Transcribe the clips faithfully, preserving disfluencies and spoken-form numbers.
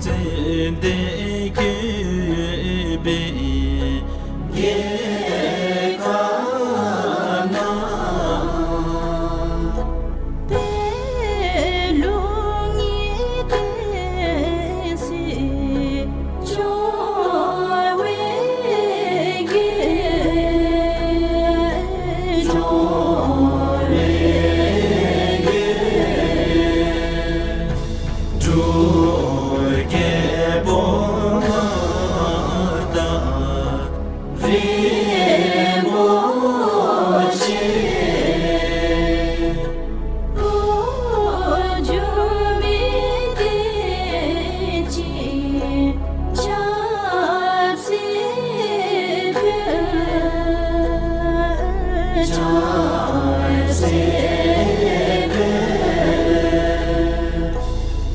ཙན་དན་བཀོད་པའི་རྒྱལ་ཁབ་ན། པད་ལུང་གི་བསྟན་སྲིད་སྐྱོང་བའི་རྒྱལ། སྐྱོང་བའི་རྒྱལ། འབྲུག་རྒྱལ་པོ་མངའ་བདག་རིན་པོ་ཆེ། འགོ་འཛུགས་མི་བསྟན་སྤྱི་ཆབ་སྲིད་དཔོན། ཆབ་སྲིད་དཔོན།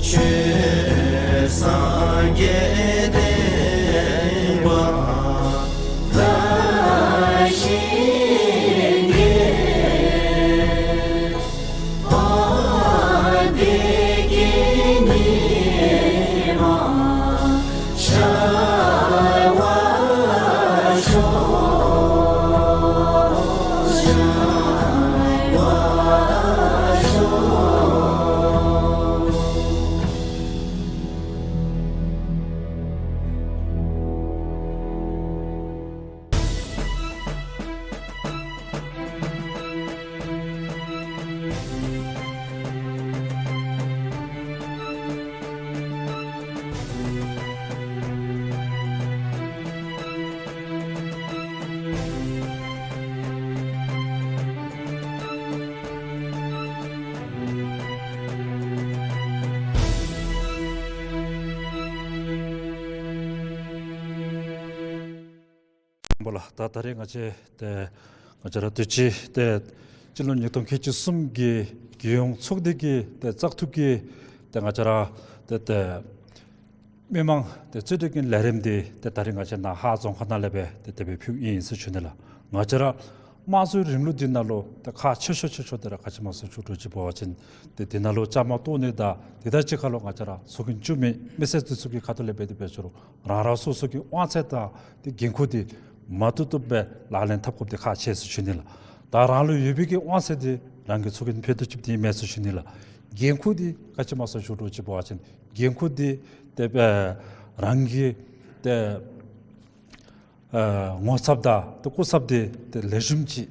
ཆོས་སངས་རྒྱས་བསྟན་པ་ལ་ཞིང་གི། དཔལ་ལྡན་གྱི་ཉི་མ་ཤར་བར་ཤོག། ཤར་བར་ཤོག། བ་ལ། ད་ད་རེས་ང་བཅས་ཏེ་ང་བཅས་ར་དུས་ཅི་ཏེ་སྤྱི་ལོ་ཉིས་སྟོང་ཁལ་གཅིག་གསུམ་གྱི་རྒྱལ་ཡོངས་ཚོགས་སྡེ་གི་ཏེ་བཙག་འཐུ་གི་ཏེ་ང་བཅས་ར་ཏེ་ཏེ་མི་མང་ཏེ་རྩོད་སྒྲིག་གི་ལས་རིམ་འདི་ཏེ་ད་རེས་ང་བཅས་ནཱ་ཧཱ་རྫོང་ཁག་ནང་ལས་སྦེ་ཏེ་དེ་སྦེ་ཕུལཝ་ཨིན་ཟེར་ཞུ་ནི་ལགས། ང་བཅས་ར་དམངས་གཙོའི་རིང་ལུགས་འདི་ནང་ལུ་ཏེ་ཁག་ཆེ་ཤོས་ཆེ་ཤོས་འདི་ར་ག་ཅི་སྨོ་ཟེར་ཞུ་དགོཔ་ཅིག་འབད་བ་ཅིན་ཏེ་འདི་ནང་ལུ་བཅའ་མར་གཏོགས་ནི་དང་དེ་དང་གཅིག་ཁར་ལུ་ང་བཅས་ར་ཚོགས་རྒྱན་བཙུགས་མི་མི་སེར་འདི་ཚུ་གི་ཁ་ཐུག་ལས་འབད་དེ་འབད་ཞུ་རུང་རང་རང་སོ་སོ་གི་དབང་ཚད་དང་ཏེ་འགན་ཁུར་འདི་མ་བཏུབ་བཏུབ་སྦེ་ལག་ལེན་འཐབ་དགོཔ་འདི་ཁག་ཆེ་ཟེར་ཞུ་ནི་ལགས། ད་རང་ལུ་ཡོད་པའི་གི་དབང་ཚད་འདི་རང་གི་ཚོགས་རྒྱན་ཕུལ་དོ་ཅིག་འདི་མེན་ཟེར་ཞུ་ནི་ལགས། འགན་ཁུར་འདི་ག་ཅི་སྨོ་ཟེར་ཞུ་དགོཔ་ཅིག་འབད་བ་ཅིན་འགན་ཁུར་འདི་ཏེ་ཨ་རང་གི་ཏེ་ཨ་ངོ་ཚབ་དང་ཏེ་སྐུ་ཚབ་འདི་ཏེ་ལེགས་ཤོམ་ཅིག་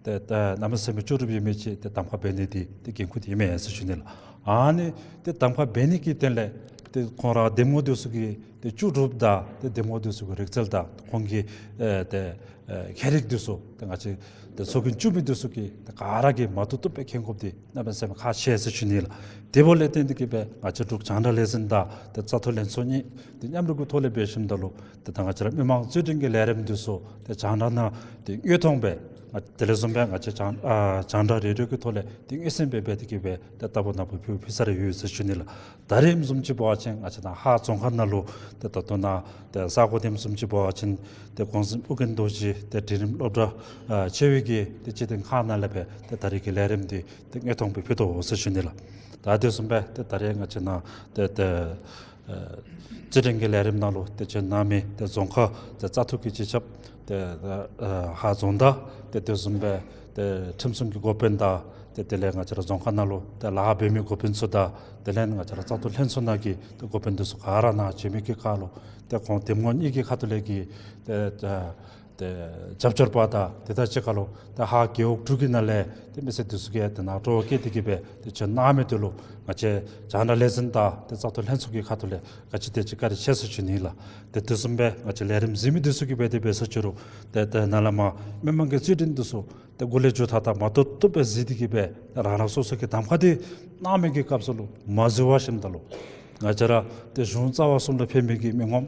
ཏེ་ཏེ་གནམ་མེད་ས་མེད་ལྕོགས་གྲུབ་ཡོད་མི་ཅིག་ཏེ་གདམ་ཁ་འབད་ནི་འདི་ཏེ་འགན་ཁུར་འདི་ཨིན་མས་ཟེར་ཞུ་ནི་ལགས། ཨ་ནི་ཏེ་གདམ་ཁ་འབད་ནི་གི་དོན་ལས་ཏེ་ཁོང་ར་འདེམས་ངོ་འདི་ཚུ་གི་ཏེ་ལྕོགས་གྲུབ་དང་ཏེ་འདེམས་ངོ་འདི་ཚུ་གི་རིག་རྩལ་དང་ཁོང་གི་ཨེ་ཏེ་ཨེ་མཁས་རིག་འདི་ཚུ་ཏེ་ང་བཅས་ཏེ་ཚོགས་རྒྱན་བཙུགས་མི་འདི་ཚུ་གིས་ཏེ་ག་ར་གིས་མ་བཏུབ་བཏུབ་སྦེ་མཁྱེན་དགོཔ་འདི་གནམ་མེད་ས་མེད་ཁག་ཆེ་ཟེར་ཞུ་ནི་ལགས། དེ་འབདཝ་ལས་བརྟེན་ཏེ་གིས་སྦེ་ང་བཅས་འབྲུག་རྒྱང་བསྒྲགས་ལས་འཛིན་དང་ཏེ་བཙག་འཐུ་ལྷན་ཚོགས་གཉིས་ཏེ་མཉམ་རུབ་ཀྱི་ཐོག་ལས་འབད་ཞིནམ་ད་ལུ་ཏེ་ད་ང་བཅས་ར་མི་མང་རྩོད་འགྲན་གྱི་ལས་རིམ་འདི་ཚུ་ཏེ་རྒྱང་བསྒྲགས་ནང་ཏེ་དངོས་མཐོང་སྦེ་ང་དེ་ལས་བཟུམ་སྦེ་ང་བཅས་རྒྱང་ཨ་རྒྱང་བསྒྲགས་རེ་ཌི་ཡོ་གི་ཐོག་ལས་ཏེ་མངོན་གསལ་སྦེ་འབད་དེ་གིས་སྦེ་ཏེ་ལྟ་བུ་ནང་པའི་ཕུལ་ཕུལ་ས་རེ་ཡོད་ཟེར་ཞུ་ནི་ལགས། ད་རེས་བཟུམ་ཅིག་འབད་བ་ཅིན་ང་བཅས་ནཱ་ཧཱ་རྫོང་ཁག་ནང་ལུ་ཏེ་ད་ལྟོ་ནཱ་ཏེ་ས་གོ་འདི་བཟུམ་ཅིག་འབད་བ་ཅིན་ཏེ་གོང་གསུམ་ཨོ་རྒྱན་རྡོ་རྗེ་ཏེ་འབྲིང་རིམ་སློབ་གྲྭ་ཨ་ཆེ་བའི་གི་ཏེ་སྤྱི་དོན་ཁང་ནང་ལས་སྦེ་ཏེ་ད་རེས་ཀྱི་ལས་རིམ་འདི་ཏེ་དངོས་མཐོང་སྦེ་ཕུལ་དོ་ཟེར་ཞུ་ནི་ལགས། ད་དེ་བཟུམ་སྦེ་ཏེ་ད་རེས་ང་བཅས་ནཱ་ཏེ་ཏེ་ཨེ་རྩོད་འགྲན་གྱི་ལས་རིམ་ནང་ལུ་ཏེ་བྱོན་གནང་མི་ཏེ་རྫོང་ཁག་ཏེ་བཙག་འཐུ་གི་སྤྱི་ཁྱབ་ཏེ་ཨེ་ཧཱ་རྫོང་བདག་ཏེ་དེ་བཟུམ་སྦེ་ཏེ་ཁྲིམས་སྲུང་གི་འགོ་དཔོན་དང་ཏེ་དེ་ལས་ང་བཅས་ར་རྫོང་ཁག་ནང་ལུ་ཏེ་ལཱ་འབད་མི་འགོ་དཔོན་ཚུ་དང་དེ་ལས་ང་བཅས་ར་བཙག་འཐུ་ལྷན་ཚོགས་ནང་གི་ཏེ་འགོ་དཔོན་འདི་ཚུ་ག་ར་ནཱ་བྱོན་མི་གི་ཁར་ལུ་ཏེ་ཁོང་འདེམས་ངོ་གཉིས་ཀྱི་ཁ་ཐུག་ལས་ཀྱི་ཏེ་ཏེ་ཏེ་རྒྱབ་སྐྱོར་པ་དང་དེ་དང་གཅིག་ཁར་ལུ་ཏེ་ཧཱ་རྒེད་འོག་དྲུག་གི་ནང་ལས་ཏེ་མི་སེར་འདི་ཚུ་གིས་ཏེ་ནཱ་སྤྲོ་བ་བསྐྱེད་དེ་གིས་སྦེ་ཏེ་བྱོན་གནང་མི་འདི་ལུ་ང་བཅས་རྒྱང་བསྒྲགས་ལས་འཛིན་དང་ཏེ་བཙག་འཐུ་ལྷན་ཚོགས་ཀྱི་ཁ་ཐུག་ལས་ག་ཅི་དེ་ཅིག་བཀའ་དྲིན་ཆེ་ཟེར་ཞུ་ནི་ལགས། ཏེ་དེ་བཟུམ་སྦེ་ང་བཅས་ལས་རིམ་གཟིགས་མི་འདི་ཚུ་གིས་འབད་དེ་འབད་ཟེར་ཞུ་རུང་ཏེ་ཏེ་ནཱ་ལས་མར་མི་མང་གི་རྩོད་འགྲན་འདི་ཚུ་ཏེ་འགོ་ལས་མཇུག་མཐའ་དག་མ་བཏུབ་བཏུབ་སྦེ་གཟིགས་ཏེ་གིས་སྦེ་ཏེ་རང་རང་སོ་སོ་གི་གདམ་ཁ་འདི་གནང་མི་གི་སྐབས་སུ་ལུ་མ་གཟིགས་པར་ཞིནམ་ད་ལུ་ང་བཅས་ར་ཏེ་གཞུང་རྩ་བ་གསུམ་ལུ་ཕེབས་མི་གི་མི་ངོམ་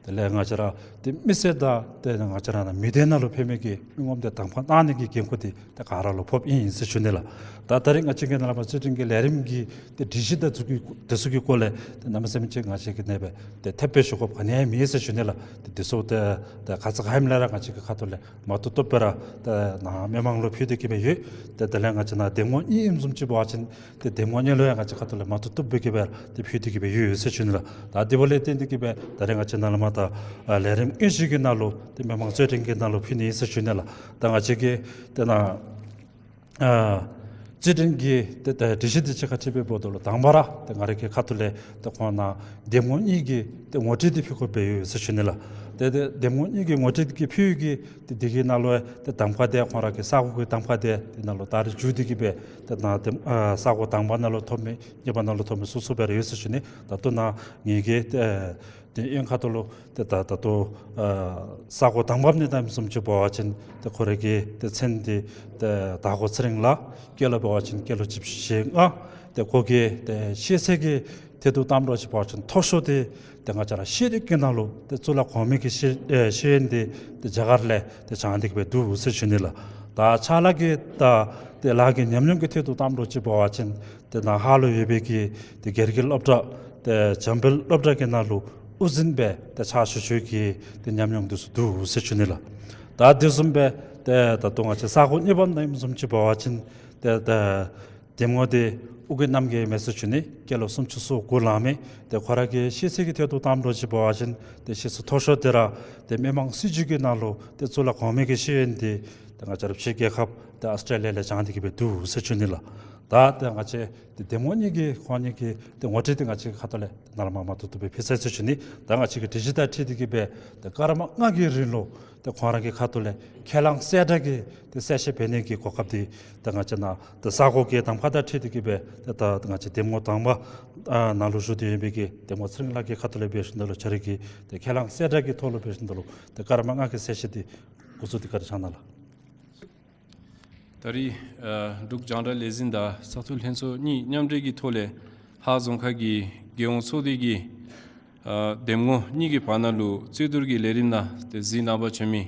དེ་ལས་ང་བཅས་ར་ཏེ་མི་སེར་དང་ཏེ་ང་བཅས་ར་ནཱ་མི་སྡེ་ནང་ལུ་ཕན་མི་གི་མི་ངོམ་དེ་གདམ་ཁ་གནང་ནི་གི་འགན་ཁུར་དེ་ཏེ་ག་ར་ལུ་ཕོགཔ་ཨིན་ཟེར་ཞུ་ནི་ལགས། ད་ད་རིས་ང་བཅས་ཀྱི་ནཱ་ལས་མར་རྩེད་འགྲན་གྱི་ལས་རིམ་གྱི་ཏེ་སྒྲིག་གཞི་དང་ཚུ་གི་དེ་ཚུ་གི་སྐོར་ལས་ཏེ་གནམ་མེད་ས་མེད་ཅིག་ང་བཅས་ཀྱིས་ནཱ་སྦེ་ཏེ་ཐེབས་སྦེ་ཞུ་དགོཔ་ག་ནི་ཡང་མེད་ཟེར་ཞུ་ནི་ལགས། ཏེ་དེ་ཚུ་ཏེ་ཏེ་ཁ་ཙ་ཁ་ཉིནམ་ལས་ར་ང་བཅས་ཀྱི་ཁ་ཐུག་ལས་མ་བཏུབ་བཏུབ་སྦེ་ར་ཏེ་ནཱ་མི་མང་ལུ་ཕུལ་ཏེ་གི་སྦེ་ཡོད། ཏེ་དེ་ལས་ང་བཅས་ནཱ་འདེམས་ངོ་གཉིས་ཨིནམ་བཟུམ་ཅིག་འབད་བ་ཅིན་ཏེ་འདེམས་ངོ་གཉིས་ལུ་ཡང་ང་བཅས་ཁ་ཐུག་ལས་མ་བཏུབ་བཏུབ་སྦེ་གི་སྦེ་ཏེ་ཕུལ་ཏེ་གི་སྦེ་ཡོད་ཟེར་ཞུ་ནི་ལགས། ད་དེ་འབདཝ་ལས་བརྟེན་ཏེ་གི་སྦེ་ད་རིས་ང་བཅས་ནཱ་ལས་མར་ད་ཨ་ལས་རིམ་དངོས་གཞི་གི་ནང་ལུ་ཏེ་མི་མང་རྩེད་འགྲན་གྱི་ནང་ལུ་ཕུལ་ནི་ཨིན་ཟེར་ཞུ་ནི་ལགས། ད་ང་བཅས་ཀྱིས་ཏེ་ནཱ་ཨ་རྩེད་འགྲན་གྱི་ཏེ་ད་སྒྲིག་གཞི་དེ་ཅིག་ཁར་ཁྲིད་པའི་བར་དུ་ལུ་དང་པ་ར་ཏེ་ང་རའི་གི་ཁ་ཐུག་ལས་ཏེ་ཁོང་ནཱ་འདེམས་ངོ་གཉིས་ཀྱི་ཏེ་ངོ་སྤྲོད་དེ་ཕུལ་དགོཔ་སྦེ་ཡོད་ཟེར་ཞུ་ནི་ལགས། ཏེ་ཏེ་འདེམས་ངོ་གཉིས་ཀྱི་ངོ་སྤྲོད་ཀྱི་ཕུལ་གྱི་ཏེ་དེ་གི་ནང་ལུ་ཏེ་གདམ་ཁ་དེ་ཁོང་ར་གི་ས་གོ་གི་གདམ་ཁ་དེ་དེ་ནང་ལུ་ད་རིས་མཇུག་སྡུད་ཀྱི་སྦེ་ཏེ་ནཱ་ཏེ་ཨ་ས་གོ་དང་པ་ནང་ལུ་ཐོབ་མི་གཉིས་པ་ནང་ལུ་ཐོབ་མི་སོ་སོ་སྦེ་ར་ཡོད་ཟེར་ཞུ་ནི། ད་ལྟོ་ནཱ་ངེ་གི་ཏེ་ཏེ་ཨེ་ཁ་ཐུག་ལུ་ཏེ་ད་ད་ལྟོ་ཨ་ས་གོ་དང་པ་ནང་ད་མི་བཟུམ་ཅིག་འབད་བ་ཅིན་ཏེ་ཁོ་རའི་གི་ཏེ་མཚན་དེ་ཏེ་དར་གོ་ཚེ་རིང་ལགས། སྐྱེས་ལོ་འབད་བ་ཅིན་སྐྱེས་ལོ་བཞི་བཅུ་ཞེ་ལྔ། ཏེ་ཁོ་གི་ཏེ་ཤེས་ཚད་ཀྱི་ཐད་དུ་བལྟཝ་ཅིག་འབད་བ་ཅིན་མཐོ་ཤོས་དེ་ཏེ་ང་བཅས་ར་ཤེས་རིག་གི་ནང་ལུ་ཏེ་གཙུག་ལག་གོང་མའི་གི་ཤེས་ཨེ་ཤེས་ཡོན་དེ་ཏེ་རྒྱ་གར་ལས་ཏེ་སྦྱང་སྟེ་གི་སྦེ་འདུག་ཟེར་ཞུ་ནི་ལགས། ད་ཕྱག་ལཱ་གི་ད་ཏེ་ལཱ་གི་ཉམས་མྱོང་གི་ཐད་དུ་བལྟཝ་ཅིག་འབད་བ་ཅིན་ཏེ་ནཱ་ཧཱ་ལུ་ཡོད་པའི་གི་ཏེ་སྒེར་གྱི་སློབ་གྲྭ་ཏེ་འཇམ་དཔལ་སློབ་གྲྭ་གི་ནང་ལུ་དབུ་འཛིན་སྦེ་ཏེ་ཕྱག་ཞུ་ཞུ་གི་ཏེ་ཉམས་མྱོང་དེ་ཚུ་འདུག་ཟེར་ཞུ་ནི་ལགས། ད་དེ་བཟུམ་སྦེ་ཏེ་ད་ལྟོ་ང་བཅས་ས་གོ་གཉིས་པ་ནང་ཨིནམ་བཟུམ་ཅིག་འབད་བ་ཅིན་ཏེ་ཏེ་འདེམས་ངོ་དེ་ཨོ་རྒྱན་རྣམ་རྒྱལ་མས་ཟེར་ཞུ་ནི། སྐྱེས་ལོ་སུམ་ཅུ་སོ་དགུ་ལང་མི། ཏེ་ཁོ་ར་གི་ཤེས་ཚད་ཀྱི་ཐད་དུ་བལྟཝ་ཅིག་འབད་བ་ཅིན་ཏེ་ཤེས་ཚད་མཐོ་ཤོས་དེ་ར་ཏེ་མི་མང་སྲིད་བྱུས་ཀྱི་ནང་ལུ་ཏེ་གཙུག་ལག་གོང་མའི་གི་ཤེས་ཡོན་དེ་ཏེ་ང་བཅས་ར་ཕྱི་རྒྱལ་ཁབ་ཏེ་ཨཱོས་ཊྲེ་ལི་ཡ་ལས་སྦྱང་སྟེ་གི་སྦེ་འདུག་ཟེར་ཞུ་ནི་ལགས། ད་ཏེ་ང་བཅས་ཏེ་འདེམས་ངོ་གཉིས་ཀྱི་ཁོང་གཉིས་ཀྱི་ཏེ་ངོ་སྤྲོད་དེ་ང་བཅས་ཁ་ཐུག་ལས་ནཱ་ལས་མར་མ་བཏུབ་བཏུབ་སྦེ་ཕུལ་ཚར་ཟེར་ཞུ་ནི། ད་ང་བཅས་ཀྱི་སྒྲིག་གཞི་དང་འཁྲིལ་ཏེ་གི་སྦེ་ཏེ་སྐར་མ་ལྔ་གི་རིང་ལུ་ཏེ་ཁོང་ར་གི་ཁ་ཐུག་ལས་ཁས་བླངས་གསལ་བསྒྲགས་ཀྱི་ཏེ་གསལ་བཤད་འབད་ནི་གི་གོ་སྐབས་དེ་ཏེ་ང་བཅས་ནཱ་ཏེ་ས་གོ་གི་གདམ་ཁ་དང་འཁྲིལ་ཏེ་གི་སྦེ་ཏེ་ད་ང་བཅས་འདེམས་ངོ་དང་པ་ཨ་ནང་ལུ་ཞུ་སྟེ་ཡོད་པའི་གི་འདེམས་ངོ་ཚེ་རིང་ལགས་ཀྱི་ཁ་ཐུག་ལས་འབད་ཞིནམ་ད་ལུ་ཁྱོད་རའི་གི་ཏེ་ཁས་བླངས་གསལ་བསྒྲགས་ཀྱི་ཐོག་ལུ་འབད་ཞིནམ་ད་ལུ་ཏེ་སྐར་མ་ལྔ་གི་གསལ་བཤད་དེ་འགོ་བཙུགས་ཏེ་བཀའ་དྲིན་བསྐྱང་གནང་ལགས། ད་རིས་ཨ་འབྲུག་རྒྱང་བསྒྲགས་ལས་འཛིན་དང་བཙག་འཐུ་ལྷན་ཚོགས་གཉིས་མཉམ་འབྲེལ་གྱི་ཐོག་ལས་ཧཱ་རྫོང་ཁག་གི་རྒྱལ་ཡོངས་ཚོགས་སྡེ་གི་ཨ་འདེམས་ངོ་གཉིས་ཀྱི་བར་ན་ལུ་རྩོད་བསྡུར་གྱི་ལས་རིམ་ནང་ཏེ་གཟིགས་གནང་པར་བྱོན་མི་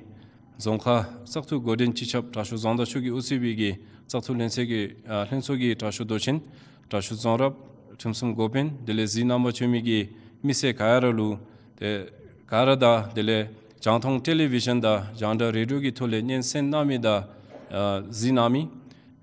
རྫོང་ཁག་བཙག་འཐུ་འགོ་འདྲེན་སྤྱི་ཁྱབ་དྲག་ཤོས་རྫོང་བདག་མཆོག་གིས་དབུ་གཙོས་པའི་གི་བཙག་འཐུ་ལྷན་ཚོགས་ཀྱི་ཨ་ལྷན་ཚོགས་ཀྱི་དྲག་ཤོས་མདོ་ཆེན་དྲག་ཤོས་རྫོང་རབ་ཁྲིམས་སྲུང་འགོ་དཔོན་དེ་ལས་གཟིགས་གནང་པར་བྱོན་མི་གི་མི་སེར་ག་ར་ལུ་ཏེ་ག་ར་དང་དེ་ལས་རྒྱང་མཐོང་ཊེ་ལེ་བི་ཤཱན་དང་རྒྱང་བསྒྲགས་རེ་ཌི་ཡོ་གི་ཐོག་ལས་སྙན་གསན་གནང་མི་དང་ཨ་གཟིགས་གནང་མི་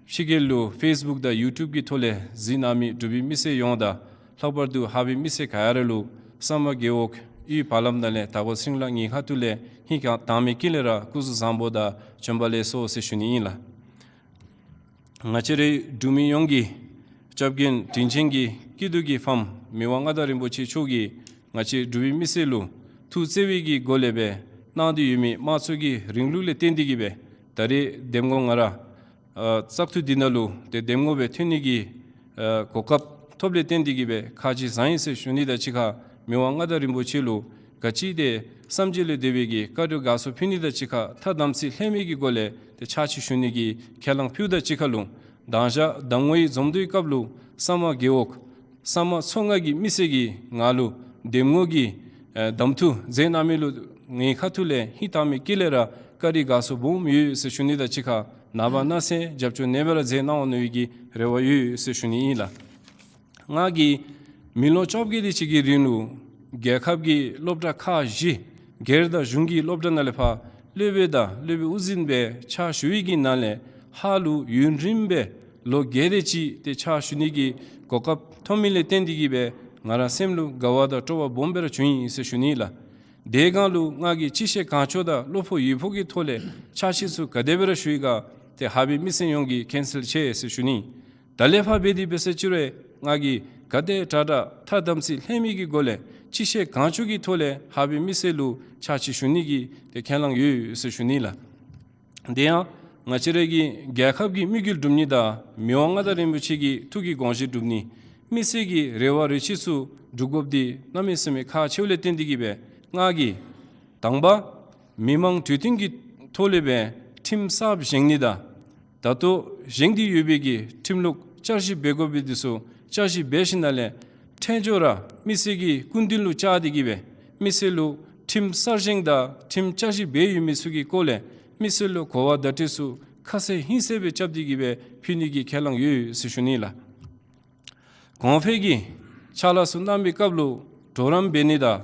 ཕྱི་རྒྱལ་ལུ་ཕེསི་བུཀ་དང་ཡུ་ཊུབ་ཀྱི་ཐོག་ལས་གཟིགས་གནང་མི་འབྲུག་པའི་མི་སེར་ཡོངས་དང་ལྷག་པར་དུ་ཧཱ་པའི་མི་སེར་ག་ར་ལུ་ས་མ་རྒེད་འོག་དབུས་བར་ལམ་ནང་ལས་དར་གོ་ཚེ་རིང་ལགས་ངེའི་ཁ་ཐུག་ལས་ཧིང་གང་དྭངས་མའི་དཀྱིལ་ལས་ར་སྐུ་གཟུགས་བཟང་པོ་དང་བྱོན་པ་ལེགས་སོ་ཟེར་ཞུ་ནི་ཨིན་ལགས། ང་བཅས་རའི་འབྲུག་མི་ཡོངས་ཀྱི་སྐྱབས་མགོན་དྲིན་ཅན་གྱི་སྐྱིད་སྡུག་གི་ཕམ་མི་དབང་མངའ་བདག་རིན་པོ་ཆེ་མཆོག་གིས་ང་བཅས་འབྲུག་པའི་མི་སེར་ལུ་ཐུགས་བརྩེ་བའི་གི་སྒོ་ལས་སྦེ་གནང་སྟེ་ཡོད་མི་དམངས་གཙོ་གི་རིང་ལུགས་ལས་བརྟེན་ཏེ་གི་སྦེ་ད་རེས་འདེམས་ངོ་ང་ར་ཨ་བཙག་འཐུ་འདི་ནང་ལུ་ཏེ་འདེམས་ངོ་སྦེ་ཐོན་ནི་གི་ཨ་གོ་སྐབས་ཐོབ་ལས་བརྟེན་ཏེ་གི་སྦེ་ཁག་ཆེ་བཟང་ཡི་ཟེར་ཞུ་ནི་དང་གཅིག་ཁར་མི་དབང་མངའ་བདག་རིན་པོ་ཆེ་ལུ་ག་ཅི་དེ་བསམ་བརྗོད་ལས་འདས་པའི་གི་བཀའ་དྲིན་དགའ་ཚོར་ཕུལ་ནི་དང་གཅིག་ཁར་ཐ་དམ་ཚིག་ལྷད་མེད་ཀྱི་སྒོ་ལས་ཏེ་ཕྱག་ཕྱིད་ཞུ་ནི་གི་ཁས་བླངས་ཕུལཝ་དང་གཅིག་ཁར་ལུ་དང་ཞག་གདམ་ངོའི་འཛོམས་འདུའི་སྐབས་ལུ་ས་མ་རྒེད་འོག་ས་མ་ཚོ་ལྔ་གི་མི་སེར་གྱིས་ང་ལུ་འདེམས་ངོ་གི་ཨེ་གདམ་འཐུ་མཛད་གནང་མི་ལུ་ངེའི་ཁ་ཐུག་ལས་ཧིང་དྭངས་མའི་དཀྱིལ་ལས་ར་བཀའ་དྲིན་དགའ་ཚོར་སྦོམ་ཡོད་ཟེར་ཞུ་ནི་དང་གཅིག་ཁར་ནངས་པ་གནངས་ཚེ་རྒྱབ་སྐྱོར་ནན་པ་ར་མཛད་གནང་འོང་ནི་གི་རེ་བ་ཡོད་ཟེར་ཞུ་ནི་ཨིན་ལགས། ང་གིས་མི་ལོ་བཅོ་བརྒྱད་དེ་ཅིག་གི་རིང་ལུ་རྒྱལ་ཁབ་ཀྱི་སློབ་གྲྭ་ཁག་བཞི་སྒེར་དང་གཞུང་གི་སློབ་གྲྭ་ནང་ལས་ཕར་སློབ་དཔོན་དང་སློབ་དཔོན་དབུ་འཛིན་སྦེ་ཕྱག་ཞུ་བའི་གི་ནང་ལས་ཧཱ་ལུ་ཡུན་རིངམོ་སྦེ་ལོ་བརྒྱད་དེ་ཅིག་ཏེ་ཕྱག་ཞུ་ནི་གི་གོ་སྐབས་ཐོབ་མི་ལས་བརྟེན་ཏེ་གི་སྦེ་ང་ར་སེམས་ལུ་དགའ་བ་དང་སྤྲོ་བ་སྦོམ་སྦེ་ར་བྱུང་ཡི་ཟེར་ཞུ་ནི་ལགས། དེ་སྒང་ལུ་ང་གིས་ཅི་ཤེས་གང་ལྕོགས་དང་བློ་ཕོག་ཡིད་ཕོག་གི་ཐོག་ལས་ཕྱག་ཕྱིད་ཚུ་ག་དེ་སྦེ་ར་ཞུ་ཡི་ག་ཏེ་ཧཱ་པའི་མི་སེར་ཡོངས་ཀྱིས་མཁྱེན་གསལ་ཆེ་ཟེར་ཞུ་ནི། ད་ལས་ཕར་འབད་དེ་འབད་ཟེར་ཅི་རུང་ང་གིས་ག་དེ་དྲག་དྲག་ཐ་དམ་ཚིག་ལྷད་མེད་ཀྱི་སྒོ་ལས་ཅི་ཤེས་གང་ལྕོགས་ཀྱི་ཐོག་ལས་ཧཱ་པའི་མི་སེར་ལུ་ཕྱག་ཕྱིད་ཞུ་ནི་གི་ཏེ་ཁས་བླངས་ཡོད་ཟེར་ཞུ་ནི་ལགས། དེ་ཡང་ང་བཅས་ར་གི་རྒྱལ་ཁབ་ཀྱི་དམིགས་ཡུལ་སྒྲུབ་ནི་དང་མི་དབང་མངའ་བདག་རིན་པོ་ཆེ་གི་ཐུགས་ཀྱི་དགོངས་བཞེད་སྒྲུབ་ནི་མི་སེར་གྱི་རེ་བ་རེ་ཆེ་ཚུ་སྒྲུབ་དགོཔ་འདི་གནམ་མེད་ས་མེད་ཁག་ཆེཝ་ལས་བརྟེན་ཏེ་གི་སྦེ་ང་གིས་དང་པ་མི་མང་གྲོས་བསྟུན་གྱི་ཐོག་ལས་སྦེ་ཁྲིམས་གསརཔ་བཞེངས་ནི་དང་ད་ལྟོ་བཞེངས་ཏེ་ཡོད་པའི་གི་ཁྲིམས་ལུགས་བསྐྱར་ཞིབ་འབད་དགོ་པའི་འདི་ཚུ་བསྐྱར་ཞིབ་འབད་ཞིནམ་ལས་ཁྲིམས་སྦྱོར་ར་མི་སེར་གྱི་སྐུ་མདུན་ལུ་བཅར་ཏེ་གི་སྦེ་མི་སེར་ལུ་ ཁྲིམས་གསར་བཞེངས་དང་ཁྲིམས་བསྐྱར་ཞིབ་འབད་ཡོད་མི་ཚུ་གི་སྐོར་ལས་མི་སེར་ལུ་གོ་བ་བརྡ་སྤྲོད་ཚུ་ཁ་གསལ་ཧིང་གསལ་སྦེ་རྐྱབ་སྟེ་གི་སྦེ་ཕུལ་ནི་གི་ཁས་བླངས་ཡོད་ཟེར་ཞུ་ནི་ལགས། གོང་འཕེལ་གྱི་ཕྱག་ལཱ་ཚུ་གནང་བའི་སྐབས་ལུ་གྲོགས་རམ་འབད་ནི་དང་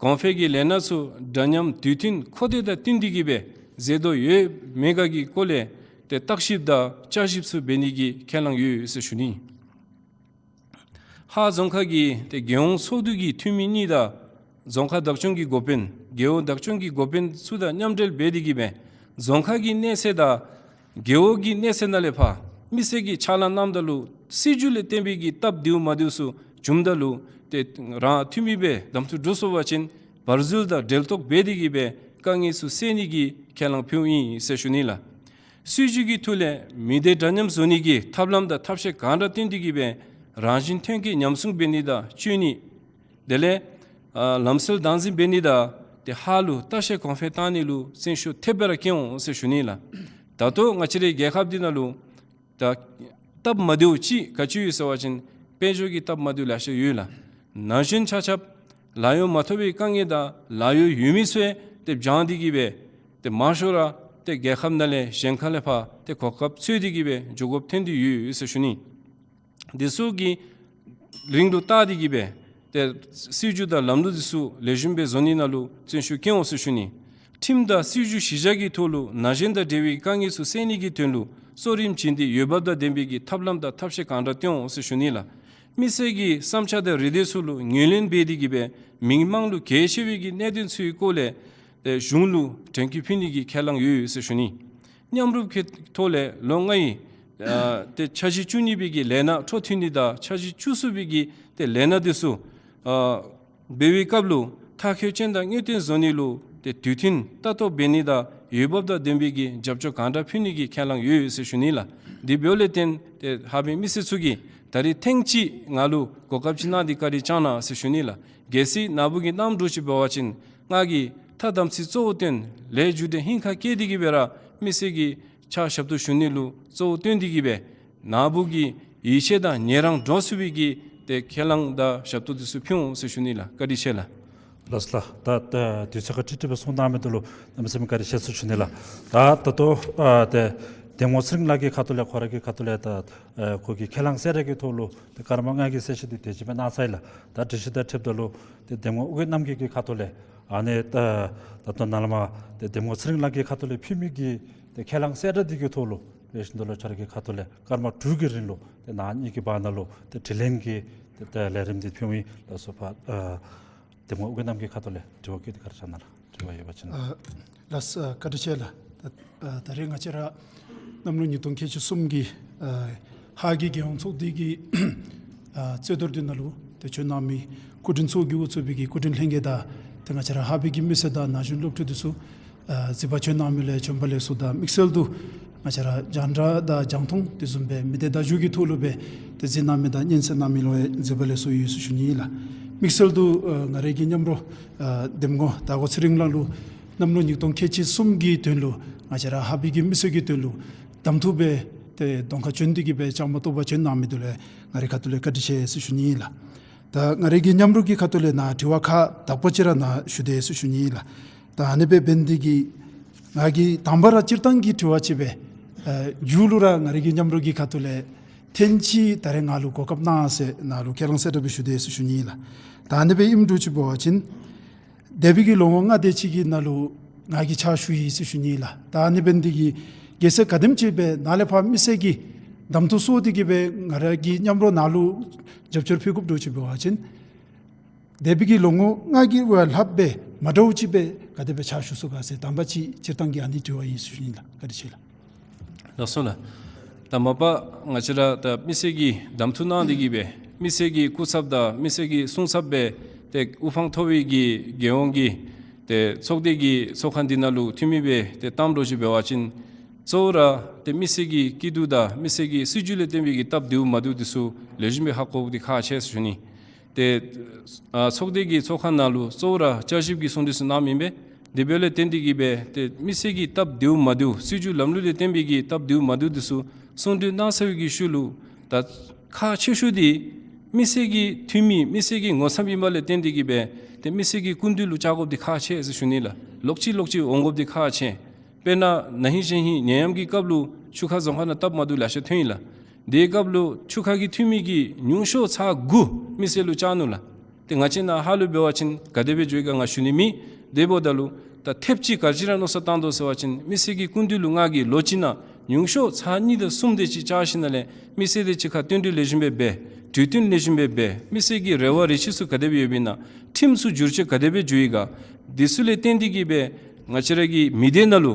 གོང་འཕེལ་གྱི་ལས་སྣ་ཚུ་འདྲ་མཉམ་དུས་མཐུན་མཁོ་འདོད་དང་བསྟུན་ཏེ་གི་སྦེ་མཛད་དོ་ཡོད་མེད་ག་གི་སྐོར་ལས་ཏེ་བརྟག་ཞིབ་དང་བསྐྱར་ཞིབ་ཚུ་འབད་ནི་གི་ཁས་བླངས་ཡོད་ཟེར་ཞུ་ནི། ཧཱ་རྫོང་ཁག་གི་ཏེ་རྒྱལ་ཡོངས་ཚོགས་འདུ་གི་འཐུས་མི་གཉིས་དང་རྫོང་ཁག་བདག་སྐྱོང་གི་འགོ་དཔོན་རྒེད་འོག་བདག་སྐྱོང་གི་འགོ་དཔོན་ཚུ་དང་མཉམ་འབྲེལ་འབད་དེ་གི་སྦེ་རྫོང་ཁག་གི་གནས་ཚད་དང་རྒེད་འོག་གི་གནས་ཚད་ནང་ལས་ཕར་མི་སེར་གྱིས་ཕྱག་ལཱ་གནངམ་ད་ལུ་སྲིད་བྱུས་ལས་བརྟེན་པའི་གི་སྟབས་བདེཝ་མ་བདེཝ་ཚུ་བྱུངམ་ད་ལུ་ཏེ་རང་འཐུས་མི་སྦེ་གདམ་འཐུ་གྲུབ་སོང་པ་ཅིན་བར་འཛུལ་དང་འབྲེལ་གཏོགས་འབད་དེ་གི་སྦེ་དཀའ་ངལ་ཚུ་སེལ་ནི་གི་ཁས་བླངས་ཕུལཝ་ཨིན་ཟེར་ཞུ་ནི་ལགས། སྲིད་བྱུས་ཀྱི་ཐོག་ལས་མི་སྡེ་འདྲ་མཉམ་བཟོ་ནི་གི་ཐབས་ལམ་དང་ཐབས་ཤེས་གང་དྲག་བཏོན་ཏེ་གི་སྦེ་རང་བཞིན་ཐོན་སྐྱེད་ཉམས་སྲུང་འབད་ནི་དང་བཅོས་ནི། དེ་ལས་ཨ་ལམ་སྲོལ་བདག་འཛིན་འབད་ནི་དང་ཏེ་ཧཱ་ལུ་ལྟ་བཤལ་གོང་འཕེལ་བཏང་ནི་ལུ་བརྩོན་ཤུགས་ཐེབས་སྦེ་ར་བསྐྱེད་འོང་ཟེར་ཞུ་ནི་ལགས། ད་ལྟོ་ང་བཅས་རའི་རྒྱལ་ཁབ་འདི་ནང་ལུ་ད་སྟབས་མ་བདེཝ་ཅིག་ག་ཅི་ཡོད་ཟེར་བ་ཅིན་དཔལ་འབྱོར་གྱི་སྟབས་མ་བདེཝ་ལེ་ཤ་ཡོད་ལགས། ན་གཞོན་ཆ་ཁྱབ་ལཱ་གཡོག་མ་ཐོབ་པའི་དཀའ་ངལ་དང་ལཱ་གཡོག་ཡོད་མི་ཚུ་ཡང་ཏེ་བྱང་སྟེ་གི་སྦེ་ཏེ་མང་ཤོས་ར་ཏེ་རྒྱལ་ཁབ་ནང་ལས་གཞན་ཁ་ལས་ཕར་ཏེ་གོ་སྐབས་འཚོལ་ཏེ་གི་སྦེ་འགྱོ་དགོཔ་ཐོན་ཏེ་ཡོད་ཟེར་ཞུ་ནི། འདི་ཚུ་གི་རིང་ལུ་བལྟ་སྟེ་གི་སྦེ་ཏེ་སྲིད་བྱུས་དང་ལམ་ལུགས་འདི་ཚུ་ལེགས་ཤོམ་སྦེ་བཟོ་ནི་ནང་ལུ་བརྩོན་ཤུགས་བསྐྱེད་འོང་ཟེར་ཞུ་ནི། ཁྲིམས་དང་སྲིད་བྱུས་གཞི་བཞག་གི་ཐོག་ལུ་ན་གཞོན་དང་འབྲེལ་བའི་དཀའ་ངལ་ཚུ་སེལ་ནི་གི་དོན་ལུ་གཙོ་རིམ་བྱིན་ཏེ་འོས་འབབ་དང་ལྡན་པའི་གི་ཐབས་ལམ་དང་ཐབས་ཤེས་གང་དྲག་བཏོན་འོང་ཟེར་ཞུ་ནི་ལགས། མི་སེར་གྱི་བསམ་འཆར་དང་རེ་འདོད་ཚུ་ལུ་ངོས་ལེན་འབད་དེ་གི་སྦེ་མི་དམངས་ལུ་གལ་ཆེ་བའི་གི་གནད་དོན་ཚུའི་སྐོར་ལས་ཏེ་གཞུང་ལུ་དྲན་སྐུལ་ཕུལ་ནི་གི་ཁས་བླངས་ཡོད་ཟེར་ཞུ་ནི། མཉམ་རུབ་ཀྱི་ཐོག་ལས་ལོ་ལྔའི་ཨ་ཏེ་འཆར་གཞི་བཅུ་གཉིས་པའི་གི་ལས་སྣ་འཕྲོ་མཐུད་ནི་དང་འཆར་གཞི་བཅུ་གསུམ་པའི་གི་ཏེ་ལས་སྣ་འདི་ཚུ་ཨ་འབད་བའི་སྐབས་ལུ་མཐར་འཁྱོལ་ཅན་དང་དངོས་བསྟན་བཟོ་ནི་ལུ་ཏེ་དུས་མཐུན་ལྟ་རྟོག་འབད་ནི་དང་འོས་འབབ་དང་ལྡན་པའི་གི་རྒྱབ་སྐྱོར་གང་དྲག་ཕུལ་ནི་གི་ཁས་བླངས་ཡོད་ཟེར་ཞུ་ནི་ལགས། དེ་འབདཝ་ལས་བརྟེན་ཏེ་ཧཱ་པའི་མི་སེར་ཚུ་གིས་ད་རེས་ཐེངས་ཅིག་ང་ལུ་གོ་སྐབས་ཅིག་གནང་སྟེ་བཀའ་དྲིན་བསྐྱངས་གནང་ཟེར་ཞུ་ནི་ལགས། གལ་སྲིད་ནཱ་བུ་གིས་གནངམ་འདྲཝ་ཅིག་འབད་བ་ཅིན་ང་གིས་ཐ་དམ་ཚིག་གཙོ་བོ་བཏོན་ལས་རྒྱུ་འབྲས་ཧིང་ཁར་བསྐྱེད་དེ་གི་སྦེ་ར་མི་སེར་གྱི་ཕྱག་ཞབས་ཏོག་ཞུ་ནི་ལུ་གཙོ་བོ་བཏོན་ཏེ་གི་སྦེ་ནཱ་བུ་གི་ཡིད་ཆེས་དང་ཉན་རང་འདྲོངས་ཚུགས་པའི་གི་ཏེ་ཁས་བླངས་དང་ཞབས་ཏོག་འདི་ཚུ་ཕུལ་འོང་ཟེར་ཞུ་ནི་ལགས། བཀའ་དྲིན་ཆེ་ལགས། ལགས་སོ་ལགས། ད་ད་དུས་ཚོད་ཁ་ཁྲིག་ཁྲི་སྦེ་གསུངས་གནང་མི་འདི་ལུ་གནམ་མེད་ས་མེད་བཀའ་དྲིན་ཆེ་ཟེར་ཞུ་ནི་ལགས། ད་ད་ལྟོ་ཨ་ཏེ་གདམ་ངོ་ཚེ་རིང་ལགས་ཀྱི་ཁ་ཐུག་ལས་ཁོ་ར་གི་ཁ་ཐུག་ལས་ད་ཨ་ཁོ་གི་ཁས་བླངས་གསལ་བསྒྲགས་ཀྱི་ཐོག་ལུ་ཏེ་སྐར་མ་ལྔ་གི་གསལ་བཤད་འདི་དེ་ཅིག་སྦེ་གནང་ཚར་ཡི་ལགས། ད་དྲི་གཞི་དང་འཁྲིལཝ་ད་ལུ་ཏེ་གདམ་ངོ་ཨྱོན་རྣམ་རྒྱལ་གྱི་ཁ་ཐུག་ལས་ཨ་ནི་ད་ད་ལྟོ་ནཱ་ལས་མར་ཏེ་གདམ་ངོ་ཚེ་རིང་ལགས་ཀྱི་ཁ་ཐུག་ལས་ཕུལ་མི་གི་ཏེ་ཁས་བླངས་གསལ་བསྒྲགས་འདི་གི་ཐོག་ལུ་ལེགས་ཤོམ་འདི་ལུ་ཁྱོད་ར་གི་ཁ་ཐུག་ལས་སྐར་མ་དྲུག་གི་རིང་ལུ་ཏེ་ནཱ་གཉིས་ཀྱི་བར་ན་ལུ་ཏེ་དྲི་ལན་གྱི་ཏེ་ཏེ་ལས་རིམ་འདི་ཕུལཝ་ཨིན། ལགས་སོ། ཕར་ཨ་གདམ་ངོ་ཨྱོན་རྣམ་རྒྱལ་ཁ་ཐུག་ལས་དྲི་བ་བཀོད་དེ་ག་ར་བྱུང་ན་ལགས། དྲི་བ་ཡོད་པ་ཅིན། ཨ་ལགས་སོ། བཀའ་དྲིན་ཆེ་ལགས། ད་ད་རེས་ང་བཅས་ར་གནམ་ལོ་ཉིས་སྟོང་ཁལ་གཅིག་གསུམ་གྱི་ཨ་ཧཱ་གི་རྒྱལ་ཡོངས་ཚོགས་སྡེ་གི་ཨ་རྩོད་བསྡུར་འདི་ནང་ལུ་ཏེ་བྱོན་གནང་མི་སྐུ་མགྲོན་ཚོགས་ཀྱི་དབུ་གཙོས་པའི་གི་སྐུ་མགྲོན་ལྷན་རྒྱས་དང་ཏེ་ང་བཅས་ར་ཧཱ་པའི་གི་མི་སེར་དང་ན་གཞོན་སློབ་ཕྲུག་འདི་ཚུ་ཨ་གཟིགས་པར་བྱོན་གནང་མི་ལས་བྱོན་པ་ལེགས་སོ་དང་དམིགས་བསལ་དུ་ང་བཅས་ར་རྒྱང་བསྒྲགས་དང་རྒྱང་མཐོང་དེ་བཟུམ་སྦེ་མི་སྡེ་བརྡ་བརྒྱུད་ཀྱི་ཐོག་ལུ་སྦེ་ཏེ་གཟིགས་གནང་མི་དང་སྙན་གསན་གནང་མི་ལུ་ཡང་གཟིགས་པ་ལེགས་སོ་ཡོད་ཟེར་ཞུ་ནི་ཨིན་ལགས། དམིགས་བསལ་དུ་ཨ་ང་རའི་གི་མཉམ་རོགས་ཨ་གདམ་ངོ་དར་གོ་ཚེ་རིང་ལགས་ལུ་གནམ་ལོ་ཉིས་སྟོང་ཁལ་གཅིག་གསུམ་གྱི་དོན་ལུ་ང་བཅས་ར་ཧཱ་པའི་གི་མི་སེར་གྱི་དོན་ལུ་གདམ་འཐུ་སྦེ་ཏེ་གདོང་ཁར་བྱོན་ཏེ་གི་སྦེ་བཅའ་མར་གཏོགས་པར་བྱོན་གནང་མི་འདི་ལུ་ཡང་ང་རའི་ཁ་ཐུག་ལས་བཀའ་དྲིན་ཆེ་ཟེར་ཞུ་ནི་ཨིན་ལགས། ད་ང་རའི་གི་མཉམ་རོགས་ཀྱི་ཁ་ཐུག་ལས་ནཱ་དྲི་བ་ཁག་དག་པ་ཅིག་ར་ནཱ་ཞུ་དེས་ཟེར་ཞུ་ནི་ཨིན་ལགས། ད་ཨ་ནི་སྦེ་འབད་ནི་འདི་གིས་ང་གིས་དང་པ་ར་སྤྱིར་བཏང་གི་དྲི་བ་ཅིག་སྦེ་ཨ་མཇུག་ལུ་ར་ང་རའི་གི་མཉམ་རོགས་ཀྱི་ཁ་ཐུག་ལས་ཐེངས་གཅིག་ད་རེས་ང་ལུ་གོ་སྐབས་གནང་ཟེར་ནཱ་ལུ་ཁས་བླངས་གསལ་བསྒྲགས་སྦེ་ཞུ་དེས་ཟེར་ཞུ་ནི་ཨིན་ལགས། ད་ཨ་ནི་སྦེ་ཨིནམ་འདྲཝ་ཅིག་འབད་བ་ཅིན་འདས་པའི་གི་ལོ་ངོ་ལྔ་དེ་ཅིག་གི་ནང་ལུ་ང་གིས་ཕྱག་ཞུ་ཡི་ཟེར་ཞུ་ནི་ཨིན་ལགས། ད་ཨ་ནི་འབད་ནི་འདི་གིས་གལ་སྲིད་ག་དེམ་ཅིག་སྦེ་ནཱ་ལས་ཕར་མི་སེར་གྱིས་གདམ་འཐུ་སོང་སྟེ་གི་སྦེ་ང་རའི་གི་མཉམ་རོགས་ནཱ་ལུ་རྒྱབ་སྐྱོར་ཕུལ་དགོཔ་འདྲཝ་ཅིག་འབད་བ་ཅིན་འདས་པའི་གི་ལོ་ངོ་ལྔ་གི་བར་ལྷགཔ་སྦེ་མ་འདྲཝ་ཅིག་སྦེ་ག་དེ་སྦེ་ཕྱག་ཞུ་ཚུགས་ག་ཟེར་དང་པ་ཅིག་སྤྱིར་བཏང་གི་ཨ་ནི་དྲི་བ་ཨིན་ཟེར་ཞུ་ནི་ཨིན་ལགས། བཀའ་དྲིན་ཆེ་ལགས། ལགས་སོ་ལགས། ད་མ་པ་ང་བཅས་ར་ད་མི་སེར་གྱིས་གདམ་འཐུ་གནང་སྟེ་གི་སྦེ་མི་སེར་གྱི་སྐུ་ཚབ་དང་མི་སེར་གྱི་སྲུང་ཚབ་སྦེ་ཏེ་དབུ་འཕང་མཐོ་བའི་གི་རྒྱལ་ཡོངས་ཀྱི་ཏེ་ཚོགས་སྡེ་གི་ཚོགས་ཁང་འདི་ནང་ལུ་འཐུས་མི་སྦེ་ཏེ་བཏངམ་འདྲཝ་ཅིག་འབད་བ་ཅིན་གཙོ་བོ་ར་ཏེ་མི་སེར་གྱི་སྐྱིད་སྡུག་དང་མི་སེར་གྱི་སྲིད་བྱུས་ལས་བརྟེན་པའི་གི་སྟབས་བདེཝ་མ་བདེཝ་འདི་ཚུ་ལེགས་ཤོམ་སྦེ་ཧ་གོ་དགོཔ་འདི་ཁག་ཆེ་ཟེར་ཞུ་ནི། ཏེ་ཨ་ཚོགས་སྡེ་གི་ཚོགས་ཁང་ནང་ལུ་གཙོ་བོ་ར་བསྐྱར་ཞིབ་ཀྱི་གསུང་གྲོས་ཚུ་གནངམ་ཨིན་པས། དེ་འབདཝ་ལས་བརྟེན་ཏེ་གི་སྦེ་ཏེ་མི་སེར་གྱི་སྟབས་བདེཝ་མ་བདེཝ་སྲིད་བྱུས་ལམ་ལུགས་ལས་བརྟེན་པའི་གི་སྟབས་བདེཝ་མ་བདེཝ་འདི་ཚུ་གསུང་གྲོས་གནང་ཚར་བའི་གི་ཤུལ་ལུ་ད་ཁག་ཆེ་ཤོས་འདི་ མི་སེར་གྱི་འཐུས་མི་མི་སེར་གྱི་ངོ་ཚབ་ཨིནམ་ལས་བརྟེན་ཏེ་གིས་སྦེ་ཏེ་མི་སེར་གྱི་སྐུ་མདུན་ལུ་བཅར་དགོཔ་འདི་ཁག་ཆེ་ཟེར་ཞུ་ནི་ལགས། ལོག་ཅི་ལོག་ཅི་འོང་དགོཔ་འདི་ཁག་ཆེ། དཔེར་ན་ན་ཧིང་གཞེས་ཧིང་ནད་ཡམས་ཀྱི་སྐབས་ལུ་ཆུ་ཁ་རྫོང་ཁག་ནང་སྟབས་མ་བདེཝ་ལེ་ཤ་ཐོན་ཡི་ལགས། དེའི་སྐབས་ལུ་ཆུ་ཁ་གི་འཐུས་མི་གིས་ཉུང་ཤོས་ཚར་དགུ་མི་སེར་ལུ་བཅར་ནུག་ལགས། ཏེ་ང་བཅས་ནཱ་ཧཱ་ལུ་འབད་བ་ཅིན་ག་དེ་སྦེ་འགྱོ་ཡི་ག་ང་ཞུ་ནི་མེད། དེ་འབདཝ་ད་ལུ་ད་ཐེབས་ཅིག་ག་ཅི་ར་མནོ་བསམ་བཏང་དོ་ཟེར་བ་ཅིན་མི་སེར་གྱི་སྐུ་མདུན་ལུ་ང་གིས་ལོ་གཅིག་ནང་ཉུང་ཤོས་ཚར་གཉིས་དང་གསུམ་དེ་ཅིག་བཅར་ཞིནམ་ལས་མི་སེར་དེ་ཅིག་ཁར་བསྟུན་གྲོས་ལེགས་ཤོམ་སྦེ་འབད། གྲོས་བསྟུན་ལེགས་ཤོམ་སྦེ་འབད། མི་སེར་གྱི་རེ་བ་རེ་ཆེ་ཚུ་ག་དེ་སྦེ་ཡོདཔ་ཨིན་ན། ཁྲིམས་ཚུ་བསྒྱུར་བཅོས་ག་དེ་སྦེ་འགྱོ་ཡི་ག། དེ་ཚུ་ལས་བརྟེན་ཏེ་གིས་སྦེ་ང་བཅས་ར་གི་མི་སྡེ་ནང་ལུ་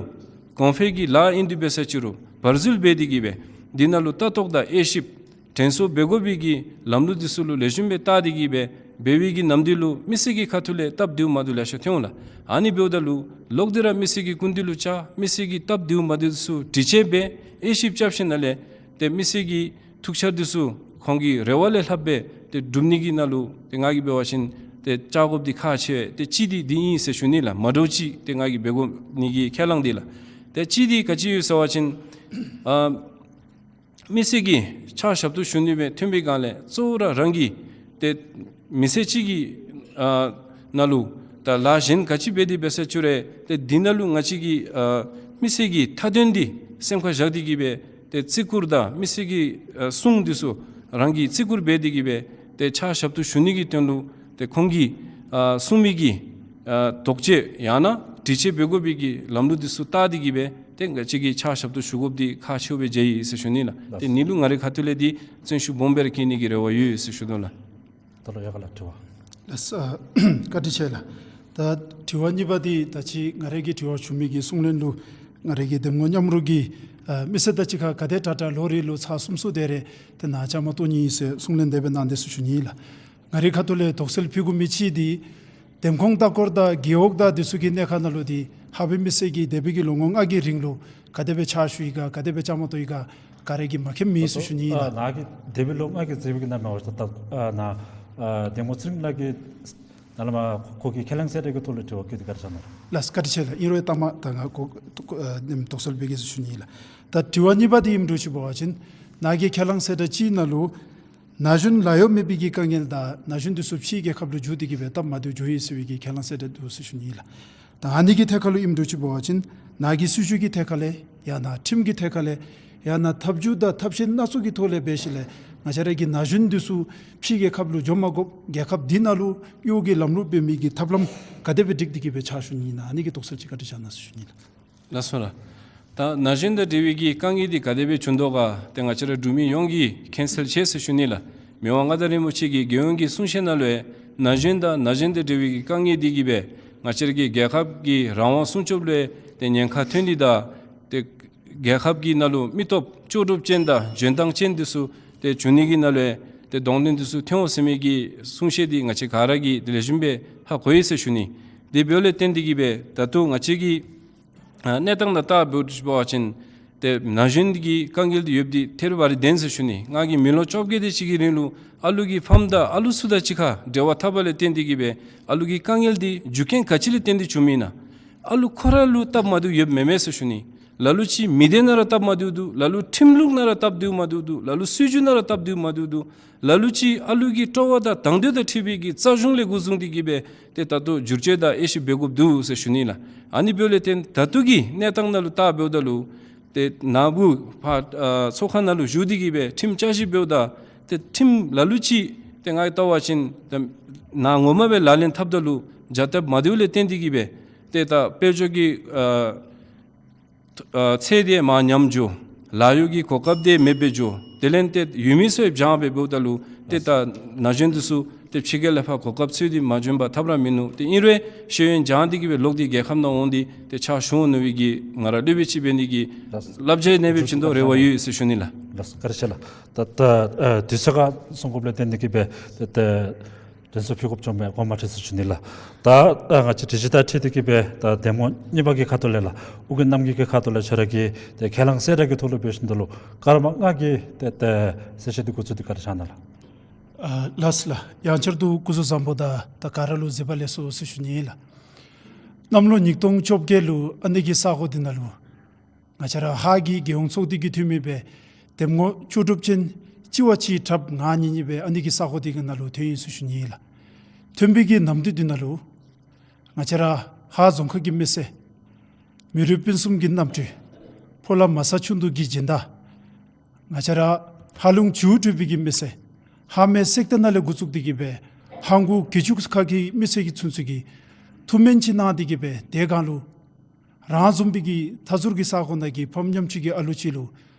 གོང་འཕེལ་གྱི་ལཱ་ཨིན་དེ་འབད་ས་ཅིག་རུང་བར་འཛུལ་འབད་དེ་གིས་སྦེ་འདི་ནང་ལུ་ལྟ་རྟོག་དང་དབྱེ་ཞིབ་དྲན་གསོ་འབད་དགོ་པའི་གི་ལམ་ལུགས་འདི་ཚུ་ལུ་ལེགས་ཤོམ་སྦེ་བལྟ་སྟེ་གིས་སྦེ་འབད་བའི་གི་ནམ་དུས་ལུ་མི་སེར་གྱི་ཁ་ཐུག་ལས་སྟབས་བདེཝ་མ་བདེཝ་ལེ་ཤ་ཐོན་འོང་ལགས། ཨ་ནི་འབདཝ་ད་ལུ་ལོག་སྟེ་ར་མི་སེར་གྱི་སྐུ་མདུན་ལུ་བཅར། མི་སེར་གྱི་སྟབས་བདེཝ་མ་བདེཝ་ཚུ་དྲི་དཔྱད་འབད། དབྱེ་ཞིབ་རྐྱབ་ཞིནམ་ལས་ཏེ་མི་སེར་གྱི་ཐུགས་འཆར་འདི་ཚུ་ཁོང་གི་རེ་བ་ལས་ལྷགཔ་སྦེ་ཏེ་སྒྲུབ་ནི་གི་ནང་ལུ་ཏེ་ང་གིས་འབད་བ་ཅིན་ཏེ་བཅར་དགོཔ་འདི་ཁག་ཆེ་བས། ཏེ་གཅིག་འདི་འདི་ཨིན་ཟེར་ཞུ་ནི་ལགས། མ་འདྲཝ་ཅིག་ཏེ་ང་གིས་འབད་དགོ་ནི་གི་ཁས་བླངས་འདི་ལགས། ཏེ་གཅིག་འདི་ག་ཅི་ཡོད་ཟེར་བ་ཅིན་ཨ་མི་སེར་གྱི་ཕྱག་ཞབས་ཏོག་ཞུ་ནི་སྦེ་ཐོན་པའི་སྒང་ལས་གཙོ་བོ་ར་རང་གི་ཏེ་མི་ཚེ་གཅིག་གི་ཨ་ནང་ལུ་ད་ལཱ་གཞན་ག་ཅི་འབད་དེ་འབད་ས་ཅིག་རུང་ཏེ་འདི་ནང་ལུ་ང་བཅས་ཀྱི་ཨ་མི་སེར་གྱི་མཐའ་དོན་འདི་སེམས་ཁར་བཞག་སྟེ་གིས་སྦེ་ཏེ་བརྩི་བཀུར་དང་མི་སེར་གྱི་ཨ་གསུང་འདི་ཚུ་རང་གིས་བརྩི་བཀུར་འབད་དེ་གིས་སྦེ་ཏེ་ཕྱག་ཞབས་ཏོག་ཞུ་ནི་གི་དོན་ལུ་ཏེ་ཁོང་གིས་ཨ་གསུང་མི་གི་ཨ་དོགས་དཔྱད་ཡང་ན་དྲི་དཔྱད་འབད་དགོ་པའི་གི་ལམ་ལུགས་འདི་ཚུ་བལྟ་སྟེ་གིས་སྦེ་ཏེ་ང་བཅས་ཀྱིས་ཕྱག་ཞབས་ཏོག་ཞུ་དགོཔ་འདི་ཁག་ཆེཝ་སྦེ་མཇལ་ཡི་ཟེར་ཞུ་ནི་ལགས། ཏེ་ཨ་ནི་ལུ་ང་རའི་ཁ་ཐུག་ལས་འདི་བརྩོན་ཤུགས་སྦོམ་སྦེ་ར་བསྐྱེད་ནི་གི་རེ་བ་ཡོད་ཟེར་ཞུ་དོ་ལགས། ད་ལོག་ཡ་ག་ལགས་དྲི་བ། ལགས་སོ། བཀའ་དྲིན་ཆེ་ལགས། ད་དྲི་བ་གཉིས་པ་འདི་ད་ཅི་ང་རའི་གི་དྲི་བ་ཞུ་མི་གི་གསུང་ལན་ལུ་ང་རའི་གི་འདེམས་ངོ་མཉམ་རོགས་ཀྱིས་ཨ་མི་སེར་དང་གཅིག་ཁར་ག་དེ་དྲག་དྲག་ལོ་རེ་ལུ་ཚར་གསུམ་གསུམ་དེ་རེ་ཏེ་ནཱ་བཅའ་མར་གཏོགས་ནི་ཨིན་ཟེར་གསུང་ལན་དེ་སྦེ་གནང་དེས་ཟེར་ཞུ་ནི་ལགས། ང་རའི་ཁ་ཐུག་ལས་དོགས་སེལ་ཕུལ་དགོ་མི་ཅིག་འདི་འདེམས་ཁོངས་ལྟ་སྐོར་དང་རྒེད་འོག་དང་འདི་ཚུ་གི་གནས་ཁག་ནང་ལུ་འདི་ཧཱ་པའི་མི་སེར་གྱིས་འདས་པའི་གི་ལོ་ངོ་ལྔ་གི་རིང་ལུ་ག་དེ་སྦེ་ཕྱག་ཞུ་ཡི་ག་ག་དེ་སྦེ་བཅའ་མར་གཏོགས་ཡི་ག་ག་ར་གིས་མ་མཁྱེནམ་མེད་ཟེར་ཞུ་ནི་ཨིན་ལགས། ནཱ་གི་འདས་པའི་ལོ་ལྔ་གི་རྩིས་པའི་གི་ནང་མ་འབད་བ་ཅིན་ད་ནཱ་ཨ་འདེམས་ངོ་ཚེ་རིང་ལགས་ཀྱིས་ནཱ་ལས་མར་ཁོ་གི་ཁས་བླངས་གསལ་བསྒྲགས་ཀྱི་ཐོག་ལས་དྲི་བ་བཀོད་དེ་ག་ར་བཅར་གནང་། ལགས་བཀའ་དྲིན་ཆེ་ལགས། ཨིན་རུང་ལྟ་མ་ད་ང་ཁོ་ཨ་དོགས་སེལ་འབད་གེ་ཟེར་ཞུ་ནི་ཨིན་ལགས། ད་དྲི་བ་གཉིས་པ་འདི་ཨིནམ་འདྲཝ་ཅིག་འབད་བ་ཅིན་ནཱ་གི་ཁས་བླངས་གསལ་བསྒྲགས་གཅིག་ནང་ལུ་ན་གཞོན་ལཱ་གཡོག་མེད་པའི་གི་དཀའ་ངལ་དང་ན་གཞོན་འདི་ཚུ་ཕྱིའི་རྒྱལ་ཁབ་ལུ་འགྱོ་སྟེ་གིས་སྦེ་སྟབས་མ་བདེཝ་འགྱོ་ཡི་ཟེར་བའི་གི་ཁས་བླངས་གསལ་བསྒྲགས་འདུག་ཟེར་ཞུ་ནི་ཨིན་ལགས། ད་ཨ་ནི་གི་ཐད་ཁར་ལུ་ཨིནམ་འདྲཝ་ཅིག་འབད་བ་ཅིན་ནཱ་གི་སྲིད་བྱུས་ཀྱི་ཐད་ཁར་ལས་ཡང་ན་ཁྲིམས་ཀྱི་ཐད་ཁར་ལས་ཡང་ན་ཐབས་བྱུས་དང་ཐབས་ཤེས་སྣ་ཚོགས་ཀྱི་ཐོག་ལས་འབད་ཞིནམ་ལས་ང་བཅས་ར་གི་ན་གཞོན་འདི་ཚུ་ཕྱིའི་རྒྱལ་ཁབ་ལུ་འགྱོ་མ་དགོཔ་རྒྱལ་ཁབ་འདི་ནང་ལུ་གཡོག་གི་ལམ་ལུགས་འབད་མི་གི་ཐབས་ལམ་ག་དེ་སྦེ་སྒྲིག་སྟེ་གིས་སྦེ་ཕྱག་ཞུ་ནི་ཨིན་ན་ཨ་ནི་གི་དོགས་སེལ་ཅིག་བཀའ་དྲིན་བསྐྱང་གནང་ཟེར་ཞུ་ནི་ལགས། ལགས་སོ་ལགས། ད་ན་གཞོན་དང་འབྲེལ་བའི་གི་དཀའ་ངལ་འདི་ག་དེ་སྦེ་བྱུང་དོ་ག་ཏེ་ང་བཅས་ར་འབྲུག་མི་ཡོངས་ཀྱིས་མཁྱེན་གསལ་ཆེ་ཟེར་ཞུ་ནི་ལགས། མི་དབང་མངའ་བདག་རིན་པོ་ཆེ་གིས་རྒྱལ་ཡོངས་ཀྱི་གསུང་བཤད་ནང་ལུ་ཡང་ན་གཞོན་དང་ན་གཞོན་དང་འབྲེལ་བའི་གི་དཀའ་ངལ་འདི་གིས་སྦེ་ང་བཅས་ར་གི་རྒྱལ་ཁབ་ཀྱི་རང་དབང་སྲུང་སྐྱོབ་ལུ་ཡང་ཏེ་ཉེན་ཁ་ཐོན་ནི་དང་ཏེ་རྒྱལ་ཁབ་ཀྱི་ནང་ལུ་མི་སྟོབས་ལྕོགས་གྲུབ་ཅན་དང་འཇོན་ཐང་ཅན་འདི་ཚུ་ཏེ་བྱུང་ནི་གི་ནང་ལུ་ཡང་ཏེ་གདོང་ལེན་འདི་ཚུ་ཐོན་འོང་ཟེར་མི་གི་གསུང་བཤད་འདི་ང་བཅས་ག་ར་གིས་ཏེ་ལེགས་ཤོམ་སྦེ་ཧ་གོ་ཡི་ཟེར་ཞུ་ནི། དེ་འབདཝ་ལས་བརྟེན་ཏེ་གིས་སྦེ་ད་ལྟོ་ང་བཅས་ཀྱི་ཨ་གནས་སྟངས་ནང་བལྟ་འབདཝ་འབད་བ་ཅིན་ཏེ་ན་གཞོན་གྱི་དཀའ་ངལ་འདི་ཡོདཔ་འདི་ཐེ་རི་བ་རི་བདེན་ཟེར་ཞུ་ནི། ང་གིས་མི་ལོ་བཅོ་བརྒྱད་དེ་ཅིག་གི་རིང་ལུ་ཨ་ལུ་གི་ཕམ་དང་ཨ་ལུ་ཚུ་དང་གཅིག་ཁར་འབྲེལ་བ་འཐབ་པ་ལས་བརྟེན་ཏེ་གིས་སྦེ་ཨ་ལུ་གི་དཀའ་ངལ་འདི་རྒྱུ་རྐྱེན་ག་ཅི་ལས་བརྟེན་ཏེ་བྱུངམ་ཨིན་ན། ཨ་ལུ་ཁོ་ར་ལུ་སྟབས་མ་བདེཝ་ཡོདཔ་མེན་མས་ཟེར་ཞུ་ནི། ལ་ལུ་ཅིག་མི་སྡེ་ནང་ར་སྟབས་མ་བདེཝ་འདུག། ལ་ལུ་ཁྲིམས་ལུགས་ནང་ར་སྟབས་བདེཝ་མ་བདེཝ་འདུག། ལ་ལུ་སྲིད་བྱུས་ནང་ར་སྟབས་བདེཝ་མ་བདེཝ་འདུག། ལ་ལུ་ཅིག་ཨ་ལུ་གི་སྤྲོ་བ་དང་དང་འདོད་དང་འཁྲིལ་བའི་གི་རྩ་གཞུང་ལས་འགོ་བཟུང་སྟེ་གིས་སྦེ་ཏེ་ད་ལྟོ་བསྒྱུར་བཅོས་དང་དབྱེ་ཞིབ་འབད་དགོཔ་འདུག་ཟེར་ཞུ་ནི་ལགས། ཨ་ནི་འབདཝ་ལས་བརྟེན་ད་ལྟོ་གི་གནས་སྟངས་ནང་ལུ་བལྟ་འབདཝ་ད་ལུ་ཏེ་ནཱ་བུ་ཕར་ཨ་ཚོགས་ཁང་ནང་ལུ་བཞུགས་ཏེ་གིས་སྦེ་ཁྲིམས་བསྐྱར་ཞིབ་འབདཝ་ད་ཏེ་ཁྲིམས་ལ་ལུ་ཅིག་ཏེ་ང་གིས་བལྟ་བ་ཅིན་ཏེ་ནཱ་ངོ་མ་སྦེ་ལག་ལེན་འཐབ་ད་ལུ་བྱ་སྟབས་མ་བདེཝ་ལས་བརྟེན་ཏེ་གིས་སྦེ་ཏེ་ད་དཔལ་འབྱོར་གྱི་ཨ་ཨ་ཚད་འདི་མར་ཉམས་འགྱོ། ལཱ་གཡོག་གི་གོ་སྐབས་འདི་མེདཔ་སྦེ་འགྱོ། དེ་ལས་ཏེ་ཡུལ་མི་ཚུ་ཡང་བྱང་སྦེ་འབདཝ་ད་ལུ་ཏེ་ད་ན་གཞོན་འདི་ཚུ་ཏེ་ཕྱི་རྒྱལ་ལས་ཕར་གོ་སྐབས་འཚོལ་ཏེ་མ་བྱོན་པར་ཐབས་ར་མིན་ནུག། ཏེ་ཨིན་རུང་ཤེས་ཡོན་སྦྱངས་ཏེ་གིས་སྦེ་ལོག་སྟེ་རྒྱལ་ཁབ་ནང་འོང་སྟེ་ཏེ་ཕྱག་ཞུ་འོང་ནི་སྦེ་གི་ང་ར་སློབ་དཔོན་ཅིག་འབད་ནི་གི་ལགས། བསླབ་བྱ་གནས་སྦེ་བྱིན་དོ་རེ་བ་ཡོད་ཟེར་ཞུ་ནི་ལགས། ལགས་བཀའ་དྲིན་ཆེ་ལགས། ད་ད་ཨ་དུས་ཚོད་ཁར་གསུང་དགོཔ་ལས་བརྟེན་ཏེ་གིས་སྦེ་ད་ད་དྲན་གསོ་ཕུལ་དགོཔ་བྱུངམ་མས། དགོངསམ་མ་ཁྲེལ་ཟེར་ཞུ་ནི་ལགས། ད་ཨ་ང་བཅས་དྲི་གཞི་དང་འཁྲིལ་ཏེ་གིས་སྦེ་ད་འདེམས་ངོ་གཉིས་པ་གི་ཁ་ཐུག་ལས་ལགས། ཨོ་རྒྱན་རྣམ་རྒྱལ་གྱི་ཁ་ཐུག་ལས་ཁྱོད་ར་གི་ཏེ་ཁས་བླངས་གསལ་བསྒྲགས་ཀྱི་ཐོག་ལུ་འབད་བཞིན་དུ་ལུ་སྐར་མ་ལྔ་གི་ཏེ་ཏེ་གསལ་བཤད་འདི་འགོ་བཙུགས་ཏེ་ག་ར་བཅར་གནང་ལགས། ཨ་ལགས་ལགས། ཡང་བསྐྱར་དུ་སྐུ་གཟུགས་བཟང་པོ་དང་ད་ག་ར་ལུ་གཟིགས་པ་ལེགས་སོ་ཟེར་ཞུ་ནི་ལགས། གནམ་ལོ་ཉིས་སྟོང་བཅོ་བརྒྱད་ལུ་ཨ་ནི་གི་ས་གོ་འདི་ནང་ལུ་ང་བཅས་ར་ཧཱ་གི་རྒྱལ་ཡོངས་ཚོགས་སྡེ་གི་འཐུས་མི་སྦེ་འདེམས་ངོ་ལྕོགས་གྲུབ་ཅན་ གཅིག་བ་གཅིག་དྲགཔ་ང་གཉིས་གཉིས་སྦེ་ཨ་ནི་གི་ས་གོ་འདི་གི་ནང་ལུ་ཐོན་ཡི་ཟེར་ཞུ་ནི་ཨིན་ལགས། ཐོན་པའི་གི་ནམ་དུས་འདི་ནང་ལུ་ང་བཅས་ར་ཧཱ་རྫོང་ཁག་གི་མི་སེར་མི་རུས་སྤུན་གསུམ་གྱི་རྣམ་སྤྲུལ་ཕོ་ལྷ་མ་ས་ཆུ་འདུ་གི་སྦྱིན་བདག། ང་བཅས་ར་ཧཱ་ལུང་ཇུ་ཏྲུ་པའི་གི་མི་སེར་ཧཱ་སྨད་སེག་སྟེང་ནང་ལས་འགོ་བཙུགས་ཏེ་གི་སྦེ་ཧཱ་གུ་གི་ཆུ་ཁ་གི་མི་སེར་གྱིས་ཚུན་ཚོད་ཀྱི་ཐུགས་སྨོན་ཅིག་གནང་སྟེ་གི་སྦེ་དེ་སྒང་ལུ་རང་བཟུམ་པའི་གི་མཐའ་ཟུར་གྱི་ས་གོ་ནང་གི་ཕམ་ཉམ་ཆུང་གི་ཨ་ལུ་ཅིག་ལུ་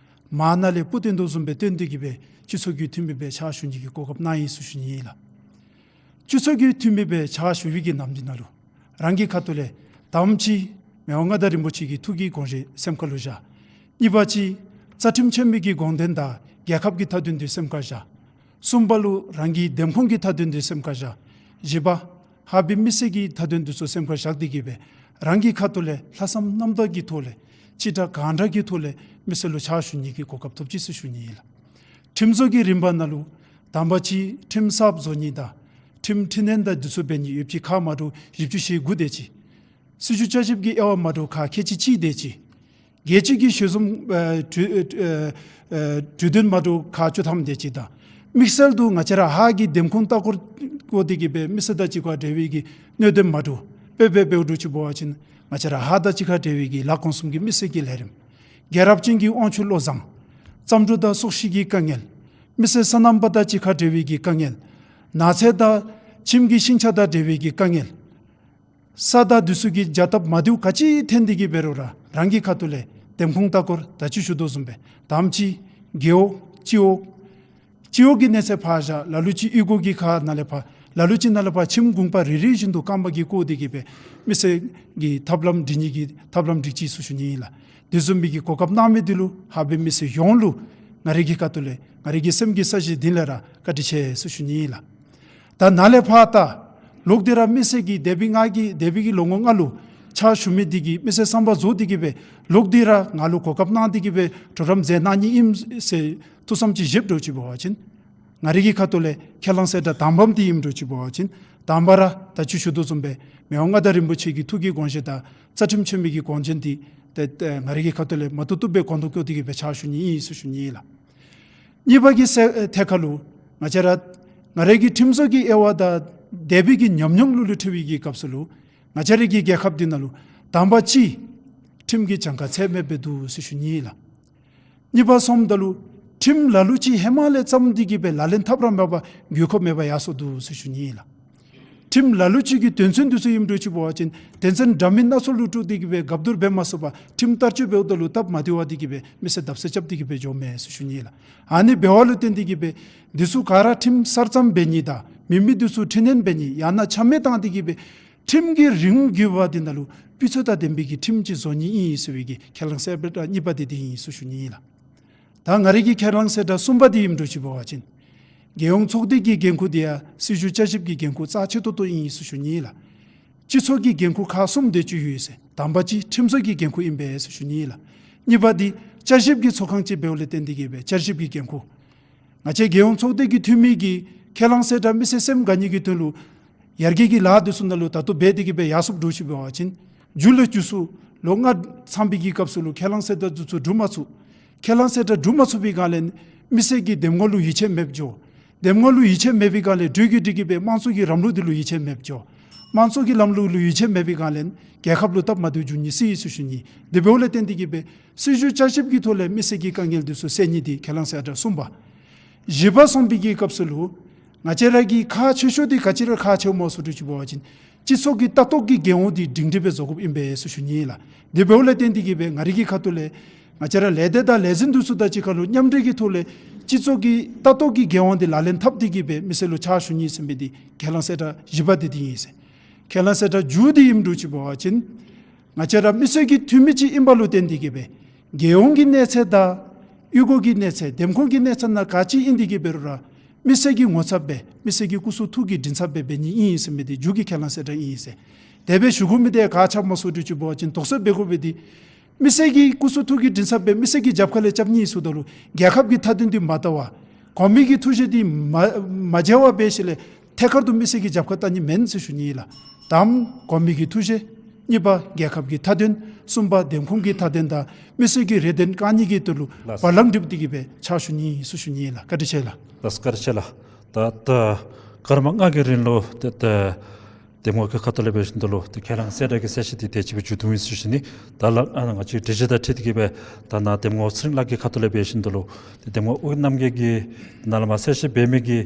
མར་ནཱ་ལས་སྤུ་སྟོན་དོ་བཟུམ་སྦེ་སྟོན་ཏེ་གི་སྦེ་སྤྱི་ཚོགས་ཀྱི་འཐུས་མི་སྦེ་ཕྱག་ཞུ་ནི་གི་གོ་སྐབས་གནང་ཡི་ཟེར་ཞུ་ནི་ཨིན་ལགས། སྤྱི་ཚོགས་ཀྱི་འཐུས་མི་སྦེ་ཕྱག་ཞུ་བའི་གི་ནམ་དུས་ནང་ལུ་རང་གི་ཁ་ཐུག་ལས་དང་པ་ཅིག་མི་དབང་མངའ་བདག་རིན་པོ་ཆེ་གི་ཐུགས་ཀྱི་དགོངས་བཞེད་སེམས་ཁ་ལུ་བཞག། གཉིས་པ་ཅིག་རྩ་ཁྲིམས་ཆེན་མོའི་གི་དགོངས་དོན་དང་རྒྱལ་ཁབ་ཀྱི་མཐའ་དོན་འདི་སེམས་ཁར་བཞག། གསུམ་པ་ལུ་རང་གི་འདེམས་ཁོངས་ཀྱི་མཐའ་དོན་འདི་སེམས་ཁར་བཞག། བཞི་པ་ཧཱ་པའི་མི་སེར་གྱི་མཐའ་དོན་འདི་ཚུ་སེམས་ཁར་བཞག་སྟེ་གི་སྦེ་རང་གི་ཁ་ཐུག་ལས་ལྷག་བསམ་རྣམ་དག་གི་ཐོག་ལས་ཅི་དྲག་གང་དྲག་གི་ཐོག་ལས་མི་སེར་ལུ་ཕྱག་ཞུ་ནི་གི་གོ་སྐབས་ཐོབ་ཅི་ཟེར་ཞུ་ནི་ཨིན་ལགས། ཁྲིམས་བཟོ་གི་རིམ་པ་ནང་ལུ་དང་པ་ཅིག་ཁྲིམས་གསརཔ་བཟོ་ནི་དང་ཁྲིམས་འཕྲི་སྣོན་དང་འདི་ཚུ་འབད་ནི་ཡོདཔ་ཅིག་ཁག་མ་འདྲཝ་བཞི་བཅུ་ཞེ་དགུ་དེ་ཅིག། སྲིད་བྱུས་བསྐྱར་ཞིབ་ཀྱི་དབྱེ་བ་མ་འདྲཝ་ཁག་ཁལ་གཅིག་གཅིག་དེ་ཅིག། རྒྱལ་སྤྱི་གི་ཞལ་འཛོམས་ཨ་གྲོས་ཨ་ཨ་གྲོས་དོན་མ་འདྲཝ་ཁག་བཅུ་ཐམ་དེ་ཅིག་དང་། དམིགས་བསལ་དུ་ང་བཅས་ར་ཧཱ་གི་འདེམས་ཁོངས་ལྟ་སྐོར་སྐོར་འདི་གི་སྦེ་མི་སེར་དང་གཅིག་ཁར་འབྲེལ་བའི་གི་གནད་དོན་མ་འདྲཝ་དཔེ་འབད་འབདཝ་འདྲཝ་ཅིག་འབད་བ་ཅིན་ང་བཅས་ར་ཧཱ་དང་གཅིག་ཁར་འབྲེལ་བའི་གི་ལཱ་གོང་གསུམ་གྱི་མི་སེར་གྱི་ལས་རིམ། རྒྱལ་རབས་ཅན་གྱི་དབང་ཆ་བློ་བཟང་། བརྩམས་སྒྲུང་དང་ཚོགས་ཞིང་གི་དཀའ་ངལ། མི་སེར་སོ་ནམ་པ་དང་གཅིག་ཁར་འབྲེལ་བའི་གི་དཀའ་ངལ། ནགས་ཚལ་དང་ཁྱིམ་གྱི་ཤིང་ཆ་དང་འབྲེལ་བའི་གི་དཀའ་ངལ། ས་དང་འདི་ཚུ་གི་རྒྱ་སྟབས་མ་བདེཝ་ག་ཅི་ཐོན་ཏེ་གི་འབད་རུང་ར་རང་གི་ཁ་ཐུག་ལས་འདེམས་ཁོངས་ལྟ་སྐོར་ད་ཅི་ཞུ་དོ་བཟུམ་སྦེ་དང་པ་ཅིག་རྒེད་འོག་སྤྱི་འོག་སྤྱི་འོག་གི་གནས་ཚད་ཕར་བཞག། ལ་ལུ་ཅིག་གཡུས་སྒོ་གི་ཁ་ནང་ལས་ཕར་ལ་ལུ་ཅིག་ནང་ལས་ཕར་ཁྱིམ་གུང་པ་རེ་རེ་བཞིན་དུ་རྐང་པ་གིས་བསྐོར་ཏེ་གི་སྦེ་མི་སེར་གྱི་ཐབས་ལམ་སྒྲིག་ནི་གི་ཐབས་ལམ་སྒྲིག་ཅི་ཟེར་ཞུ་ནི་ཨིན་ལགས། དེ་བཟུམ་མའི་གི་གོ་སྐབས་གནང་མི་འདི་ལུ་ཧཱ་པའི་མི་སེར་ཡོངས་ལུ་ང་རའི་གི་ཁ་ཐུག་ལས་ང་རའི་གི་སེམས་ཀྱི་ས་གཞི་གཏིང་ལས་ར་བཀའ་དྲིན་ཆེ་ཟེར་ཞུ་ནི་ཨིན་ལགས། ད་ནཱ་ལས་ཕར་ད་ལོག་སྟེ་ར་མི་སེར་གྱིས་འདས་པའི་ང་གིས་འདས་པའི་གི་ལོ་ངོ་ལྔ་ལུ་ཕྱག་ཞུ་མི་འདི་གིས་མི་སེར་བསམ་པ་རྫོགས་ཏེ་གི་སྦེ་ལོག་སྟེ་ར་ང་ལུ་གོ་སྐབས་གནང་སྟེ་གི་སྦེ་གྲོགས་རམ་མཛད་གནང་ནི་ཨིན་ཟེར་ཐུགས་བསམ་ཅིག་བཞེསཔ་འདྲཝ་ཅིག་འབད་བ་ཅིན་ང་རའི་གི་ཁ་ཐུག་ལས་ཁས་བླངས་གསལ་བསྒྲགས་དང་པམ་འདི་ཨིནམ་འདྲཝ་ཅིག་འབད་བ་ཅིན་དང་པ་ར་ད་ཅི་ཞུ་དོ་བཟུམ་སྦེ་མི་དབང་མངའ་བདག་རིན་པོ་ཆེ་གི་ཐུགས་ཀྱི་དགོངས་བཞེད་དང་རྩ་ཁྲིམས་ཆེན་མོའི་གི་དགོངས་བཞེད་འདི་ཏེ་ཏེ་ང་རའི་གི་ཁ་ཐུག་ལས་མ་བཏུབ་བཏུབ་སྦེ་གོང་དུ་བཀོད་དེ་གི་སྦེ་ཕྱག་ཞུ་ནི་ཨིན་ཟེར་ཞུ་ནི་ཨིན་ལགས། གཉིས་པ་གི་ས་ཐད་ཁར་ལུ་ང་བཅས་ར་ང་རའི་གི་ཁྲིམས་བཟོ་གི་དབྱེ་བ་དང་འདས་པའི་གི་ཉམས་མྱོང་ལུ་ལུ་འཁྲིལ་བའི་གི་སྐབས་སུ་ལུ་ང་བཅས་རའི་གི་རྒྱལ་ཁབ་འདི་ནང་ལུ་དང་པ་ཅིག་ཁྲིམས་ཀྱི་གྱངས་ཁ་ཚད་མེདཔ་སྦེ་འདུག་ཟེར་ཞུ་ནི་ཨིན་ལགས། གཉིས་པ་སོངམ་ད་ལུ་ཁྲིམས་ལ་ལུ་ཅིག་ཧེ་མ་ལས་བརྩམས་ཏེ་གི་སྦེ་ལག་ལེན་འཐབ་ར་མེད་པར་དགོས་མཁོ་མེད་པར་ཡར་སོང་འདུག་ཟེར་ཞུ་ནི་ཨིན་ལགས། ཁྲིམས་ལ་ལུ་ཅིག་གི་དོན་ཚན་འདི་ཚུ་ཨིནམ་འདྲཝ་ཅིག་འབད་བ་ཅིན་དོན་ཚན་འདྲ་མིན་སྣ་ཚོགས་ལུ་དཀྲུགས་ཏེ་གི་སྦེ་རྒབ་བསྡུར་འབད་མ་ཚུགས་པར་ཁྲིམས་བསྟར་སྤྱོད་འབདཝ་ད་ལུ་སྟབས་མ་བདེ་བ་འདི་གིས་སྦེ་མི་སེར་བརྡབ་གསིག་རྐྱབ་སྟེ་གི་སྦེ་འགྱོཝ་མས་ཟེར་ཞུ་ནི་ཨིན་ལགས། ཨ་ནི་འབད་བ་ལུ་བརྟེན་ཏེ་གི་སྦེ་འདི་ཚུ་ག་ར་ཁྲིམས་གསར་རྩོམ་འབད་ནི་དང་མེད་མི་འདི་ཚུ་འཕྲི་སྣོན་འབད་ནི་ཡང་ན་ཆ་མེད་བཏང་སྟེ་གི་སྦེ་ཁྲིམས་ཀྱི་རིང་རྒྱུད་པ་འདི་ནང་ལུ་སྤུས་ཚད་དང་ལྡན་པའི་གི་ཁྲིམས་ཅིག་བཟོ་ནི་ཨིན་ཟེར་བའི་གི་ཁས་བླངས་གསལ་བསྒྲགས་གཉིས་པ་འདི་འདི་ཨིན་ཟེར་ཞུ་ནི་ཨིན་ལགས། ད་ང་རའི་གི་ཁས་བླངས་གསལ་བསྒྲགས་གསུམ་པ་འདི་ཨིནམ་འདྲཝ་ཅིག་འབད་བ་ཅིན་རྒྱལ་ཡོངས་ཚོགས་སྡེ་གི་འགན་ཁུར་འདི་ཡང་སྲིད་བྱུས་བསྐྱར་ཞིབ་ཀྱི་འགན་ཁུར་རྩ་ཆེ་ཏོག་ཏོ་ཨིན་ཟེར་ཞུ་ནི་ཨིན་ལགས། སྤྱི་ཚོགས་ཀྱི་འགན་ཁུར་ཁག་གསུམ་དེ་ཅིག་ཡོད་ཟེར། དང་པ་ཅིག་ཁྲིམས་བཟོ་གི་འགན་ཁུར་ཨིན་པས་ཟེར་ཞུ་ནི་ཨིན་ལགས། གཉིས་པ་འདི་བསྐྱར་ཞིབ་ཀྱི་ཚོགས་ཁང་ཅིག་འབདཝ་ལས་བརྟེན་ཏེ་གི་སྦེ་བསྐྱར་ཞིབ་ཀྱི་འགན་ཁུར། ང་བཅས་རྒྱལ་ཡོངས་ཚོགས་སྡེ་གི་འཐུས་མི་གིས་ཁས་བླངས་གསལ་བསྒྲགས་མི་སེར་སེམས་དགའ་ནི་གི་དོན་ལུ་ཡར་རྒྱས་ཀྱི་ལཱ་འདི་ཚུ་ནང་ལུ་ད་ལྟོ་འབད་དེ་གི་སྦེ་ཡར་སོངམ་འདྲཝ་ཅིག་འབད་བ་ཅིན་མཇུག་ལས་མཇུག་སུ་ལོ་ལྔ་ཚང་པའི་གི་སྐབས་སུ་ལུ་ཁས་བླངས་གསལ་བསྒྲགས་འདི་ཚུ་གྲུབ་མ་ཚུགས། ཁས་བླངས་གསལ་བསྒྲགས་གྲུབ་མ་ཚུགས་པའི་སྒང་ལས་མི་སེར་གྱི་འདེམས་ངོ་ལུ་ཡིད་ཆེས་མེདཔ་འགྱོ། འདེམས་ངོ་ལུ་ཡིད་ཆེས་མེད་པའི་སྒང་ལས་གྲོས་ཀྱི་སྒྲིག་གི་སྦེ་དམངས་གཙོ་གི་ལམ་ལུགས་འདི་ལུ་ཡིད་ཆེས་མེདཔ་འགྱོ། དམངས་གཙོ་གི་ལམ་ལུགས་ལུ་ཡིད་ཆེས་མེད་པའི་སྒང་ལས་རྒྱལ་ཁབ་ལུ་སྟབས་མ་བདེཝ་འབྱུང་ནི་སྲིད་ཟེར་ཞུ་ནི། དེ་འབདཝ་ལས་བརྟེན་ཏེ་གི་སྦེ་སྲིད་བྱུས་བསྐྱར་ཞིབ་ཀྱི་ཐོག་ལས་མི་སེར་གྱི་དཀའ་ངལ་འདི་ཚུ་སེལ་ནི་འདི་ཁས་བླངས་གསལ་བསྒྲགས་གསུམ་པ། བཞི་པ་སོང་པའི་གི་སྐབས་སུ་ལུ་ང་བཅས་ར་གི་ཁག་ཆེ་ཤོས་འདི་ག་ཅི་ར་ཁག་ཆེཝ་སྨོ་ཟེར་འདྲཝ་ཅིག་འབད་བ་ཅིན་སྤྱི་ཚོགས་ཀྱི་ལྟ་རྟོག་གི་འགན་དབང་འདི་སྒྲིང་སྒྲི་སྦེ་བཟོ་དགོཔ་ཨིན་པས་ཟེར་ཞུ་ནི་ཨིན་ལགས། དེ་འབདཝ་ལས་བརྟེན་ཏེ་གི་སྦེ་ང་རའི་གི་ཁ་ཐུག་ལས་ང་བཅས་ར་ལས་སྡེ་དང་ལས་འཛིན་འདི་ཚུ་དང་གཅིག་ཁར་ལུ་མཉམ་འབྲེལ་གྱི་ཐོག་ལས་སྤྱི་ཚོགས་ཀྱི་ལྟ་རྟོག་གི་འགན་དབང་འདི་ལག་ལེན་འཐབ་སྟེ་གི་སྦེ་མི་སེར་ལུ་ཕྱག་ཞུ་ནི་ཟེར་མི་འདི་ཁས་བླངས་གསལ་བསྒྲགས་བཞི་པ་འདི་འདི་ཨིན་ཟེར། ཁས་བླངས་གསལ་བསྒྲགས་བཅུ་འདི་ཨིནམ་འདྲཝ་ཅིག་འབད་བ་ཅིན་ང་བཅས་ར་མི་སེར་གྱི་འཐུས་མི་ཅིག་ཨིནམ་ལུ་བརྟེན་ཏེ་གི་སྦེ་རྒྱལ་ཡོངས་ཀྱི་གནས་ཚད་དང་གཡུས་སྒོ་གི་གནས་ཚད་འདེམས་ཁོངས་ཀྱི་གནས་ཚད་ནང་ག་ཅི་ཨིན་ཏེ་གི་འབད་རུང་ར་མི་སེར་གྱི་ངོ་ཚབ་སྦེ་མི་སེར་གྱི་སྐུ་གསུང་ཐུགས་ཀྱི་མགྲིན་ཚབ་སྦེ་འབད་ནི་ཨིན་ཟེར་མི་འདི་མཇུག་གི་ཁས་བླངས་གསལ་བསྒྲགས་ཨིན་ཟེར། དེ་སྦེ་ཞུ་དགོ་མི་འདི་ག་ཅི་སྨོ་ཟེར་འདྲཝ་ཅིག་འབད་བ་ཅིན་དོགས་སེལ་འབད་དགོ་པའི་འདི་མི་སེར་གྱི་སྐུ་གསུང་ཐུགས་ཀྱི་མགྲིན་ཚབ་སྦེ་མི་སེར་གྱི་རྒྱབ་ཁ་ལས་རྐྱབ་ནི་ཟེརཝ་ད་ལུ་རྒྱལ་ཁབ་ཀྱི་མཐའ་དོན་འདི་མ་བལྟ་བར་གོང་མའི་གི་ཐུགས་བཞེད་འདི་མ་མ་མཇལ་བར་འབད་ཞིནམ་ལས་ཐད་ཀར་དུ་མི་སེར་གྱི་རྒྱབ་ཁར་བལྟ་ནི་མེན་ཟེར་ཞུ་ནི་ཨིན་ལགས། དང་པ་གོང་མའི་གི་ཐུགས་བཞེད། གཉིས་པ་རྒྱལ་ཁབ་ཀྱི་མཐའ་དོན། གསུམ་པ་འདེམས་ཁོངས་ཀྱི་མཐའ་དོན་དང་མི་སེར་གྱི་རེ་འདུན་བསྐང་ནི་གི་དོན་ལུ་ལགས། བར་ལམ་སྒྲིག་སྟེ་གི་སྦེ་ཕྱག་ཞུ་ནི་ཟེར་ཞུ་ནི་ལགས། བཀའ་དྲིན་ཆེ་ལགས། ལགས་སོ། བཀའ་དྲིན་ཆེ་ལགས། ད་ད་སྐར་མ་ལྔ་གི་རིང་ལུ་ཏེ་ད་འདེམས་ངོ་གི་ཁ་ཐུག་ལས་འབད་ཞིནམ་ད་ལུ་ཏེ་ཁས་བླངས་གསལ་བསྒྲགས་ཀྱི་གསལ་བཤད་འདི་དེ་ཅིག་སྦེ་མཇུག་བསྡུ་ཡི་ཟེར་ཞུ་ནི། ད་ལགས། ཨ་ནཱ་ང་བཅས་སྒྲིག་གཞི་དང་འཁྲིལ་ཏེ་གི་སྦེ་ད་ནཱ་འདེམས་ངོ་ཚེ་རིང་ལགས་ཀྱི་ཁ་ཐུག་ལས་འབད་ཞིནམ་ད་ལུ་ཏེ་འདེམས་ངོ་ཨོ་རྒྱན་རྣམ་རྒྱལ་གྱིས་ནཱ་ལས་མར་གསལ་བཤད་འབད་མི་གི་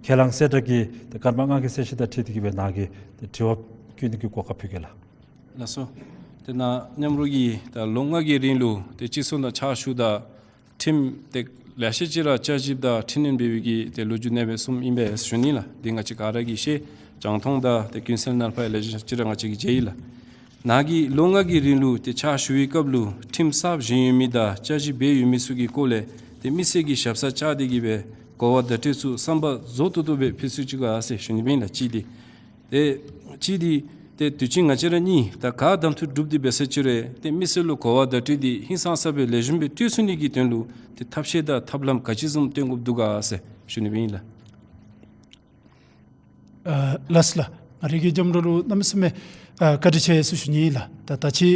ཁས་བླངས་གསལ་བསྒྲགས་ཀྱི་ཏེ་སྐར་མ་ལྔ་གི་གསལ་བཤད་དང་འཁྲིལ་ཏེ་གི་སྦེ་ནཱ་གི་ཏེ་དྲི་བ་བཀོད་ནི་གི་གོ་སྐབས་ཕུལ་གེ་ལགས། ལགས་སོ། ཏེ་ནཱ་མཉམ་རོགས་ཀྱིས་ད་ལོ་ལྔ་གི་རིང་ལུ་ཏེ་སྤྱི་ཚོགས་ནང་ཕྱག་ཞུཝ་ད་ཁྲིམས་ཏེ་ལེ་ཤ་ཅིག་ར་བསྐྱར་ཞིབ་དང་འཕྲི་སྣོན་འབད་བའི་གི་ཏེ་ལོ་རྒྱུས་གནས་པའི་གསུངམ་ཨིན་པས་ཟེར་ཞུ་ནི་ལགས། འདི་ང་བཅས་ག་ར་གིས་ཤེས། རྒྱང་མཐོང་དང་ཏེ་ཀུན་གསལ་ནང་ཕར་ལེ་ཤ་ཅིག་ར་ང་བཅས་ཀྱིས་མཇལ་ཡི་ལགས། ནཱ་གི་ལོ་ལྔ་གི་རིང་ལུ་ཏེ་ཕྱག་ཞུ་བའི་སྐབས་ལུ་ཁྲིམས་གསརཔ་བཞེངས་ཡོད་མི་དང་བསྐྱར་ཞིབ་འབད་ཡོད་མི་ཚུ་གི་སྐོར་ལས་ཏེ་མི་སེར་གྱི་ཞབས་སར་བཅར་ཏེ་གི་སྦེ་གོ་བ་བརྡ་སྤྲོད་ཚུ་བསམ་པ་རྫོགས་ཏོག་ཏོ་སྦེ་ཕུལ་ཚུགས་ཅི་ག་ཟེར་ཞུ་ནི་ཨིན་ལགས། གཅིག་འདི། ཏེ་གཅིག་འདི་ཏེ་དུས་ཅི་ང་བཅས་ར་གཉིས་ད་ག་གདམ་འཐུ་གྲུབ་སྟེ་འབད་ས་ཅིག་རུང་ཏེ་མི་སེར་ལུ་གོ་བ་བརྡ་སྤྲོད་འདི་ཧིང་སངས་ས་སྦེ་ལེགས་ཤོམ་སྦེ་སྤྲོད་ཚུགས་ནི་གི་དོན་ལུ་ཏེ་ཐབས་ཤེས་དང་ཐབས་ལམ་ག་ཅི་བཟུམ་སྟོན་དགོཔ་འདུག་ག་ཟེར་ཞུ་ནི་ཨིན་ལགས། ཨ་ལགས་སོ་ལགས། ང་རའི་གི་འཇམ་རོགས་ལུ་གནམ་མེད་ས་མེད་ཨ་བཀའ་དྲིན་ཆེ་ཟེར་ཞུ་ནི་ལགས། ད་ད་ཅི་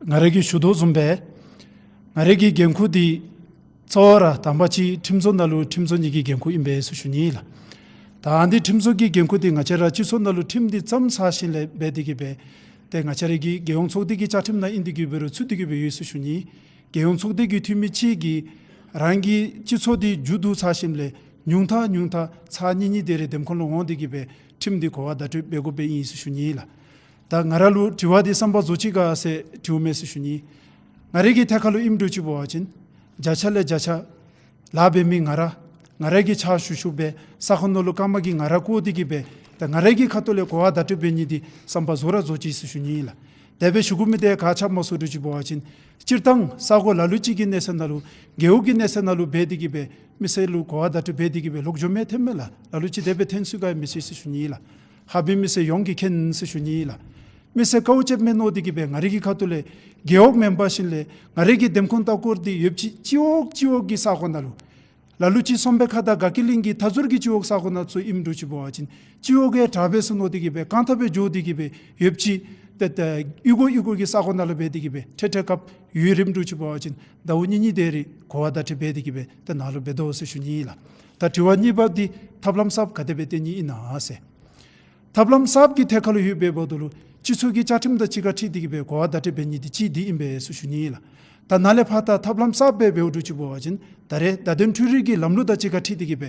ང་རའི་གིས་ཞུ་དོ་བཟུམ་སྦེ་ང་རའི་གི་འགན་ཁུར་འདི་གཙོ་བོ་ར་དང་པ་ཅིག་ཁྲིམས་བཟོ་ནང་ལུ་ཁྲིམས་བཟོ་གཉིས་ཀྱི་འགན་ཁུར་ཨིན་པས་ཟེར་ཞུ་ནི་ལགས། ད་ཨ་ནི་ཁྲིམས་བཟོ་གི་འགན་ཁུར་འདི་ང་བཅས་ར་སྤྱི་ཚོགས་ནང་ལུ་ཁྲིམས་འདི་བརྩམས་ཚར་ཞིནམ་ལས་འབད་དེ་གི་སྦེ་ཏེ་ང་བཅས་རའི་གི་རྒྱལ་ཡོངས་ཚོགས་སྡེ་གི་བཅའ་ཁྲིམས་ནང་ཨིན་ཏེ་གི་འབད་རུང་ཚུད་དེ་གི་སྦེ་ཡོད་ཟེར་ཞུ་ནི། རྒྱལ་ཡོངས་ཚོགས་སྡེ་གི་འཐུས་མི་ཅིག་གིས་རང་གི་སྤྱི་ཚོགས་འདི་མཇུག་བསྡུ་ཚར་ཞིནམ་ལས་ཉུང་མཐའ་ཉུང་མཐའ་ཚར་གཉིས་གཉིས་དེ་རེ་འདེམས་ཁོངས་ལུ་འོང་སྟེ་གི་སྦེ་ཁྲིམས་འདི་གོ་བ་བརྡ་སྤྲོད་འབད་དགོཔ་སྦེ་ཨིན་ཟེར་ཞུ་ནི་ལགས། ད་ང་ར་ལུ་དྲི་བ་འདི་བསམ་པ་རྫོགས་ཅི་ག་ཟེར་དྲིཝ་མས་ཟེར་ཞུ་ནི། ང་རའི་གི་ཐད་ཁར་ལུ་ཨིནམ་འདྲཝ་ཅིག་འབད་བ་ཅིན་བརྒྱ་ཆ་ལས་བརྒྱ་ཆ་ལཱ་འབད་མི་ང་ར་ང་རའི་གི་ཕྱག་ཞུ་ཞུ་སྦེ་ས་ཁོངས་ནང་ལུ་རྐངམ་གིས་ང་ར་བཀོ་སྟེ་གི་སྦེ་ད་ང་རའི་གི་ཁ་ཐུག་ལས་གོ་བ་བརྡ་སྤྲོད་འབད་ནི་འདི་བསམ་པ་རྫོགས་ར་རྫོགས་ཅི་ཟེར་ཞུ་ནི་ལགས། དེ་སྦེ་ཞུ་དགོ་མི་འདི་ག་ཅི་སྨོ་ཟེར་འདྲཝ་ཅིག་འབད་བ་ཅིན་སྤྱིར་བཏང་ས་གོ་ལ་ལུ་ཅིག་གི་གནས་ཚད་ནང་ལུ་རྒེད་འོག་གི་གནས་ཚད་ནང་ལུ་འབད་དེ་གི་སྦེ་མི་སེར་ལུ་གོ་བ་བརྡ་སྤྲོད་འབད་དེ་གི་སྦེ་ལོག་འགྱོ་མི་ཐོནམ་མས་ལགས། ལ་ལུ་ཅིག་དེ་སྦེ་ཐོན་ཚུགས་ག་མི་ཤེས་ཟེར་ཞུ་ནི་ལགས། ཧ་བི་མི་སེར་ཡོངས་ཀྱིས་མཁྱེན་ཟེར་ཞུ་ནི་ལགས། མི་སེར་དཀའཝ་སྤྱད་མི་མནོ་སྟེ་གི་སྦེ་ང་རའི་གི་ཁ་ཐུག་ལས་རྒེད་འོག་མེན་པར་ཞིནམ་ལས་ང་རའི་གི་འདེམས་ཁོངས་ལྟ་སྐོར་འདི་ཡོདཔ་ཅིག་སྤྱི་འོག་སྤྱི་འོག་གི་ས་གོ་ནང་ལུ་ལ་ལུ་ཅིག་གསོམ་པའི་ཁ་དང་དགའ་སྐྱིད་གླིང་གི་མཐའ་ཟུར་གྱི་སྤྱི་འོག་ས་གོ་ནང་ཚུ་ཨིནམ་འདྲཝ་ཅིག་འབད་བ་ཅིན་སྤྱི་འོག་གི་དྲག་པས་ཟེར་མནོ་སྟེ་གི་སྦེ་རྐང་ཐང་སྦེ་འགྱོ་སྟེ་གི་སྦེ་ཡོདཔ་ཅིག་ཏེ་ཏེ་གཡུས་སྒོ་གཡུས་སྒོ་གི་ས་གོ་ནང་ལུ་འབད་དེ་གི་སྦེ་ཐེངས་ཐེངས་སྐབས་ཡོད་རིམ་འདྲཝ་ཅིག་འབད་བ་ཅིན་ཟླཝ་གཉིས་གཉིས་དེ་རེ་གོ་བ་བརྡ་སྤྲོད་འབད་དེ་གི་སྦེ་ཏེ་ནཱ་ལུ་འབད་དོ་ཟེར་ཞུ་ནི་ལགས། ད་དྲི་བ་གཉིས་པ་འདི་ཐབས་ལམ་གསརཔ་ག་དེ་སྦེ་བཏོན་ནི་ཨིན་ན་ཟེར། ཐབས་ལམ་གསརཔ་གི་ཐད་ཁར་ལུ་ཡོདཔ་འབདཝ་ད་ལུ་སྤྱི་ཚོགས་ཀྱི་བཅའ་ཁྲིམས་དང་གཅིག་ཁར་འཁྲིལ་ཏེ་གི་སྦེ་གོ་བ་བརྡ་སྤྲོད་འབད་ནི་འདི་གཅིག་འདི་ཨིན་པས་ཟེར་ཞུ་ནི་ལགས། ད་ནཱ་ལས་ཕར་ད་ཐབས་ལམ་གསརཔ་སྦེ་འབདཝ་འདྲཝ་ཅིག་འབད་བ་ཅིན་ད་རེས་བརྡ་དོན་འཕྲུལ་རིག་གི་ལམ་ལུགས་དང་གཅིག་ཁར་འཁྲིལ་ཏེ་གི་སྦེ་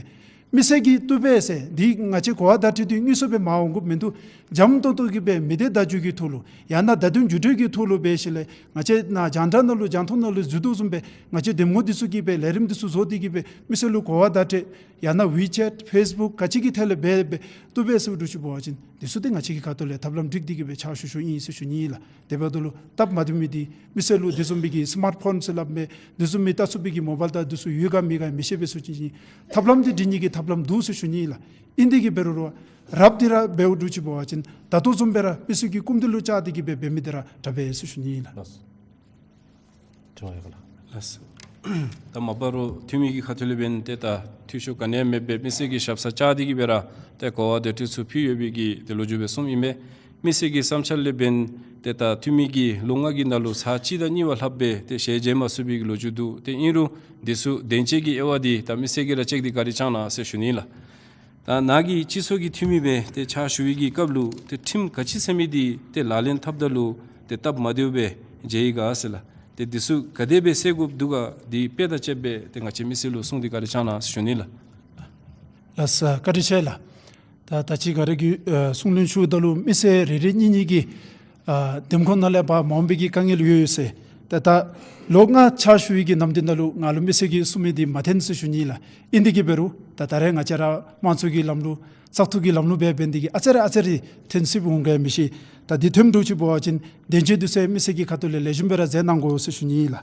མི་སེར་གྱིས་བཏུབ་པས་ཟེར་འདི་ང་བཅས་གོ་བ་བརྡ་སྤྲོད་འདི་དངོས་སུ་སྦེ་མར་འོང་དགོཔ་མིན་འདུག། འཇམ་ཏོང་ཏོ་གི་སྦེ་མི་སྡེ་བརྡ་བརྒྱུད་ཀྱི་ཐོག་ལུ་ཡང་ན་བརྡ་དོན་བརྒྱུད་འཕྲིན་གྱི་ཐོག་ལུ་འབད་ཞིནམ་ལས་ང་བཅས་ནཱ་རྒྱང་བསྒྲགས་ནང་ལུ་རྒྱང་མཐོང་ནང་ལུ་འཛུལ་དོ་བཟུམ་སྦེ་ང་བཅས་འདེམས་ངོ་འདི་ཚུ་གིས་སྦེ་ལས་རིམ་འདི་ཚུ་བཟོ་སྟེ་གི་སྦེ་མི་སེར་ལུ་གོ་བ་བརྡ་སྤྲོད་ཡང་ན་ཝི་ཅེཊ་ཕེསི་བུཀ་ག་ཅི་གི་ཐད་ལས་འབད་འབད་བཏུབ་པས་ཟེར་འདྲཝ་ཅིག་འབད་བ་ཅིན་འདི་ཚུ་འདི་ང་བཅས་ཀྱི་ཁ་ཐུག་ལས་ཐབས་ལམ་སྒྲིག་སྟེ་གི་སྦེ་ཕྱག་ཞུ་ཞུཝ་ཨིན་ཟེར་ཞུ་ནི་ལགས། དེ་འབདཝ་ད་ལུ་སྟབས་མ་བདེ་མི་འདི་མི་སེར་ལུ་འདི་བཟུམ་མའི་གི་སི་མཱཊ་ཕོན་ཟེར་སླབ་མི་འདི་བཟུམ་མའི་ལྟ་ཚུགས་པའི་གི་མོ་བཱའིལ་དང་འདི་ཚུ་ཡོད་ག་མེད་ག་མི་ཤེས་པས་ཟེར་ཞུ་ནི། ཐབས་ལམ་འདི་སྒྲིག་ནི་གི་ཐབས་ལམ་འདུག་ཟེར་ཞུ་ནི་ལགས། ཨིན་ཏེ་གི་འབད་རུང་ར་རབ་འདི་ར་འབདཝ་འདྲཝ་ཅིག་འབད་བ་ཅིན་ད་ལྟོ་བཟུམ་སྦེ་ར་མི་སེར་གྱི་སྐུམ་འདི་ལུ་བཅར་ཏེ་གི་སྦེ་འབད་མི་འདི་ར་དྲག་པས་ཟེར་ཞུ་ནི་ལགས། ལགས། ད་མ་པ་རོགས་འཐུས་མི་གི་ཁ་ཐུག་ལས་འབདན་ཏེ་ད་འཐུས་ཤོར་ག་ནི་ཡང་མེད་པར་མི་སེར་གྱི་ཞབས་སར་བཅར་ཏེ་གི་སྦེ་ར་ཏེ་གོ་བ་བརྡ་སྤྲོད་ཚུ་ཕུལ་ཡོད་པའི་གི་ཏེ་ལོ་རྒྱུས་སྦེ་གསུངམ་ཨིན་པས། མི་སེར་གྱི་བསམ་འཆར་ལས་འབདན་ཏེ་ད་འཐུས་མི་གིས་ལོ་ལྔ་གི་ནང་ལུ་ཚར་གཅིག་དང་གཉིས་བ་ལྷགཔ་སྦེ་ཏེ་ཞལ་མཇལ་མ་ཚུགས་པའི་གི་ལོ་རྒྱུས་འདུག། ཏེ་ཨིན་རུང་འདི་ཚུ་བདེན་དཔྱད་ཀྱི་དབྱེ་བ་འདི་ད་མི་སེར་གྱིས་ར་ཅིག་འདི་བཀའ་དྲིན་བསྐྱང་གནང་ཟེར་ཞུ་ནི་ལགས། ད་ནཱ་གི་སྤྱི་ཚོགས་ཀྱི་འཐུས་མི་སྦེ་ཏེ་ཕྱག་ཞུ་བའི་གི་སྐབས་ལུ་ཏེ་ཁྲིམས་ག་ཅི་ཟེར་མི་འདི་ཏེ་ལག་ལེན་འཐབ་ད་ལུ་ཏེ་སྟབས་མ་བདེཝ་སྦེ་མཇལ་ཡི་ག་ཟེར་ལགས། ཏེ་འདི་ཚུ་ག་དེ་སྦེ་སེལ་དགོཔ་འདུག་ག་འདི་དཔེ་དང་བཅསཔ་སྦེ་ཏེ་ང་བཅས་མི་སེར་ལུ་གསུངས་ཏེ་བཀའ་དྲིན་བསྐྱང་གནང་ཟེར་ཞུ་ནི་ལགས། ལགས་སོ། བཀའ་དྲིན་ཆེ་ལགས། ད་ད་ཅི་ག་ར་གིས་ཨ་གསུང་ལན་ཞུཝ་ད་ལུ་མི་སེར་རེ་རེ་གཉིས་གཉིས་ཀྱིས་ཨ་འདེམས་ཁོངས་ནང་ལས་ཕར་མ་འོང་པའི་གི་དཀའ་ངལ་ཡོད་ཡོད་ཟེར། ད་ད་ལོ་ལྔ་ཕྱག་ཞུ་བའི་གི་ནམ་དུས་ནང་ལུ་ང་ལུ་མི་སེར་གྱིས་གསུང་མི་འདི་མ་ཐོན་ཟེར་ཞུ་ནི་ལགས། ཨིན་ཏེ་གི་འབད་རུང་ད་ད་རེས་ང་བཅས་ར་དམངས་གཙོ་གི་ལམ་ལུགས་བཙག་འཐུ་གི་ལམ་ལུགས་འབད་འབད་ནི་དེ་གིས་ཨ་ཙི་རེ་ཨ་ཙི་རེ་ཐོན་སྲིདཔ་འོང་ག་མི་ཤེས། ད་འདི་ཐོནམ་འདྲཝ་ཅིག་འབད་བ་ཅིན་བདེན་དཔྱད་འདི་ཚུ་མི་སེར་གྱི་ཁ་ཐུག་ལས་ལེགས་ཤོམ་སྦེ་ར་མཛད་གནང་དགོ་ཟེར་ཞུ་ནི་ལགས།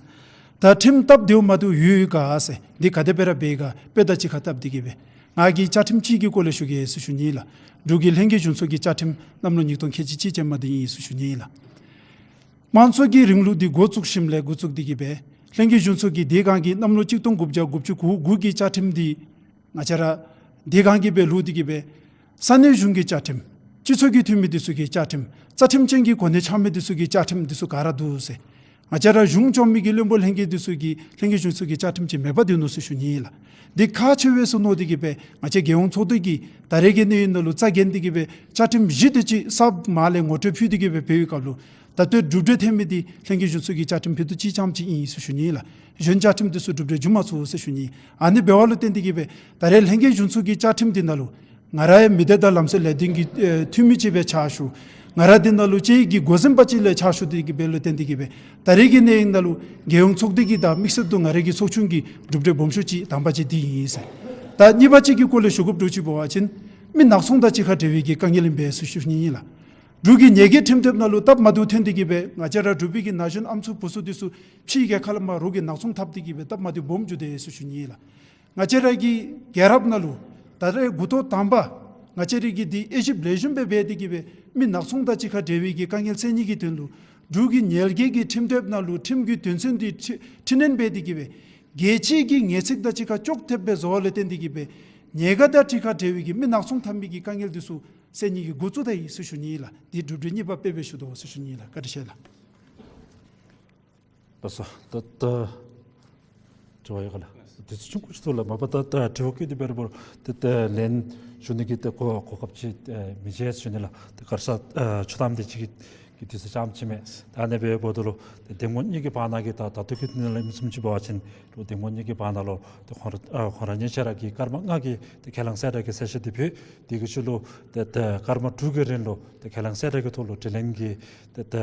ད་ཁྲིམས་སྟབས་བདེཝ་མ་བདེཝ་ཡོད་ཡོད་ག་ཟེར་འདི་ག་དེ་སྦེ་ར་འབད་ག་དཔེ་དང་གཅིག་ཁར་བལྟ་སྟེ་གི་སྦེ་ང་གིས་བཅའ་ཁྲིམས་ཅིག་གི་སྐོར་ལས་ཞུ་གེ་ཟེར་ཞུ་ནི་ལགས། འབྲུག་གི་ལྷན་རྒྱས་གཞུང་ཚོགས་ཀྱི་བཅའ་ཁྲིམས་གནམ་ལོ་ཉིས་སྟོང་ཁལ་གཅིག་གཅིག་ཅན་མ་འདི་ཨིན་ཟེར་ཞུ་ནི་ལགས། དམངས་གཙོ་གི་རིང་ལུགས་འདི་འགོ་བཙུགས་ཞིནམ་ལས་འགོ་བཙུགས་ཏེ་གི་སྦེ་ལྷན་རྒྱས་གཞུང་ཚོགས་ཀྱིས་དེ་སྒང་གི་གནམ་ལོ་གཅིག་སྟོང་དགུ་བརྒྱ་དགུ་བཅུ་གོ་དགུ་གི་བཅའ་ཁྲིམས་འདི་ང་བཅས་ར་དེ་སྒང་གི་སྦེ་ལུ་སྟེ་གི་སྦེ་ས་གནས་གཞུང་གི་བཅའ་ཁྲིམས་ སྤྱི་ཚོགས་ཀྱི་འཐུས་མི་འདི་ཚུ་གི་བཅའ་ཁྲིམས་རྩ་ཁྲིམས་ཅན་གྱི་གོ་གནས་འཆང་མི་འདི་ཚུ་གི་བཅའ་ཁྲིམས་འདི་ཚུ་ག་ར་འདུག་ཟེར། ང་བཅས་ར་གཞུང་སྐྱོང་མི་གི་བློན་པོ་ལྷན་རྒྱས་འདི་ཚུ་གི་ལྷན་རྒྱས་གཞུང་ཚོགས་ཀྱི་བཅའ་ཁྲིམས་ཅིག་མེདཔ་འདི་ནུག་ཟེར་ཞུ་ནི་ཨིན་ལགས། འདི་ཁག་ཆེ་བས་ཟེར་མནོ་སྟེ་གི་སྦེ་ང་བཅས་རྒྱལ་ཡོངས་ཚོགས་སྡེ་གིས་ད་རེས་ཀྱི་གནས་ཡུན་ནང་ལུ་རྩ་འགེངས་ཏེ་གི་སྦེ་བཅའ་ཁྲིམས་བཞི་དེ་ཅིག་གསརཔ་མར་ལས་ངོ་སྤྲོད་ཕུལ་ཏེ་གི་སྦེ་འབད་བའི་སྐབས་ལུ་ད་ལྟོ་གྲུབ་འབྲས་ཐོན་མི་འདི་ལྷན་རྒྱས་གཞུང་ཚོགས་ཀྱི་བཅའ་ཁྲིམས་ཕུད་རྡོག་གཅིག་རྐྱངམ་ཅིག་ཨིན་ཟེར་ཞུ་ནི་ཨིན་ལགས། གཞན་བཅའ་ཁྲིམས་འདི་ཚུ་གྲུབ་འབྲས་འབྱུང་མ་ཚུགས་ཟེར་ཞུ་ནི། ཨ་ནི་འབདཝ་ལུ་བརྟེན་ཏེ་གི་སྦེ་ད་རེས་ལྷན་རྒྱས་གཞུང་ཚོགས་ཀྱི་བཅའ་ཁྲིམས་འདི་ནང་ལུ་ང་ར་ཡང་མི་སྡེ་དང་ལམ་སྲོལ་ལས་དོན་གྱི་ཨེ་འཐུས་མི་ཅིག་སྦེ་ཕྱག་ཞུ། ང་ར་འདི་ནང་ལུ་ཅིག་གི་འགོ་འཛིན་པ་ཅིག་ལས་ཕྱག་ཞུ་སྟེ་གི་འབདཝ་ལུ་བརྟེན་ཏེ་གི་སྦེ་ད་རེས་ཀྱི་གནས་ཡུན་ནང་ལུ་རྒྱལ་ཡོངས་ཚོགས་སྡེ་གི་དང་དམིགས་བསལ་དུ་ང་རའི་གི་ཚོགས་ཆུང་གི་གྲུབ་འབྲས་སྦོམ་ཤོས་ཅིག་དང་པ་ཅིག་འདི་ཨིན་ཟེར། ད་གཉིས་པ་ཅིག་གི་སྐོར་ལས་ཞུ་དགོཔ་འདྲཝ་ཅིག་འབད་བ་ཅིན་མི་ནག་ཚོང་དང་གཅིག་ཁར་འབྲེལ་བའི་གི་དཀའ་ངལ་ཨིན་པས་ཟེར་ཞུ་ནི་ཨིན་ལགས། འབྲུག་གི་ཉེར་བརྒྱད་ཁྲིམས་དེབ་ནང་ལུ་སྟབས་མ་བདེཝ་ཐོན་ཏེ་གི་སྦེ་ང་བཅས་ར་འབྲུག་པའི་གི་ན་གཞོན་ཨམ་སྲུ་བུ་སྲུ་འདི་ཚུ་ཕྱི་རྒྱལ་ཁ་ལས་མར་རོགས་ཀྱིས་ནག་ཚོང་འཐབ་སྟེ་གི་སྦེ་སྟབས་མ་བདེཝ་སྦོམ་འགྱོ་དེས་ཟེར་ཞུ་ནི་ཨིན་ལགས། ང་བཅས་ར་གི་རྒྱལ་རབས་ནང་ལུ་ད་རེས་འགོ་ཐོག་དང་པ་ང་བཅས་ར་གི་འདི་དབྱེ་ཞིབ་ལེགས་ཤོམ་སྦེ་འབད་དེ་གི་སྦེ་མི་ནག་ཚོང་དང་གཅིག་ཁར་འབྲེལ་བའི་གི་དཀའ་ངལ་སེལ་ནི་གི་དོན་ལུ་འབྲུག་གི་ཉེར་བརྒྱད་ཀྱི་ཁྲིམས་དེབ་ནང་ལུ་ཁྲིམས་ཀྱི་དོན་ཚན་འདི་འཕྲི་འཕྲི་སྣོན་འབད་དེ་གི་སྦེ་རྒྱལ་སྤྱི་གི་ངེས་ཚིག་དང་གཅིག་ཁར་ཅོག་འཐདཔ་སྦེ་བཟོཝ་ལུ་བརྟེན་ཏེ་གི་སྦེ་ཉེན་ཁ་དང་གཅིག་ཁར་འབྲེལ་བའི་གི་མི་ནག་ཚོང་འཐབ་མི་གི་དཀའ་ངལ་འདི་ཚུ་སེལ་ནི་གི་འགོ་བཙུགས་ད་ཡི་ཟེར་ཞུ་ནི་ཨིན་ལགས། འདི་གྲུབ་འབྲས་གཉིས་པ་དཔེ་སྦེ་ཞུ་དོ་ཟེར་ཞུ་ནི་ཨིན་ལགས། བཀའ་དྲིན་ཆེ་ལགས། ལགས་སོ། ད་ད་དྲི་བ་ཡོད་ག་ལགས། དུས་ཚོད་ཆུང་ཀུ་ཅིག་འདུག་ལགས། མ་པ་ད་ད་དྲི་བ་བཀོད་དེ་འབད་རུང་ད་ད་ལན་ཞུ་ནི་གི་ད་གོ་གོ་སྐབས་ཅིག་ཨེ་མི་འབྱུང་ཟེར་ཞུ་ནི་ལགས། ད་ག་ར་ས་ཨེ་ཆུ་དམ་དེ་ཅིག་གི་དུས་ཚོད་ཙམ་ཅིག་མས། ད་ཨ་ནི་འབདཝ་ད་ལུ་ད་འདེམས་ངོ་གཉིས་ཀྱི་བར་ན་གི་ད་ད་ལྟོ་གི་དུས་ནང་ལུ་ཨིནམ་བཟུམ་ཅིག་འབད་བ་ཅིན་ལུ་འདེམས་ངོ་གཉིས་ཀྱི་བར་ན་ལུ་ད་ཁོང་ར་ཨེ་ཁོང་ར་གཉིས་ཆ་ར་གིས་སྐར་མ་ལྔ་གི་ད་ཁས་བླངས་གསལ་བསྒྲགས་ཀྱི་གསལ་བཤད་འདི་ཕུལ། དེ་གི་ཤུལ་ལུ་ད་ད་སྐར་མ་དྲུག་གི་རིང་ལུ་ད་ཁས་བླངས་གསལ་བསྒྲགས་ཀྱི་ཐོག་ལུ་དྲི་ལན་གྱི་ད་ད་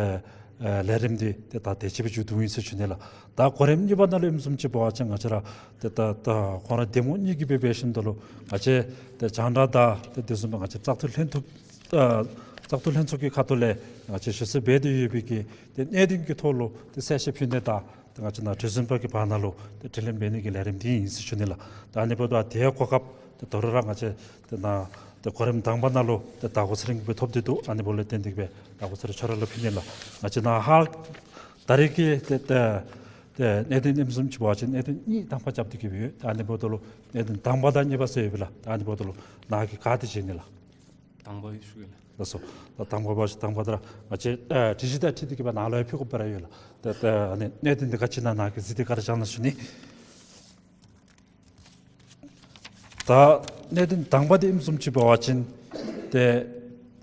ཨེ་ལས་རིམ་འདི་ཏེ་ད་དེ་ཅིག་སྦེ་མཇུག་བསྡུཝ་ཨིན་ཟེར་ཞུ་ནི་ལགས། ད་གོ་རིམ་གཉིས་པ་ནང་ལུ་ཨིནམ་བཟུམ་ཅིག་འབད་བ་ཅིན་ང་བཅས་ར་ཏེ་ད་ད་ཁོང་ར་འདེམས་ངོ་གཉིས་ཀྱིས་འབད་འབད་ཞིནམ་ད་ལུ་ང་བཅས་ཏེ་རྒྱང་བསྒྲགས་དང་ཏེ་དེ་བཟུམ་སྦེ་ང་བཅས་བཙག་འཐུ་ལྷན་ཐུག་ཨ་བཙག་འཐུ་ལྷན་ཚོགས་ཀྱི་ཁ་ཐུག་ལས་ང་བཅས་ཞུ་གསོལ་འབད་དེ་ཡོད་པའི་གི་ཏེ་གནད་དོན་གྱི་ཐོག་ལུ་ཏེ་གསལ་བཤད་ཕུལ་ནི་དང་ཏེ་ང་བཅས་ནཱ་དྲི་ཟུར་པ་གི་བར་ན་ལུ་ཏེ་དྲི་ལན་འབད་ནི་གི་ལས་རིམ་འདི་ཨིན་ཟེར་ཞུ་ནི་ལགས། ད་ཨ་ནི་འབདཝ་ད་དེའི་གོ་སྐབས་ཏེ་དོ་རུང་ར་ང་བཅས་ཏེ་ནཱ་ཏེ་གོ་རིམ་དང་པ་ནང་ལུ་ཏེ་བདག་སྐྱོང་ཚེ་རིང་གིས་ཐོབ་སྟེ་འདུག། ཨ་ནི་འབདཝ་ལས་བརྟེན་ཏེ་གི་སྦེ་བདག་སྐྱོང་ཚེ་རིང་ཁྱོད་ར་ལུ་ཕུལ་ནི་ལགས། ང་བཅས་ནཱ་ཧཱ་ད་རེས་ཀྱི་ཏེ་ཏེ་ཏེ་གནད་དོན་ཨིནམ་བཟུམ་ཅིག་འབད་བ་ཅིན་གནད་དོན་གཉིས་དང་པ་རྐྱབ་སྟེ་གི་སྦེ་ཡོད། ད་ཨ་ནི་འབདཝ་ད་ལུ་གནད་དོན་དང་པ་དང་གཉིས་པ་ཟེར་ཡོད་པས་ལགས། ད་ཨ་ནི་འབདཝ་ད་ལུ་ནཱ་གིས་ག་དེ་བྱིན་ནི་ལགས། དང་པ་ཞུ་གེ་ལགས། ལགས་སོ། ད་དང་པ་འབད་བ་ཅིན་དང་པ་ད་ར་ང་བཅས་ཨེ་དྲི་གཞི་དང་འཁྲིལ་ཏེ་གི་སྦེ་ནཱ་ལུ་ཡང་ཕུལ་དགོཔ་ར་ཡོད་ལགས། ད་ད་ཨ་ནི་གནད་དོན་འདི་ག་ཅི་ཨིན་ན་ནཱ་གིས་གཟིགས་ཏེ་བཀའ་དྲིན་བསྐྱང་གནང་ཞུ་ནི། ད་གནད་དོན་དང་པ་འདི་ཨིནམ་བཟུམ་ཅིག་འབད་བ་ཅིན་ཏེ་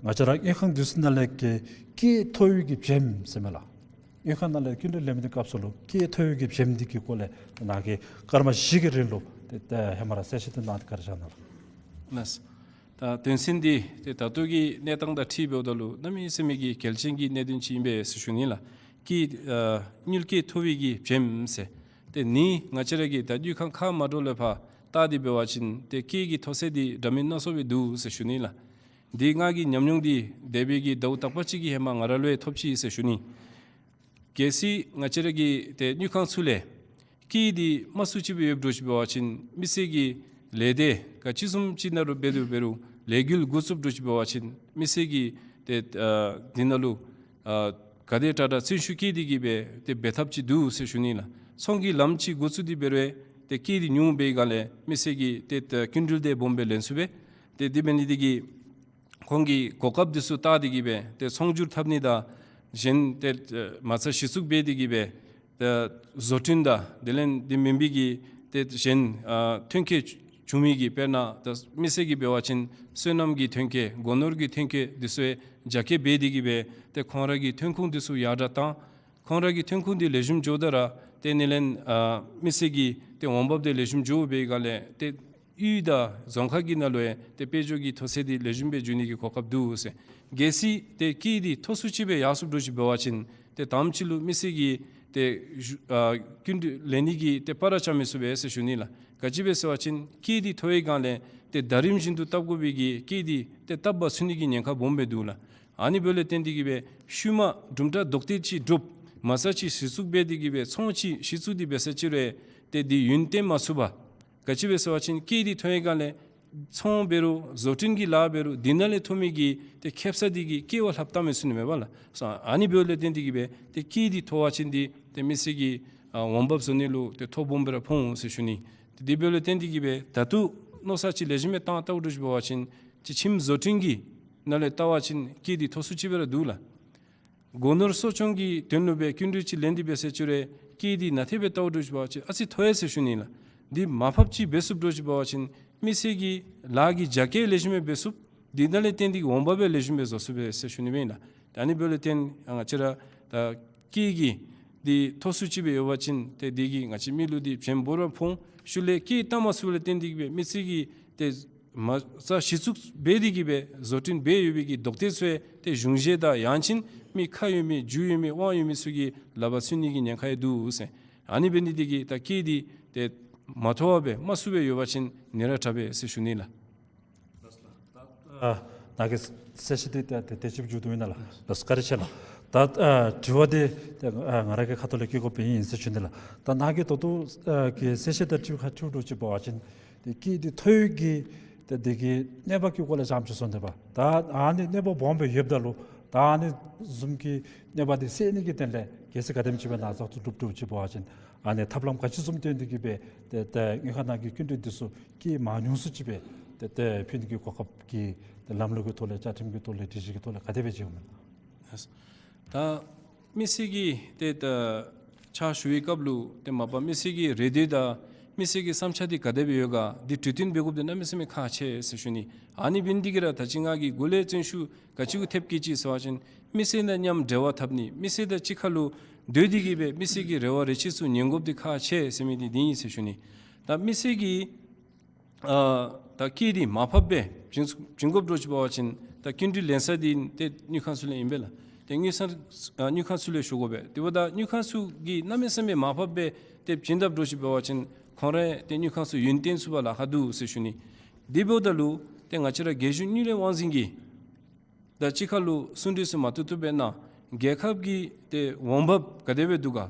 ང་བཅས་ར་དངུལ་ཁང་འདི་ཚུ་ནང་ལས་ཀྱི་སྐྱེད་མཐོ་བའི་གི་བྱེམ་ཟེར་མས་ལགས། དངུལ་ཁང་ནང་ལས་སྐྱིན་འགྲུལ་ལེན་མི་འདི་སྐབས་སུ་ལུ་སྐྱེད་མཐོ་བའི་གི་བྱེམ་འདི་གི་སྐོར་ལས་ནཱ་གིས་སྐར་མ་བཞི་གི་རིང་ལུ་ཏེ་ཏེ་ཧེ་མ་ར་གསལ་བཤད་འདི་གནང་སྟེ་བཀའ་དྲིན་བསྐྱང་གནང་ལགས། ལགས། ད་དོན་ཚན་འདི་ཏེ་ད་ལྟོ་གི་གནས་སྟངས་དང་འཁྲིལ་འབདཝ་ད་ལུ་གནམ་མེད་ས་མེད་ཀྱི་གལ་ཆེན་གྱི་གནད་དོན་ཅིག་ཨིན་པས་ཟེར་ཞུ་ནི་ལགས། སྐྱེད་ཨ་དངུལ་སྐྱེད་མཐོ་བའི་གི་བྱེམ་ཟེར། ཏེ་ནི་ང་བཅས་ར་གིས་ད་དངུལ་ཁང་ཁ་མ་འདྲཝ་ལས་ཕར་བལྟ་སྟེ་འབད་བ་ཅིན་ཏེ་སྐྱེད་ཀྱི་མཐོ་ཚད་འདི་འདྲ་མིན་སྣ་ཚོགས་སྦེ་འདུག་ཟེར་ཞུ་ནི་ལགས། འདི་ང་གི་ཉམས་མྱོང་འདི་འདས་པའི་གི་ཟླཝ་དག་པ་ཅིག་གི་ཧེ་མ་ང་ར་ལུ་ཡང་ཐོབ་ཅི་ཟེར་ཞུ་ནི། གལ་སྲིད་ང་བཅས་ར་གི་ཏེ་དངུལ་ཁང་ཚུ་ལས་སྐྱེད་འདི་དམའ་སུ་ཅིག་སྦེ་ཡོདཔ་འདྲཝ་ཅིག་འབད་བ་ཅིན་མི་སེར་གྱི་ལས་སྡེ་ག་ཅི་བཟུམ་ཅིག་ནང་ལུ་འབད་དེ་འབད་རུང་ལས་འགུལ་འགོ་བཙུགསཔ་འདྲཝ་ཅིག་འབད་བ་ཅིན་མི་སེར་གྱིས་ཏེ་ཨ་འདི་ནང་ལུ་ཨ་ག་དེ་དྲག་དྲག་བརྩོན་ཤུགས་བསྐྱེད་དེ་གི་སྦེ་ཏེ་འབད་ཐབས་ཅིག་འདུག་ཟེར་ཞུ་ནི་ལགས། ཚོང་གི་ལམ་ཅིག་འགོ་བཙུགས་ཏེ་འབད་རུང་ཏེ་སྐྱེད་འདི་ཉུང་བའི་སྒང་ལས་མི་སེར་གྱིས་ཏེ་ཏེ་སྐྱིན་འགྲུལ་འདི་སྦོམ་སྦེ་ལེན་ཚུགས་པས། ཏེ་དེ་འབད་ནི་དེ་གིས་ཁོང་གི་གོ་སྐབས་འདི་ཚུ་བལྟ་སྟེ་གི་སྦེ་ཏེ་ཚོང་སྒྱུར་འཐབ་ནི་དང་གཞན་ཏེ་མ་རྩ་གཞི་བཙུགས་འབད་དེ་གི་སྦེ་ཏེ་བཟོ་སྐྲུན་དང་དེ་ལས་དེ་མེན་པའི་གི་ཏེ་གཞན་ཨ་ཐོན་སྐྱེད་བྱུང་མི་གི་དཔེར་ན་ཏེ་མི་སེར་གྱིས་འབད་བ་ཅིན་སོ་ནམ་གྱི་ཐོན་སྐྱེད་སྒོ་ནོར་གྱི་ཐོན་སྐྱེད་འདི་ཚུ་རྒྱ་སྐྱེད་འབད་དེ་གི་སྦེ་ཏེ་ཁོང་ར་གི་ཐོན་ཁུངས་འདི་ཚུ་ཡར་དྲག་བཏང་། ཁོང་ར་གི་ཐོན་ཁུངས་འདི་ལེགས་ཤོམ་འགྱོཝ་ད་ར་ཏེ་ནི་ལན་ཨ་མི་སེར་གྱི་ཏེ་འོང་འབབ་འདི་ལེགས་ཤོམ་འགྱོ་བའི་སྒང་ལས་ཏེ་ཡུལ་དང་རྫོང་ཁག་གི་ནང་ལུ་ཡང་ཏེ་དཔལ་འབྱོར་གྱི་མཐོ་ཚད་འདི་ལེགས་ཤོམ་སྦེ་འགྱོ་ནི་གི་གོ་སྐབས་འདུག་ཟེར། གལ་སྲིད་ཏེ་སྐྱེད་འདི་མཐོ་སུ་ཅིག་སྦེ་ཡར་སོངམ་འདྲཝ་ཅིག་འབད་བ་ཅིན་ཏེ་དེམ་ཅིག་ལུ་མི་སེར་གྱིས་ཏེ་ཨ་སྐྱིན་འགྲུལ་ལེན་ནི་གི་ཏེ་སྤར་ར་རྐྱབ་མི་ཚུགས་པས་ཟེར་ཞུ་ནི་ལགས། ག་ཅི་སྦེ་ཟེར་བ་ཅིན་སྐྱེད་འདི་མཐོ་བའི་སྒང་ལས་ཏེ་ཟླ་རིམ་བཞིན་དུ་བཏབ་དགོ་པའི་གི་སྐྱེད་འདི་ཏེ་བཏབ་པ་ཚུགས་ནི་གི་ཉེན་ཁ་སྦོམ་སྦེ་འདུག་ལགས། ཨ་ནི་འབདཝ་ལས་བརྟེན་ཏེ་གི་སྦེ་ཤུལ་མ་གྲུབ་མཐའ་རྡོག་གཏད་ཅིག་གྲུབ་མ་རྩ་ཅིག་གཞི་བཙུགས་འབད་དེ་གི་སྦེ་ཚོང་ཅིག་གཞི་བཙུགས་ཏེ་འབད་ས་ཅིག་རུང་ཏེ་འདི་ཡུན་བརྟན་མ་ཚུགས་པར་ག་ཅི་སྦེ་ཟེར་བ་ཅིན་སྐྱེད་འདི་མཐོ་བའི་སྒང་ལས་ཚོང་འབད་རུང་བཟོ་སྐྲུན་གྱི་ལཱ་འབད་རུང་འདི་ནང་ལས་ཐོབ་མི་གི་ཏེ་ཁེབ་ས་འདི་གིས་སྐྱེད་པ་ལྷགཔ་བཏང་མི་ཚུགས་ནི་མས་པ་ལགས། སོ་ཨ་ནི་འབདཝ་ལས་བརྟེན་ཏེ་གི་སྦེ་ཏེ་སྐྱེད་འདི་མཐོ་བ་ཅིན་འདི་ཏེ་མི་སེར་གྱི་ཨ་འོང་འབབ་བཟོ་ནི་ལུ་ཏེ་ཐོ་སྦོམ་སྦེ་ར་ཕོག་འོང་ཟེར་ཞུ་ནི། ཏེ་དེ་འབདཝ་ལས་བརྟེན་ཏེ་གི་སྦེ་ད་ལྟོ་མནོ་བསམ་ཅིག་ལེགས་ཤོམ་སྦེ་བཏང་བལྟཝ་འདྲཝ་ཅིག་འབད་བ་ཅིན་ཏེ་ཁྱིམ་བཟོ་སྐྲུན་གྱི་ ནང་ལས་བལྟ་བ་ཅིན་སྐད་འདི་མཐོ་སུ་ཅིག་སྦེ་ར་འདུག་ལགས། སྒོ་ནོར་གསོ་སྐྱོང་གི་དོན་ལུ་སྦེ་སྐྱིན་འགྲུལ་ཅིག་ལེན་ཏེ་འབད་ཟེར་ཅི་རུང་སྐད་འདི་ནང་ཐད་སྦེ་བལྟཝ་འདྲཝ་ཅིག་འབད་བ་ཅིན་ཨ་ཙི་མཐོ་ཡི་ཟེར་ཞུ་ནི་ལགས། འདི་མར་ཕབ་ཅིག་འབད་ཚུགསཔ་འདྲཝ་ཅིག་འབད་བ་ཅིན་མི་སེར་གྱི་ལཱ་གི་རྒྱ་སྐྱེད་ལེགས་ཤོམ་སྦེ་འབད་ཚུགས། འདི་ནང་ལས་བརྟེན་ཏེ་འོང་འབབ་སྦེ་ལེགས་ཤོམ་སྦེ་བཟོ་ཚུགས་པས་ཟེར་ཞུ་ནི་ཨིན་ལགས། ད་ཨ་ནི་འབདཝ་ལས་བརྟེན་ང་བཅས་ར་ད་སྐད་ཀྱི་འདི་མཐོ་སུ་ཅིག་སྦེ་ཡོད་པ་ཅིན་ཏེ་འདི་གིས་ང་བཅས་མི་ལུ་འདི་བྱེམ་སྦོམ་ར་ཕོག། ཤུལ་ལས་སྐད་བཏང་མ་ཚུགསཔ་ལས་བརྟེན་ཏེ་གིས་སྦེ་མི་སེར་གྱིས་ཏེ་མ་རྩ་གཞི་བཙུགས་འབད་དེ་གིས་སྦེ་བཟོ་སྐྲུན་འབད་ཡོད་པའི་གི་རྡོག་ཏེ་ཚུ་ཡང་ཏེ་གཞུང་བཞེས་དང་ཡང་ཅིན་མི་ཁ་ཡོད་མི་རྒྱུ་ཡོད་མི་དབང་ཡོད་མི་ཚུ་གི་ལག་པར་ཚུད་ནི་གི་ཉེན་ཁ་ཡང་འདུག་ཟེར། ཨ་ནི་འབད་ནི་འདི་གིས་ད་སྐད་འདི་ཏེ་མ་མཐོ་བ་སྦེ་དམའ་སུ་སྦེ་ཡོད་པ་ཅིན་ནི་ར་དྲག་པས་ཟེར་ཞུ་ནི་ལགས། ཨ་ནཱ་གི་གསལ་བཤད་འདི་ཏེ་ཏེ་དེ་ཅིག་མཇུག་བསྡུ་ཡི་ནང་ལགས། ལགས་སོ་བཀའ་དྲིན་ཆེ་ལགས། ད་ཨ་དྲི་བ་འདི་ཏེ་ཨ་ང་ར་གི་ཁ་ཐུག་ལས་བཀོད་དགོཔ་ཨིན་ཟེར་ཞུ་ནི་ལགས། ད་ནཱ་གི་ད་ལྟོ་ཨ་གི་གསལ་བཤད་དང་འཁྲིལ་ཁ་འཁྲིལཝ་འདྲཝ་ཅིག་འབད་བ་ཅིན་ཏེ་སྐད་འདི་མཐོ་ཡི་གི་ཏེ་འདི་གི་གནོད་པ་གི་སྐོར་ལས་ཙམ་ཅིག་གསུངས་ཏེ་འབད། ད་ཨ་ནི་གནོད་པ་སྦོམ་སྦེ་ཡོདཔ་ད་ལུ་ད་ཨ་ནི་བཟུམ་གྱི་གནོད་པ་འདི་སེལ་ནི་གི་དོན་ལས་གལ་སྲིད་ག་དེམ་ཅིག་སྦེ་ནཱ་བཙག་འཐུ་གྲུབ་འདྲཝ་ཅིག་འབད་བ་ཅིན་ཨ་ནི་ཐབས་ལམ་ག་ཅི་བཟུམ་བཏོན་ཏེ་གིས་སྦེ་ཏེ་ཏེ་དངུལ་ཁང་ནང་གི་སྐྱིན་འགྲུལ་འདི་ཚུ་སྐད་མང་ཉུང་སུ་ཅིག་སྦེ་ཏེ་ཏེ་ཕུལ་ནི་གི་གོ་སྐབས་ཀྱི་ཏེ་ལམ་ལུགས་ཀྱི་ཐོག་ལས་བཅའ་ཁྲིམས་ཀྱི་ཐོག་ལས་སྒྲིག་གཞི་གི་ཐོག་ལས་ག་དེ་སྦེ་མཇལཝ་མས། ད་མི་སེར་གྱི་ཏེ་ད་ཕྱག་ཞུ་བའི་སྐབས་ལུ་ཏེ་མ་པ་མི་སེར་གྱི་རེ་འདོད་དང་མི་སེར་གྱི་བསམ་འཆར་འདི་ག་དེ་སྦེ་ཡོད་ག་འདི་གྲོས་བསྟུན་འབད་དགོཔ་འདི་གནམ་མེད་ས་མེད་ཁག་ཆེ་ཟེར་ཞུ་ནི། ཨ་ནི་འབད་ནི་འདི་གིས་ར་ད་ཅི་ང་གིས་འགོ་ལས་བརྩོན་ཤུགས་ག་ཅི་གུ་ཐེབས་བསྐྱེད་ཅི་ཟེར་བ་ཅིན་མི་སེར་དང་མཉམ་འབྲེལ་བ་འཐབ་ནི་མི་སེར་དང་གཅིག་ཁར་ལུ་སྡོད་དེ་གིས་སྦེ་མི་སེར་གྱི་རེ་བ་རེ་ཆེ་ཚུ་ཉན་དགོཔ་འདི་ཁག་ཆེ་ཟེར་མི་འདི་འདི་ཨིན་ཟེར་ཞུ་ནི། ད་མི་སེར་གྱི་ཨ་ད་སྐད་འདི་མར་ཕབ་སྦེ་བྱིན་བྱིན་དགོཔ་འདྲཝ་ཅིག་འབད་བ་ཅིན་ད་སྐྱིན་འགྲུལ་ལེན་ས་འདི་ཏེ་དངུལ་ཁང་ཚུ་ལས་ཨིན་པས་ལགས། ཏེ་དངུལ་ས་ཨ་དངུལ་ཁང་ཚུ་ལས་ཞུ་དགོ་པས། དེ་འབདཝ་ད་དངུལ་ཁང་ཚུ་གིས་གནམ་མེད་ས་མེད་མར་ཕབ་སྦེ་ཏེ་བྱིན་དཔ་འདྲཝ་ཅིག་འབད་བ་ཅིན་ཁོང་ར་ཏེ་དངུལ་ཁང་ཚུ་ཡུན་བརྟན་ཚུགས་པར་ལཱ་ཁག་འདུག་ཟེར་ཞུ་ནི། དེ་འབདཝ་ད་ལུ་ཏེ་ང་བཅས་ར་རྒྱལ་གཞུང་དངུལ་ལས་དབང་འཛིན་གྱིས་ད་གཅིག་ཁར་ལུ་གསུང་གྲོས་ཚུ་མ་བཏུབ་བཏུབ་སྦེ་གནང་། རྒྱལ་ཁབ་ཀྱི་ཏེ་འོང་འབབ་ག་དེ་སྦེ་འདུག་ག།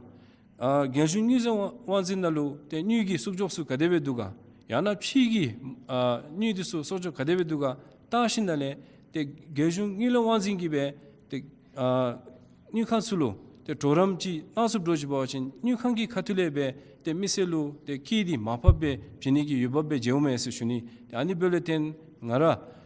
ཨ་རྒྱལ་གཞུང་དངུལ་རྩིས་དབང་འཛིན་ནང་ལུ་ཏེ་དངུལ་གྱི་བཙུགས་འཇོག་ཚུ་ག་དེ་སྦེ་འདུག་ག། ཡང་ན་ཕྱི་གི་ཨ་དངུལ་འདི་ཚུ་བཙུགས་འཇོག་ག་དེ་སྦེ་འདུག་ག་བལྟ་ཞིནམ་ལས་ཏེ་རྒྱལ་གཞུང་དངུལ་ལས་དབང་འཛིན་གྱིས་སྦེ་ཏེ་ཨ་དངུལ་ཁང་ཚུ་ལུ་ཏེ་གྲོགས་རམ་ཅིག་གནང་ཚུགསཔ་འདྲཝ་ཅིག་འབད་བ་ཅིན་དངུལ་ཁང་གི་ཁ་ཐུག་ལས་སྦེ་ཏེ་མི་སེར་ལུ་ཏེ་སྐད་འདི་མར་ཕབ་སྦེ་བྱིན་ནི་གི་འོས་འབབ་སྦེ་མཇལཝ་མས་ཟེར་ཞུ་ནི། ཏེ་ཨ་ནི་འབདཝ་ལས་བརྟེན་ང་ར་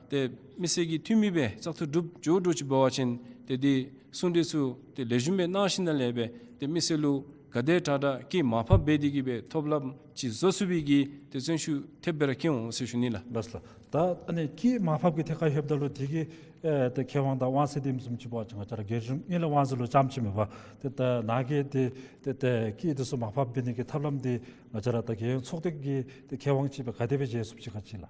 ཏེ་མི་སེར་གྱི་འཐུས་མི་སྦེ་བཙག་འཐུ་གྲུབ་འགྱོཝ་འདྲཝ་ཅིག་འབད་བ་ཅིན་ཏེ་འདི་གསུང་གྲོས་ཚུ་ཏེ་ལེགས་ཤོམ་སྦེ་གནང་ཞིནམ་ལས་སྦེ་ཏེ་མི་སེར་ལུ་ག་དེ་དྲག་དྲག་སྐད་མར་ཕབ་འབད་དེ་གིས་སྦེ་ཐོབ་ལམ་ཅིག་བཟོ་ཚུགས་པའི་གི་ཏེ་བརྩོན་ཤུགས་ཐེབས་སྦེ་ར་བསྐྱེད་འོང་ཟེར་ཞུ་ནི་ལགས། ལགས་སོ་ལགས། ད་ཨ་ནི་སྐད་མར་ཕབ་ཀྱི་ཐད་ཁར་ལྷོདཔ་ད་ལུ་དེ་གི་ཨེ་ཏེ་ཁེ་དབང་དང་དབང་ཚད་འདི་བཟུམ་ཅིག་འབད་བ་ཅིན་ང་བཅས་ར་རྒྱལ་གཞུང་དངུལ་ལས་དབང་འཛིན་ལུ་རྐྱངམ་ཅིག་མེན་པར་ཏེ་ད་ནཱ་གིས་ཏེ་ཏེ་ཏེ་སྐད་འདི་ཚུ་མར་ཕབ་འབད་ནི་གི་ཐབས་ལམ་འདི་ང་བཅས་ར་ད་རྒྱལ་ཡོངས་ཚོགས་སྡེ་གི་ཏེ་ཁེ་དབང་ཅིག་སྦེ་ག་དེ་སྦེ་མཇལ་ཚུགསཔ་ཅིག་ག་ཅི་ལགས།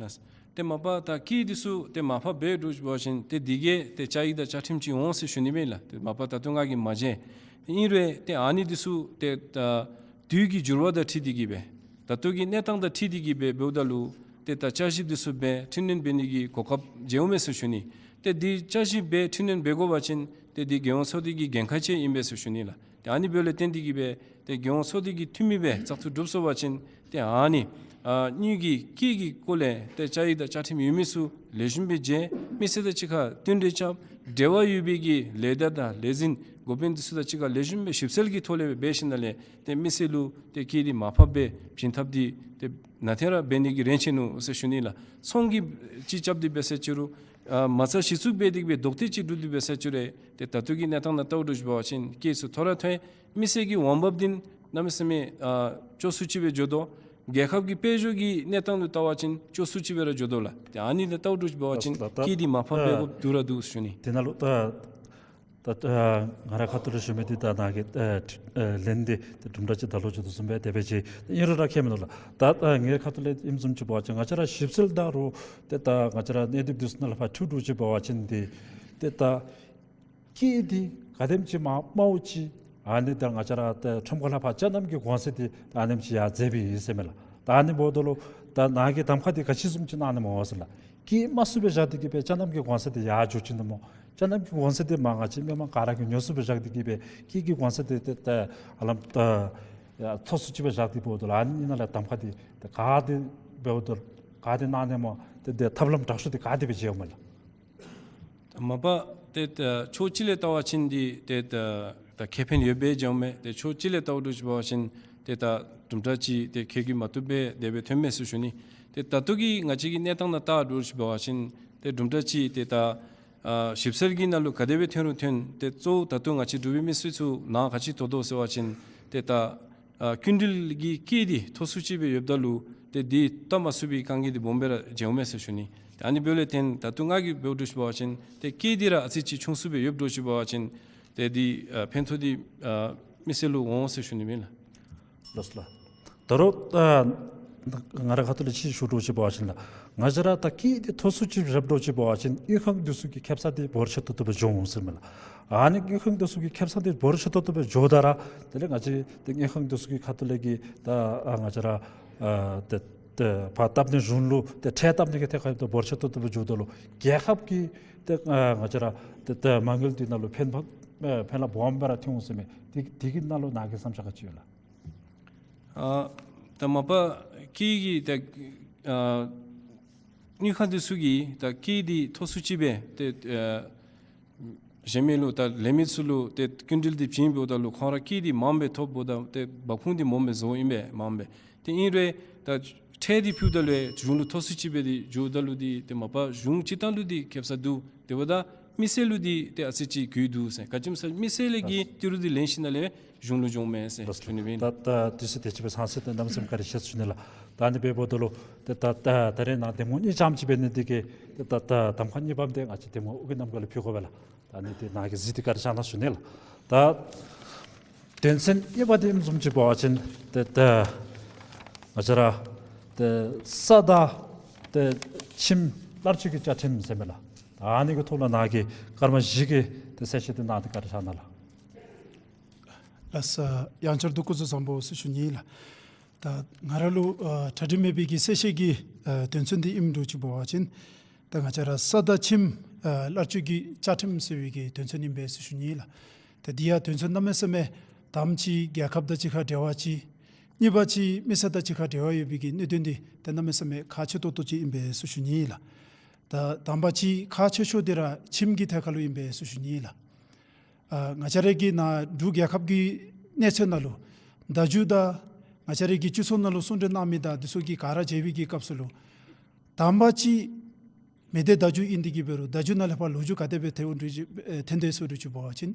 ལགས། ཏེ་མ་པ་ད་སྐད་འདི་ཚུ་ཏེ་མར་ཕབ་འབད་འདྲཝ་ཅིག་འབད་བ་ཅིན་ཏེ་འདི་གིས་ཏེ་བཅའ་ཡིག་དང་བཅའ་ཁྲིམས་ཅིག་འོང་ཟེར་ཞུ་ནི་མས་ལགས། ཏེ་མ་པ་ད་ལྟོ་ང་གིས་མ་མཇལ། ཨིན་རུང་ཏེ་ཨ་ནི་འདི་ཚུ་ཏེ་ད་དུས་ཀྱི་འགྱུར་བ་དང་འཁྲིལ་ཏེ་གིས་སྦེ་ད་ལྟོ་གི་གནས་སྟངས་དང་འཁྲིལ་ཏེ་གིས་སྦེ་འབདཝ་ད་ལུ་ཏེ་ད་བསྐྱར་ཞིབ་འདི་ཚུ་སྦེ་འཕྲི་སྣོན་འབད་ནི་གི་གོ་སྐབས་མཇལཝ་མས་ཟེར་ཞུ་ནི། ཏེ་འདི་བསྐྱར་ཞིབ་སྦེ་འཕྲི་སྣོན་འབད་དགོ་པ་ཅིན་ཏེ་འདི་རྒྱལ་ཡོངས་ཚོགས་སྡེ་གི་འགན་ཁག་ཅིག་ཨིན་པས་ཟེར་ཞུ་ནི་ལགས། ཏེ་ཨ་ནི་འབདཝ་ལས་བརྟེན་ཏེ་གིས་སྦེ་ཏེ་རྒྱལ་ཡོངས་ཚོགས་སྡེ་གི་འཐུས་མི་སྦེ་བཙག་འཐུ་གྲུབ་སོང་པ་ཅིན་ཏེ་ཨ་ནི་ཨ་དངུལ་གྱི་སྐད་ཀྱི་སྐོར་ལས་ཏེ་བཅའ་ཡིག་དང་བཅའ་ཁྲིམས་ཡོད་མི་ཚུ་ལེགས་ཤོམ་སྦེ་མཇལ། མི་སེར་དང་གཅིག་ཁར་བསྟུན་གྲོས་རྐྱབ། འབྲེལ་བ་ཡོད་པའི་གི་ལས་བདག་དང་ལས་འཛིན་འགོ་དཔོན་འདི་ཚུ་དང་གཅིག་ཁར་ལེགས་ཤོམ་སྦེ་ཞིབ་འཚོལ་གྱི་ཐོག་ལས་འབད་ཞིནམ་ལས་ཏེ་མི་སེར་ལུ་ཏེ་སྐད་འདི་མར་ཕབ་སྦེ་བྱིན་ཐབས་འདི་ཏེ་ནང་ཐད་ར་འབད་ནི་གི་རན་ཆི་ནུག་ཟེར་ཞུ་ནི་ལགས། ཚོང་གི་ཅིག་རྐྱབ་སྟེ་འབད་ཟེར་ཅི་རུང་ཨ་མ་རྩ་གཞི་བཙུགས་འབད་དེ་སྦེ་རྡོག་ཏེ་ཅིག་གྲུབ་སྟེ་འབད་ཟེར་ཅི་རུང་ཏེ་ད་ལྟོ་གི་གནས་སྟངས་ནང་བལྟཝ་འདྲཝ་ཅིག་འབད་བ་ཅིན་སྐད་ཚུ་མཐོ་ར་མཐོ་ཡི། མི་སེར་གྱི་འོང་འབབ་འདི་གནམ་མེད་ས་མེད་ཨ་སྐྱོ་སུ་ཅིག་སྦེ་འགྱོ་དོ། རྒྱལ་ཁབ་ཀྱི་དཔལ་འབྱོར་གྱི་གནས་སྟངས་ལུ་བལྟ་བ་ཅིན་སྐྱོ་སུ་ཅིག་སྦེ་ར་འགྱོ་དོ་ལགས། ཏེ་ཨ་ནི་ལས་བལྟཝ་འདྲཝ་ཅིག་འབད་བ་ཅིན་ད་ད་སྐད་འདི་མར་ཕབ་འབད་དགོཔ་འདུག་ར་འདུག་ཞུ་ནི། དེ་ནང་ལུ་ད་ད་ཨ་ང་ར་ཁ་ཐུག་ལས་ཞུ་མི་འདི་ད་ནཱ་གི་ཨ་ཨ་ལན་འདི་ཏེ་དུམ་གྲ་ཅིག་ད་ལོག་འགྱོ་དོ་བཟུམ་སྦེ་དེ་སྦེ་ཅིག་ཨིན་རུང་ར་ཁྱད་མིན་འདུག་ལགས། ད་ཨ་ངེའི་ཁ་ཐུག་ལས་ཨིནམ་བཟུམ་ཅིག་འབད་བ་ཅིན་ང་བཅས་ར་ཞིབ་འཚོལ་ད་རུང་ཏེ་ད་ང་བཅས་ར་གནས་སྡུད་འདི་ཚུ་ནང་ལས་ཕར་འཁྲུལ་འདྲཝ་ཅིག་འབད་བ་ཅིན་འདི་ཏེ་ད་སྐད་འདི་ག་དེམ་ཅིག་མར་དམའཝ་ཅིག་ཨ་ནི་ད་ང་བཅས་ར་ཏེ་ཁྲོམ་ཁ་ལས་ཕར་ཅ་ནམ་གྱི་གོང་ཚད་འདི་ད་ཨ་ནེམ་ཅིག་ཡར་འཛེགས་པའི་ཨིན་ཟེར་མས་ལགས། ད་ཨ་ནི་འབདཝ་ད་ལུ་ད་ནཱ་གིས་གདམ་ཁ་འདི་ག་ཅི་བཟུམ་ཅིག་གནང་ནི་སྨོ་ཟེར་ལགས། སྐད་དམའ་སུ་སྦེ་བཞག་སྟེ་གིས་སྦེ་ཅ་ནམ་གྱི་གོང་ཚད་འདི་ཡར་འགྱོ་བཅུག་ནི་སྨོ། ཅ་ནམ་གྱི་གོང་ཚད་འདི་མར་ང་བཅས་མི་མང་ག་ར་གིས་ཉོ་ཚུགསཔ་སྦེ་བཞག་སྟེ་གིས་སྦེ་སྐད་ཀྱི་གོང་ཚད་འདི་ཏེ་ཏེ་ཧ་ལམ་ཏེ་ཡར་མཐོ་སུ་ཅིག་སྦེ་བཞག་སྟེ་འབདཝ་ད་ལུ་ཨ་ནི་ནང་ལས་གདམ་ཁ་འདི་ཏེ་ག་དེ་འབདཝ་ད་ག་དེ་གནང་ནི་སྨོ། ཏེ་ཏེ་ཐབས་ལམ་དྲག་ཤོས་འདི་ག་དེ་སྦེ་མཇལཝ་མས་ལགས། མ་པ་ཏེ་ད་ཕྱོགས་གཅིག་ལས་བལྟ་བ་ཅིན་འདི་ཏེ་ད་ད་ཁེ་ཕན་ཡོདཔ་སྦེ་མཇལཝ་མས། ཏེ་ཕྱོགས་གཅིག་ལས་བལྟཝ་འདྲཝ་ཅིག་འབད་བ་ཅིན་ཏེ་ད་དུམ་གྲ་ཅིག་ཏེ་ཁེ་གི་མ་བཏུབ་སྦེ་དེ་སྦེ་ཐོནམ་མས་ཟེར་ཞུ་ནི། ཏེ་ད་ལྟོ་གི་ང་བཅས་ཀྱི་གནས་སྟངས་ནང་བལྟཝ་འདྲཝ་ཅིག་འབད་བ་ཅིན་ ཏེ་གྲུབ་འབྲས་ཅིག་ཏེ་ད་ཨ་ཞིབ་འཚོལ་གྱི་ནང་ལུ་ག་དེ་སྦེ་ཐོན་རུང་ཐོན། ཏེ་གཙོ་བོ་ད་ལྟོ་ང་བཅས་འབྲུག་པའི་མི་སེར་ཚུ་ནང་ག་ཅི་དོ་དོ་ཟེར་བ་ཅིན་ཏེ་ད་ཨ་སྐྱིན་འགྲུལ་གྱི་སྐྱིད་འདི་མཐོ་སུ་ཅིག་སྦེ་ཡོདཔ་ད་ལུ་ཏེ་འདི་བཏབ་མ་ཚུགས་པའི་དཀའ་ངལ་འདི་སྦོམ་སྦེ་ར་འབྱུངམ་མས་ཟེར་ཞུ་ནི། ཏེ་ཨ་ནི་འབདཝ་ལས་བརྟེན་ད་ལྟོ་ང་གིས་འབདཝ་འདྲཝ་ཅིག་འབད་བ་ཅིན་ཏེ་སྐྱིད་འདི་ར་ཨ་ཙི་ཅིག་ཆུང་སུ་སྦེ་ཡོདཔ་འདྲཝ་ཅིག་འབད་བ་ཅིན་ཏེ་འདི་ཨ་ཕན་ཐོགས་འདི་ཨ་མི་སེར་ལུ་འོང་ཟེར་ཞུ་ནི་ཨིན་ལགས། ལགས་སོ་ལགས། ད་རུང་ཨ་ང་རའི་ཁ་ཐུག་ལས་ཅིག་ཞུ་འདྲཝ་ཅིག་འབད་བ་ཅིན་ལགས། ང་བཅས་ར་ད་སྐྱིད་འདི་མཐོ་སུ་ཅིག་རྐྱབ་འདྲཝ་ཅིག་འབད་བ་ཅིན་དངུལ་ཁང་འདི་ཚུ་གི་ཁེ་སང་འདི་འབོར་ཆེ་ཏོག་ཏོ་སྦེ་འགྱོ་འོང་ཟེར་མས་ལགས། ཨ་ནི་དངུལ་ཁང་འདི་ཚུ་གི་ཁེ་སང་འདི་འབོར་ཆེ་ཏོག་ཏོ་སྦེ་འགྱོཝ་ད་ར་དེ་ལས་ང་བཅས་ཏེ་དངུལ་ཁང་འདི་ཚུ་གི་ཁ་ཐུག་ལས་ཀྱི་ད་ཨ་ང་བཅས་ར་ཨ་ཏེ་ཏེ་ཕར་བཏབ་ནི་གཞུང་ལུ་ཏེ་ཁྲལ་བཏབ་ནི་གི་ཐད་ཁར་ཏེ་འབོར་ཆེ་ཏོག་ཏོ་སྦེ་འགྱོཝ་ད་ལུ་རྒྱལ་ཁབ་ཀྱི་ཏེ་ཨ་ང་བཅས་ར་ཏེ་ཏེ་མ་དངུལ་འདི་ནང་ལུ་ཕན་པ་ཨ་ཕན་ལ་སྦོམ་སྦེ་ར་ཐོན་འོང་ཟེར་མས། དེ་དེ་གི་ནང་ལུ་ནཱ་གི་བསམ་འཆར་ག་ཅི་ཡོད་ལགས། ཨ་ད་མ་པ་སྐྱིད་ཀྱི་ཏེ་ཨ་དངུལ་ཁང་འདི་ཚུ་གིས་ད་སྐྱིད་འདི་མཐོ་སུ་ཅིག་སྦེ་ཏེ་ཨ་གཞན་མི་ལུ་ད་ལས་མི་ཚུ་ལུ་ཏེ་སྐྱིན་འགྲུལ་འདི་བྱིན་འབདཝ་ད་ལུ་ཁོང་ར་སྐྱིད་འདི་མངམ་སྦེ་ཐོབ་འབདཝ་ད་ཏེ་འབབ་ཁུངས་འདི་སྦོམ་སྦེ་བཟོཝ་ཨིན་པས་མངམ་སྦེ། ཏེ་ཨིན་རུང་ད་ཁྲལ་འདི་ཕུལཝ་ད་ལུ་གཞུང་ལུ་མཐོ་སུ་ཅིག་སྦེ་འདི་འགྱོཝ་ད་ལུ་འདི་ཏེ་མ་པ་གཞུང་སྤྱིར་བཏང་ལུ་འདི་ཁེ་སང་འདུག། དེ་འབདཝ་ད་མི་སེར་ལུ་འདི་ཏེ་ཨ་ཙི་ཅིག་རྒུད་འདུག་ཟེར། ག་ཅི་སྨོ་ཟེར་མི་སེར་ལས་ཀྱི་ཏི་རུ་འདི་ལེན་ཞིནམ་ལས་གཞུང་ལུ་འགྱོཝ་མས་ཟེར་ཞུ་ནི་ཨིན། ད་ད་དུས་ཚོད་དེ་ཅིག་སྦེ་ཚང་སོང་། ཏེ་གནམ་མེད་ས་མེད་བཀའ་དྲིན་ཆེ་ཟེར་ཞུ་ནི་ལགས། ད་ཨ་ནི་འབདཝ་ད་ལུ་ཏེ་ད་ད་ད་རེས་ནཱ་གདམ་ངོ་གཉིས་ཙམ་ཅིག་འབད་ནི་འདི་གིས་ཏེ་ད་ད་གདམ་ཁ་གཉིས་པམ་འདི་ང་བཅས་གདམ་ངོ་ཨོ་རྒྱན་རྣམ་རྒྱལ་ལུ་ཕུལ་དགོ་པས་ལགས། ད་ཨ་ནི་འདི་ནཱ་གིས་གཟིགས་ཏེ་བཀའ་དྲིན་བསྐྱང་གནང་ཞུ་ནི་ལགས། ད་དོན་ཚན་གཉིས་པ་འདི་ཨིནམ་བཟུམ་ཅིག་འབད་བ་ཅིན་ཏེ་ད་ང་བཅས་ར་ཏེ་ས་དང་ཏེ་ཁྱིམ་གླར་སྤྱོད་ཀྱི་བཅའ་ཁྲིམས་ཟེར་མས་ལགས། ད་ཨ་ནི་གི་ཐོག་ལུ་ནཱ་གིས་སྐར་མ་བཞི་གི་ཏེ་གསལ་བཤད་འདི་གནང་སྟེ་བཀའ་དྲིན་བསྐྱང་གནང་ལགས། ལགས་སོ། ཡང་བསྐྱར་དུ་སྐུ་གཟུགས་བཟང་པོ་ཟེར་ཞུ་ནི་ལགས། ད་ང་ར་ལུ་ཨ་གྲ་སྒྲིག་མེད་པའི་གི་གསལ་བཤད་ཀྱི་ཨ་དོན་ཚན་འདི་ཨིནམ་འདྲཝ་ཅིག་འབད་བ་ཅིན་ད་ང་བཅས་ར་ས་དང་ཁྱིམ་ཨ་གླར་སྤྱོད་ཀྱི་བཅའ་ཁྲིམས་ཟེར་བའི་གི་དོན་ཚན་ཨིན་པས་ཟེར་ཞུ་ནི་ལགས། ད་འདི་ཡང་དོན་ཚན་གནམ་མེད་ས་མེད་དང་པ་ཅིག་རྒྱལ་ཁབ་དང་གཅིག་ཁར་འབྲེལ་བ་ཅིག། གཉིས་པ་ཅིག་མི་སེར་དང་གཅིག་ཁར་འབྲེལ་བ་ཡོད་པའི་གི་གནད་དོན་འདི་ཏེ་གནམ་མེད་ས་མེད་ཁག་ཆེ་ཏོག་ཏོ་ཅིག་ཨིན་པས་ཟེར་ཞུ་ནི་ལགས། ད་དང་པ་ཅིག་ཁག་ཆེ་ཤོས་འདི་ར་ཁྱིམ་གྱི་ཐད་ཁར་ལུ་ཨིན་པས་ཟེར་ཞུ་ནི་ལགས། ཨ་ང་བཅས་རའི་གི་ནཱ་འབྲུག་རྒྱལ་ཁབ་ཀྱི་གནས་ཚད་ནང་ལུ་བརྡ་བརྒྱུད་དང་ང་བཅས་རའི་གི་སྤྱི་ཚོགས་ནང་ལུ་གསུང་གྲོས་གནང་མི་དང་འདི་ཚུ་གི་ག་ར་མཇལ་བའི་གི་སྐབས་སུ་ལུ་དང་པ་ཅིག་མི་སྡེ་བརྡ་བརྒྱུད་ཨིན་ཏེ་གི་འབད་རུང་བརྡ་བརྒྱུད་ནང་ལས་ཕར་ལོ་རྒྱུས་ག་དེ་སྦེ་ཐོན་འོང་འདྲཝ་ཅིག་ཨེ་ཐོན་དོ་ཟེར་འདྲཝ་ཅིག་འབད་བ་ཅིན་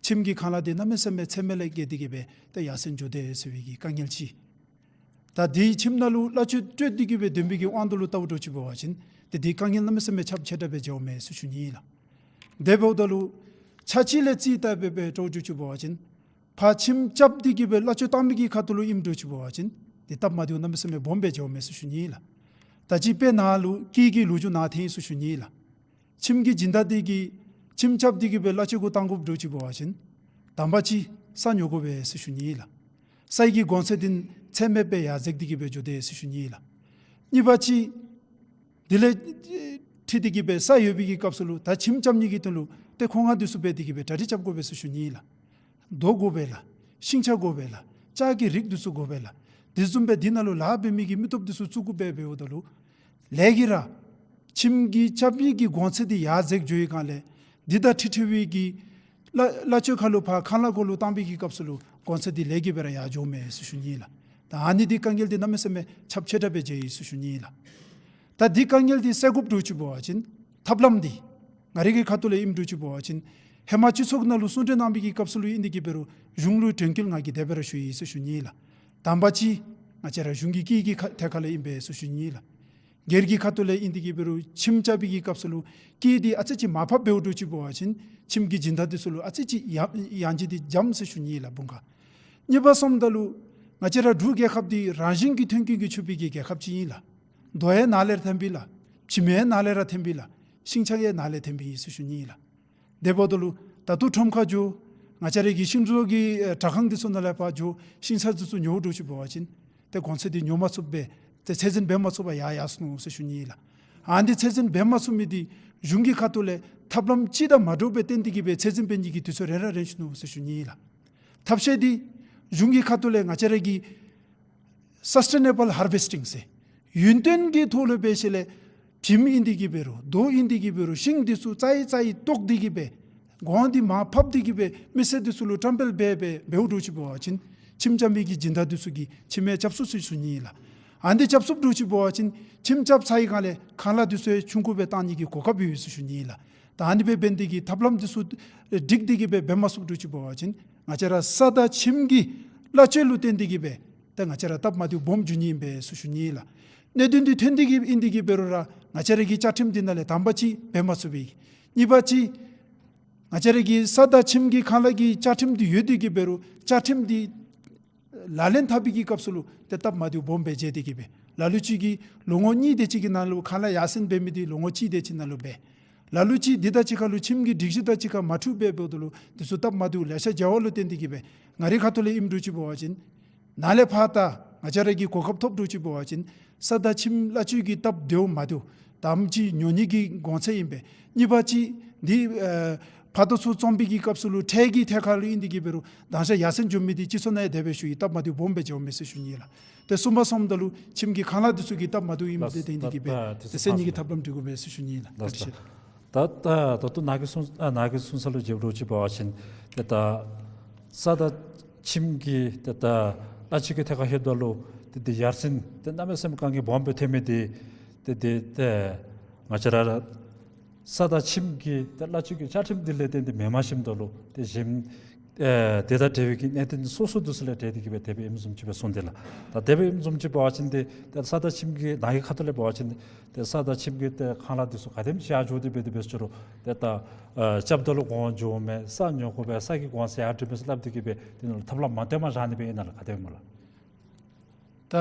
ཁྱིམ་གྱི་ཁང་གླ་འདི་གནམ་མེད་ས་མེད་ཚད་མེད་ལས་བརྒལ་ཏེ་གི་སྦེ་ཏེ་ཡར་སེང་འགྱོ་དོ་ཟེར་བའི་གི་དཀའ་ངལ་ཅིག། ད་འདི་ཁྱིམ་ནང་ལུ་གླ་སྤྱོད་སྤྲོད་དེ་གི་སྦེ་དོན་པའི་གི་དབང་དུ་ལུ་བལྟཝ་འདྲཝ་ཅིག་འབད་བ་ཅིན་ཏེ་འདི་དཀའ་ངལ་གནམ་མེད་ས་མེད་ཁྱབ་ཆེ་དྲགས་སྦེ་འགྱོཝ་མས་ཟེར་ཞུ་ནི་ལགས། དེ་འབདཝ་ད་ལུ་ཆ་གཅིག་ལས་རྩིས་བལྟ་སྦེ་སྦེ་འདྲཝ་འདྲཝ་ཅིག་འབད་བ་ཅིན་ཕར་ཁྱིམ་རྐྱབ་སྟེ་གི་སྦེ་གླ་སྤྱོད་བཏང་མི་གི་ཁ་ཐུག་ལུ་ཨིནམ་འདྲཝ་ཅིག་འབད་བ་ཅིན་འདི་སྟབས་མ་བདེཝ་གནམ་མེད་ས་མེད་སྦོམ་སྦེ་འགྱོཝ་མས་ཟེར་ཞུ་ནི་ལགས། ད་ཅི་དཔེ་ནཱ་ལུ་སྐྱིད་ཀྱི་ལོ་རྒྱུས་ནཱ་ཐོན་ཡི་ཟེར་ཞུ་ནི་ལགས། ཁྱིམ་གྱི་སྦྱིན་བདག་འདི་གིས་ཁྱིམ་རྐྱབ་སྟེ་གི་སྦེ་གླ་སྤྱོད་གུ་བཏང་དགོཔ་འདྲཝ་ཅིག་འབད་བ་ཅིན་དང་པ་ཅིག་ས་ཉོ་དགོ་པས་ཟེར་ཞུ་ནི་ལགས། སའི་གི་གོང་ཚད་འདི་ཚད་མེད་སྦེ་ཡར་འཛེགས་ཏེ་གི་སྦེ་འགྱོ་དོ་ཟེར་ཞུ་ནི་ལགས། གཉིས་པ་ཅིག་དེ་ལས་འཁྲིལ་ཏེ་གི་སྦེ་ས་ཡོད་པའི་གི་སྐབས་སུ་ལུ་ད་ཁྱིམ་རྐྱབ་ནི་གི་དོན་ལུ་ཏེ་མཁོ་མངགས་འདི་ཚུ་འབད་དེ་གི་སྦེ་གྲ་སྒྲིག་རྐྱབ་དགོ་པས་ཟེར་ཞུ་ནི་ལགས། རྡོ་དགོ་པས་ལགས། ཤིང་ཆ་དགོ་པས་ལགས། ལྕགས་ཀྱི་རིགས་འདི་ཚུ་དགོ་པས་ལགས། དེ་བཟུམ་སྦེ་འདི་ནང་ལུ་ལཱ་འབད་མི་གི་མི་སྟོབས་འདི་ཚུ་བཙུགས་དགོ་པས། འབདཝ་ད་ལུ་ལས་ཀྱི་ར་ཁྱིམ་གྱི་རྐྱབ་ནི་གི་གོང་ཚད་འདི་ཡར་འཛེགས་འགྱོ་བའི་སྒང་ལས་འདི་དང་འཁྲིལ་འཁྲིལ་བའི་གི་གླ་གླ་སྤྱོད་ཁར་ལུ་ཕར་ཁང་གླ་གུ་ལུ་བཏང་པའི་གི་སྐབས་སུ་ལུ་གོང་ཚད་འདི་ལས་ཀྱི་སྦེ་ར་ཡར་འགྱོཝ་མས་ཟེར་ཞུ་ནི་ལགས། ད་ཨ་ནི་འདི་དཀའ་ངལ་འདི་གནམ་མེད་ས་མེད་ཁྱབ་ཆེ་དྲགས་སྦེ་མཇལ་ཡི་ཟེར་ཞུ་ནི་ལགས། ད་འདི་དཀའ་ངལ་འདི་སེལ་དགོཔ་འདྲཝ་ཅིག་འབད་བ་ཅིན་ཐབས་ལམ་འདི་ང་རའི་གི་ཁ་ཐུག་ལས་ཨིནམ་འདྲཝ་ཅིག་འབད་བ་ཅིན་ཧེ་མ་སྤྱི་ཚོགས་ནང་ལུ་གསུང་གྲོས་གནང་པའི་གི་སྐབས་སུ་ལུ་ཨིན་ཏེ་གི་འབད་རུང་གཞུང་ལུ་དྲན་སྐུལ་ང་གིས་དེ་སྦེ་ར་ཞུ་ཡི་ཟེར་ཞུ་ནི་ལགས། དང་པ་ཅིག་ང་བཅས་ར་གཞུང་གི་སྐྱིད་ཀྱི་ཁ་ཐད་ཁར་ལས་ཨིན་པས་ཟེར་ཞུ་ནི་ལགས། སྒེར་གྱི་ཁ་ཐུག་ལས་ཨིན་ཏེ་གི་འབད་རུང་ཁྱིམ་རྐྱབ་པའི་གི་སྐབས་སུ་ལུ་སྐྱིད་འདི་ཨ་ཙི་ཅིག་མར་ཕབ་འབདཝ་འདྲཝ་ཅིག་འབད་བ་ཅིན་ཁྱིམ་གྱི་སྦྱིན་བདག་འདི་ཚུ་ལུ་ཨ་ཙི་ཅིག་ཡང་ཡང་ཅིག་འདི་འཇམ་ཟེར་ཞུ་ནི་ལགས་འབུམ་ཁ། གཉིས་པ་སོངམ་ད་ལུ་ང་བཅས་ར་འབྲུག་རྒྱལ་ཁབ་འདི་རང་བཞིན་གྱིས་ཐོན་སྐྱེད་ཀྱིས་ཕྱུག་པའི་གི་རྒྱལ་ཁབ་ཅིག་ཨིན་ལགས། རྡོ་ཡང་ནཱ་ལས་ར་ཐོན་པས་ལགས། བྱེ་མ་ཡང་ནཱ་ལས་ར་ཐོན་པས་ལགས། ཤིང་ཆ་ཡང་ནཱ་ལས་ཐོན་པས་ཟེར་ཞུ་ནི་ལགས། དེ་འབདཝ་ད་ལུ་ད་ལྟོ་ཁྲོམ་ཁར་འགྱོ་ང་བཅས་རའི་གི་ཤིང་བཟོ་གི་ཨེ་དྲ་ཁང་འདི་ཚུ་ནང་ལས་ཕར་འགྱོ་ཤིང་ཆ་འདི་ཚུ་ཉོཝ་འདྲཝ་ཅིག་འབད་བ་ཅིན་ཏེ་གོང་ཚད་འདི་ཉོ་མ་ཚུགསཔ་སྦེ་ཏེ་ཚད་འཛིན་འབད་མ་ཚུགསཔ་སྦེ་ཡར་ཡར་སོ་ནུག་ཟེར་ཞུ་ནི་ལགས། ཨ་ནི་ཚད་འཛིན་འབད་མ་ཚུགས་མི་འདི་གཞུང་གི་ཁ་ཐུག་ལས་ཐབས་ལམ་ཅིག་དང་མ་འདྲཝ་སྦེ་བཏོན་ཏེ་གི་སྦེ་ཚད་འཛིན་འབད་ནི་གི་དུས་ཚོད་རན་ར་རན་སོ་ནུག་ཟེར་ཞུ་ནི་ལགས། ཐབས་ཤེས་འདི་གཞུང་གི་ཁ་ཐུག་ལས་ང་བཅས་རའི་གི་སཱསི་ཊེ་ནེ་བཱལ་ཧར་བེསི་ཊིང་ཟེར་ཡུན་བརྟན་གྱི་ཐོག་ལུ་འབད་ཞིནམ་ལས་བྱེམ་ཨིན་ཏེ་གི་འབད་རུང་རྡོ་ཨིན་ཏེ་གི་འབད་རུང་ཤིང་འདི་ཚུ་རྩ་ཡི་རྩ་ཡི་བཏོག་སྟེ་གི་སྦེ་གོང་འདི་མར་ཕབ་སྟེ་གི་སྦེ་མི་སེར་འདི་ཚུ་ལུ་བཀྲམ་སྤེལ་འབད་འབད་འབདཝ་འདྲཝ་ཅིག་འབད་བ་ཅིན་ཁྱིམ་རྐྱབ་མི་གི་སྦྱིན་བདག་འདི་ཚུ་གིས་ཁྱིམ་ཡང་རྐྱབ་ཚུགས་ཟེར་ཞུ་ནི་ལགས། ཨ་ནི་རྐྱབ་ཚུགསཔ་འདྲཝ་ཅིག་འབད་བ་ཅིན་ཁྱིམ་རྐྱབ་ཚར་བའི་སྒང་ལས་ཁང་གླ་འདི་ཚུ་ཡང་ཆུང་ཀུ་སྦེ་བཏང་ནི་གི་གོ་སྐབས་ཡོད་ཟེར་ཞུ་ནི་ལགས། ད་ཨ་ནི་སྦེ་འབད་ནི་དེ་གིས་ཐབས་ལམ་འདི་ཚུ་སྒྲིག་སྟེ་གིས་སྦེ་འབད་མ་ཚུགསཔ་འདྲཝ་ཅིག་འབད་བ་ཅིན་ང་བཅས་ར་ས་དང་ཁྱིམ་གྱི་གླ་སྤྱོད་ལུ་བརྟེན་ཏེ་གིས་སྦེ་ཏེ་ང་བཅས་ར་སྟབས་མ་བདེཝ་སྦོམ་འགྱོ་ནི་ཨིན་པས་ཟེར་ཞུ་ནི་ལགས། གནད་དོན་འདི་ཐོན་ཏེ་གིས་ཨིན་ཏེ་གིས་འབད་རུང་ར་ང་བཅས་ར་གི་བཅའ་ཁྲིམས་འདི་ནང་ལས་དང་པ་ཅིག་འབད་མ་ཚུགས་པས། གཉིས་པ་ཅིག་ང་བཅས་ར་གི་ས་དང་ཁྱིམ་གྱི་ཁང་གླ་གི་བཅའ་ཁྲིམས་འདི་ཡོད་དེ་གིས་འབད་རུང་བཅའ་ཁྲིམས་འདི་ལག་ལེན་འཐབ་པའི་གི་སྐབས་སུ་ལུ་ཏེ་སྟབས་མ་བདེཝ་སྦོམ་སྦེ་མཇལ་ཏེ་གིས་སྦེ། ལ་ལུ་ཅིག་གིས་ལོ་ངོ་གཉིས་དེ་ཅིག་གི་ནང་ལུ་ཁང་གླ་ཡར་སེང་འབད་མི་འདི་ལོ་ངོ་གཅིག་དེ་ཅིག་ནང་ལུ་འབད། ལ་ལུ་ཅིག་འདི་དང་གཅིག་ཁར་ལུ་ཁྱིམ་གྱི་སྒྲིག་གཞི་དང་གཅིག་ཁར་མ་འཁྲིལཝ་སྦེ་འབདཝ་ད་ལུ་འདི་ཚུ་སྟབས་མ་བདེཝ་ལེ་ཤ་མཇལ་བ་ལུ་བརྟེན་ཏེ་གིས་སྦེ་ང་རའི་ཁ་ཐུག་ལས་ཨིནམ་འདྲཝ་ཅིག་འབད་བ་ཅིན་ནཱ་ལས་ཕར་ད་ང་བཅས་ར་གིས་གོ་སྐབས་ཐོབ་འདྲཝ་ཅིག་འབད་བ་ཅིན་ས་དང་ཁྱིམ་གླ་སྤྱོད་ཀྱི་སྟབས་བདེཝ་མ་བདེཝ་དང་པ་ཅིག་ཉོ་ནི་གི་གོང་ཚད་ཨིན་པས། གཉིས་པ་ཅིག་འདི་ཨེ་ཕག་དོ་ཚུ་བཙོང་པའི་གི་སྐབས་སུ་ལུ་ཁྲལ་གྱི་ཐད་ཁར་ལུ་ཨིན་ཏེ་གིས་འབད་རུང་དང་ཤ་ཡར་སེང་འགྱོ་མི་འདི་སྤྱི་ཚོགས་ནང་ཡང་དེ་སྦེ་ཞུ་ཡི་སྟབས་མ་བདེཝ་སྦོམ་སྦེ་མཇལཝ་མས་ཟེར་ཞུ་ནི་ལགས། ཏེ་གསུམ་པ་སོངམ་ད་ལུ་ཁྱིམ་གྱི་ཁང་གླ་འདི་ཚུ་གི་སྟབས་མ་བདེཝ་ཨིནམ་འདི་ལགས། བརྟེན་ཏེ་གིས་སྦེ་ད་ཏེ་སེལ་ནི་གི་ཐབས་ལམ་སྒྲིག་དགོ་པས་ཟེར་ཞུ་ནི་ལགས། ལགས། བཀའ་དྲིན་ཆེ། ད་ད་ད་ལྟོ་ནཱ་གི་གསུང་ཨ་ནཱ་གི་གསུང་ས་ལུ་འགྱོཝ་འདྲཝ་ཅིག་འབད་བ་ཅིན་ཏེ་ད་ས་དང་ཁྱིམ་གྱི་ཏེ་ད་གླ་སྤྱོད་ཀྱི་ཐད་ཁར་ལྷོདཔ་ད་ལུ་ཏེ་ཏེ་ཡར་སེང་ཏེ་གནམ་མེད་ས་མེད་དཀའ་ངལ་སྦོམ་སྦེ་ཐོན་མི་འདི་ཏེ་ཏེ་ཏེ་ང་བཅས་ར་ས་དང་ཁྱིམ་གྱི་ཏེ་གླ་སྤྱོད་ཀྱི་བཅའ་ཁྲིམས་འདི་ལས་བརྟེན་ཏེ་མེནམ་ཞིནམ་ད་ལུ་ཏེ་གཞན་ཨེ་དེ་དང་འབྲེལ་བའི་གི་གནད་དོན་སོ་སོ་འདི་ཚུ་ལས་འབྲེལ་ཏེ་གིས་སྦེ་དེ་སྦེ་ཨིནམ་བཟུམ་ཅིག་སྦེ་གསུངས་ཏེ་ལགས། ད་དེ་སྦེ་ཨིནམ་བཟུམ་ཅིག་འབད་བ་ཅིན་ཏེ་ཏེ་ས་དང་ཁྱིམ་གྱི་ནཱ་གི་ཁ་ཐུག་ལས་འབད་བ་ཅིན་ཏེ་ས་དང་ཁྱིམ་གྱི་ཏེ་ཁང་གླ་འདི་ཚུ་ག་དེམ་ཅིག་ཡར་འགྱོ་སྟེ་འབད་དེ་འབད་ཟེར་རུང་ཏེ་ད་ཨེ་རྐྱབ་ད་ལུ་གོང་འགྱོཝ་མས། ས་ཉོ་དགོ་པས། ས་གི་གོང་ཚད་ཡར་འགྲོཝ་མས་ཟེར་སླབ་སྟེ་གིས་སྦེ་དེ་ནང་ལུ་ཐབས་ལམ་མ་བཏོན་པར་བཞག་ནི་སྦེ་ཨིན་ན་ལགས། ག་དེ་སྨོ་ལགས། ད་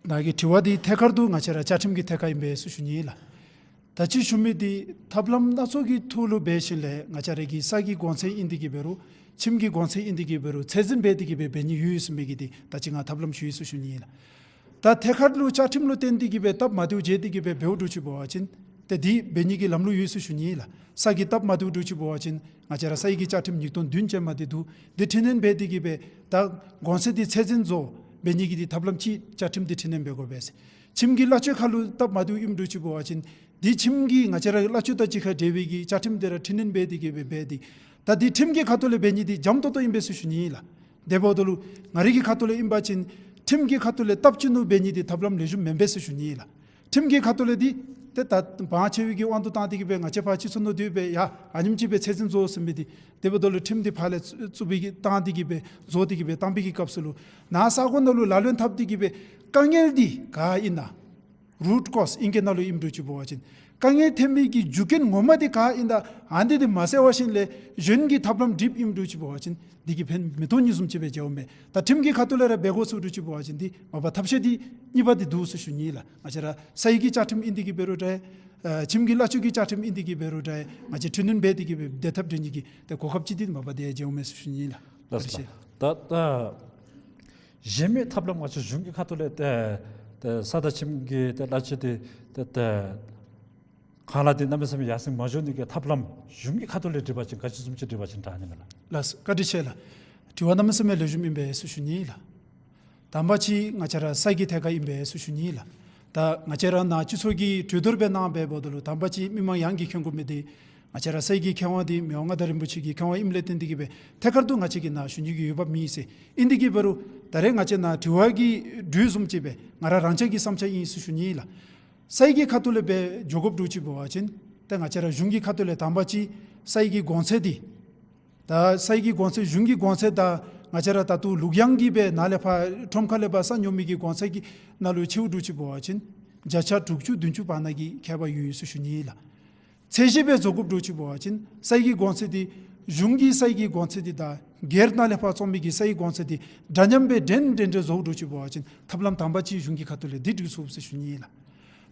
ནཱ་གི་དྲི་བ་འདི་ཐད་ཀར་དུ་ང་བཅས་ར་བཅའ་ཁྲིམས་ཀྱི་ཐད་ཁར་ཨིན་པས་ཟེར་ཞུ་ནི་ལགས། ད་ཅི་ཞུ་མི་འདི་ཐབས་ལམ་སྣ་ཚོགས་ཀྱི་ཐོག་ལུ་འབད་ཞིནམ་ལས་ང་བཅས་ར་གི་ས་གི་གོང་ཚད་ཨིན་ཏེ་གིས་འབད་རུང་ཁྱིམ་གྱི་གོང་ཚད་ཨིན་ཏེ་གིས་འབད་རུང་ཚད་འཛིན་འབད་དེ་གིས་སྦེ་འབད་ནི་ཡོད་ཟེར་མི་གི་འདི་ད་ཅི་ང་ཐབས་ལམ་ཞུ་ཡི་ཟེར་ཞུ་ནི་ལགས། ད་ཐད་ཀར་ལུ་བཅའ་ཁྲིམས་ལུ་བརྟེན་ཏེ་གིས་སྦེ་སྟབས་མ་བདེཝ་མཇལ་ཏེ་གིས་སྦེ་འབདཝ་འདྲཝ་ཅིག་འབད་བ་ཅིན་ཏེ་འདི་འབད་ནི་གི་ལམ་ལུགས་ཡོད་ཟེར་ཞུ་ནི་ལགས། ས་གི་སྟབས་མ་བདེཝ་འདྲཝ་ཅིག་འབད་བ་ཅིན་ང་བཅས་ར་ས་ཡི་གི་བཅའ་ཁྲིམས་ཉིས་སྟོང་བདུན་ཅན་མ་འདི་འདུག། འདི་འཕྲི་སྣོན་འབད་དེ་གིས་སྦེ་ད་གོང་ཚད་འདི་ཚད་འཛིན་བཟོ་འབད་ནི་གི་འདི་ཐབས་ལམ་ཅིག་བཅའ་ཁྲིམས་འདི་འཕྲི་སྣོན་འབད་དགོ་པས་ཟེར། ཁྱིམ་གྱི་གླ་སྤྱོད་ཁར་ལུ་སྟབས་མ་བདེཝ་ཨིནམ་འདྲཝ་ཅིག་འབད་བ་ཅིན་འདི་ཁྱིམ་གྱི་ང་བཅས་ར་གླ་སྤྱོད་དང་གཅིག་ཁར་འབྲེལ་བའི་གི་བཅའ་ཁྲིམས་འདི་ར་འཕྲི་སྣོན་འབད་དེ་གིས་སྦེ་འབད་དེ་ད་འདི་ཁྲིམས་ཀྱི་ཁ་ཐུག་ལས་འབད་ནི་འདི་འཇམ་ཏོང་ཏོ་ཨིན་པས་ཟེར་ཞུ་ནི་ལགས། དེ་འབདཝ་ད་ལུ་ང་རའི་གི་ཁ་ཐུག་ལས་ཨིན་པ་ཅིན་ཁྲིམས་ཀྱི་ཁ་ཐུག་ལས་སྟབས་ཅིག་ནོར་འབད་ནི་འདི་ཐབས་ལམ་ལེགས་ཤོམ་མེན་པས་ཟེར་ཞུ་ནི་ལགས། ཁྲིམས་ཀྱི་ཁ་ཐུག་ལས་འདི་ཏེ་ད་དབང་ཆ་བའི་གི་དབང་དུ་བཏང་སྟེ་གིས་སྦེ་ང་བཅས་ཕར་སྤྱི་ཚོགས་ནང་སྡོད་སྦེ་ཡ་ཨ་ནེམ་ཅིག་སྦེ་ཚད་འཛིན་བཟོ་ཟེར་མི་འདི་དེ་འབདཝ་ད་ལུ་ཁྲིམས་འདི་ཕར་ལས་བཙུགས་བཙུགས་པའི་གི་བཏང་སྟེ་གིས་སྦེ་བཟོ་སྟེ་གིས་སྦེ་བཏང་པའི་གི་སྐབས་སུ་ལུ་ནཱ་ས་གོ་ནང་ལུ་ལག་ལེན་འཐབ་སྟེ་གིས་སྦེ་དཀའ་ངལ་འདི་ག་ཨིན་ན་རུཊ་ཀོཛ་ཨིང་སྐད་ནང་ལུ་ཨིནམ་འདྲཝ་ཅིག་འབད་བ་ཅིན་དཀའ་ངལ་ཐོན་མི་གི་རྒྱུ་རྐྱེན་ངོ་མ་འདི་ག་ཨིན་ན་ཨ་ནི་འདི་མ་སེལ་བར་ཞིནམ་ལས་གཞན་གྱི་ཐབས་ལམ་སྒྲིགཔ་ཨིནམ་འདྲཝ་ཅིག་འབད་བ་ཅིན་འདི་གིས་ཕན་མི་ཐོགས་ནི་བཟུམ་ཅིག་སྦེ་མཇལཝ་མས། ད་ཁྲིམས་ཀྱི་ཁ་ཐུག་ལས་ར་འབད་དགོ་ཟེརཝ་འདྲཝ་ཅིག་འབད་བ་ཅིན་འདི་མ་པ་ཐབས་ཤེས་འདི་གཉིས་པ་འདི་འདུག་ཟེར་ཞུ་ནི་ལགས། ང་བཅས་ར་ས་ཡི་གི་བཅའ་ཁྲིམས་ཨིན་ཏེ་གིས་འབད་རུང་འདྲ་ཨ་ཁྱིམ་གྱི་གླ་སྤྱོད་ཀྱི་བཅའ་ཁྲིམས་ཨིན་ཏེ་གིས་འབད་རུང་འདྲ་ང་བཅས་འཕྲི་སྣོན་འབད་དེ་གིས་སྦེ་བདེ་ཐབས་སྒྲིག་ནི་གི་ཏེ་གོ་སྐབས་ཅིག་འདི་མ་པ་འདི་མཇལཝ་མས་ཟེར་ཞུ་ནི་ལགས། ལགས་སོ། ད་ད་གཞན་མི་ཐབས་ལམ་ང་བཅས་གཞུང་གི་ཁ་ཐུག་ལས་ཏེ་ཏེ་ས་དང་ཁྱིམ་གྱི་ཏེ་གླ་སྤྱོད་འདི་ཏེ་ཏེ་ཁང་གླ་འདི་གནམ་མེད་ས་མེད་ཡར་སེང་མ་འགྱོ་ནི་གི་ཐབས་ལམ་གཞུང་གི་ཁ་ཐུག་ལས་སྒྲིག་པ་ཅིན་ག་ཅི་བཟུམ་ཅིག་སྒྲིག་པ་ཅིན་དྲག་ནི་མས་ལགས། ལགས་སོ། བཀའ་དྲིན་ཆེ་ལགས། དྲི་བ་གནམ་མེད་ས་མེད་ལེགས་ཤོམ་ཨིན་པས་ཟེར་ཞུ་ནི་ལགས། དང་པ་ཅིག་ང་བཅས་ར་ས་གི་ཐད་ཁར་ཨིན་པས་ཟེར་ཞུ་ནི་ལགས། ད་ང་བཅས་ར་ནཱ་སྤྱི་ཚོགས་ཀྱི་གྲོས་བསྡུར་འབད་གནང་འབདཝ་ད་ལུ་དང་པ་ཅིག་མི་མང་ཡོངས་ཀྱིས་མཁྱེན་དགོ་མི་འདི་ང་བཅས་ར་ས་གི་མཁས་དབང་འདི་མི་དབང་མངའ་བདག་རིན་པོ་ཆེ་གི་མཁས་དབང་ཨིནམ་ལས་བརྟེན་ཏེ་གིས་སྦེ་ཐད་ཀར་དུ་ང་བཅས་ཀྱིས་ནཱ་ཞུ་ནི་གི་འོས་འབབ་མེད་ཟེར། ཨིན་ཏེ་གིས་འབད་རུང་ད་རེས་ང་བཅས་ནཱ་དྲི་བ་གི་འགྲོས་བཟུམ་ཅིག་སྦེ་ང་ར་རང་འཇགས་ཀྱི་བསམ་འཆར་ཨིན་ཟེར་ཞུ་ནི་ལགས། ས་ཡི་གི་ཁ་ཐུག་ལས་སྦེ་འགྱོ་དགོཔ་འདྲཝ་ཅིག་འབད་བ་ཅིན་ཏེ་ང་བཅས་ར་གཞུང་གི་ཁ་ཐུག་ལས་དང་པ་ཅིག་ས་ཡི་གི་གོང་ཚད་འདི་ད་ས་ཡི་གི་གོང་ཚད་གཞུང་གི་གོང་ཚད་དང་ང་བཅས་ར་ད་ལྟོ་ལུག་གཡང་གིས་སྦེ་ནཱ་ལས་ཕར་ཁྲོམ་ཁ་ལས་ཕར་ས་ཉོ་མི་གི་གོང་ཚད་ཀྱི་ནང་ལུ་ཕྱདཔ་འདྲཝ་ཅིག་འབད་བ་ཅིན་བརྒྱ་ཆ་དྲུག་ཅུ་བདུན་ཅུ་བར་ན་གི་ཁྱད་པར་ཡོད་ཟེར་ཞུ་ནི་ལགས། ཚད་གཞི་སྦེ་བཟོ་དགོཔ་འདྲཝ་ཅིག་འབད་བ་ཅིན་ས་ཡི་གི་གོང་ཚད་འདི་གཞུང་གི་ས་ཡི་གི་གོང་ཚད་འདི་དང་སྒེར་ནང་ལས་ཕར་བཙོང་མི་གི་ས་ཡི་གོང་ཚད་འདི་འདྲ་མཉམ་སྦེ་འདྲན་འདྲ་འདྲ་བཟོ་དགོཔ་འདྲཝ་ཅིག་འབད་བ་ཅིན་ཐབས་ལམ་དང་པ་ཅིག་གཞུང་གི་ཁ་ཐུག་ལས་འདི་སྒྲིག་ཚུགས་ཟེར་ཞུ་ནི་ལགས།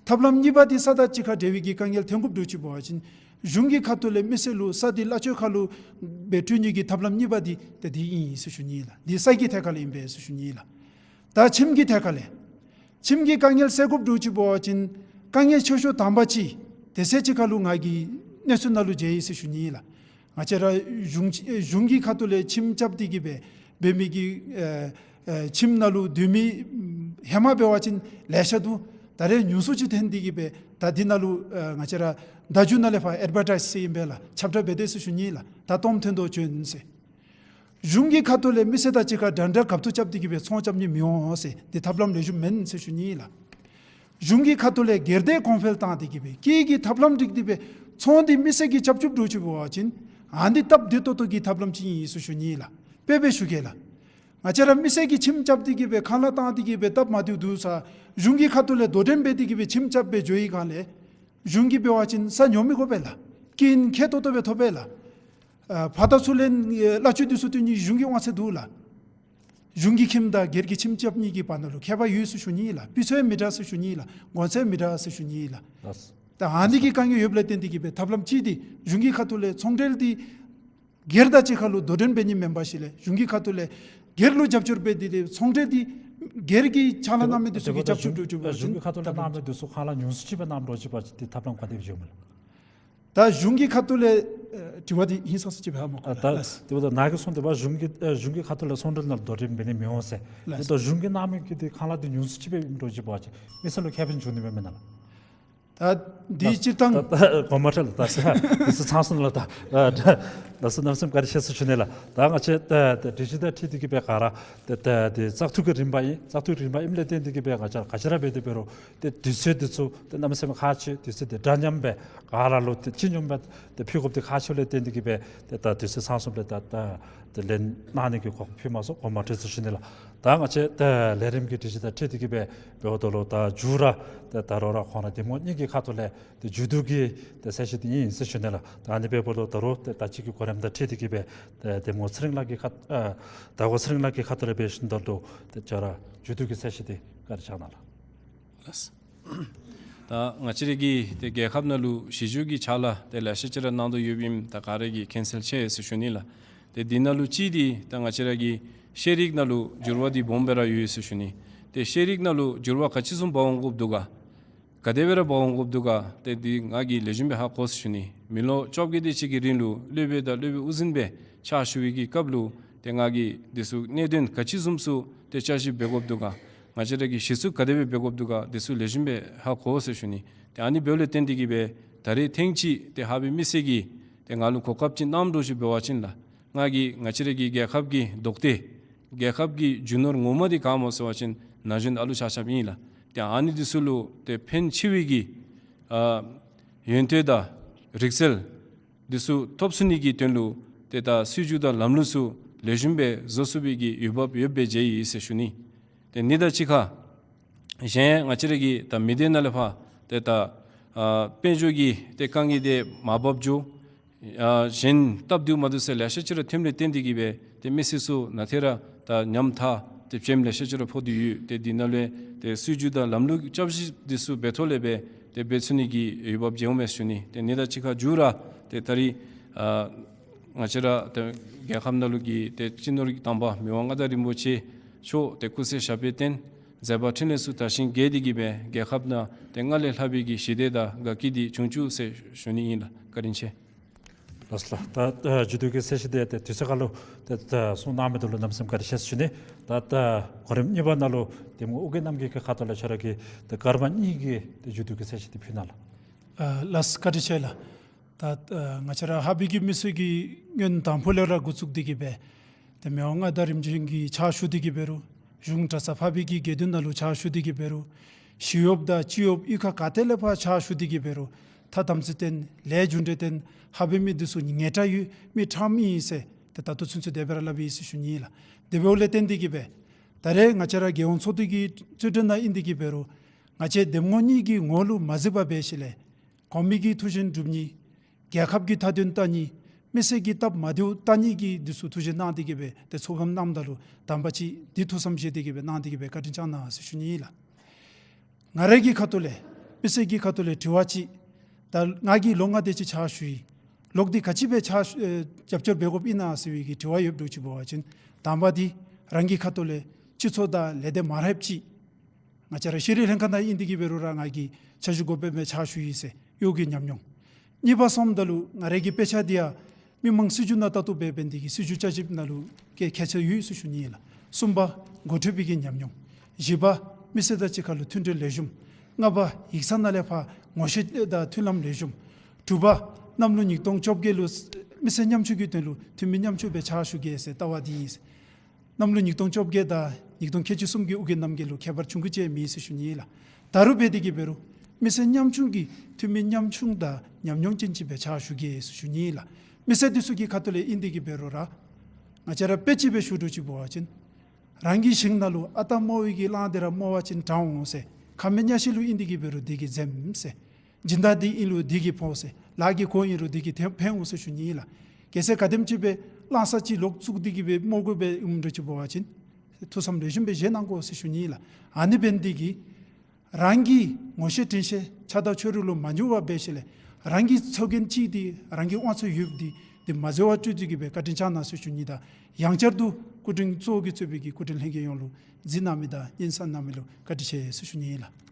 ཐབས་ལམ་གཉིས་པ་འདི་ས་དང་གཅིག་ཁར་འབྲེལ་བའི་གི་དཀའ་ངལ་ཐོན་དགོཔ་འདྲཝ་ཅིག་འབད་བ་ཅིན་གཞུང་གི་ཁ་ཐུག་ལས་མི་སེར་ལུ་ས་འདི་གླ་སྤྱོད་ཁར་ལུ་སྦེ་སྤྲོད་ནི་གི་ཐབས་ལམ་གཉིས་པ་འདི་ཏེ་འདི་ཨིན་ཟེར་ཞུ་ནི་ལགས། འདི་ས་གི་ཐད་ཁ་ལས་ཨིན་པས་ཟེར་ཞུ་ནི་ལགས། ད་ཁྱིམ་གྱི་ཐད་ཁ་ལས་ཁྱིམ་གྱི་དཀའ་ངལ་སེལ་དགོཔ་འདྲཝ་ཅིག་འབད་བ་ཅིན་དཀའ་ངལ་ཆེ་ཤོས་དང་པ་ཅིག་དེ་ཚེ་གཅིག་ཁར་ལུ་ང་གིས་གནས་ཚུལ་ནང་ལུ་མཇལ་ཡི་ཟེར་ཞུ་ནི་ལགས། ང་བཅས་ར་གཞུང་གཞུང་གི་ཁ་ཐུག་ལས་ཁྱིམ་རྐྱབ་སྟེ་གིས་སྦེ་འབད་མི་གི་ཨེ་ཨེ་ཁྱིམ་ནང་ལུ་སྡོད་མི་ཧེ་མ་འབད་བ་ཅིན་ལེ་ཤ་འདུག། ད་རེས་ཉུང་སུ་ཅིག་ཐོན་ཏེ་གིས་སྦེ་ད་འདི་ནང་ལུ་ཨེ་ང་བཅས་ར་བརྡ་བརྒྱུད་ནང་ལས་ཕར་ཨེཌ་བར་ཊའིཛ་ཟེར་ཨིན་པས་ལགས། ཁྱབ་བསྒྲགས་འབད་དེས་ཟེར་ཞུ་ནི་ལགས། ད་གཏོརམ་ཐོན་དོ་བྱོན་ཟེར། གཞུང་གི་ཁ་ཐུག་ལས་མི་སེར་དང་གཅིག་ཁར་འདྲན་འདྲ་གབ་ཏུ་རྐྱབ་སྟེ་གི་སྦེ་ཚོང་རྐྱབ་ནི་མི་འོང་ཟེར། དེ་ཐབས་ལམ་ལེགས་ཤོམ་མེན་ཟེར་ཞུ་ནི་ལགས། གཞུང་གི་ཁ་ཐུག་ལས་སྒེར་སྡེ་གོང་འཕེལ་བཏང་སྟེ་གི་སྦེ་སྐྱིད་ཀྱི་ཐབས་ལམ་སྒྲིག་སྟེ་སྦེ་ཚོང་འདི་མི་སེར་གྱིས་རྐྱབ་རྐྱབ་འགྱོ་ཅི་འབད་བ་ཅིན་ཨ་ནི་སྟབས་བདེ་ཏོག་ཏོ་གི་ཐབས་ལམ་ཅིག་ཨིན་ཟེར་ཞུ་ནི་ལགས། དཔེ་སྦེ་ཞུ་གེ་ལགས། ང་བཅས་ར་མི་སེར་གྱིས་ཁྱིམ་རྐྱབ་སྟེ་གི་སྦེ་ཁང་གླ་བཏང་སྟེ་གི་སྦེ་སྟབས་མ་བདེཝ་འདུག་ས། གཞུང་གི་ཁ་ཐུག་ལས་དོ་འགྲན་འབད་དེ་གི་སྦེ་ཁྱིམ་རྐྱབ་སྦེ་འགྱོ་བའི་སྒང་ལས་གཞུང་གིས་འབད་བ་ཅིན་ས་ཉོ་མི་དགོ་པས་ལགས། སྐྱིན་ཁེ་ཏོག་ཏོ་སྦེ་ཐོབ་པས་ལགས། ཨ་ཕར་དང་ཚུར་ལེན་གླ་ཆུ་འདི་ཚུ་སྟོན་ནི་གཞུང་གི་དབང་ཚད་འདུག་ལགས། གཞུང་གི་ཁྱིམ་དང་སྒེར་གྱི་ཁྱིམ་རྐྱབ་ནི་གི་བར་ན་ལུ་ཁྱད་པར་ཡོད་ཟེར་ཞུ་ནི་ལགས། སྤུས་ཚད་མི་འདྲ་ཟེར་ཞུ་ནི་ལགས། གོང་ཚད་མི་འདྲ་ཟེར་ཞུ་ནི་ལགས། ལགས། ད་ཨ་ནི་གི་དཀའ་ངལ་ཡོདཔ་ལས་བརྟེན་ཏེ་གི་སྦེ་ཐབས་ལམ་ཅིག་འདི་གཞུང་གི་ཁ་ཐུག་ལས་ཚོང་འབྲེལ་འདི་སྒེར་དང་གཅིག་ཁར་ལུ་དོ་འགྲན་འབད་ནི་མེན་པར་ཞིནམ་ལས་གཞུང་གི་ཁ་ཐུག་ལས་སྒེར་ལུ་རྒྱབ་སྐྱོར་འབད་དེ་ཏེ་ཚོང་འབྲེལ་འདི་སྒེར་གྱི་ཕྱག་ལཱ་གནང་མི་འདི་ཚུ་གིས་རྒྱབ་སྐྱོར་འགྱོ་ཅི་འབད་བ་ཅིན་གཞུང་གི་ཁ་ཐུག་ལས་གནང་མི་འདི་ཚུ་ཁང་གླ་ཉུང་སུ་ཅིག་སྦེ་གནངམ་འདྲཝ་ཅིག་འབད་བ་ཅིན་ཏེ་ཐབས་ལམ་ག་དེ་སྦེ་འགྱོཝ་མས་ལགས། ད་གཞུང་གི་ཁ་ཐུག་ལས་ཨེ་དྲི་བ་འདི་ཧིང་སངས་ས་ཅིག་སྦེ་ཧ་མ་གོ་ཨ་ད་ལགས། དེ་འབདཝ་ད་ནཱ་གིས་གསུངས་ཏེ་འབད་གཞུང་གི་ཨེ་གཞུང་གི་ཁ་ཐུག་ལས་ཚོང་འབྲེལ་ནང་ལུ་དོ་འགྲན་འབད་ནི་མི་འོང་ཟེར། ལགས། དེ་ལྟར་གཞུང་གིས་གནང་མི་གི་ཏེ་ཁང་གླ་འདི་ཉུང་སུ་ཅིག་སྦེ་ཨིནམ་འདྲཝ་ཅིག་འབད་བ་ཅིན་མི་སེར་ལུ་ཁེ་ཕན་འབྱུང་ནི་མས་མེན་ན་ལགས། ད་འདི་སྤྱིར་བཏང་ད་ད་གོང་མ་ཁྲི་ལགས་ད་ཟེར་དེ་ཚུ་ཚང་སོང་ལགས། ད་ད་ད་ལགས་སོ་གནམ་མེད་ས་མེད་བཀའ་དྲིན་ཆེ་ཟེར་ཞུ་ནི་ལགས། ད་ང་བཅས་ད་ད་སྒྲིག་གཞི་དང་འཁྲིལ་ཏེ་གི་སྦེ་ག་ར་ད་ད་ཏེ་བཙག་འཐུ་གི་རིམ་པ་ཨིན། བཙག་འཐུ་རིམ་པ་ཨིནམ་ལས་བརྟེན་ཏེ་གི་སྦེ་ང་བཅས་ག་ཅི་ར་འབད་དེ་འབད་རུང་ཏེ་དུས་ཚོད་འདི་ཚུ་ཏེ་གནམ་མེད་ས་མེད་ཁག་ཆེ། དུས་ཚོད་འདི་འདྲ་མཉམ་སྦེ་ག་ར་ལུ་ཏེ་སྤྱི་སྙོམས་སྦེ་ཏེ་ཕུལ་དགོཔ་འདི་ཁག་ཆེཝ་ལས་བརྟེན་ཏེ་གི་སྦེ་ཏེ་ད་དུས་ཚོད་ཚང་སོངམ་ལས་ད་ད་ཏེ་ལན་གནང་ནི་གི་གོ་སྐབས་ཕུལ་མ་ཚུགས། གོང་མ་ཁྲི་ཟེར་ཞུ་ནི་ལགས། ད་ང་བཅས་ད་ལས་རིམ་གྱི་སྒྲིག་གཞི་དང་འཁྲིལ་ཏེ་གི་སྦེ་འབདཝ་ད་ལུ་ད་མཇུག་ར་ད་ད་རུང་ར་ཁོང་ར་འདེམས་ངོ་གཉིས་ཀྱི་ཁ་ཐུག་ལས་ཏེ་མཇུག་བསྡུ་གི་ཏེ་གསལ་བཤད་འདི་ཨིན་ཟེར་ཞུ་ནི་ལགས། ད་ཨ་ནི་འབདཝ་ད་ལུ་ད་རུང་ཏེ་ད་ཅི་གི་གོ་རིམ་དང་འཁྲིལ་ཏེ་གི་སྦེ་ཏེ་འདེམས་ངོ་ཚེ་རིང་ལགས་ཀྱི་ཁ་ཨ་ད་གོ་ཚེ་རིང་ལགས་ཀྱི་ཁ་ཐུག་ལས་འབད་ཞིནམ་ད་ལུ་ཏེ་ཁྱོད་ར་མཇུག་བསྡུ་གི་གསལ་བཤད་འདི་བཀའ་དྲིན་བསྐྱང་གནང་ལགས། ལགས། ད་ང་བཅས་ར་གི་ཏེ་རྒྱལ་ཁབ་ནང་ལུ་གཞི་བཅོལ་གྱི་ཕྱག་ལཱ་ཏེ་ལེ་ཤ་ཅིག་ར་གནང་དོ་ཡོདཔ་ཨིནམ་ད་ག་ར་གིས་མཁྱེན་གསལ་ཆེ་ཟེར་ཞུ་ནི་ལགས། ཏེ་འདི་ནང་ལུ་གཅིག་འདི་ད་ང་བཅས་ར་གི་ཤེས་རིག་ནང་ལུ་འགྱུར་བ་འདི་སྦོམ་སྦེ་ར་ཡོད་ཟེར་ཞུ་ནི། ཏེ་ཤེས་རིག་ནང་ལུ་འགྱུར་བ་ག་ཅི་བཟུམ་འབག་འོང་དགོཔ་འདུག་ག། ག་དེ་སྦེ་ར་འབག་འོང་དགོཔ་འདུག་ག། ཏེ་འདི་ང་གིས་ལེགས་ཤོམ་སྦེ་ཧ་གོ་ཟེར་ཞུ་ནི། མི་ལོ་བཅོ་བརྒྱད་དེ་ཅིག་གི་རིང་ལུ་སློབ་དཔོན་དང་སློབ་དཔོན་དབུ་འཛིན་སྦེ་ཕྱག་ཞུ་བའི་གི་སྐབས་ལུ་ཏེ་ང་གིས་འདི་ཚུ་གནད་དོན་ག་ཅི་བཟུམ་ཚུ་ཏེ་དཔྱད་ཞིབ་འབད་དགོཔ་འདུག་ག། ང་བཅས་ར་གི་གཞི་བཙུགས་ག་དེ་སྦེ་འབད་དགོཔ་འདུག་ག། འདི་ཚུ་ལེགས་ཤོམ་སྦེ་ཧ་གོ་ཟེར་ཞུ་ནི། ཏེ་ཨ་ནི་འབདཝ་ལས་བརྟེན་ཏེ་གི་སྦེ་ད་རེས་ཐེངས་ཅིག་ཏེ་ཧཱ་པའི་མི་སེར་གྱིས་ཏེ་ང་ལུ་གོ་སྐབས་ཅིག་གནངམ་འདྲཝ་ཅིག་འབད་བ་ཅིན་ལགས། ང་གིས་ང་བཅས་ར་གི་རྒྱལ་ཁབ་ཀྱི་མདོ་སྡེ་རྒྱལ་ཁབ་ཀྱི་རྒྱུ་ནོར་ངོ་མ་འདི་ག་སྨོ་ཟེར་བ་ཅིན་ན་གཞོན་ཨ་ལུ་ཆ་ཁྱབ་ཨིན་ལགས། ཏེ་ཨ་ནི་འདི་ཚུ་ལུ་ཏེ་ཕན་ཆེ་བའི་གི་ཨ་ཡོན་ཏན་དང་རིག་རྩལ་འདི་ཚུ་ཐོབ་ཚུགས་ནི་གི་དོན་ལུ་ཏེ་ད་སྲིད་བྱུས་དང་ལམ་ལུགས་ཚུ་ལེགས་ཤོམ་སྦེ་བཟོ་ཚུགས་པའི་གི་འོས་འབབ་ཡོདཔ་སྦེ་མཇལ་ཡི་ཟེར་ཞུ་ནི། ཏེ་ཨ་ནི་དང་གཅིག་ཁར་གཞན་ང་བཅས་ར་གི་ད་མི་སྡེ་ནང་ལས་ཕར་ཏེ་ད་ཨ་དཔལ་འབྱོར་གྱི་ཏེ་དཀའ་ངལ་འདི་མར་བབས་འགྱོ། ཨ་གཞན་སྟབས་བདེཝ་མ་བདེཝ་ཟེར་ལེ་ཤ་ཅིག་ར་ཐོནམ་ལས་བརྟེན་ཏེ་གི་སྦེ་ཏེ་མི་སེར་ཚུ་ནང་ཏེ་ར་ད་ཉམ་ཐག་ཏེ་བྱེམ་ལེ་ཤ་ཅིག་ར་ཕོག་སྟེ་ཡོད། ཏེ་འདི་ནང་ལས་ཏེ་སྲིད་བྱུས་དང་ལམ་ལུགས་བསྐྱར་ཞིབ་འདི་ཚུ་འབད་ཐོག་ལས་སྦེ་ཏེ་འབད་ཚུགས་ནི་གི་འོས་འབབ་མཇལཝ་མས་ཞུ་ནི། ཏེ་ཨ་ནི་དང་གཅིག་ཁར་མཇུག་ར་ཏེ་ད་རིས་ཨ་ང་བཅས་ར་ཏེ་རྒྱལ་ཁབ་ནང་ལུ་གི་ཏེ་སྤྱི་ནོར་གྱི་དམ་པ་མི་དབང་མངའ་བདག་རིན་པོ་ཆེ་མཆོག་ཏེ་སྐུ་ཚེ་ཞབས་པད་བརྟན་མཛད་པ་འཕྲིན་ལས་ཚུ་དར་ཞིང་རྒྱས་ཏེ་གི་སྦེ་རྒྱལ་ཁབ་ནང་ཏེ་སྔར་ལས་ལྷག་པའི་གི་ཞི་བདེ་དང་དགའ་སྐྱིད་འདི་འབྱུང་བཅུག་ཟེར་ཞུ་ནི་ཨིན་ལགས། བཀའ་དྲིན་ཆེ། ལགས་སོ་ལགས། ད་ཨ་མཇུག་བསྡུ་གི་གསལ་བཤད་འདི་ཏེ་དུས་ཚོད་ཁར་ལུ་ཏེ་ད་གསུང་གནང་མི་འདི་ལུ་གནམ་མེད་ས་མེད་བཀའ་དྲིན་ཆེ་ཟེར་ཞུ་ནི། ད་ད་གོ་རིམ་གཉིས་པ་ནང་ལུ་འདེམས་ངོ་ཨོ་རྒྱན་རྣམ་རྒྱལ་གྱི་ཁ་ཐུག་ལས་ཁྱོད་ར་གི་ཏེ་སྐར་མ་གཉིས་ཀྱི་ཏེ་མཇུག་བསྡུ་གི་གསལ་བཤད་འདི་ཕུལ་གནང་ལགས། ཨ་ལགས་སོ་བཀའ་དྲིན་ཆེ་ལགས། ད་ཨ་ང་བཅས་ར་ཧཱ་པའི་གི་མི་སེར་གྱིས་སྔོན་དང་ཕུ་ལས་ར་འགོ་བཙུགས་ཏེ་གི་སྦེ་ཏེ་མི་དབང་མངའ་བདག་རིམ་བྱོན་གྱི་ཕྱག་ཞུ་སྟེ་གི་འབད་རུང་གཞུང་གྲྭ་ཚང་ཕ་སྤད་ཀྱི་དགེ་འདུན་ནང་ལུ་ཕྱག་ཞུ་སྟེ་གི་འབད་རུང་ཞི་གཡོགཔ་དང་སྤྱི་གཡོགཔ་གཡུས་ཁ་ག་ཏེ་ལས་ཕར་ཕྱག་ཞུ་སྟེ་གི་འབད་རུང་ཐ་དམ་ཚིག་ལྡན་ལས་རྒྱུ་འབྲས་ལྡན་ཧཱ་པའི་མི་འདི་ཚུ་ངེས་དྲག་ཡོད་མི་ཕྲངམ་ཨིན་ཟེར་ཏེ་ད་ལྟོ་ཚུན་ཚོད་དེ་སྦེ་ར་སླབ་ཨིན་ཟེར་ཞུ་ནི་ལགས། དེ་འབདཝ་ལས་བརྟེན་ཏེ་གི་སྦེ་ད་རེས་ང་བཅས་ར་རྒྱལ་ཡོངས་ཚོགས་འདུ་གི་རྩོད་བསྒྲིགས་ནང་ཨིན་ཏེ་གི་འབད་རུང་ང་བཅས་འདེམས་ངོ་གཉིས་ཀྱི་ངོ་ལུ་མ་གཟིགས་པར་འབད་ཞིནམ་ལས་གོང་མའི་གི་ཐུགས་བཞེད་སྒྲུབ་ནི་རྒྱལ་ཁབ་ཀྱི་མཐའ་དོན་ལྟ་ནི་མི་སེར་གྱི་སྟབས་མ་བདེཝ་ལྟ་ནི་གི་འདི་ཚུ་ཐུགས་བཞེད་གནང་སྟེ་གི་སྦེ་ཏེ་ཚོགས་ཁང་གནངམ་ད་ལུ་དམ་པ་ཅིག་འདི་ཐུགས་བསམ་བཞེས་ཏེ་གི་སྦེ་གནང་སྟེ་གི་སྦེ་བཀའ་དྲིན་བསྐྱང་གནང་ཟེར་ཞུ་ནི་ཨིན་ལགས། ང་རའི་གི་ཁ་ཐུག་ལས་མི་སེར་གྱི་ཁ་ཐུག་ལས་དྲི་བ་ཅིག་ད་ང་གིས་ལོ་ལྔ་དེ་ཅིག་ཕྱག་ཞུ་ཡི། ལོག་སྟེ་ག་ཅི་སྦེ་ཕྱག་ཞུ་ཨེ་རྒྱབ་སྐྱོར་འབད་དགོཔ་ཨིན་ན་ཟེར་བའི་གི་དྲི་བ་ཡོདཔ་འདྲཝ་ཅིག་འབད་བ་ཅིན་དང་པ་འདི་རང་གི་ཁ་ཐུག་ལས་སྤྱི་ཚོགས་དང་ལས་སྡེ་མ་འདྲཝ་ཅིག་ང་བཅས་ར་ཤེས་རིག་ལྷན་ཁག་ནང་ཨིན་ཏེ་གི་འབད་རུང་ར་ང་གིས་ཕྱག་ཞུ་དགོ་པས་མས་ཕྱག་ཞུ་ཡི་ཟེར་གཡོག་གི་ཉམས་མྱོང་། གཉིས་པ་སོངམ་ད་ལུ་ང་རའི་གི་དཔེ་ཆ་འདི་ཡང་མི་མང་སྲིད་བྱུས་ནང་ལྟ་རྟོག་འབད་འབད་ནི་དེ་གིས་སྲིད་བྱུས་བསྐྱར་ཞིབ་ནང་ལུ་ཁྱད་ཁྱད་ཆོས་ཡོད་ཟེར་ཞུ་ནི་ཨིན་ལགས། གསུམ་པ་འགོ་ཁྲིད་པའི་གི་ཉམས་མྱོང་། བཞི་པ་མི་སེར་དང་གཅིག་ཁར་ལུ་མཐུན་འབྲེལ་ལེགས་ཤོམ། ལྔ་པ་ཡིག་ཚང་ནང་ལས་ཕར་ངོ་ཤེས་དང་མཐུན་ལམ་ལེགས་ཤོམ། དྲུག་པ་གནམ་ལོ་ཉིས་སྟོང་བཅོ་བརྒྱད་ལུ་ མི་སེར་ཉམ་ཆུང་གི་དོན་ལུ་འཐུས་མི་ཉམ་ཆུང་སྦེ་ཕྱག་ཞུ་གེ་ཟེར་ལྟ་བ་འདི་ཨིན་ཟེར། གནམ་ལོ་ཉིས་སྟོང་བཅོ་བརྒྱད་དང་ཉིས་སྟོང་ཁལ་གཅིག་གསུམ་གྱི་ཨོ་རྒྱན་རྣམ་རྒྱལ་ལུ་ཁྱད་པར་ཆུང་ཀུ་ཅིག་མེད་ཟེར་ཞུ་ནི་ལགས། ད་རུང་འབད་དེ་གིས་འབད་རུང་མི་སེར་ཉམ་ཆུང་གི་འཐུས་མི་ཉམ་ཆུང་དང་ཉམས་མྱོང་ཅན་ཅིག་སྦེ་ཕྱག་ཞུ་གེ་ཟེར་ཞུ་ནི་ལགས། མི་སེར་འདི་ཚུ་གི་ཁ་ཐུག་ལས་ཨིན་དེ་གིས་འབད་རུང་ར་ང་བཅས་ར་དཔེ་ཅིག་སྦེ་ཞུ་དོ་ཅིག་འབད་བ་ཅིན་རང་གི་ཞིང་ནང་ལུ་ཨ་རྟག་རྨོ་བའི་གི་གླང་དེ་ར་རྨོ་བ་ཅིན་དྲག་འོང་ཟེར། ཁ་མིག་གཉའ་ཤིང་ལུ་ཨིན་དེ་གིས་འབད་རུང་དེ་གིས་འཛེམ་ཟེར། སྦྱིན་བདག་འདི་ཨིན་རུང་དེ་གིས་ཕོག་ཟེར། ལཱ་གི་གོ་ཨིན་རུང་དེ་གིས་ཕན་འོང་ཟེར་ཞུ་ནི་ལགས། གལ་སྲིད་ག་དེམ་ཅིག་སྦེ་གླང་ས་ཅིག་ལོག་བཙུགས་དེ་གིས་སྦེ་རྨོ་དགོ་པའི་ཨིནམ་འདྲཝ་ཅིག་འབད་བ་ཅིན་ཐུགས་བསམ་ལེགས་ཤོམ་སྦེ་བཞེས་གནང་དགོ་ཟེར་ཞུ་ནི་ལགས། ཨ་ནི་འབད་ནི་དེ་གིས་རང་གི་ངོ་ཤེས་དྲིན་ཤེས་ཆགས་སྡང་ཕྱོགས་རིས་ལུ་མ་འགྱུར་བར་འབད་ཞིནམ་ལས་རང་གི་ཚོགས་རྒྱན་ཅིག་འདི་རང་གི་དབང་ཚད་ཡོདཔ་འདི་འདི་མ་འཛོལ་བར་བཅོས་ཏེ་གིས་སྦེ་བཀའ་དྲིན་བསྐྱང་གནང་ཟེར་ཞུ་ནི་དང་ཡང་བསྐྱར་དུ་སྐུ་མགྲོན་གཙོ་བོ་གིས་གཙོས་པའི་གི་སྐུ་མགྲོན་ལྷན་རྒྱས་ཡོངས་ལུ་གཟིགས་གནང་མི་དང་སྙན་གསན་གནང་མི་ལུ་བཀའ་དྲིན་ཆེ་ཟེར་ཞུ་ནི་ལགས།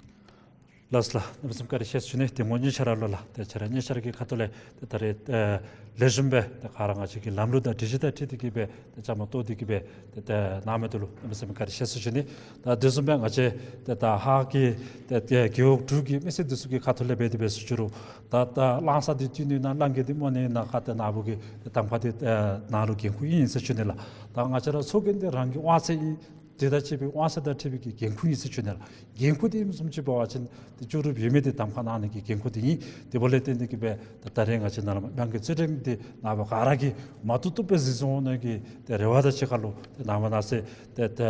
ལགས་སོ་ལགས། གནམ་མེད་ས་མེད་བཀའ་དྲིན་ཆེ་ཟེར་ཞུ་ནི། ཏེ་ངོ་ཉེ་ཆ་ར་ལུ་ལགས། ཏེ་ཁྱེད་ར་ཉེ་ཆ་ར་གི་ཁ་ཐུག་ལས་ཏེ་ད་རེས་ཨེ་ལེགས་ཤོམ་སྦེ་ཏེ་ག་ར་ང་བཅས་ཀྱི་ལམ་ལུགས་དང་སྒྲིག་གཞི་དང་འཁྲིལ་ཏེ་གིས་སྦེ་ཏེ་བཅའ་མར་གཏོགས་ཏེ་གིས་སྦེ་ཏེ་ཏེ་གནང་མི་འདི་ལུ་གནམ་མེད་ས་མེད་བཀའ་དྲིན་ཆེ་ཟེར་ཞུ་ནི། ད་དེ་བཟུམ་སྦེ་ང་བཅས་ཏེ་ད་ཧཱ་གི་ཏེ་ཏེ་རྒེད་འོག་དྲུག་གི་མི་སེར་འདི་ཚུ་གི་ཁ་ཐུག་ལས་འབད་དེ་འབད་ཟེར་ཞུ་རུང་ད་ད་གླང་ས་འདི་བཏུལ་ནི་ན་གླང་གི་འདི་རྨོ་ནི་ན་ཁ་ཏེ་ནཱ་བུ་གི་ཏེ་གདམ་ཁ་འདི་ཨེ་ནཱ་ལུ་འགན་ཁུར་ཨིན་ཟེར་ཞུ་ནི་ལགས། ད་ང་བཅས་ར་ཚོགས་རྒྱན་འདི་རང་གི་དབང་ཚད་ཨིན། དེ་དང་བཅས་པའི་དབང་ཚད་དང་འཁྲིལ་བའི་གི་འགན་ཁུར་ཨིན་ཟེར་ཞུ་ནི་ལགས། འགན་ཁུར་འདི་ཨིནམ་བཟུམ་ཅིག་འབད་བ་ཅིན་ཏེ་ལྕོགས་གྲུབ་ཡོད་མི་འདི་གདམ་ཁ་གནང་ནི་གི་འགན་ཁུར་འདི་ཨིན། དེ་འབདཝ་ལས་བརྟེན་ཏེ་གིས་སྦེ་ད་ད་རེས་ང་བཅས་ནཱ་ལུ་དམངས་ཀྱི་རྩོད་འགྲན་འདི་ནཱ་བུ་ག་ར་གིས་མ་བཏུབ་བཏུབ་སྦེ་གཟིགས་ཚུགས་ནི་གི་ཏེ་རེ་བ་དང་གཅིག་ཁར་ལུ་ཏེ་ནངས་པ་གནངས་ཚེ་ཏེ་ཏེ་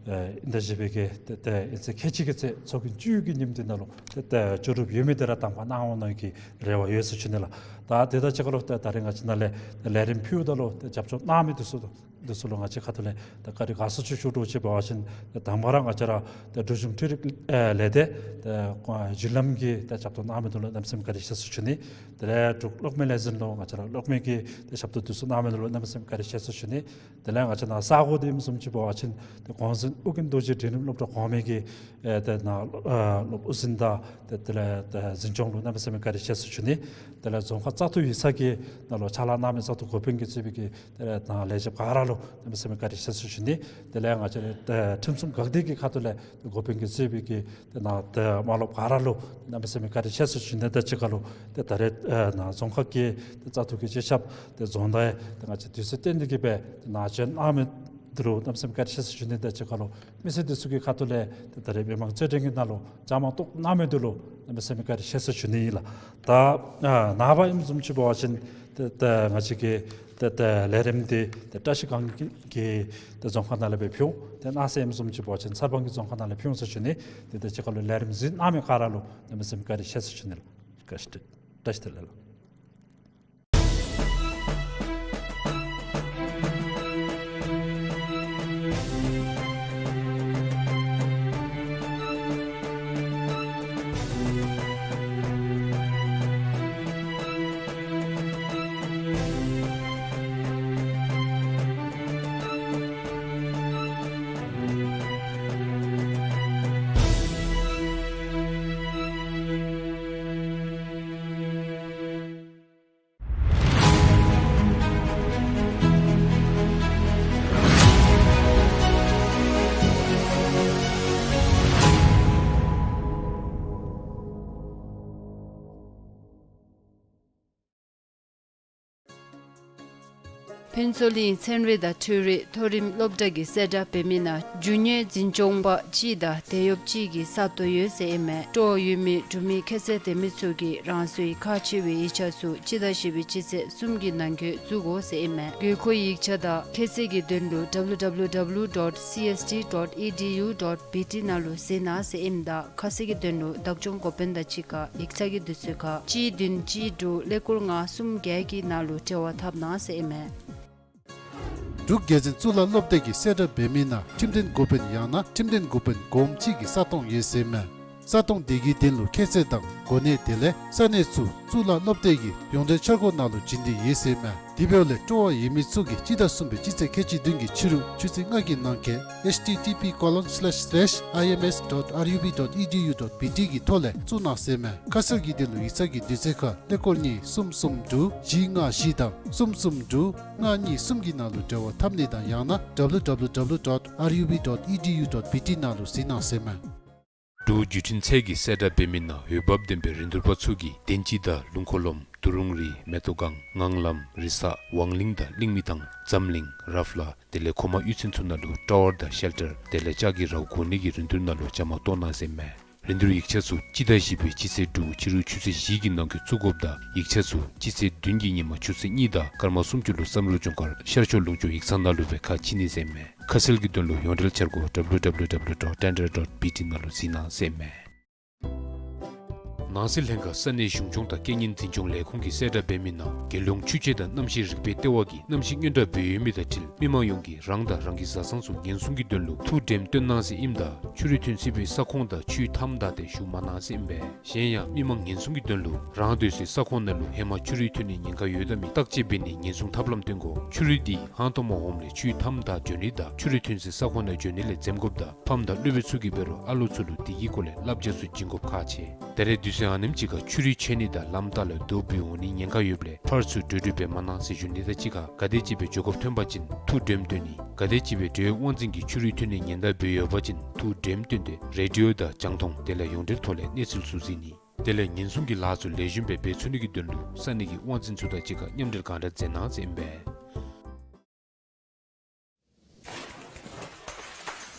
ཨེ་ཨིན་ད་བཞི་པའི་གི་ཏེ་ཏེ་ཨིན་ཚེས་ཁལ་གཅིག་གི་ཚེ་ཚོགས་རྒྱན་བཅུ་གི་ཉིནམ་འདི་ནང་ལུ་ཏེ་ཏེ་ལྕོགས་གྲུབ་ཡོད་མི་འདི་ར་གདམ་ཁ་གནང་འོང་ནི་གི་རེ་བ་ཡོད་ཟེར་ཞུ་ནི་ལགས། ད་དེ་དང་གཅིག་ཁར་ལུ་ཏེ་ད་རེས་ང་བཅས་ནཱ་ལས་ཏེ་ལས་རིམ་ཕུལཝ་ད་ལུ་ཏེ་རྒྱབ་སྐྱོར་གནང་མི་འདི་ཚུ་འདི་ཚུ་ལུ་ང་བཅས་ཁ་ཐུག་ལས་ཏེ་བཀའ་དྲིན་དགའ་ཚོར་ཅིག་ཞུ་དོ་ཅིག་འབད་བ་ཅིན་ཏེ་དང་པ་ར་ང་བཅས་ར་ཏེ་འབྲུག་གཞུང་འཕྲུལ་རིག་ཨེ་ལས་སྡེ་ཏེ་ཨེ་བརྒྱུད་ལམ་གྱི་ཏེ་རྒྱབ་སྐྱོར་གནང་མི་འདི་ལུ་གནམ་མེད་ས་མེད་བཀའ་དྲིན་ཆེ་ཟེར་ཞུ་ནི། དེ་ལས་འབྲུག་གློག་མེ་ལས་འཛིན་ལུ་ང་བཅས་ར་གློག་མེ་གི་ཏེ་ཞབས་ཏོག་འདི་ཚུ་གནང་མི་འདི་ལུ་གནམ་མེད་ས་མེད་བཀའ་དྲིན་ཆེ་ཟེར་ཞུ་ནི། དེ་ལས་ང་བཅས་ནཱ་ས་གོ་འདི་ཨིནམ་བཟུམ་ཅིག་འབད་བ་ཅིན་ཏེ་གོང་ས་ཨོ་རྒྱན་རྡོ་རྗེ་འབྲིང་རིམ་སློབ་གྲྭ་གོང་མའི་གི་ཨེ་ཏེ་ནཱ་ཨེ་སློབ་དཔོན་འཛིན་བདག་ཏེ་དེ་ལས་ཏེ་འཛིན་སྐྱོང་ལུ་གནམ་མེད་ས་མེད་བཀའ་དྲིན་ཆེ་ཟེར་ཞུ་ནི། དེ་ལས་རྫོང་ཁག་བཙག་འཐུ་ཡིག་ཚང་གི་ནང་ལུ་ཕྱག་ལཱ་གནང་མི་བཙག་འཐུ་འགོ་དཔོན་གྱིས་གཙོས་པའི་གི་དེ་ལས་ནཱ་ལས་བྱེདཔ་ག་ར་ལུ་གནམ་མེད་ས་མེད་བཀའ་དྲིན་ཆེ་ཟེར་ཞུ་ནི། དེ་ལས་ང་བཅས་ར་ཏེ་ཁྲིམས་སྲུང་འགག་སྡེ་གི་ཁ་ཐུག་ལས་ཏེ་འགོ་དཔོན་གྱིས་གཙོས་པའི་གི་ཏེ་ནཱ་ཏེ་དམངས་སློབ་ག་ར་ལུ་གནམ་མེད་ས་མེད་བཀའ་དྲིན་ཆེ་ཟེར་ཞུ་ནི་དང་གཅིག་ཁར་ལུ་ཏེ་ད་རེས་ཨེ་ནཱ་རྫོང་ཁག་གི་ཏེ་བཙག་འཐུ་གི་སྤྱི་ཁྱབ་ཏེ་རྫོང་བདག་ཏེ་ང་བཅས་དུས་ཚོད་བཏོན་ཏེ་གིས་སྦེ་ཏེ་ནཱ་བྱོན་གནང་མི་འདི་ལུ་གནམ་མེད་ས་མེད་བཀའ་དྲིན་ཆེ་ཟེར་ཞུ་ནི་དང་གཅིག་ཁར་ལུ་མི་སེར་འདི་ཚུ་གི་ཁ་ཐུག་ལས་ཏེ་ད་རེས་མི་མང་རྩོད་འགྲན་གྱི་ནང་ལུ་བཅའ་མར་གཏོགས་གནང་མི་འདི་ལུ་གནམ་མེད་ས་མེད་བཀའ་དྲིན་ཆེ་ཟེར་ཞུ་ནི་ཨིན་ལགས། ད་ཨ་ནངས་པ་ཨིནམ་བཟུམ་ཅིག་འབད་བ་ཅིན་ཏེ་ཏེ་ང་བཅས་ཀྱི་ཏེ་ཏེ་ལས་རིམ་འདི་ཏེ་བཀྲ་ཤིས་སྒང་གི་ཏེ་རྫོང་ཁག་ནང་ལས་སྦེ་ཕུལ་འོང་། ཏེ་གནངས་ཚེ་ཨིནམ་བཟུམ་ཅིག་འབད་བ་ཅིན་གསར་སྤང་གི་རྫོང་ཁག་ནང་ལས་ཕུལ་འོང་ཟེར་ཞུ་ནི། ཏེ་དང་གཅིག་ཁར་ལུ་ལས་རིམ་གཟིགས་གནང་མི་ག་ར་ལུ་གནམ་མེད་ས་མེད་བཀའ་དྲིན་ཆེ་ཟེར་ཞུ་ནི་ལགས། བཀྲ་ཤིས་བདེ་ལེགས། ཕུན་ཚོགས་གླིང་ཚན་རིག་དང་འཕྲུལ་རིག་མཐོ་རིམ་སློབ་གྲྭ་གིས་གསལ་བསྒྲགས་འབད་མི་ནང་རྒྱུ་དངོས་འཛིན་སྐྱོང་པ་གཅིག་དང་དེད་གཡོགཔ་གཅིག་གི་ས་སྟོང་ཡོད་ཟེར་ཨིན་མས། སྤྲོ་བ་ཡོད་མི་འབྲུག་མི་ཁྱད་ཚད་ལྡན་མི་ཚུ་གིས་རང་སོའི་ཁག་ཆེ་བའི་ཡིག་ཆ་ཚུ་སྤྱི་ཟླ་བཞི་པའི་སྤྱི་ཚེས་གསུམ་གྱི་ནང་འཁོད་བཙུགས་དགོ་ཟེར་ཨིན་མས། དགོས་མཁོའི་ཡིག་ཆ་དང་ཁྱད་ཚད་ཀྱི་དོན་ལུ་W W W dot C S T dot E D U dot B T ནང་ལུ་གཟིགས་གནང་ཟེར་ཨིནམ་ད་ཁ་གསལ་གྱི་དོན་ལུ་བདག་སྐྱོང་འགོ་དཔོན་དང་གཅིག་ཁར་ཡིག་ཚང་གི་དུས་ཚོད་ཁར་གཅིག་བདུན་གཅིག་དྲུག་ཀླད་ཀོར་ལྔ་གསུམ་བརྒྱད་ཀྱི་ནང་ལུ་འབྲེལ་བ་འཐབ་གནང་ཟེར་ཨིན་མས། འབྲུག་རྒྱལ་འཛིན་གཙུག་ལག་སློབ་སྡེ་གིས་གསལ་བསྒྲགས་འབད་མི་ནང་ཁྲིམས་དོན་འགོ་དཔོན་ཡང་ན་ཁྲིམས་དོན་འགོ་དཔོན་གོངམ་གཅིག་གི་ས་སྟོང་ཡོད་ཟེར་ཨིན་མས། ས་སྟོང་དེ་གི་དོན་ལུ་ཁྱད་ཚད་དང་གོ་གནས་དེ་ལས་ས་གནས་ཚུ་གཙུག་ལག་སློབ་སྡེ་གི་ཡོངས་འབྲེལ་འཆར་སྒོ་ནང་ལུ་བྱིན་ཏེ་ཡོད་ཟེར་ཨིན་མས། དེ་འབདཝ་ལས་སྤྲོ་བ་ཡོད་མི་ཚུ་གིས་སྤྱི་ཟླ་གསུམ་པའི་སྤྱི་ཚེས་ཁལ་གཅིག་བདུན་གྱི་ཕྱི་རུ་ཆུ་ཚོད་ལྔ་གི་ནང་འཁོད་H T T P colon slash slash I M S dot R U B dot E D U dot B T གི་ཐོག་ལས་བཙུགས་གནང་ཟེར་ཨིན་མས། ཁ་གསལ་གྱི་དོན་ལུ་ཡིག་ཚང་གི་དུས་ཚོད་ཁར་ཀླད་ཀོར་གཉིས་གསུམ་གསུམ་དྲུག་བཞི་ལྔ་བཞི་དང་གསུམ་གསུམ་དྲུག་ལྔ་གཉིས་གསུམ་གྱི་ནང་ལུ་འབྲེལ་བ་འཐབ་ནི་དང་ཡང་ན་W W W dot R U B dot E D U dot B T ནང་ལུ་གཟིགས་གནང་ཟེར་ཨིན་མས། འབྲུག་བརྒྱུད་འཕྲིན་ཚད་ཀྱིས་གསལ་བསྒྲགས་འབད་མི་ནང་འོས་འབབ་ལྡན་པའི་རིན་བསྡུར་པ་ཚུ་གིས་བདེན་སྐྱིད་དང་ལུང་འཁོར་སློབམ་ དུ་རུང་རི་མེ་ཏོག་སྒང་ངང་ལམ་རི་གཟར་ཝང་གླིང་དང་གླིང་མི་ཐང་འཛམ་གླིང་རཱ་ཕི་ལ་དེ་ལས་གོ་མ་གཡུས་ཚན་ཚུ་ནང་ལུ་ཊ་ཝར་དང་ཤེལ་ཊར་དེ་ལས་ལྕགས་ཀྱི་རཝ་བསྒོར་ནི་གི་རིན་བསྡུར་ནང་ལུ་བཅའ་མར་གཏོགས་གནང་ཟེར་མས། རིན་བསྡུར་ཡིག་ཆ་ཚུ་སྤྱི་ཟླ་བཞི་པའི་སྤྱི་ཚེས་དྲུག་ཕྱི་རུ་ཆུ་ཚོད་བཞི་གི་ནང་འཁོད་བཙུགས་དགོཔ་དང་ཡིག་ཆ་ཚུ་སྤྱི་ཚེས་བདུན་གྱི་ཉིན་མ་ཆུ་ཚོད་གཉིས་དང་སྐར་མ་སུམ་ཅུ་ལུ་བསམ་གྲུབ་ལྗོངས་མཁར་ཤར་ཕྱོགས་ལུང་ཕྱོགས་ཡིག་ཚང་ནང་ལུ་སྦེ་ཁ་ཕྱེ་ནི་ཟེར་མས། ཁ་གསལ་གྱི་དོན་ལུ་ཡོངས་འབྲེལ་འཆར་སྒོ་W W W dot tender dot B T ནང་ལུ་གཟིགས་གནང་ཟེར་མས། ནང་སྲིད་ལྷན་ཁག་ས་གནས་གཞུང་སྐྱོང་དང་རྐྱེན་ངན་འཛིན་སྐྱོང་ལས་ཁུངས་ཀྱིས་གསལ་བསྒྲགས་འབད་མི་ནང་རྒྱལ་ཡོངས་ཆུ་དཔྱད་དང་གནམ་གཤིས་རིག་པའི་ལྟེ་བ་གིས་གནམ་གཤིས་སྔོན་བསྒྲགས་འབད་ཡོད་མི་དང་འཁྲིལ་མི་མང་ཡོངས་ཀྱིས་རང་དང་རང་གི་བཟའ་ཚང་ཚུ་ཉེན་སྲུང་གི་དོན་ལུ་ཐུགས་དྲནམ་བཏོན་གནང་ཟེར་ཨིནམ་ད་ཆུ་རུད་ཐོན་སྲིད་པའི་ས་ཁོངས་དང་ཆུའི་མཐའམ་བདའ་སྟེ་བཞུགས་མ་གནང་ཟེར་ཨིན་པས། གཞན་ཡང་མི་མང་ཉེན་སྲུང་གི་དོན་ལུ་རང་སྡོད་སའི་ས་ཁོངས་ནང་ལུ་ཧེ་མ་ཆུ་རུད་ཐོན་ནིའི་ཉེན་ཁ་ཡོད་དམ་མེད་བརྟག་དཔྱད་འབད་ནི་ཉེན་སྲུང་ཐབས་ལམ་སྟོན་དགོ། ཆུ་རུད་འདི་ཧང་སྟོང་མ་འོངམ་ལས་ཆུའི་མཐའམ་བདའ་འགྱོ་ནི་དང་ཆུ་རུད་ཐོན་སའི་ས་ཁོངས་ནང་འགྱོ་ནི་ལས་འཛེམ་དགོཔ་དང་ཕམ་དང་སློབ་དཔོན་ཚུ་གིས་འབད་རུང་ཨ་ལོ་ཚུ་ལུ་དེ་གི་སྐོར་ལས་བསླབ་བྱ་ཚུ་བྱིན་དགོཔ་ཁག་ཆེ། ད་རེས་དུས་ཚོད་ཨ་ནེམ་ཅིག་ཁར་ཆུ་རུད་ཆད་ནི་དང་ལམ་ལྟག་ལས་རྡོ་འབུད་འོང་ནིའི་ཉེན་ཁ་ཡོདཔ་ལས་ཕར་ཚུར་འགྲོ་འགྲུལ་འབད་མ་གནང་ཟེར་ཞུ་ནི་དང་གཅིག་ཁར་ག་དེམ་ཅིག་སྦེ་འགྱོ་དགོཔ་ཐོན་པ་ཅིན་ཐུགས་དྲནམ་བཏོན་ནི། ག་དེམ་ཅིག་སྦེ་འབྲེལ་ཡོད་དབང་འཛིན་གྱིས་ཆུ་རུད་ཐོན་ནིའི་ཉེན་བརྡ་འབད་ཡོད་པ་ཅིན་ཐུགས་དྲནམ་བཏོན་ཏེ་རེ་ཌི་ཡོ་དང་རྒྱང་མཐོང་དེ་ལས་ཡོངས་འབྲེལ་ཐོག་ལས་གནས་ཚུལ་ཚུ་གཟིགས་ནི། དེ་ལས་ཉེན་སྲུང་གི་ལཱ་ཚུ་ལེགས་ཤོམ་སྦེ་འབད་ཚུགས་ནི་གི་དོན་ལུ་ས་གནས་ཀྱི་དབང་འཛིན་ཚུ་དང་གཅིག་ཁར་མཉམ་འབྲེལ་གང་དྲག་མཛད་གནང་ཟེར་ཨིན་པས།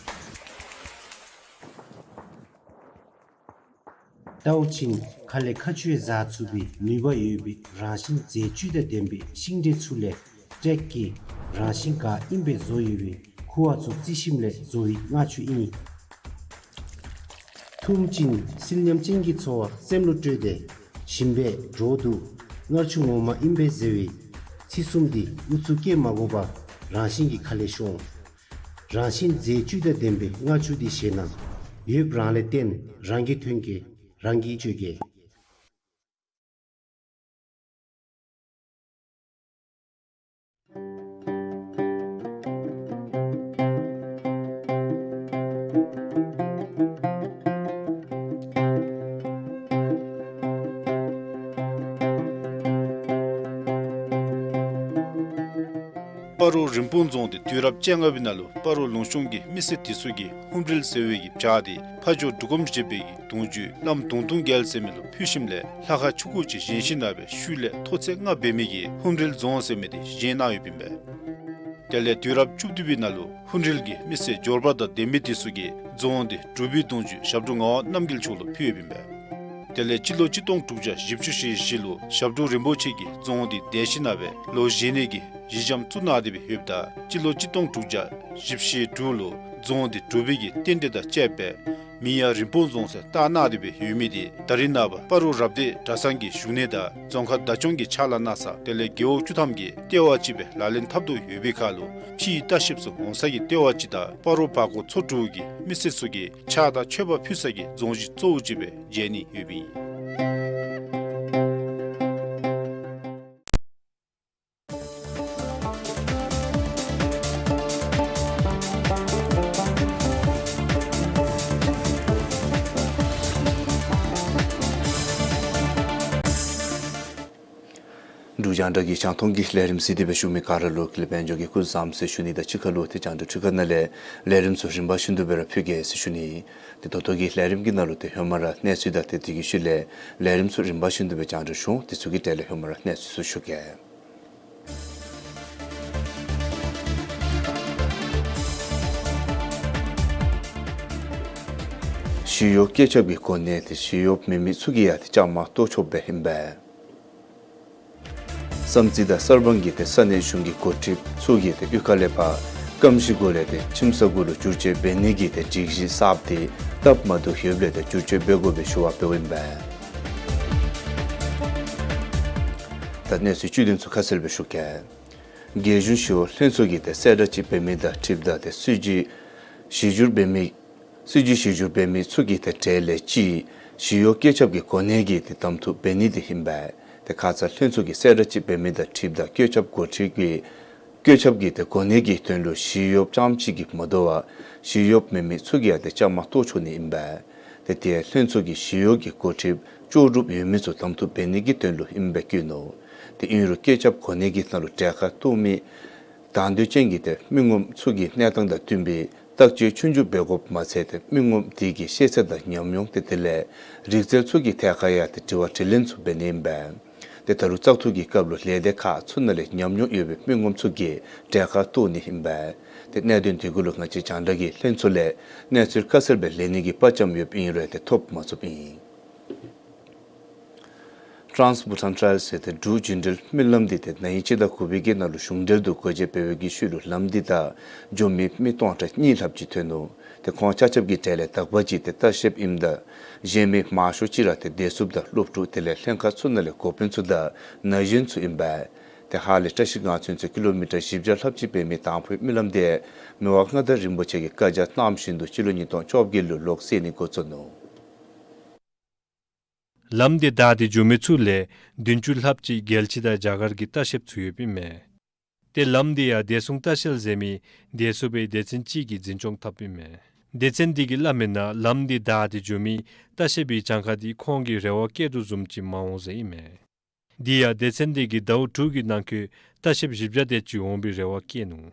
ལྟ་བུ་ཅིན་ཁ་ལས་མཁའ་སྤྱོད་བཟའ་ཚུགས་པའི་ནུས་པ་ཡོད་པའི་རང་བཞིན་རྫས་བཅུད་དང་ལྡན་པའི་ཤིང་འབྲས་ཚུ་ལས་ཊེག་གི་རང་བཞིན་ག་ཨིནམ་སྦེ་བཟོ་ཡོད་པའི་ཁུ་བ་ཚུ་བརྩི་ཞིནམ་ལས་བཟོ་བའི་མངར་ཆུ་ཨིན། འཐུངམ་ཅིན་བསིལ་ཉམས་ཅན་གྱི་ཚོར་བ་སེམས་ལུ་སྤྲོད་དེ་ཞིམ་པས་སྒྲོག་འདུག། མངར་ཆུ་ངོ་མ་ཨིན་པས་ཟེར་བའི་ཚིག་གསུམ་འདི་ཨུ་ཚུགས་བསྐྱེད་མ་དགོ་པར་རང་བཞིན་གྱིས་ཁ་ལས་ཤོང་། རང་བཞིན་རྫས་བཅུད་དང་ལྡན་པའི་མངར་ཆུ་འདི་བཞེས་ན་ཡོདཔ་རང་ལས་བརྟེན་རང་གིས་ཐོན་གེ་རང་གིས་སྤྱོད་གེ། སྤ་རོ་རིན་སྤུངས་རྫོང་འདི་དུས་རབས་བཅོ་ལྔ་པའི་ནང་ལུ་སྤ་རོ་ལུང་གཤོང་གི་མི་སེར་དེ་ཚུ་གིས་ཧཱུྃ་རལ་ཟེར་བའི་གི་བྱག་འདི་ཕ་ཇོ་འབྲུག་སྒོམ་རིན་པོ་ཆེ་གི་གདུང་བརྒྱུད་བླམ་གདུང་སྟོང་རྒྱལ་ཟེར་མི་ལུ་ཕུལ་ཞིནམ་ལས་ལྷ་ཁང་ཆུང་ཀུ་ཅིག་བཞེངས་ཞིནམ་ལས་སྦེ་ཤུལ་ལས་མཐོ་ཚད་ལྔ་འབད་མི་གི་ཧཱུྃ་རལ་རྫོང་ཟེར་མི་འདི་བཞེངས་གནང་ཡོདཔ་ཨིན་པས། དེ་ལས་དུས་རབས་བཅུ་བདུན་པའི་ནང་ལུ་ཧཱུྃ་རལ་གྱི་མི་སེར་འབྱོར་པ་དང་ལྡན་མི་དེ་ཚུ་གིས་རྫོང་འདི་འབྲུག་པའི་གདུང་བརྒྱུད་ཞབས་དྲུང་ངག་དབང་རྣམ་རྒྱལ་མཆོག་ལུ་ཕུལ་ཡོདཔ་ཨིན་པས། དེ་ལས་སྤྱི་ལོ་གཅིག་སྟོང་དྲུག་བརྒྱ་བཞི་བཅུ་ཞེ་བཞི་ལུ་ཞབས་དྲུང་རིན་པོ་ཆེ་གིས་རྫོང་འདི་འདེད་ཞིནམ་ལས་སྦེ་ལོག་བཞེངས་ནི་གི་གཞི་འགྱམ་བཙུགས་གནང་སྟེ་སྦེ་ཡོདཔ་ད་སྤྱི་ལོ་གཅིག་སྟོང་དྲུག་བརྒྱ་བཞི་བཅུ་ཞེ་དྲུག་ལུ་རྫོང་འདི་འབྲུག་པའི་གི་རྟེན་འབྲེལ་དང་བཅསཔ་སྦེ་མིང་ཡང་རིན་སྤུངས་རྫོང་ཟེར་བཏགས་གནང་སྟེ་སྦེ་ཡོད་མི་འདི་ད་རིས་ནངས་པ་སྤ་རོ་རབ་སྡེ་གྲྭ་ཚང་གི་བཞུགས་གནས་དང་རྫོང་ཁག་བདག་སྐྱོང་གི་ཕྱག་ལཱ་གནང་ས་དེ་ལས་རྒེད་འོག་བཅུ་ཐམ་གྱི་ལྟེ་བ་ཅིག་སྦེ་ལག་ལེན་འཐབ་དོ་ཡོད་པའི་ཁར་ལུ་ཕྱིའི་ལྟ་བཤལཔ་ཚུ་འོང་ས་གི་ལྟེ་བ་ཅིག་དང་སྤ་རོ་བར་སྐོར་ཚོ་དྲུག་གི་མི་སེར་ཚུ་གིས་ཕྱག་དང་མཆོད་པ་ཕུལ་ས་གི་རྫོང་གཞི་གཙོ་བོ་ཅིག་སྦེ་མཇལ་ནི་ཡོདཔ་ཨིན། འབྲུག་རྒྱང་བསྒྲགས་ཀྱི་རྒྱང་མཐོང་གི་ལས་རིམ་གཟིགས་ཏེ་སྦེ་བཞུགས་མི་ག་ར་ལུ་ཀུན་ལེགས་དཔལ་འབྱོར་གྱིས་སྐུ་གཟུགས་བཟང་ཟེར་ཞུ་ནི་དང་གཅིག་ཁར་ལུ་ཏེ་རྒྱང་བསྒྲགས་ཕྲུ་གུ་ནང་ལས་ལས་རིམ་ཚུ་རིམ་པ་བཞིན་དུ་སྦེ་ར་ཕུལ་གེ་ཟེར་ཞུ་ནི། ཏེ་ད་ལྟོ་གི་ལས་རིམ་གྱི་ནང་ལུ་ཏེ་ཧེ་མ་ར་གནས་ཚུལ་དང་ཏེ་དེ་གི་ཤུལ་ལས་ལས་རིམ་ཚུ་རིམ་པ་བཞིན་དུ་སྦེ་རྒྱང་བསྒྲགས་ཞུ་འོང་། དེ་ཚུ་གི་གྲས་ལས་ཧེ་མ་ར་གནས་ཚུལ་ཚུ་ཞུ་གེ། ཞི་གཡོག་བཀོད་ཁྱབ་ཀྱི་གོ་གནས་དེ་ཞི་གཡོགཔ་མེན་མི་ཚུ་གིས་ཡང་ཏེ་བཅའ་མར་གཏོགས་ཆོགཔ་སྦེ་ཨིན་པས། བསམ་རྩེ་དང་གསར་སྤང་གི་ཏེ་ས་གནས་གཞུང་གི་འགོ་ཁྲིདཔ་ཚུ་གིས་ཏེ་གཡུས་ཁ་ལས་ཕར་སྐམ་ཞིང་གུ་ལས་ཏེ་ཁྱིམ་ས་གུ་ལུ་བསྒྱུར་བཅོས་འབད་ནི་གི་ཏེ་སྒྲིག་གཞི་གསརཔ་དེ་སྟབས་མ་བདེཝ་ཡོདཔ་ལས་ཏེ་བསྒྱུར་བཅོས་འབད་དགོ་པའི་ཞུ་བ་འབདཝ་ཨིན་པས། ད་གནས་ཚུལ་བཅུད་དོན་ཚུ་ཁ་གསལ་སྦེ་ཞུ་གེ། རྒྱལ་གཞུང་ཞི་གཡོག་ལྷན་ཚོགས་ཀྱིས་ཏེ་གསལ་བསྒྲགས་ཅིག་འབད་མི་དང་འཁྲིལཝ་ད་ཏེ་སྲིད་བྱུས་གཞི་བསྒྱུར་འབད་མི་སྲིད་བྱུས་གཞི་བསྒྱུར་འབད་མི་ཚུ་གི་ཏེ་གྲས་ལས་གཅིག་ཞི་གཡོག་བཀོད་ཁྱབ་ཀྱི་གོ་གནས་ཀྱི་ཏེ་གདམ་འཐུ་འབད་ནི་དེ་ཨིན་པས། ཏེ་ཁ་ཙ་ལྷན་ཚོགས་ཀྱིས་གསལ་བསྒྲགས་ཅིག་འབད་མི་དང་འཁྲིལཝ་ད་བཀོད་ཁྱབ་འགོ་ཁྲིདཔ་གི་བཀོད་ཁྱབ་ཀྱི་ཏེ་གོ་གནས་ཀྱི་དོན་ལུ་ཞི་གཡོགཔ་རྐྱངམ་གཅིག་གིས་མ་དོ་བར་ཞི་གཡོགཔ་མེན་མི་ཚུ་གིས་ཡང་ཏེ་བཅའ་མར་གཏོགས་ཆོག་ནི་ཨིན་པས། ཏེ་དེ་ལྷན་ཚོགས་ཀྱིས་ཞི་གཡོག་གི་འགོ་ཁྲིདཔ་ལྕོགས་གྲུབ་ཡོད་མི་ཚུ་གདམ་འཐུ་འབད་ནི་གི་དོན་ལུ་ཨིནམ་སྦེ་བཀོད་ནུག། ཏེ་ཨིན་རུང་བཀོད་ཁྱབ་གོ་གནས་ཀྱི་ནང་ལུ་གྲལ་ཁར་གཏོགས་མི་དང་འདོད་ཅན་གྱི་ཏེ་མི་ངོམ་ཚུ་གི་གནས་སྟངས་དང་བསྟུན་པའི་བརྟག་དཔྱད་ཆོས་རྒྱུགས་འབད་དགོཔ་མ་ཚད་ཏེ་མི་ངོམ་དེ་གི་ཤེས་ཚད་དང་ཉམས་མྱོང་ཏེ་དེ་ལས་རིག་རྩལ་ཚུ་གི་ཐད་ཁར་ཡང་ཏེ་དྲི་བ་དྲིས་ལན་ཚུ་འབད་ནི་ཨིན་པས། ཏེ་ད་རུང་བཙག་འཐུ་གི་སྐབས་ལུ་ལས་སྡེ་ཁག་ཚུ་ནང་ལས་ཉམས་མྱོང་ཡོད་པའི་མི་ངོམ་ཚུ་གིས་གྲལ་ཁར་གཏོགས་ནི་ཨིན་པས། ཏེ་གནད་དོན་དེ་གུ་ལུ་ང་བཅས་རྒྱང་བསྒྲགས་ཀྱི་ལྷན་ཚོགས་ལས་གནས་ཚུལ་ཁ་གསལ་སྦེ་ལེན་ནི་གི་དཔའ་བཅམ་ཡོདཔ་ཨིན་རུང་ཏེ་ཐོབ་མ་ཚུགསཔ་ཨིན། Trans Bhutan Trail ཟེར་ཏེ་འབྲུག་རྒྱུན་འགྲུལ་མི་ལམ་འདི་ཏེ་ན་ཧིང་སྤྱི་ཟླ་དགུ་པའི་གི་ནང་ལུ་གཞུང་འབྲེལ་དུ་སྒོ་འབྱེད་འབད་བའི་གི་ཤུལ་ལུ་ལམ་འདི་བདའ་འགྱོ་མི་མི་སྟོང་ཕྲག་གཉིས་ལྷགཔ་ཅིག་ཐོན་ནུག། ཏེ་ཁོང་ཆ་ཁྱབ་ཀྱི་གྲས་ལས་དག་པ་ཅིག་ཏེ་ལྟ་བཤལཔ་ཨིནམ་ད་གཞན་མི་མང་ཤོས་ཅིག་ར་ཏེ་བདེ་སྲུངཔ་དང་སློབ་ཕྲུག་དེ་ལས་ལྷན་ཁག་ཚུ་ནང་ལས་འགོ་དཔོན་ཚུ་དང་ན་གཞོན་ཚུ་ཨིན་པས། ཏེ་ཧཱ་ལས་བཀྲ་ཤིས་སྒང་ཚུན་ཚོད་ཀི་ལོ་མི་ཊར་བཞི་བརྒྱ་ལྷགཔ་ཅིག་འབད་མི་དང་ཕུའི་མི་ལམ་འདི་མི་དབང་མངའ་བདག་རིན་པོ་ཆེ་གིས་བཀའ་རྒྱ་གནངམ་བཞིན་དུ་སྤྱི་ལོ་ཉིས་སྟོང་བཅོ་བརྒྱད་ལུ་ལོག་སེལ་ནི་འགོ་བཙུགས་ནུག། ལམ་འདི་བདའ་སྟེ་འགྱོ་མི་ཚུ་ལས་བདུན་ཅུ་ལྷགཔ་ཅིག་རྒྱལ་སྤྱི་དང་རྒྱ་གར་གྱི་ལྟ་བཤལཔ་ཚུ་ཡོདཔ་ཨིན་མས། ཏེ་ལམ་འདི་ཡང་བདེ་སྲུང་ལྟ་བཤལ་ཟེར་མི་བདེ་སྲུངཔ་སྡེ་ཚན་ཅིག་གིས་འཛིན་སྐྱོང་འཐབ་ཨིན་མས། སྡེ་ཚན་འདི་གིས་སླབ་མིའི་ནང་ལམ་འདི་བདའ་སྟེ་འགྱོ་མི་ལྟ་བཤལ་པའི་གྱངས་ཁ་འདི་ཁོང་གིས་རེ་བ་བསྐྱེད་དོ་བཟུམ་ཅིག་མ་འོང་ཟེར་ཨིན་མས། དེ་ཡང་སྡེ་ཚན་འདི་གིས་ཟླཝ་དྲུག་གི་ནང་འཁོད་ལྟ་བཤལཔ་བཞི་བརྒྱ་དེ་ཅིག་འོང་པའི་རེ་བ་བསྐྱེད་ནུག།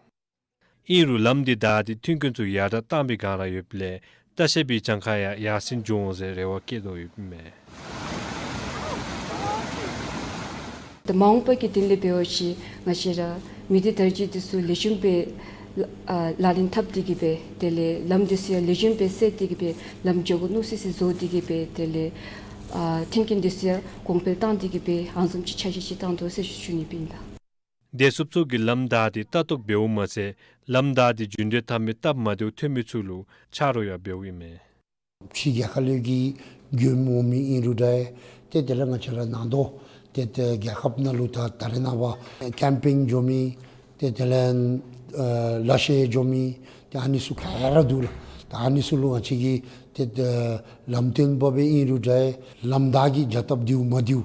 ཨིན་རུང་ལམ་འདི་བདའ་སྟེ་མཐུན་རྐྱེན་ཚུ་ཡར་དྲག་བཏང་པའི་སྒང་ར་ཡོདཔ་ལས་ལྟ་བཤལ་པའི་གྱངས་ཁ་ཡང་ཡར་སེང་འགྱོ་འོང་ཟེར་རེ་བ་བསྐྱེད་དོ་ཡོདཔ་ཨིན་མས། ད་མ་འོངས་པ་གི་དོན་ལས་འབད་བ་ཅིན་ང་བཅས་ར་མི་སྡེ་དར་རྒྱས་འདི་ཚུ་ལེགས་ཤོམ་སྦེ་ཨ་ལག་ལེན་འཐབ་སྟེ་གི་སྦེ་དེ་ལས་ལམ་འདི་ཚུ་ཡང་ལེགས་ཤོམ་སྦེ་སེལ་ཏེ་གི་སྦེ་ལམ་འགྱོ་དགོ་མནོ་སི་སི་བཟོ་སྟེ་གི་སྦེ་དེ་ལས་ཨ་མཐུན་རྐྱེན་འདི་ཚུ་ཡང་གོང་འཕེལ་བཏང་སྟེ་གི་སྦེ་ཨ་ནི་བཟུམ་ཅིག་འཆར་གཞི་ཅིག་བཏང་དོ་ཟེར་ཞུ་ནི་ཨིན་ལགས། བདེ་སྲུངཔ་ཚུ་གིས་ལམ་བདའ་སྟེ་ལྟ་རྟོག་འབདཝ་མ་ཚད་ལམ་བདའ་སྟེ་རྒྱུན་འགྲུལ་འཐབ་མི་སྟབས་མ་བདེཝ་ཐོན་མི་ཚུ་ལུ་ཆ་རོགས་ཡང་འབདཝ་ཨིན་མས། ཕྱི་རྒྱལ་ཁབ་ལས་ཀྱི་མགྱོནམ་འོང་མི་ཨིན་རུང་འདྲ། ཏེ་དེ་ལས་ང་བཅས་ར་ནང་དོག་ཏེ་ཏེ་རྒྱལ་ཁབ་ནང་ལུ་ད་ད་རེས་ནངས་པ་ཀེམ་པིང་འགྱོ་མི་ཏེ་དེ་ལས་ཨ་ལ་ཤས་འགྱོ་མི་ཏེ་ཨ་ནི་ཚུ་ག་ར་འདུག་ལགས། ད་ཨ་ནི་ཚུ་ལུ་ང་བཅས་ཀྱིས་ཏེ་ཏེ་ལམ་སྟོན་འབད་བའི་ཨིན་རུང་འདྲ་ལམ་བདའ་གི་བྱ་སྟབས་བདེཝ་མ་བདེཝ་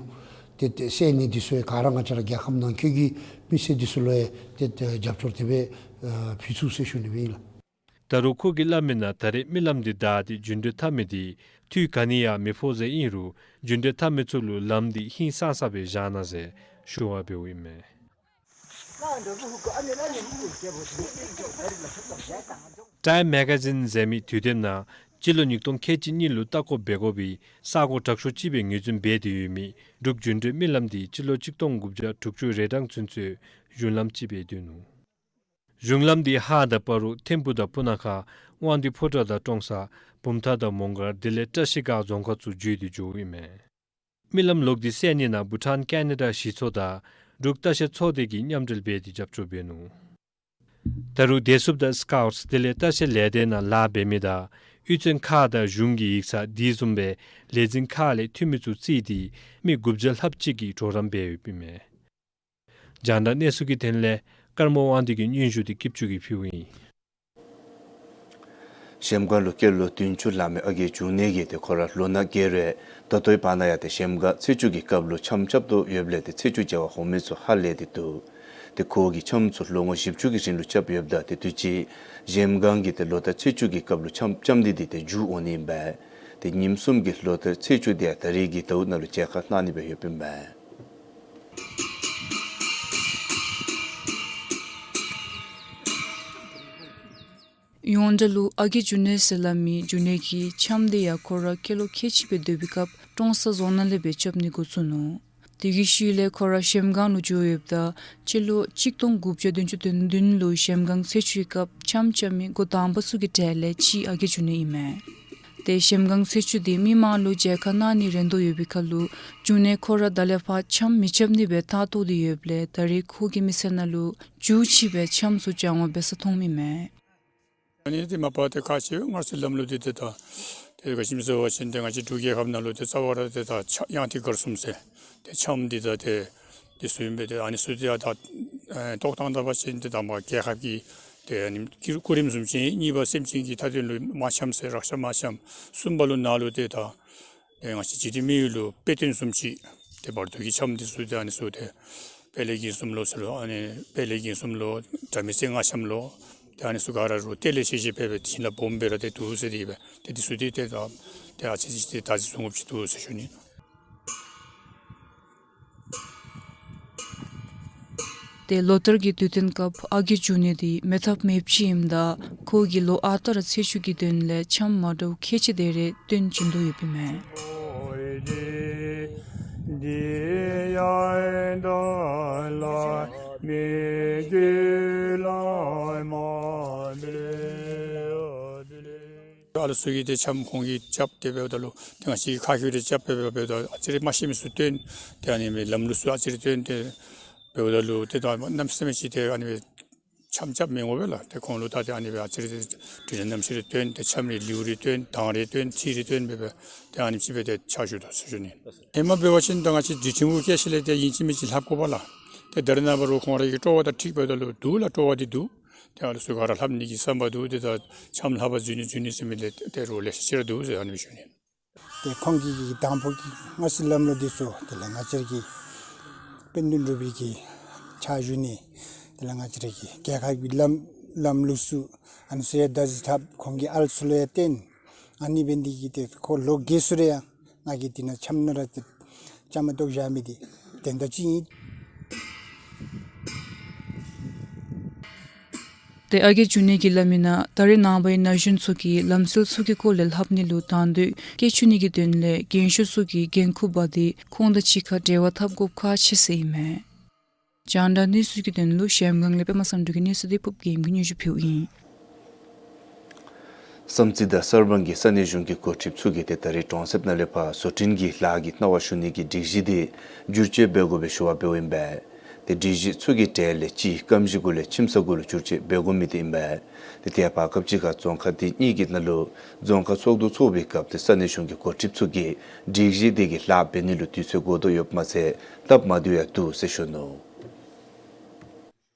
ཏེ་ཏེ་སེལ་ནི་འདི་ཚུ་ཡང་ག་ར་ང་བཅས་ར་རྒྱལ་ཁབ་ནང་འཁོད་ཀྱི་མི་སེར་འདི་ཚུ་ལུ་ཡང་ཏེ་ཏེ་རྒྱབ་སྐྱོར་དེ་སྦེ་ཨ་ཕུལ་ཚུགས་ཟེར་ཞུ་ནི་ཨིན་ལགས། ད་རུང་ཁོ་གིས་སླབ་མིའི་ནང་ད་རེས་མི་ལམ་འདི་བདའ་སྟེ་རྒྱུན་འགྲུལ་འཐབ་མི་འདི་འཐུས་ག་ནི་ཡང་མི་ཕོག་ཟེར་ཨིན་རུང་རྒྱུན་འགྲུལ་འཐབ་མི་ཚུ་ལུ་ལམ་འདི་ཧིང་སངས་ས་སྦེ་བཞག་གནང་ཟེར་ཞུ་བ་འབདཝ་ཨིན་མས། ཊའིམ་མེ་ག་ཛིན་ཟེར་མི་དུས་དེབ་ནང་སྤྱི་ལོ་ཉིས་སྟོང་ཁལ་གཅིག་གཉིས་ལུ་ལྟ་སྐོར་འབད་དགོ་པའི་ས་གོ་དྲག་ཤོས་ཅིག་སྦེ་ངོས་འཛིན་འབད་དེ་ཡོད་མི་འབྲུག་རྒྱུན་འགྲུལ་མི་ལམ་འདི་སྤྱི་ལོ་གཅིག་སྟོང་དགུ་བརྒྱ་དྲུག་ཅུ་རེ་གྲངས་ཚུན་ཚོད་གཞུང་ལམ་ཅིག་སྦེ་སྡོད་ནུག། གཞུང་ལམ་འདི་ཧཱ་དང་སྤ་རོ་ཐིམ་ཕུ་དང་སྤུ་ན་ཁ་དབང་འདུས་ཕོ་བྲང་དང་ཀྲོང་གསར་བུམ་ཐང་དང་མོང་སྒར་དེ་ལས་བཀྲ་ཤིས་སྒང་རྫོང་ཁག་ཚུ་བརྒྱུད་དེ་འགྱོཝ་ཨིན་མས། མི་ལམ་ལོག་སྟེ་སེལ་ནི་ནང་བྷུ་ཊཱན་ཀེ་ན་ཌ་གཞི་ཚོགས་དང་འབྲུག་ལྟ་བཤལ་ཚོགས་སྡེ་གིས་མཉམ་འབྲེལ་འབད་དེ་རྒྱབ་སྐྱོར་འབད་ནུག། ད་རུང་བདེ་སྲུངཔ་དང་སི་ཀའུཊ་དེ་ལས་ལྟ་བཤལ་ལས་སྡེ་ནང་ལཱ་འབད་མི་དང་གཡུས་ཚན་ཁག་དང་གཞུང་གི་ཡིག་ཚང་དེ་བཟུམ་སྦེ་ལས་འཛིན་ཁག་ལས་འཐུས་མི་ཚུ་བརྩིས་ཏེ་མི་དགུ་བརྒྱ་ལྷགཔ་ཅིག་གིས་གྲོགས་རམ་འབད་ཡོདཔ་ཨིན་མས། རྒྱང་བསྒྲགས་གནས་ཚུལ་གྱི་དོན་ལས་ཀརྨ་དབང་འདུས་ཀྱི་སྙན་ཞུ་འདི་སྐྱིད་ཆུ་གིས་ཕུལཝ་ཨིན། གཞལམ་སྒང་ལུ་སྐྱེས་ལོ་བདུན་ཅུ་ལང་མི་ཨ་རྒས་འབྱུང་གནས་ཀྱིས་ཏེ་ཁོ་ར་ལོ་ན་རྒས་རུང་ད་ལྟོའི་བར་ན་ཡང་ཏེ་གཞལམ་སྒང་ཚེས་བཅུ་གི་སྐབས་ལུ་འཆམ་རྐྱབ་དོ་ཡོདཔ་ལས་ཏེ་ཚེས་བཅུ་མཇལ་བར་འོང་མི་ཚུ་ཧ་ལས་ཏེ་འདུག། ཏེ་ཁོ་གིས་འཆམ་ཚུ་ལོ་ངོ་བཞི་བཅུ་གི་རིང་ལུ་རྐྱབ་ཡོདཔ་ད་ཏེ་དུས་ཅི་གཞལམ་སྒང་གི་ཏེ་ལོ་ལྟར་ཚེས་བཅུ་གི་སྐབས་ལུ་འཆམ་རྐྱབ་ནི་འདི་ཏེ་མཇུག་འོང་ནི་ཨིན་པས། ཏེ་ཉིནམ་གསུམ་གྱི་ལོ་ལྟར་ཚེས་བཅུ་དེ་ཡང་ད་རེས་ཀྱི་ཟླཝ་ནང་ལུ་མཇལ་ཁ་གནང་ནི་སྦེ་ཡོདཔ་ཨིན་པས། ཡོངས་གྲགས་ལུ་ཨ་རྒས་འབྱུང་གནས་ཟེར་སླབ་མི་འབྱུང་གནས་ཀྱིས་འཆམ་དེ་ཡང་ཁོ་ར་སྐྱེས་ལོ་ཁལ་གཅིག་སྦེ་སྡོད་པའི་སྐབས་ཀྲོང་གསར་རྫོང་ནང་ལས་སྦེ་རྐྱབ་ནི་འགོ་བཙུགས་ནུག། དེ་གི་ཤུལ་ལས་ཁོ་ར་གཞལམ་སྒང་ལུ་འགྱོ་ཡོདཔ་ད་སྤྱི་ལོ་གཅིག་སྟོང་དགུ་བརྒྱ་བདུན་ཅུ་དོན་བདུན་ལུ་གཞལམ་སྒང་ཚེས་བཅུའི་སྐབས་འཆམ་རྐྱབ་མི་འགོ་དང་པ་ཚུ་གི་གྲས་ལས་གཅིག་ཨ་རྒས་འབྱུང་གནས་ཨིན་མས། ཏེ་གཞལམ་སྒང་ཚེས་བཅུ་འདི་མི་མང་ལུ་མཇལ་ཁ་གནང་ནི་རན་དོ་ཡོད་པའི་ཁར་ལུ་འབྱུང་གནས་ཁོ་ར་ད་ལས་ཕར་འཆམ་མི་རྐྱབ་ནི་སྦེ་ལྟ་རྟོག་སྟེ་ཡོདཔ་ལས་ད་རེས་ཁོ་གི་མི་ཚེ་ནང་ལུ་མཇུག་ཅིག་སྦེ་འཆམ་ཚུ་སྦྱང་བ་འབད་ས་མཐོངམ་ཨིན་མས། ཨ་ནི་ཏེ་མ་པ་ཏེ་ཁ་ཆེ་སྔར་སྲོལ་ལམ་ལུགས་འདི་ཏེ་ད་ཏེ་ག་ཅི་སྨོ་ཟེར་བ་ཅིན་ཏེ་ང་བཅས་འབྲུག་རྒྱལ་ཁབ་ནང་ལུ་ཏེ་རྩ་བ་ར་ཏེ་ད་ཆ་གཡང་ཏི་གར་གསུམ་ཟེར་ཏེ་འཆམ་འདི་ད་ཏེ་འདི་ཚུ་ཨིན་པས། ཏེ་ཨ་ནི་ཚུ་ཏེ་ད་ཨེ་ཐོག་དང་ད་པ་ཅིན་ཏེ་ད་མ་རྒྱལ་ཁབ་ཀྱི་ཏེ་ཨ་ནི་སྐུ་རིམ་བཟུམ་ཅིག། གཉིས་པ་སེམས་ཅན་གྱི་མཐའ་དོན་ལུ་མ་འཆམ་ཟེར་རཀྵ་མ་འཆམ། གསུམ་པ་ལུ་ནང་ལུ་ཏེ་ད་ཏེ་ང་བཅས་འཇིག་རྟེན་མི་ཡུལ་ལུ་དཔེ་སྟོན་བཟུམ་ཅིག། ཏེ་བར་དོ་གི་འཆམ་འདི་ཚུ་ཏེ་ཨ་ནི་ཚུ་ཏེ་དཔལ་ལེགས་གསུམ་ལོ་ཟེར་ལོ། ཨ་ནི་དཔལ་ལེགས་གསུམ་ལོ། དགྲ་མེད་ཟས་ལྔ་འཆམ་ལོ། ཏེ་ཨ་ནི་ཚུ་ག་ར་རུང་གཏེར་ལས་བཤད་བཤདཔ་སྦེ་ཏེ་བྱིན་རླབས་སྦོམ་སྦེ་ར་ཏེ་འདུག་ཟེར་ཏེ་སྦེ་ཏེ་འདི་ཚུ་ཏེ་ཏེ་ད་ཏེ་ཨ་ཙི་ཅིག་ཏེ་ད་ཅི་བཟུམ་ཅིག་འདུག་ཟེར་ཞུ་ནི། ཏེ་ལོ་ལྟར་གྱི་དུས་སྟོན་སྐབས་ཨ་རྒས་འབྱུང་གནས་འདི་མེད་ཐབས་མེདཔ་ཅིག་ཨིནམ་ད་ཁོ་གིས་ལོ་ཨ་རྟག་ར་ཚེས་བཅུ་གི་དོན་ལས་འཆམ་མ་འདྲཝ་ཁལ་གཅིག་དེ་རེ་སྟོན་བྱིན་དོ་ཡོདཔ་ཨིན་མས། ཡང་དག་བླ་མའི་རྒྱུད་བླ་མ་འབད། ཨ་ལུ་ཚུ་གིས་ཏེ་འཆམ་ཁོང་གིས་རྐྱབ་སྟེ་འབདཝ་ད་ལུ་ཏེ་ང་བཅས་ཀྱིས་ཁ་ཤུ་རེ་རྐྱབ་སྦེ་འབདཝ་ད་ཨ་ཙི་རེ་མ་ཤེས་མི་ཚུ་བཏོན། ཏེ་ཨ་ནི་སྦེ་ལམ་ལུགས་ཚུ་ཨ་ཙི་རེ་བཏོན་ཏེ་འབདཝ་ད་ལུ་ཏེ་ད་གནམ་མེད་ས་མེད་ཅིག་ཏེ་ཨ་ནི་སྦེ་འཆམ་རྐྱབ་མི་འོང་པས་ལགས། ཏེ་ཁོང་ལུ་ད་ཏེ་ཨ་ནི་སྦེ་ཨ་ཙི་རེ་ཏེ་དྲི་ལན་རྣམ་ཤེས་རེ་བཏོན། ཏེ་འཆམ་རེ་ལེའུ་རེ་བཏོན། གདངས་རེ་བཏོན། ཚིག་རེ་བཏོན་སྦེ་སྦེ་ཏེ་ཨ་ནི་ཅིག་སྦེ་ཏེ་ཕྱག་ཞུ་དོ་ཟེར་ཞུ་ནི། ཧེ་མ་འབད་བ་ཅིན་ད་ང་བཅས་འདི་ཐིམ་ཕུག་སྐད་ཆ་ལས་ཏེ་ཨིན་ཅི་མིན་ཅི་ལྷབ་དགོ་པས་ལགས། ཏེ་ད་རེས་ནངས་པ་རོགས་ཁོང་ར་གི་སྤྲོ་བ་དང་འཁྲིལ་འབདཝ་ད་ལུ་འདུག་ལགས། སྤྲོ་བ་འདི་འདུག། ཏེ་ཨ་ལུ་ཚུ་ག་ར་ལྷབ་ནི་གི་བསམ་པ་འདུག། ཏེ་ད་འཆམ་ལྷབ་པར་འཛུལ་ནི་འཛུལ་ནི་ཟེར་མི་ལས་ཏེ་རོགས་ལེ་ཤ་ཅིག་ར་འདུག་ཟེར་ཨ་ནི་སྦེ་ཞུ་ནི། ཏེ་ཁོང་གིས་གི་དང་ཕུ་གི་སྔ་ཕྱི་ལམ་ལུགས་འདི་ཚུ་དེ་ལས་ང་བཅས་ཀྱི་དཔལ་ལྡན་འབྲུག་པའི་གི་ཕྱག་ཞུ་ནི་དེ་ལས་ང་བཅས་ཀྱི་རྒྱལ་ཁབ་ཀྱི་ལམ་ལམ་ལུགས་ཚུ་ཨ་ནི་ཚུ་ཡང་བདག་འཛིན་འཐབ། ཁོང་གི་ཨ་ལུ་ཚུ་ལུ་ཡང་བསྟན། ཨ་ནི་འབད་ནི་འདི་གིས་ཏེ་ཁོ་ལོ་རྒས་སུ་རེ་ཡང་ང་གིས་འདི་ནང་འཆམ་ནང་ར་ཏེ་བཅའ་མར་གཏོགས་བཞག་མི་འདི་དོན་དག་ཅིག་ཨིན། ཏེ་ཨ་རྒས་འགྱོ་ནི་གི་ལམ་ནང་ད་རེས་ནངས་པའི་ན་གཞོན་ཚུ་གིས་ལམ་སྲོལ་ཚུ་གི་སྐོར་ལས་ལྷབ་ནི་ལུ་དང་འདོད་སྐྱེ་བཅུག་ནི་གི་དོན་ལས་རྒན་ཤོས་ཚུ་གིས་འགན་ཁུར་འབག་སྟེ་ཁོང་དང་གཅིག་ཁར་འབྲེལ་བ་འཐབ་དགོཔ་ཁག་ཆེ་ཟེར་ཨིན་མས། རྒྱང་བསྒྲགས་གནས་ཚུལ་གྱི་དོན་ལུ་གཞལམ་སྒང་ལས་པདྨ་བསམ་འགྲུབ་ཀྱི་གནས་ཚུལ་འདི་ཕུབ་རྒྱལམོ་གིས་སྙན་ཞུ་ཕུལཝ་ཨིན། བསམ་རྩེ་དང་གསར་སྤང་གི་ས་གནས་གཞུང་གི་འགོ་ཁྲིདཔ་ཚུ་གིས་ཏེ་ད་རིས་གྲོང་གསེབ་ནང་ལས་ཕར་བཟོ་སྐྲུན་གྱི་ལཱ་གི་གནང་བ་ཞུ་ནི་གི་སྒྲིག་གཞི་འདི་བསྒྱུར་བཅོས་འབད་དགོ་པའི་ཞུ་བ་འབདཝ་ཨིན་པས། ཏེ་སྒྲིག་གཞི་ཚུ་གི་གྲས་ལས་གཅིག་སྐམ་ཞིང་གུ་ལས་ཁྱིམ་ཚང་གུ་ལུ་བསྒྱུར་བཅོས་འབད་དགོ་མི་འདི་ཨིན་པས། ཏེ་དེ་ཡང་བར་སྐབས་ཅིག་ཁར་རྫོང་ཁག་འདི་གཉིས་ཀྱི་ནང་ལུ་རྫོང་ཁག་ཚོགས་འདུ་ཚོགས་པའི་སྐབས་ཏེ་ས་གནས་གཞུང་གི་འགོ་ཁྲིདཔ་ཚུ་གིས་སྒྲིག་གཞི་འདི་གི་ལཱ་འབད་ནི་ལུ་དུས་ཚོད་འགོར་དོ་ཡོདཔ་མ་ཚད་སྟབས་མ་བདེཝ་ཡང་འདུག་ཟེར་ཞུ་ནུག།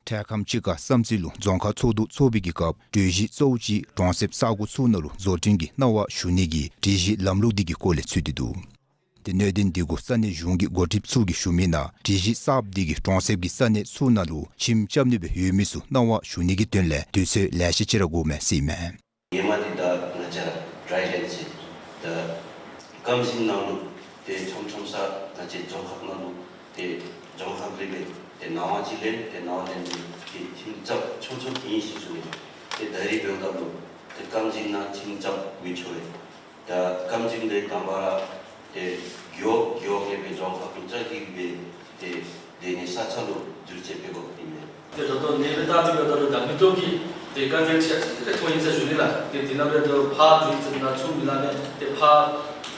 འཕྲལ་ཁམས་ཅིག་ཁར་བསམ་རྩེ་ལུ་རྫོང་ཁག་ཚོགས་འདུ་ཚོགས་པའི་གི་སྐབས་གྲོས་གཞི་གཙོ་བོ་ཅིག་གྲོང་གསེབ་ས་གོ་ཚུ་ནང་ལུ་བཟོ་སྐྲུན་གྱི་གནང་བ་ཞུ་ནི་གི་སྒྲིག་གཞི་ལམ་ལུགས་འདི་གི་སྐོར་ལས་ཚུད་དེ་འདུག། ཏེ་གནད་དོན་འདི་གུ་ས་གནས་གཞུང་གི་འགོ་ཁྲིདཔ་ཚུ་གིས་ཞུ་མི་ནང་སྒྲིག་གཞི་གསརཔ་འདི་གིས་གྲོང་གསེབ་ཀྱི་ས་གནས་ཚུ་ནང་ལུ་ཁྱིམ་རྐྱབ་ནི་སྦེ་ཡོད་མི་ཚུ་གནང་བ་ཞུ་ནི་གི་དོན་ལས་དུས་ཚོད་ལེ་ཤ་ཅིག་ར་འགོརཝ་མས་ཟེར་ཨིན་མས། ཧེ་མ་འདི་ད་ང་བཅས་ར་ཌྲའི་ལེནཌ་ཟེར་ད་སྐམ་ཞིང་ནང་ལུ་ཏེ་ཁྲོམ་ཁྲོམ་ས་ང་བཅས་རྫོང་ཁག་ནང་ལུ་ཏེ་རྫོང་ཁག་རེ་རེ་ཏེ་ནང་པ་ཅིག་ལེན། ཏེ་ནང་པ་ལེན་ཏེ་ཁྱིམ་རྐྱབ་ཆོག་ཆོག་ཨིན་ཟེར་ཞུ་ནི། ཏེ་ད་རིས་འབདཝ་ད་ལུ་ཏེ་སྐམ་ཞིང་ནང་ཁྱིམ་རྐྱབ་མི་ཆོག་པས། ད་སྐམ་ཞིང་འདི་དང་པ་ར་ཏེ་རྒེད་འོག་རྒེད་འོག་གི་སྦེ་རྫོང་ཁག་ཀུན་ཅིག་གི་སྦེ་ཏེ་སྡོད་ནི་ས་ཆ་ལུ་བསྒྱུར་བཅོས་འབད་དགོཔ་ཨིན་མས། ཏེ་ད་ལྟོ་ནེ་སྦེ་བལྟ་སྟེ་འབདཝ་ད་ལུ་ད་མི་སྟོབས་ཀྱི་ཏེ་དཀའ་ངལ་ཅིག་ཨ་ཙི་ཅིག་ཐོན་ཡི་ཟེར་ཞུ་ནི་ལགས། ཏེ་འདི་ནང་སྦེ་ད་ཕར་བསྒྱུར་ཅིག་ནང་ཚུད་མི་ལང་མས། ཏེ་ཕར་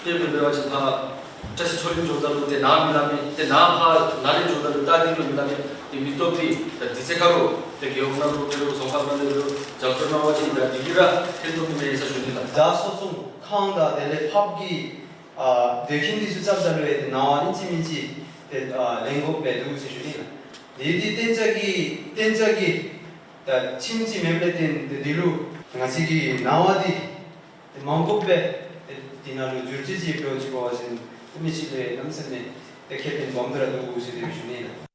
ཏེ་འབད་བ་ཅིན་ཕར་བཀྲ་ཤིས་མཚོ་གླིང་འགྱོཝ་ད་ལུ་ཏེ་ནཱ་མི་ལང་མས། ཏེ་ནཱ་ཕར་ནཱ་ལས་འགྱོཝ་ད་ལུ་ད་འདི་ལུ་མི་ལང་མས། ཏེ་མི་སྟོབས་འདི་ད་འདི་ཚེ་ཁ་རུ་ཏེ་རྒེད་འོག་ནང་ལུ་ཏེ་རུ་རྫོང་ཁག་ནང་ལུ་རྒྱབ་སྐྱོར་གནང་བ་ཅིན་ད་འདི་གིས་ར་ཕན་ཐོགས་ནི་མས་ཟེར་ཞུ་ནི་ལགས། བྱ་སོ་སོ་ཁང་དང་དེ་ལས་ཕགཔ་གི་ཨ་སྡོད་ཁྱིམ་འདི་ཚུ་རྐྱབ་ད་ལུ་ཡང་ཏེ་ནང་པ་ཨིན་ཅི་མིན་ཅི་ཏེ་ཨ་ལེན་དགོཔ་སྦེ་འདུག་ཟེར་ཞུ་ནི་ལགས། དེ་འདི་གཏན་འཇགས་ཀྱི་གཏན་འཇགས་ཀྱི་ད་ཁྱིམ་ཅིག་མེདཔ་ལས་བརྟེན་ཏེ་འདི་ལུ་ང་བཅས་ཀྱི་ནང་པ་འདི་ཏེ་མ་དགོཔ་སྦེ་ཏེ་འདི་ནང་ལུ་བསྒྱུར་བཅོས་ཅིག་འབད་ཅི་འབད་བ་ཅིན་ཏེ་མི་ཅིག་ལུ་གནམ་མེད་ས་མེད་ཏེ་ཁེ་ཕན་སྦོམ་སྦེ་ར་འདུག་ཟེར་ཏེ་ཞུ་ནི་ལགས།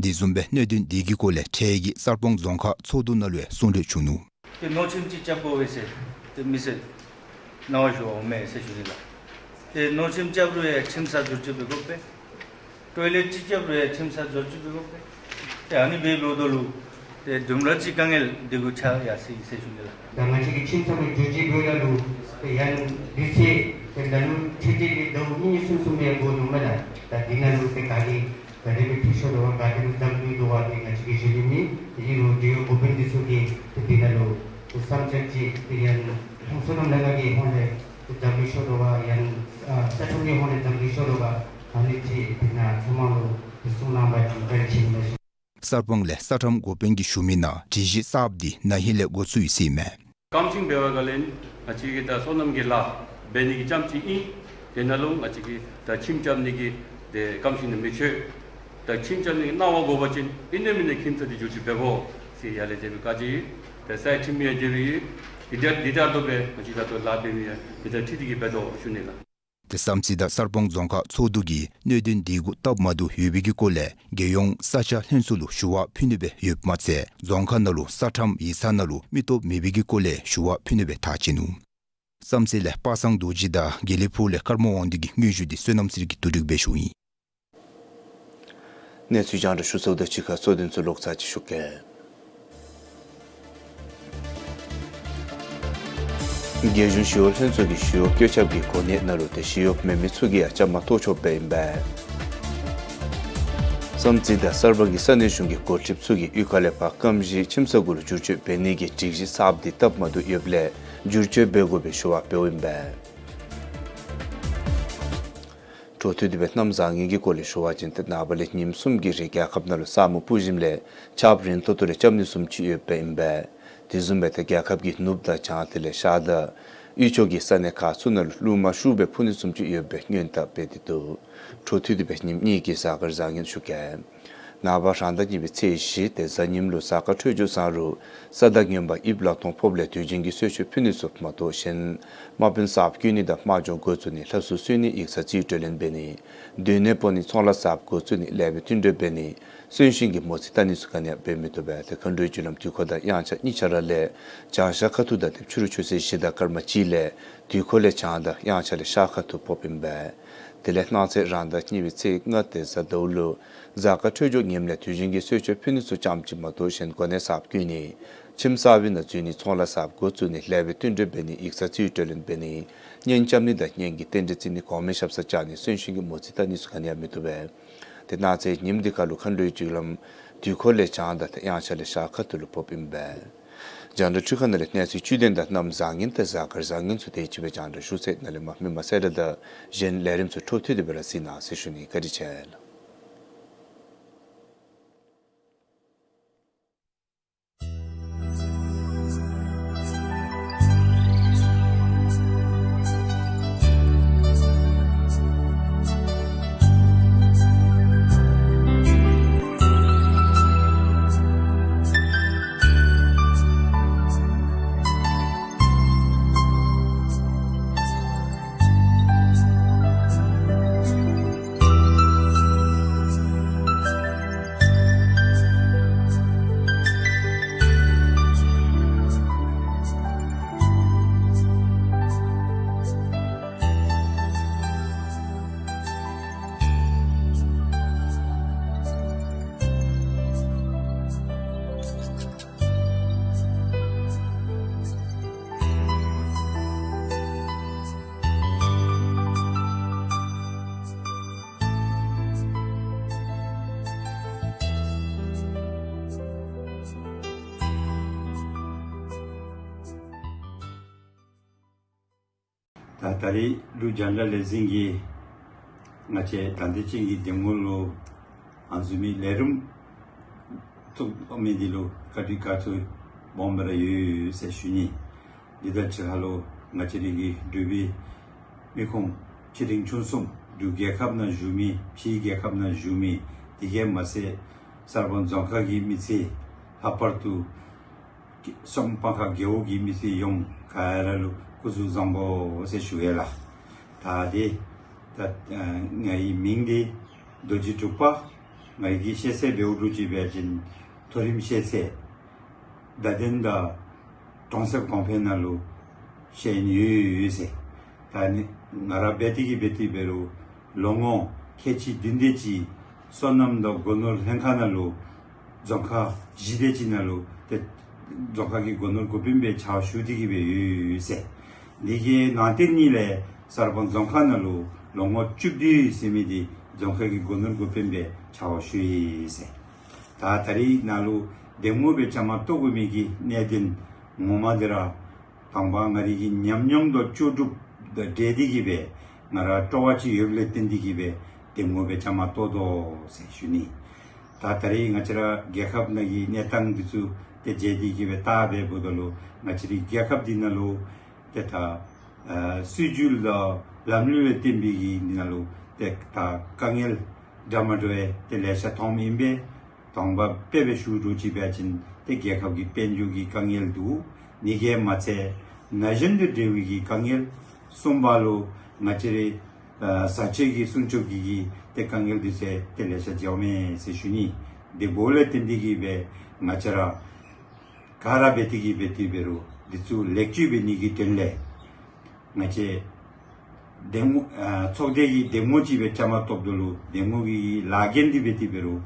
འདི་བཟུམ་སྦེ་གནད་དོན་འདི་གི་སྐོར་ལས་འཕྲལ་གྱི་གསར་སྤང་རྫོང་ཁག་ཚོགས་འདུ་ནང་ལུ་ཡང་གསུང་གྲོས་བྱུང་ནུག། ཏེ་ནོར་ཁྱིམ་ཅིག་རྐྱབ་དགོ་པས་ཟེར་ཏེ་མི་སེར་གནང་བ་ཞུ་བར་འོངམ་མས་ཟེར་ཞུ་ནི་ལགས། ཏེ་ནོར་ཁྱིམ་རྐྱབ་རུང་ཡང་ཁྱིམ་ས་བསྒྱུར་བཅོས་འབད་དགོ་པས། ཊོའི་ལེཊ་ཅིག་རྐྱབ་རུང་ཡང་ཁྱིམ་ས་བསྒྱུར་བཅོས་འབད་དགོ་པས། ཏེ་ཨ་ནི་སྦེ་འབདཝ་ད་ལུ་ཏེ་དུམ་གྲ་ཅིག་དཀའ་ངལ་འདི་གུ་ཆགས་ཡར་སོ་ཡི་ཟེར་ཞུ་ནི་ལགས། ད་ང་བཅས་ཀྱི་ཁྱིམ་ཚང་གི་བསྒྱུར་བཅོས་འབདཝ་ད་ལུ་ཏེ་ཡང་དུས་ཚོད་ཏེ་ད་ལུ་ཁྲིག་ཁྲི་གི་ཟླཝ་གཉིས་གསུམ་གསུམ་ཡང་འགོར་ནུག་མེན་ན། ད་འདི་ནང་ལུ་ཏེ་ག་གིས་ག་དེ་སྦེ་ཕུལ་ཆོག་དོ་བ་ག་དེ་སྦེ་འཛམ་བུ་དོ་བ་འདི་ང་བཅས་ཀྱིས་ཞུ་ནི་མེད། ཏེ་ཨིན་རུང་འབྲེལ་ཡོད་འགོ་དཔོན་འདི་ཚུ་གིས་ཏེ་འདི་ནང་ལུ་ཏེ་བསམ་འཆར་ཅིག་ཏེ་ཡང་ཁོང་བསོད་ནམས་ལྷ་དགའ་གི་ཧོངས་ལས་ཏེ་འཛམ་བུ་ཤོག་དོ་བ་ཡང་ཨ་ས་ཁྲོམ་གྱི་ཧོངས་ལས་འཛམ་བུ་ཤོག་དོ་བ་ཨ་ནི་ཅིག་འདི་ནང་ཚང་མ་ལུ་ཏེ་གསུང་གནང་བ་ཅིན་བཀའ་དྲིན་ཆེ་ཟེར་ཞུ། གསར་སྤང་ལས་ས་ཁྲམ་འགོ་དཔོན་གྱིས་ཞུ་མི་ནང་སྒྲིག་གཞི་གསརཔ་འདི་ན་ཧིང་ལས་འགོ་བཙུགས་ཡི་ཟེར་ཨིན་མས། སྐམ་ཞིང་འབད་བའི་སྒང་ལས་ང་བཅས་ཀྱིས་ད་སོ་ནམ་གྱི་ལཱ་འབད་ནི་གི་རྐྱངམ་ཅིག་ཨིན། དེ་ནང་ལུ་ང་བཅས་ཀྱིས་ད་ཁྱིམ་རྐྱབ་ནི་གི་ཏེ་སྐམ་ཞིང་ནང་མི་ཆོག། ད་ཁྱིམ་རྐྱབ་ནི་གི་གནང་བ་དགོ་པ་ཅིན་ཨིན་ན་མིན་ན་ཁྱིམ་ཚང་འདི་བསྒྱུར་བཅོས་འབད་དགོ་ཟེར་ཡར་ལས་དེ་སྦེ་བཀའ་དྲིན་ཡོད། ད་སའི་ཁྲིམས་ཡང་དེ་སྦེ་ཡོད། དེ་ལྟར་དེ་ལྟར་དུ་སྦེ་ང་བཅས་ད་ལྟོ་ལཱ་འབད་མི་ཡང་དེ་ལྟར་ཁྲིད་དེ་གིས་འབད་དོ་ཞུ་ནི་ལགས། ཏེ་བསམ་རྩེ་དང་གསར་སྤང་རྫོང་ཁག་ཚོགས་འདུ་གིས་གནད་དོན་འདི་གུ་སྟབས་མ་བདེཝ་ཡོད་པའི་གི་སྐོར་ལས་རྒྱལ་ཡོངས་ས་ཆ་ལྷན་ཚོགས་ལུ་ཞུ་བ་ཕུལ་ནི་སྦེ་ཡོདཔ་མ་ཚད་རྫོང་ཁག་ནང་ལུ་ས་ཁྲམ་ཡིག་ཚང་ནང་ལུ་མི་སྟོབས་མེད་པའི་གི་སྐོར་ལས་ཞུ་བ་ཕུལ་ནི་སྦེ་ཐག་བཅད་ནུག། བསམ་རྩེ་ལས་པ་སངས་རྡོ་རྗེ་དང་དགེ་ལེགས་ཕུག་ལས་ཀརྨ་དབང་འདུས་ཀྱི་དངོས་བཤུས་འདི་བསོད་ནམས་ཚེ་རིང་གིས་བསྡུ་སྒྲིག་འབད་ཞུཝ་ཨིན། གནས་ཚུལ་རྒྱང་བསྒྲགས་ཞུ་ཚརཝ་དང་གཅིག་ཁར་གཙོ་དོན་ཚུ་ལོག་ཚར་ཅིག་ཞུ་གེ། རྒྱལ་གཞུང་ཞི་གཡོག་ལྷན་ཚོགས་ཀྱིས་ཞི་གཡོག་བཀོད་ཁྱབ་ཀྱི་གོ་གནས་ནང་ལུ་ཏེ་ཞི་གཡོག་མེད་མི་ཚུ་གིས་ཡང་བཅའ་མར་གཏོགས་ཆོགཔ་ཨིན་པས། བསམ་རྩེ་དང་གསར་སྤང་གི་ས་གནས་གཞུང་གི་འགོ་ཁྲིདཔ་ཚུ་གིས་གཡུས་ཁ་ལས་ཕར་སྐམ་ཞིང་ཁྱིམ་ས་གུ་ལུ་བསྒྱུར་བཅོས་འབད་ནི་གི་སྒྲིག་གཞི་གསརཔ་འདི་སྟབས་མ་བདེཝ་ཡོདཔ་ལས་བསྒྱུར་བཅོས་འབད་དགོ་པའི་ཞུ་བ་འབདཝ་ཨིན་པས། འཕྲོ་མཐུད་དེ་སྦེ་གནམ་བཟང་ངན་གྱི་སྐོར་ལས་ཞུ་བ་ཅིན་ཏེ་ནངས་པ་ལས་ཉིནམ་གསུམ་གྱི་རིང་རྒྱལ་ཁབ་ནང་ལུ་ས་སྨུག་སྤུབས་ཞིནམ་ལས་ཆརཔ་རན་ཏོག་ཏོ་རེ་རྐྱབ་ནི་བཟུམ་ཅིག་ཡོདཔ་ཨིན་པས། དེ་བཟུམ་སྦེ་ཏེ་རྒྱལ་ཁབ་ཀྱི་ནུབ་དང་བྱང་དེ་ལས་ཤར་དང་དབུས་ཕྱོགས་ཀྱི་ས་གནས་ཁག་ཚུ་ནང་ལུ་རླུང་མ་ཤུགས་སྦེ་འཕུ་ནི་བཟུམ་ཅིག་ཡོད་པའི་སྔོན་བརྡ་འབད་དེ་འདུག། འཕྲོ་མཐུད་དེ་སྦེ་ཉིནམ་གཉིས་ཀྱི་གཟའ་སྐར་བཟང་ངན་ཞུ་གེ། ནངས་པ་རང་ཟླ་གཉིས་པའི་ཚེས་བཞི་ཏེ་གཟའ་ཉིམ་ལུ་གཟའ་སྐར་འཕྲོད་སྦྱོར་བཟང་རུང་ས་བདག་རྔོན་པ་དབྱིབས་ལག་སྟོང་ཕོགཔ་ལས་དུས་རྒྱུན་གྱི་གསོལ་མཆོད་ཕུལ་ནི་ཚུ་མ་གཏོགས་གཞན་དམག་དཔོན་གསརཔ་བསྐོ་ནི་དང་དམག་སྦྱོང་འགོ་བཙུགས་ནི་ལྷ་གསོལ་གསོལ་ནི་ཡིག་ཚང་རྩིས་སྤྲོད་ལེན་འབད་ནི་སྡོད་གནས་སྤོ་ནི་ཚོང་ལཱ་གསརཔ་འགོ་བཙུགས་ནི་ལེགས་པའི་བསྟུན་གྲོས་འབད་ནི་གསོན་གཤིན་གྱི་མོ་རྩིས་བལྟ་ནི་ཚུ་ག་ནི་ཡང་འབད་མི་བཏུབ་པས། ཏེ་མཁའ་འགྲོའི་རྒྱུ་ལམ་དུས་འཁོར་དང་དབྱངས་འཆར་གཉིས་ཆ་ར་ལས་བྱང་ཤར་ཁ་ཐུག་དང་ཏེ་ཕྱི་རུ་ཆུ་ཚོད་བཞི་དང་སྐར་མ་གཅིག་ལས་དུས་འཁོར་ལས་བྱང་དང་དབྱངས་འཆར་ལས་ཤར་ཁ་ཐུག་ཕོགཔ་ཨིན་པས། དེ་ལས་གནངས་ཚེ་རང་ཟླ་གཉིས་པའི་ཚེས་ལྔ་ཏེ་གཟའ་ཟླཝ་ལུ་གཟའ་སྐར་འཕྲོད་སྦྱོར་ངནམ་ལས་དུས་རྒྱུན་གྱི་གསོལ་མཆོད་ཕུལ་ནི་ཚུ་ཙམ་ཅིག་མ་གཏོགས་གཞན་གོ་གནས་གསརཔ་བསྐོ་ནི་ཁྱིམ་གསར་པའི་ནང་འཛུལ་ནི་ཚོང་ལཱ་གསརཔ་འགོ་བཙུགས་ནི་ལེགས་པའི་བསྟུན་གྲོས་འབད་ནི་ཡིག་ཚང་རྩིས་སྤྲོད་ལེན་འབད་ནི་གཉེན་རྐྱབ་ནི་དང་གཉེན་གྱི་རྟེན་འབྲེལ་བརྩི་ནི་གོང་མའི་ཞབས་སར་བཅར་ནི་གསོན་གཤིན་གྱི་མོ་རྩིས་བལྟ་ནི་ཚུ་ག་ནི་ཡང་མི་བཏུབ་པས། ཏེ་གནངས་ཚེ་ཉིནམ་འདི་ཁར་ལུ་མཁའ་འགྲོའི་རྒྱུ་ལམ་དུས་འཁོར་ལས་བྱང་དང་ཏེ་དབྱངས་འཆར་ལས་ཤར་ཁ་ཐུག་ལུ་ཕོགཔ་ཨིན་པས། རྒྱང་བསྒྲགས་འཕྲུལ་ཁང་ནང་ལས་གནས་ཚུལ་བཅུད་ལྡན་དང་གནམ་བཟང་ངན་དང་གཟའ་སྐར་བཟང་ངན་ཚུ་དེ་ཅིག་སྦེ་རྒྱང་བསྒྲགས་ཞུ་ཚར་ཡི། ནཱ་ལས་མར་མི་མང་གསལ་བསྒྲགས་དང་གཞན་ལས་རིམ་ཚུ་འཕྲོ་མཐུད་དེ་སྦེ་ར་གཟིགས་གནང་ཟེར་ཞུ་ནི། བཀའ་དྲིན་ཆེ་ལགས། ད་ད་རིས་ལུ་རྒྱང་བསྒྲགས་ལས་འཛིན་གྱིས་ང་བཅས་དང་འདོད་ཅན་གྱི་འདེམས་ངོ་ལུ་ཨ་ནི་བཟུམ་མའི་ལས་རིམ་ཚུ་འགོ་མི་འདི་ལུ་བཀའ་དྲིན་དགའ་ཚོར་སྦོམ་སྦེ་ར་ཡོད་ཟེར་ཞུ་ནི། འདི་དང་གཅིག་ཁར་ལུ་ང་བཅས་རའི་གི་འབྲུག་པའི་མི་ཁོམ་ཆེ་འབྲིང་ཆུང་གསུམ་འབྲུག་རྒྱལ་ཁབ་ནང་བཞུགས་མི་ཕྱི་རྒྱལ་ཁབ་ནང་བཞུགས་མི་དེ་གིས་མ་ཚད་གསར་སྤང་རྫོང་ཁག་གི་མི་སེར་ལྷག་པར་དུ་གསར་སྤང་ཁ་རྒེད་འོག་གི་མི་སེར་ཡོངས་ག་ར་ལུ་སྐུ་གཟུགས་བཟང་པོ་ཟེར་ཞུ་ཡི་ལགས། ད་དེ་ད་ཨ་ངེའི་མིང་འདི་རྡོ་རྗེ་འབྲུག་པ། ངེའི་གི་ཤེས་ཚད་འབདཝ་འདྲཝ་ཅིག་འབད་བ་ཅིན་མཐོ་རིམ་ཤེས་ཚད་བརྡ་དོན་དང་གྲོང་གསེབ་གོང་འཕེལ་ནང་ལུ་ཤེས་ཡོན་ཡོད་ཡོད་ཟེར། ད་ནི་ང་ར་འབད་དེ་གིས་འབད་དེ་འབད་རུང་ལོ་ངོ་ཁལ་གཅིག་བདུན་དེ་ཅིག་སོ་ནམ་དང་སྒོ་ནོར་ལྷན་ཁག་ནང་ལུ་རྫོང་ཁག་བཞི་དེ་ཅིག་ནང་ལུ་ཏེ་རྫོང་ཁག་གི་སྒོ་ནོར་འགོ་དཔོན་སྦེ་ཕྱག་ཞུ་སྟེ་གིས་སྦེ་ཡོད་ཟེར། འདི་གི་ནང་དེ་ནི་ལས་གསར་སྤང་རྫོང་ཁག་ནང་ལུ་ལོ་ངོ་བཅུ་བདུན་ཟེར་མི་འདི་རྫོང་ཁག་གི་སྒོ་ནོར་འགོ་དཔོན་སྦེ་ཕྱག་ཞུ་ཡི་ཟེར། ད་ད་རིས་ནཱ་ལུ་འདེམས་ངོ་སྦེ་བཅའ་མར་གཏོགས་དགོ་མི་གི་གནད་དོན་ངོ་མ་འདི་ར་དང་པ་ང་རའི་གི་ཉམས་མྱོང་དང་ལྕོགས་གྲུབ་དང་འབྲེལ་ཏེ་གིས་སྦེ་ང་ར་སྤྲོ་བ་ཅིག་ཡོདཔ་ལས་བརྟེན་ཏེ་གིས་སྦེ་འདེམས་ངོ་སྦེ་བཅའ་མར་གཏོགས་དོ་ཟེར་ཞུ་ནི། ད་ད་རིས་ང་བཅས་ར་རྒྱལ་ཁབ་ནང་གི་གནས་སྟངས་འདི་ཚུ་ཏེ་མཇལ་ཏེ་གིས་སྦེ་བལྟ་སྦེ་འབདཝ་ད་ལུ་ང་བཅས་རའི་རྒྱལ་ཁབ་འདི་ནང་ལུ་ཏེ་ད་ཨ་སྲིད་བྱུས་དང་ལམ་ལུགས་ལས་བརྟེན་པའི་གི་འདི་ནང་ལུ་ཏེ་ད་དཀའ་ངལ་འདྲ་མ་འདྲཝ་ཏེ་ལེ་ཤ་མཐོངམ་ཨིན་པས། དང་པ་དཔེ་སྦེ་ཞུ་འདྲཝ་ཅིག་འབད་བ་ཅིན་ཏེ་རྒྱལ་ཁབ་ཀྱི་དཔལ་འབྱོར་གྱི་དཀའ་ངལ་འདུག། འདི་གིས་མ་ཚད་ན་གཞོན་དང་འབྲེལ་བའི་གི་དཀའ་ངལ། གསུམ་པ་ལུ་ང་བཅས་རའི་ཨ་བཟའ་སྤྱོད་ཀྱི་སྲུང་སྐྱོབ་ཀྱི་གི་ཏེ་དཀའ་ངལ་འདི་ཚུ་ཏེ་ལེ་ཤ་མཇལཝ་མས་ཟེར་ཞུ་ནི། དེ་འབདཝ་ལས་བརྟེན་ཏེ་གིས་སྦེ་ང་བཅས་ར་ག་ར་འབད་དེ་གིས་འབད་དེ་འབད་རུང་འདི་ཚུ་ལེགས་བཅོས་འབད་ནི་གི་དོན་ལས་ང་བཅས་འདེམས་ངོ་ཨ་ཚོགས་སྡེ་གི་འདེམས་ངོ་ཅིག་སྦེ་བཅའ་མར་གཏོགསཔ་ད་ལུ་འདེམས་ངོ་གི་ལཱ་འགན་འདི་འབད་དེ་འབད་རུང་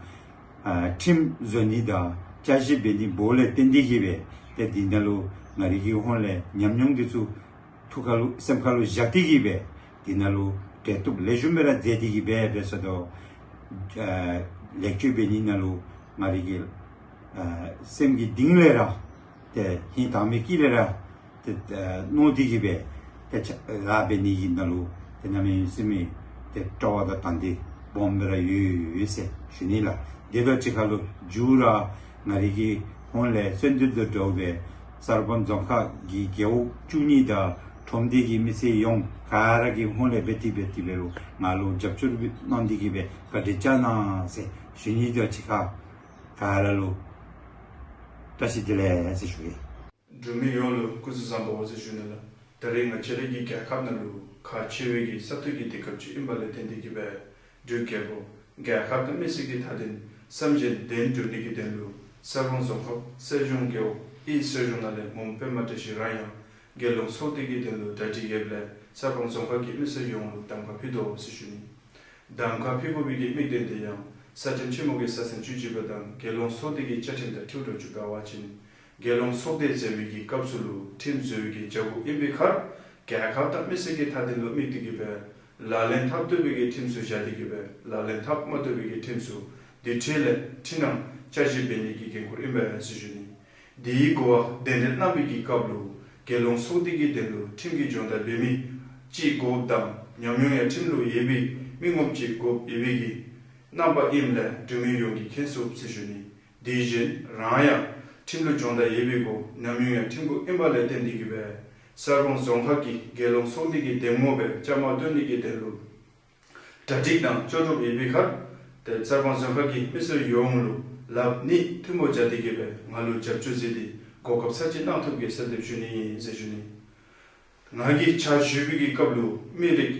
ཨ་ཁྲིམས་བཟོ་ནི་དང་བསྐྱར་ཞིབ་འབད་ནི་འབདཝ་ལས་བརྟེན་ཏེ་གིས་སྦེ་ཏེ་འདི་ནང་ལུ་ང་རའི་གི་ཧོངས་ལས་ཉམས་མྱོང་འདི་ཚུ་ཐུགས་ཁར་ལུ་སེམས་ཁར་ལུ་བཞག་སྟེ་གིས་སྦེ་འདི་ནང་ལུ་འབྲེལ་གཏོགས་ལེགས་ཤོམ་སྦེ་ར་མཛད་དེ་གིས་སྦེ་འབད་ས་དོ། ཨ་ ལེགས་བཅོས་འབད་ནི་ནང་ལུ་ང་རའི་གི་ཨ་སེམས་ཀྱི་གཏིང་ལས་ར་ཏེ་ཧིང་དྭངས་མའི་དཀྱིལ་ལས་ར་ཏེ་ཨ་མནོ་སྟེ་གི་སྦེ་ཏེ་ཆ་ལཱ་འབད་ནི་གི་ནང་ལུ་ཏེ་གནམ་མེད་ས་མེད་ཏེ་སྤྲོ་བ་དང་དང་འདོད་སྦོམ་སྦེ་ར་ཡོད་ཡོད་ཟེར་ཞུ་ནི་ལགས། དེ་དང་གཅིག་ཁར་ལུ་མཇུག་ར་ང་རའི་གི་ཧོངས་ལས་གསོལ་འདེབས་དང་འདྲཝ་སྦེ་གསར་སྤང་རྫོང་ཁག་གི་རྒེད་འོག་བཅུ་གཉིས་དང་ཁྲོམ་སྡེ་གི་མི་སེར་ཡོངས་ག་ར་གི་ཧོངས་ལས་འབད་དེ་འབད་དེ་འབད་རུང་ང་ལུ་རྒྱབ་སྐྱོར་གནང་སྟེ་གི་སྦེ་བཀའ་དྲིན་བསྐྱང་གནང་ཟེར་ཞུ་ནི་དང་གཅིག་ཁར་ག་ར་ལུ་བཀྲ་ཤིས་བདེ་ལེགས་ཟེར་ཞུ་ཡི། འབྲུག་མི་ཡོངས་ལུ་སྐུ་གཟུགས་བཟང་པོ་ཟེར་ཞུ་ནི་ལགས། ད་རེས་ང་བཅས་ར་གི་རྒྱལ་ཁབ་ནང་ལུ་ཁག་ཆེ་བའི་གི་ས་འཐུ་གི་དུས་སྐབས་ཅིག་ཨིན་པ་ལས་བརྟེན་ཏེ་གི་སྦེ་འབྲུག་རྒྱལ་པོ་རྒྱལ་ཁབ་དང་མི་སེར་གྱི་མཐའ་དོན་བསམ་བཞིན་དོན་འགྲུབ་ནི་གི་དོན་ལུ་གསར་སྤང་རྫོང་ཁག་སྲིད་གཞུང་རྒེད་འོག་ཨི་སྲིད་གཞུང་ནང་ལས་མོ་པདྨ་བཀྲ་ཤིས་རང་ཡང་རྒྱལ་ཡོངས་ཚོགས་སྡེ་གི་དོན་ལུ་གྲ་སྒྲིག་ཡོདཔ་ལས་གསར་སྤང་རྫོང་ཁག་གི་མི་སེར་ཡོངས་ལུ་གདམ་ཁ་ཕུལ་དོ་ཟེར་ཞུ་ནི། གདམ་ཁ་ཕུལ་དགོ་པའི་གི་དམིགས་དོན་དེ་ཡང་རྩ་ཁྲིམས་ཆེན་མོ་གི་ས་ཟིན་བཅུ་གཅིག་པ་དང་རྒྱལ་ཡོངས་ཚོགས་སྡེ་གི་བཅའ་ཁྲིམས་དང་འཁྲིལ་འགྲོ་བཅུག་པ་འབད་བ་ཅིན་རྒྱལ་ཡོངས་ཚོགས་སྡེ་ཟེར་བའི་གི་སྐབས་སུ་ལུ་ཁྲིམས་བཟོ་བའི་གི་བྱ་སྒོ་ཨིན་པའི་ཁར་རྒྱལ་ཁབ་དང་མི་སེར་གྱི་མཐའ་དོན་ལུ་དམིགས་ཏེ་གི་སྦེ་ལག་ལེན་འཐབ་བཏུབ་པའི་གི་ཁྲིམས་སུ་བཞག་སྟེ་གི་སྦེ་ལག་ལེན་འཐབ་མ་བཏུབ་པའི་གི་ཁྲིམས་སུ་དེ་འཕྲོ་ལས་འཕྲི་སྣང་དཔྱད་ཞིབ་འབད་ནི་གི་འགན་ཁུར་ཨིན་པས་ཟེར་ཞུ་ནི། དེའི་གོ་བ་གདན་འདྲེན་གནང་བའི་གི་སྐབས་ལུ་རྒྱལ་ཡོངས་ཚོགས་སྡེ་གི་དོན་ལུ་ཁྲིམས་ཀྱི་སྦྱོང་བརྡར་འབད་མི་ཅིག་དགོཔ་དང་ཉམས་མྱོང་ཡང་ཁྲིམས་ལུ་ཡོད་པའི་མི་ངོམ་ཅིག་དགོཔ་ཡོད་པའི་གི་རྣམ་པ་ཨིནམ་ལས་འབྲུག་མི་ཡོངས་ཀྱིས་མཁྱེན་ཚུགས་ཟེར་ཞུ་ནི། དེ་བཞིན་རང་ཡང་ཁྲིམས་ལུ་སྦྱོང་བརྡར་ཡོད་པའི་གོ་ཉམས་མྱོང་ཡང་ཁྲིམས་གོང་ཨིན་པ་ལས་བརྟེན་ཏེ་གི་སྦེ་གསར་སྤང་རྫོང་ཁག་གི་རྒྱལ་ཡོངས་ཚོགས་སྡེ་གི་འདེམས་ངོ་སྦེ་བཅའ་མར་གཏོགས་ནི་གི་དོན་ལུ་གྲ་སྒྲིག་དང་ལྕོགས་གྲུབ་ཡོད་པའི་ཁར་ཏེ་གསར་སྤང་རྫོང་ཁག་གི་མི་སེར་ཡོངས་ལུ་ལགཔ་གཉིས་མཐུན་པོ་སྦྱར་ཏེ་གི་སྦེ་ང་ལུ་རྒྱབ་སྐྱོར་མཛད་དེ་གོ་སྐབས་ཚར་གཅིག་གནང་ཐུབ་གེ་ཟེར་འདེབས་ཞུ་ནི་ཟེར་ཞུ་ནི། ང་གིས་ཕྱག་ཞུ་བའི་གི་སྐབས་ལུ་མི་རིགས་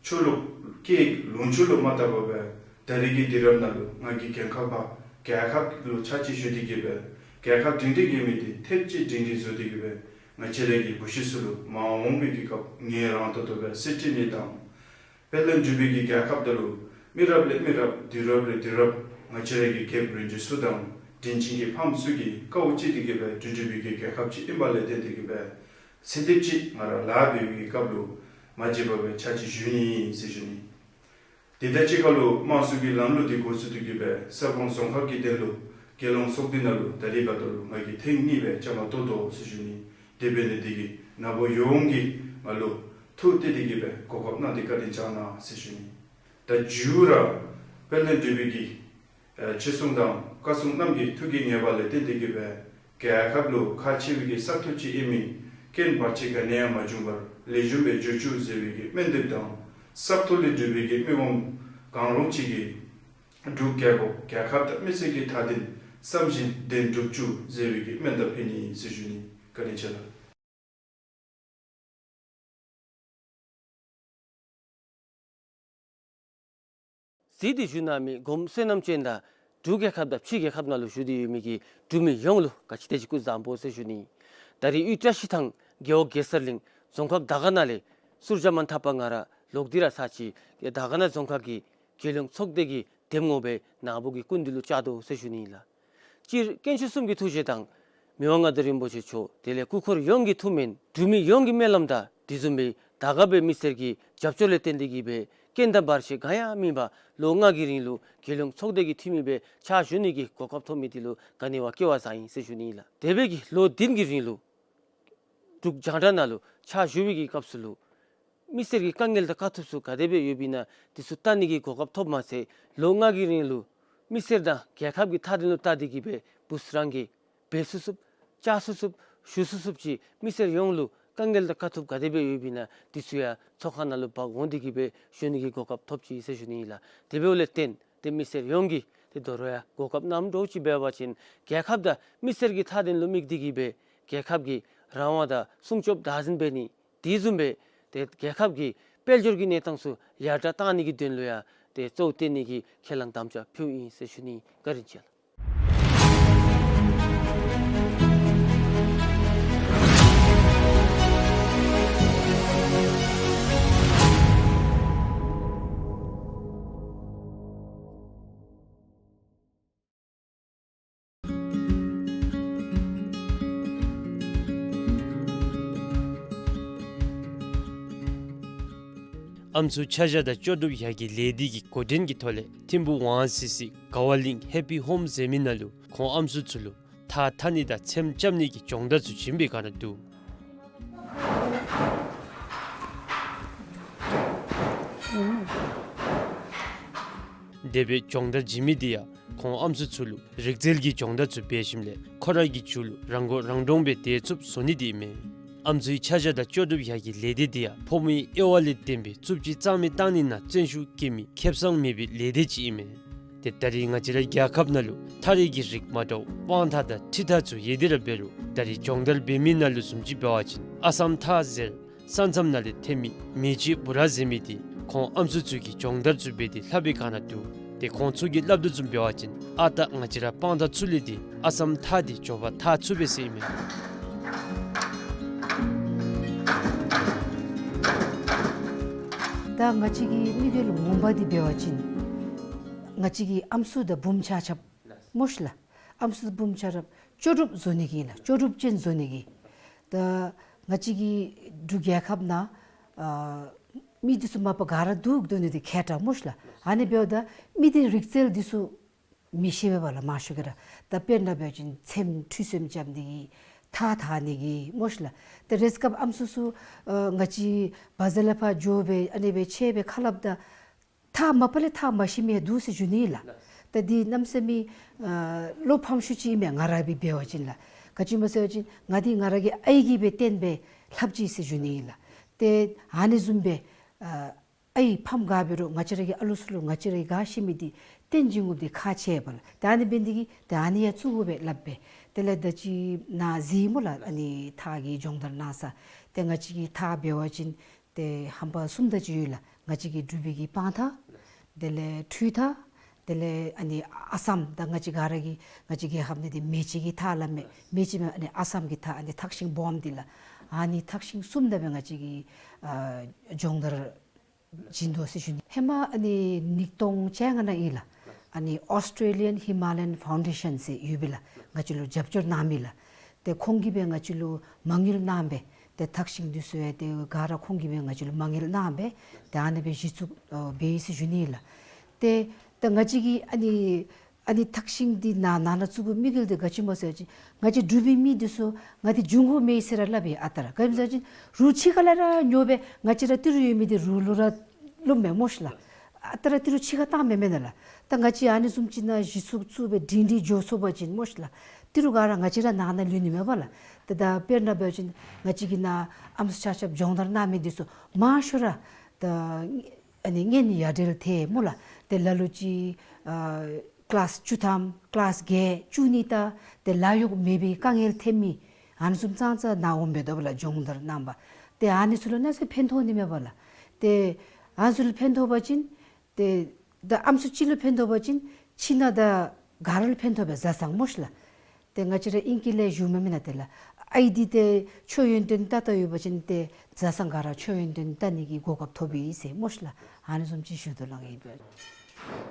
ཆོས་ལུགས་སྐད་ལུང་ཕྱོགས་ལུ་མ་བལྟ་བར་སྦེ་ད་རེས་ཀྱི་དུས་རབས་ནང་ལུ་ང་གིས་འགན་ཁག་འབག་རྒྱལ་ཁབ་ལུ་ཕྱག་ཕྱིད་ཞུ་སྟེ་གི་སྦེ་རྒྱལ་ཁབ་སྒྲིང་སྒྲིང་གི་མི་དེ་ཐེབས་ཅིག་སྒྲིང་སྒྲིང་བཟོ་སྟེ་གི་སྦེ་ང་བཅས་ར་གི་བུ་གཞི་ཚུ་ལུ་མ་འོངས་པའི་གི་སྐབས་ངལ་རངས་ཏོག་ཏོ་སྦེ་གསེར་ཁྲི་གཉིས་དང་དཔལ་ལྡན་འབྲུག་པའི་གི་རྒྱལ་ཁབ་དེ་ལུ་མི་རབས་ལས་མི་རབས་དུས་རབས་ལས་དུས་རབས་ང་བཅས་ར་གི་རྒྱལཔོ་རིན་ཆེན་ཚུ་དང་དྲིན་ཅན་གྱི་ཕམ་ཚུ་གིས་དཀའཝ་སྤྱད་དེ་གི་སྦེ་འབྲུག་འབྲུག་པའི་གི་རྒྱལ་ཁབ་ཅིག་ཨིན་པ་ལས་བརྟེན་ཏེ་གི་སྦེ་ཚེ་འདི་ཕྱི་ང་ར་ལཱ་འབད་བའི་གི་སྐབས་ལུ་མ་བརྗེད་པར་སྦེ་ཕྱག་ཕྱིད་ཞུ་ནི་ཟེར་ཞུ་ནི། དེ་དང་གཅིག་ཁར་ལུ་དམངས་གཙོ་གི་ལམ་ལུགས་འདི་འགོ་བཙུགས་ཏེ་གི་སྦེ་གསར་སྤང་རྫོང་ཁག་གི་དོན་ལུ་རྒྱལ་ཡོངས་ཚོགས་སྡེ་ནང་ལུ་ད་རེས་ཁ་ཐུག་ལུ་ང་གིས་ཐེངས་གཉིས་སྦེ་བཅའ་མར་གཏོགས་དོ་ཟེར་ཞུ་ནི། དེ་འབད་ནི་དེ་གིས་ནཱ་བུ་ཡོངས་ཀྱིས་ང་ལུ་ཐུགས་གཏད་དེ་གི་སྦེ་གོ་སྐབས་གནང་སྟེ་བཀའ་དྲིན་བསྐྱང་གནང་ཟེར་ཞུ་ནི། ད་མཇུག་ར་དཔལ་ལྡན་འབྲུག་པའི་གི་ཨེ་ཆོས་སྲུང་དང་བཀའ་སྲུང་རྣམས་ཀྱི་ཐུགས་ཀྱི་ངེས་པ་ལས་བརྟེན་ཏེ་གི་སྦེ་རྒྱལ་ཁབ་ལུ་ཁག་ཆེ་བའི་གི་ས་འཐུ་ཅིག་ཨིན་མི་རྐྱེན་བར་ཆད་ག་ནི་ཡང་མ་བྱུང་བར་ལེགས་ཤོམ་སྦེ་འགྱོ་བཅུག་ཟེར་བའི་གི་སྨོན་འདེབས་དང་ས་འཐུ་ལས་གྲུབ་པའི་གི་མི་ངོམ་གང་རུང་ཅིག་གིས་འབྲུག་རྒྱལ་པོ་རྒྱལ་ཁབ་དང་མི་སེར་གྱི་མཐའ་དོན་བསམ་བཞིན་དོན་འགྲུབ་བཅུག་ཟེར་བའི་གི་སྨོན་འདེབས་ཕུལ་ནི་ཟེར་ཞུ་ནི། བཀའ་དྲིན་ཆེ་ལགས། གཟིགས་ཏེ་བཞུགས་གནང་མི་སྒོམ་བསོད་ནམས་ཅན་དང་འབྲུག་རྒྱལ་ཁབ་དང་ཕྱི་རྒྱལ་ཁབ་ནང་ལུ་བཞུགས་ཏེ་ཡོད་མི་གི་འབྲུག་མི་ཡོངས་ལུ་ག་ཅི་དེ་ཅིག་སྐུ་གཟུགས་བཟང་པོ་ཟེར་ཞུ་ནི། ད་རེས་དབུས་བཀྲ་ཤིས་ཐང་རྒེད་འོག་གེ་སར་གླིང་རྫོང་ཁག་དར་དཀར་ན་ལས་སུར་བྱ་མ་འཐབ་པར་ང་ར་ལོག་སྟེ་ར་ཚར་ཅིག་དར་དཀར་ན་རྫོང་ཁག་གི་རྒྱལ་ཡོངས་ཚོགས་སྡེ་གི་འདེམས་ངོ་སྦེ་ནཱ་བུ་གི་སྐུ་མདུན་ལུ་བཅར་དོ་ཟེར་ཞུ་ནི་ཨིན་ལགས། སྤྱིར་དཀོན་མཆོག་གསུམ་གྱི་ཐུགས་རྗེ་དང་མི་དབང་མངའ་བདག་རིན་པོ་ཆེ་མཆོག་དེ་ལས་སྐུ་འཁོར་ཡོངས་ཀྱི་ཐུགས་སྨོན་འབྲུག་མི་ཡོངས་ཀྱི་སྨོན་ལམ་དང་དེ་བཟུམ་སྦེ་དར་དཀར་པའི་མི་སེར་གྱི་རྒྱབ་སྐྱོར་ལས་བརྟེན་ཏེ་གི་སྦེ་རྐྱེན་དང་བར་ཆད་གང་ཡང་མེད་པར་ལོ་ལྔ་གི་རིང་ལུ་རྒྱལ་ཡོངས་ཚོགས་སྡེ་གི་འཐུས་མི་སྦེ་ཕྱག་ཞུ་ནི་གི་གོ་སྐབས་ཐོབ་མི་དེ་ལུ་ག་ནི་བ་སྐལ་བ་བཟང་ཡི་ཟེར་ཞུ་ནི་ཨིན་ལགས། དེ་སྦེ་གི་ལོ་བདུན་གྱི་རིང་ལུ་འབྲུག་རྒྱང་བསྒྲགས་ནང་ལུ་ཕྱག་ཞུ་བའི་གི་སྐབས་སུ་ལུ་མི་སེར་གྱི་དཀའ་ངལ་དང་དཀའ་ཐུབ་ཚུ་ག་དེ་སྦེ་ཡོདཔ་ཨིན་ན་དེ་ཚུ་བལྟ་ནི་གི་གོ་སྐབས་ཐོབ་མ་ཚད་ལོ་ལྔ་གི་རིང་ལུ་མི་སེར་དང་རྒྱལ་ཁབ་ཀྱི་མཐའ་དོན་ལུ་བལྟ་སྟེ་གི་སྦེ་བུ་ཚུ་རང་གིས་འབད་ཚུགས་ཚུགསཔ་བཅའ་ཚུགས་ཚུགསཔ་ཞུ་ཚུགས་ཚུགསཔ་ཅིག་མི་སེར་ཡོངས་ལུ་དཀའ་ངལ་དང་དཀའ་ཐུབ་ག་དེ་སྦེ་ཡོདཔ་ཨིན་ན་དེ་ཚུ་ཡང་ཚོགས་ཁང་ནང་ལུ་འབག་འོང་སྟེ་གི་སྦེ་ཞུ་ནི་གི་གོ་སྐབས་ཐོབ་ཅི་ཟེར་ཞུ་ནི་ཨིན་ལགས། དེ་འབདཝ་ལས་བརྟེན་ཏེ་མི་སེར་ཡོངས་ཀྱིས་ཏེ་དོ་རུང་ཡང་གོ་སྐབས་གནངམ་འདྲཝ་ཅིག་འབད་བ་ཅིན་རྒྱལ་ཁབ་དང་མི་སེར་གྱི་མཐའ་དོན་ལུ་དམིགས་ཏེ་གི་སྦེ་རྒྱལ་ཁབ་ཀྱི་རང་དབང་དང་སྲུང་སྐྱོབ་བདག་འཛིན་འབད་ནི་དེ་བཟུམ་སྦེ་ཏེ་རྒྱལ་ཁབ་ཀྱི་དཔལ་འབྱོར་གྱི་གནས་སྟངས་ཚུ་ཡར་དྲག་གཏང་ནི་གི་དོན་ལུ་ཡང་ཏེ་གཙོ་བོ་བཏོན་ནི་གི་ཁས་བླངས་དམ་བཅའ་ཕུལཝ་ཨིན་ཟེར་ཞུ་ནི། བཀའ་དྲིན་ཆེ་ལགས། ཨམ་སྲུ་ཆ་བཞག་དང་ལྕོགས་གྲུབ་ཡ་གི་ལས་སྡེ་གི་འགོ་འདྲེན་གྱི་ཐོག་ལས་ཐིམ་ཕུག་ཝང་སི་སི་དགའ་བ་གླིང་ཧེ་པི་ཧོམ་ཟེར་མི་ནང་ལུ་ཁོང་ཨམ་སྲུ་ཚུ་ལུ་ཐགས་འཐག་ནི་དང་ཚེམ་རྐྱབ་ནི་གི་སྦྱོང་བརྡར་ཚུ་བྱིན་པའི་བསྒང་ར་འདུག། དེ་སྦེ་སྦྱོང་བརྡར་བྱིན་མི་འདི་ཡང་ཁོང་ཨམ་སྲུ་ཚུ་ལུ་རིག་རྩལ་གྱི་སྦྱོང་བརྡར་ཚུ་འབད་ཞིནམ་ལས་ཁོ་ར་གི་རྒྱུད་ལུ་རང་མགོ་རང་འདྲོངས་སྦེ་སྡོད་ཚུགསཔ་བཟོ་ནི་འདི་ཨིན་མས། ཨམ་སྲུའི་ཆ་བཞག་དང་ལྕོགས་གྲུབ་ཡ་གི་ལས་སྡེ་འདི་ཡང་ཕོ་མོའི་དབྱེ་བ་ལས་བརྟེན་པའི་རྩུབ་སྤྱོད་གཙང་མི་བཏང་ནི་ནང་བརྩོན་ཤུགས་བསྐྱེད་མི་ཁེབ་ས་མེད་པའི་ལས་སྡེ་ཅིག་ཨིན་མས། ཏེ་ད་རེས་ང་བཅས་ར་རྒྱལ་ཁབ་ནང་ལུ་ཐགས་རིགས་ཀྱི་རིགས་མ་འདྲཝ་སྤང་ཐགས་དང་ཁྲི་ཐགས་ཚུ་ཡོད་དེ་ར་འབད་རུང་ད་རེས་སྦྱོང་བརྡར་འབད་མི་ནང་ལུ་བཟུམ་ཅིག་འབད་བ་ཅིན་ཨ་སམ་ཐགས་ཟེར་ས་མཚམས་ནང་ལས་ཐོན་མི་མེ་ལྕེ་བུ་ར་ཟེར་མི་འདི་ཁོང་ཨམ་སྲུ་ཚུ་གིས་སྦྱོང་བརྡར་ཚུ་འབད་དེ་ལྷབ་པའི་བསྒང་ར་འདུག། ཏེ་ཁོང་ཚུ་གིས་སླབ་དོ་བཟུམ་འབད་བ་ཅིན་ཨ་རྟག་ང་བཅས་ར་སྤང་ཐགས་ཚུ་ལས་འདི་ཨ་སམ་ཐགས་འདི་མགྱོགས་པར་འཐག་ཚུགས་པས་ཟེར་ཨིན་མས། ད་ང་བཅས་ཀྱི་དམིགས་ཡུལ་ངོ་མ་འདི་འབད་བ་ཅིན་ང་བཅས་ཀྱི་ཨམ་སྲུ་དང་བུམོ་ཆ་ཁྱབ་སྨོ་ཤ་ལགས། ཨམ་སྲུ་བུམོ་ཆ་ར་ལྕོགས་གྲུབ་བཟོ་ནི་གི་ལགས། ལྕོགས་གྲུབ་ཅན་བཟོ་ནི་གི། ད་ང་བཅས་ཀྱི་འབྲུག་རྒྱལ་ཁབ་ནང་ཨ་མི་འདི་ཚུ་མ་པ་ག་ར་འདུག་འདུག་ནི་འདི་མཁས་དྲགས་སྨོ་ཤ་ལགས། ཨ་ནི་འབདཝ་ད་མི་འདི་རིག་རྩལ་འདི་ཚུ་མི་ཤེས་པས་པ་ལགས། མང་ཤོས་ཀྱིས་ར། ད་དཔེར་ན་འབད་བ་ཅིན་ཚེམ་ཁྲུས་གསོལ་རྐྱབ་ནི་གི་ཐགས་འཐག་ནི་གི་སྨོ་ཤ་ལགས། ད་རེས་སྐབས་ཨམ་སྲུ་ཚུ་ཨ་ང་བཅས་བ་ཛར་ལས་ཕར་འགྱོ་སྦེ་ཨ་ནི་སྦེ་ཆས་སྦེ་ཁ་སླབ་ད་ཐགས་མ་པ་ལས་འཐག་མ་ཤེས་མི་འདུག་ཟེར་ཞུ་ནི་ལགས། ད་འདི་གནམ་མེད་ས་མེད་ཨ་བློ་ཕམ་ཤུགས་ཅིག་ཨིན་མས། ང་ར་སྦེ་འབད་བ་ཅིན་ལགས། ག་ཅི་སྨོ་ཟེར་བ་ཅིན་ང་འདི་ང་ར་གི་ཨའི་གིས་སྦེ་བསྟེན་སྦེ་ལྷབ་ཅི་ཟེར་ཞུ་ནི་ལགས། ཏེ་ཨ་ནི་བཟུམ་སྦེ་ཨ་ཨའི་ཕམ་ག་འབད་རུང་ང་བཅས་ར་གི་ཨ་ལུ་ཚུ་ལུ་ང་བཅས་ར་གིས་ག་ཤེས་མི་འདི་བསྟེན་བྱིན་དགོཔ་འདི་ཁག་ཆེ་བས་ལགས། ཏེ་ཨ་ནི་འབད་ནི་འདི་གིས་ཏེ་ཨ་ནི་ཡང་བཙུགས་དགོ་པས་སླབ་པས། དེ་ལས་ད་ཅི་ནཱ་གཟིགས་སྨོ་ལགས། ཨ་ནི་ཐགས་ཀྱི་སྦྱོང་བརྡར་གནང་ས། ཏེ་ང་བཅས་ཀྱི་ཐགས་འབད་བ་ཅིན་ཏེ་ཧམ་པ་གསུམ་དེ་ཅིག་ཡོད་ལགས། ང་བཅས་ཀྱི་འབྲུག་པའི་གི་སྤང་ཐགས། དེ་ལས་ཁྲུས་ཐགས། དེ་ལས་ཨ་ནི་ཨ་སམ། ད་ང་བཅས་ག་ར་གི་ང་བཅས་རྒྱལ་ཁབ་ནང་འདི་མེ་ལྕེ་གི་ཐགས་སླབ་མས། མེ་ལྕེ་མེན་ཨ་ནི་ཨ་སམ་གྱི་ཐགས་ཨ་ནི་ཐགས་ཤིང་སྦོམ་འདི་ལགས། ཨ་ནི་ཐགས་ཤིང་གསུམ་དེ་སྦེ་ང་བཅས་ཀྱིས་ཨ་སྦྱོང་བརྡར་བྱིན་དོ་ཟེར་ཞུ་ནི། ཧེ་མ་ཨ་ནི་ཉིས་སྟོང་བཅོ་ལྔ་ནང་ཨིན་ལགས། ཨ་ནི་ཨོསི་ཊྲེ་ལི་ཡཱན་ཧི་མ་ལ་ཡཱན་ཕའུན་ཌེ་ཤཱན་ཟེར་ཡོད་པས་ལགས། ང་བཅས་ལུ་རྒྱབ་སྐྱོར་གནང་མི་ལགས། ཏེ་ཁོང་གིས་སྦེ་ང་བཅས་ལུ་མ་དངུལ་གནང་སྦེ་ཏེ་ཐགས་ཤིང་འདི་ཚུ་ཡང་ཏེ་ག་ར་ཁོང་གིས་སྦེ་ང་བཅས་ལུ་མ་དངུལ་གནང་སྦེ་ཏེ་ཨ་ནི་སྦེ་གཞི་བཙུགས་ཨ་འབད་ཡི་ཟེར་ཞུ་ནི་ལགས། ཏེ་ད་ང་བཅས་ཀྱིས་ཨ་ནི་ཨ་ནི་ཐགས་ཤིང་འདི་ནཱ་ནཱ་ནཱ་བཙུགས་དགོ་དམིགས་ཡུལ་འདི་ག་ཅི་སྨོ་ཟེར་བ་ཅིན་ང་བཅས་འབྲུག་པའི་མི་འདི་ཚུ་ང་འདི་འབྱུང་ཁུངས་མེད་ཟེར་ར་སླབ་ཨིན། ཨ་རྟག་ར་ག་ཅི་སྨོ་ཟེར་བ་ཅིན་རུ་ཕྱི་ཁ་ལས་ར་ཉོ་སྦེ་ང་བཅས་ར་ཏི་རུ་ཡོད་མི་འདི་རུ་ལུ་ར་བླུག་མས་སྨོ་ཤ་ལགས། ཨ་རྟག་ར་ཏི་རུ་ཕྱི་ཁར་བཏང་མི་མེན་ན་ལགས། ད་ང་བཅས་ཨ་ནི་བཟུམ་ཅིག་ནང་གཞི་བཙུགས་བཙུགས་སྦེ་སྒྲིང་སྒྲིང་འགྱོ་ཚུགས་པ་ཅིན་སྨོ་ཤ་ལགས། ཏི་རུ་ག་ར་ང་བཅས་ར་ནང་ན་ལུས་ནི་མས་པ་ལགས། ཏེ་ད་དཔེར་ན་འབད་བ་ཅིན་ང་བཅས་ཀྱི་ནཱ་ཨམ་སྲུ་ཆ་ཁྱབ་སྦྱོང་བརྡར་གནང་མི་འདི་ཚུ་མང་ཤོས་ར་ད་ཨ་ནི་སྔོན་ཡ་བྲལ་ཐལ་སྨོ་ལགས། ཏེ་ལ་ལུ་ཅིག་ཨ་ཀི་ལཱསི་བཅུ་ཐམ་ཀི་ལཱསི་བརྒྱད་བཅུ་གཉིས་ད་ཏེ་ལཱ་གཡོག་མེད་པའི་དཀའ་ངལ་ཐོན་མི་ཨ་ནི་བཟུམ་ཙང་ཙང་ནཱ་འོང་སྦེ་འདུག་པ་ལགས། སྦྱོང་བརྡར་གནང་པ། ཏེ་ཨ་ནི་ཚུ་ལུ་གནམ་མེད་ས་མེད་ཕན་ཐོགས་ནི་མས་པ་ལགས། ཏེ་ཨ་ནི་ཚུ་ལུ་ཕན་ཐོགས་པ་ཅིན་ཏེ་ད་ཨམ་སྲུ་གཅིག་ལུ་ཕན་ཐོགས་པ་ཅིན་ཁྱིམ་ནང་ད་ག་ར་ལུ་ཕན་ཐོགས་པས་བཟའ་ཚང་སྨོ་ཤ་ལགས། ཏེ་ང་བཅས་ར་ཨིང་སྐད་ལས་ཞུཝ་མེན་ན་ཏེ་ལགས། ཨའི་འདི་ཏེ་ཆོས་ཡོན་ཏན་ལྟ་ལྟ་ཡོད་པ་ཅིན་ཏེ་བཟའ་ཚང་ག་ར་ཆོས་ཡོན་ཏན་ལྟ་ནི་གི་གོ་སྐབས་ཐོབ་ཨིན་ཟེར་སྨོ་ཤ་ལགས། ཨ་ནི་བཟུམ་ཅིག་ཞུ་དོ་ལགས་ཨིན་པས།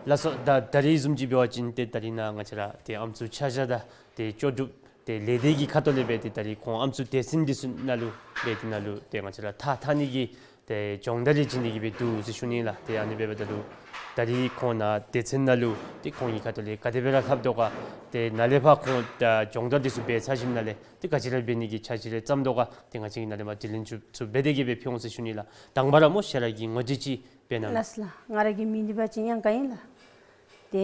ལགས་སོ། ད་ད་རིས་བཟུམ་ཅིག་འབད་བ་ཅིན་ཏེ་ད་རིས་ནཱ་ང་བཅས་ར་ཏེ་ཨམ་སྲུ་ཆ་བཞག་དང་ཏེ་ལྕོགས་གྲུབ་ཏེ་ལས་སྡེ་གི་ཁ་ཐུག་ལས་སྦེ་ཏེ་ད་རིས་ཁོང་ཨམ་སྲུ་སྡེ་ཚན་འདི་ཚུ་ནང་ལུ་སྦེ་ཏེ་ནཱ་ལུ་ཏེ་ང་བཅས་ར་ཐགས་འཐག་ནི་གི་ཏེ་སྦྱོང་བརྡར་རེ་བྱིན་ནི་གི་སྦེ་འདུག་ཟེར་ཞུ་ནི་ལགས། ཏེ་ཨ་ནི་སྦེ་འབདཝ་ད་ལུ་ད་རིས་ཁོང་ནཱ་སྡེ་ཚན་ནང་ལུ་ཏེ་ཁོང་གི་ཁ་ཐུག་ལས་ག་དེ་སྦེ་ར་ལྷབ་དོ་ག། ཏེ་ནཱ་ལས་ཕར་ཁོང་ད་སྦྱོང་བརྡར་འདི་ཚུ་འབད་ཚར་ཞིནམ་ལས་ཏེ་ག་ཅི་ར་འབད་ནི་གི་འཆར་གཞི་རེ་བརྩམ་དོ་ག། ཏེ་ང་བཅས་ཀྱིས་ནཱ་ལས་མར་དྲི་ལན་ཚུ་ཚུ་འབད་དེ་གི་སྦེ་ཕུལ་འོང་ཟེར་ཞུ་ནི་ལགས། དང་པ་ར་སྨོ་ཤ་ར་གི་ངོ་སྤྲོད་ཅིག་འབད་གནང་། ལགས་ལགས། ང་ར་གི་མིང་འདི་འབད་བ་ཅིན་གཡང་དཀར་ཨིན་ལགས། ཏེ་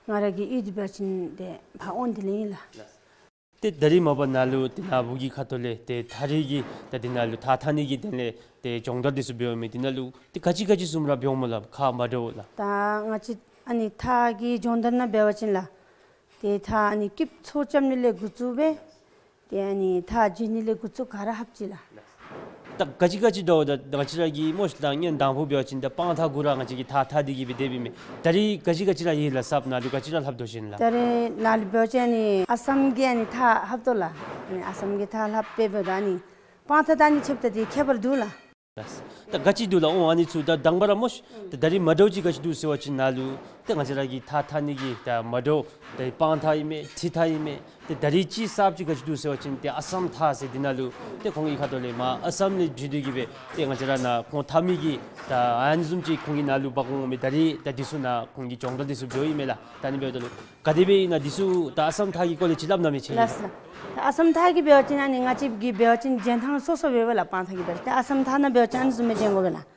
ང་ར་གི་གཡུས་འདི་འབད་བ་ཅིན་ཏེ་ཕར་དབང་འདུས་ལས་ཨིན་ལགས། ཏེ་ད་རིས་མ་པ་ནཱ་ལུ་ཏེ་ནཱ་བུ་གི་ཁ་ཐུག་ལས་ཏེ་ཐགས་རིགས་ཀྱི་ད་འདི་ནང་ལུ་ཐགས་འཐག་ནི་གི་དོན་ལས་ཏེ་སྦྱོང་བརྡར་འདི་ཚུ་འབདཝ་མས། འདི་ནང་ལུ་ཏེ་ག་ཅི་ག་ཅི་བཟུམ་ར་འབདཝ་སྨོ་ལགས། ཁག་མ་འདྲཝ་ལགས། ད་ང་བཅས་ཨ་ནི་ཐགས་ཀྱི་སྦྱོང་བརྡར་ནང་འབད་བ་ཅིན་ལགས། ཏེ་ཐགས་ཨ་ནི་སྐྱིབ་ཚོ་རྐྱབ་ནི་ལས་འགོ་བཙུགས་སྦེ་ཏེ་ཨ་ནི་ཐགས་བརྗེ་ནི་ལས་འགོ་བཙུགས་ག་ར་ལྷབ་ཅི་ལགས། ད་ག་ཅི་ག་ཅི་འདྲཝ་ད་ང་བཅས་ར་གི་སྨོ་ཤ་ད་སྔོན་དང་ཕུ་འབད་བ་ཅིན་ད་སྤང་ཐགས་གུ་ར་ང་བཅས་ཀྱིས་ཐགས་འཐག་སྟེ་གི་སྦེ་སྡོདཔ་ཨིན་མས། ད་རིས་ག་ཅི་ག་ཅི་ར་ཡོད་ལགས། གསརཔ་ནཱ་ལུ་ག་ཅི་ར་ལྷབ་དོ་ཤེས་ལགས། ད་རིས་ནཱ་ལུ་འབད་བ་ཅིན་ཨ་ནི་ཨ་སམ་གྱི་ཨ་ནི་ཐགས་ལྷབ་དོ་ལགས། ཨ་ནི་ཨ་སམ་གྱི་ཐགས་ལྷབ་སྦེ་འབདཝ་ད་ཨ་ནི་སྤང་ཐགས་དང་ཨ་ནི་ཕྱདཔ་ད་ཏེ་ཁྱད་པར་འདུག་ལགས། ད་ག་ཅི་འདུག་ལགས། ཨོ་ཨ་ནི་ཚུ་ད་དང་པ་ར་སྨོ་ཤ་ད་ད་རིས་མ་འདྲཝ་ཅིག་ག་ཅི་འདུག་ཟེར་བ་ཅིན་ནཱ་ལུ་ ཏེ་ང་བཅས་ར་གི་ཐགས་འཐག་ནི་གི་ད་མ་འདྲཝ་ཏེ་སྤང་ཐག་ཨིན་མས། ཁྲི་ཐག་ཨིན་མས། ཏེ་ད་རིས་ཅིག་གསརཔ་ཅིག་ག་ཅི་འདུག་ཟེར་བ་ཅིན་ཏེ་ཨ་སམ་ཐགས་ཟེར་འདི་ནང་ལུ་ཏེ་ཁོང་གི་ཁ་ཐུག་ལས་མར་ཨ་སམ་ལས་བརྒྱུད་དེ་གི་སྦེ་ཏེ་ང་བཅས་ར་ནཱ་ཁོང་འཐག་མི་གི་ད་ཨ་ནི་བཟུམ་ཅིག་ཁོང་གི་ནང་ལུ་འབག་འོང་མས། ད་རིས་ད་འདི་ཚུ་ནཱ་ཁོང་གིས་སྦྱོང་བརྡར་འདི་ཚུ་འབདཝ་ཨིན་མས་ལགས། ད་ཨ་ནི་འབདཝ་ད་ལུ་ག་དེ་སྦེ་ཨིན་ན་འདི་ཚུ་ད་ཨ་སམ་ཐགས་ཀྱི་སྐོར་ལས་ཅིག་སླབ་གནང་མས་ཁྱེད་ཀྱིས། ལགས་སོ་ལགས། ད་ཨ་སམ་ཐགས་ཀྱི་འབད་བ་ཅིན་ཨ་ནི་ང་བཅས་ཀྱི་འབད་བ་ཅིན་བྱེན་ཐངས་སོ་སོ་འབདཝ་ལགས། སྤང་ཐགས་ཀྱི་འབད་བ་ཅིན་ཏེ་ཨ་སམ་ཐགས་ནང་འབད་བ་ཅིན་ཨ་ནི་བཟུམ་སྦེ་བྱེན་དགོ་པས་ལགས།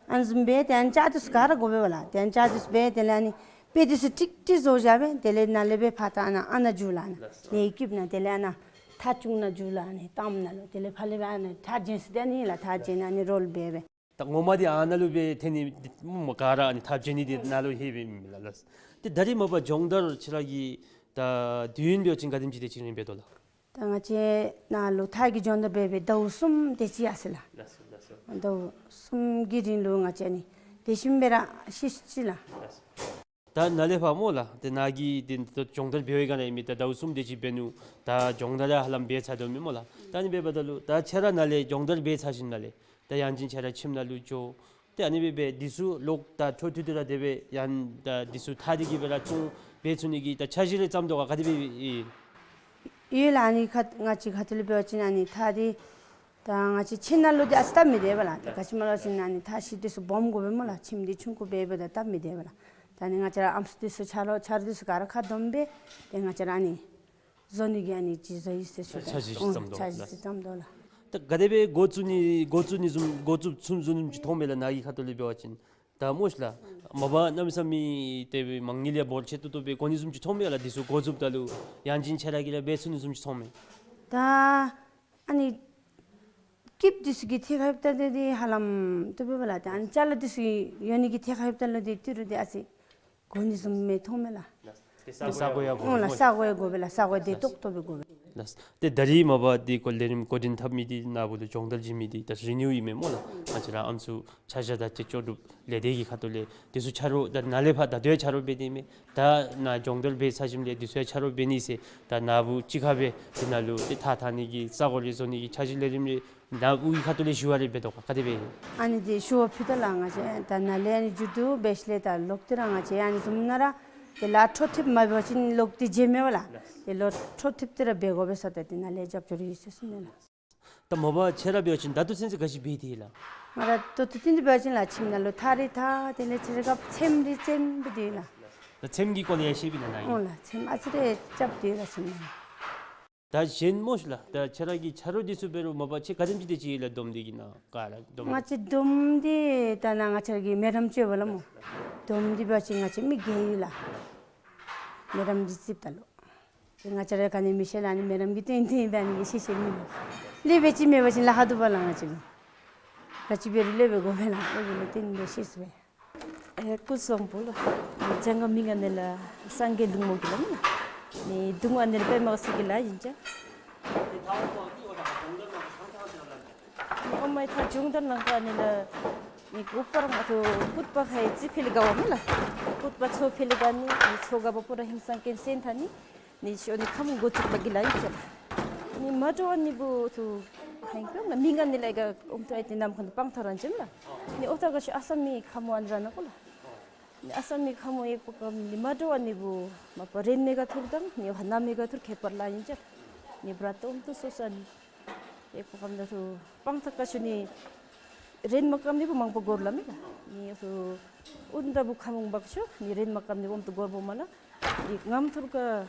ཨ་ནི་བཟུམ་སྦེ་ཏེ་ཨ་ནི་ལྕགས་འདི་ཚུ་ག་ར་དགོ་པས་ལགས། ཏེ་ཨ་ནི་ལྕགས་འདི་ཚུ་སྦེ་དེ་ལས་ཨ་ནི་དཔེ་འདི་ཚུ་ཀྲིག་ཀྲི་བཟོ་བཞག་སྦེ་དེ་ལས་ནཱ་ལས་སྦེ་ཕར་ད་ཨ་ནཱ་ཨ་ནཱ་འཇུག་ལགས། ཨ་ནཱ་ནཱ་གི་རྐེདཔ་ནང་དེ་ལས་ཨ་ནཱ་ཐགས་བཅུག་ནང་འཇུག་ལགས། ཨ་ནི་གཏམ་ནང་ལུ་དེ་ལས་ཕར་ལས་སྦེ་ཨ་ནཱ་ཐགས་བྱེན་ས་འདི་ཨ་ནི་ལགས། ཐགས་བྱེན་ཨ་ནི་རོལ་འབད་སྦེ། ད་ངོ་མ་འདི་ཨ་ནཱ་ལུ་སྦེ་ཐོན་ནི་མོ་ག་ར་ཨ་ནི་ཐགས་བྱེན་ནི་འདི་ནཱ་ལུ་ལྷོད་པའི་ཨིན་མས་ལགས། ཏེ་ད་རིས་མ་པ་སྦྱོང་བརྡར་ཁྱེད་ར་གི་ད་དུས་ཡུན་འབད་བ་ཅིན་ག་དེམ་ཅིག་དེ་ཅིག་རིང་འབད་དོ་ལགས། ད་ང་བཅས་ནཱ་ལུ་ཐགས་ཀྱི་སྦྱོང་བརྡར་འབད་སྦེ་ཟླཝ་གསུམ་དེ་ཅིག་ཡར་སོ་ཡི་ལགས། ལགས་སོ་ལགས་སོ། ཟླཝ་གསུམ་གྱི་རིང་ལུ་ང་བཅས་ཨ་ནི་དེ་བཞིན་སྦེ་ར་ཤེས་ཅི་ལགས། ལགས་སོ། ད་ནཱ་ལས་ཕར་སྨོ་ལགས། ཏེ་ནཱ་གིས་ཏེ་ད་སྦྱོང་བརྡར་འབད་བའི་སྒང་ལས་ཨིན་མས། ད་ཟླཝ་གསུམ་དེ་ཅིག་འབད་ནུག། ད་སྦྱོང་བརྡར་ཡང་ཧ་ལམ་འབད་ཚར་དོ་མས་སྨོ་ལགས། ད་ཨ་ནི་འབདཝ་ད་ལུ་ད་ཁྱེད་ར་ནཱ་ལས་སྦྱོང་བརྡར་འབད་ཚར་ཞིནམ་ལས་ད་ཡང་ཅིན་ཁྱེད་ར་ཁྱིམ་ནང་ལུ་འགྱོ། ཏེ་ཨ་ནི་སྦེ་འབད་འདི་ཚུ་ལོག་ད་འཕྲོ་མཐུད་དེ་ར་དེ་སྦེ་ཡང་ད་འདི་ཚུ་ཐགས་འདི་གི་སྦེ་ར་ཚུ་འབད་ཚུགས་ནི་གི་ད་འཆར་གཞི་རེ་བརྩམ་དོ་ག་ག་དེ་སྦེ་ཨིན། ཡོད་ལགས། ཨ་ནི་ཁ་ང་བཅས་ཁ་ཐུག་ལས་འབད་བ་ཅིན་ཨ་ནི་ཐགས་འདི་ད་ང་བཅས་ཁྱིམ་ནང་ལུ་འདི་ཨ་ཙི་སྟབས་མི་བདེ་བས་ལགས། ད་ག་ཅི་སྨོ་ཟེར་བ་ཅིན་ཨ་ནི་ཐགས་ཤིང་འདི་ཚུ་སྦོམ་དགོ་པས་སྨོ་ལགས། ཁྱིམ་འདི་ཆུང་ཀུ་འབད་འབདཝ་ད་སྟབས་མི་བདེ་བས་ལགས། ད་ཨ་ནི་ང་བཅས་ར་ཨམ་སྲུ་འདི་ཚུ་ཆ་རོགས་ཆ་རོགས་འདི་ཚུ་ག་ར་ཁ་བསྡོམས་སྦེ་ཏེ་ང་བཅས་ར་ཨ་ནི་བཟོ་ནི་གི་ཨ་ནི་ཅིག་བཟོ་ཡི་ཟེར་ཞུ་ད། འཆར་གཞི་ཅིག་བརྩམ་དོ་འཆར་གཞི་ཅིག་བརྩམ་དོ་ལགས། ད་ག་དེ་སྦེ་འགོ་བཙུགས་ནི་འགོ་བཙུགས་ནི་བཟུམ་འགོ་བཙུགས་ཚུགས་ཚུགས་ནི་བཟུམ་ཅིག་མཐོང་མས་ལགས། ནཱ་གི་ཁ་ཐུག་ལས་འབད་བ་ཅིན་ད་སྨོ་ཤིག་ལགས། མ་པ་གནམ་མེད་ས་མེད་དེ་སྦེ་མང་ཉིད་ལས་འབོར་ཆེ་ཏོག་ཏོ་སྦེ་འགོ་ནི་བཟུམ་ཅིག་མཐོང་མས་ལགས། འདི་ཚུ་འགོ་བཙུགསཔ་ད་ལུ་ཡང་ཅིན་ཁྱེད་ར་གིས་ར་འབད་ཚུགས་ནི་བཟུམ་ཅིག་མཐོང་མས། ད་ཨ་ནི་རྐེདཔ་འདི་ཚུ་གི་ཐད་ཁར་འབདཝ་ད་འདི་ཧ་ལམ་ཏོག་ཏོ་སྦེ་ལགས། ད་ཨ་ནི་ཅ་ལ་འདི་ཚུ་གི་ཡོད་ནི་གི་ཐད་ཁར་འབདཝ་ད་ལུ་འདི་ཏི་རུ་འདི་ཨ་ཙི་འགོ་ནི་བཟུམ་མི་མཐོང་མས་ལགས། ཏེ་ས་གོ་ཡང་དགོ་ཨོ་ལགས། ས་གོ་ཡང་དགོ་པས་ལགས། ས་གོ་བདེ་ཏོག་ཏོ་སྦེ་དགོ་པས། ལགས། ཏེ་ད་རིས་མ་པ་འདི་གོ་ལས་རིམ་འགོ་འདྲེན་འཐབ་མི་འདི་ནཱ་བུ་ལུ་སྦྱོང་བརྡར་བྱིན་མི་འདི་ད་རི་ནིའུ་ཨིན་མས་སྨོ་ལགས། ང་བཅས་ར་ཨམ་སྲུ་ཆ་བཞག་དང་ཅིག་ལྕོགས་གྲུབ་ལས་སྡེ་གི་ཁ་ཐུག་ལས་འདི་ཚུ་ཆ་རོགས་ད་ནཱ་ལས་ཕར་ད་ལྟོ་ཡང་ཆ་རོགས་འབད་དེ་མས། ད་ནཱ་སྦྱོང་བརྡར་འབད་ཚར་ཞིནམ་ལས་འདི་ཚུ་ཡང་ཆ་རོགས་འབད་ནི་ཟེར་ད་ནཱ་བུ་གཅིག་ཁར་སྦེ་འདི་ནང་ལུ་ཏེ་ཐགས་འཐག་ནི་གི་ས་གོ་རེ་བཟོ་ནི་གི་འཆར་གཞི་ལས་རིམ་རེ་ནཱ་བུ་གི་ཁ་ཐུག་ལས་ཞུ་བ་རེ་འབད་དོ་ག་ག་དེ་སྦེ་ཨིན། ཨ་ནི་འདི་ཞུ་བ་ཕུལ་ད་ལགས། ང་བཅས་ད་ནཱ་ལས་ཨ་ནི་མཇུག་བསྡུ་འབད་ཞིནམ་ལས་ད་ལོག་སྟེ་ར་ང་བཅས་ཨ་ནི་བཟུམ་ནང་ར་དེ་ལས་འཕྲོ་མཐུད་མ་འབད་བ་ཅིན་ལོག་སྟེ་བྱིན་མེད་པས་ལགས། དེ་ལུ་འཕྲོ་མཐུད་དེ་ར་འབད་དགོ་པས་ཟེར་ད་དེ་ནཱ་ལས་རྒྱབ་སྐྱོར་ཡོད་ཟེར་གསུངས་མས་ལགས། ད་མ་པ་ཁྱེད་ར་འབད་བ་ཅིན་ད་ལྟོ་ཚུན་ཚོད་ག་ཅི་འབད་དེ་ཡོད་ལགས། ང་ར་ད་ལྟོ་ཚུན་ཚོད་འབད་བ་ཅིན་ལགས་ཁྱིམ་ནང་ལུ་ཐགས་རེ་འཐག་དེ་ལས་ཚེ་རེ་སྐབས་ཚེམ་རེ་བཙེམ་སྦེ་སྡོད་ཡི་ལགས། ད་ཚེམ་གྱི་སྐོར་ལས་ཡང་ཤེས་པས་ན་ནཱ་གིས། ཨོ་ལགས། ཚེམ་ཨ་ཙི་རེ་རྐྱབ་སྡོད་ཡི་ལགས་ཁྱིམ་ནང་ལུ། ད་གཞན་སྨོ་ཤིག་ལགས། ད་ཁྱེད་ར་གི་ཆ་རོགས་འདི་ཚུ་འབད་རུང་མ་པ་ཁྱེད་ག་དེམ་ཅིག་དེ་ཅིག་ཡོད་ལགས་སྡོམ་སྡེ་གི་ནང་ག་ར་སྡོམ། ང་བཅས་སྡོམ་སྡེ་ད་ནཱ་ང་བཅས་ར་གི་མེ་རམ་ཅིག་ཡོད་པས་ལགས་སྨོ། སྡོམ་སྡེ་འབད་བ་ཅིན་ང་བཅས་མི་བརྒྱད་ཡོད་ལགས། མེ་རམ་འདི་རྩིསཝ་ད་ལུ། ང་བཅས་ར་ག་ནི་མི་ཤེས་ལགས། ཨ་ནི་མེ་རམ་གྱི་སྟེང་སྟེང་འབད་ནི་གི་ཤེས་ཤེས་མི་ལགས། ལས་འབད་ཅིག་མེད་པ་ཅིན་ལཱ་ཁག་འདུག་པས་ལགས་ང་བཅས་ལུ། ག་ཅི་འབད་རུང་ལས་འབད་དགོ་པས་ལགས། ལས་འབད་ནི་སྟེང་འབད་ཤེས་སོ་པས། ཨེ་སྐུ་གཟུགས་བཟང་པོ་ལགས། བྱང་ཁ་མིང་ཨ་ནི་ལགས་སངས་རྒྱས་ལུང་མོ་གི་ལགས་མེན་ན། ནི་གདུང་ཨ་ནི་ལགས་པདྨ་གསལ་གྱི་ལགས་ཨིན་ཅི། ཨོ་མ་ཡི་ཐགས་སྦྱོང་བརྡར་གནང་ཁར་ཨ་ནི་ལགས་ནི་ཨུ་པ་ར་ང་ཐུ་ཀུད་པ་ཁའི་རྩི་འཕེལ་དགའ་བ་མེན་ན་ལགས། ཀུད་པ་མཚོ་འཕེལ་དགའ་ནི་ནི་མཚོ་དགའ་བ་པུ་ར་ཧིང་སངས་རྒྱས་སེང་ཐང་ནི་ནི་ཤོ་ནི་ཁ་མོ་འགོ་བཙུགས་པ་གི་ལགས་ཨིན་ཅི་ལགས། ནི་མ་འདྲཝ་ནི་བུ་ཐུ་ཧེང་པོ་ང་མིང་ཨ་ནི་ལགས་ག་ཨོམ་ཐུ་ཨའི་ཏེ་ནམ་མཁའ་ནང་སྤང་ཐང་ར་ཨིན་ཅི་ལགས། ནི་ཨོ་ཐ་ག་ཤོ་ཨ་ས་མི་ཁ་མོ་ཨ་ནི་ར་ནང་ཀོ་ལགས། ནི་ཨ་ས་མི་ཁ་མོ་ཡེག་པོ་ཀམ་ནི་མ་འདྲཝ་ནི་བུ་མ་པ་རིན་མེད་ག་ཐུར་དང་ནི་ཧ་ན་མེད་ག་ཐུར་ཁྱད་པར་ལ་ཨིན་ཅི། ནི་བྲ་ཏོམ་ཏུ་སོ་ས་ནི་ཡེག་པོ་ཀམ་ད་ཐུ་སྤང་ཐང་ག་ཤོ་ནི་རིན་མ་ཀམ་ནི་བུ་མང་པོ་འགོར་ལ་མེད་ལགས། ནི་ཐུ་ཨུན་ད་བུ་ཁ་མོ་འབག་ཤོ་ནི་རིན་མ་ཀམ་ནི་བུ་ཨོམ་ཏུ་འགོར་བོ་མ་ལགས། ནི་ངམ་ཐུར་ག་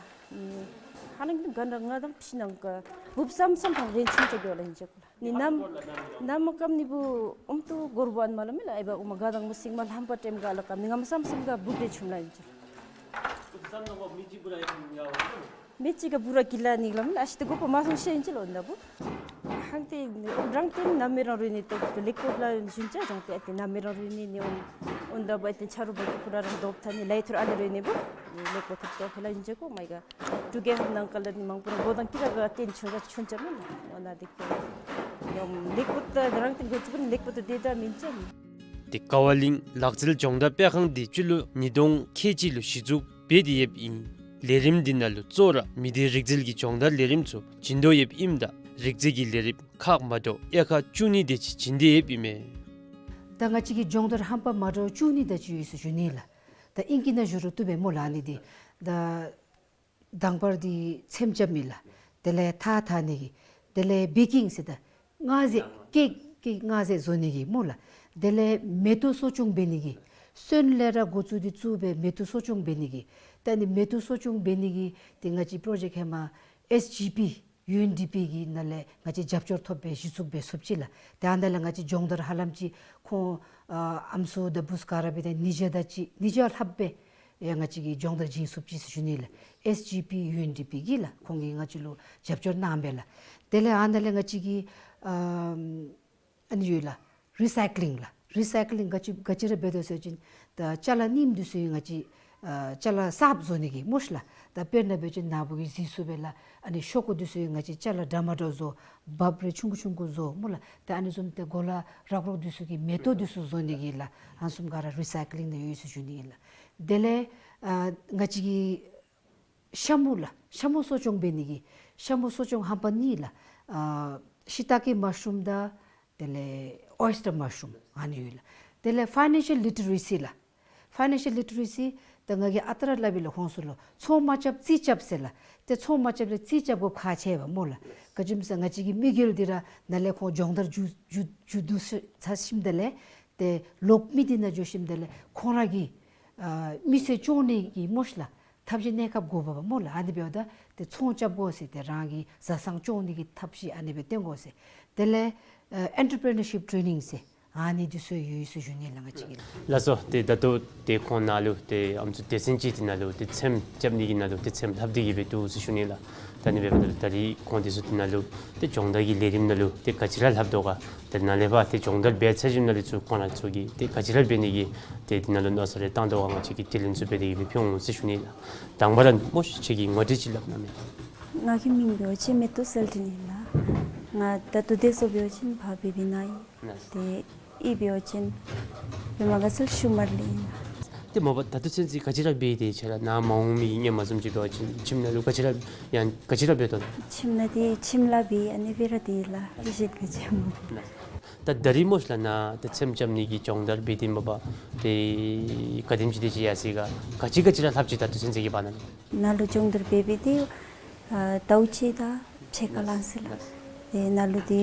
ནི་ཧ་ལང་གི་ག་འདྲ་ང་དང་ཕྱི་ནང་ག་བུབ་སམ་སམ་ཐང་རིན་ཆུང་ཅ་གི་ཝ་ལ་ཨིན་ཅི་ཀོ་ལགས། ནི་ནམ་ནམ་མ་ཀམ་ནི་བུ་ཨོམ་ཏུ་འགོར་བོ་ཨན་མ་ལ་མེད་ལགས། ཨའི་བ་ཨོ་མ་ག་དང་མུ་སིང་མ་ལྷམ་པ་ཏྲེམ་ག་ལ་ཀམ་ནི་ངམ་སམ་སམ་ག་བུབ་རེ་ཆུམ་ལ་ཨིན་ཅི། མི་ཅིག་ག་བུ་ར་ཀི་ལ་ནི་ལ་མེད་ལགས། ཨ་ཤི་ཏེ་གོ་པ་མ་སོང་ཤེས་ཨིན་ཅི་ལོ་འདབ་བུ། ཧང་ཏེ་རང་ཏེ་ནམ་མི་རང་རུས་ནི་ཏོག་ཏོ་ལེགས་པོ་ལ་ཞུན་ཅ་རང་ཏེ་ཨ་ཏེ་ནམ་མི་རང་རུས་ནི་ནི་ཨོན་འདབ་བུ་ཨ་ཏེ་ཆ་རུ་བ་ཀི་པུ་ར་རང་དོབ་ཐ་ནི་ལའི་ཐུར་ཨ་ལེ་རུས་ནི་བུ། ནི་ལེགས་པོ་ཐུབ་ཏོ་ཕེ་ལ་ཞུན་ཅ་གོ་མའི་ག། ཏུ་གེ་ཧམ་ནང་ཀ་ལ་ནི་མང་པོ་རང་གོ་དང་ཀི་ལ་ག་ཏེ་ཆུན་ཅ་ཆུན་ཅ་མེན་ལགས། ཨོ་ན་ཏེ་ཁོ་ཡོམ་ལེགས་པོ་ཏ་རང་ཏེ་གོ་ཙུ་བུ་ནི་ལེགས་པོ་ཏ་ཏེ་ད་མིན་ཅ་ནི། ཏེ་ཀ་བ་གླིང་ལག་རྩལ་སྦྱོང་བརྡར་སྤེལ་ཁང་འདི་སྤྱི་ལོ་ཉིས་སྟོང་ཁལ་གཅིག་ལུ་གཞི་བཙུགས་འབད་དེ་ཡོདཔ་ཨིན། ལས་རིམ་འདི་ནང་ལུ་གཙོ་བོ་ར་མི་སྡེ་རིག་རྩལ་གྱི་སྦྱོང་བརྡར་ལས་རིམ་ཚུ་བྱིན་དོ་ཡོདཔ་ཨིནམ་ད་རིག་རྩལ་གྱི་ལས་རིམ་ཁག་མ་འདྲཝ་དབྱེ་ཁག་བཅུ་གཉིས་དེ་ཅིག་བྱིན་ཏེ་ཡོདཔ་ཨིན་མས། ད་ང་བཅས་ཀྱི་སྦྱོང་བརྡར་རྣམ་པ་མ་འདྲཝ་བཅུ་གཉིས་དེ་ཅིག་ཡོད་ཟེར་ཞུ་ནི་ལགས། ད་ཨིང་སྐད་ནང་ཞུ་རུང་བཏུབ་པས་སྨོ་ལགས། ཨ་ནི་འདི་ད་དང་པར་འདི་ཚེམ་རྐྱབ་མི་ལགས། དེ་ལས་ཐགས་འཐག་ནི་གི། དེ་ལས་བེ་ཀིང་ཟེར་ད་མངར་ཟས་ཀེག་ཀེག་མངར་ཟས་བཟོ་ནི་གི་སྨོ་ལགས། དེ་ལས་མེ་ཏོག་གསོ་སྐྱོང་འབད་ནི་གི། སོན་ལས་ར་འགོ་བཙུགས་ཏེ་བཙུགས་སྦེ་མེ་ཏོག་གསོ་སྐྱོང་འབད་ནི་གི། ད་ཨ་ནི་མེ་ཏོག་གསོ་སྐྱོང་འབད་ནི་གི་ཏེ་ང་བཅས་པྲོ་ཇེཀཊ་ཧེ་མ་ཨེས་ཇི་པི་ཡུ་ཨེན་ཌི་པི་གི་ནང་ལས་ང་བཅས་རྒྱབ་སྐྱོར་ཐོབ་སྦེ་གཞི་བཙུགས་འབད་ཚུགསཔ་ཅིག་ལགས། ཏེ་ཨ་ནཱ་ལས་ང་བཅས་སྦྱོང་བརྡར་ཧ་ལམ་ཅིག་ཁོང་ཨ་ཨམ་སྲུ་དང་བུཚ་ག་ར་འབད་དེ་ཉིས་བརྒྱ་དང་གཅིག་ཉིས་བརྒྱ་ལྷགཔ་སྦེ་ཡང་ང་བཅས་ཀྱིས་སྦྱོང་བརྡར་བྱིན་ཚུགསཔ་ཅིག་ཟེར་ཞུ་ནི་ལགས། ཨེས་ཇི་པི་ཡུ་ཨེན་ཌི་པི་གིས་ལགས། ཁོང་གིས་ང་བཅས་ལུ་རྒྱབ་སྐྱོར་གནང་སྦེ་ལགས། དེ་ལས་ཨ་ནཱ་ལས་ང་བཅས་ཀྱིས་ཨམ་ཨ་ནི་ཡོད་ལགས། རི་སའི་ཀི་ལིང་ལགས། རི་སའི་ཀི་ལིང་ག་ཅི་ག་ཅི་ར་འབད་དོ་ཟེར་བ་ཅིན་ད་ཅ་ལ་རྙིངམ་འདི་ཚུ་ཡང་ང་བཅས་ཨ་ཅ་ལ་གསརཔ་བཟོ་ནི་གི་སྨོ་ཤ་ལགས། ད་དཔེར་ན་འབད་བ་ཅིན་ནཱ་བུ་གིས་གཟིགས་ཚུགས་པས་ལགས། ཨ་ནི་ཤོག་ཀུ་འདི་ཚུ་ཡང་ང་བཅས་ཅ་ལ་འདྲ་མ་འདྲཝ་བཟོ། འབགཔ་རེ་ཆུང་ཀུ་ཆུང་ཀུ་བཟོ་སྨོ་ལགས། ད་ཨ་ནི་བཟུམ་ཏེ་གོ་ལ་རག་རོག་འདི་ཚུ་གི་མེ་ཏོག་འདི་ཚུ་བཟོ་ནི་གི་ལགས། ཨ་ནི་བཟུམ་ག་ར་རི་སའི་ཀི་ལིང་ནང་ཡོད་ཟེར་ཞུ་ནི་ཨིན་ལགས། དེ་ལས་ཨ་ང་བཅས་ཀྱི་ཤ་མུ་ལགས། ཤ་མུ་གསོ་སྐྱོང་འབད་ནི་གི། ཤ་མུ་གསོ་སྐྱོང་ཧམ་པ་གཉིས་ལགས། ཨ་ཤི་ཏ་ཀེ་མ་ཤ་རུམ་དང་དེ་ལས་ཨོའི་སི་ཊར་མ་ཤ་རུམ་ཨ་ནི་ཡོད་ལགས། དེ་ལས་ཕའི་ནན་ཤལ་ལི་ཊ་རེ་སི་ལགས། ཕའི་ནན་ཤལ་ལི་ཊ་རེ་སི་ད་ང་གིས་ཨ་རྟག་ར་སླབ་ཨིན་ལགས་ཁོང་ཚུ་ལུ། ཚོང་མ་རྐྱབ་རྩིས་རྐྱབ་ཟེར་ལགས། ཏེ་ཚོང་མ་རྐྱབ་ལས་རྩིས་རྐྱབ་དགོཔ་ཁག་ཆེ་བས་སྨོ་ལགས། ག་ཅི་སྨོ་ཟེར་ང་བཅས་ཀྱི་དམིགས་ཡུལ་འདི་ར་ནཱ་ལས་ཁོང་སྦྱོང་བརྡར་མཇུག་མཇུག་མཇུག་བསྡུ་ཚར་ཞིནམ་ད་ལས་ཏེ་ལོག་མི་འདི་ནང་འགྱོ་ཞིནམ་ད་ལས་ཁོང་ར་གིས་ཨ་མི་ཚེ་སྐྱོང་ནི་གི་སྨོ་ཤ་ལགས། ཐབས་ཤེས་གནས་སྐབས་དགོ་པས་སྨོ་ལགས། ཨ་ནི་འབདཝ་ད་ཏེ་ཚོང་རྐྱབ་དགོ་ཟེར་ཏེ་རང་གི་བཟའ་ཚང་སྐྱོང་ནི་གི་ཐབས་ཤེས་ཨ་ནི་སྦེ་སྟོན་དགོ་ཟེར། དེ་ལས་ཨ་ཨེན་ཊར་པི་རི་ནར་ཤིཔ་ཊེ་ནིང་ཟེར་ཨ་ནི་འདི་ཚུ་ཡོད་ཟེར་ཞུ་ནི་ལགས་ང་བཅས་ཀྱིས་ལགས། ལགས་སོ། ཏེ་ད་ལྟོ་ཏེ་ཁོང་ནཱ་ལུ་ཏེ་ཨམ་སྲུ་སྡེ་ཚན་ཅིག་འདི་ནང་ལུ་ཏེ་ཚེམ་རྐྱབ་ནི་གི་ནང་ལུ་ཏེ་ཚེམ་ལྷབ་སྟེ་གི་སྦེ་འདུག་ཟེར་ཞུ་ནི་ལགས། ད་ཨ་ནི་འབདཝ་ད་ད་རིས་ཁོང་འདི་ཚུ་འདི་ནང་ལུ་ཏེ་སྦྱོང་བརྡར་གྱི་ལས་རིམ་ནང་ལུ་ཏེ་ག་ཅི་ར་ལྷབ་དོ་ག། ཏེ་ནཱ་ལས་ཕར་ཏེ་སྦྱོང་བརྡར་འབད་ཚར་ཞིནམ་ལས་ཚུར་ཁོང་ར་ཚུ་གིས་ཏེ་ག་ཅི་ར་འབད་ནི་གི་ཏེ་འདི་ནང་ལུ་མནོ་བསམ་རེ་བཏང་དོ་ག་ང་བཅས་ཀྱིས་དྲི་ལན་ཚུ་འབད་དེ་གི་སྦེ་ཕུལ་འོང་ཟེར་ཞུ་ནི་ལགས། དང་པ་ར་སྨོ་ཤ་ཁྱོད་ཀྱི་ངོ་སྤྲོད་ཅིག་སླབ་གནང་མས། ང་གི་མིང་འབད་བ་ཅིན་མེ་ཏོག་གསལ་སྒྲོན་ཨིན་ལགས། ང་ད་ལྟོ་སྡོད་ས་འབད་བ་ཅིན་ཕར་བི་བི་ནང་ཨིན། ཏེ་གཡུས་འབད་བ་ཅིན་བི་མ་དགའ་ཚལ་ཤུ་མར་གླིང་ཨིན་ལགས། ཏེ་མ་པ་ད་ལྟོ་ཚུན་ཚོད་ག་ཅི་ར་འབད་དེ་ཁྱོད་ར་ནཱ་མ་འོང་མི་གི་སྔོན་མ་བཟུམ་ཅིག་འབད་བ་ཅིན་ཁྱིམ་ནང་ལུ་ག་ཅི་ར་ཡང་ག་ཅི་ར་འབད་དོ། ཁྱིམ་ནང་འདི་ཁྱིམ་ལཱ་འབད་ཨ་ནི་སྦེ་ར་སྡོད་ཡི་ལགས། ལེགས་ཤོམ་ག་ཅི་མ་འོང་། ད་ད་རིས་སྨོ་ཤ་ལགས་ནཱ་ཏེ་ཚེམ་རྐྱབ་ནི་གི་སྦྱོང་བརྡར་འབད་དེ་མ་པ་ཏེ་ག་དེམ་ཅིག་དེ་ཅིག་ཡར་སོ་ཡི་ག། ག་ཅི་ག་ཅི་ར་ལྷབ་ཅི་ད་ལྟོ་ཚུན་ཚོད་ཀྱི་བར་ན་ལུ། ནཱ་ལུ་སྦྱོང་བརྡར་འབད་འབད་དེ་ཨ་ཟླཝ་གཅིག་དང་ཕྱེད་ཀ་ལང་སོ་ཡི་ལགས། ཏེ་ནཱ་ལུ་ཏེ་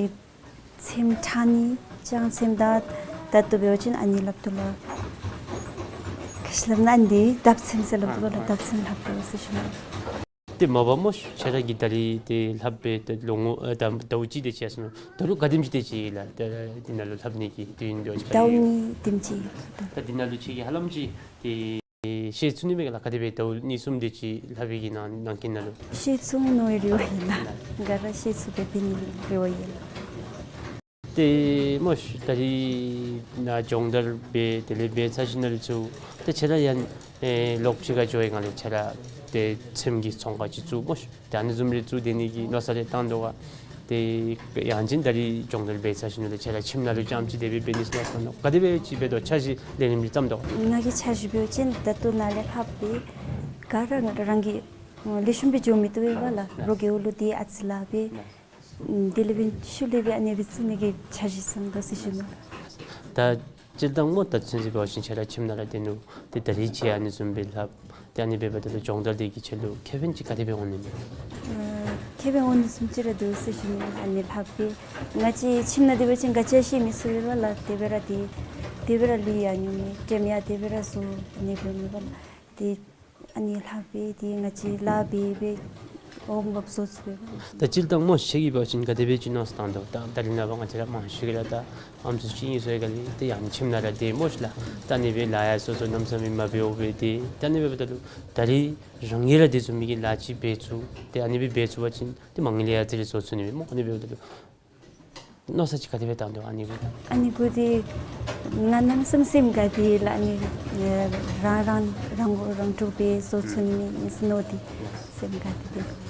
ཚེམ་འཐག་ནི་ལྕང་ཚེམ་དང་ད་ལྟོ་འབད་བ་ཅིན་ཨ་ནི་ལྷབ་དོ་ལགས། ག་ཅི་སླབ་ན་ཨ་ནི་འདི་ལྡབ་ཚེམ་ཟེར་སླབ་དོ་ལགས། ལྡབ་ཚེམ་ལྷབ་དོ་ཟེར་ཞུ་ནི། ཏེ་མ་པ་སྨོ་ཤ་ཁྱོད་ར་གིས་ད་རིས་ཏེ་ལྷབ་སྦེ་ཏེ་ལོ་ངོ་ཨ་ད་ཟླཝ་གཅིག་དེ་ཅིག་ཡར་སོ་ནུག། ད་རུང་ག་དེམ་ཅིག་དེ་ཅིག་ཡོད་ལགས། ད་འདི་ནང་ལུ་ལྷབ་ནི་གི་དུས་ཡུན་འབད་བ་ཅིན་ཟླཝ་གཉིས་དེམ་ཅིག་ཡོད་ལགས། ད་འདི་ནང་ལུ་ཁྱོད་ཀྱིས་ཧ་ལམ་ཅིག་ཏེ་ཤེས་ཚུགས་ནི་མས་ག་ལགས། ག་དེ་སྦེ་ཟླཝ་གཉིས་གསུམ་དེ་ཅིག་ལྷབ་པའི་གི་ནང་ནང་འཁོད་ནང་ལུ། ཤེས་ཚུགས་ནི་རེ་བ་ཡོད་ལགས། ག་ར་ཤེས་ཚུགས་པའི་ཕན་ནི་རེ་བ་ཡོད་ལགས། ཏེ་སྨོ་ཤ་ད་རིས་ནཱ་སྦྱོང་བརྡར་འབད་དེ་ལས་འབད་ཚར་ཞིནམ་ལས་ཚུར་ཏེ་ཁྱོད་ར་ཡང་ཨེ་ལོག་ཕྱི་ཁར་འགྱོ་བའི་སྒང་ལས་ཁྱོད་ར་ཏེ་ཚེམ་གྱི་ཚོང་ཁང་ཅིག་བཙུགས་སྨོ་ཤ། ཏེ་ཨ་ནི་བཟུམ་རེ་བཙུགས་སྡོད་ནི་གི་མནོ་བསམ་རེ་བཏང་དོ་ག། ཏེ་ཡང་ཅིན་ད་རིས་སྦྱོང་བརྡར་འབད་ཚར་ཞིནམ་ལས་ཁྱོད་ར་ཁྱིམ་ནང་ལུ་རྐྱངམ་ཅིག་དེ་སྦེ་འབད་ནི་ཟེར་མནོ་བསམ་ནུག། ག་དེ་སྦེ་ཅིག་འབད་དོ། འཆར་གཞི་ལས་རིམ་རེ་བརྩམ་དོ། ང་གིས་འཆར་གཞི་འབད་བ་ཅིན་ད་ལྟོ་ནཱ་ལས་ཕར་སྦེ་ག་ར་རང་གི་ལེགས་ཤོམ་སྦེ་འགྱོ་མི་བཏུབ་པས་ལགས། རོགས་ཀྱི་འོག་ལུ་ཏེ་ཨ་ཙི་ལཱ་འབད། དེ་ལས་འབད་ཤུལ་ལས་འབད་ཨ་ནི་སྦེ་བཙུགས་ནི་གི་འཆར་གཞི་བརྩམ་དོ་ཟེར་ཞུ་ནི། ད་སྤྱིར་བཏང་སྨོ་ད་ཚུན་ཚོད་འབད་བ་ཅིན་ཁྱོད་ར་ཁྱིམ་ནང་ར་སྡོད་ནུག། ཏེ་ད་རིས་ཁྱོད་ཨ་ནི་བཟུམ་སྦེ་ལྷབ། ཏེ་ཨ་ནི་འབདཝ་ད་ལུ་སྦྱོང་བརྡར་དེ་གིས་ཁྱོད་ལུ་ཁེ་ཕན་ཅིག་ག་དེ་སྦེ་འོང་ནི་མས། ཨ་ཁེ་ཕན་འོང་ནི་བཟུམ་ཅིག་ར་འདུག་ཟེར་ཞུ་ནི། ཨ་ནི་ལྷབ་སྦེ་ང་བཅས་ཁྱིམ་ནང་སྡོད་པ་ཅིན་ག་ཅི་ཡང་ཤེས་མི་ཚུགས་པས་ལགས། དེ་སྦེ་ར་ཏེ་དེ་སྦེ་ར་ལུས་ཡང་ཉུང་མས། དྲནམ་ཡང་དེ་སྦེ་ར་བཟོ། ཨ་ནི་འབདཝ་མས་ལགས། ཏེ་ཨ་ནི་ལྷབ་སྦེ་ཏེ་ང་བཅས་ལཱ་འབད་འབད་འོང་འབབ་བཟོ་ཚུགས་པས། ད་སྤྱིར་བཏང་སྨོ་ཁྱོད་ཀྱིས་འབད་བ་ཅིན་ག་དེ་སྦེ་ཅིག་མནོ་བསམ་བཏང་དོ། ད་ད་རིས་ནངས་པ་ང་བཅས་ར་མང་ཤོས་ཀྱིས་ར་ད་ཨམ་སྲུ་གཅིག་གཉིས་ཚུ་ཡང་ག་ལས་ཏེ་ཡང་ཁྱིམ་ནང་ར་སྡོད་སྨོ་ཤ་ལགས། ད་ཨ་ནི་སྦེ་ལཱ་ཡང་སོ་སོ་གནམ་མེད་ས་མེད་མ་འབདཝ་སྦེ་ཏེ་ད་ཨ་ནི་སྦེ་འབདཝ་ད་ལུ་ད་རིས་རང་གིས་ར་དེ་བཟུམ་མའི་གི་ལཱ་ཅིག་འབད་ཚུགས། ཏེ་ཨ་ནི་སྦེ་འབད་ཚུགས་པ་ཅིན་ཏེ་མ་དངུལ་ཡང་ཨ་ཙི་རེ་བཟོ་ཚུགས་ནི་མས་སྨོ། ཨ་ནི་སྦེ་འབདཝ་ད་ལུ་མནོ་བསམ་ཅིག་ག་དེ་སྦེ་བཏང་དོ་ཨ་ནི་གུ། ཨ་ནི་གུ་འདི་ང་གནམ་མེད་ས་མེད་སེམས་དགའ་སྟེ་ལགས། ཨ་ནི་རང་རང་རང་རང་གྲུབ་སྦེ་བཟོ་ཚུགས་ནི་མས་ཟེར་མནོ་སྟེ་སེམས་དགའ་སྟེ་སྡོད།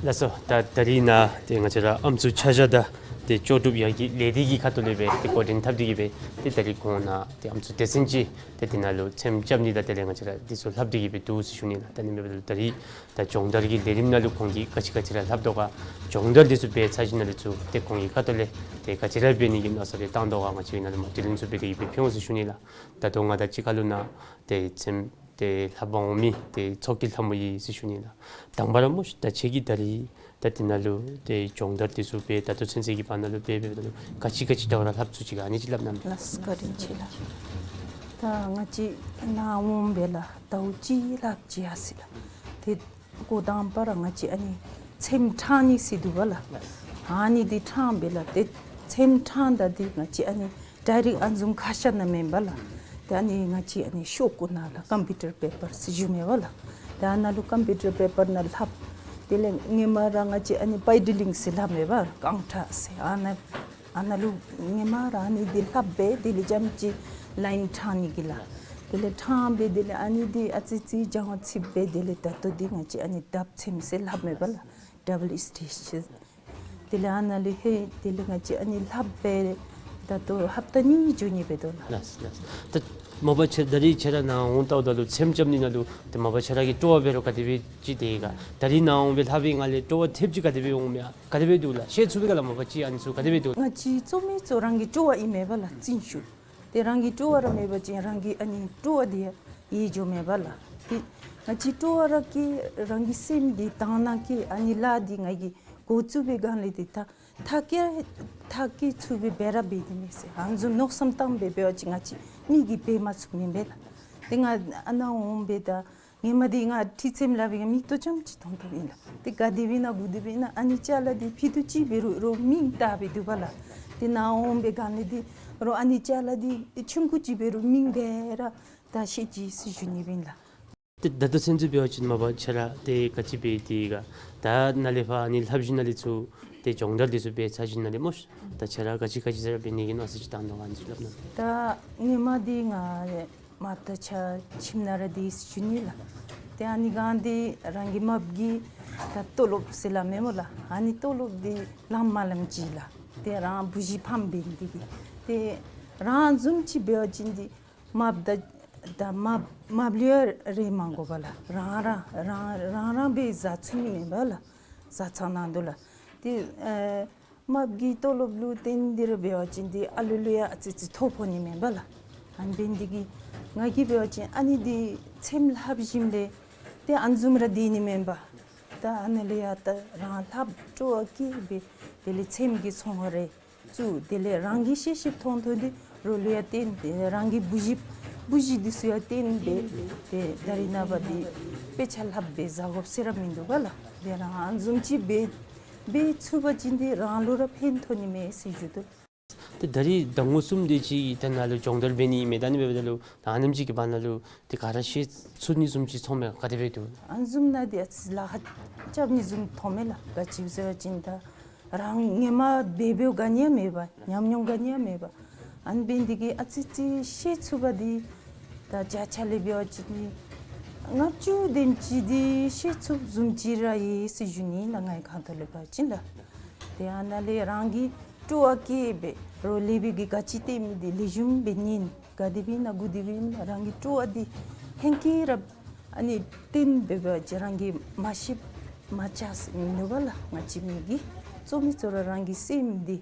ལགས་སོ། ད་ད་རིས་ནཱ་ཏེ་ང་བཅས་ར་ཨམ་སྲུ་ཆ་བཞག་དང་ཏེ་ལྕོགས་གྲུབ་ཡར་རྒྱས་ལས་སྡེ་གི་ཁ་ཐུག་ལས་སྦེ་ཏེ་འགོ་འདྲེན་འཐབ་སྟེ་གི་སྦེ་ཏེ་ད་རིས་ཁོང་ནཱ་ཏེ་ཨམ་སྲུ་སྡེ་ཚན་ཅིག་ཏེ་དེ་ནང་ལུ་ཚེམ་རྐྱབ་ནི་དང་དེ་ལས་ང་བཅས་ར་དེ་ཚུ་ལྷབ་སྟེ་གི་སྦེ་འདུག་ཟེར་ཞུ་ནི་ལགས། ད་ཨ་ནི་འབདཝ་ད་ལུ་ད་རིས་ད་སྦྱོང་བརྡར་གྱི་ལས་རིམ་ནང་ལུ་ཁོང་གིས་ག་ཅི་ག་ཅི་ར་ལྷབ་དོ་ག། སྦྱོང་བརྡར་དེ་ཚུ་འབད་ཚར་ཞིནམ་ལས་ཚུར་ཏེ་ཁོང་གི་ཁ་ཐུག་ལས་ཏེ་ག་ཅི་ར་འབད་ནི་གི་མནོ་བསམ་རེ་བཏང་དོ་ག། ང་བཅས་ནཱ་ལུ་མར་དྲི་ལན་ཚུ་འབད་དེ་གི་སྦེ་ཕུལ་འོང་ཟེར་ཞུ་ནི་ལགས། ད་ལྟོ་ང་དང་གཅིག་ཁར་ལུ་ནཱ་ཏེ་ཚེམ་ ཏེ་ལྷབ་པར་འོང་མི་ཏེ་ཚོགས་ཀྱི་ལྷ་མོ་ཨིན་ཟེར་ཞུ་ནི་ལགས། དང་པ་ར་སྨོ་ཤིག་ད་ཁྱེད་ཀྱིས་ད་རིས་ད་འདི་ནང་ལུ་ཏེ་སྦྱོང་བརྡར་འདི་ཚུ་འབད་ད་ལྟོ་ཚུན་ཚོད་ཀྱི་བར་ན་ལུ་འབད་འབདཝ་ད་ལུ་ག་ཅི་ག་ཅི་འདྲཝ་ར་ལྷབ་ཚུགས་ཅི་ག་ཨ་ནི་ཅིག་སླབ་གནང་། ལགས་བཀའ་དྲིན་ཆེ་ལགས། ད་ང་བཅས་ནཱ་འོང་སྦེ་ལགས་ཟླཝ་གཅིག་ལྷགཔ་ཅིག་ཡར་སོ་ཡི་ལགས། ཏེ་འགོ་དང་པ་ར་ང་བཅས་ཨ་ནི་ཚེམ་ཕྲང་ནི་ཟེར་འདུག་པ་ལགས། ཨ་ནི་འདི་ཕྲང་སྦེ་ལགས། ཏེ་ཚེམ་ཕྲང་ད་འདི་ང་བཅས་ཨ་ནི་ཌའི་རེཀཊ་ཨ་ནི་བཟུམ་ཁ་ཤ་ནང་མེན་པ་ལགས། ཏེ་ཨ་ནི་ང་བཅས་ཨ་ནི་ཤོག་ཀུ་ནང་ལགས་ཀམ་པིའུ་ཊར་པེ་པར་ཟེར་ཞུཝ་མས་པ་ལགས། ཏེ་ཨ་ནཱ་ལུ་ཀམ་པིའུ་ཊར་པེ་པར་ནང་ལྷབ། དེ་ལས་སྔོན་མ་ར་ང་བཅས་ཨ་ནི་པའི་ཌི་ལིང་ཟེར་སླབ་མས་པ་རྐང་ཁྲ་ཟེར་ཨ་ནཱ་ཨ་ནཱ་ལུ་སྔོན་མ་ར་ཨ་ནི་འདི་ལྷབ་སྦེ་དེ་ལས་རྐྱངམ་ཅིག་ལའིན་ཕྲང་ནི་གི་ལགས། དེ་ལས་ཕྲང་སྦེ་དེ་ལས་ཨ་ནི་འདི་ཨ་ཙི་ཙི་སྦྱང་བ་ཚུདཔ་སྦེ་དེ་ལས་ད་ལྟོ་འདི་ང་བཅས་ཨ་ནི་ལྡབ་ཚེམ་ཟེར་སླབ་མས་པ་ལགས། ཌབ་བཱལ་སི་ཊེཇ་ཟེར། དེ་ལས་ཨ་ནཱ་ལས་ཧེ་དེ་ལས་ང་བཅས་ཨ་ནི་ལྷབ་སྦེ་ད་ལྟོ་ཧབ་ཏ་གཉིས་འགྱོ་ནི་འབད་དོ་ལགས། ལགས་ལགས། ད་མ་པ་ཁྱེད་ད་རིས་ཁྱེད་ར་ནཱ་འོང་ལྟཝ་ད་ལུ་ཚེམ་རྐྱབ་ནི་ནང་ལུ་ཏེ་མ་པ་ཁྱེད་ར་གི་སྤྲོ་བ་འབད་རུང་ག་དེ་སྦེ་ཅིག་དེ་ག་ད་རིས་ནཱ་འོང་སྦེ་ལྷབ་པའི་སྒང་ལས་སྤྲོ་བ་ཐེབས་ཅིག་ག་དེ་སྦེ་འོང་མས་ག་དེ་སྦེ་འདུག་ལགས། ཤེས་ཚུགས་པས་ག་ལགས། མ་པ་ཅིག་ཨ་ནི་ཚུ་ག་དེ་སྦེ་འདུག། ང་བཅས་གཙོ་མི་གཙོ་རང་གི་སྤྲོ་བ་ཨིན་མས་པ་ལགས་བརྩོན་ཤུགས། ཏེ་རང་གི་སྤྲོ་བ་ར་མེད་པ་ཅིན་རང་གི་ཨ་ནི་སྤྲོ་བ་འདི་ཡལ་འགྱོཝ་མས་པ་ལགས། ཏེ་ང་བཅས་སྤྲོ་བ་ར་སྐྱེ་རང་གི་སེམས་འདི་དང་ན་སྐྱེ་ཨ་ནི་ལཱ་འདི་ང་གིས་འགོ་བཙུགས་པའི་སྒང་ལས་འདི་ད་མཐར་སྐྱེལ་མཐར་སྐྱེལ་ཚུགས་པའི་སྦེ་ར་འབད་ནི་མས་ཟེར་ཨ་ནི་བཟུམ་མནོ་བསམ་བཏང་སྦེ་འབད་བ་ཅིན་ང་བཅས་མི་གིས་འབད་མ་ཚུགས་མེན་པས་ལགས། ཏེ་ང་ཨ་ནཱ་འོང་སྦེ་ད་སྔོན་མ་འདི་ང་ཁྲི་ཚེམ་ལྷབ་པའི་སྒང་མིག་ཏོ་རྐྱངམ་ཅིག་མཐོང་མཐོངམ་ཨིན་ལགས། ཏེ་ག་དེ་སྦེ་ཨིན་ན་གུ་དེ་སྦེ་ཨིན་ན་ཨ་ནི་ཅ་ལ་འདི་ཕུད་རྡོག་ཅིག་འབད་རུང་རོགས་མིང་བཏགས་སྦེ་འདུག་པ་ལགས། ཏེ་ནཱ་འོང་པའི་སྒང་ལས་འདི་རོགས་ཨ་ནི་ཅ་ལ་འདི་ཆུང་ཀུ་ཅིག་འབད་རུང་མིང་འབད་ར་བཏགས་ཤིག་ཟེར་ཞུ་ནི་ཨིན་ལགས། ཏེ་ད་ལྟོ་ཚུན་ཚོད་འབད་བ་ཅིན་མ་པ་ཁྱེད་ར་ཏེ་ག་ཅི་འབད་དེ་ག་ད་ནཱ་ལས་ཕར་ཨ་ནི་ལྷབ་ཞིནམ་ལས་ཚུར་ཏེ་སྦྱོང་བརྡར་འདི་ཚུ་འབད་ཚར་ཞིནམ་ལས་སྨོ་ཤིག་ད་ཁྱེད་ར་ག་ཅི་ག་ཅི་ཟེར་ར་འབད་ནི་གི་མནོ་བསམ་ཅིག་བཏང་དོ་ག་ཨ་ནི་ཅིག་སླབ་གནང་། ད་སྔོན་མ་འདི་ང་མ་པ་ད་ཁྱེད་ཁྱིམ་ནང་ར་སྡོད་ཞུ་ནི་ལགས། ཏེ་ཨ་ནི་སྒང་འདི་རང་གི་མ་པ་གི་ད་ཏོ་ལོབ་ཟེར་སླབ་མས་སྨོ་ལགས། ཨ་ནི་ཏོ་ལོབ་འདི་ལངམ་མ་ལངམ་ཅིག་ལགས། ཏེ་རང་བུ་གཞི་ཕམ་འབད་ནི་འདི་གིས་ཏེ་རང་བཟུམ་ཅིག་འབད་བ་ཅིན་འདི་མ་པ་ད་ད་མ་པ་མ་པ་ལུ་ཡང་རེ་མ་དགོ་པ་ལགས། རང་རང་རང་རང་རང་སྦེ་བཟའ་ཚུགས་ནི་མེན་པ་ལགས། བཟའ་ཚང་ནང་དུ་ལགས། ཏེ་ཨེ་མ་པ་གི་ཏོ་ལོབ་ལུ་བརྟེན་ཏེ་ར་འབད་བ་ཅིན་འདི་ཨ་ལུ་ལུ་ཡང་ཨ་ཙི་ཙི་ཐོ་ཕོག་ནི་མེན་པ་ལགས། ཨ་ནི་འབད་ནི་འདི་གིས་ང་གིས་འབད་བ་ཅིན་ཨ་ནི་འདི་ཚེམ་ལྷབ་ཞིནམ་ལས་ཏེ་ཨ་ནི་བཟུམ་ར་སྡོད་ནི་མེན་པ། ད་ཨ་ནཱ་ལས་ཡར་ད་རང་ལྷབ་སྤྲོ་བ་སྐྱེས་སྦེ་དེ་ལས་ཚེམ་གྱི་ཚོང་རེ་བཙུགས། དེ་ལས་རང་གིས་ཤེས་ཤེསཔ་མཐོང་མཐོང་སྟེ་རོགས་ལུ་ཡང་བརྟེན་ཏེ་རང་གི་བུ་གཞི་བུ་གཞི་འདི་ཚུ་ཡང་བརྟེན་སྦེ་ཏེ་ད་རིས་ནངས་པ་འདི་དཔེ་ཆ་ལྷབ་སྦེ་བཟའ་དགོཔ་ཟེར་ར་མིན་འདུག་པ་ལགས། ཏེ་རང་ཨ་ནི་བཟུམ་ཅིག་འབད་འབད་ཚུགས་པ་ཅིན་འདི་རང་ལུ་ར་ཕན་ཐོགས་ནི་མས་ཟེར་ཞུ་དོ། ཏེ་ད་རིས་ཟླ་ངོ་གསུམ་དེ་ཅིག་ད་ནཱ་ལུ་སྦྱོང་བརྡར་འབད་ནི་ཨིན་མས། ད་ཨ་ནི་འབདཝ་ད་ལུ་ད་ཨ་ནེམ་ཅིག་གི་བར་ན་ལུ་ཏེ་ག་ར་ཤེས་ཚུགས་ནི་བཟུམ་ཅིག་མཐོངམ་མས་ག་དེ་སྦེ་འདུག། ཨ་ནི་བཟུམ་ནང་འདི་ཨ་ཙི་ལཱ་ཁག་རྐྱབ་ནི་བཟུམ་མཐོངམ་མས་ལགས། ག་ཅི་སྦེ་ཟེར་བ་ཅིན་ད་རང་སྔོན་མ་འབད་འབདཝ་ག་ནི་ཡང་མེད་པར་ཉམས་མྱོང་ག་ནི་ཡང་མེད་པར་ཨ་ནི་འབད་ནི་འདི་གིས་ཨ་ཙི་ཙི་ཤེས་ཚུགས་པ་འདི་ད་བརྒྱ་ཆ་ལས་འབད་བ་ཅིན་ལྔ་བཅུ་དེམ་ཅིག་འདི་ཤེས་ཚུགསཔ་བཟུམ་ཅིག་ར་ཡོད་ཟེར་ཞུ་ནི་ལགས། ངེའི་ཁ་ཐུག་ལས་འབད་བ་ཅིན་ལགས། ཏེ་ཨ་ནཱ་ལས་རང་གི་སྤྲོ་བ་སྐྱེས་སྦེ་རོགས་ལེགས་སྦེ་གི་ག་ཅི་སྟོན་མི་འདི་ལེགས་ཤོམ་སྦེ་ཉན། ག་དེ་སྦེ་ཨིན་ན་གུ་དེ་སྦེ་ཨིན་ན་རང་གི་སྤྲོ་བ་འདི་ཧེང་སྐལ་ར་ཨ་ནི་སྟོན་སྦེ་འབད་བ་ཅིན་རང་གིས་མ་ཤེསཔ་མ་ཆགས་ཟེར་མི་འདུག་པ་ལགས། ང་བཅས་མི་གིས་གཙོ་མི་གཙོ་ར་རང་གི་སེམས་འདི་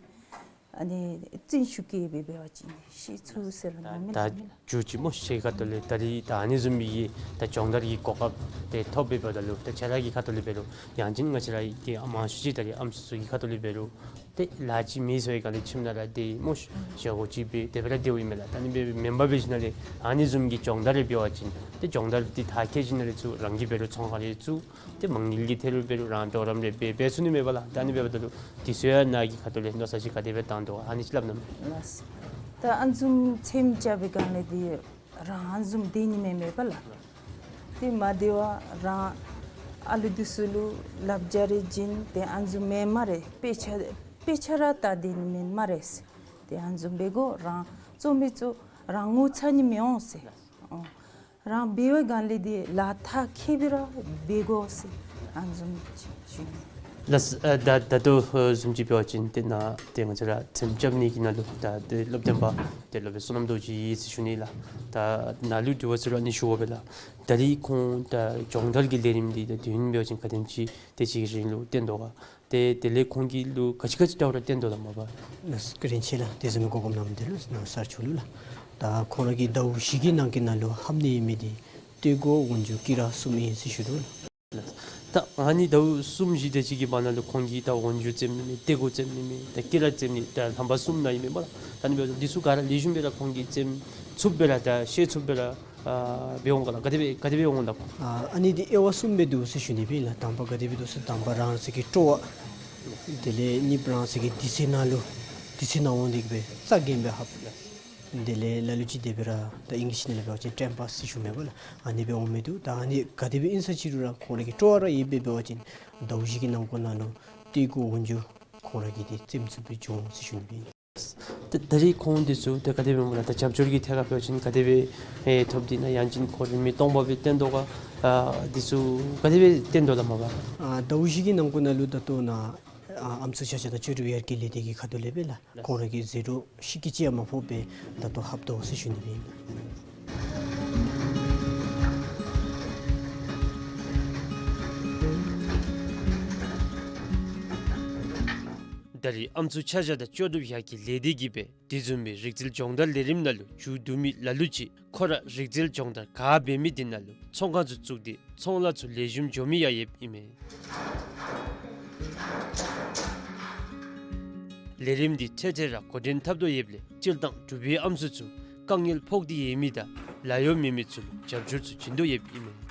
ཨ་ནི་བརྩོན་ཤུགས་བསྐྱེད་སྦེ་འབད་བ་ཅིན་ཤེས་ཚུགས་ཟེར་སླབ་མས་ལགས། ད་མཇུག་ཅིག་སྨོ་ཤིག་ཁ་ཐུག་ལས་ད་རིས་ད་ཨ་ནི་བཟུམ་མའི་ད་སྦྱོང་བརྡར་གྱི་གོ་སྐབས་དེ་ཐོབ་སྦེ་འབདཝ་ད་ལུ་ད་ཁྱེད་ར་གི་ཁ་ཐུག་ལས་འབད་རུང་ཡང་ཅིན་ང་བཅས་ར་གི་ཨམ་ཨམ་སྲུ་ཅིག་ད་རིས་ཨམ་སྲུ་ཚུ་གི་ཁ་ཐུག་ལས་འབད་རུང་ཏེ་ལཱ་ཅིག་མེད་ཟེར་བའི་སྒང་ལས་ཁྱིམ་ནང་ར་སྡོད་སྨོ་ཤིག་བཞག་གོ་ཅིག་སྦེ་དེ་སྦེ་ར་སྡོདཔ་ཨིན་མས་ལགས། ད་ཨ་ནི་སྦེ་མེན་པར་འབད་ཞིནམ་ལས་ཨ་ནི་བཟུམ་གྱི་སྦྱོང་བརྡར་རེ་འབད་བ་ཅིན་ཏེ་སྦྱོང་བརྡར་འདི་མཐར་འཁྱོལ་ཞིནམ་ལས་ཚུར་རང་གིས་འབད་རུང་ཚོང་ཁང་རེ་བཙུགས། ཏེ་མ་དངུལ་གྱི་ཐད་ལུ་འབད་རུང་རང་གྲོགས་རམ་རེ་འབད་འབད་ཚུགས་ནི་མས་པ་ལགས། ད་ཨ་ནི་འབདཝ་ད་ལུ་འདི་ཚུ་ཡང་ནཱ་གི་ཁ་ཐུག་ལས་མནོ་བསམ་ཅིག་ག་དེ་སྦེ་བཏང་དོ་ཨ་ནི་ཅིག་སླབ་གནང་། ལགས། ད་ཨ་ནི་བཟུམ་ཚེམ་རྐྱབ་པའི་སྒང་ལས་འདི་རང་ཨ་ནི་བཟུམ་སྡོད་ནི་མེན་མས་པ་ལགས། ཏེ་མ་བདེ་བར་རང་ཨ་ལུ་འདི་ཚུ་ལུ་བསླབ་བྱ་རེ་བྱིན། ཏེ་ཨ་ནི་བཟུམ་མེན་སྨ་རེ། དཔེ་ཆ་དཔེ་ཆ་ར་ལྟ་སྡོད་ནི་མེན་སྨ་རེ་ཟེར། ཏེ་ཨ་ནི་བཟུམ་འབད་དགོ། རང་གཙོ་མི་གཙོ་རང་ངོ་ཚ་ནི་མི་འོང་ཟེར། ཨོ། རང་འབད་བའི་སྒང་ལས་འདི་ལཱ་མཐར་འཁྱོལ་སྦེ་ར་འབད་དགོ་ཟེར་ཨ་ནི་བཟུམ་ཅིག་ཞུ་ནི། ལགས། ཨ་ད་ད་ལྟོ་ཨ་བཟུམ་ཅིག་འབད་བ་ཅིན་ཏེ་ནཱ་ཏེ་ང་བཅས་ར་ཚེམ་རྐྱབ་ནི་གི་ནང་ལུ་ད་ཏེ་སློབ་སྟོན་པ་ཏེ་སློབ་དཔོན་བསོད་ནམས་རྡོ་རྗེ་ཨིན་ཟེར་ཞུ་ནི་ལགས། ད་ནཱ་ལུ་དྲི་བ་ཚུ་ར་ཨ་ནི་ཞུ་དགོ་པས་ལགས། ད་རིས་ཁོང་ད་སྦྱོང་བརྡར་གྱི་ལས་རིམ་འདི་ད་དུས་ཡུན་འབད་བ་ཅིན་ག་དེམ་ཅིག་དེ་ཅིག་གི་རིང་ལུ་བཏོན་དོ་ག། ཏེ་དེ་ལས་ཁོང་གིས་ལུ་ག་ཅི་ག་ཅི་འདྲཝ་ར་བཏོན་དོ་ལགས་མ་པ། ལགས་བཀའ་དྲིན་ཆེ་ལགས། དེ་བཟུམ་མའི་གོ་སྐབས་གནངམ་དེ་ལུ་ནཱ་སར་ཆུ་ལུ་ལགས། ད་ཁོང་ར་གིས་ཟླཝ་བཞི་གི་ནང་གི་ནང་ལུ་ལྷབ་ནི་ཨིན་མི་འདི་ ཏེ་གོ་འོག་འཇུ་ཀི་ར་གསུམ་ཨིན་ཟེར་ཞུ་དོ་ལགས། ད་ཨ་ནི་ཟླཝ་གསུམ་བཞི་དེ་ཅིག་གི་བར་ན་ལུ་ཁོང་གིས་ད་འོག་འཇུ་རྩེདམོ་ཨིན་མས། ཏེ་གོ་རྩེདམོ་ཨིན་མས། ད་ཀི་ར་རྩེདམོ་ཨིན་མས། ད་རྣམ་པ་གསུམ་ནང་ཨིན་མས་པ་ལགས། ད་ཨ་ནི་འབདཝ་ད་འདི་ཚུ་ག་ར་ལེགས་ཤོམ་སྦེ་ར་ཁོང་གིས་རྩེད་ཚུགསཔ་སྦེ་ར་ད་ཤེས་ཚུགསཔ་སྦེ་ར་ཨ་འབད་འོང་ག་ལགས། ག་དེ་སྦེ་ག་དེ་སྦེ་འོང་ད་ཁོང་། ཨ་ཨ་ནི་འདི་དབྱེ་བ་གསུམ་སྦེ་འདུག་ཟེར་ཞུ་ནི་སྦེ་ལགས། དང་པ་ག་དེ་སྦེ་འདུག་ཟེར་དང་པ་རང་སོའི་གི་སྤྲོ་བ། དེ་ལས་གཉིས་པ་རང་སོའི་གི་དུས་ཚོད་ནང་ལུ་དུས་ཚོད་ནང་འོང་སྟེ་གི་སྦེ་རྩ་འགེངས་སྦེ་ཧབ། དེ་ལས་ལ་ལུ་ཅིག་དེ་སྦེ་ར་ད་ཨིང་ལིཤ་ནང་ལས་འབད་བ་ཅིན་ཊེམ་པཱས་ཟེར་ཞུ་མས་པ་ལགས། ཨ་ནི་སྦེ་འོང་མི་འདུག། ད་ཨ་ནི་ག་དེ་སྦེ་ཨིན་ས་ཅི་རུང་ར་ཁོང་ར་གི་སྤྲོ་བ་ར་ཡོད་པའི་འབད་བ་ཅིན་ཟླཝ་བཞི་གི་ནང་འཁོད་ནང་ལུ་ཏེ་གོ་འོག་འཇུ་ཁོང་ར་གིས་འདི་རྩེདམོ་ཚུགསཔ་སྦེ་འགྱོ་འོང་ཟེར་ཞུ་ནི་སྦེ་ཨིན། ད་ད་རེས་ཁོང་འདི་ཚུ་ད་ག་དེ་སྦེ་སྨོ་ལགས། ད་རྒྱབ་སྐྱོར་གྱི་ཐད་ཁར་འབད་བ་ཅིན་ག་དེ་སྦེ་ཨེ་ཐོབ་དེས་ན། ཡང་ཅིན་ཁོ་རའི་མི་སྟོང་པ་སྦེ་བཏོན་དོ་ག། ཨ་འདི་ཚུ་ག་དེ་སྦེ་བཏོན་དོ་ལགས་སྨོ་པ། ཨ་ཟླཝ་བཞི་གི་ནང་འཁོད་ནང་ལུ་ད་ལྟོ་ནཱ་ཨ་ཨམ་སྲུ་ཆ་བཞག་དང་ལྕོགས་གྲུབ་ཡར་རྒྱས་ལས་སྡེ་གི་ཁ་ཐུག་ལས་སྦེ་ལགས། ཁོང་ར་གིས་ཟད་འགྲོ་ཤི་རྐྱེན་ཅིག་ཡང་མ་ཕོགཔ་སྦེ་ད་ལྟོ་ཧབ་དོ་ཟེར་ཞུ་ནི་སྦེ་ཨིན། ད་རེས་ཨམ་སྲུ་ཆ་བཞག་དང་ལྕོགས་གྲུབ་ཡར་རྒྱས་ལས་སྡེ་གིས་སྦེ་དེ་བཟུམ་མའི་རིག་རྩལ་སྦྱོང་བརྡར་ལས་རིམ་ནང་ལུ་མཇུག་བསྡུ་མི་ལ་ལུ་ཅིག་ཁོ་ར་རིག་རྩལ་སྦྱོང་བརྡར་ག་འབད་མི་དེ་ནང་ལུ་ཚོང་ཁང་ཚུ་བཙུགས་ཏེ་ཚོང་ལཱ་ཚུ་ལེགས་ཤོམ་འགྱོ་མི་ཡང་ཡོདཔ་ཨིན་མས། ལས་རིམ་འདི་འཕྲལ་འཕྲལ་ར་འགོ་འདྲེན་འཐབ་དོ་ཡོདཔ་ལས་སྤྱིར་བཏང་འབྲུག་པའི་ཨམ་སྲུ་ཚུ་དཀའ་ངལ་ཕོག་སྟེ་ཡོད་མི་དང་ལཱ་གཡོག་མེད་མི་ཚུ་ལུ་རྒྱབ་སྐྱོར་ཚུ་བྱིན་དོ་ཡོདཔ་ཨིན་མས།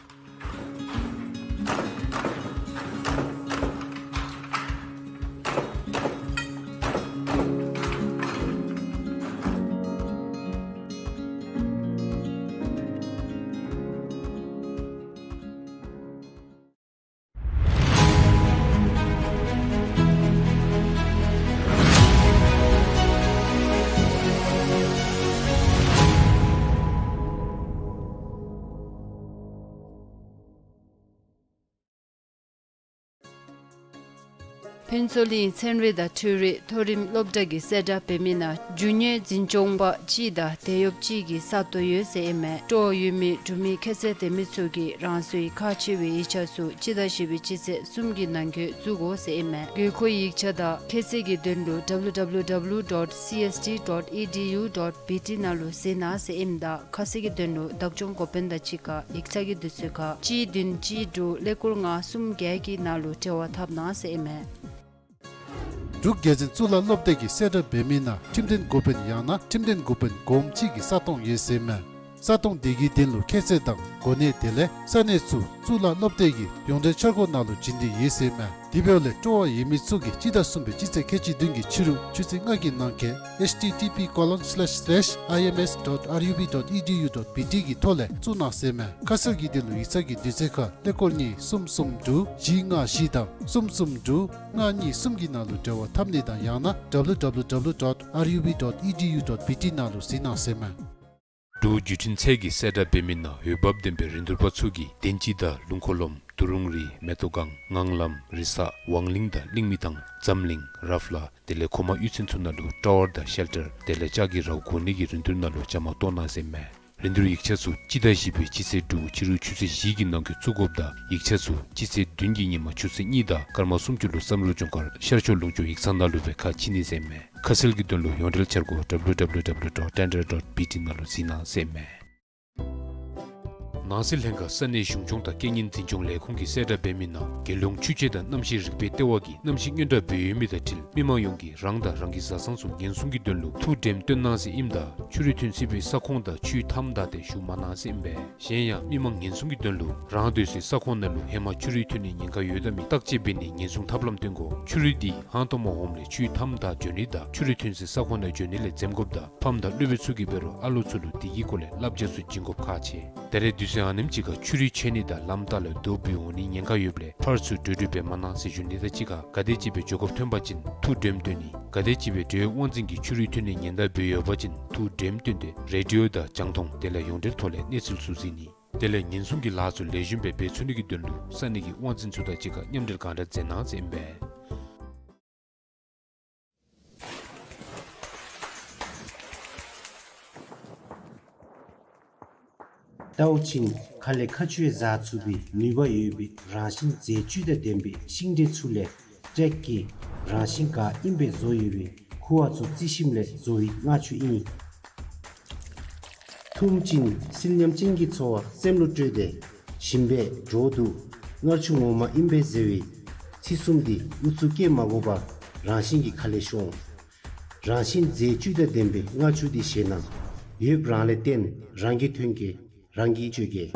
ཕུན་ཚོགས་གླིང་ཚན་རིག་དང་འཕྲུལ་རིག་མཐོ་རིམ་སློབ་གྲྭ་གིས་གསལ་བསྒྲགས་འབད་མི་ནང་རྒྱུ་དངོས་འཛིན་སྐྱོང་པ་གཅིག་དང་དེད་གཡོགཔ་གཅིག་གི་ས་སྟོང་ཡོད་ཟེར་ཨིན་མས། སྤྲོ་བ་ཡོད་མི་འབྲུག་མི་ཁྱད་ཚད་ལྡན་མི་ཚུ་གིས་རང་སོའི་ཁག་ཆེ་བའི་ཡིག་ཆ་ཚུ་སྤྱི་ཟླ་བཞི་པའི་སྤྱི་ཚེས་གསུམ་གྱི་ནང་འཁོད་བཙུགས་དགོ་ཟེར་ཨིན་མས། དགོས་མཁོ་ཡིག་ཆ་དང་ཁྱད་ཚད་ཀྱི་དོན་ལུ་W W W dot C S T dot E D U dot B T ནང་ལུ་གཟིགས་གནང་ཟེར་ཨིནམ་ད་ཁ་གསལ་གྱི་དོན་ལུ་བདག་སྐྱོང་འགོ་དཔོན་དང་གཅིག་ཁར་ཡིག་ཚང་གི་དུས་ཚོད་ཁར་གཅིག་བདུན་གཅིག་དྲུག་ཀླད་ཀོར་ལྔ་གསུམ་བརྒྱད་ཀྱི་ནང་ལུ་འབྲེལ་བ་འཐབ་གནང་ཟེར་ཨིན་མས། འབྲུག་རྒྱལ་འཛིན་གཙུག་ལག་སློབ་སྡེ་གིས་གསལ་བསྒྲགས་འབད་མི་ནང་ཁྲིམས་དོན་འགོ་དཔོན་ཡང་ན་ཁྲིམས་དོན་འགོ་དཔོན་གོངམ་གཅིག་གི་ས་སྟོང་ཡོད་ཟེར་ཨིན་མས། ས་སྟོང་དེ་གི་དོན་ལུ་ཁྱད་ཚད་དང་གོ་གནས་དེ་ལས་ས་གནས་ཚུ་གཙུག་ལག་སློབ་སྡེ་གི་ཡོངས་འབྲེལ་འཆར་སྒོ་ནང་ལུ་བྱིན་ཏེ་ཡོད་ཟེར་ཨིན་མས། དེ་འབདཝ་ལས་སྤྲོ་བ་ཡོད་མི་ཚུ་གིས་སྤྱི་ཟླ་གསུམ་པའི་སྤྱི་ཚེས་ཁལ་གཅིག་བདུན་གྱི་ཕྱི་རུ་ཆུ་ཚོད་ལྔ་གི་ནང་འཁོད་H T T P colon slash slash I M S dot R U B dot E D U dot B T གི་ཐོག་ལས་བཙུགས་གནང་ཟེར་ཨིན་མས། ཁ་གསལ་གྱི་དོན་ལུ་ཡིག་ཚང་གི་དུས་ཚོད་ཁར་ཀླད་ཀོར་གཉིས་གསུམ་གསུམ་དྲུག་བཞི་ལྔ་བཞི་དང་གསུམ་གསུམ་དྲུག་ལྔ་གཉིས་གསུམ་གྱི་ནང་ལུ་འབྲེལ་བ་འཐབ་ནི་དང་ཡང་ན་W W W dot R U B dot E D U dot B T ནང་ལུ་གཟིགས་གནང་ཟེར་ཨིན་མས། འབྲུག་བརྒྱུད་འཕྲིན་ཚད་ཀྱིས་གསལ་བསྒྲགས་འབད་མི་ནང་འོས་འབབ་ལྡན་པའི་རིན་བསྡུར་པ་ཚུ་གིས་དན་སྐྱིད་དང་ལུང་འཁོར་ལུང་དུ་རུང་རི་མེ་ཏོག་སྒང་ངང་ལམ་རི་ས་ཝང་གླིང་དང་གླིང་མི་ཐང་འཛམ་གླིང་ར་ཕ་ལ་དེ་ལས་གོ་མ་གཡུས་ཚན་ཚུ་ནང་ལུ་ཊ་ཝར་དང་ཤེལ་ཊར་དེ་ལས་ལྕགས་ཀྱི་རཝ་གོ་ནི་གི་རིན་བསྡུར་ནང་ལུ་བཅའ་མར་གཏོགས་གནང་ཟེར་ཨིན་མས། རིན་བསྡུར་ཡིག་ཆ་ཚུ་སྤྱི་ཟླ་བཞི་པའི་སྤྱི་ཚེས་དྲུག་ཕྱི་རུ་ཆུ་ཚོད་བཞི་གི་ནང་འཁོད་བཙུགས་དགོཔ་དང་ཡིག་ཆ་ཚུ་སྤྱི་ཚེས་བདུན་གྱི་ཉིན་མ་ཆུ་ཚོད་གཉིས་དང་སྐར་མ་སུམ་ཅུ་ལུ་བསམ་གྲུབ་ལྗོངས་མཁར་ཤར་ཕྱོགས་ལུང་ཕྱོགས་ཡིག་ཚང་ནང་ལུ་སྦེ་ཁ་ཕྱེ་ནི་ཟེར་ཨིན་མས། ཁ་གསལ་གྱི་དོན་ལུ་ཡོངས་འབྲེལ་འཆར་སྒོ་W W W dot tender dot B T ནང་ལུ་གཟིགས་གནང་ཟེར་ཨིན་མས། ནང་སྲིད་ལྷན་ཁག་ས་གནས་གཞུང་སྐྱོང་དང་རྐྱེན་ངན་འཛིན་སྐྱོང་ལས་ཁུངས་ཀྱིས་གསལ་བསྒྲགས་འབད་མི་ནང་རྒྱལ་ཡོངས་ཆུ་སྤྱོད་དང་གནམ་གཤིས་རིག་པའི་ལྟེ་བ་གིས་གནམ་གཤིས་སྔོན་བསྒྲགས་འབད་ཡོད་མི་དང་འཁྲིལ་མི་མང་ཡོངས་ཀྱིས་རང་དང་རང་གི་བཟའ་ཚང་ཚུ་ཉེན་སྲུང་གི་དོན་ལུ་ཐུགས་དྲནམ་བཏོན་གནང་ཟེར་ཨིནམ་ད་ཆུ་རུད་ཐོན་སྲིད་པའི་ས་ཁོངས་དང་ཆུའི་མཐའམ་བདའ་སྟེ་བཞུགས་མ་གནང་ཟེར་ཨིན་པས། གཞན་ཡང་མི་མང་ཉེན་སྲུང་གི་དོན་ལུ་རང་སྡོད་སའི་ས་ཁོངས་ནང་ལུ་ཧེ་མ་ཆུ་རུད་ཐོན་ནིའི་ཉེན་ཁ་ཡོདཔ་མེདཔ་བརྟག་དཔྱད་འབད་ནིའི་ཉེན་སྲུང་ཐབས་ལམ་སྟོན་དགོ། ཆུ་རུད་འདི་ཧང་སྟོང་མ་འོངམ་ལས་ཆུའི་མཐའམ་བདའ་འགྱོ་ནི་དང་ཆུ་རུད་ཐོན་སའི་ས་ཁོངས་ནང་འགྱོ་ནི་ལས་འཛེམ་དགོཔ་དང་ཕམ་དང་སློབ་དཔོན་ཚུ་གིས་འབད་རུང་ཨ་ལོ་ཚུ་ལུ་དེ་གི་སྐོར་ལས་བསླབ་བྱ་ཚུ་བྱིན་དགོཔ་ཁག་ཆེ། ད་རེས་དུས་ཚོད་ཨ་ནེམ་ཅིག་ཁར་ཆུ་རུད་ཆད་ནི་དང་ལམ་ལྟག་ལས་རྡོ་བུད་འོང་ནིའི་ཉེན་ཁ་ཡོདཔ་ལས་ཕར་ཚུར་འགྲོ་འགྲུལ་འབད་མ་གནང་ཟེར་ཞུ་ནི་དང་གཅིག་ཁར་ག་དེམ་ཅིག་སྦེ་འགྱོ་དགོཔ་ཐོན་པ་ཅིན་ཐུགས་དྲནམ་བཏོན་ནི། ག་དེམ་ཅིག་སྦེ་འབྲེལ་ཡོད་དབང་འཛིན་གྱིས་ཆུ་རུད་ཐོན་ནིའི་ཉེན་བརྡ་འབད་ཡོད་པ་ཅིན་ཐུགས་དྲནམ་བཏོན་ཏེ་རེ་ཌི་ཡོ་དང་རྒྱང་མཐོང་དེ་ལས་ཡོངས་འབྲེལ་ཐོག་ལས་གནས་ཚུལ་ཚུ་གཟིགས་ནི། དེ་ལས་ཉེན་སྲུང་གི་ལཱ་ཚུ་ལེགས་ཤོམ་སྦེ་འབད་ཚུགས་ནི་གི་དོན་ལུ་ས་གནས་ཀྱི་དབང་འཛིན་ཚུ་དང་གཅིག་ཁར་མཉམ་འབྲེལ་གང་དྲག་མཛད་གནང་ཟེར་ཨིན་པས། ཏའོ་ཆིང་ཁ་ལས་མཁའ་སྤྱོད་བཟའ་ཚུགས་པའི་ནུས་པ་ཡོད་པའི་རང་བཞིན་རྫས་བཅུད་དང་ལྡན་པའི་ཤིང་འབྲས་ཚུ་ལས་ཀྲེག་གི་རང་བཞིན་ག་ཨིན་པའི་བཟོ་ཡོད་པའི་ཁུ་བ་ཚུ་རྩི་ཤིང་ལས་བཟོ་བའི་མངར་ཆུ་ཨིན། འཐུང་བྱིན་བསིལ་ཉམས་ཅན་གྱི་ཚོར་བ་སེམས་ལུ་སྤྲོད་དེ་ཞིམ་པས་འགྲོ་འདུག། མངར་ཆུ་ངོ་མ་ཨིན་པས་ཟེར་བའི་ཚིག་གསུམ་འདི་ཨུ་ཚུགས་བསྐྱེད་མ་དགོ་པར་རང་བཞིན་གྱིས་ཁ་ལས་ཤོང་། རང་བཞིན་རྫས་བཅུད་དང་ལྡན་པའི་མངར་ཆུ་འདི་བཞེས་ན་ཡོདཔ་རང་ལས་བརྟེན་རང་གིས་ཐོན་གེ། རང་གིས་སྤྱོད་གེ།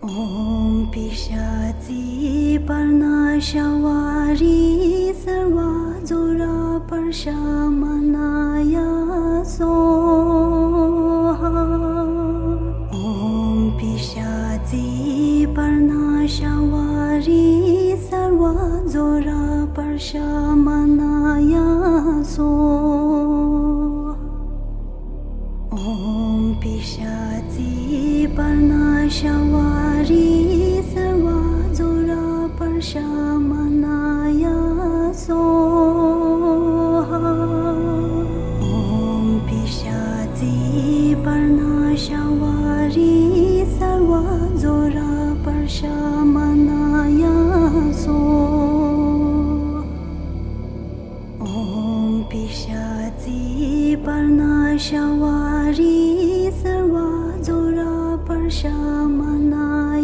ཨོཾ་པི་ཤ་ཙི་པར་ཎ་ཤ་བ་རི་སརྦ་ཛྭ་ར་པརྞ་མ་ཎཱ་ཡ་སྭཱ་ཧཱ། ཨོཾ་པི་ཤ་ཙི་པར་ཎ་ཤ་བ་རི་སརྦ་ཛྭ་ར་པརྞ་མ་ཎཱ་ཡ་སྭཱ་ཧཱ། ཨོཾ་པི་ཤ་ཙི་པར་ཎ་ཤ་བ་རི་སརྦ་ཛྭ་ར་པརྞ་མ་ཎཱ་ཡ་སྭཱ་ཧཱ། ཨོཾ་པི་ཤ་ཙི་པར་ཎ་ཤ་བ་རི་སརྦ་ཛྭ་ར་པརྞ་མ་ཎཱ་ཡ་སྭཱ་ཧཱ། ཨོཾ་པི་ཤ་ཙི་པར་ཎ་ཤ་བ་རི་སརྦ་ཛྭ་ར་པརྞ་མ་ཎཱ་ཡ་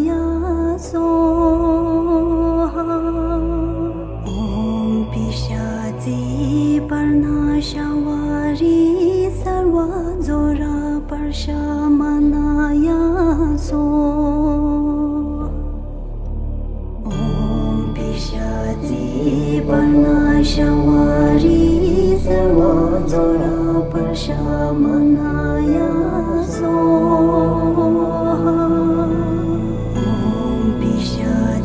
སྭཱ་ཧཱ། ཨོཾ་པི་ཤ་ཙི་པར་ཎ་ཤ་བ་རི་སརྦ་ཛྭ་ར་པརྞ་མ་ཎཱ་ཡ་སྭཱ་ཧཱ། ཨོཾ་པི་ཤ་ཙི་པར་ཎ་ཤ་བ་རི་སརྦ་ཛྭ་ར་པརྞ་མ་ཎཱ་ཡ་སྭཱ་ཧཱ། ཨོཾ་པི་ཤ་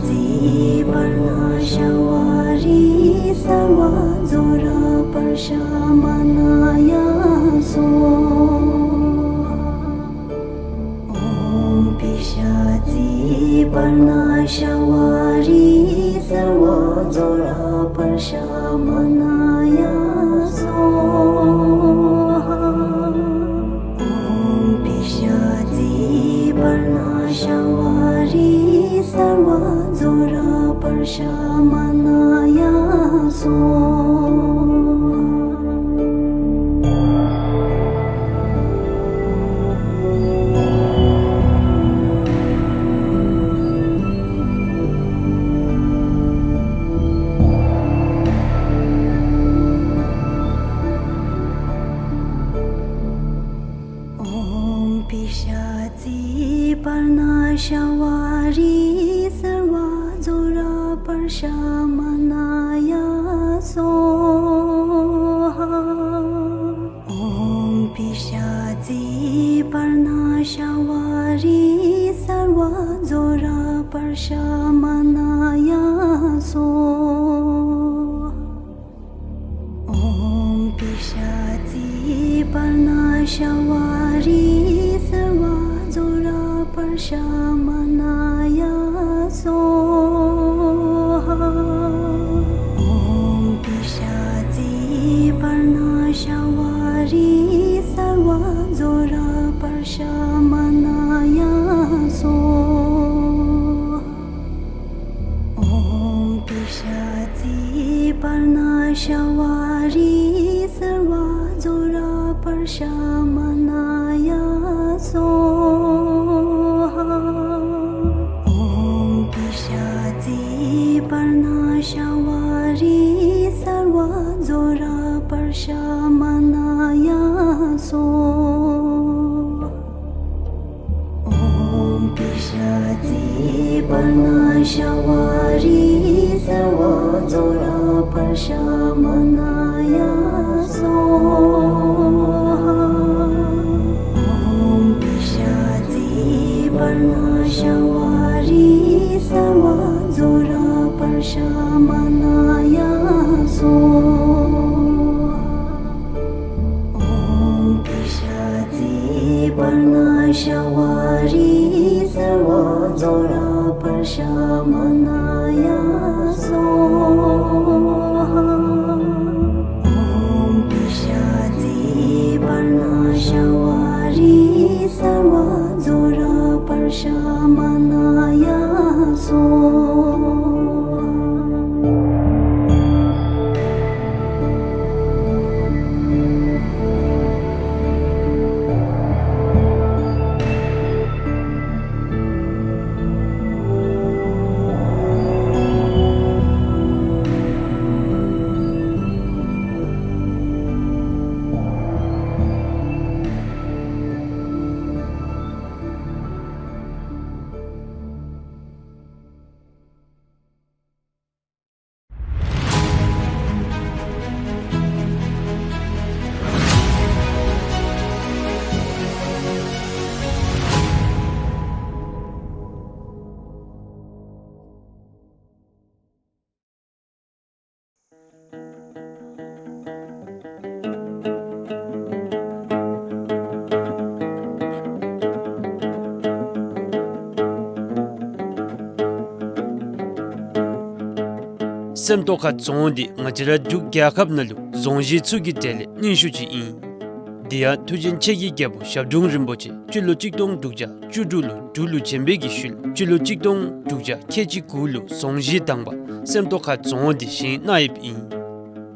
ཙི་པར་ཎ་ཤ་བ་རི་སརྦ་ཛྭ་ར་པརྞ་མ་ཎཱ་ཡ་སྭཱ་ཧཱ། ཨོཾ་པི་ཤ་ཙི་པར་ཎ་ཤ་བ་རི་སརྦ་ཛྭ་ར་པརྞ་མ་ཎཱ་ཡ་སྭཱ་ཧཱ། ཨོཾ་པི་ཤ་ཙི་པར་ཎ་ཤ་བ་རི་སརྦ་ཛྭ་ར་པརྞ་མ་ཎཱ་ཡ་སྭཱ་ཧཱ། ཨོཾ་པི་ཤ་ཙི་པར་ཎ་ཤ་བ་རི་སརྦ་ཛྭ་ར་པརྞ་མ་ཎཱ་ཡ་སྭཱ་ཧཱ། ཨོཾ་པི་ཤ་ཙི་པར་ཎ་ཤ་བ་རི་སརྦ་ཛྭ་ར་པརྞ་མ་ཎཱ་ཡ་སྭཱ་ཧཱ། ཨོཾ་པི་ཤ་ཙི་པར་ཎ་ཤ་བ་རི་སརྦ་ཛྭ་ར་པརྞ་མ་ཎཱ་ཡ་སྭཱ་ཧཱ། ཨོཾ་པི་ཤ་ཙི་པར་ཎ་ཤ་བ་རི་སརྦ་ཛྭ་ར་པརྞ་མ་ཎཱ་ཡ་སྭཱ་ཧཱ། ཨོཾ་པི་ཤ་ཙི་པར་ཎ་ཤ་བ་རི་སརྦ་ཛྭ་ར་པརྞ་མ་ཎཱ་ཡ་སྭཱ་ཧཱ། ཨོཾ་པི་ཤ་ཙི་པར་ཎ་ཤ་བ་རི་སརྦ་ཛྭ་ར་པརྞ་མ་ཎཱ་ཡ་སྭཱ་ཧཱ། ཨོཾ་པི་ཤ་ཙི་པར་ཎ་ཤ་བ་རི་སརྦ་ཛྭ་ར་པརྞ་མ་ཎཱ་ཡ་སྭཱ་ཧཱ། ཨོཾ་པི་ཤ་ཙི་པར་ཎ་ཤ་བ་རི་སརྦ་ཛྭ་ར་པརྞ་མ་ཎཱ་ཡ་སྭཱ་ཧཱ། ཨོཾ་པི་ཤ་ཙི་པར་ཎ་ཤ་བ་རི་སརྦ་ཛྭ་ར་པརྞ་ ཤ་མ་ན་ཡ་སྭཱ་ཧཱ། ཨོཾ་པི་ཤ་ཙི་པར་ཎ་ཤ་ཝ་རི་སརྦ་ཛྭ་ར་པར་ཤ་མ་ན་ཡ་སྭཱ་ཧཱ། སེམས་རྟོགས་ཁ་རྫོང་འདི་ང་བཅས་ར་འབྲུག་རྒྱལ་ཁབ་ནང་ལུ་རྫོང་གཞི་ཚུ་གི་གྲས་ལས་རྙིང་ཤོས་ཅིག་ཨིན། དེ་ཡང་མཐུ་ཆེན་ཆེ་རྒྱལ་རྒྱལ་པོ་ཞབས་དྲུང་རིན་པོ་ཆེ་སྤྱི་ལོ་གཅིག་སྟོང་དྲུག་བརྒྱ་བཅུ་དྲུག་ལུ་འབྲུག་ལུ་བྱོན་པའི་གི་ཤུལ་སྤྱི་ལོ་གཅིག་སྟོང་དྲུག་བརྒྱ་ཁལ་གཅིག་དགུ་ལུ་རྫོང་གཞི་དང་པ་སེམས་རྟོགས་ཁ་རྫོང་འདི་བཞེངས་གནང་ཡོདཔ་ཨིན།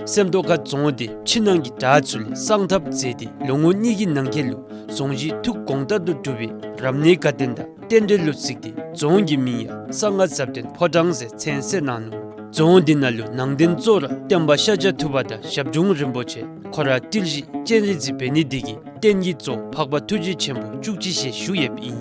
སེམས་རྟོགས་ཁ་རྫོང་འདི་ཕྱི་ནང་གི་བྲག་ཚུ་ལས་གསང་ཐབས་མཛད་དེ་ལོ་ངོ་གཉིས་ཀྱི་ནང་འཁོད་ལུ་རྫོང་གཞི་ཐུགས་དགོངས་ལྟར་དུ་གྲུབ་པའི་རབ་གནས་དགའ་སྟོན་དང་རྟེན་འབྲེལ་ལུ་གཟིགས་ཏེ་རྫོང་གི་མིང་ཡང་གསང་སྔགས་ཟབ་དོན་ཕོ་བྲང་ཟེར་མཚན་གསོལ་གནང་ནུག། རྫོང་འདི་ནང་ལུ་ནང་རྟེན་གཙོ་བོར་སྟོན་པ་ཤཱཀྱ་ཐུབ་པ་དང་ཞབས་དྲུང་རིན་པོ་ཆེ་ཁོ་ར་ཏི་ལི་སྤྱན་རས་གཟིགས་འབད་ནི་འདི་གིས་རྟེན་གྱི་གཙོ་འཕགས་པ་ཐུགས་རྗེ་ཆེན་པོ་བཅུ་གཅིག་ཞལ་བཞུགས་ཡོདཔ་ཨིན།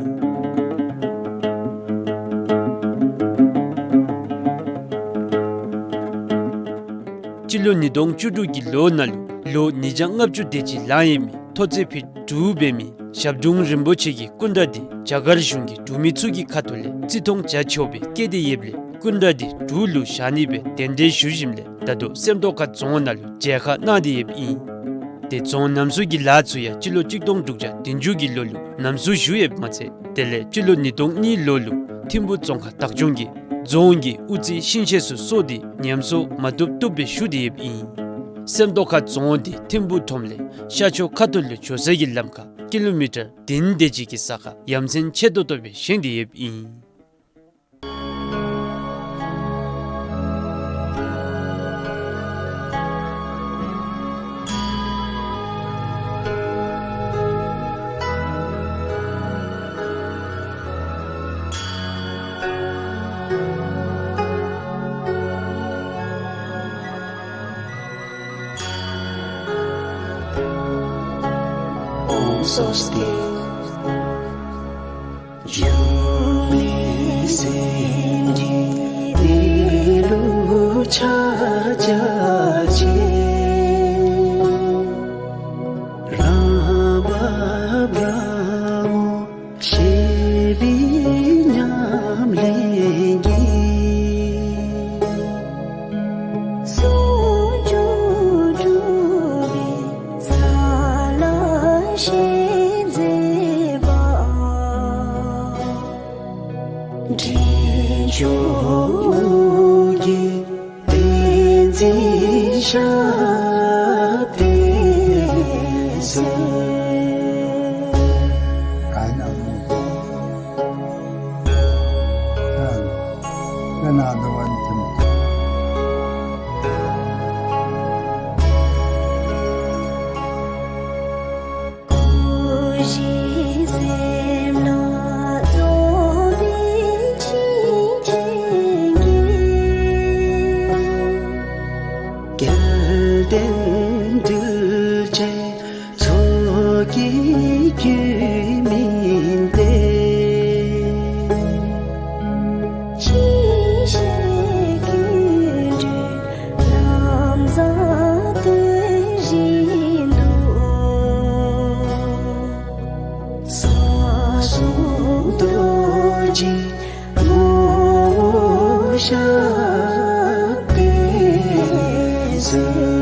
སྤྱི་ལོ་ཉིས་སྟོང་བཅུ་དྲུག་གི་ལོ་ནང་ལུ་ལོ་ཉིས་བརྒྱ་ལྔ་བཅུ་དེ་ཅིག་ལང་ཡོད་མི་མཐོ་ཚད་ཕིཊ་དྲུག་འབད་མི་ཞབས་དྲུང་རིན་པོ་ཆེ་གི་སྐུ་འདྲ་འདི་རྒྱ་གར་གཞུང་གི་འབྲུག་མི་ཚུ་གི་ཁ་ཐུག་ལས་བརྩི་མཐོང་བྱ་ཆོག་པའི་བཀོད་དེ་ཡོདཔ་ལས་སྐུ་འདྲ་འདི་འབྲུག་ལུ་བཞག་ནི་སྦེ་གདན་འདྲེན་ཞུ་ཞིནམ་ལས་ད་ལྟོ་སེམས་རྟོགས་ཁ་རྫོང་ནང་ལུ་མཇལ་ཁ་གནང་སྟེ་ཡོདཔ་ཨིན། དེ་རྫོང་རྣམ་གསུམ་གྱི་ལཱ་ཚུ་ཡང་སྤྱི་ལོ་གཅིག་སྟོང་དྲུག་བརྒྱ་བདུན་ཅུ་གི་ལོ་ལུ་རྣམ་གསུམ་ཞུ་ཡོདཔ་མ་ཚད་དེ་ལས་སྤྱི་ལོ་ཉིས་སྟོང་གཉིས་ལོ་ལུ་ཐིམ་ཕུག་རྫོང་ཁག་བདག་སྐྱོང་གིས་རྫོང་གི་དབུ་རྩེ་ཤིང་ཤེད་ཚུ་གསོ་སྟེ་ཉམས་གསོ་མ་བཏུབ་བཏུབ་སྦེ་ཞུ་སྟེ་ཡོདཔ་ཨིན། སེམས་རྟོགས་ཁ་རྫོང་འདི་ཐིམ་ཕུག་ཁྲོམ་ལས་ཤར་ཕྱོགས་ཁ་ཐུག་ལུ་འགྱོ་ས་གི་ལམ་ཁར་ཀི་ལོ་མི་ཊར་བདུན་དེ་ཅིག་གི་ས་ཁར་ཡ་མཚན་ཆེ་ཏོག་ཏོ་སྦེ་བཞེངས་ཏེ་ཡོདཔ་ཨིན། ཨོཾ་སྭ་སྟི། འབྱུང་གནས་སེམས་ཀྱི་གནས་ལུགས་ཕྱག་རྒྱ་ཆེ། རང་བབས་རང་ངོ་ཤེས་པའི་ཉམས་ལེན་གྱིས། ཟུང་འཇུག་གྲུབ་པའི་ས་ལ་ཞལ་མཛེས་པ། འབྲས་ལྗོངས་ཀྱི་བསྟན་འཛིན་ཞབས་བརྟན་མཛོད། སྐུ་བཞི་སེམས་ལ་རྫོགས་པའི་བྱིན་ཅན་གྱིས། རྒྱལ་བསྟན་གདུལ་བྱའི་ཚོགས་ཀྱི་རྒྱུད་སྨིན་ཏེ། ཅི་ཕྱིར་ཀུན་འདུས་ལམ་བཟང་སྟོན་བཞིན་དུ། ས་གསུམ་རྡོ་རྗེ་ངོ་བོ་ཞབས་བརྟན་མཛོད།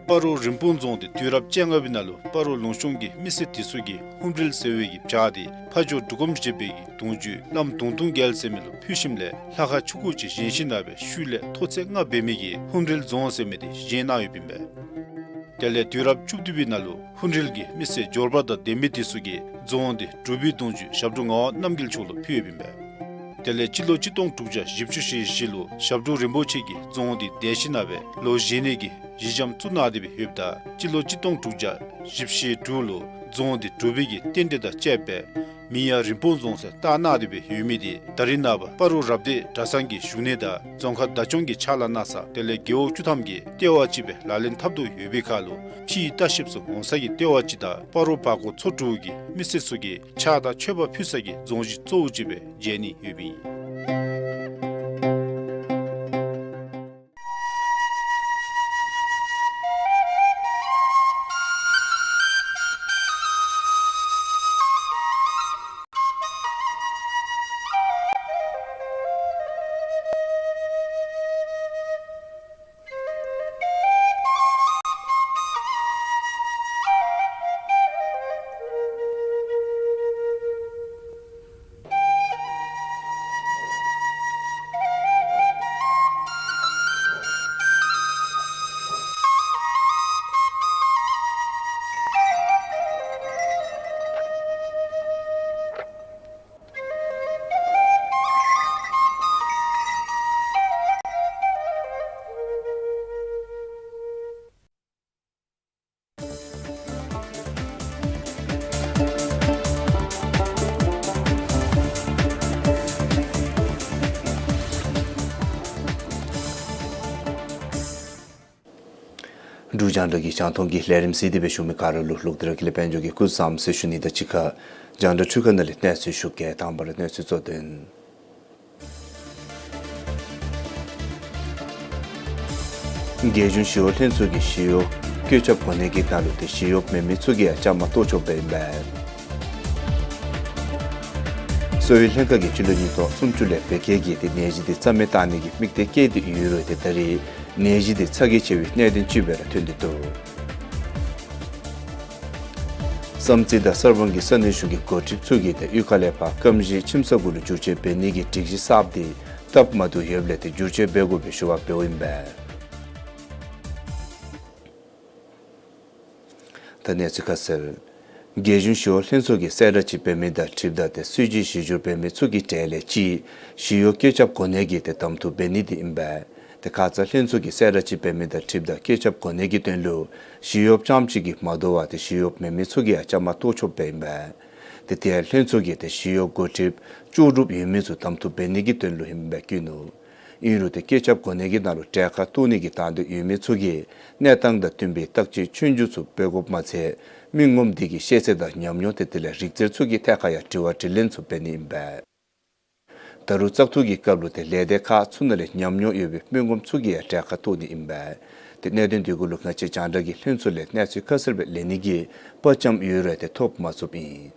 སྤ་རོ་རིན་སྤུངས་རྫོང་འདི་དུས་རབས་བཅོ་ལྔ་པའི་ནང་ལུ་སྤ་རོ་ལུང་གཤོང་གི་མི་སེར་དེ་ཚུ་གིས་ཧཱུྃ་རལ་ཟེར་བའི་གི་བྱག་འདི་ཕ་ཇོ་འབྲུག་སྒོམ་རྒྱལ་པོའི་གི་གདུང་བརྒྱུད་བླམ་གདུང་སྟོང་རྒྱལ་ཟེར་མི་ལུ་ཕུལ་ཞིནམ་ལས་ལྷ་ཁང་ཆུང་ཀུ་ཅིག་བཞེངས་ཞིནམ་ལས་ཤུལ་ལས་མཐོ་ཚད་ལྔ་འབད་མི་གི་ཧཱུྃ་རལ་རྫོང་ཟེར་མི་འདི་བཞེངས་གནང་ཡོདཔ་ཨིན་པས། དེ་ལས་དུས་རབས་བཅུ་བདུན་པའི་ནང་ལུ་ཧཱུྃ་རལ་གྱི་མི་སེར་འབྱོར་པ་དང་ལྡན་མི་དེ་ཚུ་གིས་རྫོང་འདི་འབྲུག་པའི་གདུང་བརྒྱུད་ཞབས་དྲུང་ངག་དབང་རྣམ་རྒྱལ་མཆོག་ལུ་ཕུལ་ཡོདཔ་ཨིན་པས། དེ་ལས་སྤྱི་ལོ་གཅིག་སྟོང་དྲུག་བརྒྱ་བཞི་བཅུ་ཞེ་བཞི་ལུ་ཞབས་དྲུང་རིན་པོ་ཆེ་གིས་རྫོང་འདི་དེད་ཞིནམ་ལས་ལོ་བཞི་ནི་གི་གཞི་འགྱམ་བཙུགས་གནང་སྟེ་སྦེ་ཡོདཔ་ད་སྤྱི་ལོ་གཅིག་སྟོང་དྲུག་བརྒྱ་བཞི་བཅུ་ཞེ་དྲུག་ལུ་རྫོང་འདི་འབྲུག་པའི་གི་རྟེན་འབྲེལ་དང་བཅསཔ་སྦེ་མིང་ཡང་རིན་སྤུངས་རྫོང་ཟེར་བཏགས་གནང་སྟེ་སྦེ་ཡོད་མི་འདི་ད་རིས་ནངས་པ་སྤ་རོ་རབ་སྡེ་གྲྭ་ཚང་གི་བཞུགས་གནས་དང་རྫོང་ཁག་བདག་སྐྱོང་གི་ཕྱག་ལཱ་གནང་ས་དེ་ལས་རྒེད་འོག་བཅུ་ཐམ་གྱི་ལྟེ་བ་ཅིག་སྦེ་ལག་ལེན་འཐབ་དོ་ཡོད་པའི་ཁར་ལུ་ཕྱིའི་ལྟ་བཤལཔ་ཚུ་འོང་ས་གི་ལྟེ་བ་ཅིག་དང་སྤ་རོ་བར་སྐོར་ཚོ་དྲུག་གི་མི་སེར་ཚུ་གིས་ཕྱག་དང་མཆོད་པ་ཕུལ་ས་གི་རྫོང་གཞི་གཙོ་བོ་ཅིག་སྦེ་མཇལ་ནི་ཡོདཔ་ཨིན། འབྲུག་རྒྱང་བསྒྲགས་ཀྱི་རྒྱང་མཐོང་གི་ལས་རིམ་གཟིགས་ཏེ་སྦེ་བཞུགས་མི་ག་ར་ལུ་ལོག་སྟེ་ར་ཀུན་ལེགས་དཔལ་འབྱོར་གྱིས་སྐུ་གཟུགས་བཟང་པོ་ཟེར་ཞུ་ནི་དང་གཅིག་ཁར་རྒྱང་བསྒྲགས་འཕྲུལ་ཁང་ནང་ལས་གནས་ཚུལ་ཞུ་གེ། དང་པ་ར་གནས་ཚུལ་གཙོ་དོན། རྒྱལ་གཞུང་ཞི་གཡོག་ལྷན་ཚོགས་ཀྱིས་ཞི་གཡོག་བཀོད་ཁྱབ་གོ་གནས་ཀྱི་ནང་ལུ་ཏེ་ཞི་གཡོག་མེན་མི་ཚུ་གིས་ཡང་བཅའ་མར་གཏོགས་ཆོགཔ་ཨིན་པས། གསོ་བའི་ལྷན་ཁག་གིས་སྤྱི་ལོ་ཉིས་སྟོང་སུམ་ཅུ་ལས་བོད་སྐད་ཀྱི་ཏེ་ནད་གཞི་འདི་རྩ་མེད་བཏང་ནི་གི་དམིགས་གཏད་བསྐྱེད་དེ་ཡོད་རུང་ཏེ་ད་རེས་ནད་གཞི་འདི་ཚ་གྱང་ཆེ་བའི་གནད་དོན་ཅིག་སྦེ་ར་ཐོན་ཏེ་འདུག། བསམ་རྩེ་དང་གསར་སྤང་གི་ས་གནས་གཞུང་གི་འགོ་ཁྲིདཔ་ཚུ་གིས་ཏེ་གཡུས་ཁ་ལས་ཕར་སྐམ་ཞིང་ཁྱིམ་ས་གུ་ལུ་བསྒྱུར་བཅོས་འབད་ནི་གི་སྒྲིག་གཞི་གསརཔ་འདི་སྟབས་མ་བདེཝ་ཡོདཔ་ལས་ཏེ་བསྒྱུར་བཅོས་འབད་དགོ་པའི་ཞུ་བ་འབདཝ་ཨིན་པས། ད་གནས་ཚུལ་ཁ་གསལ། རྒྱལ་གཞུང་ཞི་གཡོག་ལྷན་ཚོགས་ཀྱིས་གསལ་བསྒྲགས་ཅིག་འབད་མི་དང་འཁྲིལཝ་ད་ཏེ་སྲིད་བྱུས་གཞི་བསྒྱུར་འབད་མི་ཚུ་གི་གྲས་ལས་གཅིག་ཞི་གཡོག་བཀོད་ཁྱབ་གོ་གནས་ཀྱི་ཏེ་གདམ་འཐུ་འབད་ནི་འདི་ཨིན་པས། ཏེ་ཁ་ཙ་ལྷན་ཚོགས་ཀྱིས་གསལ་བསྒྲགས་ཅིག་འབད་མི་དང་འཁྲིལཝ་ད་བཀོད་ཁྱབ་གོ་གནས་ཀྱི་དོན་ལུ་ཞི་གཡོགཔ་རྐྱངམ་ཅིག་གིས་མ་དོ་བར་ཏེ་ཞི་གཡོགཔ་མེན་མི་ཚུ་གིས་ཡང་བཅའ་མར་གཏོགས་ཆོགཔ་སྦེ་ཨིན་པས། ཏེ་དེ་ཡང་ལྷན་ཚོགས་ཀྱི་ཏེ་ཞི་གཡོག་འགོ་ཁྲིདཔ་ལྕོགས་གྲུབ་ཡོད་མི་ཚུ་གདམ་འཐུ་འབད་ནི་གི་དོན་ལུ་ཨིནམ་སྦེ་བཀོད་ནུག། ཨིན་རུང་ཏེ་བཀོད་ཁྱབ་གོ་གནས་ཀྱི་ནང་ལུ་གྲལ་ཁར་གཏོགས་ནི་གི་དང་འདོད་ཡོད་མི་ཚུ་གིས་གནས་སྟངས་དང་བསྟུན་པའི་བརྟག་དཔྱད་ཆོས་རྒྱུགས་ཚུ་འབད་དགོཔ་མ་ཚད་མི་ངོམ་དེ་གི་ཤེས་ཚད་དང་ཉམས་མྱོང་ཏེ་དེ་ལས་རིག་རྩལ་ཚུ་གི་ཐད་ཁར་ཡང་དྲི་བ་དྲིས་ལན་ཚུ་འབད་ནི་ཨིན་པས། ད་རུང་བཙག་འཐུ་གི་སྐབས་ལུ་ཏེ་ལས་སྡེ་ཁག་ཚུ་ནང་ལས་ཉམས་མྱོང་ཡོད་པའི་མི་ངོམ་ཚུ་གིས་ཡང་གྲལ་ཁར་གཏོགས་ནི་ཨིན་པས། ཏེ་གནད་དོན་འདི་གུ་ལུ་ང་བཅས་རྒྱང་བསྒྲགས་ཀྱི་ལྷན་ཚོགས་ལས་གནས་ཚུལ་ཁ་གསལ་སྦེ་ལེན་ནི་གི་དཔའ་བཅམ་ཡོད་རུང་ཏེ་ཐོབ་མ་ཚུགསཔ་ཨིན།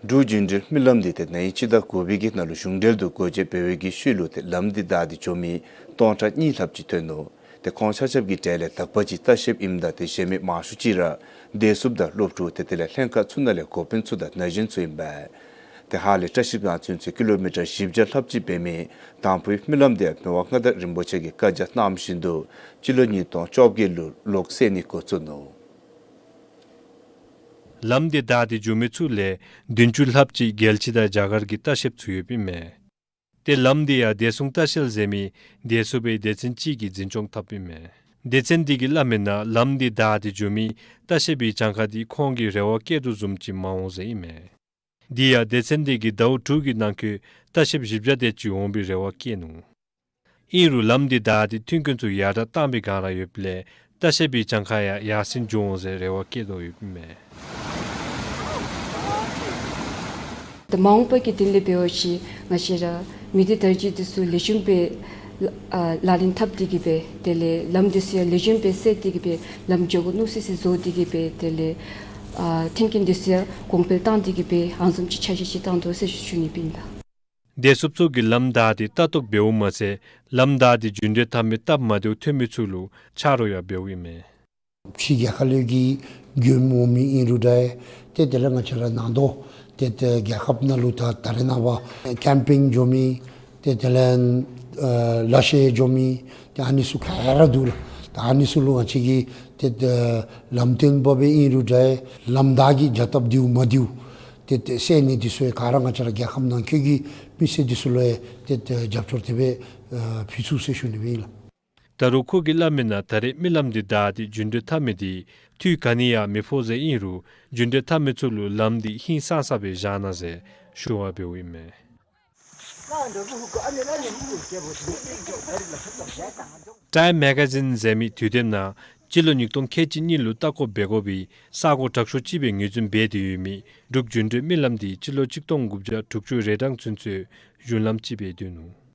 འབྲུག་རྒྱུན་འགྲུལ་མི་ལམ་འདི་ཏེ་ན་ཧིང་སྤྱི་ཟླ་དགུ་པའི་གི་ནང་ལུ་གཞུང་འབྲེལ་དུ་སྒོ་འབྱེད་འབད་བའི་གི་ཤུལ་ལུ་ཏེ་ལམ་འདི་བདའ་སྟེ་འགྱོ་མི་སྟོང་ཕྲག་གཉིས་ལྷགཔ་ཅིག་ཐོན་ནུག། ཏེ་ཁོང་ཆ་ཁྱབ་ཀྱི་གྲས་ལས་དག་པ་ཅིག་ལྟ་བཤལཔ་ཨིནམ་ད་ཏེ་གཞན་མི་མང་ཤོས་ཅིག་ར་བདེ་སྲུངཔ་དང་སློབ་ཕྲུག་ཏེ་དེ་ལས་ལྷན་ཁག་ཚུ་ནང་ལས་འགོ་དཔོན་ཚུ་དང་ན་གཞོན་ཚུ་ཨིན་པས། ཏེ་ཧཱ་ལས་བཀྲ་ཤིས་སྒང་ཚུན་ཚོད་ཀི་ལོ་མི་ཊར་བཞི་བརྒྱ་ལྷགཔ་ཅིག་འབད་མི་དང་ཕུའི་རྨི་ལམ་དེ་ཡང་མི་དབང་མངའ་བདག་རིན་པོ་ཆེ་གིས་བཀའ་རྒྱ་གནངམ་བཞིན་དུ་སྤྱི་ལོ་ཉིས་སྟོང་བཅོ་བརྒྱད་ལུ་ལོག་སེལ་ནི་འགོ་བཙུགས་ནུག། ལམ་དེ་བདའ་སྟེ་འགྱོ་མི་ཚུ་ལས་བདུན་ཅུ་ལྷགཔ་ཅིག་རྒྱལ་སྤྱི་དང་རྒྱ་གར་གྱི་ལྟ་བཤལཔ་ཚུ་ཡོདཔ་ཨིན་མས། ཏེ་ལམ་དེ་ཡང་བདེ་སྲུང་ལྟ་བཤལ་ཟེར་མི་བདེ་སྲུངཔ་སྡེ་ཚན་ཅིག་གིས་འཛིན་སྐྱོང་འཐབ་ཨིན་མས། སྡེ་ཚན་དེ་གིས་སླབ་མིའི་ནང་ལམ་དེ་བདའ་སྟེ་འགྱོ་མི་ལྟ་བཤལ་པའི་གྱངས་ཁ་དེ་ཁོང་གིས་རེ་བ་བསྐྱེད་དོ་བཟུམ་ཅིག་མ་འོང་ཟེར་ཨིན་མས། དེ་ཡང་སྡེ་ཚན་དེ་གིས་ཟླཝ་དྲུག་གི་ནང་འཁོད་ལྟ་བཤལཔ་བཞི་བརྒྱ་དེ་ཅིག་འོང་པའི་རེ་བ་བསྐྱེད་ནུག། ཨིན་རུང་ལམ་དེ་བདའ་སྟེ་མཐུན་རྐྱེན་ཚུ་ཡར་དྲག་བཏང་པའི་སྒང་ར་ཡོདཔ་ལས་ལྟ་བཤལ་པའི་གྱངས་ཁ་ཡང་ཡར་སེང་འགྱོ་འོང་ཟེར་རེ་བ་བསྐྱེད་དོ་ཡོདཔ་ཨིན་མས། ད་མ་འོངས་པ་གི་དོན་ལས་འབད་བ་ཅིན་ང་བཅས་ར་མི་སྡེ་དར་རྒྱས་འདི་ཚུ་ལེགས་ཤོམ་སྦེ་ཨ་ལག་ལེན་འཐབ་སྟེ་གི་སྦེ་དེ་ལས་ལམ་འདི་ཚུ་ཡང་ལེགས་ཤོམ་སྦེ་སེལ་ཏེ་གི་སྦེ་ལམ་འགྱོ་དགོ་མནོ་སི་སི་བཟོ་སྟེ་གི་སྦེ་དེ་ལས་ཨ་མཐུན་རྐྱེན་འདི་ཚུ་ཡང་གོང་འཕེལ་བཏང་སྟེ་གི་སྦེ་ཨ་ནི་བཟུམ་ཅིག་འཆར་གཞི་ཅིག་བཏང་དོ་ཟེར་ཞུ་ནི་ཨིན་ལགས། བདེ་སྲུངཔ་ཚུ་གིས་ལམ་བདའ་སྟེ་ལྟ་རྟོག་འབདཝ་མ་ཚད་ལམ་བདའ་སྟེ་རྒྱུན་འགྲུལ་འཐབ་མི་སྟབས་མ་བདེཝ་ཐོན་མི་ཚུ་ལུ་ཆ་རོགས་ཡང་འབདཝ་ཨིན་མས། ཕྱི་རྒྱལ་ཁབ་ལས་ཀྱི་མགྱོནམ་འོང་མི་ཨིན་རུང་འདྲ། ཏེ་དེ་ལས་ང་བཅས་ར་ནང་དོག་ཏེ་ཏེ་རྒྱལ་ཁབ་ནང་ལུ་ད་ད་རེས་ནངས་པ་ཀེམ་པིང་འགྱོ་མི་ཏེ་དེ་ལས་ཨ་ལ་ཤས་འགྱོ་མི་ཏེ་ཨ་ནི་ཚུ་ག་ར་འདུག་ལགས། ད་ཨ་ནི་ཚུ་ལུ་ང་བཅས་ཀྱིས་ཏེ་ཏེ་ལམ་སྟོན་འབད་བའི་ཨིན་རུང་འདྲ་ལམ་བདའ་གི་རྒྱ་སྟོབས་བདེཝ་མ་བདེཝ་ཏེ་ཏེ་སེལ་ནི་འདི་ཚུ་ཡང་ག་ར་ང་བཅས་ར་རྒྱལ་ཁབ་ནང་འཁོད་ཀྱི་མི་སེར་འདི་ཚུ་ལུ་ཡང་ཏེ་ཏེ་རྒྱབ་སྐྱོར་དེ་སྦེ་ཨ་ཕུལ་ཚུགས་ཟེར་ཞུ་ནི་ཨིན་ལགས། ད་རུང་ཁོ་གིས་སླབ་མིའི་ནང་ད་རེས་རྨི་ལམ་འདི་བདའ་སྟེ་རྒྱུན་འགྲུལ་འཐབ་མི་འདི་འཐུས་ག་ནི་ཡང་མི་ཕོག་ཟེར་ཨིན་རུང་རྒྱུན་འགྲུལ་འཐབ་མི་ཚུ་ལུ་ལམ་འདི་ཧིང་སངས་ས་སྦེ་བཞག་གནང་ཟེར་ཞུ་བ་འབདཝ་ཨིན་མས། ཊའིམ་མེ་ག་ཛིན་ཟེར་མི་དུས་དེབ་ནང་སྤྱི་ལོ་ཉིས་སྟོང་ཁལ་གཅིག་གཉིས་ལུ་ལྟ་སྐོར་འབད་དགོ་པའི་ས་གོ་དྲག་ཤོས་ཅིག་སྦེ་ངོས་འཛིན་འབད་དེ་ཡོད་མི་འབྲུག་རྒྱུན་འགྲུལ་རྨི་ལམ་འདི་སྤྱི་ལོ་གཅིག་སྟོང་དགུ་བརྒྱ་དྲུག་ཅུ་རེ་གྲངས་ཚུན་ཚོད་གཞུང་ལམ་ཅིག་སྦེ་སྡོད་ནུག།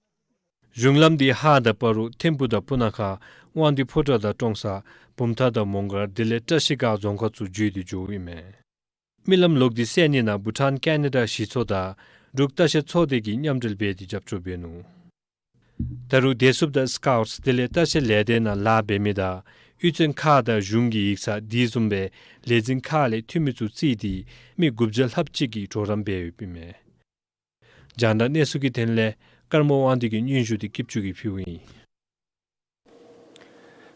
གཞུང་ལམ་འདི་ཧཱ་དང་སྤ་རོ་ཐིམ་ཕུ་དང་སྤུ་ན་ཁ་དབང་འདུས་ཕོ་བྲང་དང་ཀྲོང་གསར་བུམ་ཐང་དང་མོང་སྒར་དེ་ལས་བཀྲ་ཤིས་སྒང་རྫོང་ཁག་ཚུ་བརྒྱུད་དེ་འགྱོཝ་ཨིན་མས། རྨི་ལམ་ལོག་སྟེ་སེལ་ནི་ནང་བྷུ་ཊཱན་ཀེ་ན་ཌ་གཞི་ཚོགས་དང་འབྲུག་ལྟ་བཤལ་ཚོགས་སྡེ་གིས་མཉམ་འབྲེལ་འབད་དེ་རྒྱབ་སྐྱོར་འབད་ནུག། ད་རུང་བདེ་སྲུངཔ་དང་སི་ཀའུཊས་དེ་ལས་ལྟ་བཤལ་ལས་སྡེ་ནང་ལཱ་འབད་མི་དང་གཡུས་ཚན་ཁག་དང་གཞུང་གི་ཡིག་ཚང་དེ་བཟུམ་སྦེ་ལས་འཛིན་ཁག་ལས་འཐུས་མི་ཚུ་བརྩིས་ཏེ་མི་དགུ་བརྒྱ་ལྷགཔ་ཅིག་གིས་གྲོགས་རམ་འབད་ཡོདཔ་ཨིན་མས། རྒྱང་བསྒྲགས་གནས་ཚུལ་གྱི་དོན་ལས་ཀརྨ་དབང་འདུས་ཀྱིས་སྙན་ཞུ་འདི་སྐྱིདཔ་ཆུ་གིས་ཕུལཝ་ཨིན།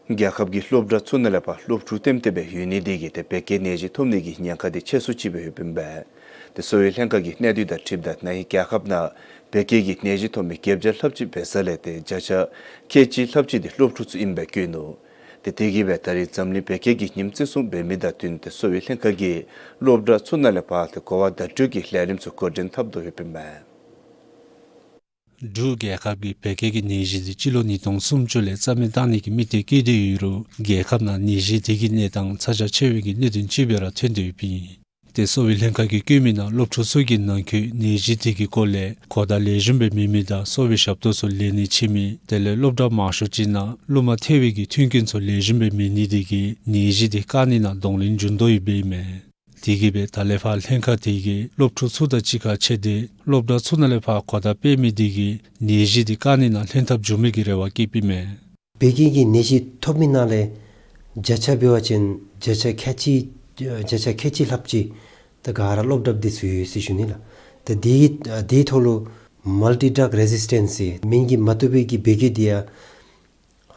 རྒྱལ་ཁབ་ཀྱི་སློབ་གྲྭ་ཚུ་ནང་ལས་ཕར་སློབ་ཕྲུག་ལྟེམ་ལྟེ་སྦེ་ཡོད་ནི་དེ་གིས་ཏེ་བད་ཀན་ནད་གཞི་ཐོབ་ནི་གི་ཉེན་ཁ་དེ་ཆེ་སུ་ཅིག་སྦེ་ཡོདཔ་ཨིན་པས། ཏེ་གསོ་བའི་ལྷན་ཁག་གི་གནས་སྡུད་དང་འཁྲིལཝ་ད་ན་ཧིང་རྒྱལ་ཁབ་ནང་བད་ཀན་གྱི་ནད་གཞི་ཐོབ་མི་བརྒྱད་བརྒྱ་ལྷགཔ་ཅིག་འབད་ས་ལས་ཏེ་བརྒྱ་ཆ་ཁལ་གཅིག་ལྷགཔ་ཅིག་དེ་སློབ་ཕྲུག་ཚུ་ཨིནམ་སྦེ་བཀོད་ནུག། ཏེ་དེ་གིས་སྦེ་ད་རིས་འཛམ་གླིང་བད་ཀན་གྱི་ཉིནམ་བརྩི་སྲུང་འབད་མི་དང་བསྟུན་ཏེ་གསོ་བའི་ལྷན་ཁག་གིས་སློབ་གྲྭ་ཚུ་ནང་ལས་ཕར་ཏེ་གོ་བ་བརྡ་སྤྲོད་ཀྱི་ལས་རིམ་ཚུ་འགོ་འདྲེན་འཐབ་དོ་ཡོདཔ་ཨིན་མས། འབྲུག་རྒྱལ་ཁབ་ཀྱིས་བད་ཀན་གྱི་ནད་གཞི་འདི་སྤྱི་ལོ་ཉིས་སྟོང་སུམ་ཅུ་ལས་རྩ་མེད་བཏང་ནི་གི་དམིགས་གཏད་བསྐྱེད་དེ་ཡོད་རུང་རྒྱལ་ཁབ་ནང་ནད་གཞི་དེ་གི་གནས་སྟངས་ཚ་གྱང་ཆེ་བའི་གི་གནད་དོན་ཅིག་སྦེ་ར་ཐོན་ཏེ་ཡོདཔ་ཨིན། ཏེ་གསོ་བའི་ལྷན་ཁག་གིས་བཀོད་མིའི་ནང་སློབ་ཕྲུག་ཚུ་གི་ནང་འཁོད་ནད་གཞི་དེ་གི་སྐོར་ལས་གོ་བརྡ་ལེགས་ཤོམ་སྦེ་མེད་མི་དང་གསོ་བའི་ཞབས་ཏོག་ཚུ་ལེན་ནི་ཕྱི་མི་དེ་ལས་སློབ་གྲྭ་མང་ཤོས་ཅིག་ནང་གླུ་མ་ཐལ་བའི་གི་མཐུན་རྐྱེན་ཚུ་ལེགས་ཤོམ་སྦེ་མེད་ནི་དེ་གིས་ནད་གཞི་དེ་བཀག་ནི་ནང་གདོང་ལེན་འབྱུང་དོ་ཡོདཔ་ཨིན་མས། དེ་གིས་སྦེ་ད་ལས་ཕར་ལྷན་ཁག་དེ་གིས་སློབ་ཕྲུག་ཚུ་དང་གཅིག་ཁར་འཕྱད་དེ་སློབ་གྲྭ་ཚུ་ནང་ལས་ཕར་གོ་བརྡ་སྤེལ་མི་དེ་གིས་ནད་གཞི་དེ་བཀག་ནི་ནང་ལྷན་ཐབས་འབྱུང་མི་གི་རེ་བ་བསྐྱེདཔ་ཨིན་མས། བད་ཀན་གྱི་ནད་གཞི་ཐོབ་མི་ནང་ལས་བརྒྱ་ཆ་འབད་བ་ཅིན་བརྒྱ་ཆ་ཁལ་གཅིག་བརྒྱ་ཆ་ཁལ་གཅིག་ལྷགཔ་ཅིག་ད་ག་ར་སློབ་གྲྭཔ་འདི་ཚུ་ཡོད་ཟེར་ཞུ་ནི་ལགས། ད་དེ་དེའི་ཐོག་ལུ་མལ་ཊི་ཌག་རེ་ཟིས་ཊེནསི་ཟེར་སྨན་གྱིས་མ་བཏུབ་པའི་གི་བད་ཀན་འདི་ཡང་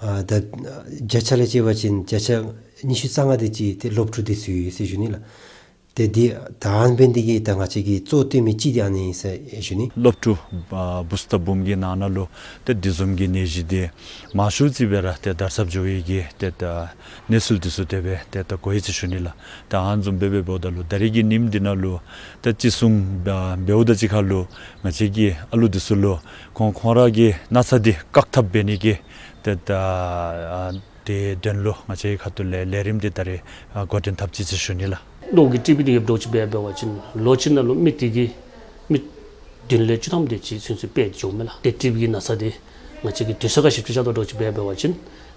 ཨ་ད་བརྒྱ་ཆ་ལས་བྱས་པ་ཅིན་བརྒྱ་ཆ་ཉི་ཤུ་རྩ་ལྔ་དེ་ཅིག་ཏེ་སློབ་ཕྲུག་འདི་ཚུ་ཡོད་ཟེར་ཞུ་ནི་ལགས། ཏེ་འདི་ད་ཨ་ནི་འབད་ནི་དེ་གིས་ད་ང་བཅས་ཀྱིས་གཙོ་བཏོན་མི་ཅིག་འདི་ཨ་ནི་ཨིན་ཟེར་ཞུ་ནི། སློབ་ཕྲུག་ཨ་བུཚ་དང་བུམོ་གི་ནང་ན་ལུ་ཏེ་དེ་བཟུམ་གྱི་ནད་གཞི་འདི་མང་ཤོས་ཅིག་སྦེ་ར་ཏེ་དར་ཁྱབ་འགྱོ་བའི་གི་ཏེ་ད་གནས་ཚུལ་འདི་ཚུ་དེ་སྦེ་ཏེ་ད་གོ་ཡི་ཟེར་ཞུ་ནི་ལགས། ད་ཨ་ནི་བཟུམ་སྦེ་སྦེ་འབདཝ་ད་ལུ་ད་རིས་ཀྱི་ཉིནམ་འདི་ནང་ལུ་ཏེ་བརྩི་སྲུང་ཨ་འབདཝ་དང་གཅིག་ཁར་ལུ་ང་བཅས་ཀྱི་ཨ་ལུ་འདི་ཚུ་ལུ་ཁོང་ཁོང་ར་གི་ན་ཚ་འདི་བཀག་ཐབས་འབད་ནི་གི་ཏེ་ད་ཨ་དེ་དོན་ལུ་ང་བཅས་ཁ་ཐུག་ལས་ལས་རིམ་འདི་ད་རིས་ཨ་འགོ་འདྲེན་འཐབ་ཅི་ཟེར་ཞུ་ནི་ལགས། གློག་གི་ཊི་བི་འདི་ཡོདཔ་འདྲཝ་ཅིག་སྦེ་འབད་བ་ཅིན་ལོ་གཅིག་ནང་ལུ་མི་དེ་གིས་མི་བདུན་ལས་བཅུ་ཐམ་དེ་ཅིག་ཚུན་ཚོད་སྦེ་འགྱོཝ་མས་ལགས། ཏེ་ཊི་བི་གི་ན་ཚ་འདི་ང་བཅས་ཀྱིས་དུས་ཚོད་ཁར་ཞིབ་དཔྱད་རྐྱབ་དོ་འདྲཝ་ཅིག་སྦེ་འབད་བ་ཅིན་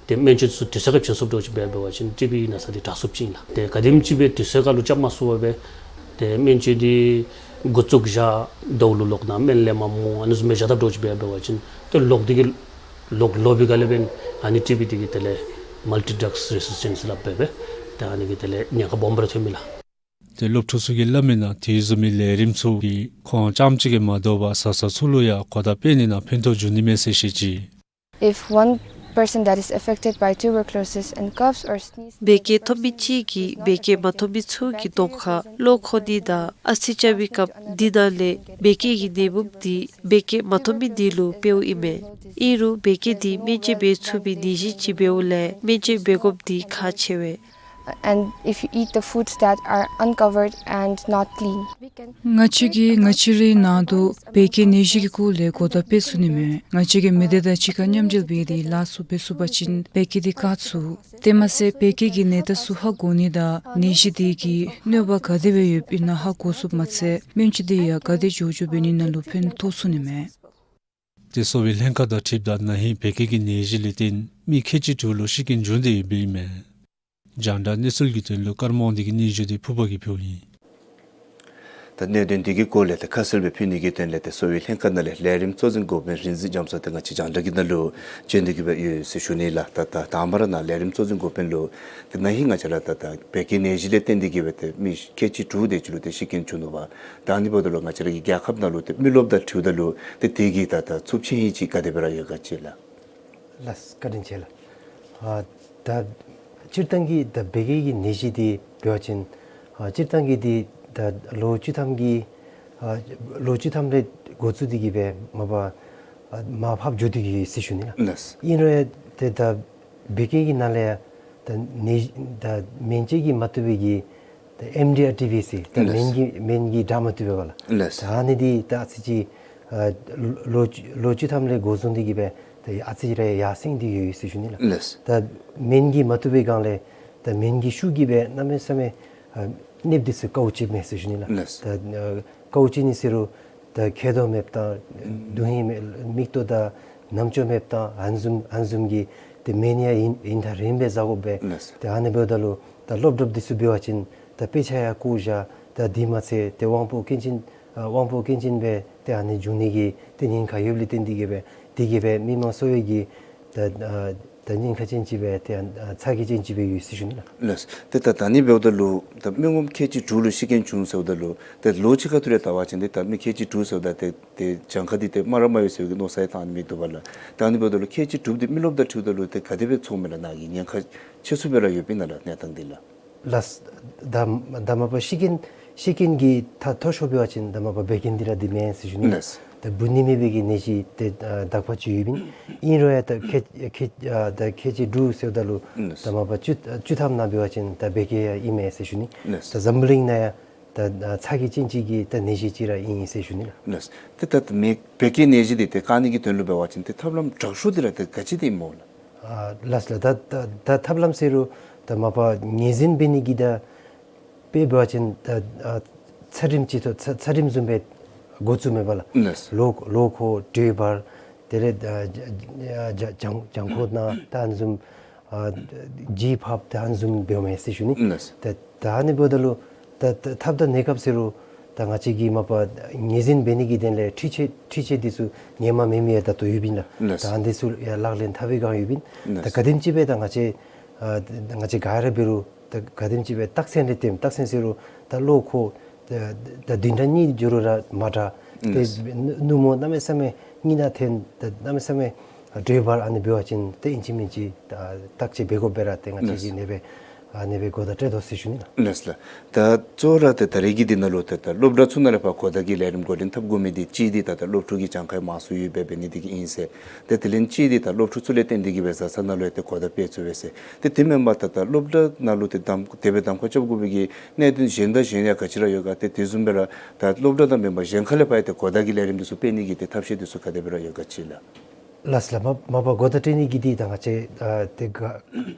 ཏེ་སྨན་བཅོས་ཚུ་དུས་ཚོད་ཁར་བྱིན་ཚུགསཔ་འདྲཝ་ཅིག་སྦེ་འབད་བ་ཅིན་ཊི་བི་གི་ན་ཚ་འདི་དྲག་ཚུགསཔ་ཅིག་ཨིན་ལགས། ཏེ་ག་དེམ་ཅིག་སྦེ་དུས་ཚོད་ཁར་ལུ་རྐྱབ་མ་ཚུགས་པར་སྦེ་ཏེ་སྨན་བཅོས་འདི་འགོ་བཙུགས་བཞག་ཟླཝ་ལུ་ལོག་ནཱ་སྨན་ལེན་མ་མྱོང་ཨ་ནི་བཟུམ་སྦེ་བཞག་དཔ་འདྲཝ་ཅིག་སྦེ་འབད་བ་ཅིན་ཏེ་ལོག་སྟེ་གི་ལོག་ལོག་པའི་སྒང་ལས་འབདན་ ཨ་ནི་ཊི་བི་འདི་གིས་དེ་ལས་མལ་ཊི་ཌག་རེ་སི་སི་ཊེནཊ་སླབ་སྦེ་སྦེ་ཏེ་ཨ་ནི་གིས་དེ་ལས་ཉེན་ཁ་སྦོམ་ར་ཐོན་མས་ལགས། ཏེ་སློབ་ཕྲུག་ཚུ་གིས་སླབ་མི་ནང་དེ་བཟུམ་མའི་ལས་རིམ་ཚུ་གིས་ཁོང་རྐྱངམ་གཅིག་གིས་མ་དོ་བར་བཟའ་ཚང་ཚུ་ལུ་ཡང་གོ་བརྡ་སྤེལ་ནི་ནང་ཕན་ཐོགས་འབྱུང་ནི་མས་ཟེར་བཤད་ཅི། If one person that is affected by tuberculosis and coughs or sneezes, བད་ཀན་ཐོབ་མི་ཅིག་གིས་བད་ཀན་མ་ཐོབ་མི་ཚུ་གི་གདོང་ཁར་གློ་འཁོག་ནི་དང་ཨ་ཙི་རྐྱབ་པའི་སྐབས་འདི་ནང་ལས་བད་ཀན་གྱི་ནད་འབུཔ་འདི་བད་ཀན་མ་ཐོབ་མི་འདི་ལུ་འཕེལཝ་ཨིན་མས། ཨིན་རུང་བད་ཀན་འདི་སྨན་བཅོས་འབད་ཚུགས་པའི་ནད་གཞི་ཅིག་འབདཝ་ལས་སྨན་བཅོས་འབད་དགོཔ་འདི་ཁག་ཆེ་བས། And if you eat the foods that are uncovered and not clean, ང་བཅས་ཀྱིས་ངག་གི་རིགས་ནང་དུ་བད་ཀན་ནད་གཞི་གི་སྐོར་ལས་གོ་བརྡ་སྤེལ་ཚུགས་ནི་མས། ང་བཅས་ཀྱིས་མི་སྡེ་དང་གཅིག་ཁར་མཉམ་འབྲེལ་འབད་དེ་ལཱ་ཚུ་འབད་ཚུགས་པ་ཅིན་བད་ཀན་འདི་བཀག་ཚུགས། དེ་མ་ཚད་བད་ཀན་གྱི་ནད་རྟགས་ཚུ་ཧ་གོ་ནི་དང་ནད་གཞི་འདི་གི་གནོད་པ་ག་དེ་སྦེ་ཡོདཔ་ཨིན་ན་ཧ་གོ་ཚུགསཔ་མ་ཚད་སྨན་བཅོས་འདི་ཡང་ག་དེ་མགྱོགས་མགྱོགས་འབད་ནི་ནང་ལུ་ཕན་ཐོགས་ཚུགས་ནི་མས། ཏེ་གསོ་བའི་ལྷན་ཁག་དང་འཁྲིལཝ་ད་ན་ཧིང་བད་ཀན་གྱི་ནད་གཞི་ལས་བརྟེན་མི་ཁལ་གཅིག་དྲུག་ལུ་ཤི་རྐྱེན་བྱུང་སྟེ་ཡོདཔ་ཨིན་མས། རྒྱང་བསྒྲགས་གནས་ཚུལ་གྱི་དོན་ལུ་ཀརྨ་དབང་འདུས་ཀྱི་སྙན་ཞུ་འདི་ཕུརཔ་གིས་ཕུལཝ་ཨིན། ད་གནད་དོན་འདི་གི་སྐོར་ལས་ད་ཁ་གསལ་སྦེ་ཕུལ་ནི་གི་དོན་ལས་ཏེ་གསོ་བའི་ལྷན་ཁག་ནང་ལས་ལས་རིམ་གཙོ་འཛིན་འགོ་དཔོན་རིག་འཛིན་རྒྱ་མཚོ་ཏེ་ང་བཅས་རྒྱང་བསྒྲགས་ཀྱི་ནང་ལུ་བྱོན་ཏེ་གི་སྦེ་ཡོད་ཟེར་ཞུ་ནི་ལགས། ད་ད་དང་པ་ར་ནཱ་ལས་རིམ་གཙོ་འཛིན་འགོ་དཔོན་ལུ་ཏེ་ན་ཧིང་ང་བཅས་ར་ད་ད་བད་ཀན་ནད་གཞི་ལས་བརྟེན་ཏེ་གི་སྦེ་ཏེ་མི་ཁལ་གཅིག་དྲུག་དེ་ཅིག་ལུ་ཏེ་ཤི་རྐྱེན་བྱུང་ནུག་པ། ད་ཨ་ནི་འབདཝ་ད་ལུ་ང་བཅས་ར་གི་རྒྱལ་ཁབ་ནང་ལུ་ཏེ་མི་རློབས་དང་འཁྲིལཝ་ད་ལུ་ཏེ་དེ་གི་ད་ད་ཚབས་ཆེན་ཧིང་ཅིག་ག་དེ་སྦེ་ར་ཡོད་ག་ཅིག་ལགས། ལགས་སོ། བཀའ་དྲིན་ཆེ་ལགས། ཨ་ད་སྤྱིར་བཏང་གི་ད་བད་ཀན་གྱི་ནད་གཞི་འདི་འབད་བ་ཅིན་ཨ་སྤྱིར་བཏང་གི་འདི་ད་ལོ་བཅུ་ཐམ་གྱི་ཨ་ལོ་བཅུ་ཐམ་ལས་འགོ་བཙུགས་ཏེ་གི་སྦེ་མ་པ་ཨ་མར་ཕབ་འགྱོ་སྟེ་གི་ཡོད་ཟེར་ཞུ་ནི་ལགས། ལགས། ཨིན་རུང་ཡང་ཏེ་ད་བད་ཀན་གྱི་ནང་ལས་ཡང་ད་ནད་ད་སྨན་བཅོས་ཀྱིས་མ་བཏུབ་པའི་གི་ད་ཨེམ་ཌི་ཨར་ཊི་བི་ཟེར་ད་ལགས། སྨན་གྱིས་སྨན་གྱིས་དྲག་མ་བཏུབ་པས་པ་ལགས། ལགས། ད་ཨ་ནི་འདི་ད་ཨ་ཙི་ཅིག་ཨ་ལོ་ལོ་བཅུ་ལོ་བཅུ་ཐམ་ལས་འགོ་བཟུང་སྟེ་གི་སྦེ་ད་ཨ་ཙི་རེ་ཡར་སེང་སྟེ་ཡོད་ཟེར་ཞུ་ནི་ལགས། ལགས། ད་སྨན་གྱིས་མ་བཏུབ་པའི་སྒང་ལས་ད་སྨན་གྱི་ཤུགས་ཀྱིས་སྦེ་གནམ་མེད་ས་མེད་ཨ་ནདཔ་འདི་ཚུ་དཀའཝ་སྤྱད་མས་ཟེར་ཞུ་ནི་ལགས། ལགས། ད་ཨ་དཀའཝ་སྤྱད་ནི་ཟེར་རུང་ད་མཁལ་རྡོག་མེདཔ་དང་དོན་ཧིང་མེད་མིག་ཏོ་དང་རྣམ་ཅོ་མེདཔ་དང་ཨ་ནི་བཟུམ་ཨ་ནི་བཟུམ་གྱི་ཏེ་སྨན་ཡང་ཨིན་ཨིན་ཐག་རིངམོ་སྦེ་བཟའ་དགོ་པས། ལགས། ཏེ་ཨ་ནི་འབདཝ་ད་ལུ་ད་སློབ་གྲྭཔ་འདི་ཚུ་འབད་བ་ཅིན་ད་དཔེ་ཆ་ཡང་བརྐུ་བཞག། ད་དེ་མ་ཚད་ཏེ་དབང་པོ་སྐྱོན་ཅན་ཨ་དབང་པོ་སྐྱོན་ཅན་སྦེ་ཏེ་ཨ་ནི་འབྱུང་ནི་གི་ཏེ་ཉེན་ཁ་ཡོདཔ་ལས་བརྟེན་ཏེ་གི་སྦེ་དེ་གིས་སྦེ་མི་མང་གསོ་བའི་གི་ད་ཨ་ད་ཉེན་ཁ་ཅན་ཅིག་སྦེ་ཏེ་ཨ་ཚ་གྱང་ཅན་ཅིག་སྦེ་ཡོད་ཟེར་ཞུ་ནི་ལགས། ལགས། ཏེ་ད་ད་ཨ་ནི་འབདཝ་ད་ལུ་ད་མི་ངོམ་ཁལ་གཅིག་དྲུག་ལུ་ཤི་རྐྱེན་བྱུང་ཟེརཝ་ད་ལུ་ཏེ་ལོ་གཅིག་ཁ་ཐུག་ལས་བལྟ་བ་ཅིན་ཏེ་ད་མི་ཁལ་གཅིག་དྲུག་ཟེརཝ་ད་ཏེ་ཏེ་གྱངས་ཁ་འདི་ཏེ་དམའ་ར་དམའ་ཡོད་ཟེར་བའི་གི་མནོ་བསམ་ཡང་བཏང་ནི་མིན་འདུག་པ་ལགས། ད་ཨ་ནི་འབདཝ་ད་ལུ་ཁལ་གཅིག་དྲུག་འདི་མི་རློབས་དང་འཁྲིལཝ་ད་ལུ་ཏེ་ག་དེ་སྦེ་ཚོརཝ་མས་ལགས། ནཱ་གི་ཉེན་ཁ་ཆེ་སུ་སྦེ་ར་ཡོདཔ་ཨིན་ན་ལགས་གནས་སྟངས་འདི་ལགས། ལགས། ད་ད་མ་པ་ཤི་རྐྱེན་ཤི་རྐྱེན་གྱི་ད་མཐོ་ཤོས་འབད་བ་ཅིན་ད་མ་པ་བད་ཀན་འདི་ར་འདི་མེན་ཟེར་ཞུ་ནི། ལགས། ད་འབུ་ནད་མེད་པའི་གི་ནད་གཞི་ཏེ་ཨ་དག་པ་ཅིག་ཡོདཔ་ཨིན། ཨིན་རུང་ཡང་ད་ཁལ་ཁལ་ཨ་ད་ཁལ་གཅིག་དྲུག་ཟེརཝ་ད་ལུ་ལགས། ད་མ་པ་བཅུ་བཅུ་ཐམ་ནང་འབད་བ་ཅིན་ད་བད་ཀན་ཡང་ཨིན་མས་ཟེར་ཞུ་ནི། ལགས། ད་འཛམ་བུ་གླིང་ནང་ཡང་ད་ཨ་ཚ་གྱང་ཅན་ཅིག་གི་ད་ནད་གཞི་ཅིག་ར་ཨིན་ཟེར་ཞུ་ནི་ལགས། ལགས། ཏེ་ད་མི་བད་ཀན་ནད་གཞི་འདི་ཏེ་བཀག་ནི་གི་དོན་ལུ་འབད་བ་ཅིན་ཏེ་ཐབས་ལམ་དྲག་ཤོས་འདི་ར་ཏེ་ག་ཅི་འདི་སྨོ་ལགས། ཨ་ལགས་ལགས། ད་ད་ད་ཐབས་ལམ་ཟེར་རུང་ད་མ་པ་ངོས་འཛིན་འབད་ནི་གི་ད་དཔེ་འབད་བ་ཅིན་ད་ཨ་ཚ་རིམས་ཅིག་ཏོ་ཚ་ཚ་རིམས་བཟུམ་སྦེ་འགོ་བཙུགས་མས་པ་ལགས། ལགས། གློ་གློ་ཁོག་དྲོད་འབར་དེ་ལས་ཨ་ཨ་ལྗང་ལྗང་ཁོག་ན་ད་ཨ་ནི་བཟུམ་ཨ་ལྗིད་ཕབ་ད་ཨ་ནི་བཟུམ་འབདཝ་མས་ཟེར་ཞུ་ནི། ལགས། ད་ད་ཨ་ནི་འབདཝ་ད་ལུ་ད་ད་ཐབས་དང་གནས་སྐབས་ཟེར་རུང་ད་ང་བཅས་ཀྱིས་མ་པ་ངོས་འཛིན་འབད་ནི་གི་དོན་ལས་འཕྲུལ་ཆས་འཕྲུལ་ཆས་འདི་ཚུ་ངོ་མ་མེད་མི་ཡང་ད་ལྟོ་ཡོདཔ་ཨིན་ལགས། ལགས། ད་ཨ་ནི་འདི་ཚུ་ཡང་ལག་ལེན་འཐབ་པའི་སྒང་ཡོདཔ་ཨིན། ལགས། ད་ག་དེམ་ཅིག་སྦེ་ད་ང་བཅས་ཨ་ང་བཅས་ག་ར་འབད་རུང་ད་ག་དེམ་ཅིག་སྦེ་རྟགས་མཚན་རེ་སྟོན། རྟགས་མཚན་ཟེར་རུང་ད་གློ་ཁོག་ད་ད་བདུན་ཕྲག་གཉིས་འགྱོ་རུང་ར་མ་དྲག། ཏེ་ལགས། ནུ་མོ་གནམ་མེད་ས་མེད་སྙིང་ནད་ཐོན་ད་གནམ་མེད་ས་མེད་དྲོད་འབར་ཨ་ནི་འབད་བ་ཅིན་ཏེ་ཨིན་ཅི་མིན་ཅི་ད་བརྟག་དཔྱད་འབད་དགོ་པས་ར་ཏེ་ང་བཅས་ཀྱིས་ལགས། ཨ་ནི་སྦེ་ཨ་ནི་སྦེ་གོ་བརྡ་སྤྲོད་དོ་ཟེར་ཞུ་ནི་ལགས། ལགས་ལགས། ད་གཙོ་བོ་ར་ཏེ་ད་རེས་ཀྱི་འདི་ནང་ལུ་ཏེ་ད་སློབ་གྲྭ་ཚུ་ནང་ལས་ཕར་གོ་བརྡ་གི་ལས་རིམ་འགོ་འདྲེན་འཐབ་དགོ་མི་འདི་གཅིག་འདི་ད་ད་སློབ་ཕྲུག་གི་གྱངས་ཁ་མང་སུ་ཡོདཔ་སྦེ་འབད་ནི་འདི་གིས་ཨིན་ཟེར། ཏེ་དེ་ལས་གཅིག་འདི་ད་སློབ་ཕྲུག་ཚུ་ལས་བརྟེན་ཏེ་གི་སྦེ་བཟའ་ཚང་ནང་ལུ་ཡང་ཏེ་གོ་བརྡ་སྤེལ་ཚུགས་པས་ཟེར། ཏེ་དེ་མེན་པར་ད་ད་སློབ་གྲྭ་ནང་ལུ་ཏེ་གདམ་དེ་སྦེ་གདམ་ཁ་རྐྱབ་དགོ་པའི་གི་གནད་དོན་གཞན་དང་གཞན་ཡང་ག་ཅི་ར་ཡོད་ག། ཏེ་དེ་བཟུམ་སྦེ་ར་ད་སློབ་གྲྭ་དང་མེན་པར་གཞན་ཁ་ལས་ཕར་ཡང་ཏེ་གོ་བརྡ་གི་ལས་རིམ་འདི་ཚུ་སྤེལ་ནི་གི་ཏེ་ཐབས་ཤེས་འདི་ཚུ་ག་དེ་སྦེ་ར་ཡོད་ག་ཅིག་ལགས། ལགས་ལགས། མ་མ་པ་གོ་བརྡ་སྤྲོད་ནི་གི་འདི་ད་ང་བཅས་ཨ་ཏེ་ག་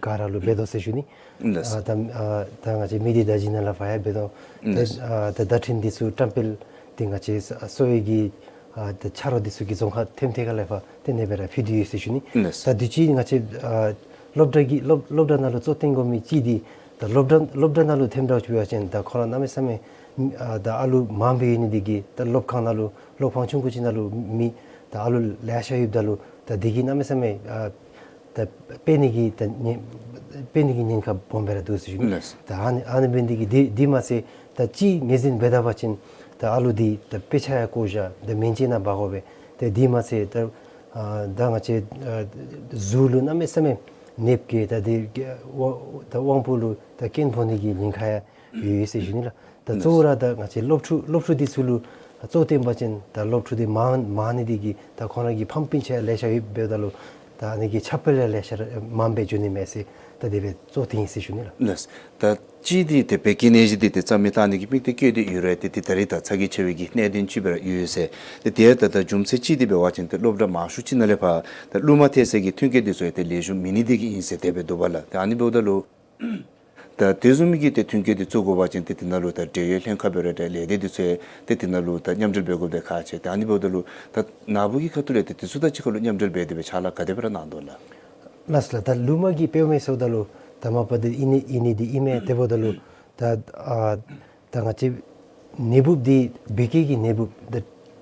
ག་ར་ལུ་འབད་དོ་ཟེར་ཞུ་ནི། ལགས། ཨ་ད་ཨ་ད་ང་བཅས་མི་སྡེ་བརྡ་བརྒྱུད་ནང་ལས་ཕར་ཡང་འབད་དོ། ལགས། ཏེ་ཨ་ད་བརྡ་འཕྲིན་འདི་ཚུ་བཀྲམ་སྤེལ་འདི་ང་བཅས་གསོ་བའི་གི་ཨ་ད་ཆ་རོགས་འདི་ཚུ་གིས་རྫོང་ཁག་ཐེམ་ཐད་ཁ་ལས་ཕར་ཏེ་ཨ་ནི་སྦེ་ར་ཕུལ་ཏེ་ཡོད་ཟེར་ཞུ་ནི། ལགས། ད་དུས་ཅི་ང་བཅས་ཨ་སློབ་གྲྭ་གི་སློབ་སློབ་གྲྭ་ནང་ལུ་གཙོ་བཏོན་དགོ་མི་གཅིག་འདི་ད་སློབ་གྲྭ་སློབ་གྲྭ་ནང་ལུ་ཐེམ་འདྲཝ་ཅིག་འབད་བ་ཅིན་ད་ཁོང་ར་གནམ་མེད་ས་མེད་ཨ་ད་ཨ་ལུ་མངམ་སྦེ་ཡོད་ནི་འདི་གིས་ད་སློབ་ཁང་ནང་ལུ་སློབ་ཁང་ཆུང་ཀུ་ཅིག་ནང་ལུ་མི་ད་ཨ་ལུ་ལེ་ཤ་ཡོདཔ་ད་ལུ་ད་འདི་གིས་གནམ་མེད་ས་མེད་ཨ་ ད་འབད་ནི་གི་ད་ཉེན་འབད་ནི་གི་ཉེན་ཁ་སྦོམ་སྦེ་ར་འདུག་ཟེར་ཞུ་ནི། ལགས། ད་ཨ་ནི་ཨ་ནི་འབད་ནི་གི་འདི་འདི་མ་ཚད་ད་གཅིག་ངོས་འཛིན་འབད་ད་པ་ཅིན་ད་ཨ་ལུ་འདི་ད་དཔེ་ཆ་ཡང་བཀོ་བཞག། ད་སྨན་དཔྱད་ནང་འབག་དགོ་པས། ད་འདི་མ་ཚད་ད་ཨ་ད་ང་བཅས་ཨ་གཟུགས་ལུ་གནམ་མེད་ས་མེད་ནདཔ་བཀལ། ད་འདི་དབང་ད་དབང་པོ་ལུ་ད་རྐྱེན་ཕོག་ནི་གི་ཉེན་ཁ་ཡང་ཡོད་ཡོད་ཟེར་ཞུ་ནི་ལགས། ད་གཙོ་བོ་ར་ད་ང་བཅས་སློབ་ཕྲུག་སློབ་ཕྲུག་འདི་ཚུ་ལུ་གཙོ་བོ་བསྟེན་པ་ཅིན་ད་སློབ་ཕྲུག་འདི་མང་མང་ནི་འདི་གིས་ད་ཁོང་ར་གི་ཕམ་སྤུན་ཆ་ཡང་ལེ་ཤ་ཡོདཔ་འབདཝ་ད་ལུ་ད་ཨ་ནི་གི་ཁྱབ་སྤེལ་ཡང་ལེ་ཤ་ར་མངམ་སྦེ་འགྱོ་ནི་མས་ཟེར། ད་དེ་སྦེ་གཙོ་བོ་དེ་ཨིན་ཟེར་ཞུ་ནི་ལགས། ལགས། ད་གཅིག་འདི་ཏེ་བད་ཀན་ནད་གཞི་འདི་ཏེ་རྩ་མེད་བཏང་ནི་གི་དམིགས་གཏད་བསྐྱེད་དེ་ཡོད་རུང་ཏེ་འདི་ད་རེས་ད་ཚ་གྱང་ཆེ་བའི་གི་གནད་དོན་ཅིག་སྦེ་ར་ཡོད་ཟེར། ཏེ་དེ་ད་ད་རྒྱུ་མཚན་ཅིག་འདི་འབད་བ་ཅིན་ཏེ་སློབ་གྲྭ་མང་ཤོས་ཅིག་ནང་ལས་ཕར་ད་གླུ་མ་ཐེབས་སའི་གི་ཐོན་སྐྱེད་འདི་ཚུ་ཡང་ཏེ་ལེགས་ཤོམ་མེད་ནི་འདི་གིས་ཨིན་ཟེར་དེ་སྦེ་འདུག་པ་ལགས། ཏེ་ཨ་ནི་འབདཝ་ད་ལུ་ད་དེ་བཟུམ་མའི་གི་ཏེ་ཐོན་སྐྱེད་འདི་བཙུགས་དགོ་པ་ཅིན་ཏེ་དེ་ནང་ལུ་ད་འབྲེལ་ཡོད་ལྷན་ཁག་འབད་རུང་ཏེ་ལས་སྡེ་འདི་ཚུ་ཡང་ཏེ་དེ་ནང་ལུ་ད་མཉམ་འབྲེལ་འབད་དགོཔ་འདི་ཁག་ཆེ། ཏེ་ཨ་ནི་འབདཝ་ད་ལུ་ད་ནཱ་བུ་གི་ཁ་ཐུག་ལས་ཏེ་དེ་ཚུ་དང་གཅིག་ཁར་ལུ་མཉམ་འབྲེལ་འབད་དེ་སྦེ་ཕྱག་ལཱ་ག་དེ་སྦེ་ར་གནང་དོ་ལགས། ལགས་ལགས། ད་གླུ་མ་གིས་འབདཝ་མས་ཟེརཝ་ད་ལུ་ད་མ་པ་འདི་ཨིན་ནི་ཨིན་ནི་འདི་ཨིན་མས། དེ་འབདཝ་ད་ལུ་ད་ཨ་ད་ང་བཅས་ནད་འབུཔ་འདི་བད་ཀན་གྱི་ནད་འབུཔ་ད་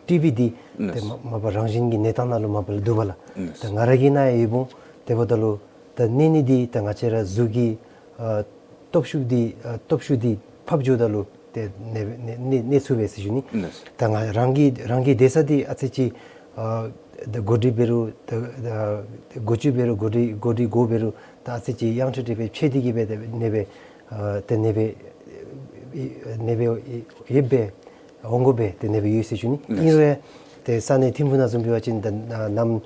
ཊི་བི་འདི་ཏེ་ལགས། མ་མ་པ་རང་བཞིན་གྱི་གནས་སྟངས་ནང་ལུ་མ་པ་ལུ་འདུག་པ་ལགས། ལགས། ད་ང་ར་གི་ནང་ཡང་ཡོདཔ་འོང་། དེ་འབདཝ་ད་ལུ་ད་གནས་ནི་འདི་ད་ང་བཅས་ར་གཟུགས་ཀྱི་ཨ་སྟོབས་ཤུགས་འདི་ཨ་སྟོབས་ཤུགས་འདི་ཕབ་འགྱོཝ་ད་ལུ་ཏེ་ནད་ནད་ནད་ནད་ཚུགས་པས་ཟེར་ཞུ་ནི། ལགས། ད་ང་རང་གི་རང་གི་སྡོད་ས་འདི་ཨ་ཙི་ཅིག་ཨ་ད་གོ་སྒྲིག་འབད་རུང་ད་ད་གོ་ཆུ་འབད་རུང་གོ་སྒྲིག་གོ་སྒྲིག་གོ་འབད་རུང་ད་ཨ་ཙི་ཅིག་ཡང་ཁྲིག་ཁྲི་སྦེ་ཕྱེ་སྟེ་གི་སྦེ་ཏེ་ནད་སྦེ་ཨ་ཏེ་ནད་སྦེ་ནད་སྦེ་ཡོདཔ་སྦེ་འོང་དགོཔ་སྦེ་ཏེ་ནད་སྦེ་ཡོད་ཟེར་ཞུ་ནི། ཨིན་རུང་ཡང་ཏེ་ས་གནས་ཐིམ་ཕུག་ནང་བཟུམ་འབད་བ་ཅིན་ད་ནམ་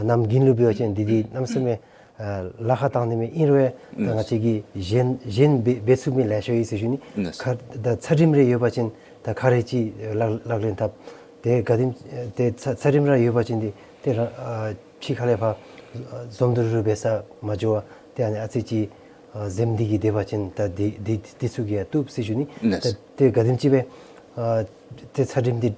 ནམ་དགུན་ལུ་འབད་བ་ཅིན་འདི་འདི་གནམ་མེད་ས་མེད་ཨ་ལཱ་ཁག་བཏང་ནི་མས། ཨིན་རུང་ཡང་ད་ང་བཅས་ཀྱིས་གཞན་གཞན་འབད་འབད་ཚུགས་མི་ལེ་ཤ་ཡོད་ཟེར་ཞུ་ནི། ལགས། ཁ་ད་ཚ་གྲིམ་རེ་ཡོད་པ་ཅིན་ད་ག་ར་ཅིག་ལག་ལག་ལེན་འཐབ། ཏེ་ག་དེམ་ཏེ་ཚ་ཚ་གྲིམ་ར་ཡོད་པ་ཅིན་འདི་ཏེ་ར་ཨ་ཕྱི་ཁ་ལས་ཕར་འཛོམས་འདུ་རེ་འབད་སར་མ་འགྱོ་བར་ཏེ་ཨ་ནི་ཨ་ཙི་ཅིག་ཨ་གཟིམ་སྟེ་གི་སྡོད་པ་ཅིན་ད་འདི་འདི་འདི་ཚུ་གིས་ཡང་བཏུབ་ཟེར་ཞུ་ནི། ལགས། ད་ཏེ་ག་དེམ་ཅིག་སྦེ་ཨ་ཏེ་ཚ་གྲིམ་འདི་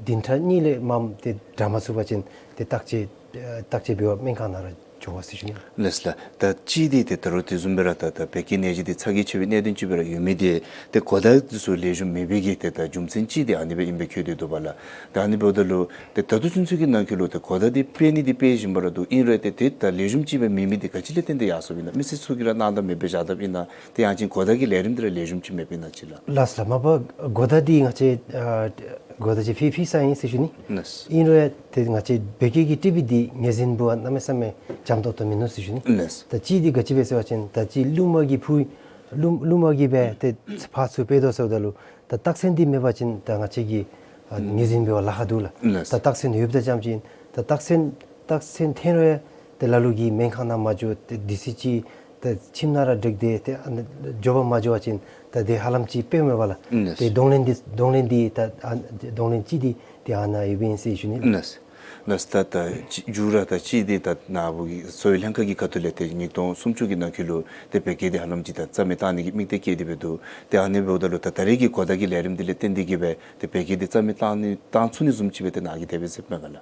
བདུན་ཕྲག་གཉིས་ལས་མངམ་ཏེ་དྲག་མ་ཚུགས་པ་ཅིན་ཏེ་བརྟག་དཔྱད་ཨ་བརྟག་དཔྱད་འབད་བར་སྨན་ཁང་ནང་ར་འགྱོ་དགོ་ཟེར་ཞུ་ནི། ལགས་ལགས། ད་གཅིག་འདི་ཏེ་ད་རུང་དེ་བཟུམ་སྦེ་ར་ད་ད་བད་ཀན་ནད་གཞི་འདི་ཚ་གྱང་ཆེ་བའི་གནད་དོན་ཅིག་སྦེ་ར་ཡོད་མི་འདི་ཏེ་གོ་བརྡ་འདི་ཚུ་ལེགས་ཤོམ་མེད་པའི་གི་ཏེ་ད་རྒྱུ་མཚན་ཅིག་འདི་ཨ་ནི་སྦེ་ཨིན་པས་ཁྱོད་འདི་འདུག་པ་ལགས། ད་ཨ་ནི་འབདཝ་ད་ལུ་ཏེ་ད་ལྟོ་ཚུན་ཚོད་ཀྱི་ནང་འཁོད་ལུ་ཏེ་གོ་བརྡ་འདི་སྤེལ་ནི་འདི་སྤེལ་བཞིན་པ་ར་འདུག། ཨིན་རུང་ཏེ་ཏེ་ད་ལེགས་ཤོམ་ཅིག་སྦེ་མེད་མི་འདི་ག་ཅི་ལས་བརྟེན་ཏེ་ཡར་སོངམ་ཨིན་ན། མི་སེར་ཚུ་གིས་ར་སྣང་དག་མེད་པར་བཞག་དཔ་ཨིན་ན། ཏེ་ཡང་ཅིན་གོ་བརྡ་གི་ལས་རིམ་འདི་ར་ལེགས་ཤོམ་ཅིག་མེདཔ་ཨིན་ན་ཅིག་ལགས། ལགས་ལགས། མ་པ་གོ་བརྡ་འདི་ང་བཅས་ཨ་གོ་བརྡ་ཅིག་ཕུལ་ཕུལ་ས་ཨིན་ཟེར་ཞུ་ནི། ལགས། ཨིན་རུང་ཡང་ཏེ་ང་བཅས་བད་ཀན་གྱི་ཊི་བི་འདི་ངོས་འཛིན་འབད་བར་གནམ་མེད་ས་མེད་འཇམ་ཏོང་ཏོ་མིན་ནུག་ཟེར་ཞུ་ནི། ལགས། ད་གཅིག་འདི་ག་ཅི་སྦེ་ཟེར་བ་ཅིན་ད་གཅིག་གླུ་མ་གིས་ཕུལ་གླུ་གླུ་མ་གིས་སྦེ་ཏེ་ཕར་ཚུར་སྤེལ་དོ་ཟེརཝ་ད་ལུ་ད་རྟགས་མཚན་འདི་མེད་པ་ཅིན་ད་ང་བཅས་ཀྱིས་ཨ་ངོས་འཛིན་འབད་བར་ལཱ་ཁག་འདུག་ལགས། ལགས། ད་རྟགས་མཚན་ཡོདཔ་ད་ཙམ་ཅིག་ཨིན། ད་རྟགས་མཚན་རྟགས་མཚན་ཐོན་རུང་ཡང་ཏེ་ལ་ལུ་གིས་སྨན་ཁང་ནང་མ་འགྱོ། ཏེ་དུས་ཚོད་ཅིག་ད་ཁྱིམ་ནང་ར་བསྒྲིགས་ཏེ་ཏེ་ཨ་ནི་འགྱོ་བར་མ་འགྱོ་བ་ཅིན་ད་ཏེ་ཧ་ལམ་ཅིག་དཔེ་མེད་པ་ལགས། ལགས། ཏེ་གདོང་ལེན་འདི་གདོང་ལེན་འདི་ད་ཨ་གདོང་ལེན་ཅིག་འདི་ཏེ་ཨ་ནཱ་ཡོདཔ་ཨིན་ཟེར་ཞུ་ནི། ལགས། ལགས། ད་ད་ཅི་མཇུག་ར་ད་གཅིག་འདི་ད་ནཱ་བུ་གི་གསོ་བའི་ལྷན་ཁག་གི་ཁ་ཐུག་ལས་ཏེ་ཉིས་སྟོང་སུམ་ཅུ་གི་ནང་འཁོད་ལུ་ཏེ་བད་ཀན་འདི་ཧ་ལམ་ཅིག་ད་རྩ་མེད་བཏང་ནི་གི་དམིགས་གཏད་བསྐྱེད་དེ་སྦེ་འདུག། ཏེ་ཨ་ནི་འབདཝ་ད་ལུ་ད་ད་རེས་ཀྱི་གོ་བརྡ་གི་ལས་རིམ་འདི་ལས་བརྟེན་ཏེ་གི་སྦེ་ཏེ་བད་ཀན་འདི་རྩ་མེད་བཏང་ནི་བཏང་ཚུགས་ནི་བཟུམ་ཅིག་སྦེ་ཏེ་ནཱ་གིས་དེ་སྦེ་ཟེར་མས་ག་ལགས།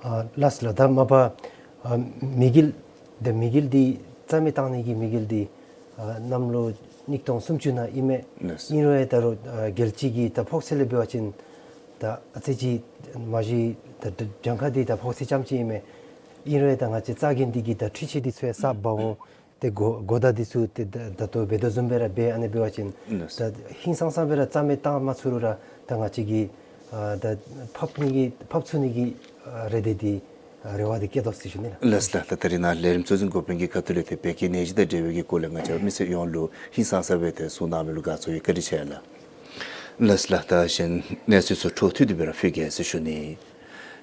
ཨ་ལགས་ལགས། ད་མ་པ་ཨ་དམིགས་ཡུལ་ད་དམིགས་ཡུལ་འདི་རྩ་མེད་བཏང་ནི་གི་དམིགས་ཡུལ་འདི་ཨ་གནམ་ལོ་ཉིས་སྟོང་སུམ་ཅུ་ནང་ཨིན་མས། ལགས། ཨིན་རུང་ཡང་ད་རུང་ཨ་རྒྱལ་སྤྱི་གི་ད་ཕོགས་ཚོད་ལས་འབད་བ་ཅིན་ད་ཨ་ཙི་ཅིག་མ་གཞི་ད་ད་གྱངས་ཁ་འདི་ད་ཕོགས་ཚོད་རྐྱངམ་ཅིག་ཨིན་མས། ཨིན་རུང་ཡང་ད་ང་བཅས་རྩ་འགེངས་འདི་གིས་ད་འཕྲུལ་ཆས་འདི་ཚུ་ཡང་གསརཔ་འབག་འོང་། ཏེ་གོ་གོ་བརྡ་འདི་ཚུ་ཏེ་ད་ད་ལྟོ་འབད་དོ་བཟུམ་སྦེ་ར་འབད། ཨ་ནི་འབད་བ་ཅིན་ལགས། ད་ཧིང་སང་ས་སྦེ་ར་རྩ་མེད་བཏང་མ་ཚུགས་རུང་ར་ད་ང་བཅས་ཀྱིས་ཨ་ད་ཕབ་ནི་གི་ཕབ་ཚུགས་ནི་གི་ཨ་རེ་འདོད་འདི་ཨ་རེ་བ་འདི་བསྐྱེད་དོ་ཟེར་ཞུ་ནི་ལགས། ལགས་ལགས། ད་ད་རིས་ནཱ་ལས་རིམ་གཙོ་འཛིན་འགོ་དཔོན་གྱི་ཁ་ཐུག་ལས་ཏེ་བད་ཀན་ནད་གཞི་དང་འབྲེལ་བའི་གི་སྐོར་ལས་ང་བཅས་མི་སེར་ཡོངས་ལུ་ཧིང་སང་ས་སྦེ་ཏེ་གསུང་གནང་མི་ལུ་དགའ་ཚོར་ཡོད། བཀའ་དྲིན་ཆེ་ལགས། ལགས་ལགས། ད་གཞན་གནས་ཚུལ་ཚུ་འཕྲོ་མཐུད་དེ་སྦེ་ར་ཕུལ་གེ་ཟེར་ཞུ་ནི།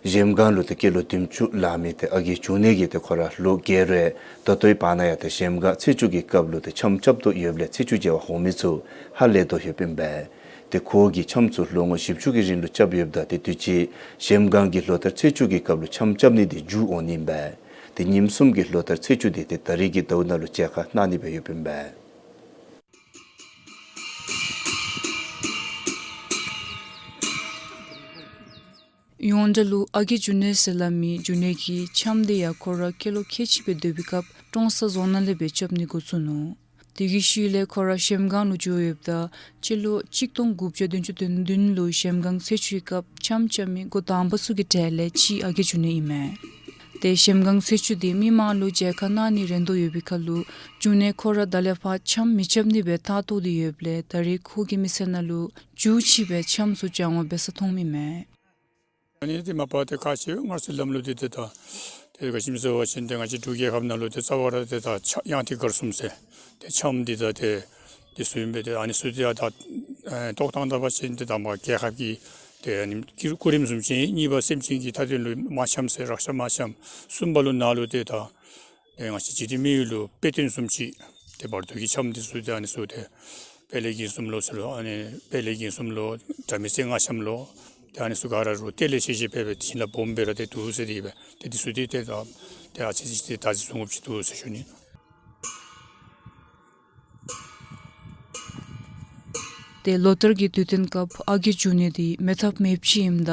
གཞལམ་སྒང་ལུ་ཏེ་སྐྱེས་ལོ་བདུན་ཅུ་ལང་མི་ཏེ་ཨ་རྒས་འབྱུང་གནས་ཀྱིས་ཏེ་ཁོ་ར་ལོ་རྒས་རུང་ད་ལྟོའི་བར་ན་ཡང་ཏེ་གཞལམ་སྒང་ཚེས་བཅུ་གི་སྐབས་ལུ་ཏེ་འཆམ་རྐྱབ་དོ་ཡོདཔ་ལས་ཚེས་བཅུ་མཇལ་བར་འོང་མི་ཚུ་ཧ་ལས་དོ་ཡོདཔ་ཨིན་པས། ཏེ་ཁོ་གིས་འཆམ་ཚུ་ལོ་ངོ་བཞི་བཅུ་གི་རིང་ལུ་རྐྱབ་ཡོདཔ་ད་ཏེ་དུས་ཅི་གཞལམ་སྒང་གི་ལོ་ལྟར་ཚེས་བཅུ་གི་སྐབས་ལུ་འཆམ་རྐྱབ་ནི་འདི་མཇུག་འོང་ནི་ཨིན་པས། ཏེ་ཉིནམ་གསུམ་གྱི་ལོ་ལྟར་ཚེས་བཅུ་འདི་ཏེ་ད་རིས་ཀྱི་ཟླཝ་ནང་ལུ་མཇལ་ཁ་གནང་ནི་སྦེ་ཡོདཔ་ཨིན་པས། ཡོངས་གྲགས་ལུ་ཨ་རྒས་འབྱུང་གནས་ཟེར་སླབ་མི་འབྱུང་གནས་ཀྱིས་འཆམ་འདི་ཡང་ཁོ་ར་སྐྱེས་ལོ་ཁལ་གཅིག་སྦེ་སྡོད་པའི་སྐབས་ཀྲོང་གསར་རྫོང་ནང་ལས་སྦེ་རྐྱབ་ནི་འགོ་བཙུགས་ནུག། དེ་གི་ཤུལ་ལས་ཁོ་ར་གཞལམ་སྒང་ལུ་འགྱོ་ཡོདཔ་ད་སྤྱི་ལོ་གཅིག་སྟོང་དགུ་བརྒྱ་བདུན་ཅུ་དོན་བདུན་ལུ་གཞལམ་སྒང་ཚེས་བཅུའི་སྐབས་འཆམ་རྐྱབ་མི་འགོ་དང་པ་ཚུ་གི་གྲས་ལས་གཅིག་ཨ་རྒས་འབྱུང་གནས་ཨིན་མས། ཏེ་གཞལམ་སྒང་ཚེས་བཅུ་འདི་མི་མང་ལུ་མཇལ་ཁ་གནང་ནི་རན་དོ་ཡོད་པའི་ཁར་ལུ་འབྱུང་གནས་ཁོ་ར་ད་ལས་ཕར་འཆམ་མི་རྐྱབ་ནི་སྦེ་ལྟ་བཏོག་སྟེ་ཡོདཔ་ལས་ད་རེས་ཁོ་གི་མི་ཚེ་ནང་ལུ་མཇུག་ཅིག་སྦེ་འཆམ་ཚུ་བཅང་བ་འབད་ས་མཐོང་མི་མས། ཨ་ནི་ཏེ་མ་པ་ཏེ་ཁ་ཆེ་སྔར་སྲོལ་ལམ་ལུགས་འདི་ཏེ་ད་ཏེ་ག་ཅི་སྨོ་ཟེར་བ་ཅིན་ཏེ་ང་བཅས་འབྲུག་རྒྱལ་ཁབ་ནང་ལུ་ཏེ་རྩ་བ་ར་ཏེ་ད་ཆ་གཡང་ཏི་གར་གསུམ་ཟེར་ཏེ་འཆམ་འདི་ད་ཏེ་འདི་ཚུ་ཨིན་པས། ཏེ་ཨ་ནི་ཚུ་ཏེ་ད་ཨེ་ཐོག་དང་ད་པ་ཅིན་ཏེ་དང་པ་རྒྱལ་ཁབ་ཀྱི་ཏེ་ཨ་ནི་སྐུ་རིམ་བཟུམ་ཅིག་ཨིན། གཉིས་པ་སེམས་ཅན་གྱི་མཐའ་དོན་ལུ་མ་འཆམ་ཟེར་རཀྵ་མ་འཆམ། གསུམ་པ་ལུ་ནང་ལུ་ཏེ་ད་ཨེ་ང་བཅས་འཇིག་རྟེན་མི་ཡུལ་ལུ་དཔེ་སྟོན་བཟུམ་ཅིག་ཏེ་བར་དོ་གི་འཆམ་འདི་ཚུ་ཏེ་ཨ་ནི་ཚུ་ཏེ་དཔལ་ལེགས་རྒྱན་གསུམ་ལོ་ཟེར་ལོ། ཨ་ནི་དཔལ་ལེགས་རྒྱན་གསུམ་ལོ་དྲ་མིག་རྩེ་ལྔ་འཆམ་ལོ། ཏེ་ཨ་ནི་ཚུ་ག་ར་རུང་གཏེར་ལས་བཤད་བཤད་སྦེ་སྦེ་བྱིན་རླབས་སྦོམ་སྦེ་ར་ཏེ་འདུག་ཟེར་ཏེ་སྦེ་ཏེ་འདི་ཚུ་ཏེ་ཏེ་ད་ཏེ་ཨ་ཙི་ཅིག་ཏེ་ད་ཅི་བཟུམ་ཅིག་འདུག་ཟེར་ཞུ་ནི། ཏེ་ལོ་ལྟར་གྱི་དུས་སྟོན་སྐབས་ཨ་རྒས་འབྱུང་གནས་འདི་མེད་ཐབས་མེདཔ་ཅིག་ཨིནམ་ད་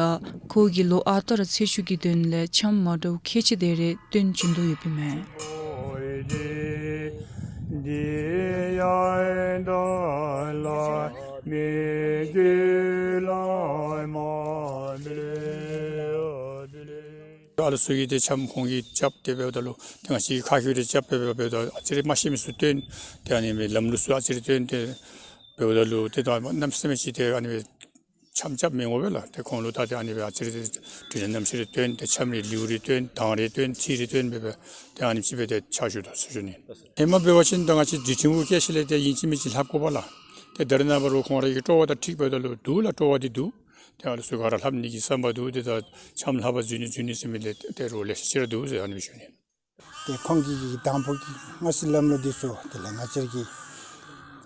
ཁོ་གིས་ལོ་ཨ་རྟག་ར་ཚེས་བཅུ་གི་དོན་ལས་འཆམ་མ་འདྲཝ་ཁལ་གཅིག་དེ་རེ་སྟོན་བྱིན་དོ་ཡོདཔ་ཨིན་མས། ཨ་ལུ་ཚུ་གིས་ཏེ་འཆམ་ཁོང་གིས་རྐྱབ་སྟེ་འབདཝ་ད་ལུ་ཏེ་ང་བཅས་ཁ་ཤུ་རེ་རྐྱབ་སྦེ་འབདཝ་ད་ཨ་ཙི་རེ་མ་ཤེས་མི་ཚུ་སྟོན། ཏེ་ཨ་ནི་སྦེ་ལམ་ལུགས་ཚུ་ཨ་ཙི་རེ་སྟོན་ཏེ་འབདཝ་ད་ལུ་ཏེ་ད་གནམ་མེད་ས་མེད་ཅིག་ཏེ་ཨ་ནི་སྦེ་འཆམ་རྐྱབ་མི་འོང་པས་ལགས། ཏེ་ཁོང་ལུ་ད་ཏེ་ཨ་ནི་སྦེ་ཨ་ཙི་རེ་ཏེ་དྲི་ལན་ནམ་ཤེས་རེ་སྟོན། ཏེ་འཆམ་རེ་ལེའུ་རེ་སྟོན། གདངས་རེ་སྟོན། ཚིག་རེ་སྟོན་སྦེ་སྦེ་ཏེ་ཨ་ནེམ་ཅིག་སྦེ་ཏེ་ཕྱག་ཞུ་དོ་ཟེར་ཞུ་ནི། ཧེ་མ་འབད་བ་ཅིན་ད་ང་བཅས་འདི་ཆུང་ཀུ་སྐྱེས་ཞིནམ་ལས་ཏེ་ཨིན་ཅི་མིན་ཅི་ལྷབ་དགོ་པས་ལགས། ཏེ་ད་རེས་ནངས་པ་རུང་ཁོང་ར་གི་སྤྲོ་བ་དང་འཁྲིལ་འབདཝ་ད་ལུ་འདུག་ལགས། སྤྲོ་བ་འདི་འདུག། ཏེ་ཨ་ལུ་ཚུ་ག་ར་ལྷབ་ནི་གི་བསམ་པ་འདུག། ཏེ་ད་འཆམ་ལྷབ་པར་འཛུལ་ནི་འཛུལ་ནི་ཟེར་མི་ལས་ཏེ་རོགས་ལེ་ཤ་ཅིག་ར་འདུག་ཟེར་ཨ་ནི་སྦེ་ཞུ་ནི། ཏེ་ཁོང་གིས་དང་པོ་གི་སྔར་སྲོལ་ལམ་ལུགས་འདི་ཚུ་དེ་ལས་ང་བཅས་ར་གི་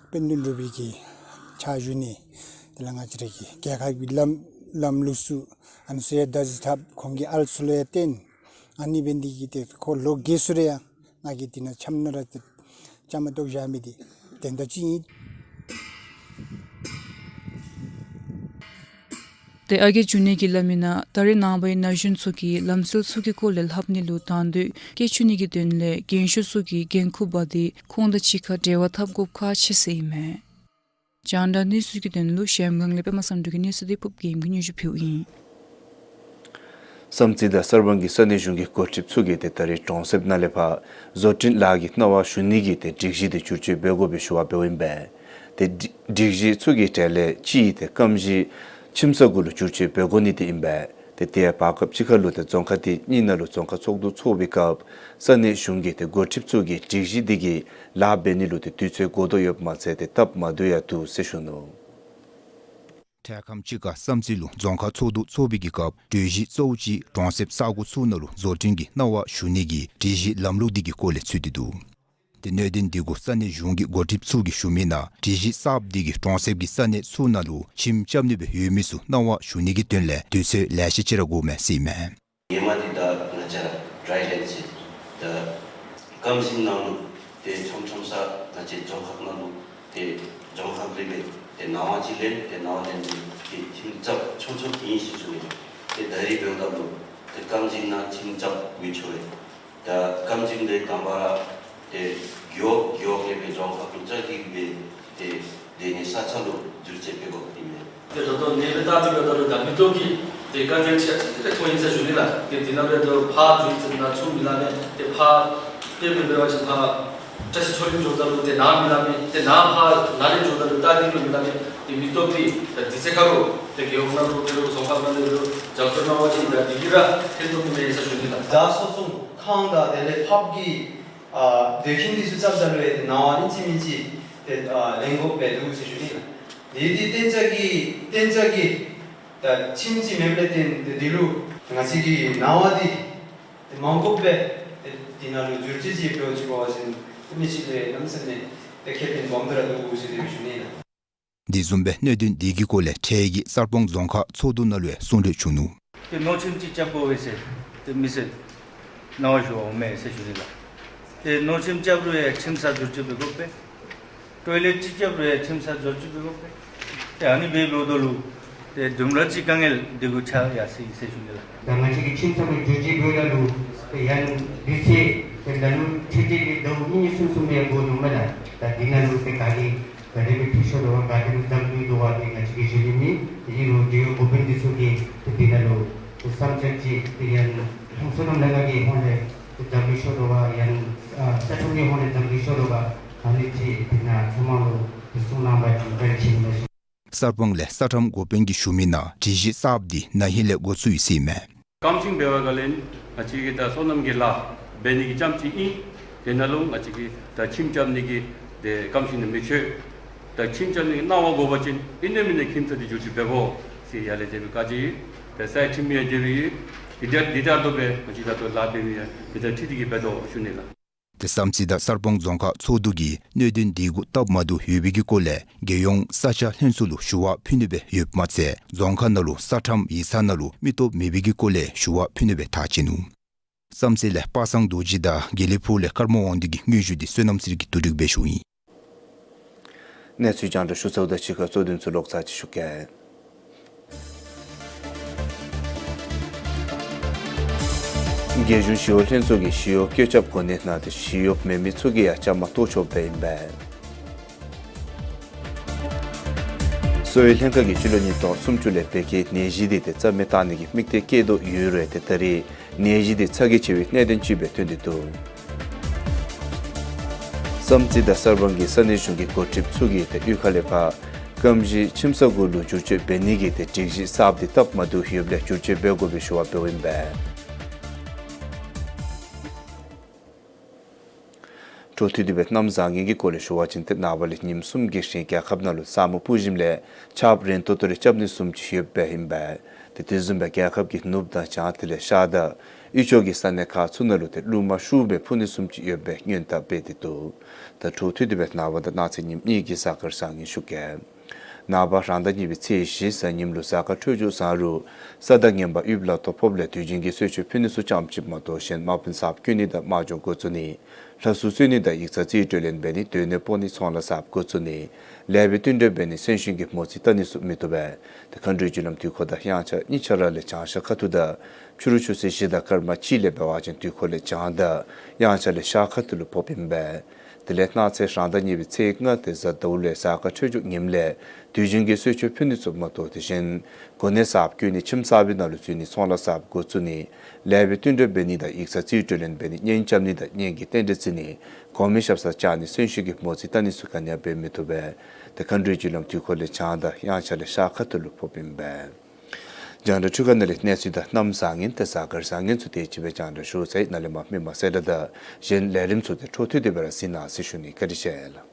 དཔལ་ལྡན་འབྲུག་པའི་གི་ཕྱག་ཞུ་ནི། དེ་ལས་ང་བཅས་ར་གི་རྒྱལ་ཁབ་ཀྱི་ལམ་ལམ་ལུགས་ཚུ་ཨ་ནི་ཚུ་ཡང་བདག་འཛིན་འཐབ། ཁོང་གི་ཨ་ལུ་ཚུ་ལུ་ཡང་སྟོན། ཨ་ནི་འབད་ནི་འདི་གིས་ཏེ་ཁོ་ལོ་རྒས་སོང་རུང་ཡང་ང་གིས་འདི་ནང་འཆམ་ནང་ར་ཏེ་བཅའ་མར་གཏོགས་བཞག་མི་འདི་དོན་དག་ཅིག་ཨིན། ཏེ་ཨ་རྒས་འབྱུང་གནས་ཀྱིས་སླབ་མིའི་ནང་ད་རེས་ནངས་པའི་ན་གཞོན་ཚུ་གིས་ལམ་སྲོལ་ཚུ་གི་སྐོར་ལས་ལྷབ་ནི་ལུ་དང་འདོད་བསྐྱེད་བཅུག་ནི་གི་དོན་ལས་རྒན་ཤོས་ཚུ་གིས་འགན་ཁུར་འབག་སྟེ་ཁོང་དང་གཅིག་ཁར་འབྲེལ་བ་འཐབ་དགོཔ་ཁག་ཆེ་ཟེར་ཨིན་མས། རྒྱང་བསྒྲགས་གནས་ཚུལ་གྱི་དོན་ལུ་གཞལམ་སྒང་ལས་པདྨ་བསམ་གྲུབ་ཀྱི་གནས་ཚུལ་འདི་ཕུབ་རྒྱལམོ་གིས་སྙན་ཞུ་ཕུལཝ་ཨིན། བསམ་རྩེ་དང་གསར་སྤང་གི་ས་གནས་གཞུང་གི་འགོ་ཁྲིདཔ་ཚུ་གིས་ཏེ་ད་རེས་གྲོང་གསེབ་ནང་ལས་ཕར་བཟོ་སྐྲུན་ལཱ་གི་གནང་བ་ཞུ་ནི་གི་ཏེ་སྒྲིག་གཞི་འདི་བསྒྱུར་བཅོས་འབད་དགོ་པའི་ཞུ་བ་འབདཝ་ཨིན་པས། ཏེ་སྒྲིག་སྒྲིག་གཞི་ཚུ་གི་གྲས་ལས་གཅིག་ཏེ་སྐམ་ཞིང་ཁྱིམ་ས་གུ་ལུ་བསྒྱུར་བཅོས་འབད་དགོ་ནི་འདི་ཨིན་པས། ཏེ་དེ་བར་སྐབས་ཅིག་ཁར་ལུ་ཏེ་རྫོང་ཁག་དེ་གཉིས་ནང་ལུ་རྫོང་ཁག་ཚོགས་འདུ་ཚོགས་པའི་སྐབས་ས་གནས་གཞུང་གི་ཏེ་འགོ་ཁྲིདཔ་ཚུ་གིས་སྒྲིག་གཞི་འདི་གི་ལཱ་འབད་ནི་ལུ་ཏེ་དུས་ཚོད་འགོར་དོ་ཡོདཔ་མ་ཚད་ཏེ་སྟབས་མ་བདེཝ་ཡང་འདུག་ཟེར་ཞུ་ནུག། འཕྲལ་ཁམས་ཅིག་ཁར་བསམ་རྩེ་ལུ་རྫོང་ཁག་ཚོགས་འདུ་ཚོགས་པའི་གི་སྐབས་གྲོས་གཞི་གཙོ་བོ་ཅིག་གྲོང་གསེབ་ས་གོ་ཚུ་ནང་ལུ་བཟོ་སྐྲུན་གྱི་གནང་བ་ཞུ་ནི་གི་སྒྲིག་གཞི་ལམ་ལུགས་འདི་གི་སྐོར་ལས་ཚུད་དེ་འདུག། ཏེ་གནད་དོན་འདི་གུ་ས་གནས་གཞུང་གི་འགོ་ཁྲིདཔ་ཚུ་གིས་ཞུ་མིའི་ནང་སྒྲིག་གཞི་གསརཔ་འདི་གིས་གྲོང་གསེབ་ཀྱི་ས་གནས་ཚུ་ནང་ལུ་ཁྱིམ་རྐྱབ་ནི་སྦེ་ཡོད་མི་ཚུ་གནང་བ་ཞུ་ནི་གི་དོན་ལས་དུས་ཚོད་ལེ་ཤ་ཅིག་ར་འགོརཝ་མས་ཟེར་ཨིན་མས། ཧེ་མ་འདི་ད་ང་བཅས་ར་ཌྲའི་ལེནཌ་ཟེར་ད་སྐམ་ཞིང་ནང་ལུ་ཏེ་ཁྲོམ་ཁྲོམ་ས་ང་བཅས་རྫོང་ཁག་ནང་ལུ་ཏེ་རྫོང་ཁག་རེ་རེ་ཏེ་ནང་པ་ཅིག་ལེན། ཏེ་ནང་པ་ལེན་ཏེ་ཁྱིམ་རྐྱབ་ཆོག་ཆོག་ཨིན་ཟེར་ཞུ་ནི། ཏེ་ད་རེས་འབདཝ་ད་ལུ་ཏེ་སྐམ་ཞིང་ནང་ཁྱིམ་རྐྱབ་མི་ཆོག་པས། ད་སྐམ་ཞིང་འདི་དང་པ་ར་ཏེ་རྒེད་འོག་རྒེད་འོག་ལས་སྦེ་རྫོང་ཁག་ལུ་བཅར་ཏེ་སྦེ་ཏེ་སྡོད་ནི་ས་ཆ་ལུ་བསྒྱུར་བཅོས་འབད་དགོཔ་ཨིན་མས། ཏེ་ད་ལྟོ་ནེ་སྦེ་བལྟ་སྟེ་འབདཝ་ད་ལུ་ད་མེ་ཏོག་གི་ཏེ་དཀའ་ངལ་ཅིག་ཨ་ཙི་ཅིག་ཐོན་ཡི་ཟེར་ཞུ་ནི་ལགས། ཏེ་འདི་ནང་འབདཝ་ད་ཕར་འགྱོ་ཟེར་ན་ཚུར་མི་ལང་མས། ཏེ་ཕར་ཏེ་འབད་བ་ཅིན་ཕར་བཀྲ་ཤིས་མཚོ་གླིང་འགྱོཝ་ད་ལུ་ཏེ་ནཱ་མི་ལང་མས། ཏེ་ནཱ་ཕར་ནཱ་ལས་འགྱོཝ་ད་ལུ་ད་འདི་ལུ་མི་ལང་མས། ཏེ་མེ་ཏོག་འདི་ད་འདི་ཚེ་ཁར་ལུ་ཏེ་རྒེད་འོག་ནང་ལུ་ཏེ་རུང་རྫོང་ཁག་ནང་ལུ་རྒྱབ་སྐྱོར་གནང་བ་ཅིན་ད་འདི་གིས་ར་ཧེང་སྟོང་མེད་ཟེར་ཞུ་ནི་ལགས། བདག་སོ་སོ་ཁང་དང་དེ་ལས་ཕགཔ་གི་ཨ་སྡོད་ཁྱིམ་འདི་ཚུ་རྐྱབ་ད་ལུ་ཡང་ཏེ་ནང་པ་ཨིན་ཅི་མིན་ཅི་ཏེ་ཨ་ལེན་དགོཔ་སྦེ་འདུག་ཟེར་ཞུ་ནི་ལགས། དེ་འདི་གཏན་འཇགས་ཀྱི་གཏན་འཇགས་ཀྱི་ད་ཁྱིམ་ཅིག་མེདཔ་ལས་བརྟེན་ཏེ་འདི་ལུ་ང་བཅས་ཀྱིས་ནང་པ་འདི་ཏེ་མ་དགོཔ་སྦེ་ཏེ་འདི་ནང་ལུ་བསྒྱུར་བཅོས་ཅིག་འབད་ཅི་གོ་ཟེར་མི་ཅིག་ལས་གནམ་མེད་ས་མེད་ཏེ་ཁེ་ཕན་སྦོམ་སྦེ་ར་འདུག་ཟེར་ཞུ་ནི་ལགས། འདི་བཟུམ་སྦེ་གནད་དོན་འདི་གི་སྐོར་ལས་འཕྲལ་གྱི་གསར་སྤང་རྫོང་ཁག་ཚོགས་འདུ་ནང་ལུ་ཡང་གསུང་གྲོས་བྱུང་ནུག། ཏེ་ནོར་ཁྱིམ་ཅིག་རྐྱབ་དགོ་པས་ཟེར་ཏེ་མི་སེར་གནང་བ་ཞུ་བར་འོངམ་མས་ཟེར་ཞུ་ནི་ལགས། ཏེ་ནོར་ཁྱིམ་རྐྱབ་རུང་ཡང་ཁྱིམ་ས་བསྒྱུར་བཅོས་འབད་དགོ་པས། ཊོའི་ལེཊ་ཅིག་རྐྱབ་རུང་ཡང་ཁྱིམ་ས་བསྒྱུར་བཅོས་འབད་དགོ་པས། ཏེ་ཨ་ནི་སྦེ་འབདཝ་ད་ལུ་ཏེ་དུམ་གྲ་ཅིག་དཀའ་ངལ་འདི་གུ་ཆགས་ཡར་སོ་ཡི་ཟེར་ཞུ་ནི་ལགས། ད་ང་བཅས་ཀྱི་ཁྱིམ་ཚང་གི་བསྒྱུར་བཅོས་འབདཝ་ད་ལུ་ཏེ་ཡང་དུས་ཚོད་ཏེ་ད་ལུ་ཁྲི་ཁྲི་གི་ཟླཝ་གཉིས་གསུམ་གསུམ་ཡང་འགོར་ནུག་མེན་ན། ད་འདི་ནང་ལུ་ཏེ་ག་ར་ག་ར་གིས་ཕུལ་ཤོར་དོ་ག་ག་དེམ་བཟུམ་ཡོད་དོ་ག་འདི་ང་བཅས་ཀྱིས་ཞུ་ནི་མེད། ཏེ་ཨིན་རུང་འབྲེལ་ཡོད་འགོ་དཔོན་འདི་ཚུ་གིས་ཏེ་འདི་ནང་ལུ་ཏེ་བསམ་འཆར་ཅིག་ཏེ་ཡང་ སོ་ནམ་ལྷན་ཁག་གི་ཧོངས་ལས་དེ་དམ་འབུལ་ཞུ་དོ་ག་ཡང་ཨ་ས་ཁྲོམ་གྱི་ཧོངས་ལས་དམ་འབུལ་ཞུ་དོ་ག་ཨ་ནི་ཅིག་དེ་ནང་ཚང་མ་ལུ་དེ་གསུང་གནང་བ་ཅིན་བཀའ་དྲིན་ཆེ་ཟེར་ཞུ། གསར་སྤང་ལས་ས་ཁྲམ་འགོ་དཔོན་གྱིས་ཞུ་མི་ནང་སྒྲིག་གཞི་གསརཔ་འདི་ན་ཧིང་ལས་འགོ་བཙུགས་ཡི་ཟེར་ཨིན་མས། ཀམ་ཤིང་འབད་བའི་སྒང་ལས་ང་བཅས་ཀྱི་ད་སོ་ནམ་གྱི་ལཱ་འབད་ནི་གི་རྐྱངམ་ཅིག་ཨིན། དེ་ནང་ལུ་ང་བཅས་ཀྱི་ད་ཁྱིམ་རྐྱབ་ནི་གི་དེ་ཀམ་ཤིང་ནང་མི་ཆོད། ད་ཁྱིམ་རྐྱབ་ནི་གི་གནང་བ་དགོ་པ་ཅིན་ཨིན་ནི་མེན་ནི་ཁྱིམ་ཚང་འདི་བསྒྱུར་བཅོས་འབད་དགོ་ཟེར་ཡར་ལས་དེ་སྦེ་བཀའ་དྲིན་ཡོད། ད་སའི་ཁྲིམས་ཡང་དེ་སྦེ་ཡོད། དེ་ལྟར་དེ་ལྟར་དུ་སྦེ་ང་བཅས་ད་ལྟོ་ལཱ་འབད་མི་ཡང་དེ་ལྟར་ཁྲིད་དེ་གི་འབད་དོ་ཞུ་ནི་ལགས། དེ་བསམ་རྩེ་དང་གསར་སྤང་རྫོང་ཁག་ཚོགས་འདུ་གིས་གནད་དོན་དེ་གུ་སྟབས་མ་བདེཝ་ཡོད་པའི་གི་སྐོར་ལས་རྒྱལ་ཡོངས་ས་ཆ་ལྷན་ཚོགས་ལུ་ཞུ་བ་ཕུལ་ནི་སྦེ་ཡོདཔ་མ་ཚད་རྫོང་ཁག་ནང་ལུ་ས་ཁྲམ་ཡིག་ཚང་ནང་ལུ་མི་སྟོབས་མེད་པའི་གི་སྐོར་ལས་ཞུ་བ་ཕུལ་ནི་སྦེ་ཐག་བཅད་ནུག། བསམ་རྩེ་ལས་པ་སངས་རྡོ་རྗེ་དང་དགེ་ལེགས་ཕུག་ལས་ཀརྨ་དབང་འདུས་ཀྱི་དངོས་བཤུས་འདི་བསོད་ནམས་ཚེ་རིང་གིས་བསྡུ་སྒྲིག་འབད་ཞུཝ་ཨིན། གནས་ཚུལ་རྒྱང་བསྒྲགས་ཞུ་ཚརཝ་དང་གཅིག་ཁར་གཙོ་དོན་ཚུ་ལོག་ཚར་ཅིག་ཞུ་གེ། རྒྱལ་གཞུང་ཞི་གཡོག་ལྷན་ཚོགས་ཀྱིས་ཞི་གཡོག་བཀོད་ཁྱབ་གོ་གནས་གནང་སྟེ་ཞི་གཡོག་མེད་མི་ཚུ་གིས་ཡང་བཅའ་མར་གཏོགས་ཆོགཔ་ཨིན་པས། གསོ་བའི་ལྷན་ཁག་གིས་སྤྱི་ལོ་ཉིས་སྟོང་སུམ་ཅུ་ལས་བོད་ཀྱི་ནད་གཞི་འདི་ཏེ་རྩ་མེད་བཏང་ནི་གི་དམིགས་གཏད་བསྐྱེད་དོ་ཡོད་རུང་ཏེ་ད་རེས་ནད་གཞི་འདི་ཚ་གྱང་ཆེ་བའི་གནད་དོན་ཅིག་སྦེ་ཐོན་ཏེ་འདུག། བསམ་རྩེ་དང་གསར་སྤང་གི་ས་གནས་གཞུང་གི་འགོ་ཁྲིདཔ་ཚུ་གིས་ཏེ་གཡུས་ཁ་ལས་ཕར་ཀམ་གཞི་ཁྱིམ་ས་གུ་ལུ་བསྒྱུར་བཅོས་འབད་ནི་གི་ཏེ་སྒྲིག་གཞི་གསརཔ་འདི་སྟབས་མ་བདེཝ་ཡོདཔ་ལས་བསྒྱུར་བཅོས་འབད་དགོ་པའི་ཞུ་བ་འབདཝ་ཨིན་པས། འཕྲོ་མཐུད་དེ་སྦེ་གནམ་བཟང་ངན་གྱི་སྐོར་ལས་ཞུ་བ་ཅིན་ཏེ་ནངས་པ་ལས་ཉིནམ་གསུམ་གྱི་རིང་རྒྱལ་ཁབ་ནང་ལུ་ས་སྨུག་སྤུབ་ཞིནམ་ལས་ཆརཔ་རན་ཏོག་ཏོ་རེ་རྐྱབ་ནི་བཟུམ་ཅིག་ཡོདཔ་ཨིན་པས། ཏེ་དེ་བཟུམ་སྦེ་རྒྱལ་ཁབ་ཀྱི་ནུབ་དང་བྱང་དེ་ལས་ཤར་དང་ཡུལ་ཕྱོགས་ཀྱི་ས་གནས་ཁག་ཚུ་ནང་ལུ་ཏེ་རླུང་མ་ཤུགས་སྦེ་འཕུ་ནི་བཟུམ་ཅིག་ཡོདཔ་སྔོན་བརྡ་འབད་དེ་འདུག། ད་འཕྲོ་མཐུད་དེ་སྦེ་ནངས་པ་དང་གནངས་ཚེ་ཉིནམ་གཉིས་ཀྱི་གཟའ་སྐར་བཟང་ངན་ཞུ་གེ། ནངས་པ་རང་ཟླ་གཉིས་པའི་ཚེས་བཞི་གཟའ་ཉིམ་ལུ་གཟའ་སྐར་འཕྲོད་སྦྱོར་བཟང་རུང་ས་དང་ངན་པ་དབྱིབས་ལ་ཏོ་ཕོགཔ་ལས་དུས་རྒྱུན་གྱི་གསོལ་མཆོད་ཕུལ་ནི་ཚུ་རྐྱངམ་ཅིག་མ་གཏོགས་གཞན་དམག་དཔོན་གསརཔ་བསྐོ་ནི་དང་དམག་སྦྱོང་འགོ་བཙུགས་ནི་ལྷ་གསོལ་གསོལ་ནི་དང་ཡིག་ཚང་རྩིས་སྤྲོད་ལེན་འབད་ནི་སྡོད་གནས་སྤོ་ནི་ཚོང་ལཱ་གསརཔ་འགོ་བཙུགས་ནི་ལེགས་པའི་བསྟུན་གྲོས་འབད་ནི་གསོན་གཤིན་གྱི་མོ་རྩིས་བལྟ་ནི་ཚུ་མི་བཏུབ་པས། ཏེ་མཁའ་འགྲོའི་རྒྱུ་ལམ་དུས་འཁོར་དང་དབྱངས་འཆར་གཉིས་ཆ་ར་ལས་བྱང་ཤར་ཁ་ཐུག་དང་ཕྱི་རུ་ཆུ་ཚོད་བཞི་དང་སྐར་མ་གཅིག་ལས་འབད་བ་ཅིན་དུས་འཁོར་ལས་བྱང་དང་དབྱངས་འཆར་ལས་ཤར་ཁ་ཐུག་ལུ་ཕོགཔ་ཨིན་པས། དེ་ལས་གནངས་ཚེ་རང་ཟླ་གཉིས་པའི་ཚེས་ལྔ་ཏེ་གཟའ་ཟླཝ་ལས་གཟའ་སྐར་འཕྲོད་སྦྱོར་ངནམ་ལས་དུས་རྒྱུན་གྱི་གསོལ་མཆོད་ཕུལ་ནི་ཚུ་མ་གཏོགས་དེ་བཞིན་གོ་གནས་གསརཔ་བསྐོ་ནི་ཁྱིམ་གསར་པའི་ནང་ལུ་འཛུལ་ནི་ཚོང་ལཱ་གསརཔ་འགོ་བཙུགས་ནི་ལེགས་པའི་བསྟུན་གྲོས་འབད་ནི་དང་ཡིག་ཚང་རྩིས་སྤྲོད་ལེན་འབད་ནི་གཉེན་རྐྱབ་ནི་དང་གཉེན་གྱི་རྟེན་འབྲེལ་བརྩི་ནི་གོང་མའི་ཞབས་སར་བཅར་ནི་གསོན་གཤིན་གྱི་མོ་རྩིས་བལྟ་ནི་ཚུ་ག་ནི་ཡང་འབད་མི་བཏུབ་པས། ཏེ་མཁའ་འགྲོའི་རྒྱུ་ལམ་དུས་འཁོར་ལས་བྱང་དང་དབྱངས་འཆར་ལས་ཤར་ཁ་ཐུག་ལུ་ཕོགཔ་ཨིན་པས། རྒྱང་བསྒྲགས་འཕྲུལ་ཁང་ནང་ལས་གནས་ཚུལ་དང་གནམ་བཟང་ངན་ཏེ་གཟའ་སྐར་བཟང་ངན་ཚུ་དེ་ཅིག་སྦེ་རྒྱང་བསྒྲགས་ཞུ་ཚར་ཡི། ནཱ་ལས་མར་མི་མང་གསལ་བསྒྲགས་དང་གཞན་ལས་རིམ་ཚུ་ཏེ་འཕྲོ་མཐུད་དེ་སྦེ་ར་གཟིགས་གནང་ཟེར་ཞུ་ནི། བཀའ་དྲིན་ཆེ་ལགས།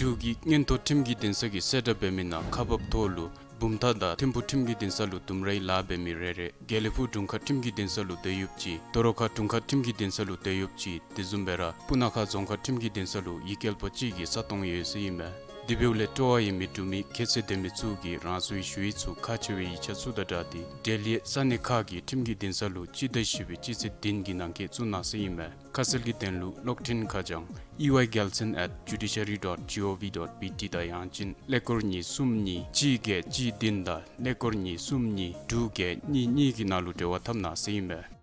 འབྲུག་གི་མངོན་མཐོ་ཁྲིམས་ཀྱི་འདུན་ས་གིས་གསལ་བསྒྲགས་འབད་མི་ནང་ཁག་འབགཔ་ཐོག་ལུ་བུམ་ཐང་དང་ཐིམ་ཕུ་ཁྲིམས་ཀྱི་འདུན་ས་ལུ་ལྡུམ་རའི་ལཱ་འབད་མི་རེ་རེ། དགེ་ལེགས་ཕུག་དྲུང་ཁག་ཁྲིམས་ཀྱི་འདུན་ས་ལུ་སྡོད་ཡུདཔ་ཅིག། སྟོད་རོ་ཁ་དྲུང་ཁག་ཁྲིམས་ཀྱི་འདུན་ས་ལུ་སྡོད་ཡུདཔ་ཅིག། དེ་བཟུམ་སྦེ་ར་སྤུ་ན་ཁ་རྫོང་ཁག་ཁྲིམས་ཀྱི་འདུན་ས་ལུ་ཡིག་སྐྱེལ་པ་གཅིག་གི་ས་སྟོང་ཡོད་ཟེར་ཨིན་མས། དེ་འབདཝ་ལས་སྤྲོ་བ་ཡོད་མི་འབྲུག་མི་ཁྱད་ཚད་ལྡན་མི་ཚུ་གིས་རང་སོའི་ཞུ་ཡིག་ཚུ་ཁག་ཆེ་བའི་ཡིག་ཆ་ཚུ་དང་སྦྲགས་ཏེ་འབྲེལ་ཡོད་ས་གནས་ཁག་གི་ཁྲིམས་ཀྱི་འདུན་ས་ལུ་སྤྱི་ཟླ་བཞི་པའི་སྤྱི་ཚེས་བདུན་གྱི་ནང་འཁོད་བཙུགས་གནང་ཟེར་ཨིན་མས། ཁ་གསལ་གྱི་དོན་ལུ་གློག་འཕྲིན་ཁ་བྱང་E Y Gyaltsen at judiciary dot G O V dot B T དང་ཡང་ཅིན་ཀླད་ཀོར་གཉིས་གསུམ་གཉིས་གཅིག་བརྒྱད་གཅིག་བདུན་དང་ཀླད་ཀོར་གཉིས་གསུམ་གཉིས་དྲུག་བརྒྱད་གཉིས་གཉིས་ཀྱི་ནང་ལུ་འབྲེལ་བ་འཐབ་གནང་ཟེར་ཨིན་མས།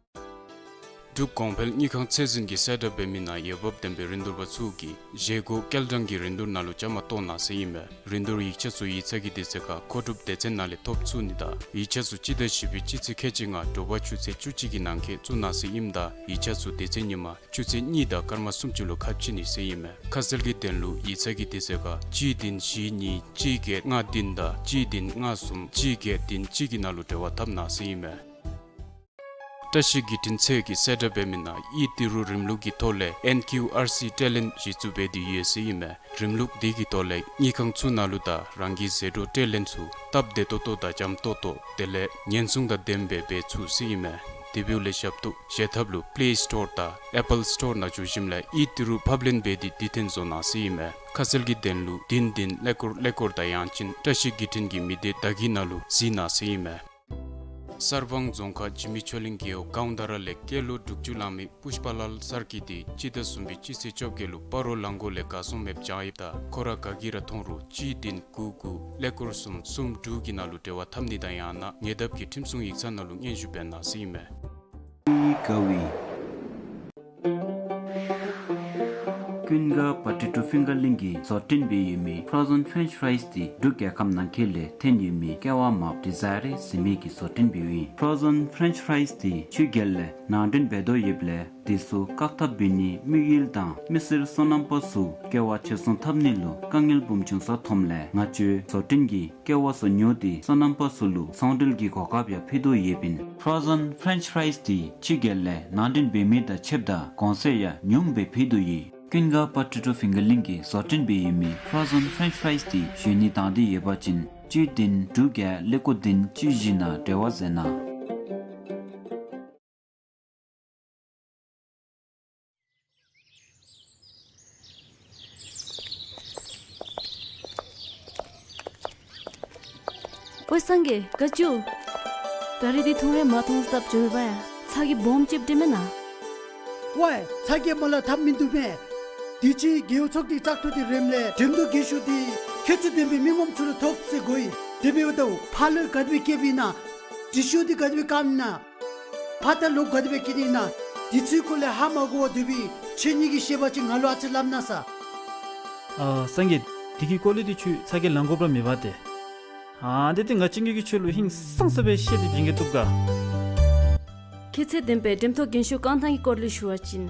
འབྲུག་གོང་འཕེལ་དངུལ་ཁང་ཚད་འཛིན་གྱིས་གསལ་བསྒྲགས་འབད་མི་ནང་འོས་འབབ་ལྡན་པའི་རིན་བསྡུར་པ་ཚུ་གིས་བཞེས་སྒོ་སྐྱེལ་གྲངས་ཀྱི་རིན་བསྡུར་ནང་ལུ་བཅའ་མར་གཏོགས་གནང་ཟེར་ཨིན་མས། རིན་བསྡུར་ཡིག་ཆ་ཚུ་ཡིག་ཚང་གི་དུས་ཚོད་ཁར་མཁོ་སྒྲུབ་སྡེ་ཚན་ནང་ལས་ཐོབ་ཚུགས་ནི་དང་ཡིག་ཆ་ཚུ་སྤྱི་ཟླ་བཞི་པའི་སྤྱི་ཚེས་ཁལ་གཅིག་ལྔ་དྲོ་པ་ཆུ་ཚོད་བཅུ་གཅིག་གི་ནང་འཁོད་བཙུགས་གནང་ཟེར་ཨིནམ་ད་ཡིག་ཆ་ཚུ་དེ་ཚེ་ཉིན་མ་ཆུ་ཚོད་གཉིས་དང་སྐར་མ་སུམ་ཅུ་ལུ་ཁ་ཕྱེ་ནི་ཟེར་ཨིན་མས། ཁ་གསལ་གྱི་དོན་ལུ་ཡིག་ཚང་གི་དུས་ཚོད་ཁར་གཅིག་བདུན་བཞི་གཉིས་གཅིག་བརྒྱད་ལྔ་བདུན་དང་གཅིག་བདུན་ལྔ་གསུམ་གཅིག་བརྒྱད་བདུན་གཅིག་གི་ནང་ལུ་འབྲེལ་བ་འཐབ་གནང་ཟེར་ཨིན་མས། བཀྲ་ཤིས་བརྒྱུད་འཕྲིན་ཚད་ཀྱིས་གསལ་བསྒྲགས་འབད་མི་ནང་ཡིག་ཏི་རུ་རིམ་ལུགས་ཀྱི་ཐོག་ལས་ཨེན་ཀིའུ་ཨར་སི་ཁྲལ་ལེན་གཞི་བཙུགས་འབད་དེ་ཡོད་ཟེར་ཨིན་མས། རིམ་ལུགས་འདི་གི་ཐོག་ལས་དངུལ་ཁང་ཚུ་ནང་ལུ་དང་རང་གི་ཟད་འགྲོ་ཁྲལ་ལེན་ཚུ་སྟབས་བདེ་ཏོག་ཏོ་དང་འཇམ་ཏོག་ཏོ་དེ་ལས་ཉེན་སྲུང་དང་ལྡནམ་སྦེ་འབད་ཚུགས་ཟེར་ཨིན་མས། དེ་འབདཝ་ལས་ཞབས་ཏོག་བཞེས་ཐབས་ལུ་པེ་ལེ་སི་ཊོར་དང་ཨེ་པཱལ་སི་ཊོར་ནང་འགྱོ་ཞིནམ་ལས་ཡིག་ཏི་རུ་ཕབ་ལེན་འབད་དེ་དེ་ཐོན་བཟོ་གནང་ཟེར་ཨིན་མས། ཁ་གསལ་གྱི་དོན་ལུ་བདུན་བདུན་ཀླད་ཀོར་ཀླད་ཀོར་དང་ཡང་ཅིན་བཀྲ་ཤིས་བརྒྱུད་འཕྲིན་གྱི་མི་སྡེ་བརྡ་བརྒྱུད་ནང་ལུ་གཟིགས་གནང་ཟེར་ཨིན་མས། གསར་སྤང་རྫོང་ཁག་འཇིགས་མེད་ཆོས་གླིང་རྒེད་འོག་ཀའུན་ད་ར་ལས་སྐྱེས་ལོ་དྲུག་ཅུ་ལང་མི་པུཤ་པ་ལཱལ་སར་གྱིས་ཏེ་སྤྱི་ཟླ་གསུམ་པའི་སྤྱི་ཚེས་བཅོ་བརྒྱད་ལུ་སྤ་རོ་གླང་མགོ་ལས་གར་སོང་མེདཔ་བྱང་ཡོདཔ་ད་ཁོ་ར་ག་གིས་ར་མཐོང་རུང་གཅིག་བདུན་དགུ་དགུ་ཀླད་ཀོར་གསུམ་གསུམ་དྲུག་གི་ནང་ལུ་འབྲེལ་བ་འཐབ་ནི་དང་ཡང་ན་ཉེ་འདབས་ཀྱི་ཁྲིམས་སྲུང་ཡིག་ཚང་ནང་ལུ་སྙན་ཞུ་འབད་གནང་ཟེར་ཨིན་མས། ཀུན་དགའ་པ་ཊི་ཊོ་ཕིང་གར་ལིང་གིས་བཟོ་སྐྲུན་འབད་ཡོད་མི་ཕྲོ་ཟན་ཕེ་རེནཆ་ཕ་རའིས་འདི་འབྲུག་རྒྱལ་ཁབ་ནང་འཁོད་ལས་ཐོན་ཡོད་མི་ཀེ་བ་མར་ཌི་ཛའི་རི་ཟེར་མི་གིས་བཟོ་སྐྲུན་འབདཝ་ཨིན། ཕྲོ་ཟན་ཕེ་རེནཆ་ཕ་རའིས་འདི་ཕྱི་རྒྱལ་ལས་ནང་འདྲེན་འབད་དོ་ཡོདཔ་ལས་དེ་ཚུ་བཀག་ཐབས་འབད་ནི་དམིགས་ཡུལ་དང་མི་སེར་སོ་ནམ་པ་ཚུ་ཀེ་བ་ཕྱིར་ཚོང་འཐབ་ནི་ལུ་དཀའ་ངལ་སྦོམ་བྱུང་ས་མཐོངམ་ལས་ང་བཅས་བཟོ་སྐྲུན་གྱིས་ཀེ་བ་བཟོ་ཉོ་སྟེ་སོ་ནམ་པ་ཚུ་ལུ་ཚོང་འབྲེལ་གྱི་གོ་སྐབས་ཡང་ཕུལ་དོ་ཡོདཔ་ཨིན། ཕྲོ་ཟན་ཕེ་རེནཆ་ཕ་རའིས་འདི་ཕྱི་རྒྱལ་ལས་ནང་འདྲེན་འབད་མི་དང་ཕྱདཔ་ད་གོང་ཚད་ཡང་ཉུངམ་སྦེ་ཕུལ་དོ་ཡོད། ཀུན་དགའ་པ་ཊི་ཊོ་ཕིང་གར་ལིང་གིས་བཟོ་སྐྲུན་འབད་ཡོད་མི་ཕྲོ་ཟན་ཕེ་རེནཆ་ཕ་རའིས་འདི་གཞན་ནི་དང་འདོད་ཡོད་པ་ཅིན་གཅིག་བདུན་དྲུག་བརྒྱད་ཀླད་ཀོར་བདུན་གཅིག་བཞི་ནང་འབྲེལ་བ་མཛད་གནང་། ཨོའི་སངས་རྒྱས་དགའ་ཅུ། ད་རིས་འདི་ཐུང་རེ་མ་ཐོངས་སྟབས་བྱོན་པ་ཡ། ཚ་གྱང་སྦོམ་ཅིག་འདྲེན་མེན་ན། ཝའི་ཚ་གྱང་མ་ལང་ཐབས་མིན་འདུག་མས། དུས་ཅི་རྒེད་འོག་ཚོགས་སྡེ་བཙག་འཐུ་འདི་རནམ་ལས་འགྲེམས་སྟོན་འགན་ཤོག་འདི་ཁྱད་ཚུལ་ལྡན་པའི་མི་ངོམ་ཚུ་ལུ་ཐོབ་ཟེར་གོ་ཡི། དེ་འབདཝ་ད་ཕར་ལུ་ག་དེ་སྦེ་བསྐྱལཝ་ཨིན་ན། དྲི་ཤོག་འདི་ག་དེ་སྦེ་བཀབ་ཨིན་ན། ཕར་ད་ལོག་ག་དེ་སྦེ་བསྐྱལ་ནི་ཨིན་ན། དེ་ཚུ་སྐོར་ལས་ཧ་མ་གོ་བར་སྡོད་པའི་ཁྱེད་གཉིས་ཀྱིས་ཤེས་པ་ཅིན་ང་ལུ་ཨ་ཙི་སླབ་གནང་ས། ཨ་སངས་རྒྱས། དེ་གི་སྐོར་ལས་འདི་ཁྱོད་ཚ་གྱང་ལང་དགོཔ་ར་མེད་པ་ཏེ། ཨ་འདི་ཏེ་ང་བཅས་གཉིས་ཀྱིས་ཁྱོད་ལུ་ཧིང་སངས་ས་སྦེ་བཤད་དེ་བྱིན་གེ་བཏུབ་ག། ཁྱད་ཚད་ལྡན་པའི་འགྲེམས་སྟོན་འགན་ཤོག་བཀང་ཐངས་ཀྱི་སྐོར་ལས་ཞུ་བ་ཅིན།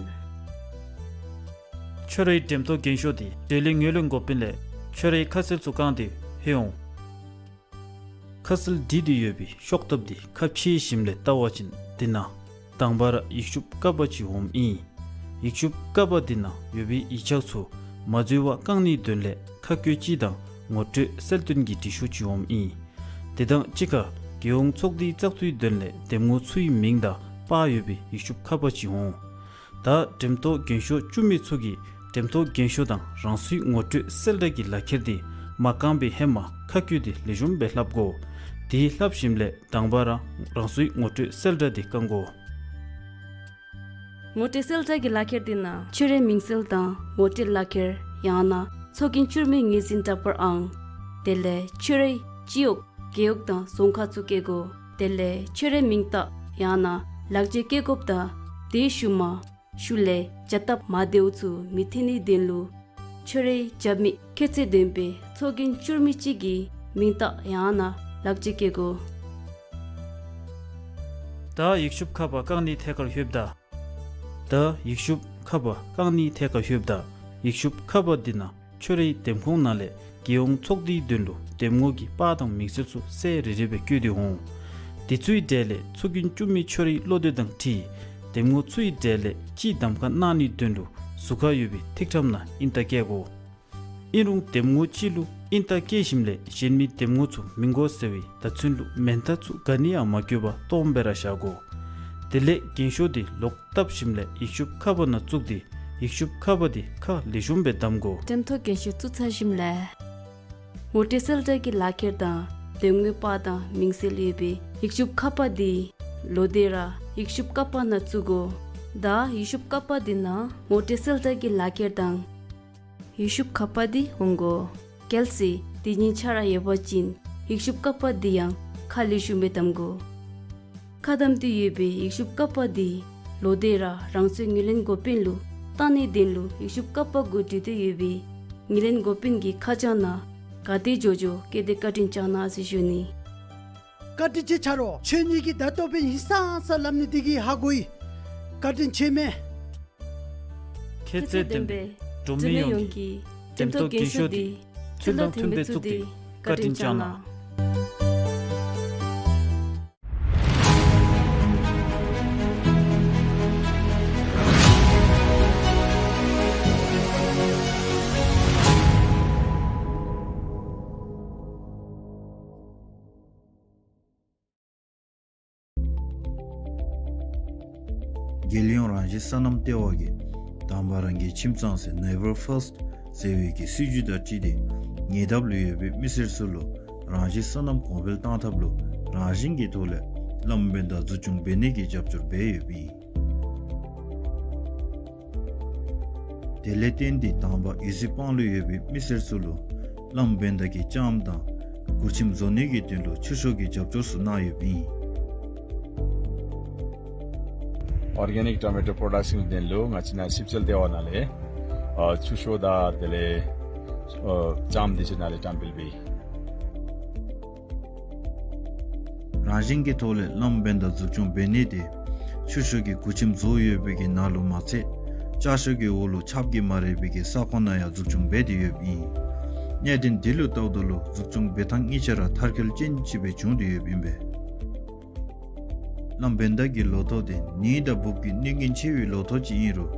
ཁྱོད་རའི་འགྲེམས་སྟོན་འགན་ཤོག་འདི་འབྲེལ་ཡོད་ངོས་ལེན་འགོ་དཔོན་ལས་ཁྱོད་རའི་ཁ་གསལ་ཚུ་བཀང་སྟེ་ཕུལ་འོང་། ཁ་གསལ་བྲིས་ཏེ་ཡོད་པའི་ཤོག་ཐབ་འདི་ཁ་ཕྱེ་ཞིནམ་ལས་བལྟ་བ་ཅིན་འདི་ནང་དང་པ་ར་ཡིག་ཤུབས་ཀ་པ་ཅིག་འོངམ་ཨིན། ཡིག་ཤུབས་ཀ་པ་འདི་ནང་ཡོད་པའི་ཡིག་ཆ་ཚུ་མ་འཛོལ་བར་བཀང་ནིའི་དོན་ལས་ཁ་བཀོད་ཅིག་དང་ངོ་སྤྲོད་གསལ་སྟོན་གྱི་འབྲི་ཤོག་ཅིག་འོངམ་ཨིན། དེ་དང་གཅིག་ཁར་རྒྱལ་ཡོངས་ཚོགས་སྡེའི་བཙག་འཐུའི་དོན་ལས་འདེམས་ངོ་ཚུའི་མིང་དང་པར་ཡོད་པའི་ཡིག་ཤུབས་ཀ་པ་ཅིག་འོང་། ད་འགྲེམས་སྟོན་འགན་ཤོག་བཙུགས་མི་ཚུ་གིས་འགྲེམས་སྟོན་འགན་ཤོག་དང་རང་སོའི་ངོ་སྤྲོད་གསལ་བསྒྲགས་ཀྱི་ལག་ཁྱེར་འདི་མ་བཀང་པའི་ཧེ་མ་ཁ་བཀོད་དེ་ལེགས་ཤོམ་སྦེ་ལྷབ་དགོ། དེ་ལྷབ་ཞིནམ་ལས་དང་པ་ར་རང་སོའི་ངོ་སྤྲོད་གསལ་བསྒྲགས་འདི་བཀང་དགོ། ངོ་སྤྲོད་གསལ་བསྒྲགས་ཀྱི་ལག་ཁྱེར་འདི་ནང་ཁྱོད་རའི་མིང་གསལ་དང་ངོ་སྤྲོད་ལག་ཁྱེར་ཡང་ན་ཚོགས་རྒྱན་བཙུགས་མི་ངོས་འཛིན་འདྲ་པར་ཨང་། དེ་ལས་ཁྱོད་རའི་སྤྱི་འོག་རྒེད་འོག་དང་རྫོང་ཁག་ཚུ་བཀོད་དགོ། དེ་ལས་ཁྱོད་རའི་མིང་རྟགས་ཡང་ན་ལག་འཁྱེར་བཀོད་དགོཔ་དང་དེའི་ཤུལ་མ་ཤུལ་ལས་བྱ་སྟབས་མ་བདེཝ་ཚུ་མི་ཐོན་ནིའི་དོན་ལུ་ཁྱོད་རའི་རྒྱབ་མི་ཁྱད་ཚད་ལྡན་པའི་ཚོགས་རྒྱན་བཙུགས་མི་གཅིག་གི་མིང་རྟགས་ཡང་ན་ལག་འཁྱེར་བཀོད་དགོ། ད་ཡིག་ཤུབས་ཀ་པ་བཀང་ནིའི་ཐད་ཁར་ལྷོདཔ་ད། ད་ཡིག་ཤུབས་ཀ་པ་བཀང་ནིའི་ཐད་ཁར་ལྷོདཔ་ད་ཡིག་ཤུབས་ཀ་པ་འདི་ནང་ཁྱོད་རའི་འདེམས་ཁོངས་ནང་ལས་རྒྱལ་ཡོངས་ཚོགས་སྡེའི་དོན་ལུ་འདེམས་ངོ་གི་པར་དང་མིང་གསལ་ཚུ་གསལ་རི་རི་སྦེ་བཀོད་དེ་འོང་། དེ་ཚུའི་གྲས་ལས་ཚོགས་རྒྱན་བཙུགས་མི་ཁྱོད་རའི་བློ་འདོད་དང་འཁྲིལ་འདེམས་ངོ་ཚུའི་གྲས་ལས་གཅིག་གདམ་ཁ་གནང་ནིའི་དོན་ལུ་ཟུར་ཁར་ཡོད་པའི་ཐིག་ཁྲམ་ནང་ཨིན་རྟགས་བཀལ་དགོ། ཨིན་རུང་འདེམས་ངོ་གཅིག་ལུ་ཨིན་རྟགས་བཀལ་ཞིནམ་ལས་གཞན་མི་འདེམས་ངོ་ཚུ་མི་དགོ་ཟེར་བའི་བརྡ་མཚོན་ལུ་མེན་མཐའ་ཚུ་ག་ནི་ཡང་མ་བཀོད་པར་སྟོངམ་སྦེ་ར་བཞག་དགོ། དེ་ལས་འགན་ཤོག་འདི་ལོག་བཏབ་ཞིནམ་ལས་ཡིག་ཤུབས་ཀ་པ་ནང་བཙུགས་ཏེ་ཡིག་ཤུབས་ཀ་པ་འདི་ཁ་ལེགས་ཤོམ་སྦེ་བསྡམ་དགོ། འགྲེམས་སྟོན་འགན་ཤོག་བཙུགས་ཚར་ཞིནམ་ལས་ངོ་སྤྲོད་གསལ་བསྒྲགས་ཀྱི་ལག་ཁྱེར་དང་འདེམས་ངོའི་པར་དང་མིང་གསལ་ཡོད་པའི་ཡིག་ཤུབས་ཀ་པ་འདི་ལོག་སྟེ་ར་ཡིག་ཤུབས་ཀ་པ་ནང་བཙུགས་དགོ། ད་ཡིག་ཤུབས་ཀ་པ་འདི་ནང་ངོ་སྤྲོད་གསལ་བསྒྲགས་ཀྱི་ལག་ཁྱེར་དང་ཡིག་ཤུབས་ཀ་པ་འདི་འོང་དགོ། གལ་སྲིད་དེ་གཉིས་ཆ་ར་ཡོད་པ་ཅིན་ཡིག་ཤུབས་ཀ་པ་འདི་ཡང་ཁ་ལེགས་ཤོམ་སྦེ་བསྡམ་དགོ། ཁ་བསྡམས་ཏེ་ཡོད་པའི་ཡིག་ཤུབས་ཀ་པ་འདི་ ལོག་སྟེ་ར་རང་སོའི་ངོས་ལེན་འགོ་དཔོན་ལུ་བཏང་ནིའི་དོན་ལུ་ཡིག་ཆུ་བཀབ་པ་གུ་བྲིས་ཏེ་ཡོད་པས། ངོས་ལེན་འགོ་དཔོན་གྱིས་ཁ་བྱང་ནང་ག་དེ་མགྱོགས་མགྱོགས་བཀོད་དེ་བཀའ་དྲིན་བསྐྱང་གནང་ཟེར་ཞུ་ནི། བཀའ་དྲིན་ཆེ་ཆ་རོགས། ཁྱོད་གཉིས་ཀྱིས་ད་ལྟོ་འབདན་ཧིང་སངས་ས་སླབ་ནི་དེ་གིས་ཧ་གོ་ཡི། བཀའ་དྲིན་ཆེ་མས། ཁྱད་ཚད་ལྡན་པའི་གྲོང་མི་ཡོངས་ཀྱིས་འདེམས་ཐོག་རྒྱན་ཤོག་འདི་ཚུལ་དང་མཐུན་པའི་བཙུགས་ཏེ་བཀའ་དྲིན་བསྐྱང་གནང་། རྒྱལ་ཡོངས་རང་བཞིན་སོ་ནམ་ལྟེ་བ་གིས་དང་པ་རང་གི་ཁྱིམ་ཚང་ཟེར་Neighbour First ཟེར་བའི་གི་སྲིད་བྱུས་དང་འཁྲིལ་ཏེ་ཉེ་འདབས་ལུ་ཡོད་པའི་མི་སེར་ཚུ་ལུ་རང་བཞིན་སོ་ནམ་གོང་འཕེལ་གཏང་ཐབས་ལུ་རང་བཞིན་གྱི་ཐོག་ལས་བླམ་བོན་བདག་འཛུགས་སྐྱོང་འབད་ནི་གི་རྒྱབ་སྐྱོར་འབད་ཡོདཔ་ཨིན། དེ་ལས་བརྟེན་ཏེ་དང་པ་ཡུལ་སྲིད་སྤང་ལུ་ཡོད་པའི་མི་སེར་ཚུ་ལུ་བླམ་བོན་བདག་གི་ལྕངམ་དང་གུར་ཁྱིམ་བཟོ་ནི་གི་དོན་ལུ་ཆུ་ཤོག་གི་རྒྱབ་སྐྱོར་ཚུ་གནང་ཡོདཔ་ཨིན། Organic Tomato Production དོན་ལུ་ང་བཅས་ནཱ་སིབ་འཚོལ་ལྟེ་བ་ནང་ལས་ཨ་ཆུ་ཤོག་དང་དེ་ལས་ཨ་ལྕངམ་འདི་ཚུ་ནཱ་ལས་བཀྲམ་སྤེལ་འབད་ཡི། རང་བཞིན་གྱི་ཐོག་ལས་བླམ་བོན་བདག་འཛུགས་སྐྱོང་འབད་ནི་དེ་ཆུ་ཤོག་གི་གུར་ཁྱིམ་བཟོ་ཡོད་པའི་གི་ནང་ལུ་མ་ཚད་ལྕགས་ཤོག་གི་འོག་ལུ་ཆརཔ་གིས་མ་རེག་པའི་གི་ས་ཁོངས་ནང་ཡང་འཛུགས་སྐྱོང་འབད་དེ་ཡོདཔ་ཨིན། གནད་དོན་འདི་ལུ་བལྟཝ་ད་ལུ་འཛུགས་སྐྱོང་འབད་ཐངས་གཉིས་ཆ་ར་མཐར་འཁྱོལ་ཅན་ཅིག་སྦེ་བྱུང་སྟེ་ཡོདཔ་ཨིན་པས། བླམ་བོན་བདག་གི་ལོ་ཐོག་དེ་ནད་དང་འབུཔ་གིས་གནོད་ཉེན་ཆེ་བའི་ལོ་ཐོག་ཅིག་ཨིན་རུང་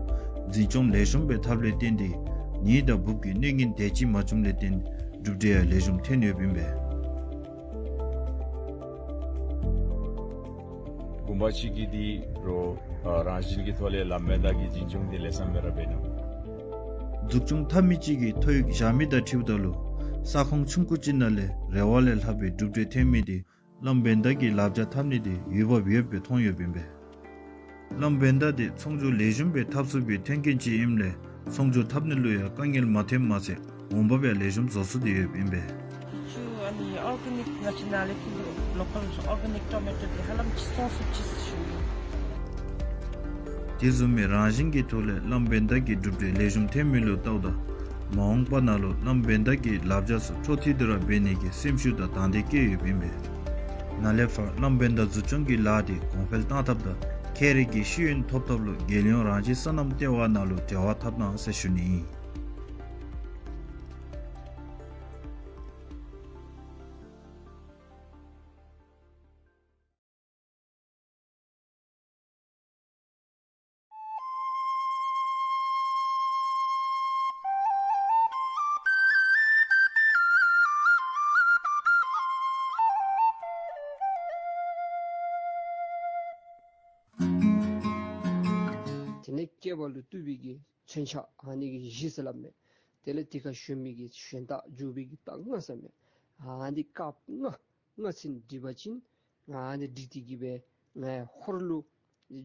འཛིན་སྐྱོང་ལེགས་ཤོམ་སྦེ་འཐབ་ལས་བརྟེན་ཏེ་ནད་དང་འབུཔ་གི་གནོད་ཉེན་དེ་ཅིག་མ་བྱུངམ་ལས་བརྟེན་གྲུབ་འབྲས་ཡང་ལེགས་ཤོམ་ཐོན་ཡོདཔ་ཨིན་པས། དགོངས་པ་ཅིག་གིས་འདི་རུང་ཨ་རང་བཞིན་གྱི་ཐོག་ལས་བླམ་བོན་བདག་གི་འཛིན་སྐྱོང་འདི་ལེགས་ཤོམ་སྦེ་ར་འབད་ནུག། འཛུགས་སྐྱོང་འཐབ་མི་ཅིག་གིས་ཐོ་ཡིག་བཞག་མི་དང་འཁྲིལཝ་ད་ལུ་ས་ཁོངས་ཆུང་ཀུ་ཅིག་ནང་ལས་རེ་བ་ལས་ལྷག་པའི་གྲུབ་འབྲས་ཐོན་མི་དེ་བླམ་བོན་བདག་གི་ལག་བརྡ་འཐབ་ནི་དེ་འོས་འབབ་ཡོདཔ་སྦེ་མཐོང་ཡོདཔ་ཨིན་པས། བླམ་བོན་བདག་དེ་ཚོང་སྒྱུར་ལེགས་ཤོམ་སྦེ་འཐབ་ཚུགས་པའི་མཐུན་རྐྱེན་ཅིག་ཨིནམ་ལས་ཚོང་སྒྱུར་འཐབ་ནི་ལུ་ཡང་དཀའ་ངལ་མ་ཐོནམ་མ་ཚད་འོང་འབབ་ཡང་ལེགས་ཤོམ་བཟོ་ཚུགས་ཏེ་ཡོདཔ་ཨིན་པས། ཆུ་ཨ་ནི་ཨོར་གེ་ནིཀ་ང་བཅས་ནཱ་ལས་ཀྱི་ལོ་ཀལ་ཨོར་གེ་ནིཀ་ཊོ་མེ་ཊོ་དེ་ཧ་ལམ་ཅིག་བཙོང་ཚུགས་ཅི་ཟེར་ཞུ་ནི། དེ་བཟུམ་མའི་རང་བཞིན་གྱི་ཐོག་ལས་བླམ་བོན་བདག་གི་གྲུབ་འབྲས་ལེགས་ཤོམ་ཐོན་མི་ལུ་བལྟཝ་ད་མ་འོངས་པ་ནང་ལུ་བླམ་བོན་བདག་གི་ལག་བརྡ་ཚུ་འཕྲོ་མཐུད་དེ་ར་འབད་ནི་གི་སེམས་ཤུགས་དང་དང་འདོད་བསྐྱེད་ཡོདཔ་ཨིན་པས། ནཱ་ལས་ཕར་བླམ་བོན་བདག་འཛུགས་སྐྱོང་གི་ལཱ་དེ་གོང་འཕེལ་གཏང་ཐབས་དང་ཁྱེད་རའི་གི་ཤེས་ཡོན་ཐོབ་ཐབས་ལུ་རྒྱལ་ཡོངས་རང་བཞིན་སོ་ནམ་ལྟེ་བ་ནང་ལུ་འབྲེལ་བ་འཐབ་གནང་ཟེར་ཞུ་ནི་ཨིན། དེ་ལས་སྐྱེ་བ་ལུ་བཏུབ་པའི་གི་མཚོན་ཆ་ཨ་ནི་གི་གཞི་ཟེར་སླབ་མས། དེ་ལས་དེ་ཁར་ཞོན་མི་གི་ཞོན་རྟ་རྒྱུག་པའི་གི་རྟ་རྔ་ཟེར་མས། ཨ་ནི་རྐངམ་ལྔ་ལྔ་ཚན་སྒྲིག་པ་ཅིན་ཨ་ནི་སྒྲིག་སྟེ་གི་སྦེ་ཨེ་ཧོར་ལུ་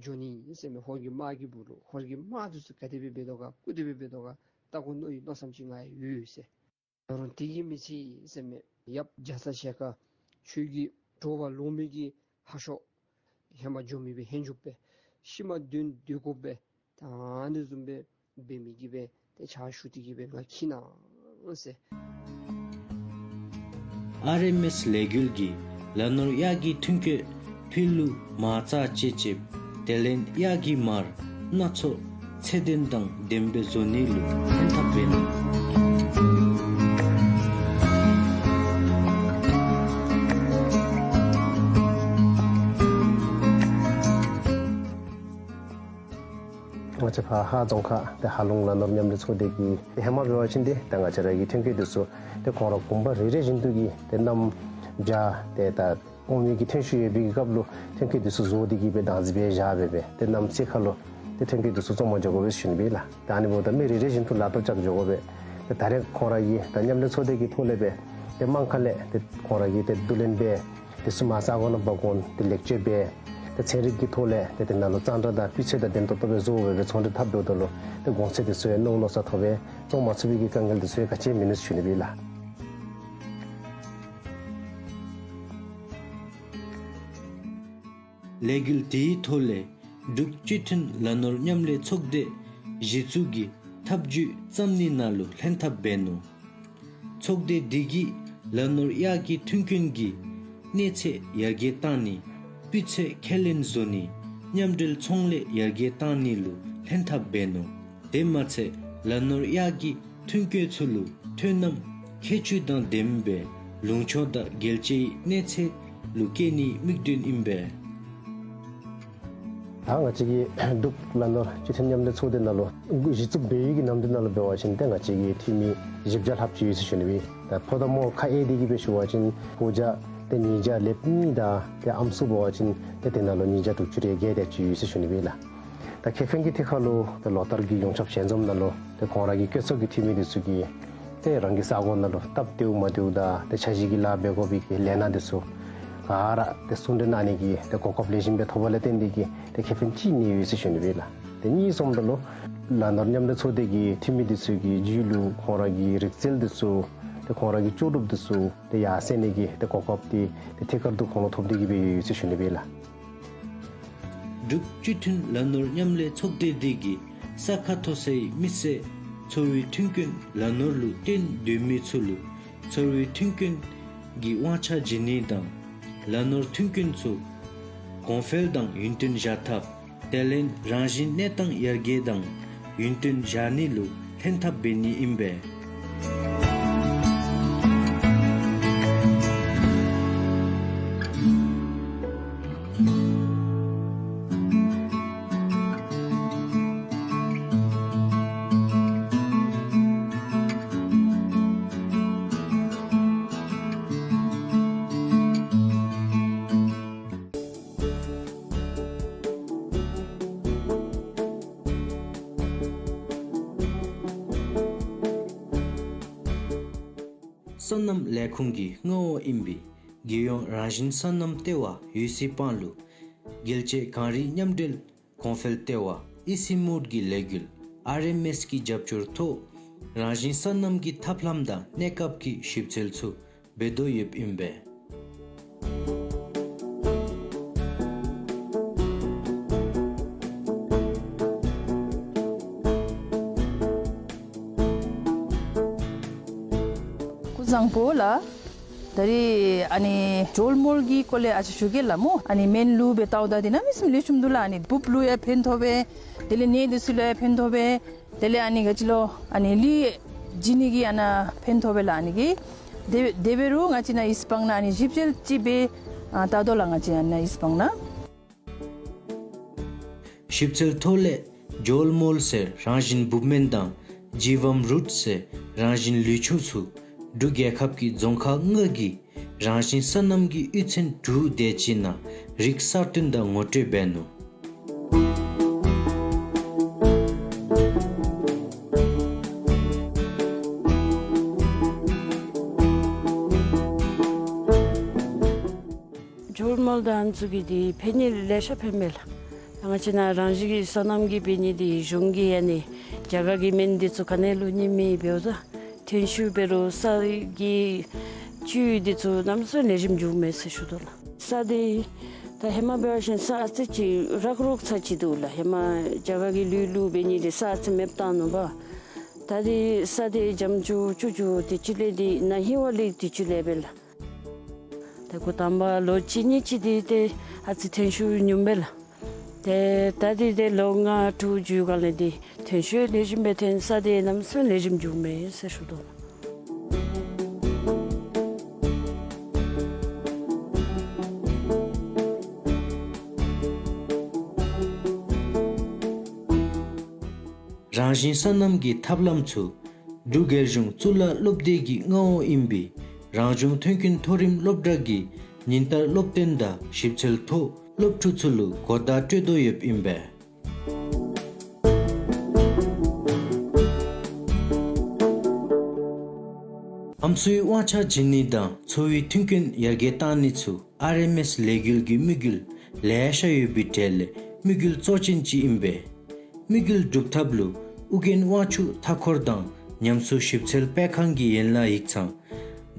འགྱོ་ནི་ཨིན་ཟེར་མས། ཧོར་གྱི་དམག་གི་སྦུག་ལུ། ཧོར་གྱི་དམག་འདི་ཚུ་ག་དེ་སྦེ་འབད་དོ་ག་ག་དེ་སྦེ་འབད་དོ་ག་བལྟ་དགོ་མནོ་བའི་མནོ་བསམ་ཅིག་ང་ཡང་ཡོད་ཟེར། ད་རུང་དེ་གིས་མི་ཚད་ཟེར་མས། ཡབ་རྒྱ་ཚ་ཞལ་དཀར་ཁྱོད་ཀྱིས་དྲོ་པ་ལོང་མི་གི་ཧ་ཤོ་ཧེ་མ་འགྱོ་མི་སྦེ་ཧེ་འགྱོ་སྦེ་ཤུལ་མ་དོན་དེ་གོ་སྦེ་ད་ཨ་ནི་བཟུམ་སྦེ་འབད་མི་གི་སྦེ་ཏེ་ཕྱག་ཞུ་སྟེ་གི་སྦེ་ང་འཁྱིད་གནང་ཟེར། ཨར་ཨེམ་ཨེསི་ལས་འགུལ་གྱིས་ལ་ནོར་གཡག་གི་ཐོན་སྐྱེད་ཕུལ་ལུ་མ་རྩ་བཅད་ཅེབ། དེ་ལས་གཡག་གི་མར་སྣ་ཚོགས་ཚད་ལྡན་དང་ལྡནམ་སྦེ་བཟོ་ནི་ལུ་ཕན་ཐབས་འབད་ནུག། ང་བཅས་ཕར་ཧཱ་རྫོང་ཁག་ཏེ་ཧཱ་ལུང་ལ་ནོར་མཉམ་ལས་ཚོགས་སྡེ་གི་ཏེ་ཧེ་མ་འབད་བ་ཅིན་ཏེ་ད་ང་བཅས་ར་གི་ཐོན་སྐྱེད་འདི་ཚུ་ཏེ་ཁོང་ར་གུང་པ་རེ་རེ་བཞིན་དུ་གིས་ཏེ་གནམ་བྱཱར་ཏེ་ད་ཨོམ་གྱི་ཐོན་ཤུགས་ཡོད་པའི་གི་སྐབས་ལུ་ཐོན་སྐྱེད་འདི་ཚུ་བཟོ་སྟེ་གི་སྦེ་བདག་འཛིན་འབད་བཞག་སྦེ་སྦེ་ཏེ་གནམ་ཚེས་ཁ་ལུ་ཏེ་ཐོན་སྐྱེད་འདི་ཚུ་བཙོང་མ་འགྱོ་དགོ་པས་ཟེར་ཞུ་ནི་སྦེ་ལགས། ད་ཨ་ནི་འབདཝ་ད་མི་རེ་རེ་བཞིན་དུ་ལག་ཐོག་བཅག་འགྱོ་དགོ་པས། ཏེ་ད་རེས་ཁོང་ར་གིས་ད་མཉམ་ལས་ཚོགས་སྡེ་གི་ཐོག་ལས་སྦེ་ཏེ་དམངས་ཁ་ལས་ཏེ་ཁོང་ར་གིས་ཏེ་བསྡུ་ལེན་འབད་དེ་ཚུ་མ་རྩ་གོ་ནང་འབག་འོང་ཏེ་ལེགས་བཅོས་འབད་ཏེ་ཚན་རིག་གི་ཐོག་ལས་ཏེ་དེ་ནང་ལུ་གཙང་སྦྲ་དང་སྤུས་ཚད་དང་ལྡན་ཏོག་ཏོ་སྦེ་བཟོ་སྦེ་སྦེ་ཚོང་འབྲེལ་འཐབ་འགྱོཝ་ད་ལུ་ཏེ་གོང་ཚད་འདི་ཚུ་ཡང་མནོ་མནོ་ས་ཐོབ་སྦེ་བཙོང་མ་ཚུགས་པའི་གི་དཀའ་ངལ་འདི་ཚུ་ཡང་ག་ཅི་ཡང་མིན་ནུག་ཟེར་ཞུ་ནི་སྦེ་ལགས། ལས་འགུལ་དེའི་ཐོག་ལས་ འབྲུག་སྤྱི་མཐུན་ལ་ནོར་མཉམ་ལས་ཚོགས་སྡེ་གཞི་བཙུགས་ཀྱི་ཐབས་བྱུས་བརྩམ་ནི་ནང་ལུ་ལྷན་ཐབས་འབད་ནུག། ཚོགས་སྡེ་འདི་གིས་ལ་ནོར་གཡག་གི་མཐུན་རྐྱེན་གྱི་གནས་ཚད་ཡར་རྒྱས་བཏང་ནི། སྤུས་ཚད་ཁས་ལེན་བཟོ་ནི། མཉམ་འབྲེལ་ཚོང་ལས་ཡར་རྒྱས་བཏང་ནི་ལུ་ལྷན་ཐབས་འབད་ནུག། དེ་མ་ཚད་ལ་ནོར་གཡག་གི་མཐུན་རྐྱེན་ཚུ་ལུ་ཐོན་རྣམ་ཁྱད་ཆོས་དང་ལྡནམ་སྦེ་ལུང་ཕྱོགས་དང་རྒྱལ་སྤྱིའི་གནས་ཚད་ལུ་བཀལ་ནིའི་དམིགས་དོན་ཨིན་པས། ད་ང་བཅས་ཀྱི་འབྲུག་ལ་ནོར་སྤྱི་མཐུན་མཉམ་ལས་ཚོགས་སྡེ་ནང་ལུ་གཞི་བཙུགས་འབད་བའི་གི་ནམ་དུས་ནང་ལུ་འབད་བ་ཅིན་ཏེ་ང་བཅས་ཀྱི་འཐུས་མི་བཞི་བརྒྱ་ལྷགཔ་ཅིག་ཡོད་ཟེར་ཞུ་ནི་སྦེ། ད་ཕོ་དང་མོ་ཁ་དབྱེ་སྟེ་གི་སྦེ་ཞུ་བ་ཅིན་སྤུ་རྒྱལ་ཏེ་ཉིས་བརྒྱ་ལྷགཔ་གཉིས་དང་ཏེ་ཨམ་སྲུ་འབད་བ་ཅིན་ཏེ་དེ་ནང་ལུ་ཉིས་བརྒྱ་དྲུག་ཅུ་རེ་བརྒྱད་དེ་ཅིག་ཡོད་ཟེར་ཞུ་ནི་སྦེ་ལགས། ད་ཁེ་ཕན་གྱི་ཐད་ཁར་ལུ་ཏེ་ལོ་ལྟར་གྱི་ཡོངས་ཁྱབ་ཞལ་འཛོམས་ནང་ལུ་ཏེ་ཁོང་ར་གི་བཀོད་ཚོགས་ཀྱི་འཐུས་མི་འདི་ཚུ་གིས་ཏེ་རང་གི་ས་གོ་ནང་ལུ་སྟབས་བདེཝ་མ་བདེཝ་དང་ཏེ་འཆར་གཞི་གི་ལཱ་འབད་དགོ་པའི་གི་ལས་སྣ་འདི་ཚུ་ག་ར་ཏེ་གསུང་གྲོས་གནང་ནི་གི་ཏེ་གོ་སྐབས་ལེགས་ཤོམ་སྦེ་ཐོབ་པ་ལས་བརྟེན་ཏེ་གི་ཏེ་ཁེ་ཕན་ཅིག་གནས་ཡོད་ཟེར་ཞུ་ནི་སྦེ་ལགས། ཏེ་གཉིས་སོངམ་ད་ལུ་ལ་ནོར་མཉམ་ལས་ཚོགས་སྡེ་གི་འཐུས་མི་འདི་ཚུ་གི་རྒྱུད་ལུ་ཁོང་ར་གི་རིག་རྩལ་འདི་ཚུ་ཏེ་ཁོང་ར་གི་ལྕོགས་གྲུབ་འདི་ཚུ་ཏེ་ཡར་སེང་ནི་གི་ཏེ་གོ་སྐབས་འདི་ཏེ་ཐད་ཀར་དུ་ཁོང་ལུ་ཐོབ་སྟེ་གི་སྦེ་ཡོད་ཟེར་ཞུ་ནི་སྦེ་ལགས། འབྲུག་སྤྱི་མཐུན་ལ་ནོར་མཉམ་ལས་ཚོགས་སྡེ་འདི་གིས་ས་ཁ་མཐོ་སའི་མི་སེར་འཚོ་བའི་མཐུན་རྐྱེན་ལ་ནོར་ལུ་བརྟེན་སྡོད་མི་ཚུ་ལུ་འཚོ་བའི་མཐུན་རྐྱེན་གྱི་དབང་ཆ་བྱིན་ནི་དང་ལ་ནོར་མཐུན་རྐྱེན་ཚུ་གོང་འཕེལ་དང་ཡུན་བརྟན་བཞག་ཐབས་དེ་ལས་རང་བཞིན་གནས་སྟངས་ཡར་རྒྱས་དང་ཡུན་བརྟན་བཞག་ནི་ལུ་ལྷན་ཐབས་འབད་ནི་ཨིན་པས། སོ་ནམ་ལས་ཁུངས་ཀྱི་མངའ་འོག་ཨིན་པའི་རྒྱལ་ཡོངས་རང་བཞིན་སོ་ནམ་ལྟེ་བ་ཡུ་སི་པང་ལུ་རྒྱལ་སྤྱིའི་གངས་རི་མཉམ་འབྲེལ་གོང་འཕེལ་ལྟེ་བ་ཨི་སི་མུཌ་ཀྱི་ལས་འགུལ་ཨར་ཨེམ་ཨེསི་ཀྱི་རྒྱབ་སྐྱོར་ཐོག་རང་བཞིན་སོ་ནམ་གྱི་ཐབས་ལམ་དང་གནས་སྐབས་ཀྱི་ཞིབ་འཚོལ་ཚུ་འབད་དོ་ཡོདཔ་ཨིན་པས། སྐུ་གཟུགས་བཟང་པོ་ལགས། ད་རིས་ཨ་ནི་བྱོལ་མོལ་གྱི་སྐོར་ལས་ཨ་ཙི་ཞུ་གེ་ལགས་སྨོ། ཨ་ནི་སྨན་ལུ་སྦེ་བལྟཝ་ད་འདི་གནམ་མེད་ས་མེད་ལེགས་ཤོམ་འདུག་ལགས། ཨ་ནི་འབུཔ་ལུ་ཡང་ཕན་ཐོགས་པས། དེ་ལས་ནད་འདི་ཚུ་ལུ་ཡང་ཕན་ཐོགས་པས། དེ་ལས་ཨ་ནི་ག་ཅི་ལོ་ཨ་ནི་ལུས་བྱིན་ནི་གི་ཨ་ནཱ་ཕན་ཐོགས་པས་ལགས། ཨ་ནི་གི་དེ་དེ་འབད་རུང་ང་བཅས་ནཱ་ཨིསི་པང་ནང་ཨ་ནི་ཞིབ་འཚོལ་ཅིག་འབད་ཨ་བལྟ་དོ་ལགས། ང་བཅས་ཨ་ནཱ་ཨིསི་པང་ནང་ཞིབ་འཚོལ་ཐོག་ལས་བྱོལ་མོལ་ཟེར་རང་བཞིན་འབུཔ་སྨན་དང་ཇི་བམ་རུཊ་ཟེར་རང་བཞིན་ལུད་ཆུ་ཚུ་འབྲུག་རྒྱལ་ཁབ་ཀྱི་རྫོང་ཁག་ལྔ་གི་རང་བཞིན་སོ་ནམ་གྱི་གཡུས་ཚན་དྲུག་དེ་ཅིག་ནང་རིགས་གསར་བཏོན་དང་ངོ་སྤྲོད་འབད་ནུག། བྱོལ་མོལ་དང་ཨ་ནི་ཚུ་གིས་འདི་ཕན་ནི་ལེ་ཤ་ཕན་མས་ལགས། ང་བཅས་ནཱ་རང་བཞིན་གྱི་སོ་ནམ་གྱི་འབད་ནི་འདི་གཞུང་གིས་ཨ་ནི་རྒྱ་གར་གྱི་སྨན་འདི་ཚུ་ག་ནི་ལུ་ནི་མེད་འབདཝ་ད་ཐོན་ཤུགས་འབད་རུང་ས་གི་བཅུད་འདི་ཚུ་གནམ་མེད་ས་མེད་ལེགས་ཤོམ་འགྱོཝ་མས་ཟེར་ཞུ་དོ་ལགས། ས་འདི་ད་ཧེ་མ་འབད་བ་ཅིན་ས་ཨ་ཙི་ཅིག་རག་རོག་ཚ་ཅིག་འདུག་ལགས། ཧེ་མ་རྒྱ་གར་གྱི་ལུད་ལུ་འབད་ནི་འདི་ས་ཨ་ཙི་མེདཔ་བཏང་ནུག་པ། ད་འདི་ས་འདི་འགྱམ་ཅུ་ཅུ་ཅུ་དེ་ཅིག་ལས་འདི་ན་ཧིང་བ་ལས་དེ་ཅིག་ལས་འབད་ལགས། ད་འགོ་དང་པ་ལོ་གཅིག་གཉིས་ཅིག་འདི་ཏེ་ཨ་ཙི་ཐོན་ཤུགས་ཉུངམ་སྦེ་ལགས། ཏེ་ད་འདི་ཏེ་ལོ་ལྔ་དྲུག་འགྱོ་སྒང་ལས་འདི་ཐོན་ཤུགས་ལེགས་ཤོམ་སྦེ་ཐོན། ས་འདི་གནམ་མེད་ས་མེད་ལེགས་ཤོམ་འགྱོཝ་མས་ཟེར་ཞུ་དོ་ལགས། རང་བཞིན་སོ་ནམ་གྱི་ཐབས་ལམ་ཚུ་འབྲུག་རྒྱལ་གཞུང་གཙུག་ལག་སློབ་སྡེ་གི་མངའ་འོག་ཨིན་པའི་རང་བྱུང་མཐུན་རྐྱེན་མཐོ་རིམ་སློབ་གྲྭ་གིས་ཉིན་ལྟར་སློབ་སྟོན་དང་ཞིབ་འཚོལ་ཐོག་སློབ་ཕྲུག་ཚུ་ལུ་གོ་བརྡ་སྤྲོད་དོ་ཡོདཔ་ཨིན་པས། ཨམ་སྲུའི་དབང་ཆ་བྱིན་ནི་དང་འཚོ་བའི་མཐུན་རྐྱེན་ཡར་རྒྱས་བཏང་ནི་ཚུ་ཨར་ཨེམ་ཨེསི་ལས་འགུལ་གྱི་དམིགས་ཡུལ་ལེ་ཤ་ཡོད་པའི་གྲས་ལས་དམིགས་ཡུལ་གཙོ་ཅན་ཅིག་ཨིན་པས། དམིགས་ཡུལ་སྒྲུབ་ཐབས་ལུ་ཨོ་རྒྱན་དབང་ཕྱུག་མཐའ་འཁོར་དང་ཉམས་གསོ་ཞིབ་འཚོལ་སྤེལ་ཁང་གི་ཡན་ལག་ཡིག་ཚང་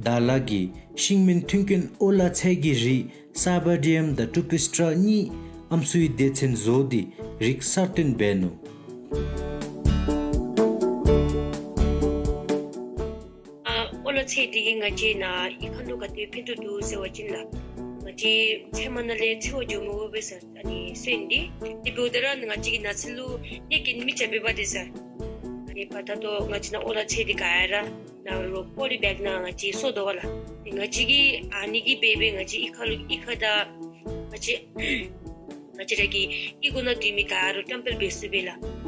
དར་ལག་གིས་ཤིང་སྨན་མཐུན་རྐྱེན་ཨོ་ལ་ཚལ་གྱི་རིགས་སར་བ་ཌི་ཡམ་དང་ཊུ་པི་སི་ཊ་ར་གཉིས་ ཨམ་སྲུའི་སྡེ་ཚན་བཟོ་སྟེ་རིགས་གསར་བཏོན་འབད་ནུག། ཨ་ཨོ་ལ་ཚལ་འདི་གིས་ང་བཅས་ནཱ་གཡུས་ཁ་ལུ་ག་དེ་ཕན་ཐོགས་འདུག་ཟེར་བ་ཅིན་ལགས། ང་བཅས་ཚལ་མ་ནང་ལས་འཚོ་བ་འགྱོ་མི་དགོ་པས་ཟེར། ཨ་ནི་སོན་འདི་དེ་འབདཝ་ད་ར་ང་བཅས་ཀྱི་ནགས་ཚལ་ལུ་གནོད་སྐྱེལ་མི་རྐྱབ་པས་པ་ཏེ་ཟེར། ཨ་ནི་པ་ད་ལྟོ་ང་བཅས་ནཱ་ཨོ་ལ་ཚལ་འདི་ག་ར་ནཱ་ལུ་པོ་ལི་བེག་ནང་ང་བཅས་སོར་དོ་བ་ལགས། ཏེ་ང་བཅས་ཀྱིས་ཨ་ནི་གིས་འབད་སྦེ་ང་བཅས་གཡུས་ཁ་ལུ་གཡུས་ཁ་དང་ང་བཅས་ང་བཅས་ར་གི་གཡུས་སྒོ་ནང་སྡོད་མི་ག་ར་བཀྲམ་སྤེལ་འབད་ཚུགས་པས་ལགས།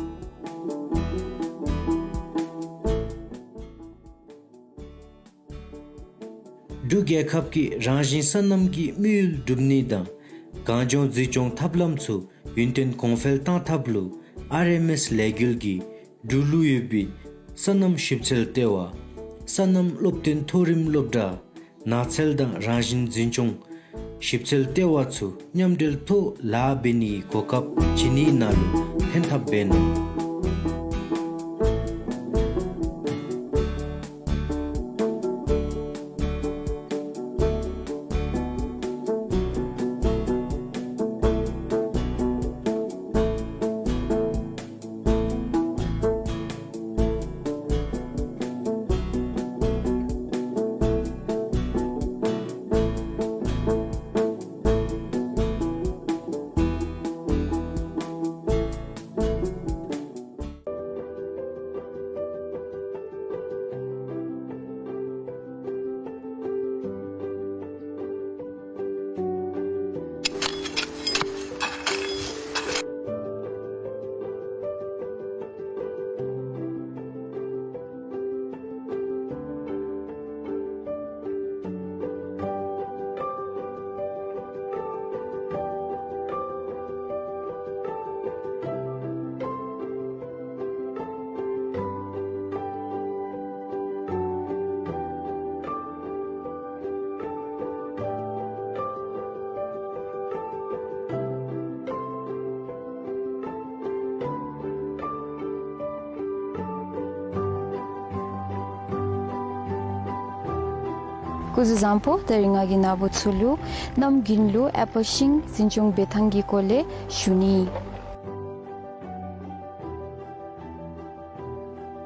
འབྲུག་རྒྱལ་ཁབ་ཀྱིས་རང་བཞིན་སོ་ནམ་གྱི་དམིགས་ཡུལ་སྒྲུབ་ནི་དང་གངས་ལྗོངས་འཛིན་སྐྱོང་ཐབས་ལམ་ཚུ་ཡུན་བརྟན་གོང་འཕེལ་གཏང་ཐབས་ལུ་ཨར་ཨེམ་ཨེསི་ལས་འགུལ་གྱིས་འབྲུག་ལུ་ཡོད་པའི་སོ་ནམ་ཞིབ་འཚོལ་ལྟེ་བ། སོ་ནམ་སློབ་སྟོན་མཐོ་རིམ་སློབ་གྲྭ། ནགས་ཚལ་དང་རང་བཞིན་འཛིན་སྐྱོང་ཞིབ་འཚོལ་ལྟེ་བ་ཚུ་མཉམ་འབྲེལ་ཐོག་ལཱ་འབད་ནིའི་གོ་སྐབས་བྱིན་ནི་ནང་ལུ་ཕན་ཐབས་འབད་ནུག། སྐུ་གཟུགས་བཟང་པོ། ད་རིས་ང་གིས་ནཱ་བུ་ཚུ་ལུ་གནམ་དགུན་ལུ་ཨེ་པཱལ་ཤིང་འཛིན་སྐྱོང་འབད་ཐངས་ཀྱི་སྐོར་ལས་ཞུ་ནི།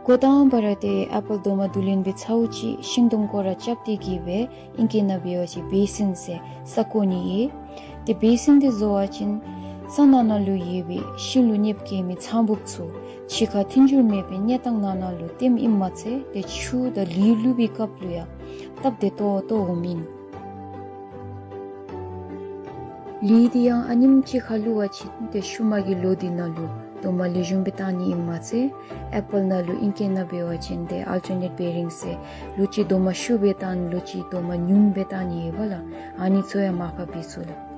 འགོ་དང་པ་ར་ཏེ་ཨེ་པཱལ་རྡོག་མ་བསྡུ་ལེན་འབད་ཚརཝ་ཅིག་ཤིང་དུམ་སྐོར་ར་རྐྱབ་སྟེ་གི་སྦེ་ཨིང་སྐད་ནང་འབད་བ་ཅིན་བེ་སིན་ཟེར་ས་བཀོ་ནི་ཨིན། ཏེ་བེ་སིན་འདི་བཟོ་བ་ཅིན་ས་ནང་ན་ལུ་ཡོད་པའི་ཤིང་ལུ་གནོདཔ་བཀལ་མི་ཚངས་བུགཔ་ཚུ་ཕྱི་ཁར་མཐུན་འགྱུར་མེད་པའི་གནས་སྟངས་ནང་ན་ལུ་ཐོནམ་ཨིནམ་མ་ཚད་ཏེ་ཆུ་དང་ལུད་བླུག་པའི་སྐབས་ལུ་ཡང་སྟབས་བདེ་ཏོག་ཏོ་འོངམ་ཨིན། ལུད་འདི་ཡང་ཨ་ཉིམ་ཅིག་ཁར་བླུག་པ་ཅིན་ཏེ་ཤུལ་མ་གི་ལོ་འདི་ནང་ལུ་རྡོག་མ་ལེགས་ཤོམ་སྦེ་བཏང་ནི་ཨིནམ་མ་ཚད་ཨེ་པཱལ་ནང་ལུ་ཨིང་སྐད་ནང་འབད་བ་ཅིན་ཏེ་ཨལ་ཊར་ནེཊ་བེ་རིང་ཟེར་ལོག་ཅིག་རྡོག་མ་ཤུགས་སྦེ་བཏང་ལོག་ཅིག་རྡོག་མ་ཉུངམ་སྦེ་བཏང་ནི་ཡོདཔ་ལགས། ཨ་ནི་ཚུ་ཡང་མར་ཕབ་འབད་ཚུགས་ལགས།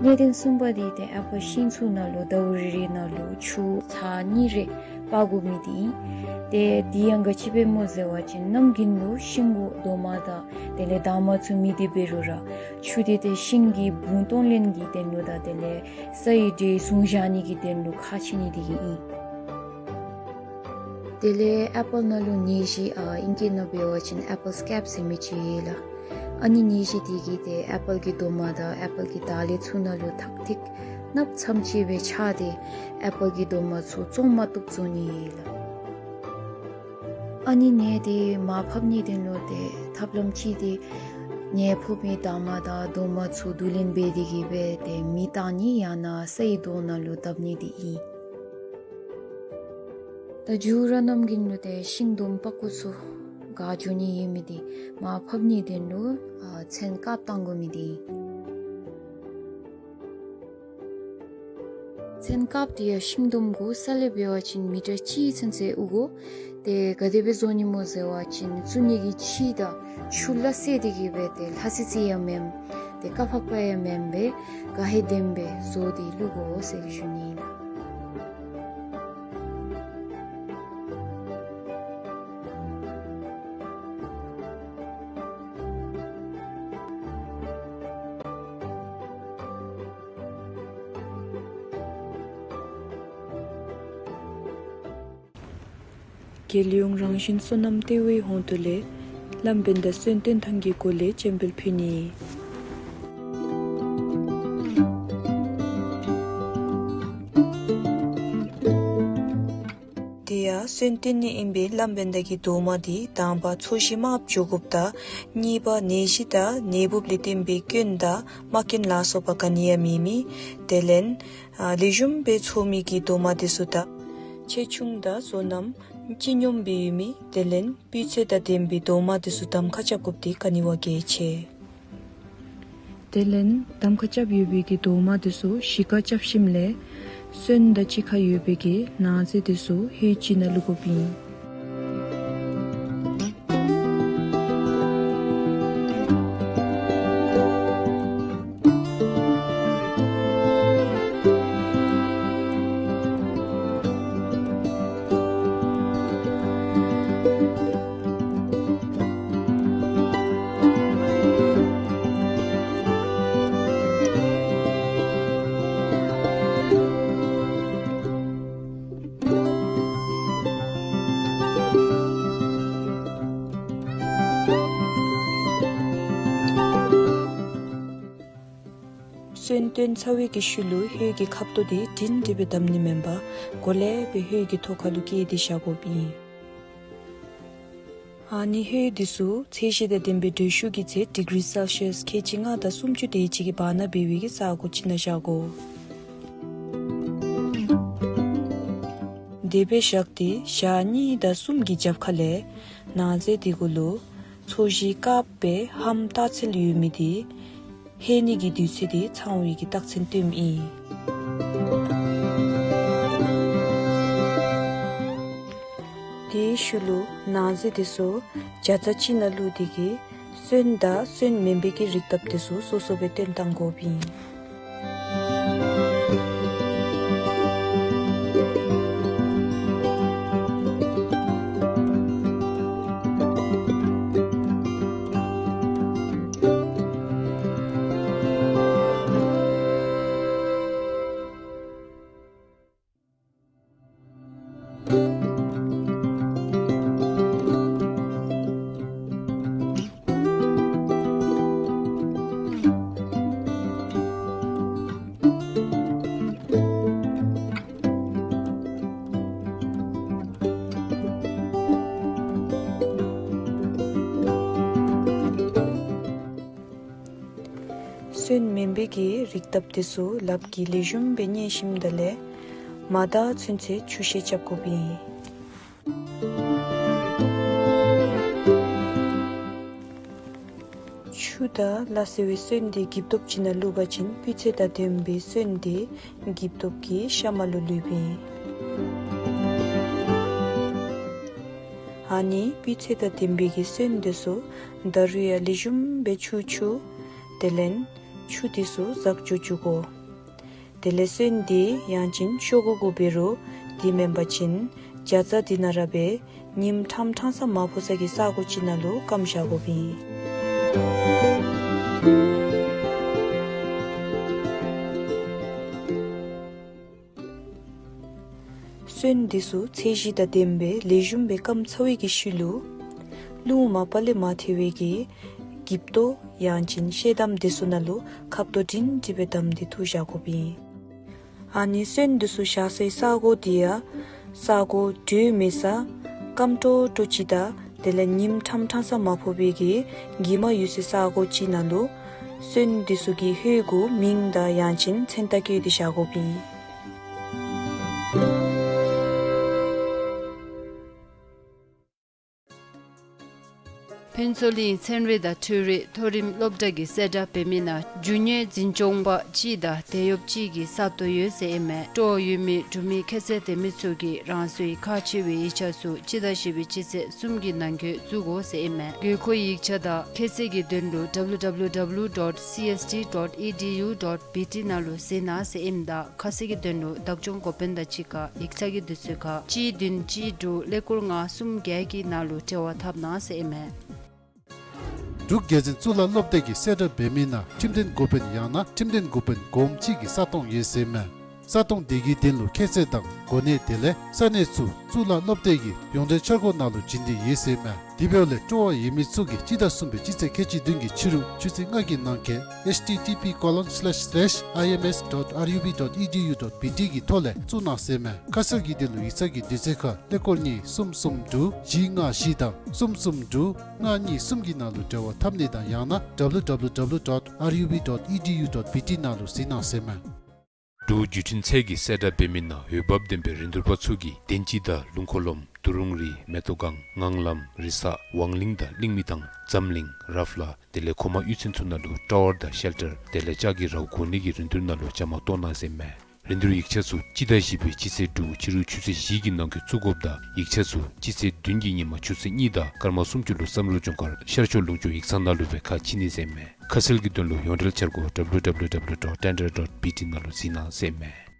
གནད་དོན་གསུམ་པ་འདི་ཏེ་ཨེ་པཱལ་ཤིང་ཚུ་ནང་ལུ་ཟླཝ་རེ་རེ་ནང་ལུ་ཆུ་ཚར་གཉིས་རེ་སྤར་དགོ་མི་འདི་ཨིན། ཏེ་འདི་ཡང་ག་ཅི་སྦེ་སྨོ་ཟེར་བ་ཅིན་གནམ་དགུན་ལུ་ཤིང་གུ་རྡོག་མ་དང་དེ་ལས་འདབ་མ་ཚུ་མི་སྡོད་འབད་རུང་ར་ཆུ་འདི་ཏེ་ཤིང་གི་བུང་གཏོང་ལེན་གྱི་དོན་ལུ་དང་དེ་ལས་སའི་འདྲེ་བཟུང་བཞག་ནི་གི་དོན་ལུ་ཁག་ཆེ་ནི་འདི་གིས་ཨིན། དེ་ལས་ཨེ་པཱལ་ནང་ལུ་ནད་གཞི་ཨ་ཨིང་སྐད་ནང་འབད་བ་ཅིན་ཨེ་པཱལ་སི་ཀེབ་ཟེར་མི་ཅིག་ཡོད་ལགས། ཨ་ནི་ནད་གཞི་འདི་གིས་ཏེ་ཨེ་པཱལ་གྱི་རྡོག་མ་དང་ཨེ་པཱལ་གྱི་འདབ་ལོ་ཚུ་ནང་ལུ་ཐག་ཐིག་གནགཔོ་ཙམ་ཅིག་སྦེ་ཆགས་ཏེ་ཨེ་པཱལ་གྱི་རྡོག་མ་ཚུ་བཙོང་མ་བཏུབ་བཟོ་ནི་ཡོད་ལགས། ཨ་ནི་ནད་འདི་མར་ཕབ་ནིའི་དོན་ལུ་ཏེ་ཐབས་ལམ་ཅིག་འདི་ནད་ཕོག་མི་འདབ་མ་དང་རྡོག་མ་ཚུ་བསྡུ་ལེན་འབད་དེ་གི་སྦེ་ཏེ་མེ་བཏང་ནི་ཡང་ན་སའི་རྡོ་ནང་ལུ་བརྡབ་ནི་འདི་ཨིན། ད་མཇུག་ར་གནམ་དགུན་ལུ་ཏེ་ཤིང་དུམ་པག་ཀོ་ཚུ་འགག་འགྱོ་ནི་ཡོད་མི་འདི་མར་ཕབ་ནིའི་དོན་ལུ་ཨ་ཚན་དཀརཔོ་བཏང་དགོ་མི་འདི་ཨིན། ཚན་དཀརཔོ་འདི་ཡང་ཤིང་དུམ་གུ་ས་ལས་འབད་བ་ཅིན་མི་ཊར་གཅིག་ཚུན་ཚོད་དབུ་དགོ། ཏེ་ག་དེ་སྦེ་བཟོ་ནི་སྨོ་ཟེར་བ་ཅིན་བཙུགས་ནི་གི་ཕྱི་དང་ཆུ་ལ་བསྲེས་ཏེ་གི་སྦེ་ཏེ་ལྷ་སི་སི་ཡང་མེནམ་ཏེ་ཀ་ཕག་པ་ཡང་མེནམ་སྦེ་ག་ཧེ་བདེནམ་སྦེ་བཟོ་སྟེ་བླུག་དགོ་ཟེར་ཞུ་ནི་ཨིན། རྒྱལ་ཡོངས་རང་བཞིན་སོ་ནམ་ལྟེ་བའི་ཧོངས་ཏོ་ལས་ལམ་བེན་དང་སོན་བཏོན་ཐངས་ཀྱི་སྐོར་ལས་སྤྱན་འབུལ་ཕུལ་ནི། སོན་བཏོན་ནི་ཨིན་པའི་བླམ་བན་དྷ་གི་རྡོག་མ་འདི་དང་པ་ཚོས་གཞི་དམརཔོ་འགྱོ་དགོཔ་དང་གཉིས་པ་ནད་གཞི་དང་ནད་འབུཔ་ལས་བརྟེན་པའི་སྐྱོན་དང་རྨ་སྐྱོན་ལ་སོགས་པ་ག་ནི་ཡང་མེད་མི། དེ་ལས་ཨ་ལེགས་ཤོམ་སྦེ་ཚོས་མི་གི་རྡོག་མ་འདི་ཚུ་དང་ཆེ་ཆུང་དང་བསོད་ནམས་ཅི་སྙོམས་སྦེ་ཡོད་མི། དེ་ལས་སྤུས་ཚད་དང་ལྡན་པའི་རྡོག་མ་འདི་ཚུ་གདམ་ཁ་རྐྱབ་དགོཔ་འདི་ག་ནི་བ་གལ་ཆེ། དེ་ལས་གདམ་ཁ་རྐྱབ་ཡོད་པའི་གི་རྡོག་མ་འདི་ཚུ་གཞིས་ཀ་རྐྱབ་ཞིནམ་ལས་སོན་དང་གཅིག་ཁར་ཡོད་པའི་གི་ནང་རྫས་འདི་ཚུ་ཧོད་ཅིག་ནང་བླུག་དགོཔ་ཨིན། སོན་བཏོན་ཚར་བའི་གི་ཤུལ་ལུ་ཧོད་ཀྱི་ཁབ་ཏོ་འདི་སྒྲིང་སྒྲི་སྦེ་བསྡམ་ནི་མེན་པར་གོ་ལེ་སྦེ་ཧོད་ཀྱི་ཐོག་ཁ་ལུ་བཀལ་ཏེ་བཞག་དགོཔ་ཨིན། ཨ་ནི་ཧོད་འདི་ཚུ་ཚད་གཞི་དང་ལྡན་པའི་དྲོད་ཤུགས་ཀྱི་ཚད་ཌིག་རི་སེལ་ཤི་ཡཱས་ཁལ་གཅིག་ལྔ་དང་སུམ་ཅུ་དེ་ཅིག་གི་བར་ན་འབད་བའི་གི་ས་སྒོ་ཅིག་ནང་བཞག་དགོ། དེ་སྦེ་བཞག་སྟེ་ཞག་གཉིས་དང་གསུམ་གྱི་རྒྱབ་ཁ་ལས་ནང་རྫས་འདི་གུ་ལུ་ཚོས་གཞི་དཀརཔོ་སྦེ་ཧམ་ཏ་ཚེལ་ཡོད་མི་འདི་ལྷོད་ནི་གི་དུས་ཚོད་འདི་ཚང་བའི་གི་རྟགས་མཚན་སྟོནམ་ཨིན། དེའི་ཤུལ་ལུ་ནང་རྫས་འདི་ཚུ་བྱ་རྩ་ཅིག་ནང་བླུགས་ཏེ་གིས་སོན་དང་སོན་མེན་པའི་གི་རིགས་བཏབ་འདི་ཚུ་སོ་སོ་སྦེ་བཏོན་བཏང་དགོཔ་ཨིན། སོན་མེན་པའི་གི་རིགས་བཏབ་འདི་ཚུ་ལགཔ་གིས་ལེགས་ཤོམ་སྦེ་མཉེ་ཞིནམ་ད་ལས་མ་དག་ཚུན་ཚོད་ཆུ་བཤལ་རྐྱབ་དགོཔ་ཨིན། ཆུ་དང་སླ་བསྲེ་བའི་སོན་འདི་འགྱིབ་ཐོབ་ཅིག་ནང་བླུགས་པ་ཅིན་སྤུས་ཚད་དང་ལྡན་པའི་སོན་འདི་འགྱིབ་ཐོབ་ཀྱི་ཤ་མར་ལུ་ལུསཔ་ཨིན། ཨ་ནི་སྤུས་ཚད་དང་ལྡན་པའི་གི་སོན་འདི་ཚུ་ད་རུང་ཡང་ལེགས་ཤོམ་སྦེ་ཆུ་བྱུག། དེ་ལས་ཆུ་འདི་ཚུ་འཛག་འགྱོ་བཅུག་དགོ། དེ་ལས་སོན་འདི་ཡང་ཅིན་ཤོག་གུ་གུ་འབད་རུང་འདི་མེན་པ་ཅིན་བྱ་རྩ་འདི་ནང་ར་སྦེ་ཉིམ་ཕྲང་ཕྲང་ས་མ་ཕོག་ས་གི་ས་སྒོ་ཅིག་ནང་ལུ་སྐམ་བཞག་དགོཔ་ཨིན། སོན་འདི་ཚུ་ཚད་གཞི་དང་ལྡནམ་སྦེ་ལེགས་ཤོམ་སྦེ་སྐམ་ཚར་བའི་གི་ཤུལ་ལུ་རླུང་མ་པ་ལས་མ་ཐལ་བའི་གི་འགྱིབ་ཏོ་ཡང་ཅིན་ཤེལ་དམ་འདི་ཚུ་ནང་ལུ་ཁབ་ཏོ་སྒྲིང་སྒྲི་སྦེ་བསྡམས་ཏེ་འཐུ་བཞག་དགོཔ་ཨིན། ཨ་ནི་སོན་འདི་ཚུ་བཞག་སའི་ས་སྒོ་འདི་ཡང་ས་སྒོ་དྲོད་མེད་ས་སྐམ་ཏོག་ཏོ་ཅིག་དང་དེ་ལས་ཉིམ་ཕྲང་ཕྲང་ས་མ་ཕོག་པའི་གི་གྱིབ་མ་ཡོད་སའི་ས་སྒོ་ཅིག་ནང་ལུ་སོན་འདི་ཚུ་གི་ཧོད་གུ་མིང་དང་ཡང་ཅིན་མཚན་རྟགས་བཀོད་དེ་བཞག་དགོཔ་ཨིན། ཕུན་ཚོགས་གླིང་ཚན་རིག་དང་འཕྲུལ་རིག་མཐོ་རིམ་སློབ་གྲྭ་གིས་གསལ་བསྒྲགས་འབད་མི་ནང་རྒྱུ་དངོས་འཛིན་སྐྱོང་པ་གཅིག་དང་དེད་གཡོགཔ་གཅིག་གི་ས་སྟོང་ཡོད་ཟེར་ཨིན་མས། སྤྲོ་བ་ཡོད་མི་འབྲུག་མི་ཁྱད་ཚད་ལྡན་མི་ཚུ་གིས་རང་སོའི་ཁག་ཆེ་བའི་ཡིག་ཆ་ཚུ་སྤྱི་ཟླ་བཞི་པའི་སྤྱི་ཚེས་གསུམ་གྱི་ནང་འཁོད་བཙུགས་དགོ་ཟེར་ཨིན་མས། དགོས་མཁོ་ཡིག་ཆ་དང་ཁྱད་ཚད་ཀྱི་དོན་ལུ་W W W dot C S T dot E D U dot B T ནང་ལུ་གཟིགས་གནང་ཟེར་ཨིནམ་ད་ཁ་གསལ་གྱི་དོན་ལུ་བདག་སྐྱོང་འགོ་དཔོན་དང་གཅིག་ཁར་ཡིག་ཚང་གི་དུས་ཚོད་ཁར་གཅིག་བདུན་གཅིག་དྲུག་ཀླད་ཀོར་ལྔ་གསུམ་བརྒྱད་ཀྱི་ནང་ལུ་འབྲེལ་བ་འཐབ་གནང་ཟེར་ཨིན་མས། འབྲུག་རྒྱལ་འཛིན་གཙུག་ལག་སློབ་སྡེ་གིས་གསལ་བསྒྲགས་འབད་མི་ནང་ཁྲིམས་དོན་འགོ་དཔོན་ཡང་ན་ཁྲིམས་དོན་འགོ་དཔོན་གོངམ་གཅིག་གི་ས་སྟོང་ཡོད་ཟེར་ཨིན་མས། ས་སྟོང་དེ་གི་དོན་ལུ་ཁྱད་ཚད་དང་གོ་གནས་དེ་ལས་ས་གནས་ཚུ་གཙུག་ལག་སློབ་སྡེ་གི་ཡོངས་འབྲེལ་འཆར་སྒོ་ནང་ལུ་བྱིན་ཏེ་ཡོད་ཟེར་མས། དེ་འབདཝ་ལས་སྤྲོ་བ་ཡོད་མི་ཚུ་གིས་སྤྱི་ཟླ་གསུམ་པའི་སྤྱི་ཚེས་ཁལ་གཅིག་བདུན་གྱི་ཕྱི་རུ་ཆུ་ཚོད་ལྔ་གི་ནང་འཁོད་ཨེཆ་ཊི་ཊི་པི་ཀོ་ལོན་སི་ལེཤ་སི་ལེཤ་ཨའི་ཨེམ་ཨེསི་ཌོཊ་ཨར་ཡུ་བི་ཌོཊ་ཨི་ཌི་ཡུ་ཌོཊ་བི་ཊི་གི་ཐོག་ལས་བཙུགས་གནང་ཟེར་མས། ཁ་གསལ་གྱི་དོན་ལུ་ཡིག་ཚང་གི་དུས་ཚོད་ཁར་ཀླད་ཀོར་གཉིས་གསུམ་གསུམ་དྲུག་བཞི་ལྔ་བཞི་དང་གསུམ་གསུམ་དྲུག་ལྔ་གཉིས་གསུམ་གྱི་ནང་ལུ་འབྲེལ་བ་འཐབ་ནི་དང་ཡང་ན་ཌབ་ལུ་ཌབ་ལུ་ཌབ་ལུ་ཌོཊ་ཨར་ཡུ་བི་ཌོཊ་ཨི་ཌི་ཡུ་ཌོཊ་བི་ཊི་ནང་ལུ་གཟིགས་གནང་ཟེར་མས། འབྲུག་བརྒྱུད་འཕྲིན་ཚད་ཀྱི་གསལ་བསྒྲགས་འབད་མི་ནང་འོས་འབབ་ལྡན་པའི་རིན་བསྡུར་པ་ཚུ་གིས་དན་སྐྱིད་དང་ལུང་མཁོ་ལུང་དུ་རུང་རི་མེ་ཏོག་སྒང་ངང་ལམ་རི་ས་ཝང་གླིང་དང་གླིང་མི་ཐང་འཛམ་གླིང་ར་ཕ་ལ་དེ་ལས་གོ་མ་གཡུས་ཚན་ཚུ་ནང་ལུ་ཊ་ཝར་དང་ཤེལ་ཊར་དེ་ལས་ལྕགས་ཀྱི་ར་བ་བསྒོར་ནི་གི་རིན་བསྡུར་ནང་ལུ་བཅའ་མར་གཏོགས་གནང་ཟེར་མས། རིན་བསྡུར་ཡིག་ཆ་ཚུ་སྤྱི་ཟླ་བཞི་པའི་སྤྱི་ཚེས་དྲུག་ཕྱི་རུ་ཆུ་ཚོད་བཞི་གི་ནང་འཁོད་བཙུགས་དགོཔ་དང་ཡིག་ཆ་ཚུ་སྤྱི་ཚེས་བདུན་གྱི་ཉིན་མ་ཆུ་ཚོད་གཉིས་དང་སྐར་མ་སུམ་ཅུ་ལུ་བསམ་གྲུབ་ལྗོངས་མཁར་ཤར་ཕྱོགས་ལུང་ཕྱོགས་ཡིག་ཚང་ནང་ལུ་སྦེ་ཁ་ཕྱེ་ནི་ཟེར་མས། ཁ་གསལ་གྱི་དོན་ལུ་ཡོངས་འབྲེལ་འཆར་སྒོ་ཌབ་ལུ་ཌབ་ལུ་ཌབ་ལུ་ཌོཊ་ཊེན་ཌར་ཌོཊ་བི་ཊི་ནང་ལུ་གཟིགས་གནང་ཟེར་མས།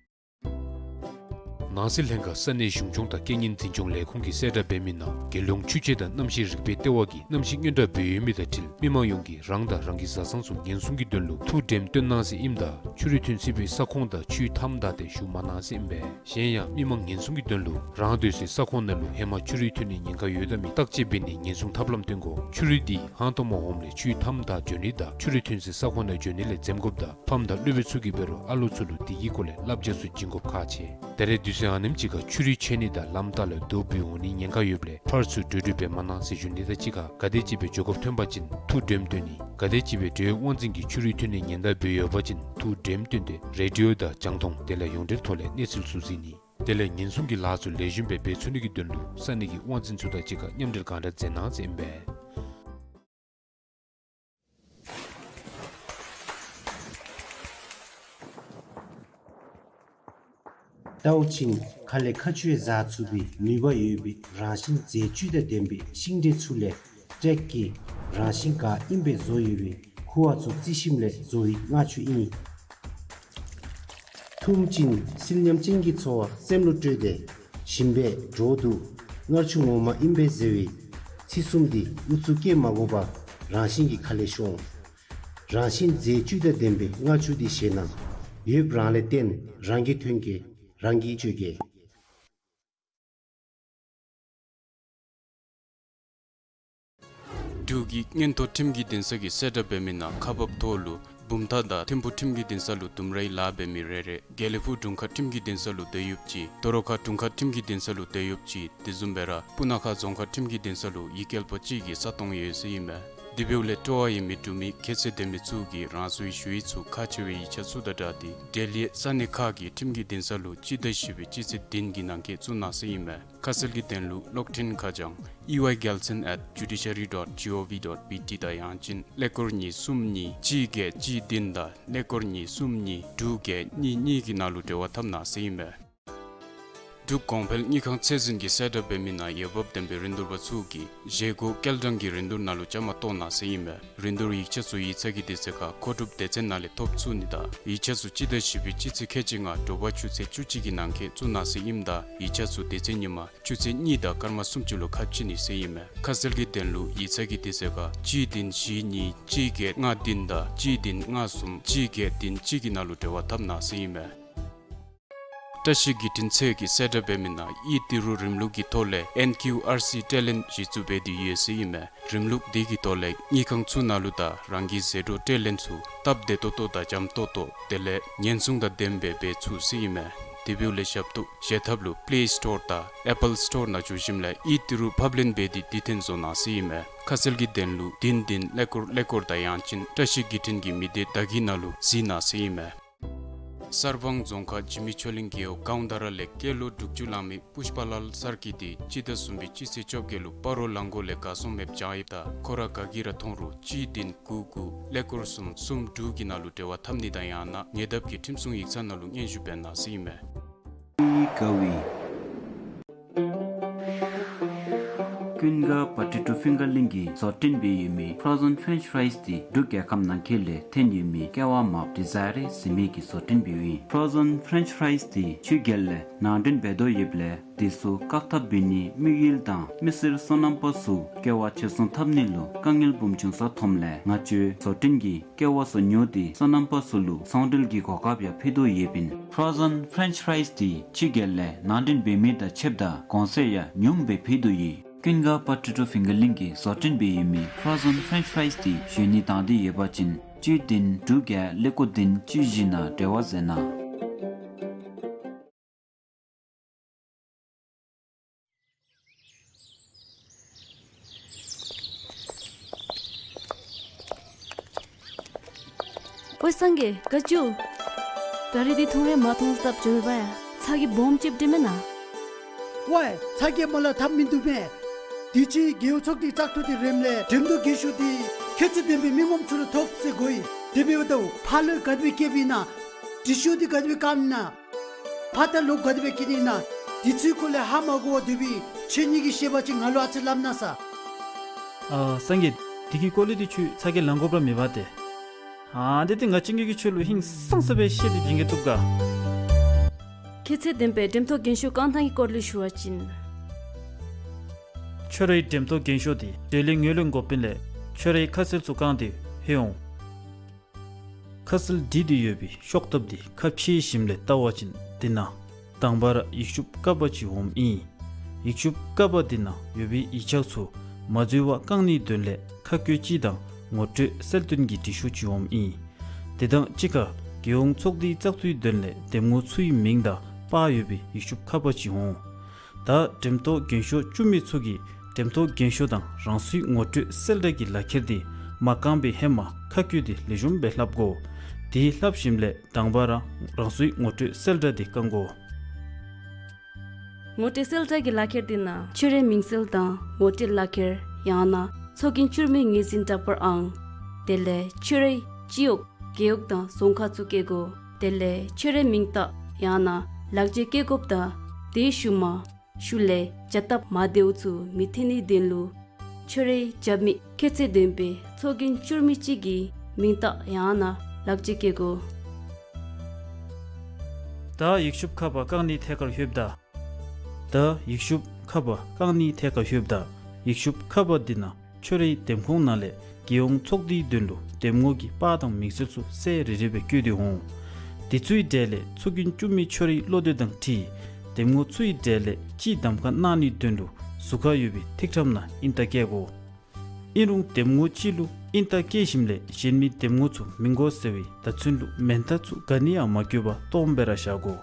ནང་སྲིད་ལྷན་ཁག་ས་གནས་གཞུང་སྐྱོང་དང་རྐྱེན་ངན་འཛིན་སྐྱོང་ལས་ཁུངས་ཀྱི་གསལ་བསྒྲགས་འབད་མི་ནང་རྒྱལ་ཡོངས་ཆུ་དཔྱད་དང་གནམ་གཤིས་རིག་པའི་ལྟེ་བ་གིས་གནམ་གཤིས་སྔོན་བསྒྲགས་འབད་ཡོད་མི་དང་འཁྲིལ་མི་མང་ཡོངས་ཀྱིས་རང་དང་རང་གི་བཟའ་ཚང་ཚུ་ཉེན་སྲུང་གི་དོན་ལུ་ཐུགས་དྲནམ་སྟོན་གནང་ཟེར་ཨིནམ་ད་ཆུ་རུད་ཐོན་སྲིད་པའི་ས་ཁོངས་དང་ཆུའི་མཐའམ་བདའ་སྟེ་བཞུགས་མ་གནང་ཟེར་ཨིན་པས། གཞན་ཡང་མི་མང་ཉེན་སྲུང་གི་དོན་ལུ་རང་སྡོད་སའི་ས་ཁོངས་ནང་ལུ་ཧེ་མ་ཆུ་རུད་ཐོན་ནིའི་ཉེན་ཁ་ཡོད་དམ་མེད་བརྟག་དཔྱད་འབད་ནིའི་ཉེན་སྲུང་ཐབས་ལམ་སྟོན་དགོ། ཆུ་རུད་འདི་ཧང་སྟོང་མ་འོངམ་ལས་ཆུའི་མཐའམ་བདའ་འགྱོ་ནི་དང་ཆུ་རུད་ཐོན་སའི་ས་ཁོངས་ནང་འགྱོ་ནི་ལས་འཛེམ་དགོཔ་དང་ཕམ་དང་སློབ་དཔོན་ཚུ་གིས་འབད་རུང་ཨ་ལོ་ཚུ་ལུ་དེ་གི་སྐོར་ལས་བསླབ་བྱ་ཚུ་བྱིན་དགོཔ་ཁག་ཆེ། ད་རེས་དུས་ཚོད་ཨ་ནེམ་ཅིག་ཁར་ཆུ་རུད་ཆད་ནི་དང་ལམ་བདའ་ལས་རྡོ་འབུད་འོང་ནིའི་ཉེན་ཁ་ཡོདཔ་ལས་ཕར་ཚུར་འགྲོ་འགྲུལ་འབད་མ་གནང་ཟེར་ཞུ་ནི་དང་གཅིག་ཁར་ག་དེམ་ཅིག་སྦེ་འགྱོ་དགོཔ་ཐོན་པ་ཅིན་ཐུགས་དྲནམ་སྟོན་ནི། ག་དེམ་ཅིག་སྦེ་འགྲོ་བའི་དབང་འཛིན་གྱིས་ཆུ་རུད་ཐོན་ནིའི་ཉེན་བརྡ་འབད་ཡོད་པ་ཅིན་ཐུགས་དྲནམ་སྟོན་ཏེ་རེ་ཌི་ཡོ་དང་རྒྱང་མཐོང་དེ་ལས་ཡོངས་འབྲེལ་ཐོག་ལས་གནས་ཚུལ་ཚུ་གཟིགས་ནི། དེ་ལས་ཉེན་སྲུང་གི་ལཱ་ཚུ་ལེགས་ཤོམ་སྦེ་འབད་ཚུགས་ནི་གི་དོན་ལུ་ས་གནས་ཀྱི་དབང་འཛིན་ཚུ་དང་གཅིག་ཁར་མཉམ་འབྲེལ་གང་དྲག་མཛད་གནང་ཟེར་ཨིན་པས། ལྟ་བ་ཅིན་ཁ་ལས་མཁའ་སྤྱོད་བཟའ་ཚུགས་པའི་ནུས་པ་ཡོད་པའི་རང་བཞིན་རྫས་བཅུད་དང་ལྡན་པའི་ཤིང་འབྲས་ཚུ་ལས་ཀྲེག་གི་རང་བཞིན་ག་ཨིན་པའི་བཟོ་ཡོད་པའི་ཁུ་བ་ཚུ་རྩི་ཤིང་ལས་བཟོ་བའི་མངར་ཆུ་ཨིན། འཐུང་ཅིན་བསིལ་ཉམས་ཅན་གྱི་ཚོར་བ་སེམས་ལུ་སྤྲོད་དེ་ཞིམ་པའི་གྲོགས་འདུག། མངར་ཆུ་ངོ་མ་ཨིན་པས་ཟེར་བའི་ཚིག་གསུམ་འདི་ཨུ་ཚུགས་བསྐྱེད་མ་དགོ་པར་རང་བཞིན་གྱིས་ཁ་ལས་ཤོང་། རང་བཞིན་རྫས་བཅུད་དང་ལྡན་པའི་མངར་ཆུ་འདི་བཞེས་ན་ཡོདཔ་རང་ལས་བརྟེན་རང་གིས་ཐོན་གེ་རང་གིས་སྤྱོད་གེ། འབྲུག་གི་མངོན་མཐོ་ཁྲིམས་ཀྱི་འདུན་ས་གི་གསལ་བསྒྲགས་འབད་མི་ནང་ཁག་འབགཔ་ཐོག་ལུ་བུམ་ཐང་དང་ཐིམ་ཕུ་ཁྲིམས་ཀྱི་འདུན་ས་ལུ་ལྡུམ་རའི་ལཱ་འབད་མི་རེ་རེ་དགེ་ལེགས་ཕུག་དྲུང་ཁག་ཁྲིམས་ཀྱི་འདུན་ས་ལུ་སྡོད་ཡུདཔ་ཅིག། སྟོད་རོ་ཁ་དྲུང་ཁག་ཁྲིམས་ཀྱི་འདུན་ས་ལུ་སྡོད་ཡུདཔ་ཅིག། དེ་བཟུམ་སྦེ་ར་སྤུ་ན་ཁ་རྫོང་ཁག་ཁྲིམས་ཀྱི་འདུན་ས་ལུ་ཡིག་སྐྱེལ་པ་གཅིག་གི་ས་སྟོང་ཡོད་ཟེར་ཨིན་མས། དེ་འབདཝ་ལས་སྤྲོ་བ་ཡོད་མི་འབྲུག་མི་ཁྱད་ཚད་ལྡན་མི་ཚུ་གིས་རང་སོའི་ཞུ་ཡིག་ཚུ་ཁག་ཆེ་བའི་ཡིག་ཆ་ཚུ་དང་སྦྲགས་ཏེ་འབྲེལ་ཡོད་ས་གནས་ཁག་གི་ཁྲིམས་ཀྱི་འདུན་ས་ལུ་སྤྱི་ཟླ་བཞི་པའི་སྤྱི་ཚེས་བདུན་གྱི་ནང་འཁོད་བཙུགས་གནང་ཟེར་ཨིན་མས། ཁ་གསལ་གྱི་དོན་ལུ་གློག་འཕྲིན་ཁ་བྱང་ཨི་ཝའི་རྒྱལ་མཚན་at judiciary dot gov dot bt དང་ཡང་ཅིན་ཀླད་ཀོར་གཉིས་གསུམ་གཉིས་གཅིག་བརྒྱད་གཅིག་བདུན་དང་ཀླད་ཀོར་གཉིས་གསུམ་གཉིས་དྲུག་བརྒྱད་གཉིས་གཉིས་ཀྱི་ནང་ལུ་འབྲེལ་བ་འཐབ་གནང་ཟེར་ཨིན་མས། འབྲུག་གོང་འཕེལ་དངུལ་ཁང་ཚད་འཛིན་གྱི་གསལ་བསྒྲགས་འབད་མི་ནང་འོས་འབབ་ལྡན་པའི་རིན་བསྡུར་པ་ཚུ་གིས་བཞེས་སྒོ་སྐྱེལ་གྲངས་ཀྱི་རིན་བསྡུར་ནང་ལུ་བཅའ་མར་གཏོགས་གནང་ཟེར་ཨིན་མས། རིན་བསྡུར་ཡིག་ཆ་ཚུ་ཡིག་ཚང་གི་དུས་ཚོད་ཁར་མཁོ་སྒྲུབ་སྡེ་ཚན་ནང་ལས་ཐོབ་ཚུགས་ནི་དང་ཡིག་ཆ་ཚུ་སྤྱི་ཟླ་བཞི་པའི་སྤྱི་ཚེས་ཁལ་གཅིག་ལྔ་དྲོ་པ་ཆུ་ཚོད་བཅུ་གཅིག་གི་ནང་འཁོད་བཙུགས་གནང་ཟེར་ཨིནམ་ད་ཡིག་ཆ་ཚུ་དེ་ཚེ་ཉིན་མ་ཆུ་ཚོད་གཉིས་དང་སྐར་མ་སུམ་ཅུ་ལུ་ཁ་ཕྱེ་ནི་ཟེར་ཨིན་མས། ཁ་གསལ་གྱི་དོན་ལུ་ཡིག་ཚང་གི་དུས་ཚོད་ཁར་གཅིག་བདུན་བཞི་གཉིས་གཅིག་བརྒྱད་ལྔ་བདུན་དང་གཅིག་བདུན་ལྔ་གསུམ་གཅིག་བརྒྱད་བདུན་གཅིག་གི་ནང་ལུ་འབྲེལ་བ་འཐབ་གནང་ཟེར་ཨིན་མས། བཀྲ་ཤིས་བརྒྱུད་འཕྲིན་ཚད་ཀྱི་གསལ་བསྒྲགས་འབད་མི་ནང་ཡིག་ཏི་རུ་རིམ་ལུགས་ཀྱི་ཐོག་ལས་ཨེན་ཀིའུ་ཨར་སི་སྤྲོད་ལེན་གཞི་བཙུགས་འབད་དེ་ཡོད་ཟེར་ཨིན་མས། རིམ་ལུགས་འདི་གི་ཐོག་ལས་དངུལ་ཁང་ཚུ་ནང་ལུ་དང་རང་གི་ཟད་འགྲོ་སྤྲོད་ལེན་ཚུ་སྟབས་བདེ་ཏོག་ཏོ་དང་འཇམ་ཏོག་ཏོ་དེ་ལས་ཉེན་སྲུང་དང་ལྡནམ་སྦེ་འབད་ཚུགས་ཟེར་ཨིན་མས། དེ་འབདཝ་ལས་ཞབས་ཏོག་བཞེས་ཐབས་ལུ་པེ་ལེ་སི་ཊོར་དང་ཨེ་པཱལ་སི་ཊོར་ནང་འཛུལ་ཞིནམ་ལས་ཡིག་ཏི་རུ་ཕབ་ལེན་འབད་དེ་དེ་ཐོན་བཟོ་གནང་ཟེར་ཨིན་མས། ཁ་གསལ་གྱི་དོན་ལུ་བདུན་བདུན་ཀླད་ཀོར་ཀླད་ཀོར་དང་ཡང་ཅིན་བཀྲ་ཤིས་བརྒྱུད་འཕྲིན་གྱི་མི་སྡེ་བརྡ་བརྒྱུད་ནང་ལུ་གཟིགས་གནང་ཟེར་ཨིན་མས། གསར་སྤང་རྫོང་ཁག་འཇིགས་མེད་ཆོས་གླིང་རྒེད་འོག་ཀའུན་ད་ར་ལས་སྐྱེས་ལོ་དྲུག་ཅུ་ལང་མི་པུཤ་པ་ལཱལ་སར་གྱི་འདི་སྤྱི་ཟླ་གསུམ་པའི་སྤྱི་ཚེས་བཅོ་བརྒྱད་ལུ་སྤ་རོ་གླང་མགོ་ལས་གར་སོང་མེདཔ་བྱུང་ཡོདཔ་ད་ཁོ་ར་ག་གིས་ར་མཐོང་རུང་གཅིག་བདུན་དགུ་དགུ་ཀླད་ཀོར་གསུམ་གསུམ་དྲུག་གི་ནང་ལུ་འབྲེལ་བ་འཐབ་ནི་དང་ཡང་ན་ཉེ་འདབས་ཀྱི་ཁྲིམས་སྲུང་ཡིག་ཚང་ནང་ལུ་སྙན་ཞུ་འབད་གནང་ཟེར་ཨིན་མས། ཀུན་དགའ་པ་ཊི་ཊོ་ཕིང་གར་ལིང་གིས་བཟོ་སྐྲུན་འབད་ཡོད་མི་ཕོརོ་ཟཱན་ཕེརེནཆ་ཕེརེས་འདི་འབྲུག་རྒྱལ་ཁབ་ནང་འཁོད་ལས་ཐོན་ཡོད་མི་ཀེ་ཝ་མར་ཌི་ཛའི་རི་ཟེར་མི་གིས་བཟོ་སྐྲུན་འབད་ཡོད། ཕོརོ་ཟཱན་ཕེརེནཆ་ཕེརེས་འདི་ཕྱི་རྒྱལ་ལས་ནང་འདྲེན་འབད་དོ་ཡོདཔ་ལས་དེ་ཚུ་བཀག་ཐབས་འབད་ནི་དམིགས་ཡུལ་དང་མི་སེར་སོ་ནམ་པ་ཚུ་ཀེ་ཝ་ཕྱིར་ཚོང་འཐབ་ནི་ལུ་དཀའ་ངལ་སྦོམ་བྱུང་ས་མཐོངམ་ལས་ང་བཅས་བཟོ་སྐྲུན་གྱི་ཀེ་ཝ་ཚུ་ཉོ་སྟེ་སོ་ནམ་པ་ཚུ་ལུ་ཚོང་འབྲེལ་གྱི་གོ་སྐབས་ཡང་ཕུལ་དོ་ཡོདཔ་ཨིན། ཕོརོ་ཟཱན་ཕེརེནཆ་ཕེརེས་འདི་ཕྱི་རྒྱལ་ལས་ནང་འདྲེན་འབད་མི་དང་ཕྱདཔ་ད་གོང་ཚད་ཡང་ཉུངམ་སྦེ་ཕུལ་དོ་ཡོད། ཀུན་དགའ་པ་ཊི་ཊོ་ཕིང་གར་ལིང་གིས་བཟོ་སྐྲུན་འབད་ཡོད་མི་ཕོརོ་ཟཱན་ཕེརེནཆ་ཕེརེས་འདི་ཞུ་ནི་དང་འདོད་ཡོད་པ་ཅིན་བཅུད་བདུན་དྲུག་བརྒྱད་ཀླད་ཀོར་བདུན་བཅུ་བཞི་ནང་འབྲེལ་བ་མཛད་གནང་། ཝའེ་སངས་རྒྱས་ག་ཅི། ད་རིས་འདི་ཐུང་རེ་མ་ཐོངས་སྟབས་བྱོན་པ་ཡ། ཚ་གྱང་སྦོམ་ཅིག་འདྲེས་མེན་ན། ཝའེ་ཚ་གྱང་མ་ལང་ཐབས་མིན་འདུག་མས། དུས་ཅི་རྒེད་འོག་ཚོགས་སྡེའི་བཙག་འཐུ་འདི་རནམ་ལས་འགྲེམས་སྟོན་རྒས་ཤོས་འདི་ཁྱད་ཚད་ལྡན་པའི་མི་ངོམ་ཚུ་ལུ་ཐོབ་ཟེར་གོ་ཡི། དེ་འབདཝ་ད་ཕར་ལུ་ག་དེ་སྦེ་བསྐྱལཝ་ཨིན་ན། དྲི་ཤོག་འདི་ག་དེ་སྦེ་བཀབ་ཨིན་ན། ཕར་ད་ལོག་ག་དེ་སྦེ་བསྐྱལ་ནི་ཨིན་ན། དེ་ཚུའི་སྐོར་ལས་ཧ་མ་གོ་བར་སྡོད་པའི་ཁྱོད་གཉིས་ཀྱིས་ཤེས་པ་ཅིན་ང་ལུ་ཨ་ཙི་སླབ་གནང་ས། ཨ་སངས་རྒྱས། དེ་གི་སྐོར་ལས་འདི་ཁྱོད་ཚ་གྱང་ལང་དགོཔ་ར་མེད་པ་ཏེ། ཨ་འདི་ཏེ་ང་གཅིག་གིས་ཁྱོད་ལུ་ཧིང་སངས་ས་སྦེ་བཤད་དེ་བྱིན་གེ་བཏུབ་ག། ཁྱད་ཚད་ལྡན་པའི་འགྲེམས་སྟོན་རྒས་ཤོས་བཀང་ཐངས་ཀྱི་སྐོར་ལས་ཞུ་བ་ཅིན། ཁྱོད་རའི་འགྲེམས་སྟོན་རྒས་ཤོས་འདི་འབྲེལ་ཡོད་ངོས་ལེན་འགོ་དཔོན་ལས་ཁྱོད་རའི་ཁ་གསལ་ཚུ་བཀང་སྟེ་ཕུལ་འོང་། ཁ་གསལ་བྲིས་ཏེ་ཡོད་པའི་ཤོག་ཐབ་འདི་ཁ་ཕྱེ་ཞིནམ་ལས་བལྟ་བ་ཅིན་འདི་ནང་དང་པ་ར་ཡིག་ཤུབས་ཀ་པ་ཅིག་འོངམ་ཨིན། ཡིག་ཤུབས་ཀ་པ་འདི་ནང་ཡོད་པའི་ཡིག་ཆ་ཚུ་མ་འཛོལ་བར་བཀང་ནིའི་དོན་ལས་ཁ་བཀོད་ཅིག་དང་ངོ་སྤྲོད་གསལ་སྟོན་གྱི་འབྲི་ཤོག་ཅིག་འོངམ་ཨིན། དེ་དང་གཅིག་ཁར་རྒྱལ་ཡོངས་ཚོགས་སྡེའི་བཙག་འཐུའི་དོན་ལས་འདེམས་ངོ་ཚུའི་མིང་དང་པར་ཡོད་པའི་ཡིག་ཤུབས་ཁ་པ་ཅིག་འོང་། ད་འགྲེམས་སྟོན་རྒས་ཤོས་བཅུག་མི་ཚུ་གིས་འགྲེམས་སྟོན་རྒས་ཤོས་དང་རང་སོའི་ངོ་སྤྲོད་གསལ་བསྒྲགས་ཀྱི་ལག་ཁྱེར་འདི་མ་བཀང་པའི་ཧེ་མ་ཁ་བཀོད་འདི་ལེགས་ཤོམ་སྦེ་ལྷབ་དགོ། དེ་ལྷབ་ཞིནམ་ལས་དང་པ་ར་རང་སོའི་ངོ་སྤྲོད་གསལ་བསྒྲགས་འདི་བཀང་དགོ། ངོ་སྤྲོད་གསལ་བསྒྲགས་ཀྱི་ལག་ཁྱེར་འདི་ནང་ཁྱོད་རའི་མིང་གསལ་དང་ངོ་སྤྲོད་ལག་ཁྱེར་ཡང་ན་ཚོགས་རྒྱན་བསྐྱུར་མའི་ངོས་འཛིན་འདྲ་པར་ཨང་། དེ་ལས་ཁྱོད་རའི་སྤྱི་འོག་རྒེད་འོག་དང་རྫོང་ཁག་ཚུ་བཀོད་དགོ། དེ་ལས་ཁྱོད་རའི་མིང་རྟགས་ཡང་ན་ལག་འཁྱེར་བཀོད་དགོཔ་དང་དེའི་ཤུལ་མ་ཤུལ་ལས་བྱ་སྟབས་མ་བདེཝ་ཚུ་མི་འཐོན་ནིའི་དོན་ལུ་ཁྱོད་རའི་རྒྱབ་མི་ཁྱད་ཚད་ལྡན་པའི་ཚོགས་རྒྱན་བསྐྱུར་མི་ཅིག་གི་མིང་རྟགས་ཡང་ན་ལག་འཁྱེར་བཀོད་དགོ། ད་ཡིག་ཤུབས་ཁ་པ་བཀང་ནིའི་ཐད་ཁར་ལྷོདཔ་ད། ད་ཡིག་ཤུབས་ཁ་པ་བཀང་ནིའི་ཐད་ཁར་ལྷོདཔ་ད་ཡིག་ཤུབས་ཁ་པ་འདི་ནང་ཁྱོད་རའི་འདེམས་ཁོངས་ནང་ལས་རྒྱལ་ཡོངས་ཚོགས་སྡེའི་དོན་ལུ་འདེམས་ངོ་གི་པར་དང་མིང་གསལ་ཚུ་གསལ་རི་རི་སྦེ་བཀོད་དེ་འོང་། དེ་ཚུའི་གྲས་ལས་ཚོགས་རྒྱན་བསྐྱུར་མི་ཁྱོད་རའི་བློ་འདོད་དང་འཁྲིལ་འདེམས་ངོ་ཚུའི་གྲས་ལས་གཅིག་གདམ་ཁ་གནང་ནིའི་དོན་ལུ་ཟུར་ཁར་ཡོད་པའི་ཐིག་ཁྲམ་ནང་ཨིན་རྟགས་བཀལ་དགོ། ཨིན་རུང་འདེམས་ངོ་གཅིག་ལུ་ཨིན་རྟགས་བཀལ་ཞིནམ་ལས་གཞན་མི་འདེམས་ངོ་ཚུ་མི་དགོ་ཟེར་བའི་བརྡ་མཚོན་ལུ་མེན་མཐའ་ཚུ་ག་ནི་ཡང་མ་བཀོད་པར་སྟོངམ་སྦེ་ར་བཞག་དགོ།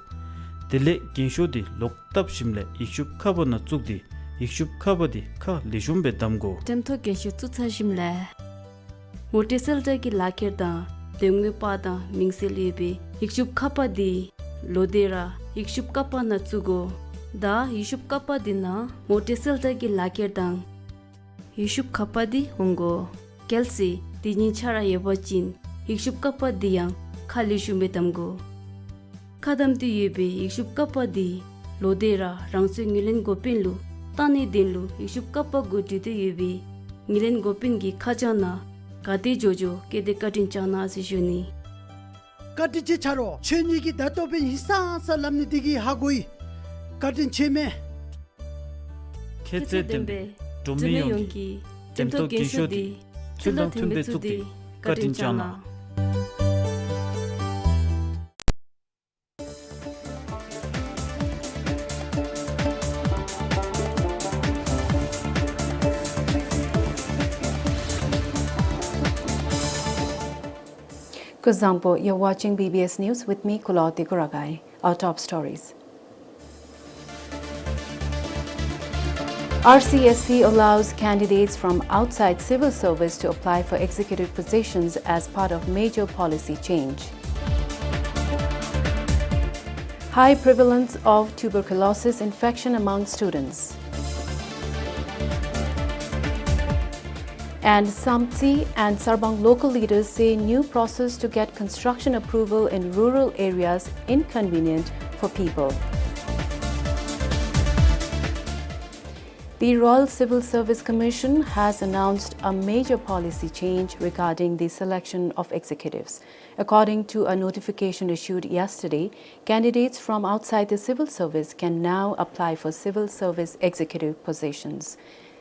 དེ་ལས་རྒས་ཤོས་འདི་ལོག་བཏབ་ཞིནམ་ལས་ཡིག་ཤུབས་ཁ་པ་ནང་བཙུགས་ཏེ་ཡིག་ཤུབས་ཁ་པ་འདི་ཁ་ལེགས་ཤོམ་སྦེ་བསྡམ་དགོ། འགྲེམས་སྟོན་རྒས་ཤོས་བཙུགས་ཚར་ཞིནམ་ལས་ངོ་སྤྲོད་གསལ་བསྒྲགས་ཀྱི་ལག་ཁྱེར་དང་འདེམས་ངོའི་པར་དང་མིང་གསལ་ཡོད་པའི་ཡིག་ཤུབས་ཁ་པ་འདི་ལོག་སྟེ་ར་ཡིག་ཤུབས་ཀ་པ་ནང་བཙུགས་དགོ། ད་ཡིག་ཤུབས་ཀ་པ་འདི་ནང་ངོ་སྤྲོད་གསལ་བསྒྲགས་ཀྱི་ལག་ཁྱེར་དང་ཡིག་ཤུབས་ཁ་པ་འདི་འོང་དགོ། གལ་སྲིད་དེ་གཉིས་ཆ་ར་ཡོད་པ་ཅིན་ཡིག་ཤུབས་ཀ་པ་འདི་ཡང་ཁ་ལེགས་ཤོམ་སྦེ་བསྡམ་དགོ། ཁ་བསྡམས་ཏེ་ཡོད་པའི་ཡིག་ཤུབས་ཀ་པ་འདི་ལོག་སྟེ་ར་རང་སོའི་ངོས་ལེན་འགོ་དཔོན་ལུ་བཏང་ནིའི་དོན་ལུ་ཡིག་ཤུབས་ཀ་པ་གུ་བྲིས་ཏེ་ཡོད་པའི་ངོས་ལེན་འགོ་དཔོན་གྱི་ཁ་བྱང་ནང་ག་དེ་མགྱོགས་མགྱོགས་བཀོད་དེ་བཀའ་དྲིན་བསྐྱང་གནང་ཟེར་ཞུ་ནི། བཀའ་དྲིན་ཆེ་ཆ་རོགས། ཁྱོད་གཉིས་ཀྱིས་ད་ལྟོ་འབདན་ཧིང་སངས་ས་སླབ་ནི་འདི་གིས་ཧ་གོ་ཡི། བཀའ་དྲིན་ཆེ་མས། ཁྱད་ཚད་ལྡན་པའི་འབྲུག་མི་ཡོངས་ཀྱི་འགྲེམས་སྟོན་རྒས་ཤོས་འདི་ཚུལ་དང་མཐུན་པའི་བཙུགས་ཏེ་བཀའ་དྲིན་བསྐྱང་གནང་། Kuzuzangpo, you're watching B B S News with me, Kulawati Kuragai. Our top stories. R C S C allows candidates from outside civil service to apply for executive positions as part of major policy change. High prevalence of tuberculosis infection among students. And Samtse and Sarbang local leaders say new process to get construction approval in rural areas inconvenient for people. The Royal Civil Service Commission has announced a major policy change regarding the selection of executives. According to a notification issued yesterday, candidates from outside the civil service can now apply for civil service executive positions.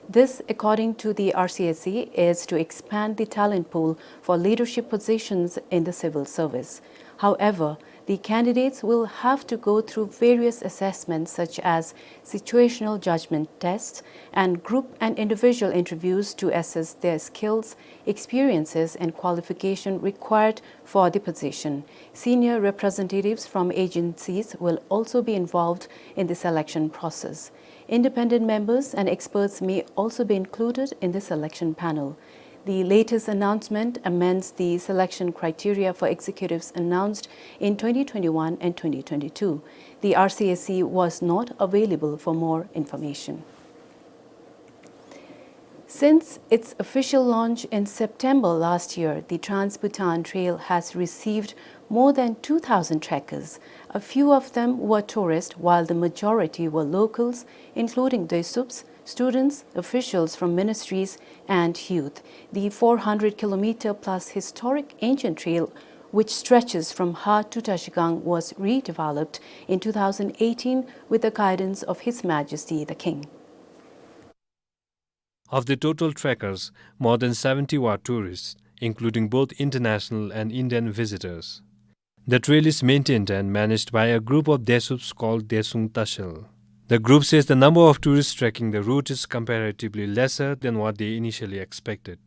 This, according to the R C S C, is to expand the talent pool for leadership positions in the civil service. However, the candidates will have to go through various assessments such as situational judgment tests and group and individual interviews to assess their skills, experiences, and qualification required for the position. Senior representatives from agencies will also be involved in the selection process. Independent members and experts may also be included in the selection panel. The latest announcement amends the selection criteria for executives announced in twenty twenty-one and twenty twenty-two. The R C S C was not available for more information. Since its official launch in September last year, the Trans-Bhutan Trail has received more than two thousand trekkers. A few of them were tourists, while the majority were locals, including Desups, students, officials from ministries, and youth. The four hundred kilometer plus historic ancient trail, which stretches from Ha to Trashigang, was redeveloped in two thousand eighteen with the guidance of His Majesty the King. Of the total trekkers, more than seventy were tourists, including both international and Indian visitors. The trail is maintained and managed by a group of Desups called Desung Tashel. The group says the number of tourists trekking the route is comparatively lesser than what they initially expected.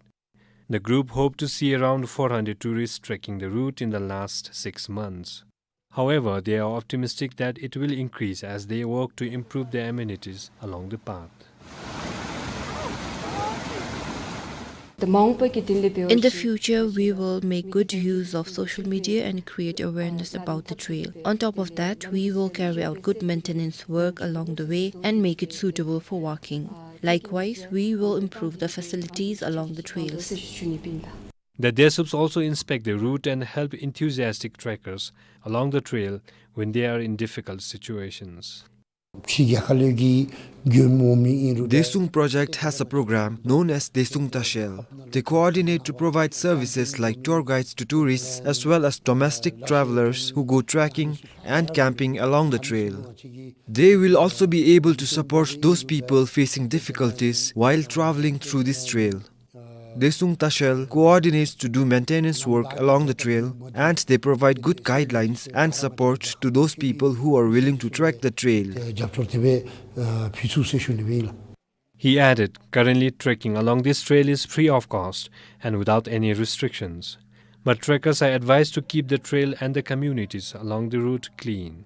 The group hoped to see around four hundred tourists trekking the route in the last six months. However, they are optimistic that it will increase as they work to improve the amenities along the path. In the future, we will make good use of social media and create awareness about the trail. On top of that, we will carry out good maintenance work along the way and make it suitable for walking. Likewise, we will improve the facilities along the trails. The Desups also inspect the route and help enthusiastic trekkers along the trail when they are in difficult situations. Desung project has a program known as Desung Tashel. They coordinate to provide services like tour guides to tourists as well as domestic travelers who go trekking and camping along the trail. They will also be able to support those people facing difficulties while traveling through this trail. Desung Tashel coordinates to do maintenance work along the trail, and they provide good guidelines and support to those people who are willing to trek the trail. He added, currently trekking along this trail is free of cost and without any restrictions. But trekkers are advised to keep the trail and the communities along the route clean.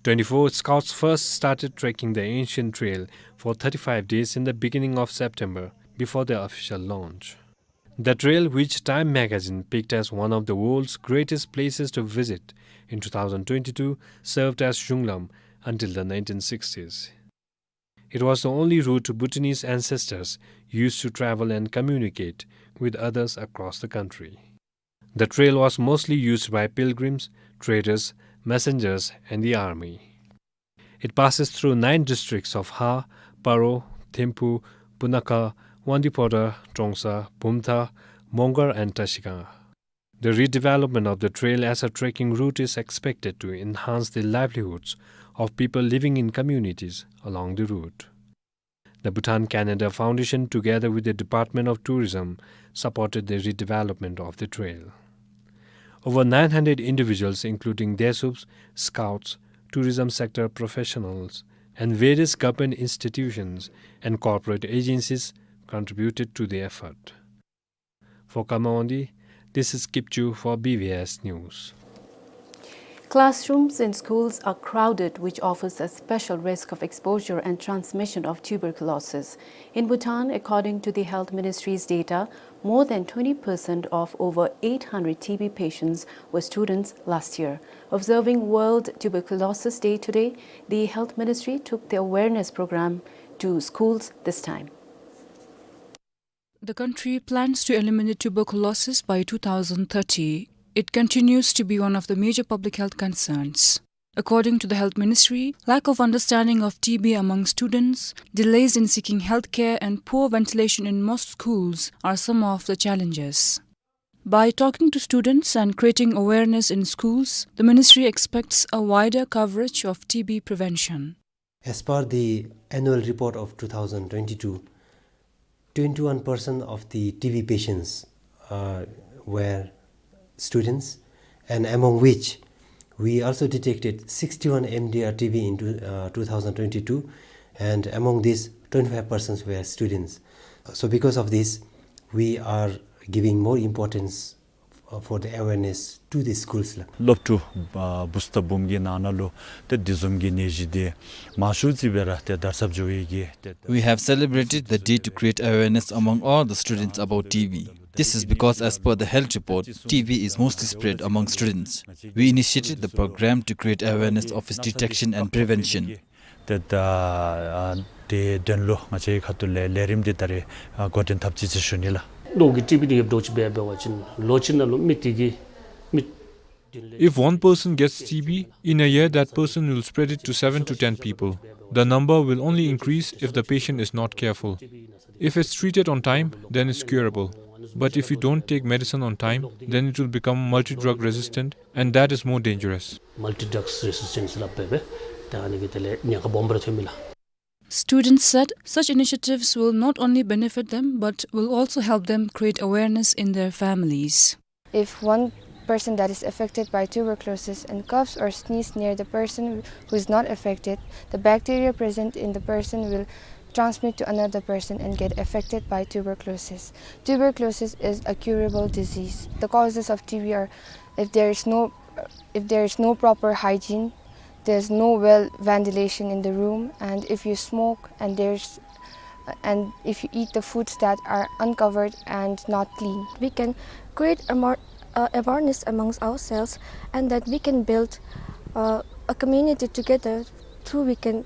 Twenty-four scouts first started trekking the ancient trail for thirty-five days in the beginning of September before the official launch. The trail, which Time magazine picked as one of the world's greatest places to visit in two thousand twenty-two, served as Zhunglam until the nineteen sixties. It was the only route Bhutanese ancestors used to travel and communicate with others across the country. The trail was mostly used by pilgrims, traders, messengers, and the army. It passes through nine districts of Ha, Paro, Thimphu, Punakha, Wangdue Phodrang, Trongsa, Bumthang, Mongar, and Trashigang. The redevelopment of the trail as a trekking route is expected to enhance the livelihoods of people living in communities along the route. The Bhutan Canada Foundation, together with the Department of Tourism, supported the redevelopment of the trail. Over nine hundred individuals, including Desups, scouts, tourism sector professionals, and various government institutions and corporate agencies, contributed to the effort. For Karma Wangdi, this is Kipchu for B B S News. Classrooms in schools are crowded, which offers a special risk of exposure and transmission of tuberculosis. In Bhutan, according to the Health Ministry's data, more than twenty percent of over eight hundred T B patients were students last year. Observing World Tuberculosis Day today, the Health Ministry took the awareness program to schools this time. The country plans to eliminate tuberculosis by two thousand thirty. It continues to be one of the major public health concerns. According to the Health Ministry, lack of understanding of T B among students, delays in seeking healthcare, and poor ventilation in most schools are some of the challenges. By talking to students and creating awareness in schools, the ministry expects a wider coverage of T B prevention. As per the annual report of two thousand twenty-two, twenty-one percent of the T B patients, uh, were students, and among which we also detected sixty-one M D R T B in two, uh, two thousand twenty-two, and among these, twenty-five percent were students. So because of this, we are giving more importance, uh, for the awareness to the schools ལགས། སློབ་ཕྲུག་ཨ་བུཚ་དང་བུམོ་གི་ནང་ན་ལུ་ཏེ་འདི་བཟུམ་གྱི་ནད་གཞི་འདི་མང་ཤོས་ཅིག་སྦེ་ར་ཏེ་དར་ཁྱབ་འགྱོ་བའི་གི་ཏེ། We have celebrated the day to create awareness among all the students about T B. This is because, as per the health report, T B is mostly spread among students. We initiated the program to create awareness of its detection and prevention. ཏེ་ད་ཨ་དེ་དོན་ལུ་ང་བཅས་ཁ་ཐུག་ལས་ལས་རིམ་འདི་ད་རེས་ཨ་འགོ་འདྲེན་འཐབ་ཅི་ཟེར་ཞུ་ནི་ལགས། ལོ་གི་ཊི་བི་འདི་ཡོདཔ་འདྲཝ་ཅིག་འབད་འབད་བ་ཅིན་ལོ་གཅིག་ནང་ལུ་མི་དེ་གིས་མི། If one person gets T B, in a year that person will spread it to seven to ten people. The number will only increase if the patient is not careful. If it's treated on time, then it's curable. But if you don't take medicine on time, then it will become multi-drug resistant, and that is more dangerous. Multi-drugs resistance ལ་འབད་འབད་ད་ཨ་ནི་གིས་དེ་ལས་ཉེན་ཁ་སྦོམ་ར་ཐོན་མི་ལགས། Students said such initiatives will not only benefit them but will also help them create awareness in their families. If one person that is affected by tuberculosis and coughs or sneeze near the person who is not affected, the bacteria present in the person will transmit to another person and get affected by tuberculosis. Tuberculosis is a curable disease. The causes of T B are if there is no, if there is no proper hygiene, there's no well ventilation in the room, and if you smoke and there's and if you eat the foods that are uncovered and not clean. We can create a more uh, awareness amongst ourselves, and that we can build uh, a community together through we can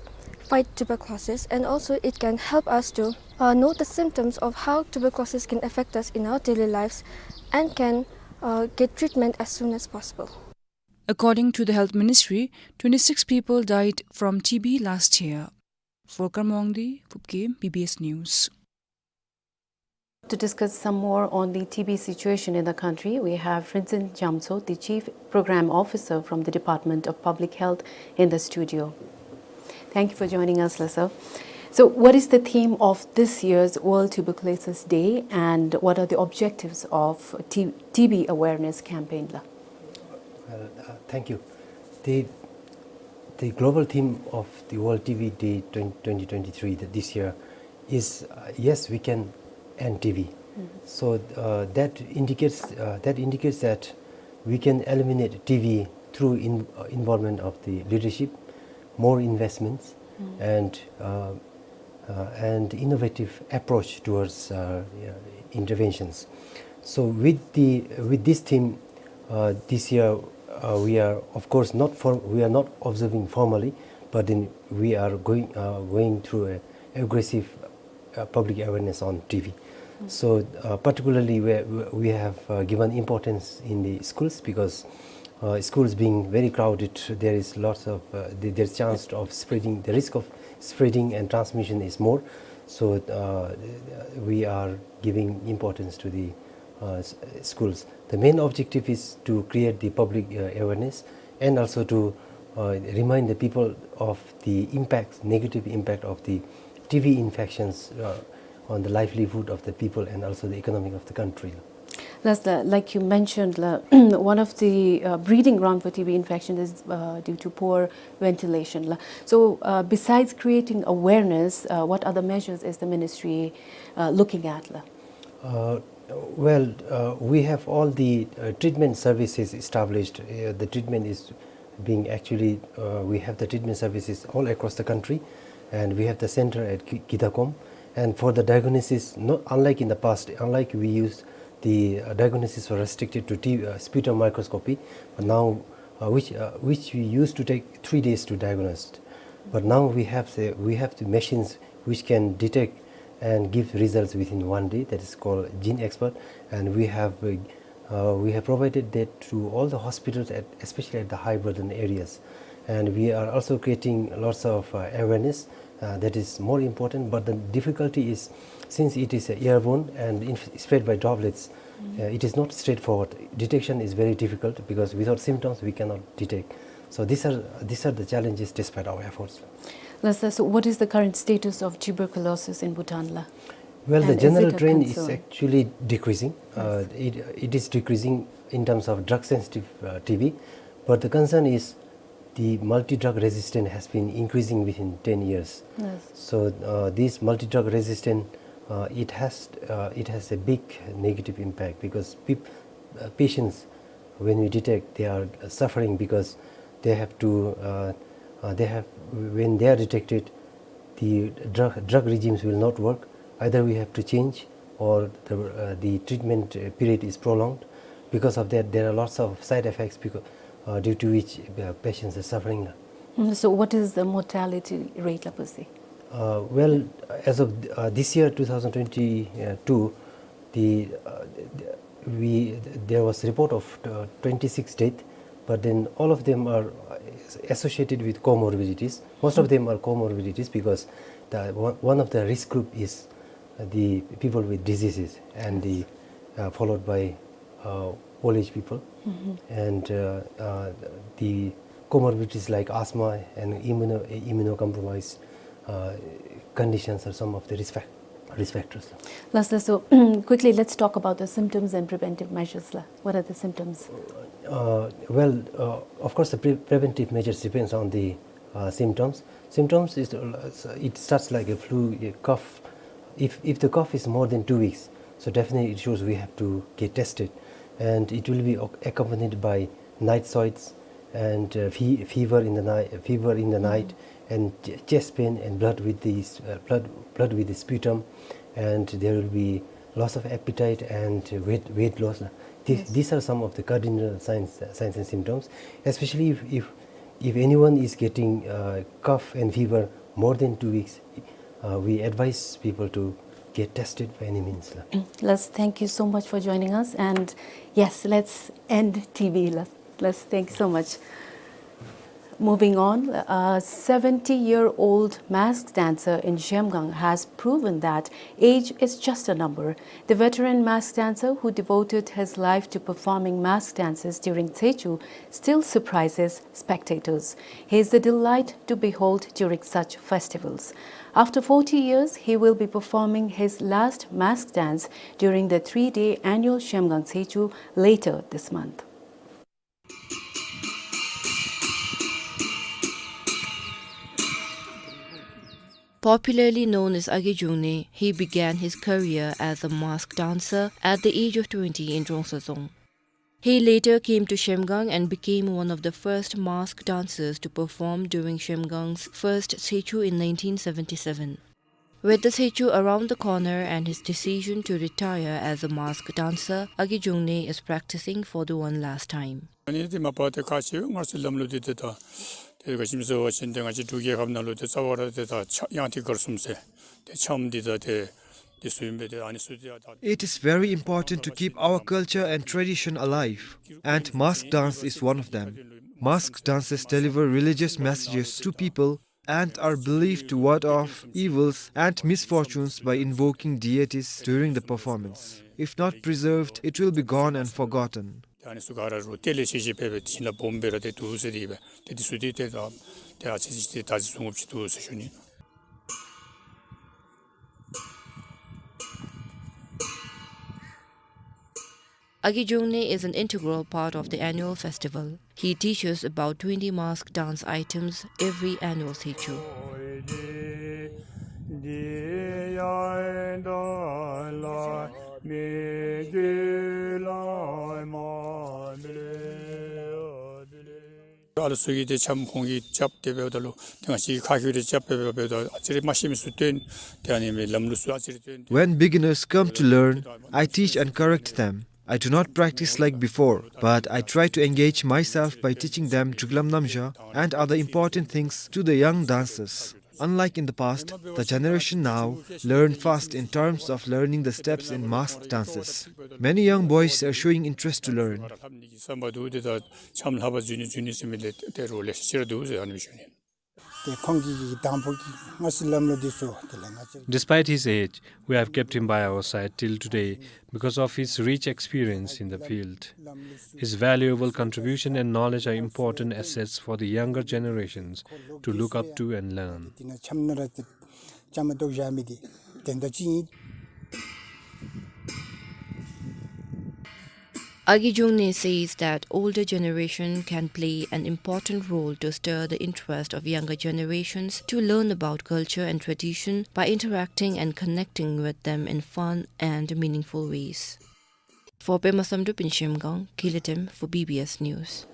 fight tuberculosis, and also it can help us to uh, know the symptoms of how tuberculosis can affect us in our daily lives and can uh, get treatment as soon as possible. According to the Health Ministry, twenty-six people died from T B last year. For Karmongdi, Phupkem, B B S News. To discuss some more on the T B situation in the country, we have Rinzin Jamtso, the Chief Program Officer from the Department of Public Health, in the studio. Thank you for joining us, la sir. So, what is the theme of this year's World Tuberculosis Day, and what are the objectives of T- TB awareness campaign, la? Well, uh, thank you. The, the global theme of the World TB Day twenty, twenty twenty-three, that this year, is, uh, "Yes, we can end TB." Mm-hmm. So, uh, that indicates, uh, that indicates that we can eliminate TB through in-, uh, involvement of the leadership, more investments, Mm. and, uh, uh, and innovative approach towards, uh, uh, interventions. So with the, with this theme, uh, this year, uh, we are, of course, not for, we are not observing formally, but then we are going, uh, going through a aggressive, uh, public awareness on TB. Mm. So, uh, particularly, we, we have, uh, given importance in the schools because, uh, schools being very crowded, there is lots of, uh, the, there's chance of spreading, the risk of spreading and transmission is more. So, uh, we are giving importance to the, uh, s- schools. The main objective is to create the public, uh, awareness and also to, uh, remind the people of the impact, negative impact of the TB infections, uh, on the livelihood of the people and also the economic of the country. Last, uh, like you mentioned, la, one of the, uh, breeding ground for TB infection is, uh, due to poor ventilation, la. So, uh, besides creating awareness, uh, what other measures is the ministry, uh, looking at, la? Uh, well, uh, we have all the, uh, treatment services established. Uh, the treatment is being actually, uh, we have the treatment services all across the country, and we have the center at Ki- Kidakom. And for the diagnosis, not unlike in the past, unlike we used the, uh, diagnosis were restricted to T- uh, sputum microscopy, but now, uh, which, uh, which we used to take three days to diagnose. But now we have the, we have the machines which can detect and give results within one day. That is called GeneXpert, and we have, uh, uh, we have provided that to all the hospitals, at, especially at the high burden areas. And we are also creating lots of, uh, awareness, uh, that is more important, but the difficulty is, since it is, uh, airborne and inf-, spread by droplets, uh, it is not straightforward. Detection is very difficult because without symptoms we cannot detect. So these are, these are the challenges despite our efforts. Last, uh, so what is the current status of tuberculosis in Bhutan, la? Well, the general trend is actually decreasing. Uh, it, it is decreasing in terms of drug-sensitive, uh, T B, but the concern is the multi-drug resistant has been increasing within ten years. Yes. So, uh, this multi-drug resistant, uh, it has, uh, it has a big negative impact because peop-, uh, patients, when we detect, they are suffering because they have to, uh, uh, they have, when they are detected, the drug, drug regimes will not work. Either we have to change or the, uh, the treatment, uh, period is prolonged. Because of that, there are lots of side effects becau-, uh, due to which, uh, patients are suffering. Mm, so what is the mortality rate, la, per se? Uh, well, as of, uh, this year, two thousand twenty-two, the, uh, the, we, there was report of, uh, twenty-six death, but then all of them are, uh, associated with comorbidities. Most of them are comorbidities because the, one, one of the risk group is, uh, the people with diseases and the, uh, followed by, uh, old age people. And, uh, uh, the comorbidities like asthma and immuno-, immunocompromised, uh, conditions are some of the risk fac-, risk factors. Last, so, quickly, let's talk about the symptoms and preventive measures, la. What are the symptoms? Uh, well, uh, of course, the pre-, preventive measures depends on the, uh, symptoms. Symptoms is, uh, it starts like a flu, a cough. If, if the cough is more than two weeks, so definitely it shows we have to get tested, and it will be ac-, accompanied by night sweats and, uh, fe-, fever in the night, fever in the night, and ch-, chest pain and blood with the s-, uh, blood, blood with the sputum, and there will be loss of appetite and weight, weight loss. These, these are some of the cardinal signs, signs and symptoms. Especially if, if, if anyone is getting, uh, cough and fever more than two weeks, uh, we advise people to get tested by any means, la. Last, thank you so much for joining us. And yes, let's end T B, la. Last, thank you so much. Moving on, a seventy-year-old masked dancer in Zhemgang has proven that age is just a number. The veteran masked dancer who devoted his life to performing masked dances during Tshechu still surprises spectators. He is a delight to behold during such festivals. After forty years, he will be performing his last masked dance during the three-day annual Zhemgang Tshechu later this month. Popularly known as Age Jungne, he began his career as a masked dancer at the age of twenty in Rongsa Dzong. He later came to Zhemgang and became one of the first masked dancers to perform during Zhemgang's first Tshechu in nineteen seventy-seven. With the Tshechu around the corner and his decision to retire as a masked dancer, Age Jungne is practicing for the one last time. ཨ་ནི་དེ་མ་པ་ཏེ་ཁ་ཆེ་ང་ཚོ་ལམ་ལུགས་དེ་དེ་ད་དེ་ག་ཅི་སྨོ་ཟེར་བ་ཅིན་ཏེ་ང་བཅས་འབྲུག་རྒྱལ་ཁབ་ནང་ལུ་ཏེ་རྩ་བ་ར་ཏེ་ད་ཆ་ཡང་ཏེ་གར་གསུམ་ཟེར་ཏེ་འཆམ་འདི་ད་ཏེ་དེ་ཚུ་ཨིན་པས། ཏེ་ཨ་ནི་ཚུ་ཏེ་ད། It is very important to keep our culture and tradition alive, and mask dance is one of them. Mask dances deliver religious messages to people and are believed to ward off evils and misfortunes by invoking deities during the performance. If not preserved, it will be gone and forgotten. ཏེ་ཨ་ནི་ཚུ་ག་ར་རུང་ཏེ་ལེ་ཤ་ཅིག་སྦེ་སྦེ་ཏེ་ཁྱིམ་ལས་སྦོམ་སྦེ་ར་ཏེ་འདུག་ཟེར་ཏེ་སྦེ་ཏེ་དེ་ཚུ་ཏེ་ཏེ་ད་ཏེ་ཨ་ཙི་ཅིག་ཏེ་ད་ཅི་བཟུམ་ཅིག་འདུག་ཟེར་ཞུ་ནི། Age Jungne is an integral part of the annual festival. He teaches about twenty mask dance items every annual Tshechu. ཨ་ལུ་ཚུ་གིས་ཏེ་འཆམ་ཁོང་གིས་རྐྱབ་སྟེ་འབདཝ་ད་ལུ་ཏེ་ང་བཅས་ཁ་ཁྱེར་རྐྱབ་སྦེ་འབདཝ་ད་ཨ་ཙི་རེ་མ་ཤེས་མི་ཚུ་སྟོན། ཏེ་ཨ་ནི་མི་ལམ་ལུགས་ཚུ་ཨ་ཙི་རེ་སྟོན། When beginners come to learn, I teach and correct them. I do not practice like before, but I try to engage myself by teaching them Druklam Namzha and other important things to the young dancers. Unlike in the past, the generation now learn fast in terms of learning the steps in mask dances. Many young boys are showing interest to learn. Despite his age, we have kept him by our side till today because of his rich experience in the field. His valuable contribution and knowledge are important assets for the younger generations to look up to and learn. Agi Jungne says that older generation can play an important role to stir the interest of younger generations to learn about culture and tradition by interacting and connecting with them in fun and meaningful ways. For Pema Samdrup in Shemgang, Kilitem for B B S News.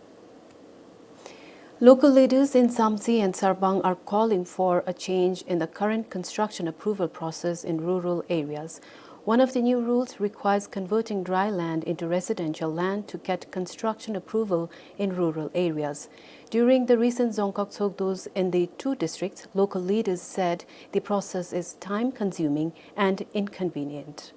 Local leaders in Samtse and Sarbang are calling for a change in the current construction approval process in rural areas. One of the new rules requires converting dry land into residential land to get construction approval in rural areas. During the recent Dzongkhag Tshogdus in the two districts, local leaders said the process is time-consuming and inconvenient.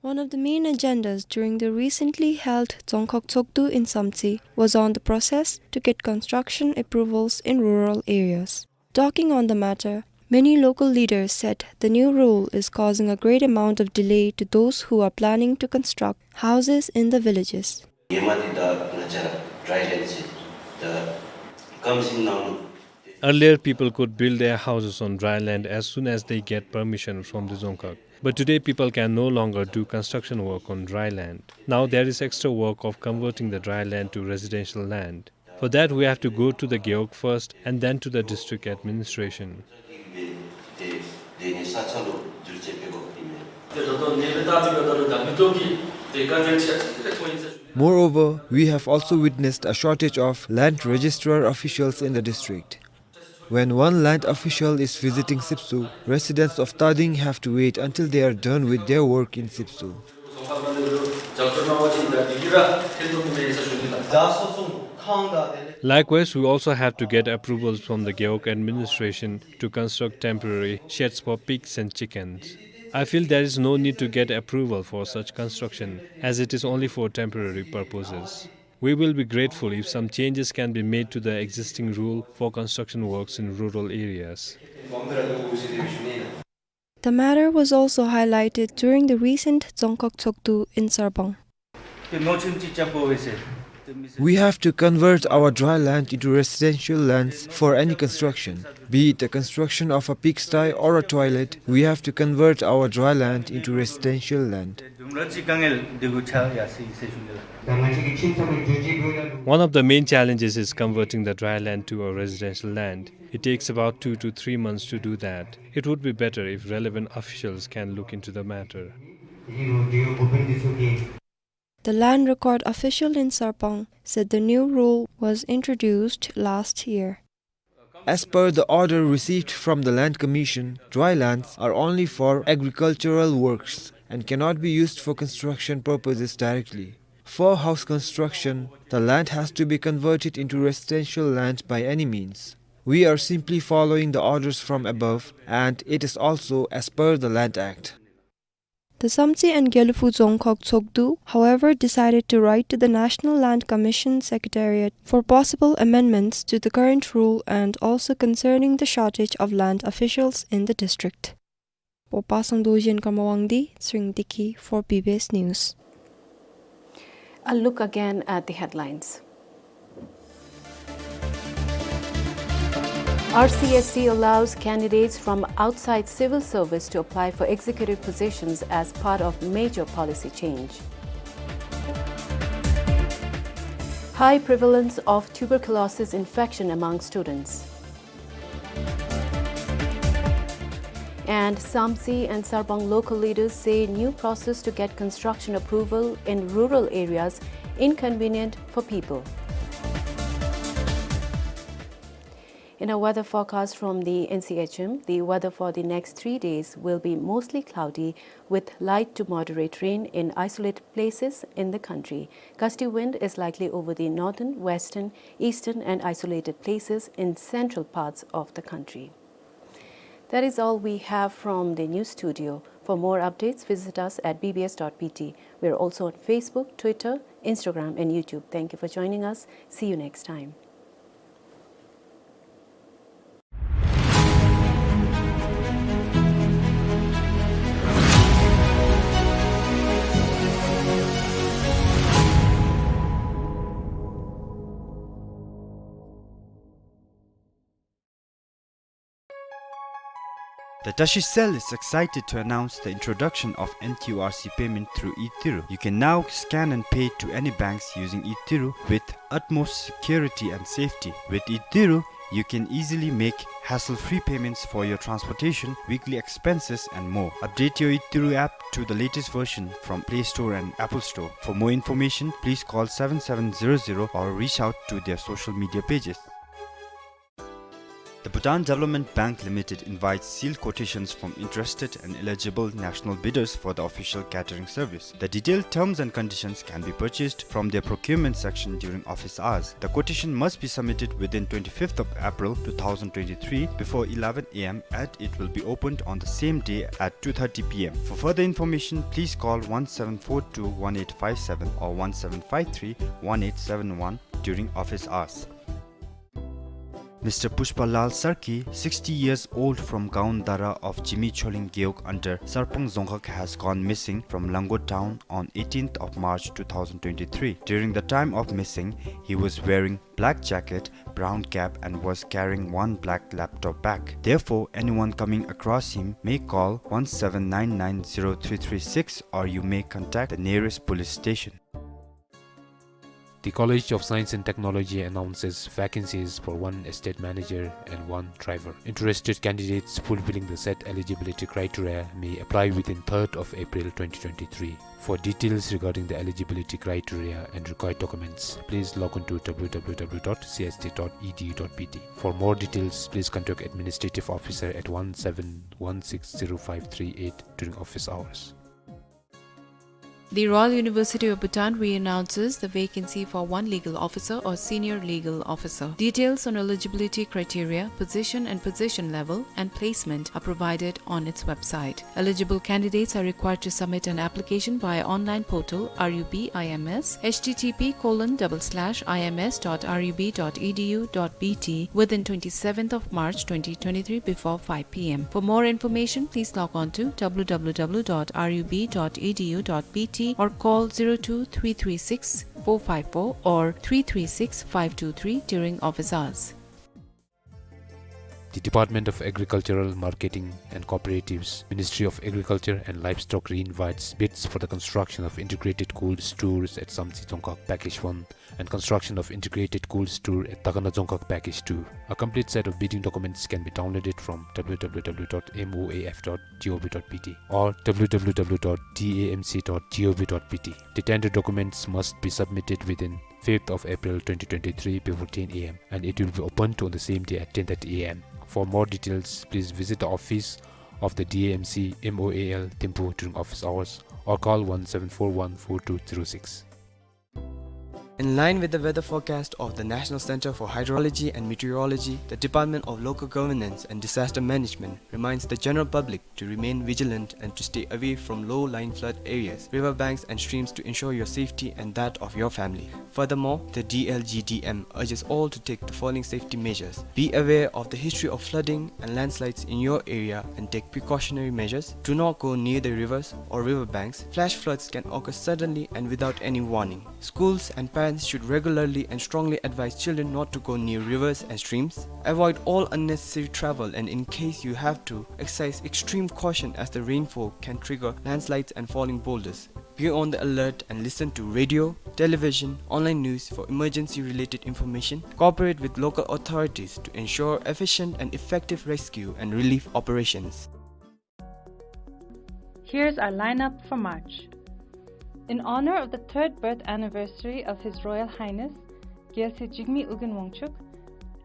One of the main agendas during the recently held Dzongkhag Tshogdu in Samtse was on the process to get construction approvals in rural areas. Talking on the matter, many local leaders said the new rule is causing a great amount of delay to those who are planning to construct houses in the villages. Earlier, people could build their houses on dry land as soon as they get permission from the Dzongkhag. But today, people can no longer do construction work on dry land. Now there is extra work of converting the dry land to residential land. For that, we have to go to the Gewog first and then to the district administration. Moreover, we have also witnessed a shortage of land registrar officials in the district. When one land official is visiting Sipsu, residents of Tading have to wait until they are done with their work in Sipsu. Likewise, we also have to get approvals from the Gewog administration to construct temporary sheds for pigs and chickens. I feel there is no need to get approval for such construction, as it is only for temporary purposes. We will be grateful if some changes can be made to the existing rule for construction works in rural areas. The matter was also highlighted during the recent Dzongkhag Tshogdu in Sarbang. We have to convert our dry land into residential lands for any construction. Be it the construction of a pigsty or a toilet, we have to convert our dry land into residential land. One of the main challenges is converting the dry land to a residential land. It takes about two to three months to do that. It would be better if relevant officials can look into the matter. The land record official in Sarbang said the new rule was introduced last year. As per the order received from the Land Commission, dry lands are only for agricultural works and cannot be used for construction purposes directly. For house construction, the land has to be converted into residential land by any means. We are simply following the orders from above, and it is also as per the Land Act. The Samtse and Gelephu Dzongkhag Tshogdu, however, decided to write to the National Land Commission Secretariat for possible amendments to the current rule and also concerning the shortage of land officials in the district. Popa Sangdo Jian Karma Wangdi, Sring Dikhi for B B S News. A look again at the headlines. R C S C allows candidates from outside civil service to apply for executive positions as part of major policy change. High prevalence of tuberculosis infection among students. And Samtse and Sarbang local leaders say new process to get construction approval in rural areas inconvenient for people. In a weather forecast from the N C H M, the weather for the next three days will be mostly cloudy with light to moderate rain in isolated places in the country. Gusty wind is likely over the northern, western, eastern and isolated places in central parts of the country. That is all we have from the news studio. For more updates, visit us at B B S dot B T. We are also on Facebook, Twitter, Instagram and YouTube. Thank you for joining us. See you next time. The Tashi Cell is excited to announce the introduction of N Q R C payment through eThiru. You can now scan and pay to any banks using eThiru with utmost security and safety. With eThiru, you can easily make hassle-free payments for your transportation, weekly expenses, and more. Update your eThiru app to the latest version from Play Store and Apple Store. For more information, please call seven seven zero zero or reach out to their social media pages. The Bhutan Development Bank Limited invites sealed quotations from interested and eligible national bidders for the official catering service. The detailed terms and conditions can be purchased from their procurement section during office hours. The quotation must be submitted within twenty-fifth of April two thousand twenty-three before eleven A M, and it will be opened on the same day at two thirty P M. For further information, please call one seven four two one eight five seven or one seven five three one eight seven one during office hours. Mister Pushpa Lal Sarki, sixty years old, from Gaon Dara of Jimi Choling Gewog under Sarpang Dzongkhag, has gone missing from Lango town on eighteenth of March two thousand twenty-three. During the time of missing, he was wearing black jacket, brown cap, and was carrying one black laptop bag. Therefore, anyone coming across him may call one seven nine nine zero three three six, or you may contact the nearest police station. The College of Science and Technology announces vacancies for one estate manager and one driver. Interested candidates fulfilling the set eligibility criteria may apply within third of April twenty twenty-three. For details regarding the eligibility criteria and required documents, please log on to W W W dot C S T dot E D U dot B T. For more details, please contact administrative officer at one seven one six zero five three eight during office hours. The Royal University of Bhutan re-announces the vacancy for one legal officer or senior legal officer. Details on eligibility criteria, position and position level, and placement are provided on its website. Eligible candidates are required to submit an application via online portal R U B I M S, H T T P colon double slash I M S dot R U B dot E D U dot B T, within twenty-seventh of March twenty twenty-three before five P M. For more information, please log on to W W W dot R U B dot E D U dot B T or call zero two three three six four five four or three three six five two three during office hours. The Department of Agricultural Marketing and Cooperatives, Ministry of Agriculture and Livestock, re-invites bids for the construction of integrated cold stores at Samtse Dzongkhag Package one and construction of integrated cold store at Takana Dzongkhag Package two. A complete set of bidding documents can be downloaded from W W W dot M O A F dot G O V dot B T or W W W dot D A M C dot G O V dot B T. The tender documents must be submitted within fifth of April twenty twenty-three before ten A M, and it will be opened on the same day at ten thirty A M. For more details, please visit the office of the D A M C M O A L Thimphu during office hours or call one seven four one four two zero six. In line with the weather forecast of the National Center for Hydrology and Meteorology, the Department of Local Governance and Disaster Management reminds the general public to remain vigilant and to stay away from low-lying flood areas, river banks and streams to ensure your safety and that of your family. Furthermore, the D L G D M urges all to take the following safety measures. Be aware of the history of flooding and landslides in your area and take precautionary measures. Do not go near the rivers or river banks. Flash floods can occur suddenly and without any warning. Schools and parents should regularly and strongly advise children not to go near rivers and streams. Avoid all unnecessary travel, and in case you have to, exercise extreme caution as the rainfall can trigger landslides and falling boulders. Be on the alert and listen to radio, television, online news for emergency-related information. Cooperate with local authorities to ensure efficient and effective rescue and relief operations. Here's our lineup for March. In honor of the third birth anniversary of His Royal Highness Gyalse Jigme Ugin Wangchuck,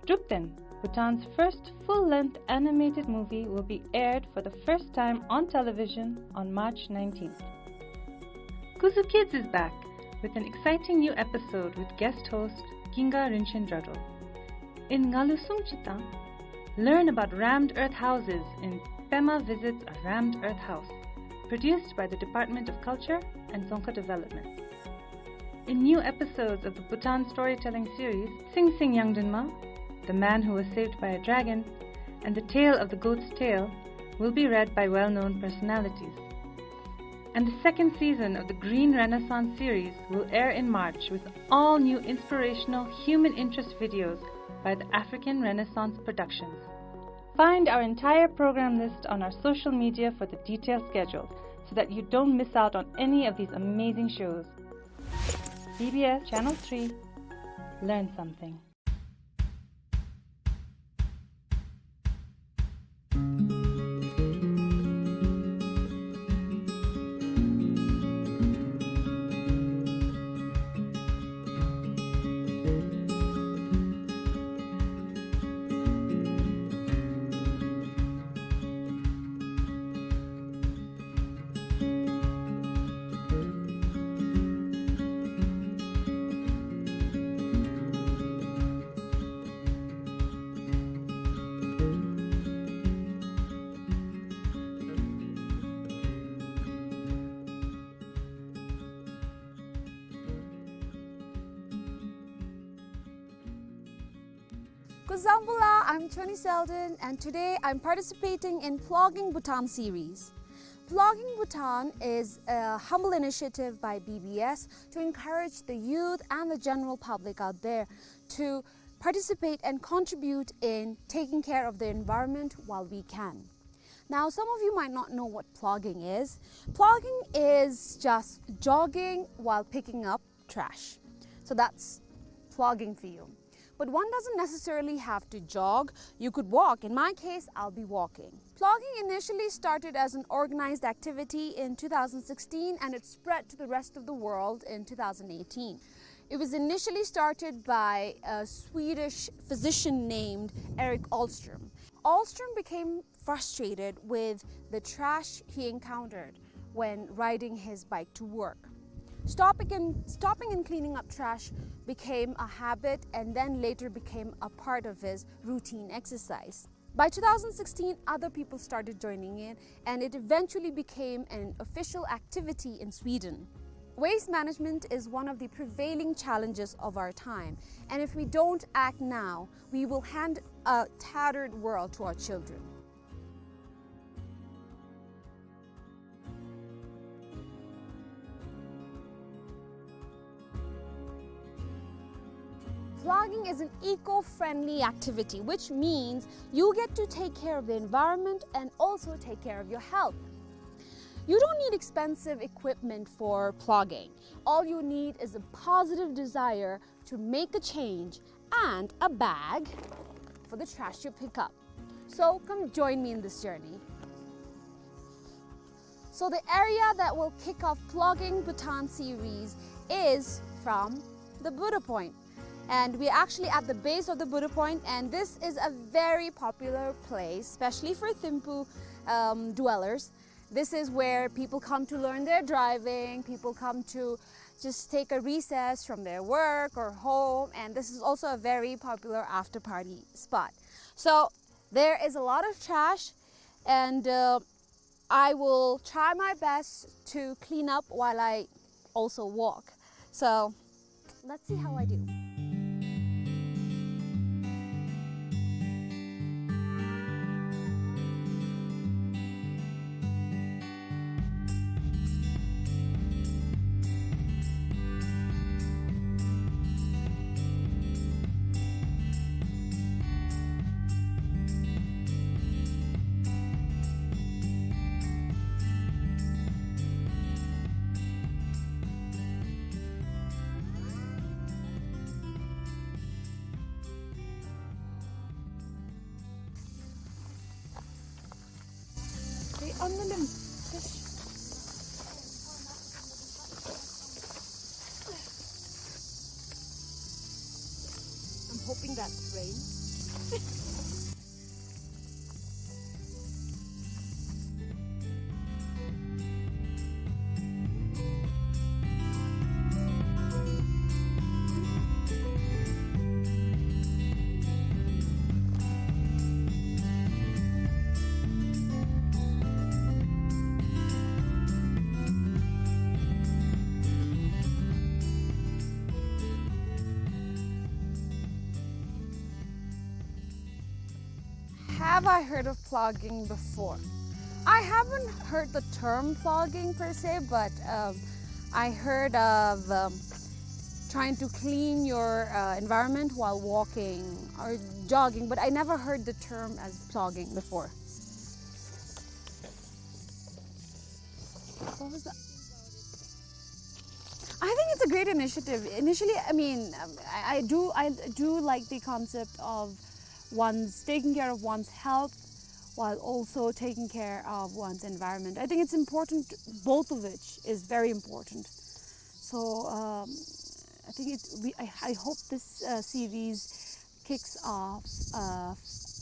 Drupten, Bhutan's first full-length animated movie will be aired for the first time on television on March nineteenth. Kuzu Kids is back with an exciting new episode with guest host Ginga Rinchen Dradro. In Ngalu Sungchitang, learn about rammed earth houses in Pema Visits a Rammed Earth House, produced by the Department of Culture and Dzongkha Development. In new episodes of the Bhutan storytelling series, Sing Sing Yangdrunma, The Man Who Was Saved by a Dragon, and The Tale of the Goat's Tail will be read by well-known personalities. And the second season of the Green Renaissance series will air in March with all new inspirational human interest videos by the African Renaissance Productions. Find our entire program list on our social media for the detailed schedule so that you don't miss out on any of these amazing shows. B B S Channel three. Learn something. Kuzuzangpo la, I'm Tony Selden, and today I'm participating in Plogging Bhutan series. Plogging Bhutan is a humble initiative by B B S to encourage the youth and the general public out there to participate and contribute in taking care of the environment while we can. Now, some of you might not know what plogging is. Plogging is just jogging while picking up trash. So that's plogging for you. But one doesn't necessarily have to jog. You could walk. In my case, I'll be walking. Plogging initially started as an organized activity in two thousand sixteen, and it spread to the rest of the world in two thousand eighteen. It was initially started by a Swedish physician named Erik Ahlström. Ahlström became frustrated with the trash he encountered when riding his bike to work. Stopping and, stopping and cleaning up trash became a habit and then later became a part of his routine exercise. By two thousand sixteen, other people started joining in, and it eventually became an official activity in Sweden. Waste management is one of the prevailing challenges of our time, and if we don't act now, we will hand a tattered world to our children. Plogging is an eco-friendly activity, which means you get to take care of the environment and also take care of your health. You don't need expensive equipment for plogging. All you need is a positive desire to make a change and a bag for the trash you pick up. So come join me in this journey. So the area that will kick off Plogging Bhutan series is from the Buddha Point. And we're actually at the base of the Buddha Point, and this is a very popular place, especially for Thimphu, um, dwellers. This is where people come to learn their driving, people come to just take a recess from their work or home, and this is also a very popular after party spot. So there is a lot of trash, and, uh, I will try my best to clean up while I also walk. So let's see how I do. Stay on the limb. Just, I'm hoping that's rain. Have I heard of plogging before? I haven't heard the term plogging per se, but, um, I heard of, um, trying to clean your, uh, environment while walking or jogging, but I never heard the term as plogging before. What was that? I think it's a great initiative. Initially, I mean, um, I, I do, I do like the concept of one's taking care of one's health while also taking care of one's environment. I think it's important, both of which is very important. So, um, I think it, we, I, I hope this, uh, series kicks off, uh,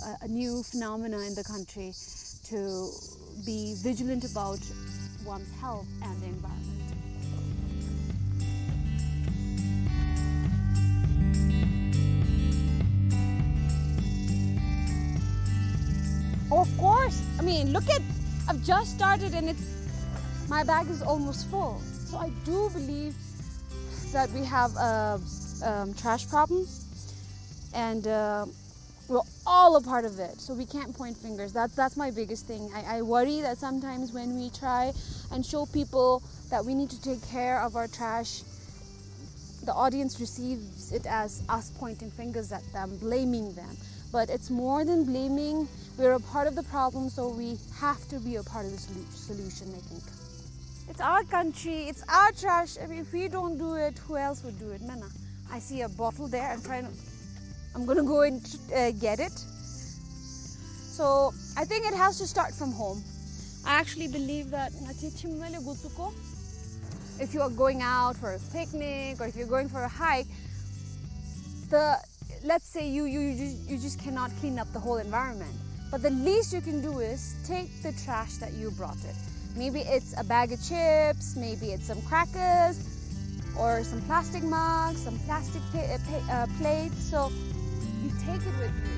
a, a new phenomena in the country to be vigilant about one's health and the environment. Of course, I mean, look at, I've just started and it's, my bag is almost full. So I do believe that we have a, um, trash problem, and, uh, we're all a part of it, so we can't point fingers. That's, that's my biggest thing. I, I worry that sometimes when we try and show people that we need to take care of our trash, the audience receives it as us pointing fingers at them, blaming them. But it's more than blaming. We're a part of the problem, so we have to be a part of the solu-, solution, I think. It's our country, it's our trash. I mean, if we don't do it, who else would do it? Mana, I see a bottle there. I'm trying to, I'm gonna go and, uh, get it. So I think it has to start from home. I actually believe that nga chi chim na le gu tsu ko. If you are going out for a picnic or if you're going for a hike, the, let's say you, you, you, ju-, you just cannot clean up the whole environment. But the least you can do is take the trash that you brought it. Maybe it's a bag of chips, maybe it's some crackers, or some plastic mugs, some plastic pa-, uh, pa-, uh, plates. So you take it with you.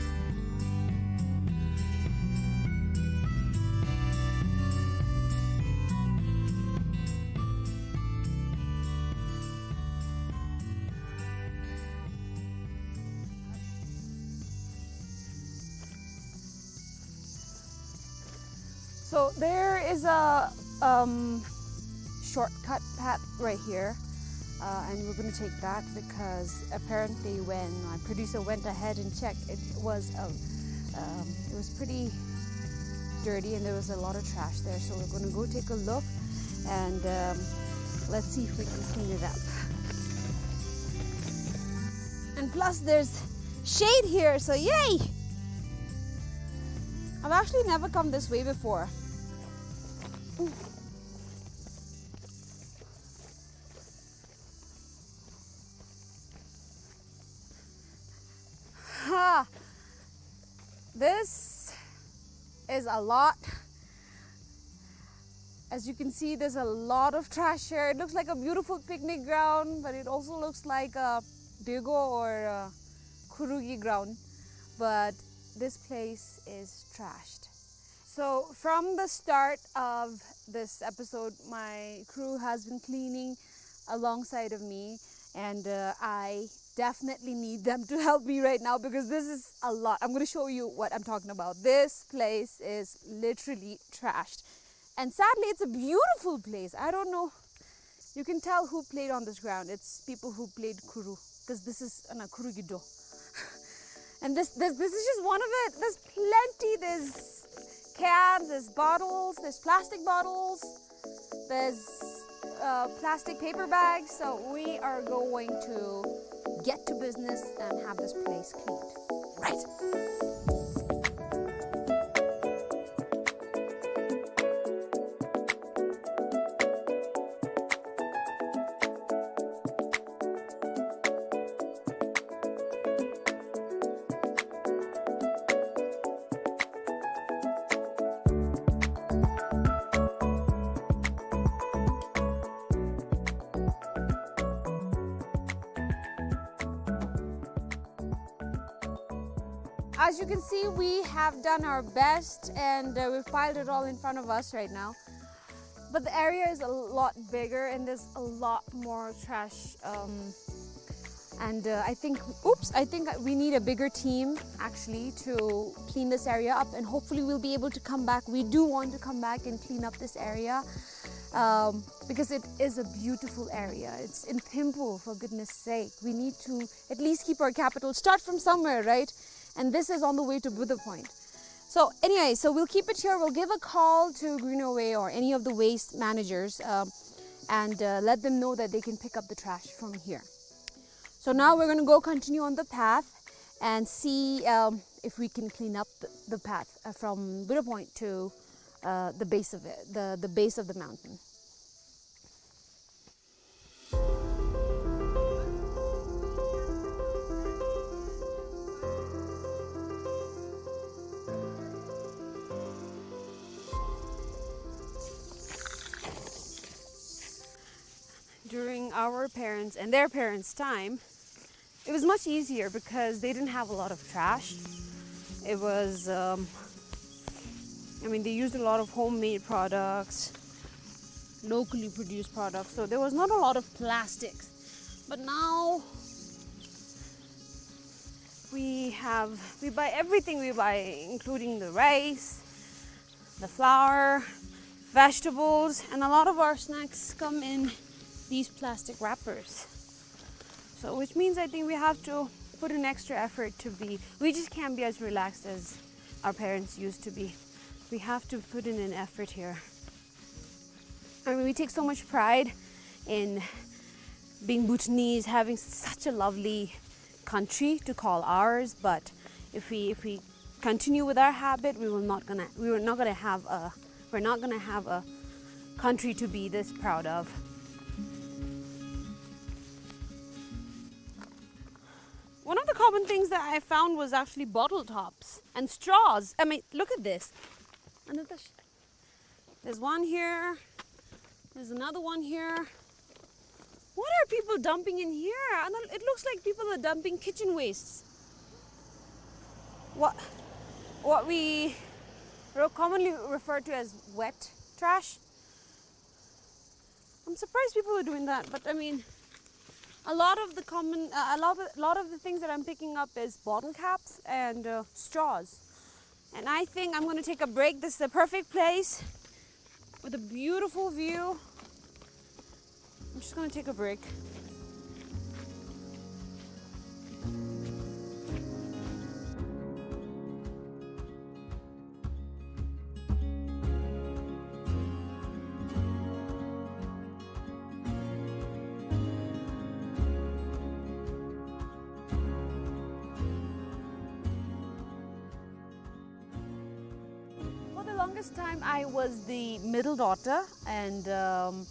So there is a, um, shortcut path right here, uh, and we're gonna take that because apparently when my producer went ahead and checked, it was, um, um, it was pretty dirty and there was a lot of trash there. So we're gonna go take a look and, um, let's see if we can clean it up. And plus there's shade here, so yay! I've actually never come this way before. Ha! This is a lot. As you can see, there's a lot of trash here. It looks like a beautiful picnic ground, but it also looks like a dego or a khurugi ground. But this place is trashed. So from the start of this episode, my crew has been cleaning alongside of me, and, uh, I definitely need them to help me right now because this is a lot. I'm gonna show you what I'm talking about. This place is literally trashed. And sadly, it's a beautiful place. I don't know. You can tell who played on this ground. It's people who played khuru, 'cause this is, uh, no, khurugi do. And this, this, this is just one of it. There's plenty. There's cans, there's bottles, there's plastic bottles, there's, uh, plastic paper bags. So we are going to get to business and have this place cleaned. Right. As you can see, we have done our best and, uh, we've piled it all in front of us right now. But the area is a lot bigger and there's a lot more trash, um, And uh, I think, oops, I think we need a bigger team actually to clean this area up, and hopefully we'll be able to come back. We do want to come back and clean up this area, um, because it is a beautiful area. It's in Thimphu, for goodness sake. We need to at least keep our capital, start from somewhere, right? And this is on the way to Buddha Point. So anyway, so we'll keep it here. We'll give a call to Greenaway or any of the waste managers, um, and uh, let them know that they can pick up the trash from here. So now we're gonna go continue on the path and see, um, if we can clean up the, the path, uh, from Buddha Point to, uh, the base of it, the, the base of the mountain. During our parents' and their parents' time, it was much easier because they didn't have a lot of trash. It was, um, I mean, they used a lot of homemade products, locally produced products, so there was not a lot of plastics. But now we have, we buy everything we buy, including the rice, the flour, vegetables, and a lot of our snacks come in these plastic wrappers. So, which means I think we have to put an extra effort to be, we just can't be as relaxed as our parents used to be. We have to put in an effort here. I mean, we take so much pride in being Bhutanese, having such a lovely country to call ours, but if we, if we continue with our habit, we will not gonna, we are not gonna have a, we're not gonna have a country to be this proud of. One of the common things that I found was actually bottle tops and straws. I mean, look at this. Another sh-, there's one here. There's another one here. What are people dumping in here? And it looks like people are dumping kitchen wastes. What, what we re-, commonly refer to as wet trash. I'm surprised people are doing that, but I mean, a lot of the common, uh, a lot of, a lot of the things that I'm picking up is bottle caps and, uh, straws. And I think I'm gonna take a break. This is a perfect place with a beautiful view. I'm just gonna take a break. For the longest time, I was the middle daughter, and, um,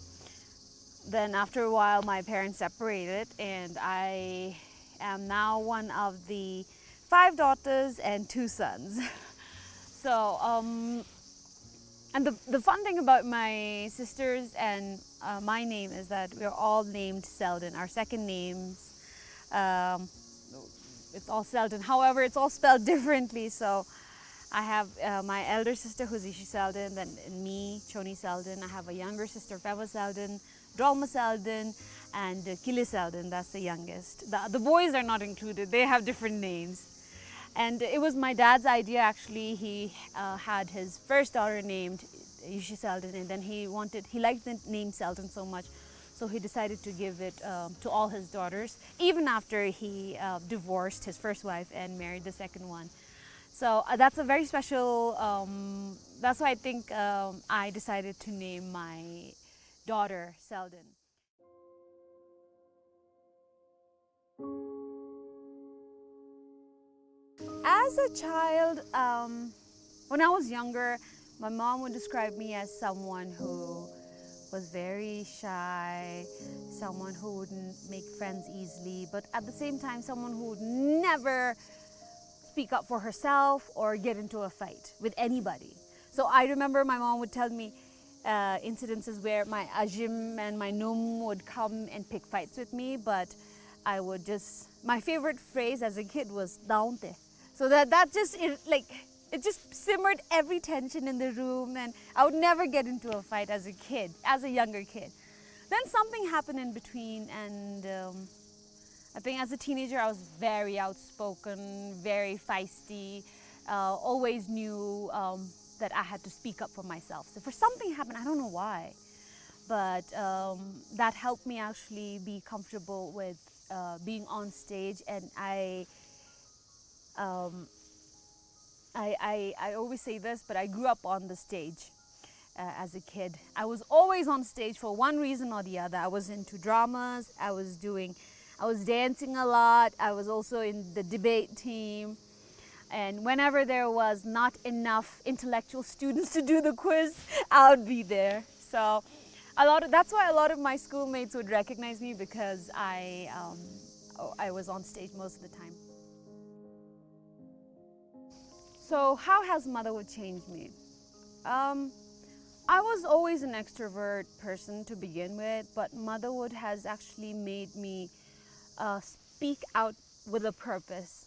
then after a while, my parents separated, and I am now one of the five daughters and two sons. So, um, and the, the fun thing about my sisters and, uh, my name is that we're all named Selden. Our second names, um, it's all Selden. However, it's all spelled differently. So I have, uh, my elder sister, who's Yishi Selden, then me, Choni Selden. I have a younger sister, Pema Selden, Drolma Selden, and, uh, Kile Selden, that's the youngest. The, the boys are not included, they have different names. And it was my dad's idea, actually. He, uh, had his first daughter named Yishi Selden, and then he wanted, he liked the name Selden so much, so he decided to give it, um, to all his daughters, even after he, uh, divorced his first wife and married the second one. So, uh, that's a very special, um, that's why I think, um, I decided to name my daughter Selden. As a child, um, when I was younger, my mom would describe me as someone who was very shy, someone who wouldn't make friends easily, but at the same time, someone who would never speak up for herself or get into a fight with anybody. So I remember my mom would tell me, uh, incidences where my ajim and my num would come and pick fights with me, but I would just, my favorite phrase as a kid was "Daunte." So that, that just, it, like, it just simmered every tension in the room, and I would never get into a fight as a kid, as a younger kid. Then something happened in between, and, um, I think as a teenager, I was very outspoken, very feisty, uh, always knew, um, that I had to speak up for myself. So if something happened, I don't know why, but, um, that helped me actually be comfortable with, uh, being on stage, and I, um, I, I, I always say this, but I grew up on the stage, uh, as a kid. I was always on stage for one reason or the other. I was into dramas, I was doing, I was dancing a lot, I was also in the debate team. And whenever there was not enough intellectual students to do the quiz, I would be there. So a lot of, that's why a lot of my schoolmates would recognize me, because I, um, I was on stage most of the time. So how has motherhood changed me? Um, I was always an extrovert person to begin with, but motherhood has actually made me, uh, speak out with a purpose.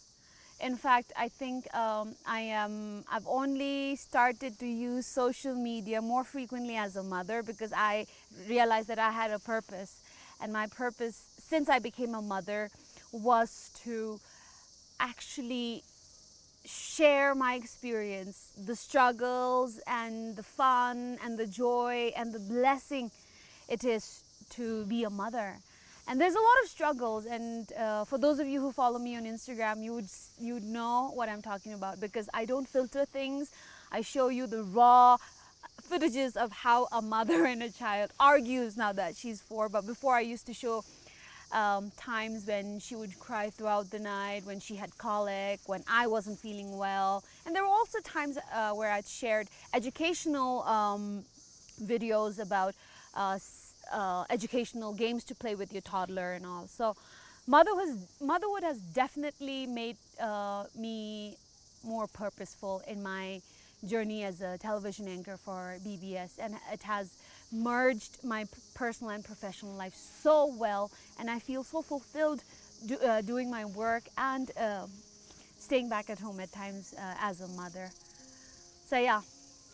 In fact, I think, um, I am, I've only started to use social media more frequently as a mother, because I realized that I had a purpose. And my purpose, since I became a mother, was to actually share my experience, the struggles and the fun and the joy and the blessing it is to be a mother. And there's a lot of struggles, and, uh, for those of you who follow me on Instagram, you would s-, you would know what I'm talking about, because I don't filter things. I show you the raw footages of how a mother and a child argues now that she's four. But before, I used to show, um, times when she would cry throughout the night, when she had colic, when I wasn't feeling well. And there were also times, uh, where I'd shared educational, um, videos about, uh, s-, uh, educational games to play with your toddler and all. So motherhood, motherhood has definitely made, uh, me more purposeful in my journey as a television anchor for B B S, and it has merged my p-, personal and professional life so well, and I feel so fulfilled do-, uh, doing my work and, uh, staying back at home at times, uh, as a mother. So yeah,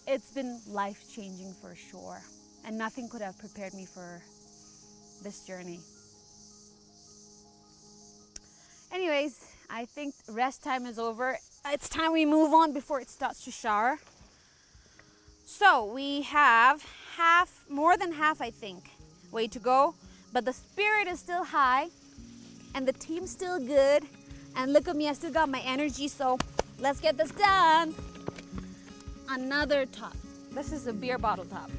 it's been life-changing for sure, and nothing could have prepared me for this journey. Anyways, I think rest time is over. It's time we move on before it starts to shower. So we have half, more than half, I think, way to go. But the spirit is still high, and the team's still good. And look at me, I still got my energy, so let's get this done. Another top. This is a beer bottle top.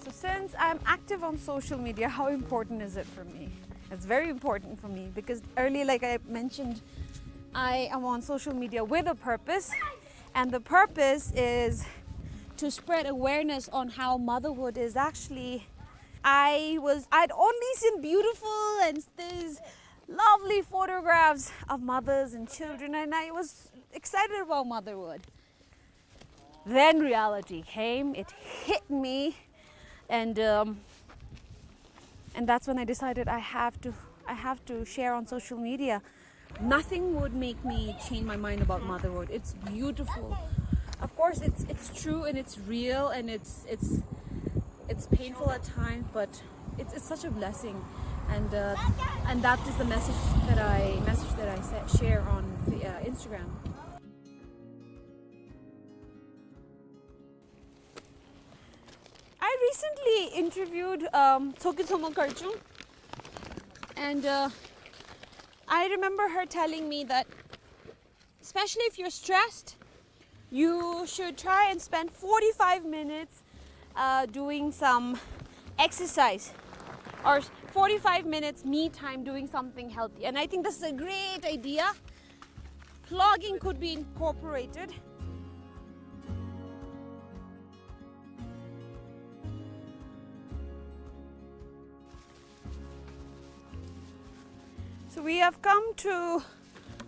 So since I'm active on social media, how important is it for me? It's very important for me because earlier, like I mentioned, I am on social media with a purpose, and the purpose is to spread awareness on how motherhood is actually. I was, I'd only seen beautiful and these lovely photographs of mothers and children, and I was excited about motherhood. Then reality came, it hit me, and, um, and that's when I decided I have to, I have to share on social media. Nothing would make me change my mind about motherhood. It's beautiful. Of course, it's, it's true and it's real and it's, it's, it's painful at times, but it's, it's such a blessing. And, uh, and that is the message that I, message that I sa-, share on the, uh, Instagram. I recently interviewed, um, Tshogkyu Tshomogkar Chung, and, uh, I remember her telling me that, especially if you're stressed, you should try and spend forty-five minutes, uh, doing some exercise, or forty-five minutes me time doing something healthy. And I think this is a great idea. Plogging could be incorporated. So we have come to,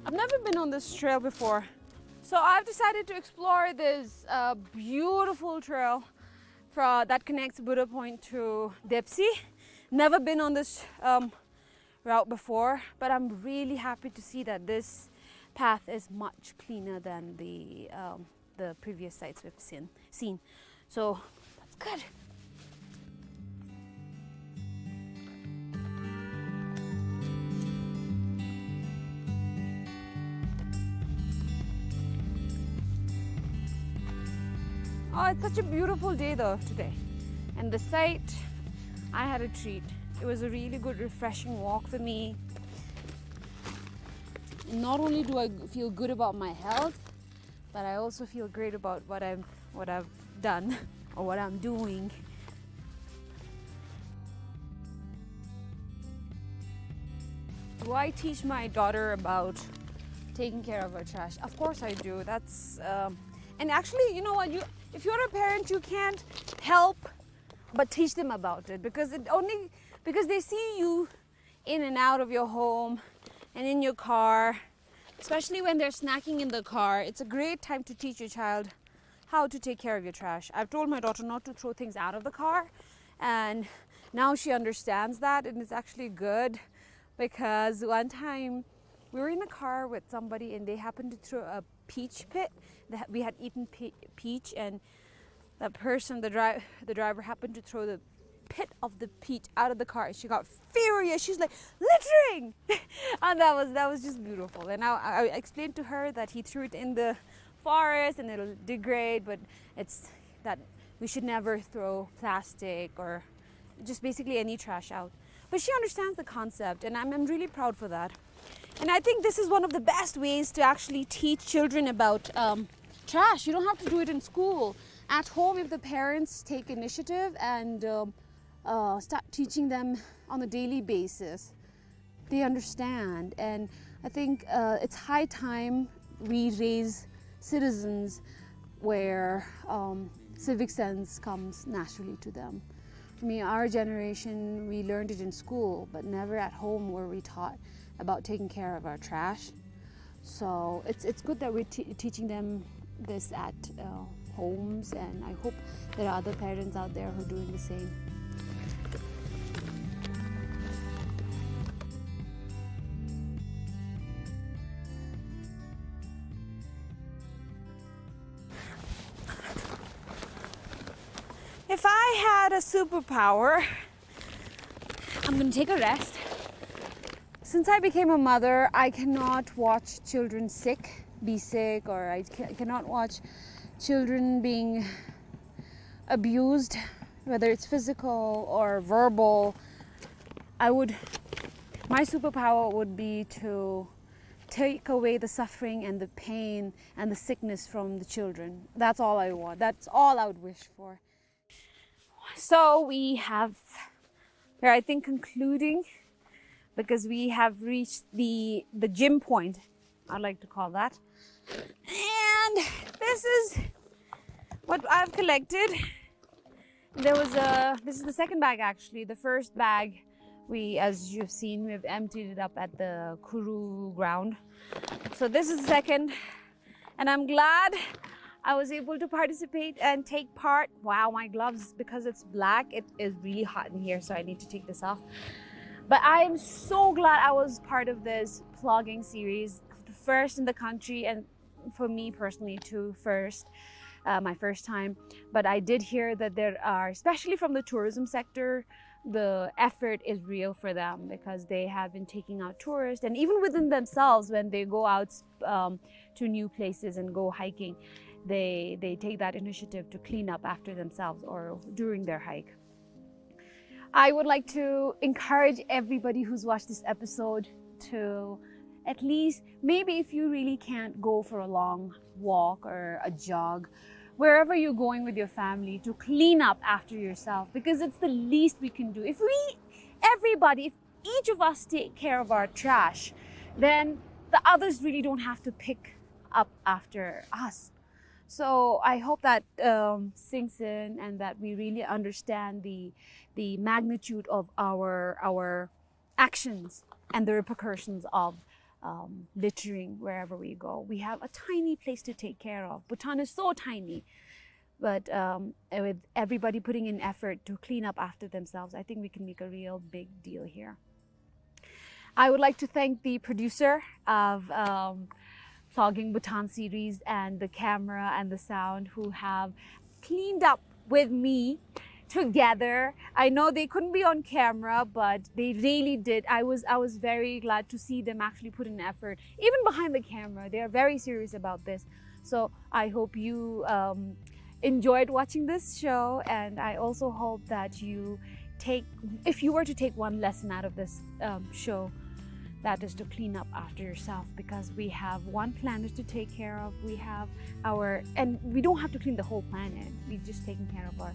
I've never been on this trail before. So I've decided to explore this, uh, beautiful trail fro-, that connects Buddha Point to Depsy. Never been on this, um, route before, but I'm really happy to see that this, path is much cleaner than the, um, the previous sites we've seen, seen. So that's good. Oh, it's such a beautiful day though today. And the site, I had a treat. It was a really good, refreshing walk for me. And not only do I feel good about my health, but I also feel great about what I'm, what I've done or what I'm doing. Do I teach my daughter about taking care of her trash? Of course I do. That's, um, and actually, you know what? You, if you're a parent, you can't help but teach them about it, because it only, because they see you in and out of your home and in your car, especially when they're snacking in the car. It's a great time to teach your child how to take care of your trash. I've told my daughter not to throw things out of the car, and now she understands that, and it's actually good, because one time we were in the car with somebody and they happened to throw a peach pit. They ha-, we had eaten pe-, peach, and that person, the dri-, the driver happened to throw the pit of the peach out of the car. She got furious. She's like, "Littering!" And that was, that was just beautiful. And I, I explained to her that he threw it in the forest and it'll degrade, but it's that we should never throw plastic or just basically any trash out. But she understands the concept, and I'm, I'm really proud for that. And I think this is one of the best ways to actually teach children about, um, trash. You don't have to do it in school. At home, if the parents take initiative and, um, uh, start teaching them on a daily basis, they understand. And I think, uh, it's high time we raise citizens where, um, civic sense comes naturally to them. I mean, our generation, we learned it in school, but never at home were we taught about taking care of our trash. So it's, it's good that we're te-, teaching them this at, uh, homes, and I hope there are other parents out there who are doing the same. If I had a superpower, I'm gonna take a rest. Since I became a mother, I cannot watch children sick, be sick, or I ca-, cannot watch children being abused, whether it's physical or verbal. I would, my superpower would be to take away the suffering and the pain and the sickness from the children. That's all I want. That's all I would wish for. So we have, we're, I think, concluding, because we have reached the, the gym point, I like to call that. And this is what I've collected. There was a, this is the second bag actually. The first bag, we, as you've seen, we've emptied it up at the Kuru ground. So this is the second, and I'm glad I was able to participate and take part. Wow, my gloves, because it's black, it is really hot in here, so I need to take this off. But I am so glad I was part of this plogging series, the first in the country, and for me personally too, first, uh, my first time. But I did hear that there are, especially from the tourism sector, the effort is real for them, because they have been taking out tourists, and even within themselves, when they go out, um, to new places and go hiking, they, they take that initiative to clean up after themselves or during their hike. I would like to encourage everybody who's watched this episode to at least, maybe if you really can't go for a long walk or a jog, wherever you're going with your family, to clean up after yourself, because it's the least we can do. If we, everybody, if each of us take care of our trash, then the others really don't have to pick up after us. So I hope that, um, sinks in and that we really understand the, the magnitude of our, our actions and the repercussions of, um, littering wherever we go. We have a tiny place to take care of. Bhutan is so tiny. But, um, with everybody putting in effort to clean up after themselves, I think we can make a real big deal here. I would like to thank the producer of, um, Talking Bhutan series and the camera and the sound, who have cleaned up with me together. I know they couldn't be on camera, but they really did. I was, I was very glad to see them actually put in effort, even behind the camera. They are very serious about this. So I hope you, um, enjoyed watching this show, and I also hope that you take, if you were to take one lesson out of this, um, show, that is to clean up after yourself, because we have one planet to take care of. We have our, and we don't have to clean the whole planet. We're just taking care of our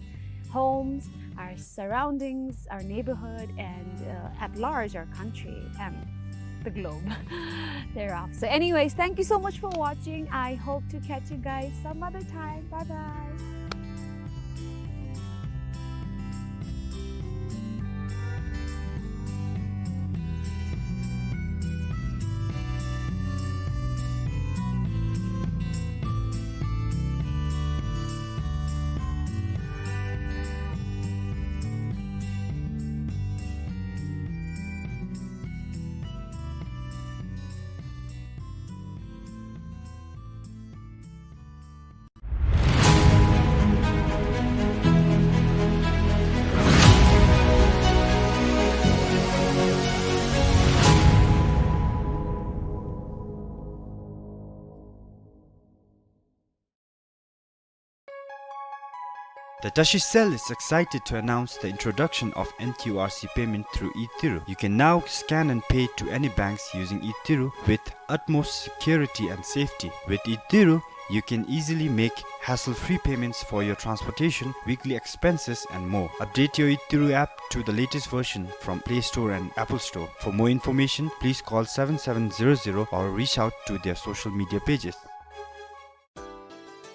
homes, our surroundings, our neighborhood, and, uh, at large, our country and the globe thereof. So anyways, thank you so much for watching. I hope to catch you guys some other time. Bye bye. The Tashi Cell is excited to announce the introduction of N Q R C payment through e-Tiru. You can now scan and pay to any banks using e-Tiru with utmost security and safety. With e-Tiru, you can easily make hassle-free payments for your transportation, weekly expenses, and more. Update your e-Tiru app to the latest version from Play Store and Apple Store. For more information, please call seven seven zero zero or reach out to their social media pages.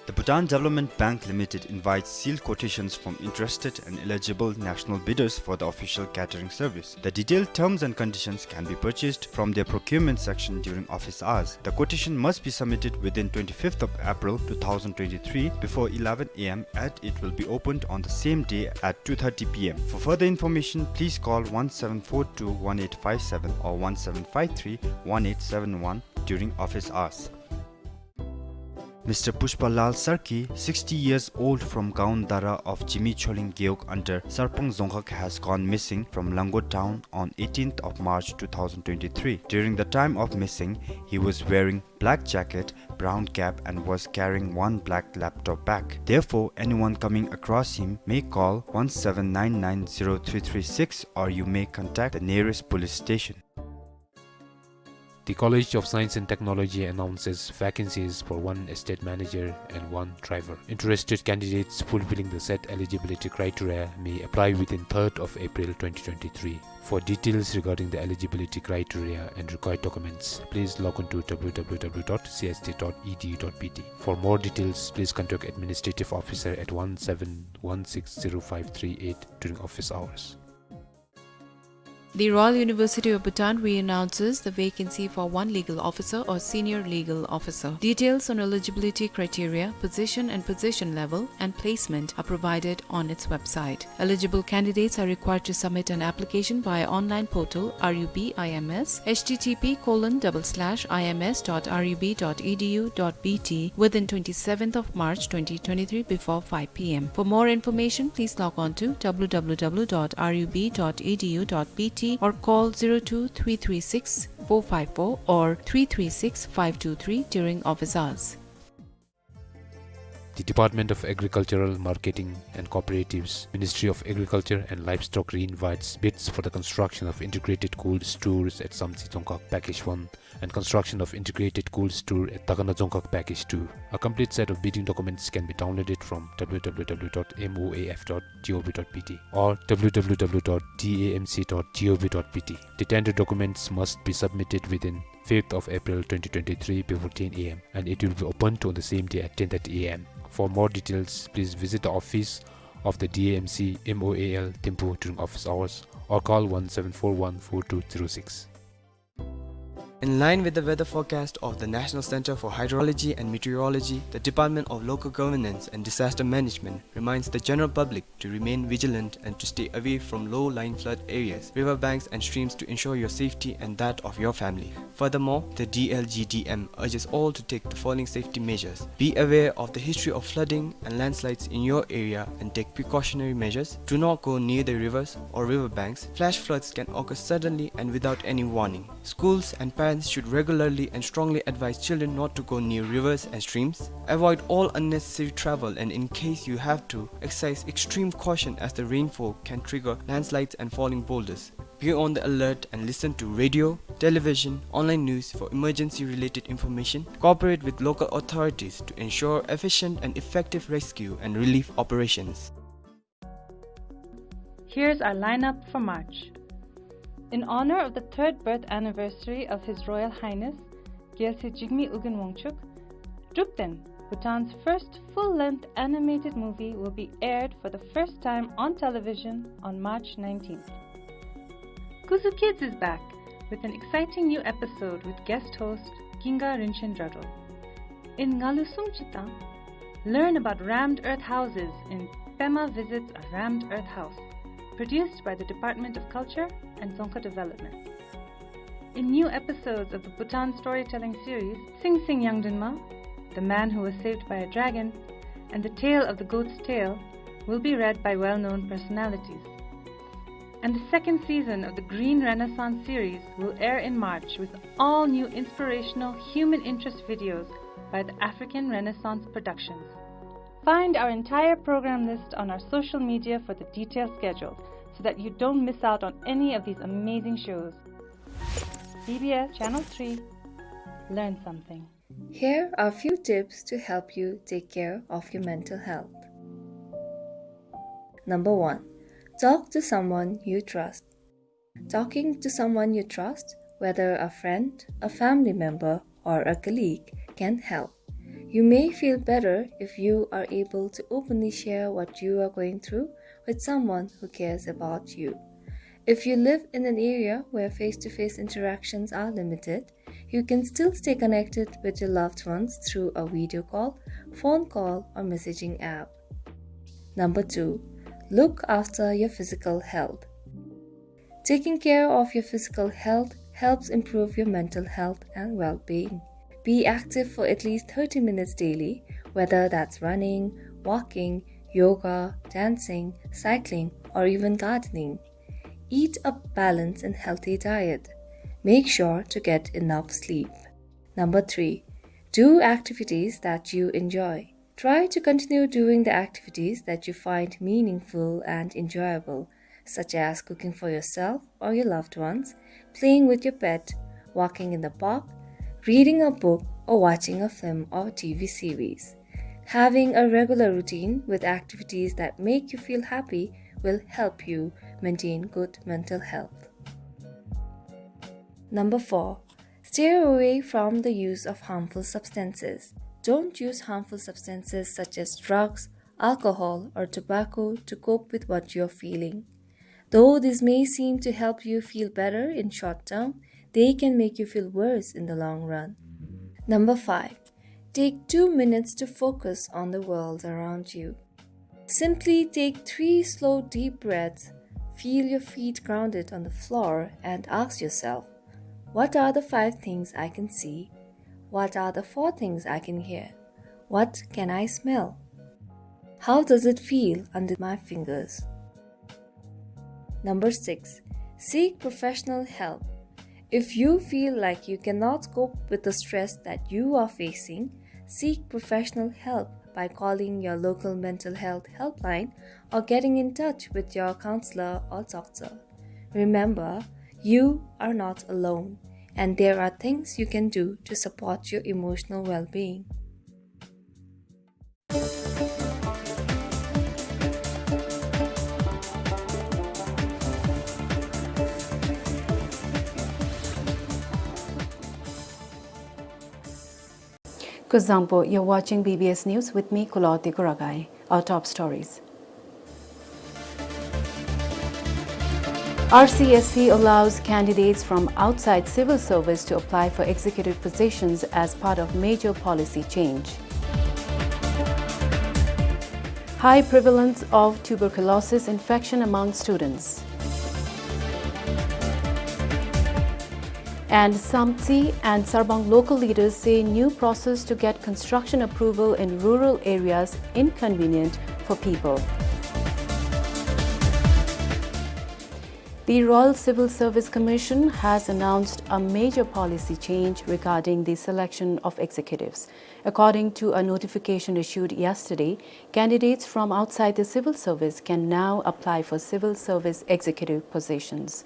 The Bhutan Development Bank Limited invites sealed quotations from interested and eligible national bidders for the official catering service. The detailed terms and conditions can be purchased from their procurement section during office hours. The quotation must be submitted within twenty-fifth of April two thousand twenty-three before eleven A M, and it will be opened on the same day at two thirty P M. For further information, please call one seven four two one eight five seven or one seven five three one eight seven one during office hours. Mister Pushpa Lal Sarki, sixty years old, from Gaon Dara of Jimi Choling Gewog under Sarpang Dzongkhag, has gone missing from Lango town on eighteenth of March two thousand twenty-three. During the time of missing, he was wearing black jacket, brown cap, and was carrying one black laptop bag. Therefore, anyone coming across him may call one seven nine nine zero three three six, or you may contact the nearest police station. The College of Science and Technology announces vacancies for one estate manager and one driver. Interested candidates fulfilling the set eligibility criteria may apply within third of April twenty twenty-three. For details regarding the eligibility criteria and required documents, please log on to W W W dot C S T dot E D U dot B T. For more details, please contact administrative officer at one seven one six zero five three eight during office hours. The Royal University of Bhutan re-announces the vacancy for one legal officer or senior legal officer. Details on eligibility criteria, position and position level, and placement are provided on its website. Eligible candidates are required to submit an application via online portal R U B I M S, H T T P colon double slash I M S dot R U B dot E D U dot B T, within twenty-seventh of March twenty twenty-three before five P M. For more information, please log on to W W W dot R U B dot E D U dot B T or call zero two three three six four five four or three three six five two three during office hours. The Department of Agricultural Marketing and Cooperatives, Ministry of Agriculture and Livestock, re-invites bids for the construction of integrated cold stores at Samtse Dzongkhag Package one and construction of integrated cold store at Takana Dzongkhag Package two. A complete set of bidding documents can be downloaded from W W W dot M O A F dot G O V dot B T or W W W dot D A M C dot G O V dot B T. The tender documents must be submitted within fifth of April twenty twenty-three before ten A M, and it will be opened on the same day at ten thirty A M. For more details, please visit the office of the D A M C M O A L Thimphu during office hours or call one seven four one four two zero six. In line with the weather forecast of the National Center for Hydrology and Meteorology, the Department of Local Governance and Disaster Management reminds the general public to remain vigilant and to stay away from low-lying flood areas, river banks and streams to ensure your safety and that of your family. Furthermore, the D L G D M urges all to take the following safety measures. Be aware of the history of flooding and landslides in your area and take precautionary measures. Do not go near the rivers or river banks. Flash floods can occur suddenly and without any warning. Schools and parents should regularly and strongly advise children not to go near rivers and streams. Avoid all unnecessary travel, and in case you have to, exercise extreme caution as the rainfall can trigger landslides and falling boulders. Be on the alert and listen to radio, television, online news for emergency-related information. Cooperate with local authorities to ensure efficient and effective rescue and relief operations. Here's our lineup for March. In honor of the third birth anniversary of His Royal Highness Gyaltsy Jigme Ugin Wangchuck, Drukten, Bhutan's first full-length animated movie, will be aired for the first time on television on March nineteenth. Kuzu Kids is back with an exciting new episode with guest host Ginga Rinchen Dradro. In Ngalu Sum Chitang, learn about rammed earth houses in Pema Visits a Rammed Earth House, produced by the Department of Culture and Dzongkha Development. In new episodes of the Bhutan Storytelling Series, Sing Sing Yangdunma, The Man Who Was Saved by a Dragon, and The Tale of the Goat's Tail will be read by well-known personalities. And the second season of the Green Renaissance series will air in March with all new inspirational human interest videos by the African Renaissance Productions. Find our entire program list on our social media for the detailed schedule so that you don't miss out on any of these amazing shows. B B S Channel three. Learn something. Here are a few tips to help you take care of your mental health. Number one, talk to someone you trust. Talking to someone you trust, whether a friend, a family member, or a colleague, can help. You may feel better if you are able to openly share what you are going through with someone who cares about you. If you live in an area where face-to-face interactions are limited, you can still stay connected with your loved ones through a video call, phone call, or messaging app. Number two, look after your physical health. Taking care of your physical health helps improve your mental health and well-being. Be active for at least thirty minutes daily, whether that's running, walking, yoga, dancing, cycling, or even gardening. Eat a balanced and healthy diet. Make sure to get enough sleep. Number three, do activities that you enjoy. Try to continue doing the activities that you find meaningful and enjoyable, such as cooking for yourself or your loved ones, playing with your pet, walking in the park, reading a book, or watching a film or T V series. Having a regular routine with activities that make you feel happy will help you maintain good mental health. Number four, steer away from the use of harmful substances. Don't use harmful substances such as drugs, alcohol, or tobacco to cope with what you're feeling. Though this may seem to help you feel better in short term, they can make you feel worse in the long run. Number five, take two minutes to focus on the world around you. Simply take three slow, deep breaths, feel your feet grounded on the floor, and ask yourself, "What are the five things I can see? What are the four things I can hear? What can I smell? How does it feel under my fingers?" Number six, seek professional help. If you feel like you cannot cope with the stress that you are facing, seek professional help by calling your local mental health helpline or getting in touch with your counselor or doctor. Remember, you are not alone, and there are things you can do to support your emotional well-being. Kuzuzangpo, you're watching B B S News with me, Kuloti Kuragai. Our top stories. R C S C allows candidates from outside civil service to apply for executive positions as part of major policy change. High prevalence of tuberculosis infection among students. And Samtse and Sarbang local leaders say new process to get construction approval in rural areas inconvenient for people. The Royal Civil Service Commission has announced a major policy change regarding the selection of executives. According to a notification issued yesterday, candidates from outside the civil service can now apply for civil service executive positions.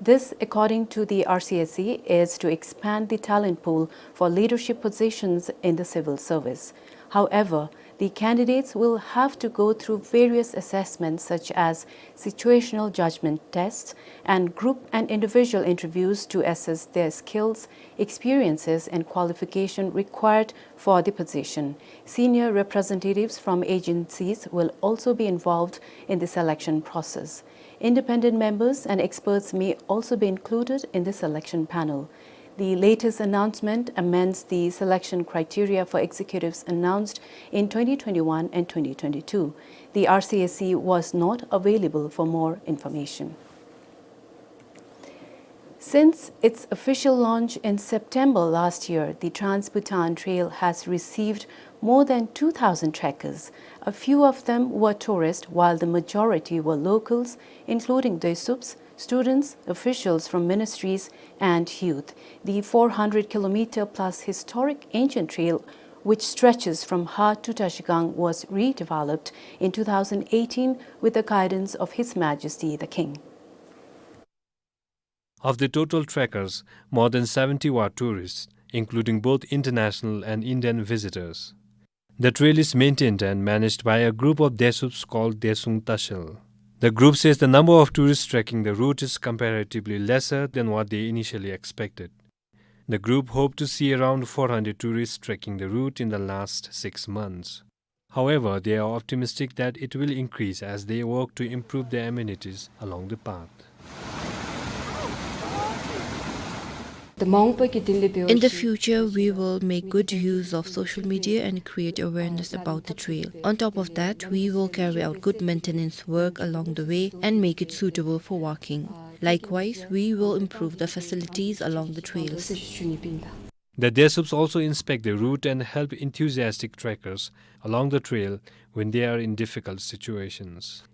This, according to the R C S C, is to expand the talent pool for leadership positions in the civil service. However, the candidates will have to go through various assessments such as situational judgment tests and group and individual interviews to assess their skills, experiences, and qualification required for the position. Senior representatives from agencies will also be involved in the selection process. Independent members and experts may also be included in the selection panel. The latest announcement amends the selection criteria for executives announced in twenty twenty-one and twenty twenty-two. The R C S C was not available for more information. Since its official launch in September last year, the Trans-Bhutan Trail has received more than two thousand trekkers. A few of them were tourists, while the majority were locals, including Desuups, students, officials from ministries, and youth. The four hundred kilometer plus historic ancient trail, which stretches from Har to Trashigang, was redeveloped in two thousand eighteen with the guidance of His Majesty the King. Of the total trekkers, more than seventy were tourists, including both international and Indian visitors. The trail is maintained and managed by a group of Desuups called Desung Tashel. The group says the number of tourists trekking the route is comparatively lesser than what they initially expected. The group hoped to see around four hundred tourists trekking the route in the last six months. However, they are optimistic that it will increase as they work to improve the amenities along the path. In the future, we will make good use of social media and create awareness about the trail. On top of that, we will carry out good maintenance work along the way and make it suitable for walking. Likewise, we will improve the facilities along the trails. The Desuups also inspect the route and help enthusiastic trekkers along the trail when they are in difficult situations.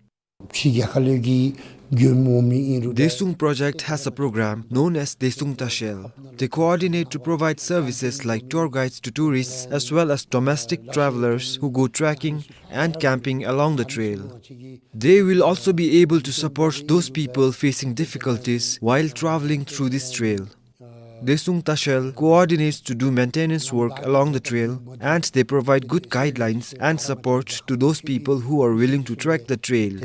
Desung project has a program known as Desung Tashel. They coordinate to provide services like tour guides to tourists as well as domestic travelers who go trekking and camping along the trail. They will also be able to support those people facing difficulties while traveling through this trail. Desung Tashel coordinates to do maintenance work along the trail, and they provide good guidelines and support to those people who are willing to trek the trail.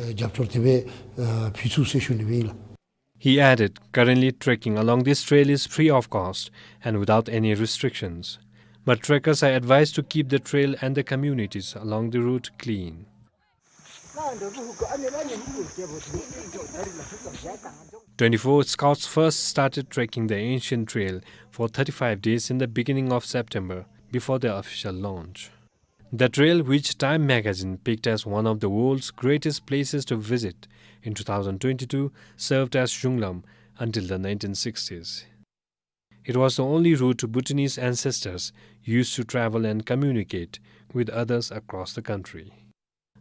He added, currently trekking along this trail is free of cost and without any restrictions. But trekkers are advised to keep the trail and the communities along the route clean. Twenty-four Scouts first started trekking the ancient trail for thirty-five days in the beginning of September before the official launch. The trail, which Time magazine picked as one of the world's greatest places to visit in two thousand twenty-two, served as Zhunglam until the nineteen sixties. It was the only route Bhutanese ancestors used to travel and communicate with others across the country.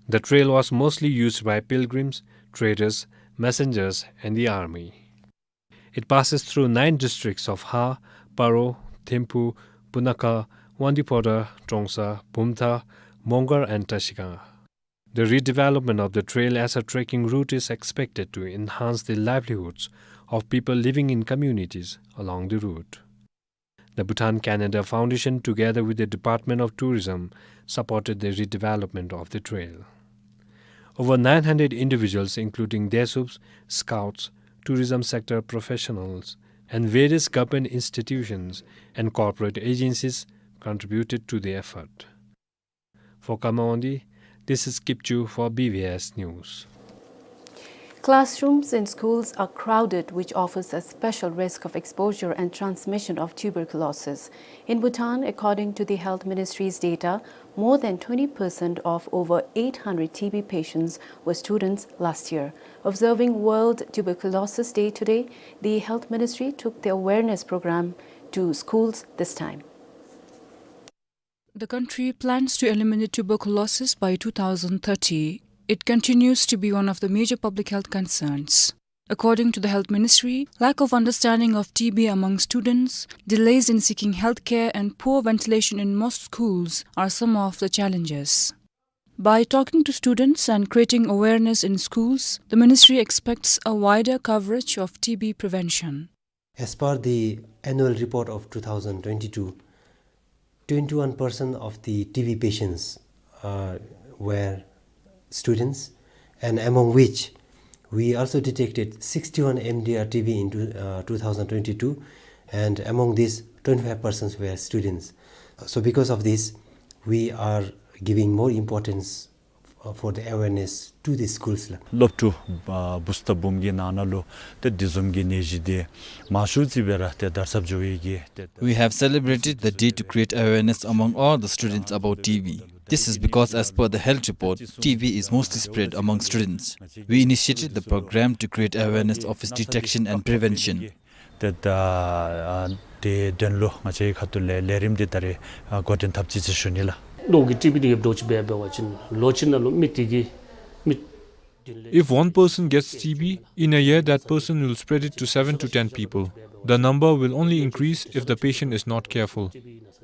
The trail was mostly used by pilgrims, traders, messengers, and the army. It passes through nine districts of Har, Paro, Thimphu, Punakha, Wangdue Phodrang, Trongsa, Bumthang, Mongar, and Trashigang. The redevelopment of the trail as a trekking route is expected to enhance the livelihoods of people living in communities along the route. The Bhutan Canada Foundation, together with the Department of Tourism, supported the redevelopment of the trail. Over nine hundred individuals, including Desuups, scouts, tourism sector professionals, and various government institutions and corporate agencies, contributed to the effort. For Kama Wangdi, this is Kipchu for B B S News. Classrooms in schools are crowded, which offers a special risk of exposure and transmission of tuberculosis. In Bhutan, according to the Health Ministry's data, more than twenty percent of over eight hundred T B patients were students last year. Observing World Tuberculosis Day today, the Health Ministry took the awareness program to schools this time. The country plans to eliminate tuberculosis by two thousand thirty. It continues to be one of the major public health concerns. According to the Health Ministry, lack of understanding of T B among students, delays in seeking health care, and poor ventilation in most schools are some of the challenges. By talking to students and creating awareness in schools, the ministry expects a wider coverage of T B prevention. As per the annual report of two thousand twenty-two, twenty-one percent of the T B patients, uh, were students, and among which we also detected sixty-one M D R T B in two, uh, two thousand twenty-two, and among these, twenty-five percent were students. So because of this, we are giving more importance uh, for the awareness to the schools ལགས། སློབ་ཕྲུག་ཨ་བུ་སྟེ་འབུམ་གྱི་ནང་ན་ལུ་ཏེ་འདི་བཟུམ་གྱི་ནད་གཞི་འདི་མང་ཤོས་ཅིག་སྦེ་ར་ཏེ་དར་ཚར་འགྱོ་ཡི་གི་ཏེ། We have celebrated the day to create awareness among all the students about T B. This is because, as per the health report, T B is mostly spread among students. We initiated the program to create awareness of its detection and prevention. ཏེ་ད་ཨ་དེ་དོན་ལུ་ང་བཅས་ཁ་ཐུག་ལས་ལས་རིམ་འདི་ད་རེས་ཨ་འགོ་འདྲེན་འཐབ་ཅི་ཟེར་ཞུ་ནི་ལགས། ལོག་གི་ཊི་བི་འདི་གི་འདྲོག་ཅི་སྦེ་འབད་བ་ཅིན་ལོ་གཅིག་ནང་ལུ་མི་དེ་གི་མི། If one person gets T B, in a year that person will spread it to seven to ten people. The number will only increase if the patient is not careful.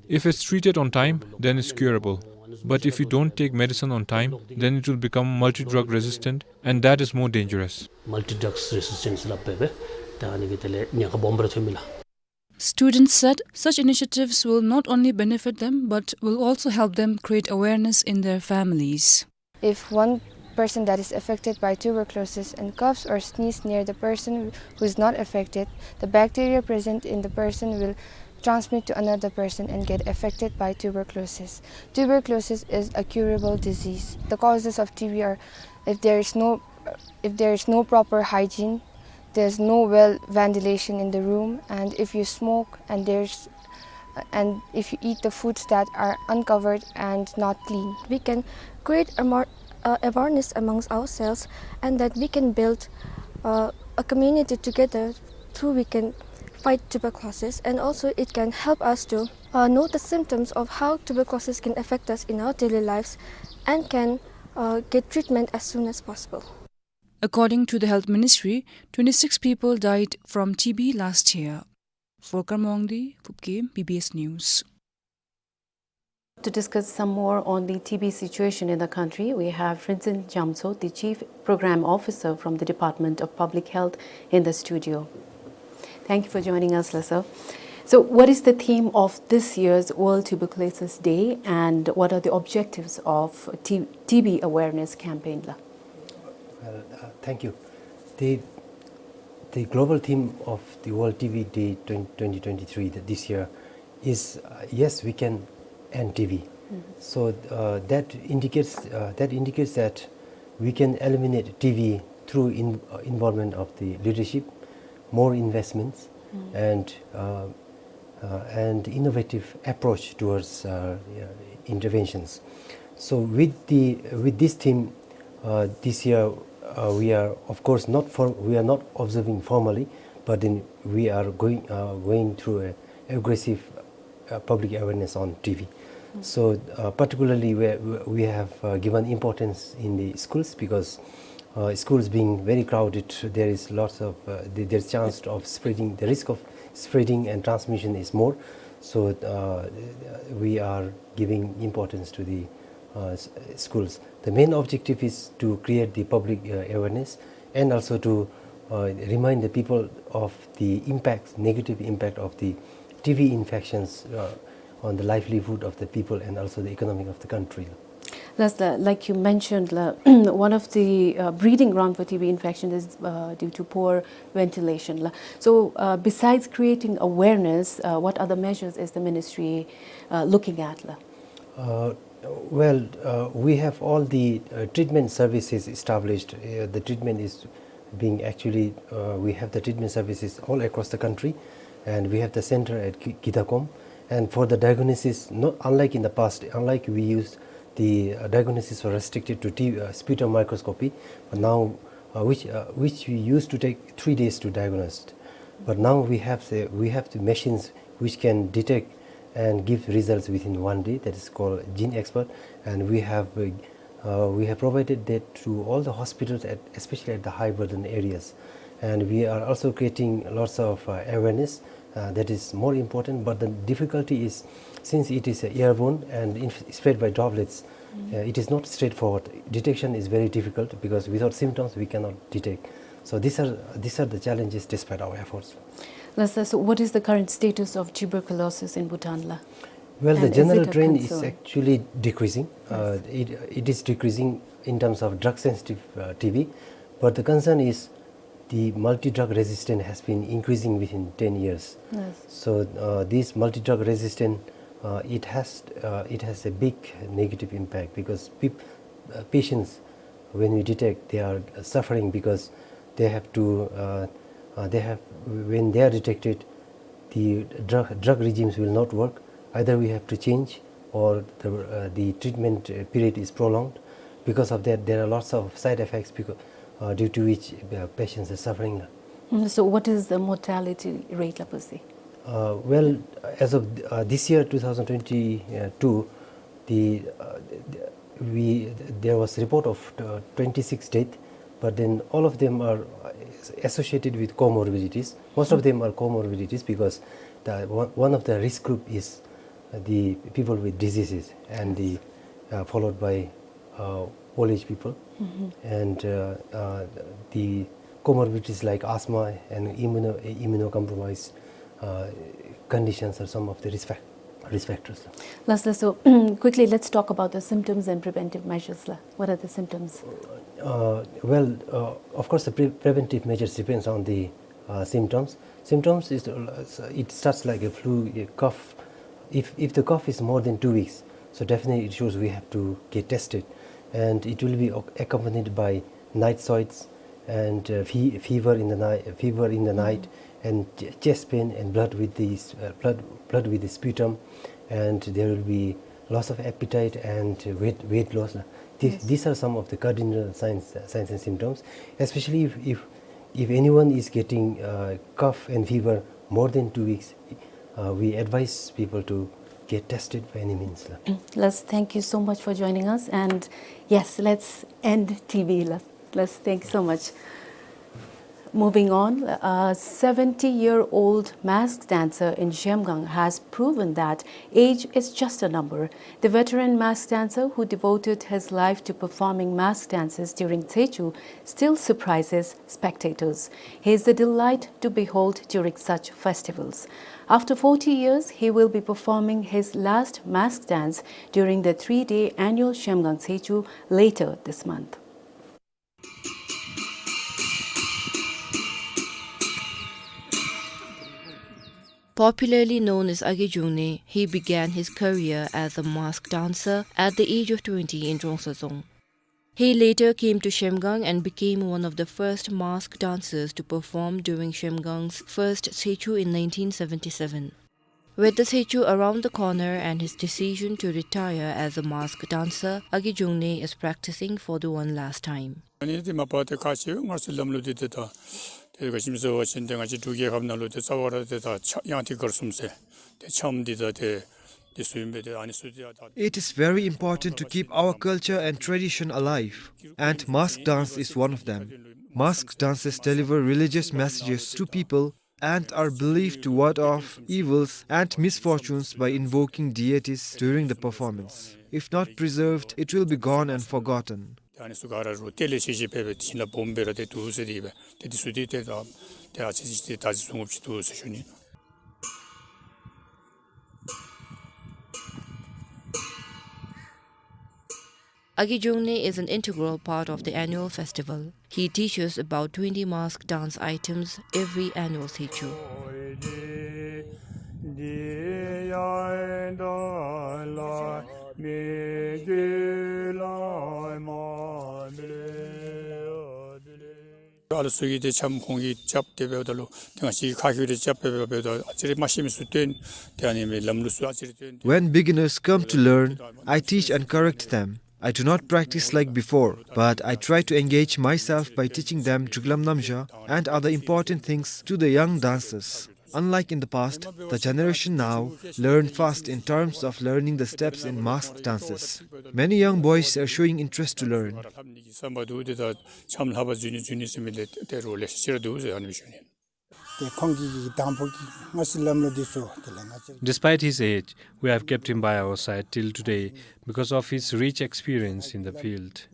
If it's treated on time, then it's curable. But if you don't take medicine on time, then it will become multi-drug resistant, and that is more dangerous. Multi-drug resistance སླབ་སྦེ་སྦེ་ད་ཨ་ནི་གི་དེ་ལས་ཉེན་ཁ་སྦོམ་སྦེ་ར་ཐོན་མི་ལགས། Students said such initiatives will not only benefit them but will also help them create awareness in their families. If one person that is affected by tuberculosis and coughs or sneeze near the person who is not affected, the bacteria present in the person will transmit to another person and get affected by tuberculosis. Tuberculosis is a curable disease. The causes of T B are if there is no, if there is no proper hygiene, there's no well ventilation in the room, and if you smoke and there's, and if you eat the foods that are uncovered and not clean. We can create a more, uh, awareness amongst ourselves, and that we can build, uh, a community together through we can fight tuberculosis, and also it can help us to, uh, know the symptoms of how tuberculosis can affect us in our daily lives and can, uh, get treatment as soon as possible. According to the Health Ministry, twenty-six people died from T B last year. For Karma Wangdi, Phubkem, B B S News. To discuss some more on the T B situation in the country, we have Rinzin Jamtso, the Chief Program Officer from the Department of Public Health, in the studio. Thank you for joining us, la sir. So, what is the theme of this year's World Tuberculosis Day, and what are the objectives of T- TB awareness campaign la? Well, uh, thank you. The, the global theme of the World T B Day twenty, twenty twenty-three, th- this year, is, uh, "Yes, we can end T B." Mm-hmm. So, uh, that indicates, uh, that indicates that we can eliminate T B through in- uh, involvement of the leadership, more investments, Mm. and, uh, uh, and innovative approach towards, uh, uh, interventions. So with the, with this theme, uh, this year, uh, we are of course not for- we are not observing formally, but then we are going, uh, going through a aggressive, uh, public awareness on T B. Mm. So, uh, particularly we, we have, uh, given importance in the schools because, uh, schools being very crowded, there is lots of, uh, the- there's chance of spreading, the risk of spreading and transmission is more. So, uh, we are giving importance to the, uh, s- schools. The main objective is to create the public, uh, awareness and also to, uh, remind the people of the impact, negative impact of the T B infections, uh, on the livelihood of the people and also the economic of the country. That's the, like you mentioned, la, one of the, uh, breeding ground for T B infection is, uh, due to poor ventilation la. So, uh, besides creating awareness, uh, what other measures is the ministry, uh, looking at la? Uh, well, uh, we have all the, uh, treatment services established. Uh, the treatment is Being actually, uh, we have the treatment services all across the country, and we have the center at Ki-, Kidakom. And for the diagnosis, not unlike in the past, unlike we used the, uh, diagnosis was restricted to T-, uh, sputum microscopy, but now, uh, which, uh, which we used to take three days to diagnose. But now we have the, we have the machines which can detect and give results within one day. That is called Gene Expert, and we have, uh, uh, we have provided that to all the hospitals, at, especially at the high burden areas. And we are also creating lots of, uh, awareness. Uh, that is more important, but the difficulty is, since it is, uh, airborne and inf-, spread by droplets, uh, it is not straightforward. Detection is very difficult because without symptoms we cannot detect. So these are, these are the challenges despite our efforts. Last, so what is the current status of tuberculosis in Bhutan la? Well, the general trend is actually decreasing. Uh, it, it is decreasing in terms of drug-sensitive, uh, T B, but the concern is the multi-drug resistant has been increasing within ten years. Yes. So, uh, this multi-drug resistant, uh, it has, uh, it has a big negative impact because peop-, uh, patients, when we detect, they are suffering because they have to, uh, uh, they have, when they are detected, the drug, drug regimes will not work. Either we have to change or the, uh, the treatment, uh, period is prolonged. Because of that, there are lots of side effects becau-, uh, due to which, uh, patients are suffering. Mm, so what is the mortality rate, la, per se? Uh, well, as of, uh, this year, two thousand twenty-two, the, uh, the, we, there was report of, uh, twenty-six death, but then all of them are, uh, associated with comorbidities. Most of them are comorbidities because the one, one of the risk group is, uh, the people with diseases and the, uh, followed by, uh, old age people. And, uh, uh, the comorbidities like asthma and immuno-, immunocompromised, uh, conditions are some of the risk fac-, risk factors. Last, so, quickly, let's talk about the symptoms and preventive measures la. What are the symptoms? Uh, well, uh, of course, the pre-, preventive measures depends on the, uh, symptoms. Symptoms is, uh, it starts like a flu, a cough. If, if the cough is more than two weeks, so definitely it shows we have to get tested. And it will be ac-, accompanied by night sweats and, uh, fe-, fever in the ni-, fever in the night, and ch-, chest pain and blood with the s-, uh, blood, blood with the sputum, and there will be loss of appetite and, uh, weight, weight loss. These, these are some of the cardinal signs, uh, signs and symptoms. Especially if, if, if anyone is getting, uh, cough and fever more than two weeks, uh, we advise people to get tested by any means la. Last, thank you so much for joining us. And yes, let's end T B la. Last, thank you so much. Moving on, a seventy-year-old masked dancer in Zhemgang has proven that age is just a number. The veteran masked dancer, who devoted his life to performing masked dances during Tshechu, still surprises spectators. He is a delight to behold during such festivals. After forty years, he will be performing his last masked dance during the three-day annual Zhemgang Tshechu later this month. Popularly known as Age Jungne, he began his career as a masked dancer at the age of twenty in Rongsa Dzong. He later came to Zhemgang and became one of the first masked dancers to perform during Zhemgang's first Tshechu in nineteen seventy-seven. With the Tshechu around the corner and his decision to retire as a masked dancer, Age Jungne is practicing for the one last time. ཨ་ནི་དེ་མ་པ་ཏེ་ཁ་ཅིག་སྔར་སྲོལ་ལམ་ལུགས་འདི་ཏེ་ད་ཏེ་ག་ཅི་སྨོ་ཟེར་བ་ཅིན་ཏེ་ང་བཅས་འབྲུག་རྒྱལ་ཁབ་ནང་ལུ་ཏེ་རྩ་བ་ར་ཏེ་ད་ཆ་ཡང་ཏི་གར་གསུམ་ཟེར་ཏེ་འཆམ་འདི་ད་ཏེ་འདི་ཚུ་ཨིན་པས། ཏེ་ཨ་ནི་ཚུ་ཏེ་ད། It is very important to keep our culture and tradition alive, and mask dance is one of them. Mask dances deliver religious messages to people and are believed to ward off evils and misfortunes by invoking deities during the performance. If not preserved, it will be gone and forgotten. ཏེ་ཨ་ནི་ཚུ་ག་ར་རུང་ཏེ་ལས་ཤེས་ཤེས་སྦེ་སྦེ་དེ་བཞིན་ལུ་སྦོམ་སྦེ་ར་ཏེ་འདུག་ཟེར་དེ་སྦེ་ཏེ་འདི་ཚུ་ཏེ་ཏེ་ད་ཏེ་ཨ་ཙི་ཅིག་ཏེ་ད་ཅི་བཟུམ་ཅིག་འདུག་ཟེར་ཞུ་ནི། Age Jungne is an integral part of the annual festival. He teaches about twenty mask dance items every annual Tshechu. ཨ་ལུ་ཚུ་གིས་ཏེ་འཆམ་ཁོང་གིས་རྐྱབ་སྟེ་འབདཝ་ད་ལུ་ཏེ་ང་བཅས་ཁ་ཤུ་རེ་རྐྱབ་སྦེ་འབདཝ་ད་ཨ་ཙི་རེ་མ་ཤེས་མི་ཚུ་སྟོན། ཏེ་ཨ་ནི་མི་ལམ་ལུགས་ཚུ་ཨ་ཙི་རེ་སྟོན། When beginners come to learn, I teach and correct them. I do not practice like before, but I try to engage myself by teaching them Druklam Namzha and other important things to the young dancers. Unlike in the past, the generation now learn fast in terms of learning the steps in masked dances. Many young boys are showing interest to learn. Despite his age, we have kept him by our side till today because of his rich experience in the field.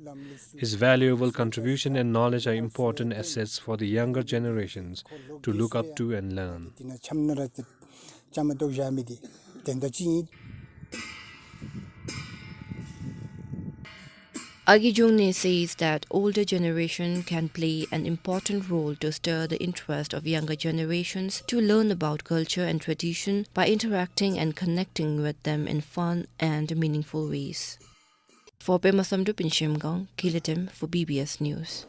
His valuable contribution and knowledge are important assets for the younger generations to look up to and learn. Agi Jungne says that older generation can play an important role to stir the interest of younger generations to learn about culture and tradition by interacting and connecting with them in fun and meaningful ways. For Pema Samdrup in Shemgang, Kila Tem for B B S News.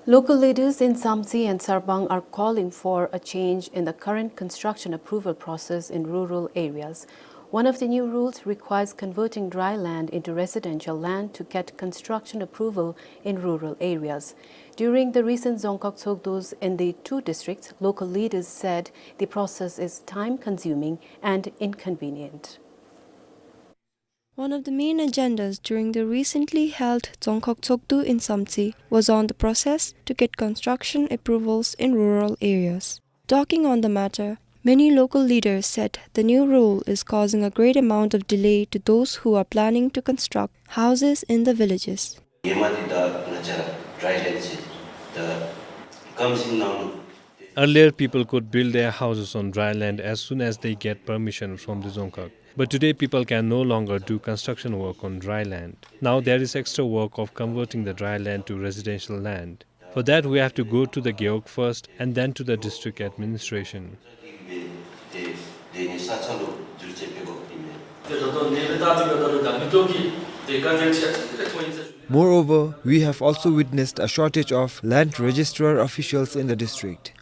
Local leaders in Samtse and Sarbang are calling for a change in the current construction approval process in rural areas. One of the new rules requires converting dry land into residential land to get construction approval in rural areas. During the recent Dzongkhag Tshogdos in the two districts, local leaders said the process is time-consuming and inconvenient. One of the main agendas during the recently held Dzongkhag Tshogdu in Samtse was on the process to get construction approvals in rural areas. Talking on the matter, many local leaders said the new rule is causing a great amount of delay to those who are planning to construct houses in the villages. Earlier, people could build their houses on dry land as soon as they get permission from the Dzongkhag. But today, people can no longer do construction work on dry land. Now there is extra work of converting the dry land to residential land. For that, we have to go to the Gewog first and then to the district administration. Moreover, we have also witnessed a shortage of land registrar officials in the district.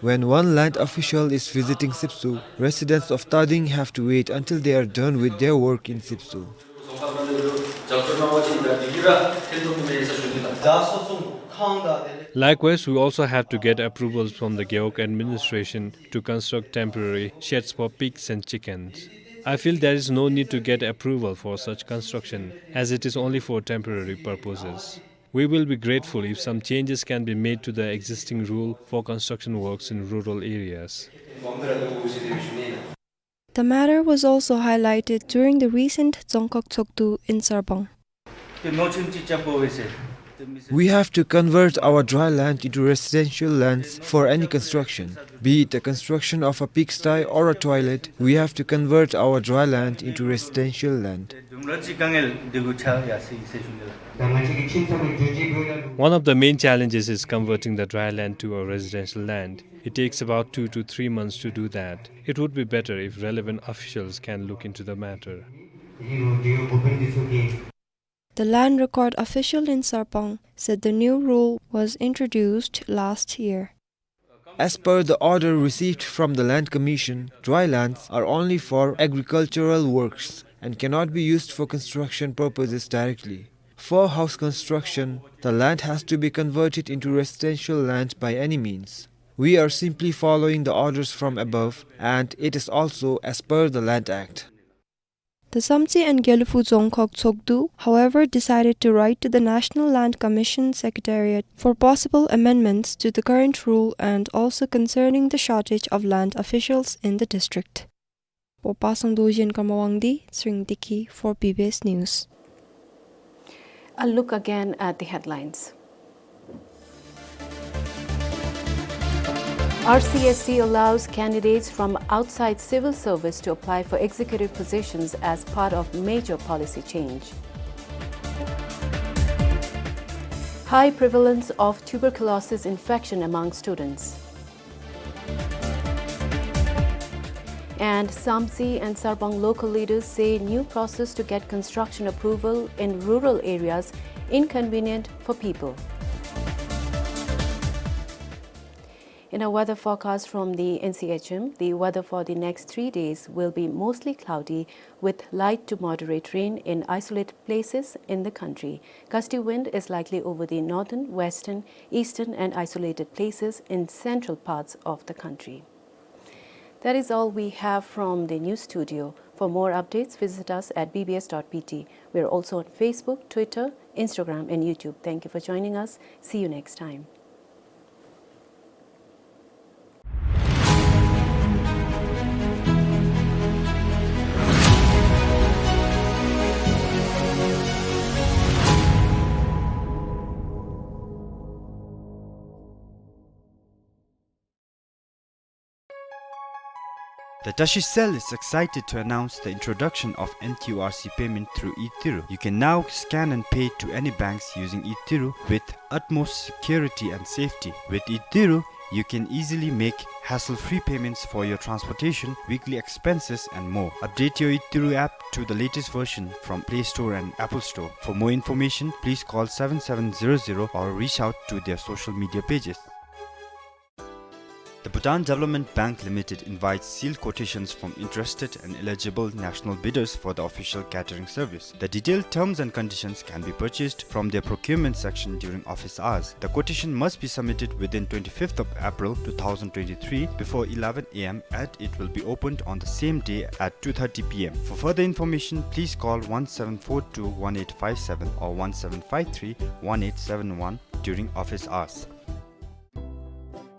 When one land official is visiting Sipsu, residents of Tading have to wait until they are done with their work in Sipsu. Likewise, we also have to get approvals from the Gewog administration to construct temporary sheds for pigs and chickens. I feel there is no need to get approval for such construction, as it is only for temporary purposes. We will be grateful if some changes can be made to the existing rule for construction works in rural areas. The matter was also highlighted during the recent Dzongkhag Tshogdu in Sarbang. We have to convert our dry land into residential lands for any construction, be it the construction of a pigsty or a toilet. We have to convert our dry land into residential land. One of the main challenges is converting the dry land to a residential land. It takes about two to three months to do that. It would be better if relevant officials can look into the matter. The land record official in Sarbang said the new rule was introduced last year. As per the order received from the Land Commission, dry lands are only for agricultural works and cannot be used for construction purposes directly. For house construction, the land has to be converted into residential land by any means. We are simply following the orders from above, and it is also as per the Land Act. The Samtse and Gelephu Dzongkhag Tshogdu, however, decided to write to the National Land Commission Secretariat for possible amendments to the current rule and also concerning the shortage of land officials in the district. Popasang Dojen Kamawangdi, Sring Diki for B B S News. A look again at the headlines. R C S C allows candidates from outside civil service to apply for executive positions as part of major policy change. High prevalence of tuberculosis infection among students. And Samtse and Sarbang local leaders say new process to get construction approval in rural areas inconvenient for people. In a weather forecast from the N C H M, the weather for the next three days will be mostly cloudy with light to moderate rain in isolated places in the country. Gusty wind is likely over the northern, western, eastern, and isolated places in central parts of the country. That is all we have from the news studio. For more updates, visit us at B B S dot B T. We are also on Facebook, Twitter, Instagram, and YouTube. Thank you for joining us. See you next time. The Tashi Cell is excited to announce the introduction of N Q R C payment through e-Tiru. You can now scan and pay to any banks using e-Tiru with utmost security and safety. With e-Tiru, you can easily make hassle-free payments for your transportation, weekly expenses, and more. Update your e-Tiru app to the latest version from Play Store and Apple Store. For more information, please call seven seven zero zero or reach out to their social media pages. The Bhutan Development Bank Limited invites sealed quotations from interested and eligible national bidders for the official catering service. The detailed terms and conditions can be purchased from their procurement section during office hours. The quotation must be submitted within twenty-fifth of April two thousand twenty-three before eleven A M, and it will be opened on the same day at two thirty P M. For further information, please call one seven four two one eight five seven or one seven five three one eight seven one during office hours.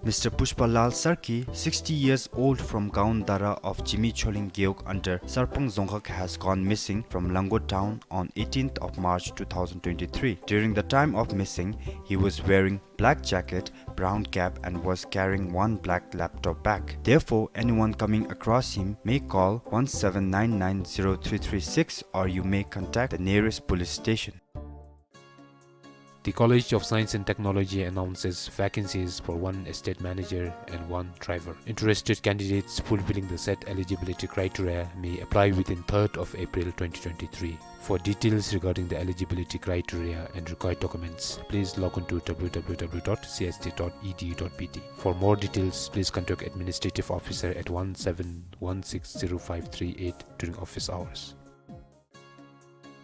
Mister Pushpa Lal Sarki, sixty years old, from Gaon Dara of Jimi Choling Gewog under Sarpang Dzongkhag, has gone missing from Lango town on eighteenth of March two thousand twenty-three. During the time of missing, he was wearing black jacket, brown cap, and was carrying one black laptop bag. Therefore, anyone coming across him may call one seven nine nine zero three three six, or you may contact the nearest police station. The College of Science and Technology announces vacancies for one estate manager and one driver. Interested candidates fulfilling the set eligibility criteria may apply within third of April twenty twenty-three. For details regarding the eligibility criteria and required documents, please log on to W W W dot C S T dot E D U dot B T. For more details, please contact Administrative Officer at one seven one six zero five three eight during office hours.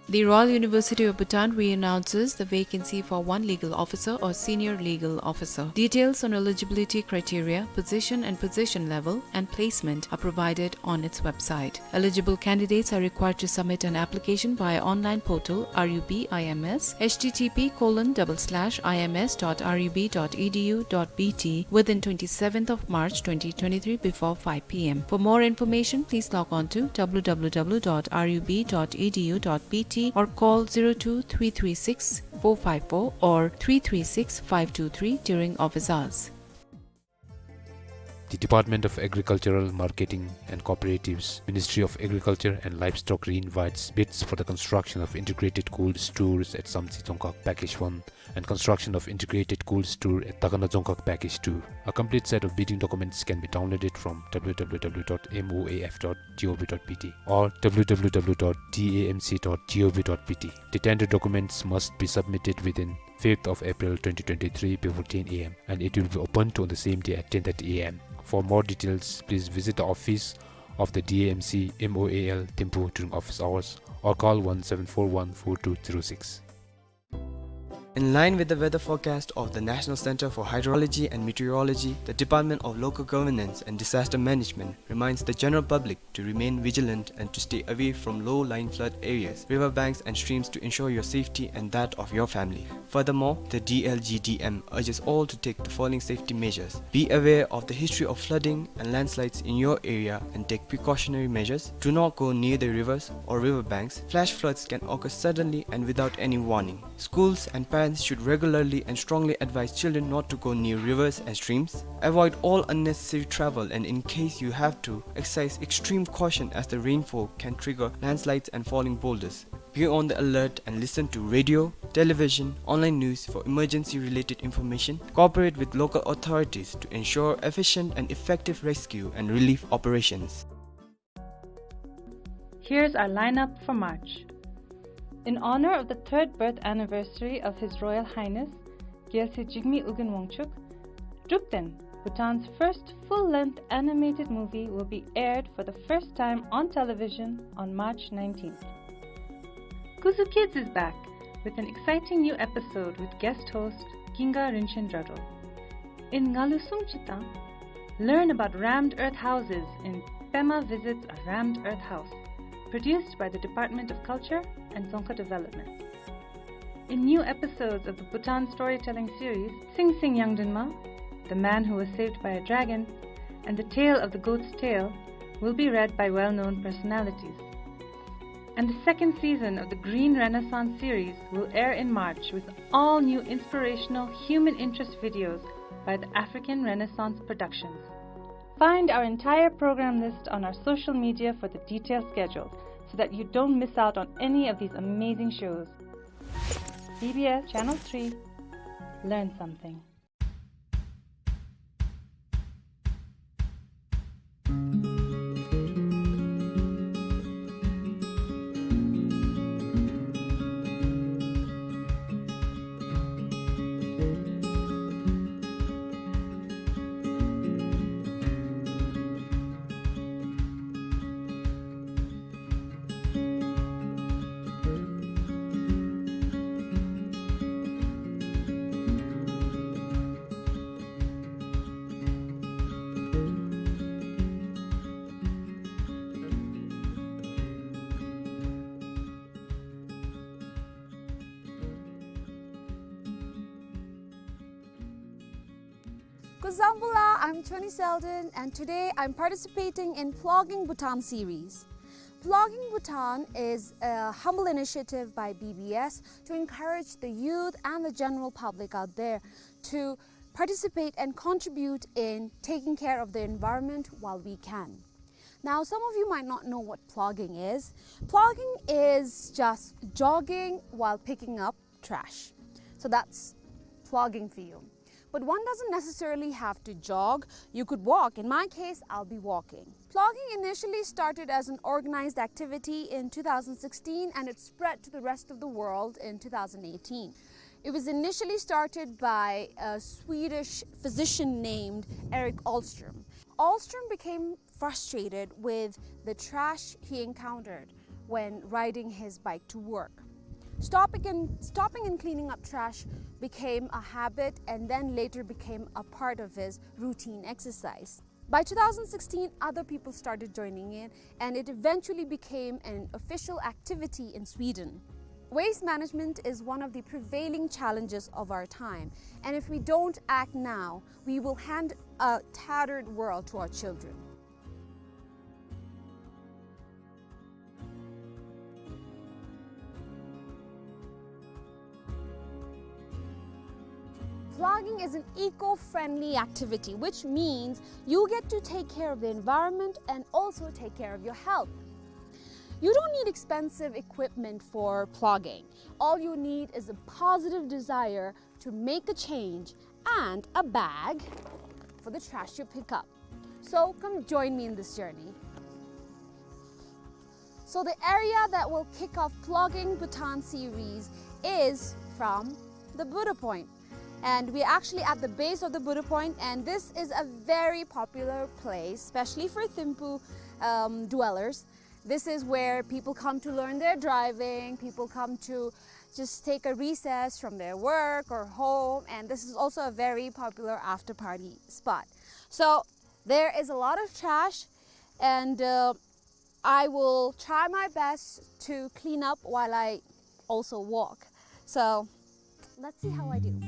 The Royal University of Bhutan reannounces the vacancy for one legal officer or senior legal officer. Details on eligibility criteria, position and position level, and placement are provided on its website. Eligible candidates are required to submit an application via online portal R U B I M S, H T T P colon double slash I M S dot R U B dot E D U dot B T, within twenty-seventh of March twenty twenty-three before five P M. For more information, please log on to W W W dot R U B dot E D U dot B T or call zero two three three six four five four or three three six five two three during office hours. The Department of Agricultural Marketing and Cooperatives, Ministry of Agriculture and Livestock, re-invites bids for the construction of integrated cold stores at Samtse Dzongkhag Package one and construction of integrated cold store at Takana Dzongkhag Package two. A complete set of bidding documents can be downloaded from W W W dot M O A F dot G O V dot B T or W W W dot D A M C dot G O V dot B T. The tender documents must be submitted within fifth of April twenty twenty-three before ten A M, and it will be opened on the same day at ten thirty A M. For more details, please visit the office of the D A M C M O A L Thimphu during office hours or call one seven four one four two zero six. In line with the weather forecast of the National Center for Hydrology and Meteorology, the Department of Local Governance and Disaster Management reminds the general public to remain vigilant and to stay away from low-lying flood areas, river banks and streams to ensure your safety and that of your family. Furthermore, the D L G D M urges all to take the following safety measures. Be aware of the history of flooding and landslides in your area and take precautionary measures. Do not go near the rivers or river banks. Flash floods can occur suddenly and without any warning. Schools and parents should regularly and strongly advise children not to go near rivers and streams. Avoid all unnecessary travel, and in case you have to, exercise extreme caution as the rainfall can trigger landslides and falling boulders. Be on the alert and listen to radio, television, online news for emergency-related information. Cooperate with local authorities to ensure efficient and effective rescue and relief operations. Here's our lineup for March. In honor of the third birth anniversary of His Royal Highness Gyalse Jigme Ugin Wangchuck, Drukten, Bhutan's first full-length animated movie will be aired for the first time on television on March nineteenth. Kuzu Kids is back with an exciting new episode with guest host Ginga Rinchen Dradro. In Ngalu Sungchitang, learn about rammed earth houses in Pema Visits a Rammed Earth House, produced by the Department of Culture and Dzongkha Development. In new episodes of the Bhutan storytelling series, Sing Sing Yangdunma, The Man Who Was Saved by a Dragon, and The Tale of the Goat's Tail will be read by well-known personalities. And the second season of the Green Renaissance series will air in March with all new inspirational human interest videos by the African Renaissance Productions. Find our entire program list on our social media for the detailed schedule so that you don't miss out on any of these amazing shows. B B S Channel three, learn something. Kuzuzangpo la, I'm Choni Selden, and today I'm participating in Plogging Bhutan series. Plogging Bhutan is a humble initiative by B B S to encourage the youth and the general public out there to participate and contribute in taking care of the environment while we can. Now, some of you might not know what plogging is. Plogging is just jogging while picking up trash. So that's plogging for you. But one doesn't necessarily have to jog. You could walk. In my case, I'll be walking. Plogging initially started as an organized activity in two thousand sixteen, and it spread to the rest of the world in two thousand eighteen. It was initially started by a Swedish physician named Erik Ahlström. Ahlström became frustrated with the trash he encountered when riding his bike to work. Stopping and, stopping and cleaning up trash became a habit and then later became a part of his routine exercise. By two thousand sixteen, other people started joining in, and it eventually became an official activity in Sweden. Waste management is one of the prevailing challenges of our time, and if we don't act now, we will hand a tattered world to our children. Plogging is an eco-friendly activity, which means you get to take care of the environment and also take care of your health. You don't need expensive equipment for plogging. All you need is a positive desire to make a change and a bag for the trash you pick up. So come join me in this journey. So the area that will kick off Plogging Bhutan series is from the Buddha Point. And we're actually at the base of the Buddha Point, and this is a very popular place, especially for Thimphu, um, dwellers. This is where people come to learn their driving, people come to just take a recess from their work or home, and this is also a very popular after party spot. So there is a lot of trash, and, uh, I will try my best to clean up while I also walk. So let's see how I do.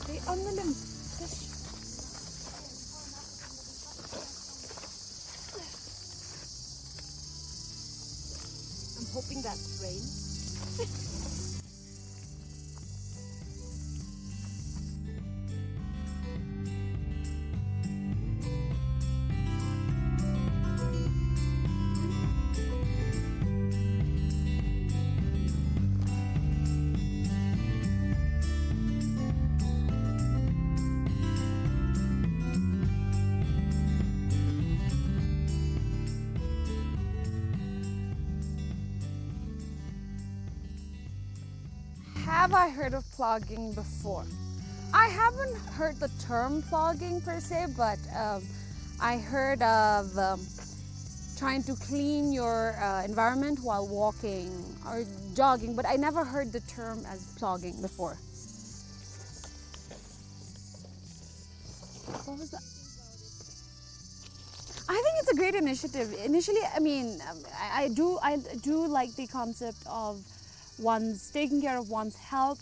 Hey, on the limb. Just, I'm hoping that's rain. Have I heard of plogging before? I haven't heard the term plogging per se, but, um, I heard of, um, trying to clean your, uh, environment while walking or jogging, but I never heard the term as plogging before. What was that? I think it's a great initiative. Initially, I mean, um, I, I do, I do like the concept of one's taking care of one's health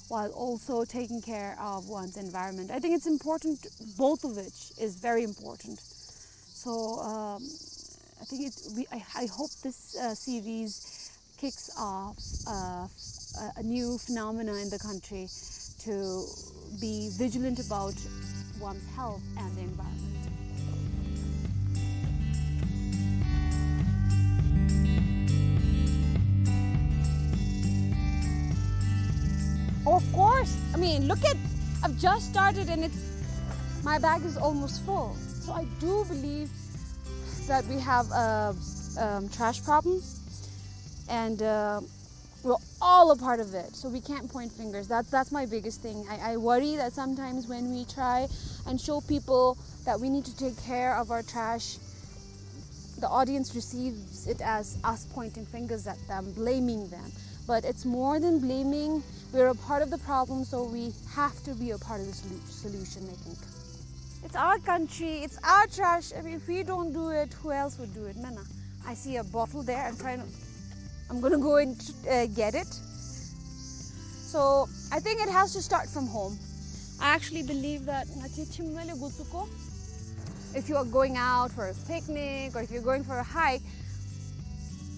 while also taking care of one's environment. I think it's important, both of which is very important. So, um, I think it, we, I, I hope this, uh, series kicks off, uh, a, a new phenomena in the country to be vigilant about one's health and the environment. Of course, I mean, look at, I've just started and it's, my bag is almost full. So I do believe that we have a, um, trash problem, and, uh, we're all a part of it, so we can't point fingers. That's, that's my biggest thing. I, I worry that sometimes when we try and show people that we need to take care of our trash, the audience receives it as us pointing fingers at them, blaming them. But it's more than blaming. We're a part of the problem, so we have to be a part of the solu-, solution, I think. It's our country, it's our trash. I mean, if we don't do it, who else would do it? Mena, I see a bottle there. I'm trying to, I'm gonna go and, uh, get it. So I think it has to start from home. I actually believe that ngachi chimnale gutuko. If you are going out for a picnic or if you're going for a hike,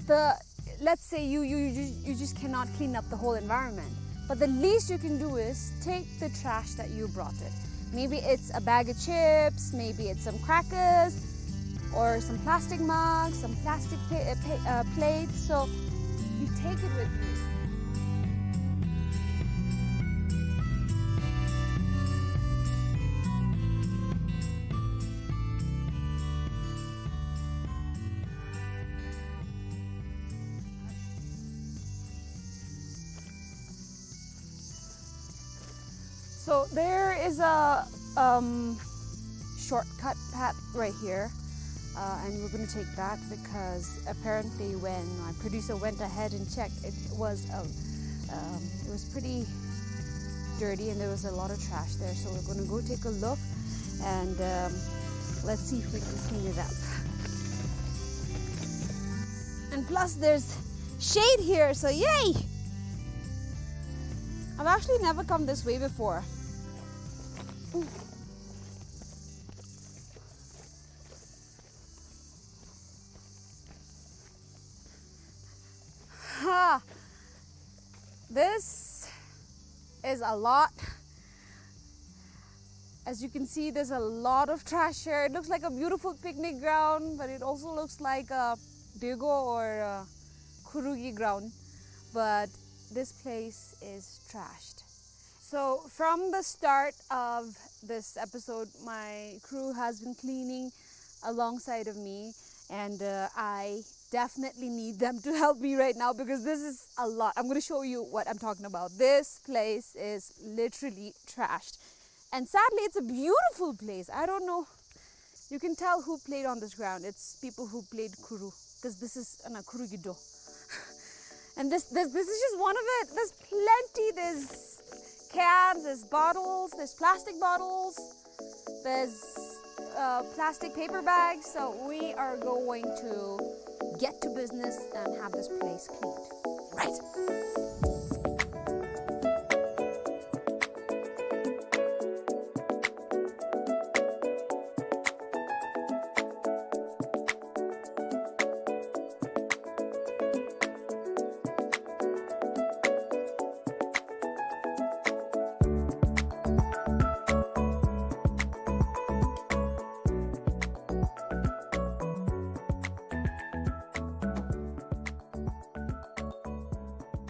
the, let's say you, you, you, ju-, you just cannot clean up the whole environment. But the least you can do is take the trash that you brought it. Maybe it's a bag of chips, maybe it's some crackers, or some plastic mugs, some plastic pa-, uh, pa-, uh, plates. So you take it with you. So there is a, um, shortcut path right here, uh, and we're gonna take that because apparently when my producer went ahead and checked, it was, uh, um, it was pretty dirty and there was a lot of trash there. So we're gonna go take a look and, um, let's see if we can clean it up. And plus there's shade here, so yay! I've actually never come this way before. Ha! This is a lot. As you can see, there's a lot of trash here. It looks like a beautiful picnic ground, but it also looks like a dego or a khurugi ground. But this place is trashed. So from the start of this episode, my crew has been cleaning alongside of me, and, uh, I definitely need them to help me right now because this is a lot. I'm gonna show you what I'm talking about. This place is literally trashed. And sadly, it's a beautiful place. I don't know. You can tell who played on this ground. It's people who played khuru, 'cause this is, uh, no, khurugi do. And this, this, this is just one of it. There's plenty. There's cans, there's bottles, there's plastic bottles, there's, uh, plastic paper bags. So we are going to get to business and have this place cleaned. Right.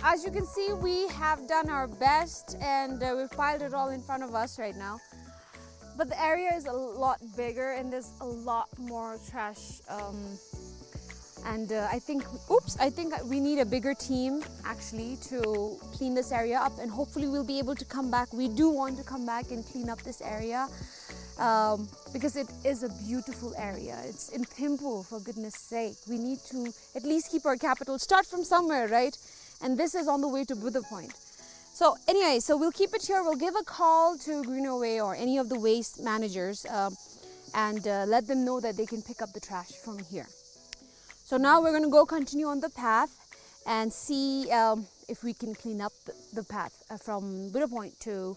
As you can see, we have done our best and, uh, we've piled it all in front of us right now. But the area is a lot bigger and there's a lot more trash. Um, and, uh, I think, oops, I think we need a bigger team actually to clean this area up, and hopefully we'll be able to come back. We do want to come back and clean up this area, um, because it is a beautiful area. It's in Thimphu, for goodness sake. We need to at least keep our capital, start from somewhere, right? And this is on the way to Buddha Point. So anyway, so we'll keep it here. We'll give a call to Greenaway or any of the waste managers, um, and, uh, let them know that they can pick up the trash from here. So now we're gonna go continue on the path and see, um, if we can clean up the, the path, uh, from Buddha Point to,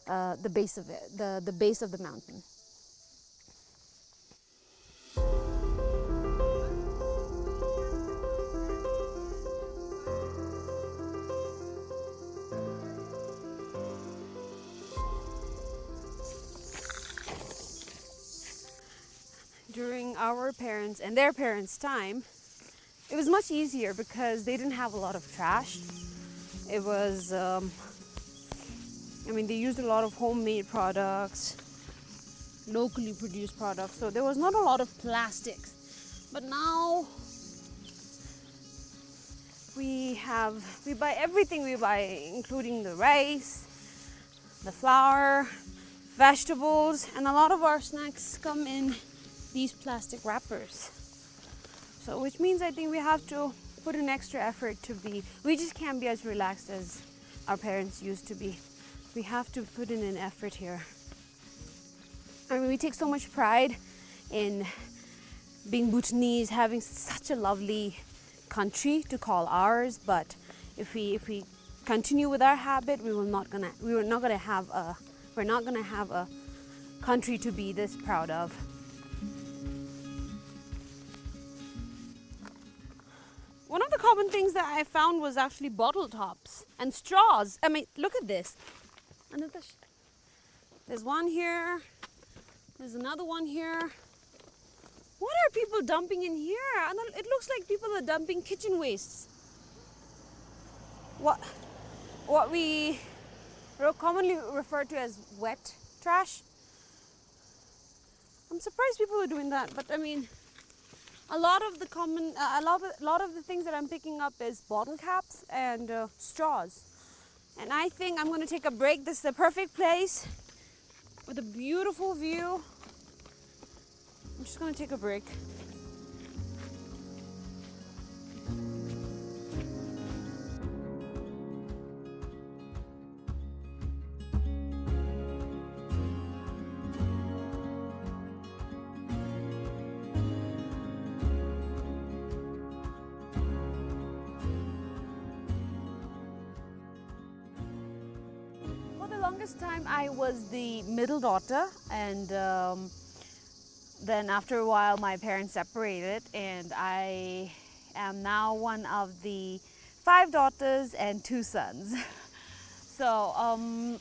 uh, the base of it, the, the base of the mountain. During our parents' and their parents' time, it was much easier because they didn't have a lot of trash. It was, um, I mean, they used a lot of homemade products, locally produced products, so there was not a lot of plastics. But now we have, we buy everything we buy, including the rice, the flour, vegetables, and a lot of our snacks come in these plastic wrappers. So, which means I think we have to put an extra effort to be, we just can't be as relaxed as our parents used to be. We have to put in an effort here. I mean, we take so much pride in being Bhutanese, having such a lovely country to call ours, but if we, if we continue with our habit, we will not gonna, we are not gonna have a, we're not gonna have a country to be this proud of. One of the common things that I found was actually bottle tops and straws. I mean, look at this. Another sh- There's one here. There's another one here. What are people dumping in here? And it looks like people are dumping kitchen wastes. What, what we re-, commonly refer to as wet trash. I'm surprised people are doing that, but I mean, a lot of the common, uh, a lot of, a lot of the things that I'm picking up is bottle caps and, uh, straws. And I think I'm gonna take a break. This is the perfect place with a beautiful view. I'm just gonna take a break. For the longest time, I was the middle daughter, and, um, then after a while, my parents separated, and I am now one of the five daughters and two sons. So, um,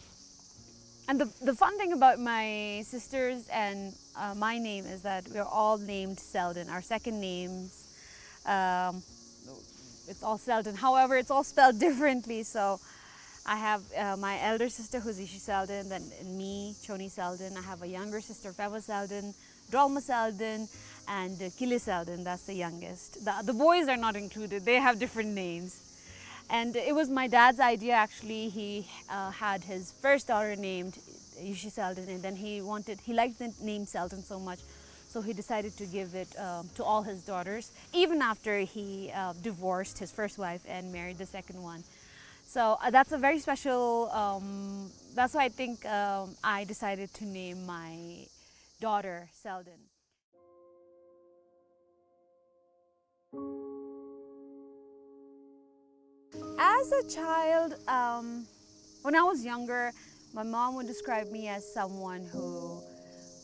and the, the fun thing about my sisters and, uh, my name is that we're all named Selden. Our second names, um, it's all Selden. However, it's all spelled differently. So I have, uh, my elder sister, who's Yishi Selden, then me, Choni Selden. I have a younger sister, Pema Selden, Drolma Selden, and, uh, Kile Selden, that's the youngest. The, the boys are not included. They have different names. And it was my dad's idea, actually. He, uh, had his first daughter named Yishi Selden, and then he wanted, he liked the name Selden so much, so he decided to give it, um, to all his daughters, even after he, uh, divorced his first wife and married the second one. So, uh, that's a very special, um, that's why I think, um, I decided to name my daughter Selden. As a child, um, when I was younger, my mom would describe me as someone who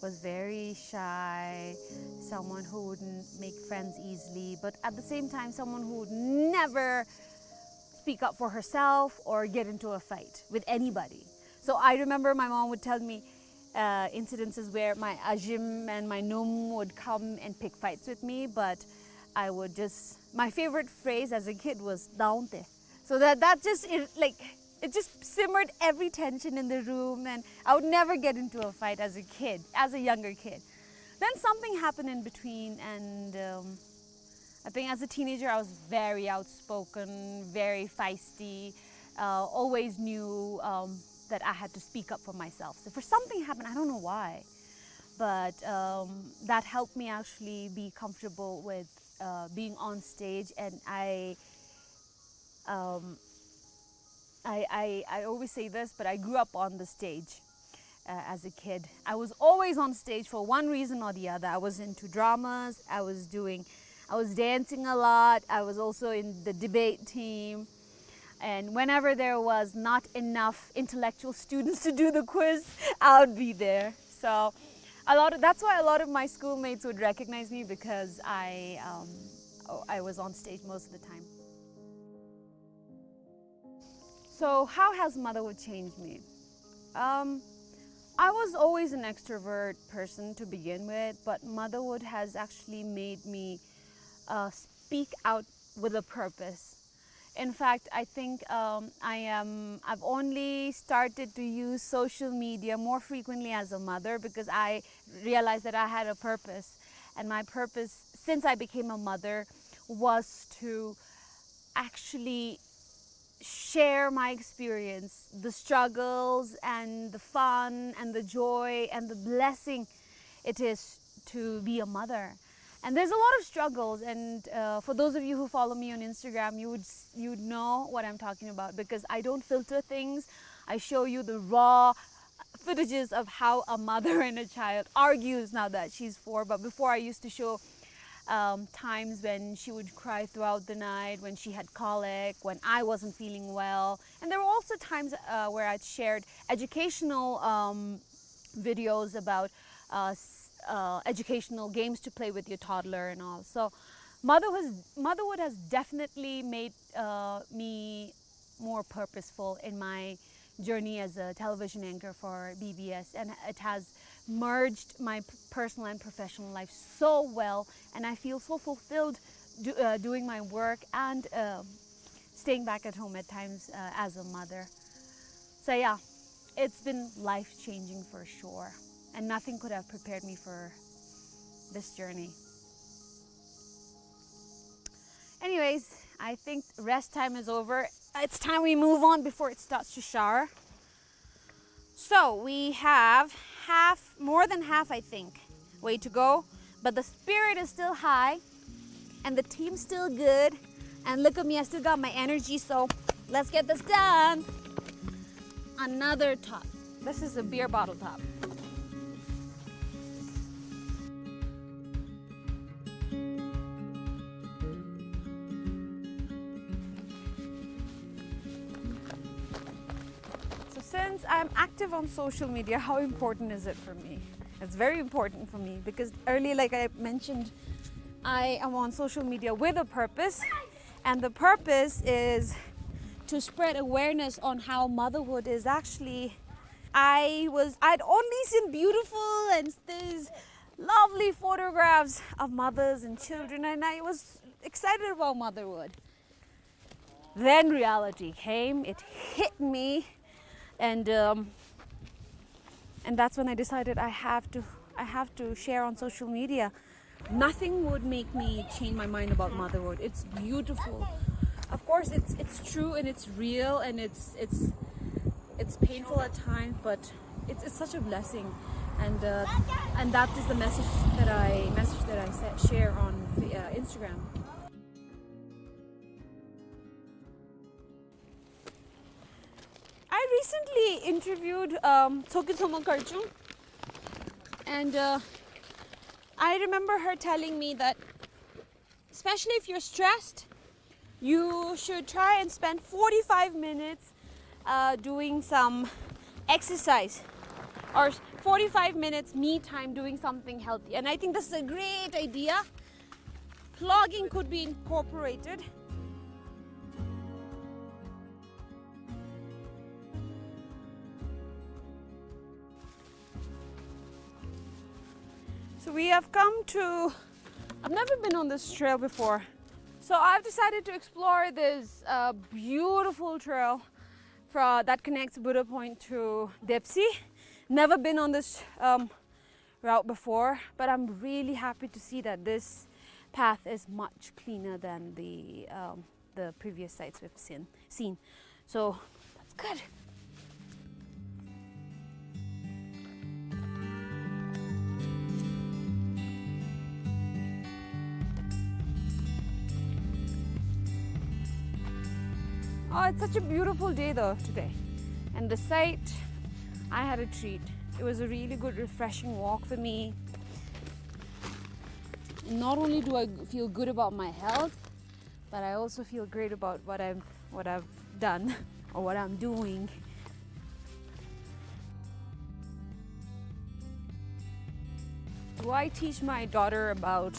was very shy, someone who wouldn't make friends easily, but at the same time, someone who would never speak up for herself or get into a fight with anybody. So I remember my mom would tell me, uh, incidences where my ajim and my num would come and pick fights with me, but I would just, my favorite phrase as a kid was "Daunte." So that, that just, it, like, it just simmered every tension in the room, and I would never get into a fight as a kid, as a younger kid. Then something happened in between, and, um, I think as a teenager, I was very outspoken, very feisty, uh, always knew, um, that I had to speak up for myself. So for something happened, I don't know why, but, um, that helped me actually be comfortable with, uh, being on stage, and I, um, I, I, I always say this, but I grew up on the stage, uh, as a kid. I was always on stage for one reason or the other. I was into dramas, I was doing, I was dancing a lot, I was also in the debate team. And whenever there was not enough intellectual students to do the quiz, I would be there. So a lot of, that's why a lot of my schoolmates would recognize me, because I, um, oh, I was on stage most of the time. So how has motherhood changed me? Um, I was always an extrovert person to begin with, but motherhood has actually made me, uh, speak out with a purpose. In fact, I think, um, I am, I've only started to use social media more frequently as a mother, because I realized that I had a purpose. And my purpose, since I became a mother, was to actually share my experience, the struggles and the fun and the joy and the blessing it is to be a mother. And there's a lot of struggles, and, uh, for those of you who follow me on Instagram, you would s-, you would know what I'm talking about, because I don't filter things. I show you the raw footages of how a mother and a child argues now that she's four. But before, I used to show, um, times when she would cry throughout the night, when she had colic, when I wasn't feeling well. And there were also times, uh, where I'd shared educational, um, videos about, uh, s-, uh, educational games to play with your toddler and all. So motherhood, motherhood has definitely made, uh, me more purposeful in my journey as a television anchor for B B S, and it has merged my p-, personal and professional life so well, and I feel so fulfilled do-, uh, doing my work and, uh, staying back at home at times, uh, as a mother. So yeah, it's been life-changing for sure, and nothing could have prepared me for this journey. Anyways, I think rest time is over. It's time we move on before it starts to shower. So we have half, more than half, I think, way to go. But the spirit is still high, and the team's still good. And look at me, I still got my energy, so let's get this done. Another top. This is a beer bottle top. So since I'm active on social media, how important is it for me? It's very important for me because early, like I mentioned, I am on social media with a purpose, and the purpose is to spread awareness on how motherhood is actually. I was, I'd only seen beautiful and these lovely photographs of mothers and children, and I was excited about motherhood. Then reality came, it hit me, and, um, and that's when I decided I have to, I have to share on social media. Nothing would make me change my mind about motherhood. It's beautiful. Of course, it's, it's true and it's real and it's, it's, it's painful at times, but it's, it's such a blessing. And, uh, and that is the message that I, message that I sa-, share on, uh, Instagram. I recently interviewed, um, Tshogkyu Tshomok Karchung, and, uh, I remember her telling me that, especially if you're stressed, you should try and spend forty-five minutes, uh, doing some exercise, or forty-five minutes me time doing something healthy. And I think this is a great idea. Plogging could be incorporated. So we have come to, I've never been on this trail before. So I've decided to explore this uh, beautiful trail from, that connects Buddha Point to Depsi. Never been on this um, route before, but I'm really happy to see that this path is much cleaner than the um, the previous sites we've seen. seen. So that's good. Oh, it's such a beautiful day though today. And the site, I had a treat. It was a really good, refreshing walk for me. Not only do I feel good about my health, but I also feel great about what I'm, what I've done or what I'm doing. Do I teach my daughter about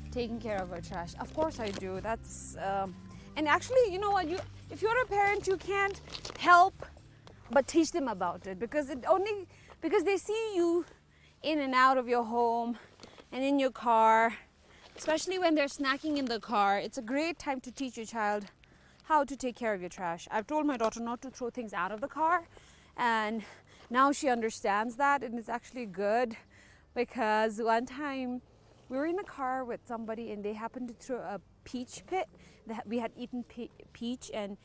taking care of her trash? Of course I do. That's um, and actually, you know what? You, if you're a parent, you can't help but teach them about it, because it only, because they see you in and out of your home and in your car, especially when they're snacking in the car. It's a great time to teach your child how to take care of your trash. I've told my daughter not to throw things out of the car, and now she understands that, and it's actually good, because one time we were in the car with somebody and they happened to throw a peach pit. They ha-, we had eaten pe-, peach, and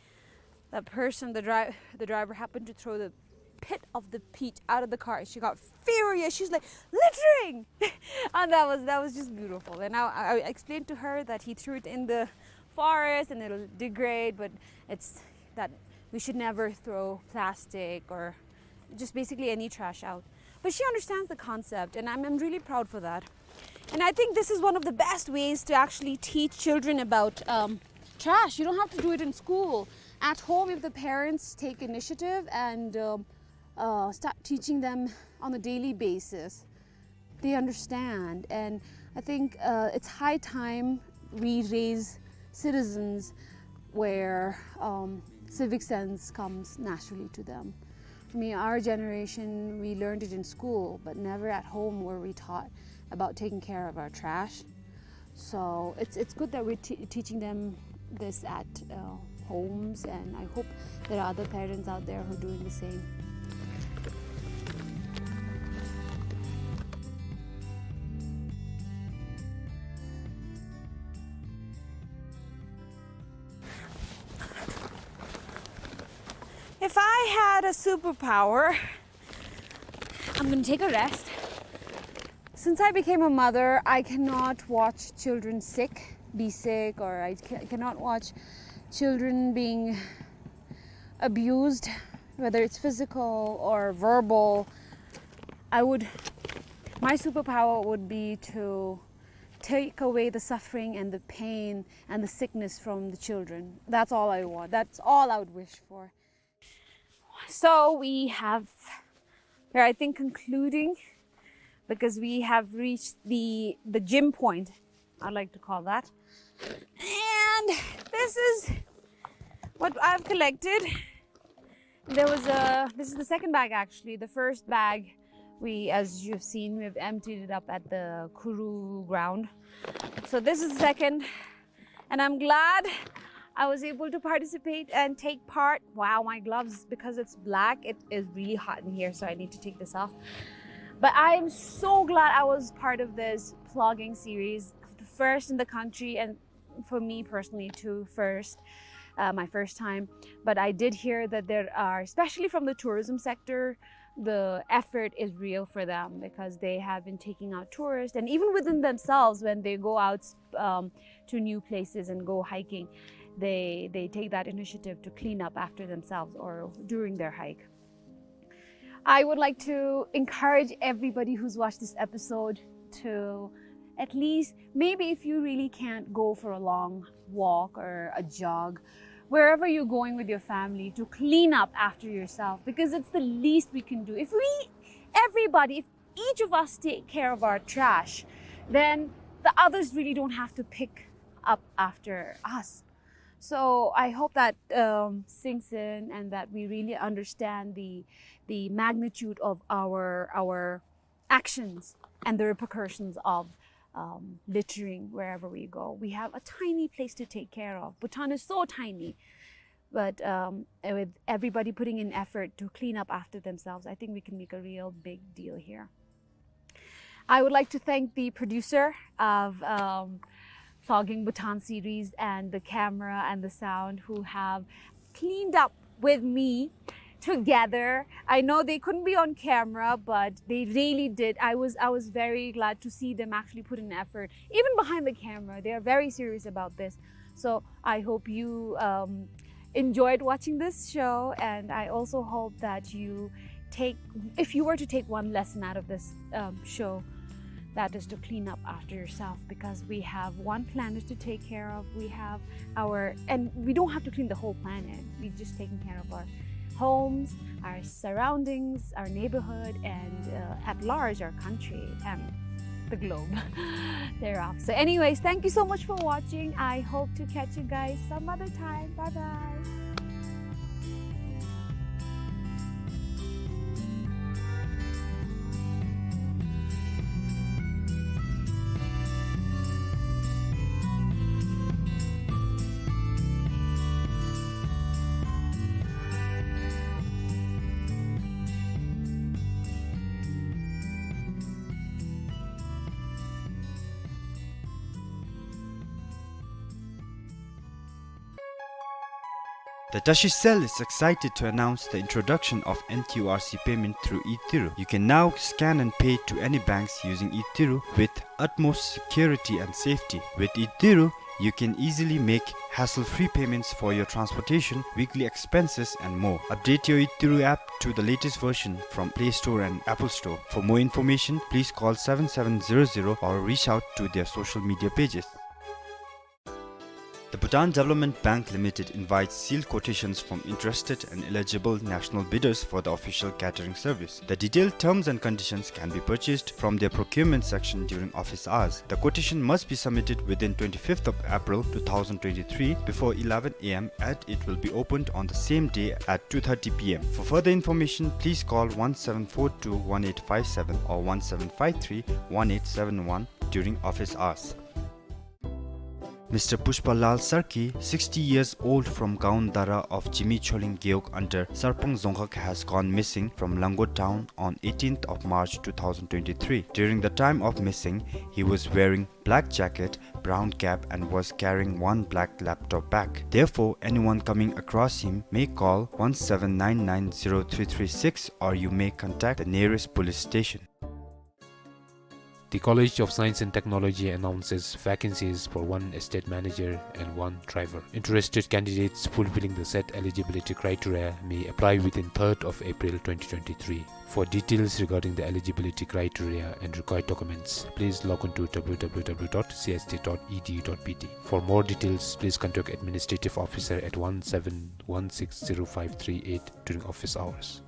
that person, the dri-, the driver, happened to throw the pit of the peach out of the car. She got furious. She's like, "Littering!" And that was, that was just beautiful. And I, I explained to her that he threw it in the forest and it'll degrade, but it's that we should never throw plastic or just basically any trash out. But she understands the concept, and I'm, I'm really proud for that. And I think this is one of the best ways to actually teach children about um, trash. You don't have to do it in school. At home, if the parents take initiative and um, uh, start teaching them on a daily basis, they understand. And I think uh, it's high time we raise citizens where um, civic sense comes naturally to them. I mean, our generation, we learned it in school, but never at home were we taught about taking care of our trash. So it's, it's good that we're te-, teaching them this at uh, homes, and I hope there are other parents out there who are doing the same. If I had a superpower, I'm gonna take a rest. Since I became a mother, I cannot watch children sick, be sick, or I ca-, cannot watch children being abused, whether it's physical or verbal. I would, my superpower would be to take away the suffering and the pain and the sickness from the children. That's all I want. That's all I would wish for. So we have, we're, I think, concluding, because we have reached the, the gym point, I like to call that. And this is what I've collected. There was a, this is the second bag actually. The first bag, we, as you've seen, we've emptied it up at the Khuru ground. So this is the second, and I'm glad I was able to participate and take part. Wow, my gloves, because it's black, it is really hot in here, so I need to take this off. But I am so glad I was part of this plogging series, the first in the country, and for me personally too, first, uh, my first time. But I did hear that there are, especially from the tourism sector, the effort is real for them, because they have been taking out tourists, and even within themselves, when they go out um, to new places and go hiking, they, they take that initiative to clean up after themselves or during their hike. I would like to encourage everybody who's watched this episode to at least, maybe if you really can't go for a long walk or a jog, wherever you're going with your family, to clean up after yourself, because it's the least we can do. If we, everybody, if each of us take care of our trash, then the others really don't have to pick up after us. So I hope that um, sinks in and that we really understand the, the magnitude of our, our actions and the repercussions of um, littering wherever we go. We have a tiny place to take care of. Bhutan is so tiny, but, um, with everybody putting in effort to clean up after themselves, I think we can make a real big deal here. I would like to thank the producer of, um, Vlogging Bhutan series and the camera and the sound who have cleaned up with me together. I know they couldn't be on camera, but they really did. I was, I was very glad to see them actually put in effort, even behind the camera. They are very serious about this. So I hope you, um, enjoyed watching this show, and I also hope that you take, if you were to take one lesson out of this, um, show, that is to clean up after yourself, because we have one planet to take care of. We have our, and we don't have to clean the whole planet. We're just taking care of our homes, our surroundings, our neighborhood, and, uh, at large, our country and the globe thereof. So anyways, thank you so much for watching. I hope to catch you guys some other time. Bye bye. The Tashi Cell is excited to announce the introduction of N Q R C payment through eThiru. You can now scan and pay to any banks using eThiru with utmost security and safety. With eThiru, you can easily make hassle-free payments for your transportation, weekly expenses, and more. Update your eThiru app to the latest version from Play Store and Apple Store. For more information, please call seven seven zero zero or reach out to their social media pages. The Bhutan Development Bank Limited invites sealed quotations from interested and eligible national bidders for the official catering service. The detailed terms and conditions can be purchased from their procurement section during office hours. The quotation must be submitted within twenty-fifth of April two thousand twenty-three before eleven A M, and it will be opened on the same day at two thirty P M. For further information, please call one seven four two one eight five seven or one seven five three one eight seven one during office hours. Mister Pushpa Lal Sarki, sixty years old, from Gaon Dara of Jimi Choling Gewog under Sarpang Dzongkhag, has gone missing from Lango town on eighteenth of March two thousand twenty-three. During the time of missing, he was wearing black jacket, brown cap, and was carrying one black laptop bag. Therefore, anyone coming across him may call one seven nine nine zero three three six, or you may contact the nearest police station. The College of Science and Technology announces vacancies for one estate manager and one driver. Interested candidates fulfilling the set eligibility criteria may apply within third of April twenty twenty-three. For details regarding the eligibility criteria and required documents, please log on to W W W dot C S T dot E D U dot B T. For more details, please contact Administrative Officer at one seven one six zero five three eight during office hours.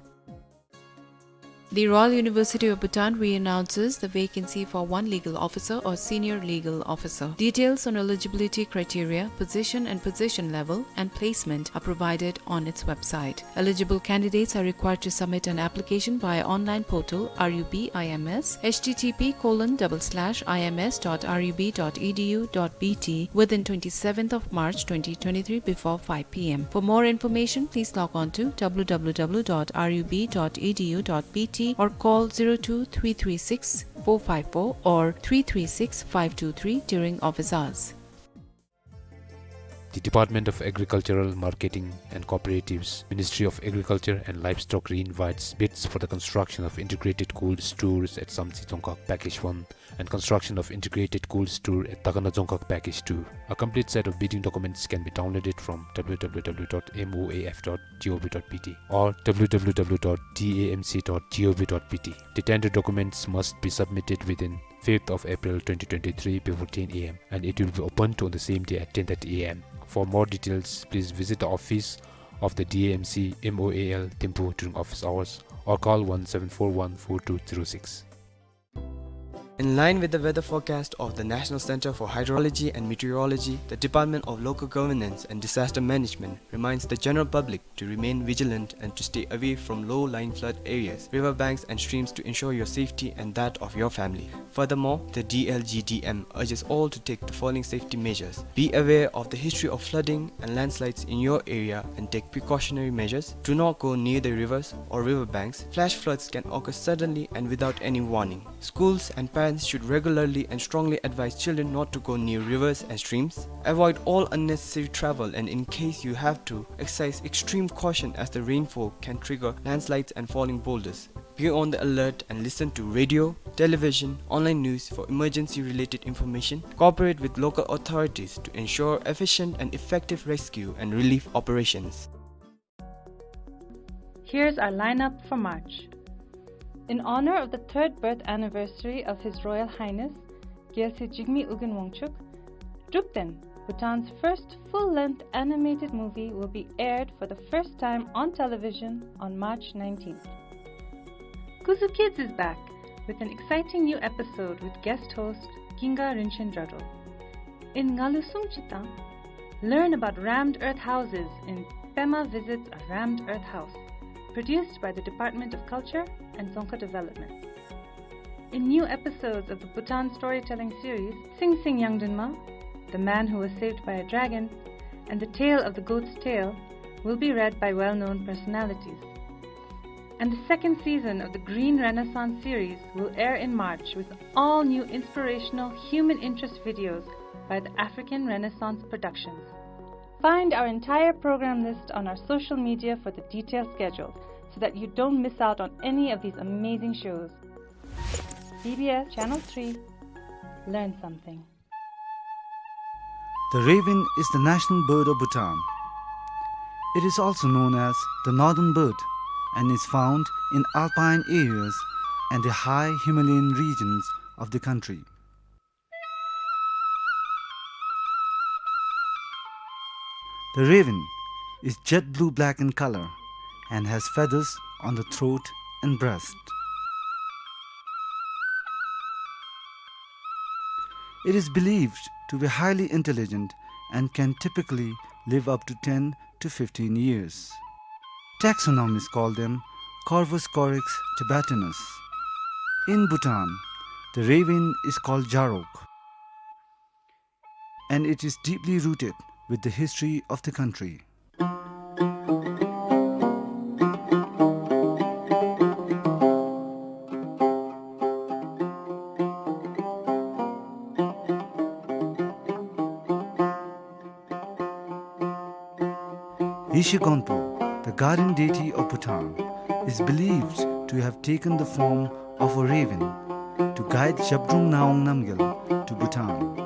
The Royal University of Bhutan re-announces the vacancy for one legal officer or senior legal officer. Details on eligibility criteria, position and position level, and placement are provided on its website. Eligible candidates are required to submit an application via online portal R U B I M S, H T T P colon double slash I M S dot R U B dot E D U dot B T, within twenty-seventh of March twenty twenty-three before five P M. For more information, please log on to W W W dot R U B dot E D U dot B T or call zero two three three six four five four or three three six five two three during office hours. The Department of Agricultural Marketing and Cooperatives, Ministry of Agriculture and Livestock, reinvites bids for the construction of integrated cold stores at Samtse Dzongkhag Package one and construction of integrated cold store at Takana Dzongkhag Package two. A complete set of bidding documents can be downloaded from W W W dot M O A F dot G O V dot B T or W W W dot D A M C dot G O V dot B T. The tender documents must be submitted within fifth of April twenty twenty-three before ten A M, and it will be opened on the same day at ten thirty A M. For more details, please visit the office of the D A M C M O A L Thimphu during office hours or call one seven four one four two zero six. In line with the weather forecast of the National Center for Hydrology and Meteorology, the Department of Local Governance and Disaster Management reminds the general public to remain vigilant and to stay away from low-lying flood areas, river banks and streams to ensure your safety and that of your family. Furthermore, the D L G D M urges all to take the following safety measures. Be aware of the history of flooding and landslides in your area and take precautionary measures. Do not go near the rivers or river banks. Flash floods can occur suddenly and without any warning. Schools and parents should regularly and strongly advise children not to go near rivers and streams. Avoid all unnecessary travel, and in case you have to, exercise extreme caution as the rainfall can trigger landslides and falling boulders. Be on the alert and listen to radio, television, online news for emergency-related information. Cooperate with local authorities to ensure efficient and effective rescue and relief operations. Here's our lineup for March. In honor of the third birth anniversary of His Royal Highness Gyalse Jigme Ugin Wangchuck, Drupten, Bhutan's first full-length animated movie, will be aired for the first time on television on March nineteenth. Kuzu Kids is back with an exciting new episode with guest host Ginga Rinchen Jadrol. In Ngalu Sum Chitang, learn about rammed earth houses in Pema Visits a Rammed Earth House, produced by the Department of Culture and Dzongkha Development. In new episodes of the Bhutan storytelling series, Sing Sing Yangdinma, The Man Who Was Saved by a Dragon, and The Tale of the Goat's Tail will be read by well-known personalities. And the second season of the Green Renaissance series will air in March with all new inspirational human interest videos by the African Renaissance Productions. Find our entire program list on our social media for the detailed schedule so that you don't miss out on any of these amazing shows. B B S Channel three. Learn something. The raven is the national bird of Bhutan. It is also known as the northern bird and is found in alpine areas and the high Himalayan regions of the country. The raven is jet blue-black in color and has feathers on the throat and breast. It is believed to be highly intelligent and can typically live up to ten to fifteen years. Taxonomists call them Corvus corax tibetanus. In Bhutan, the raven is called Jarok, and it is deeply rooted with the history of the country. Yeshe Gonpo, the guardian deity of Bhutan, is believed to have taken the form of a raven to guide Zhabdrung Ngawang Namgyal to Bhutan.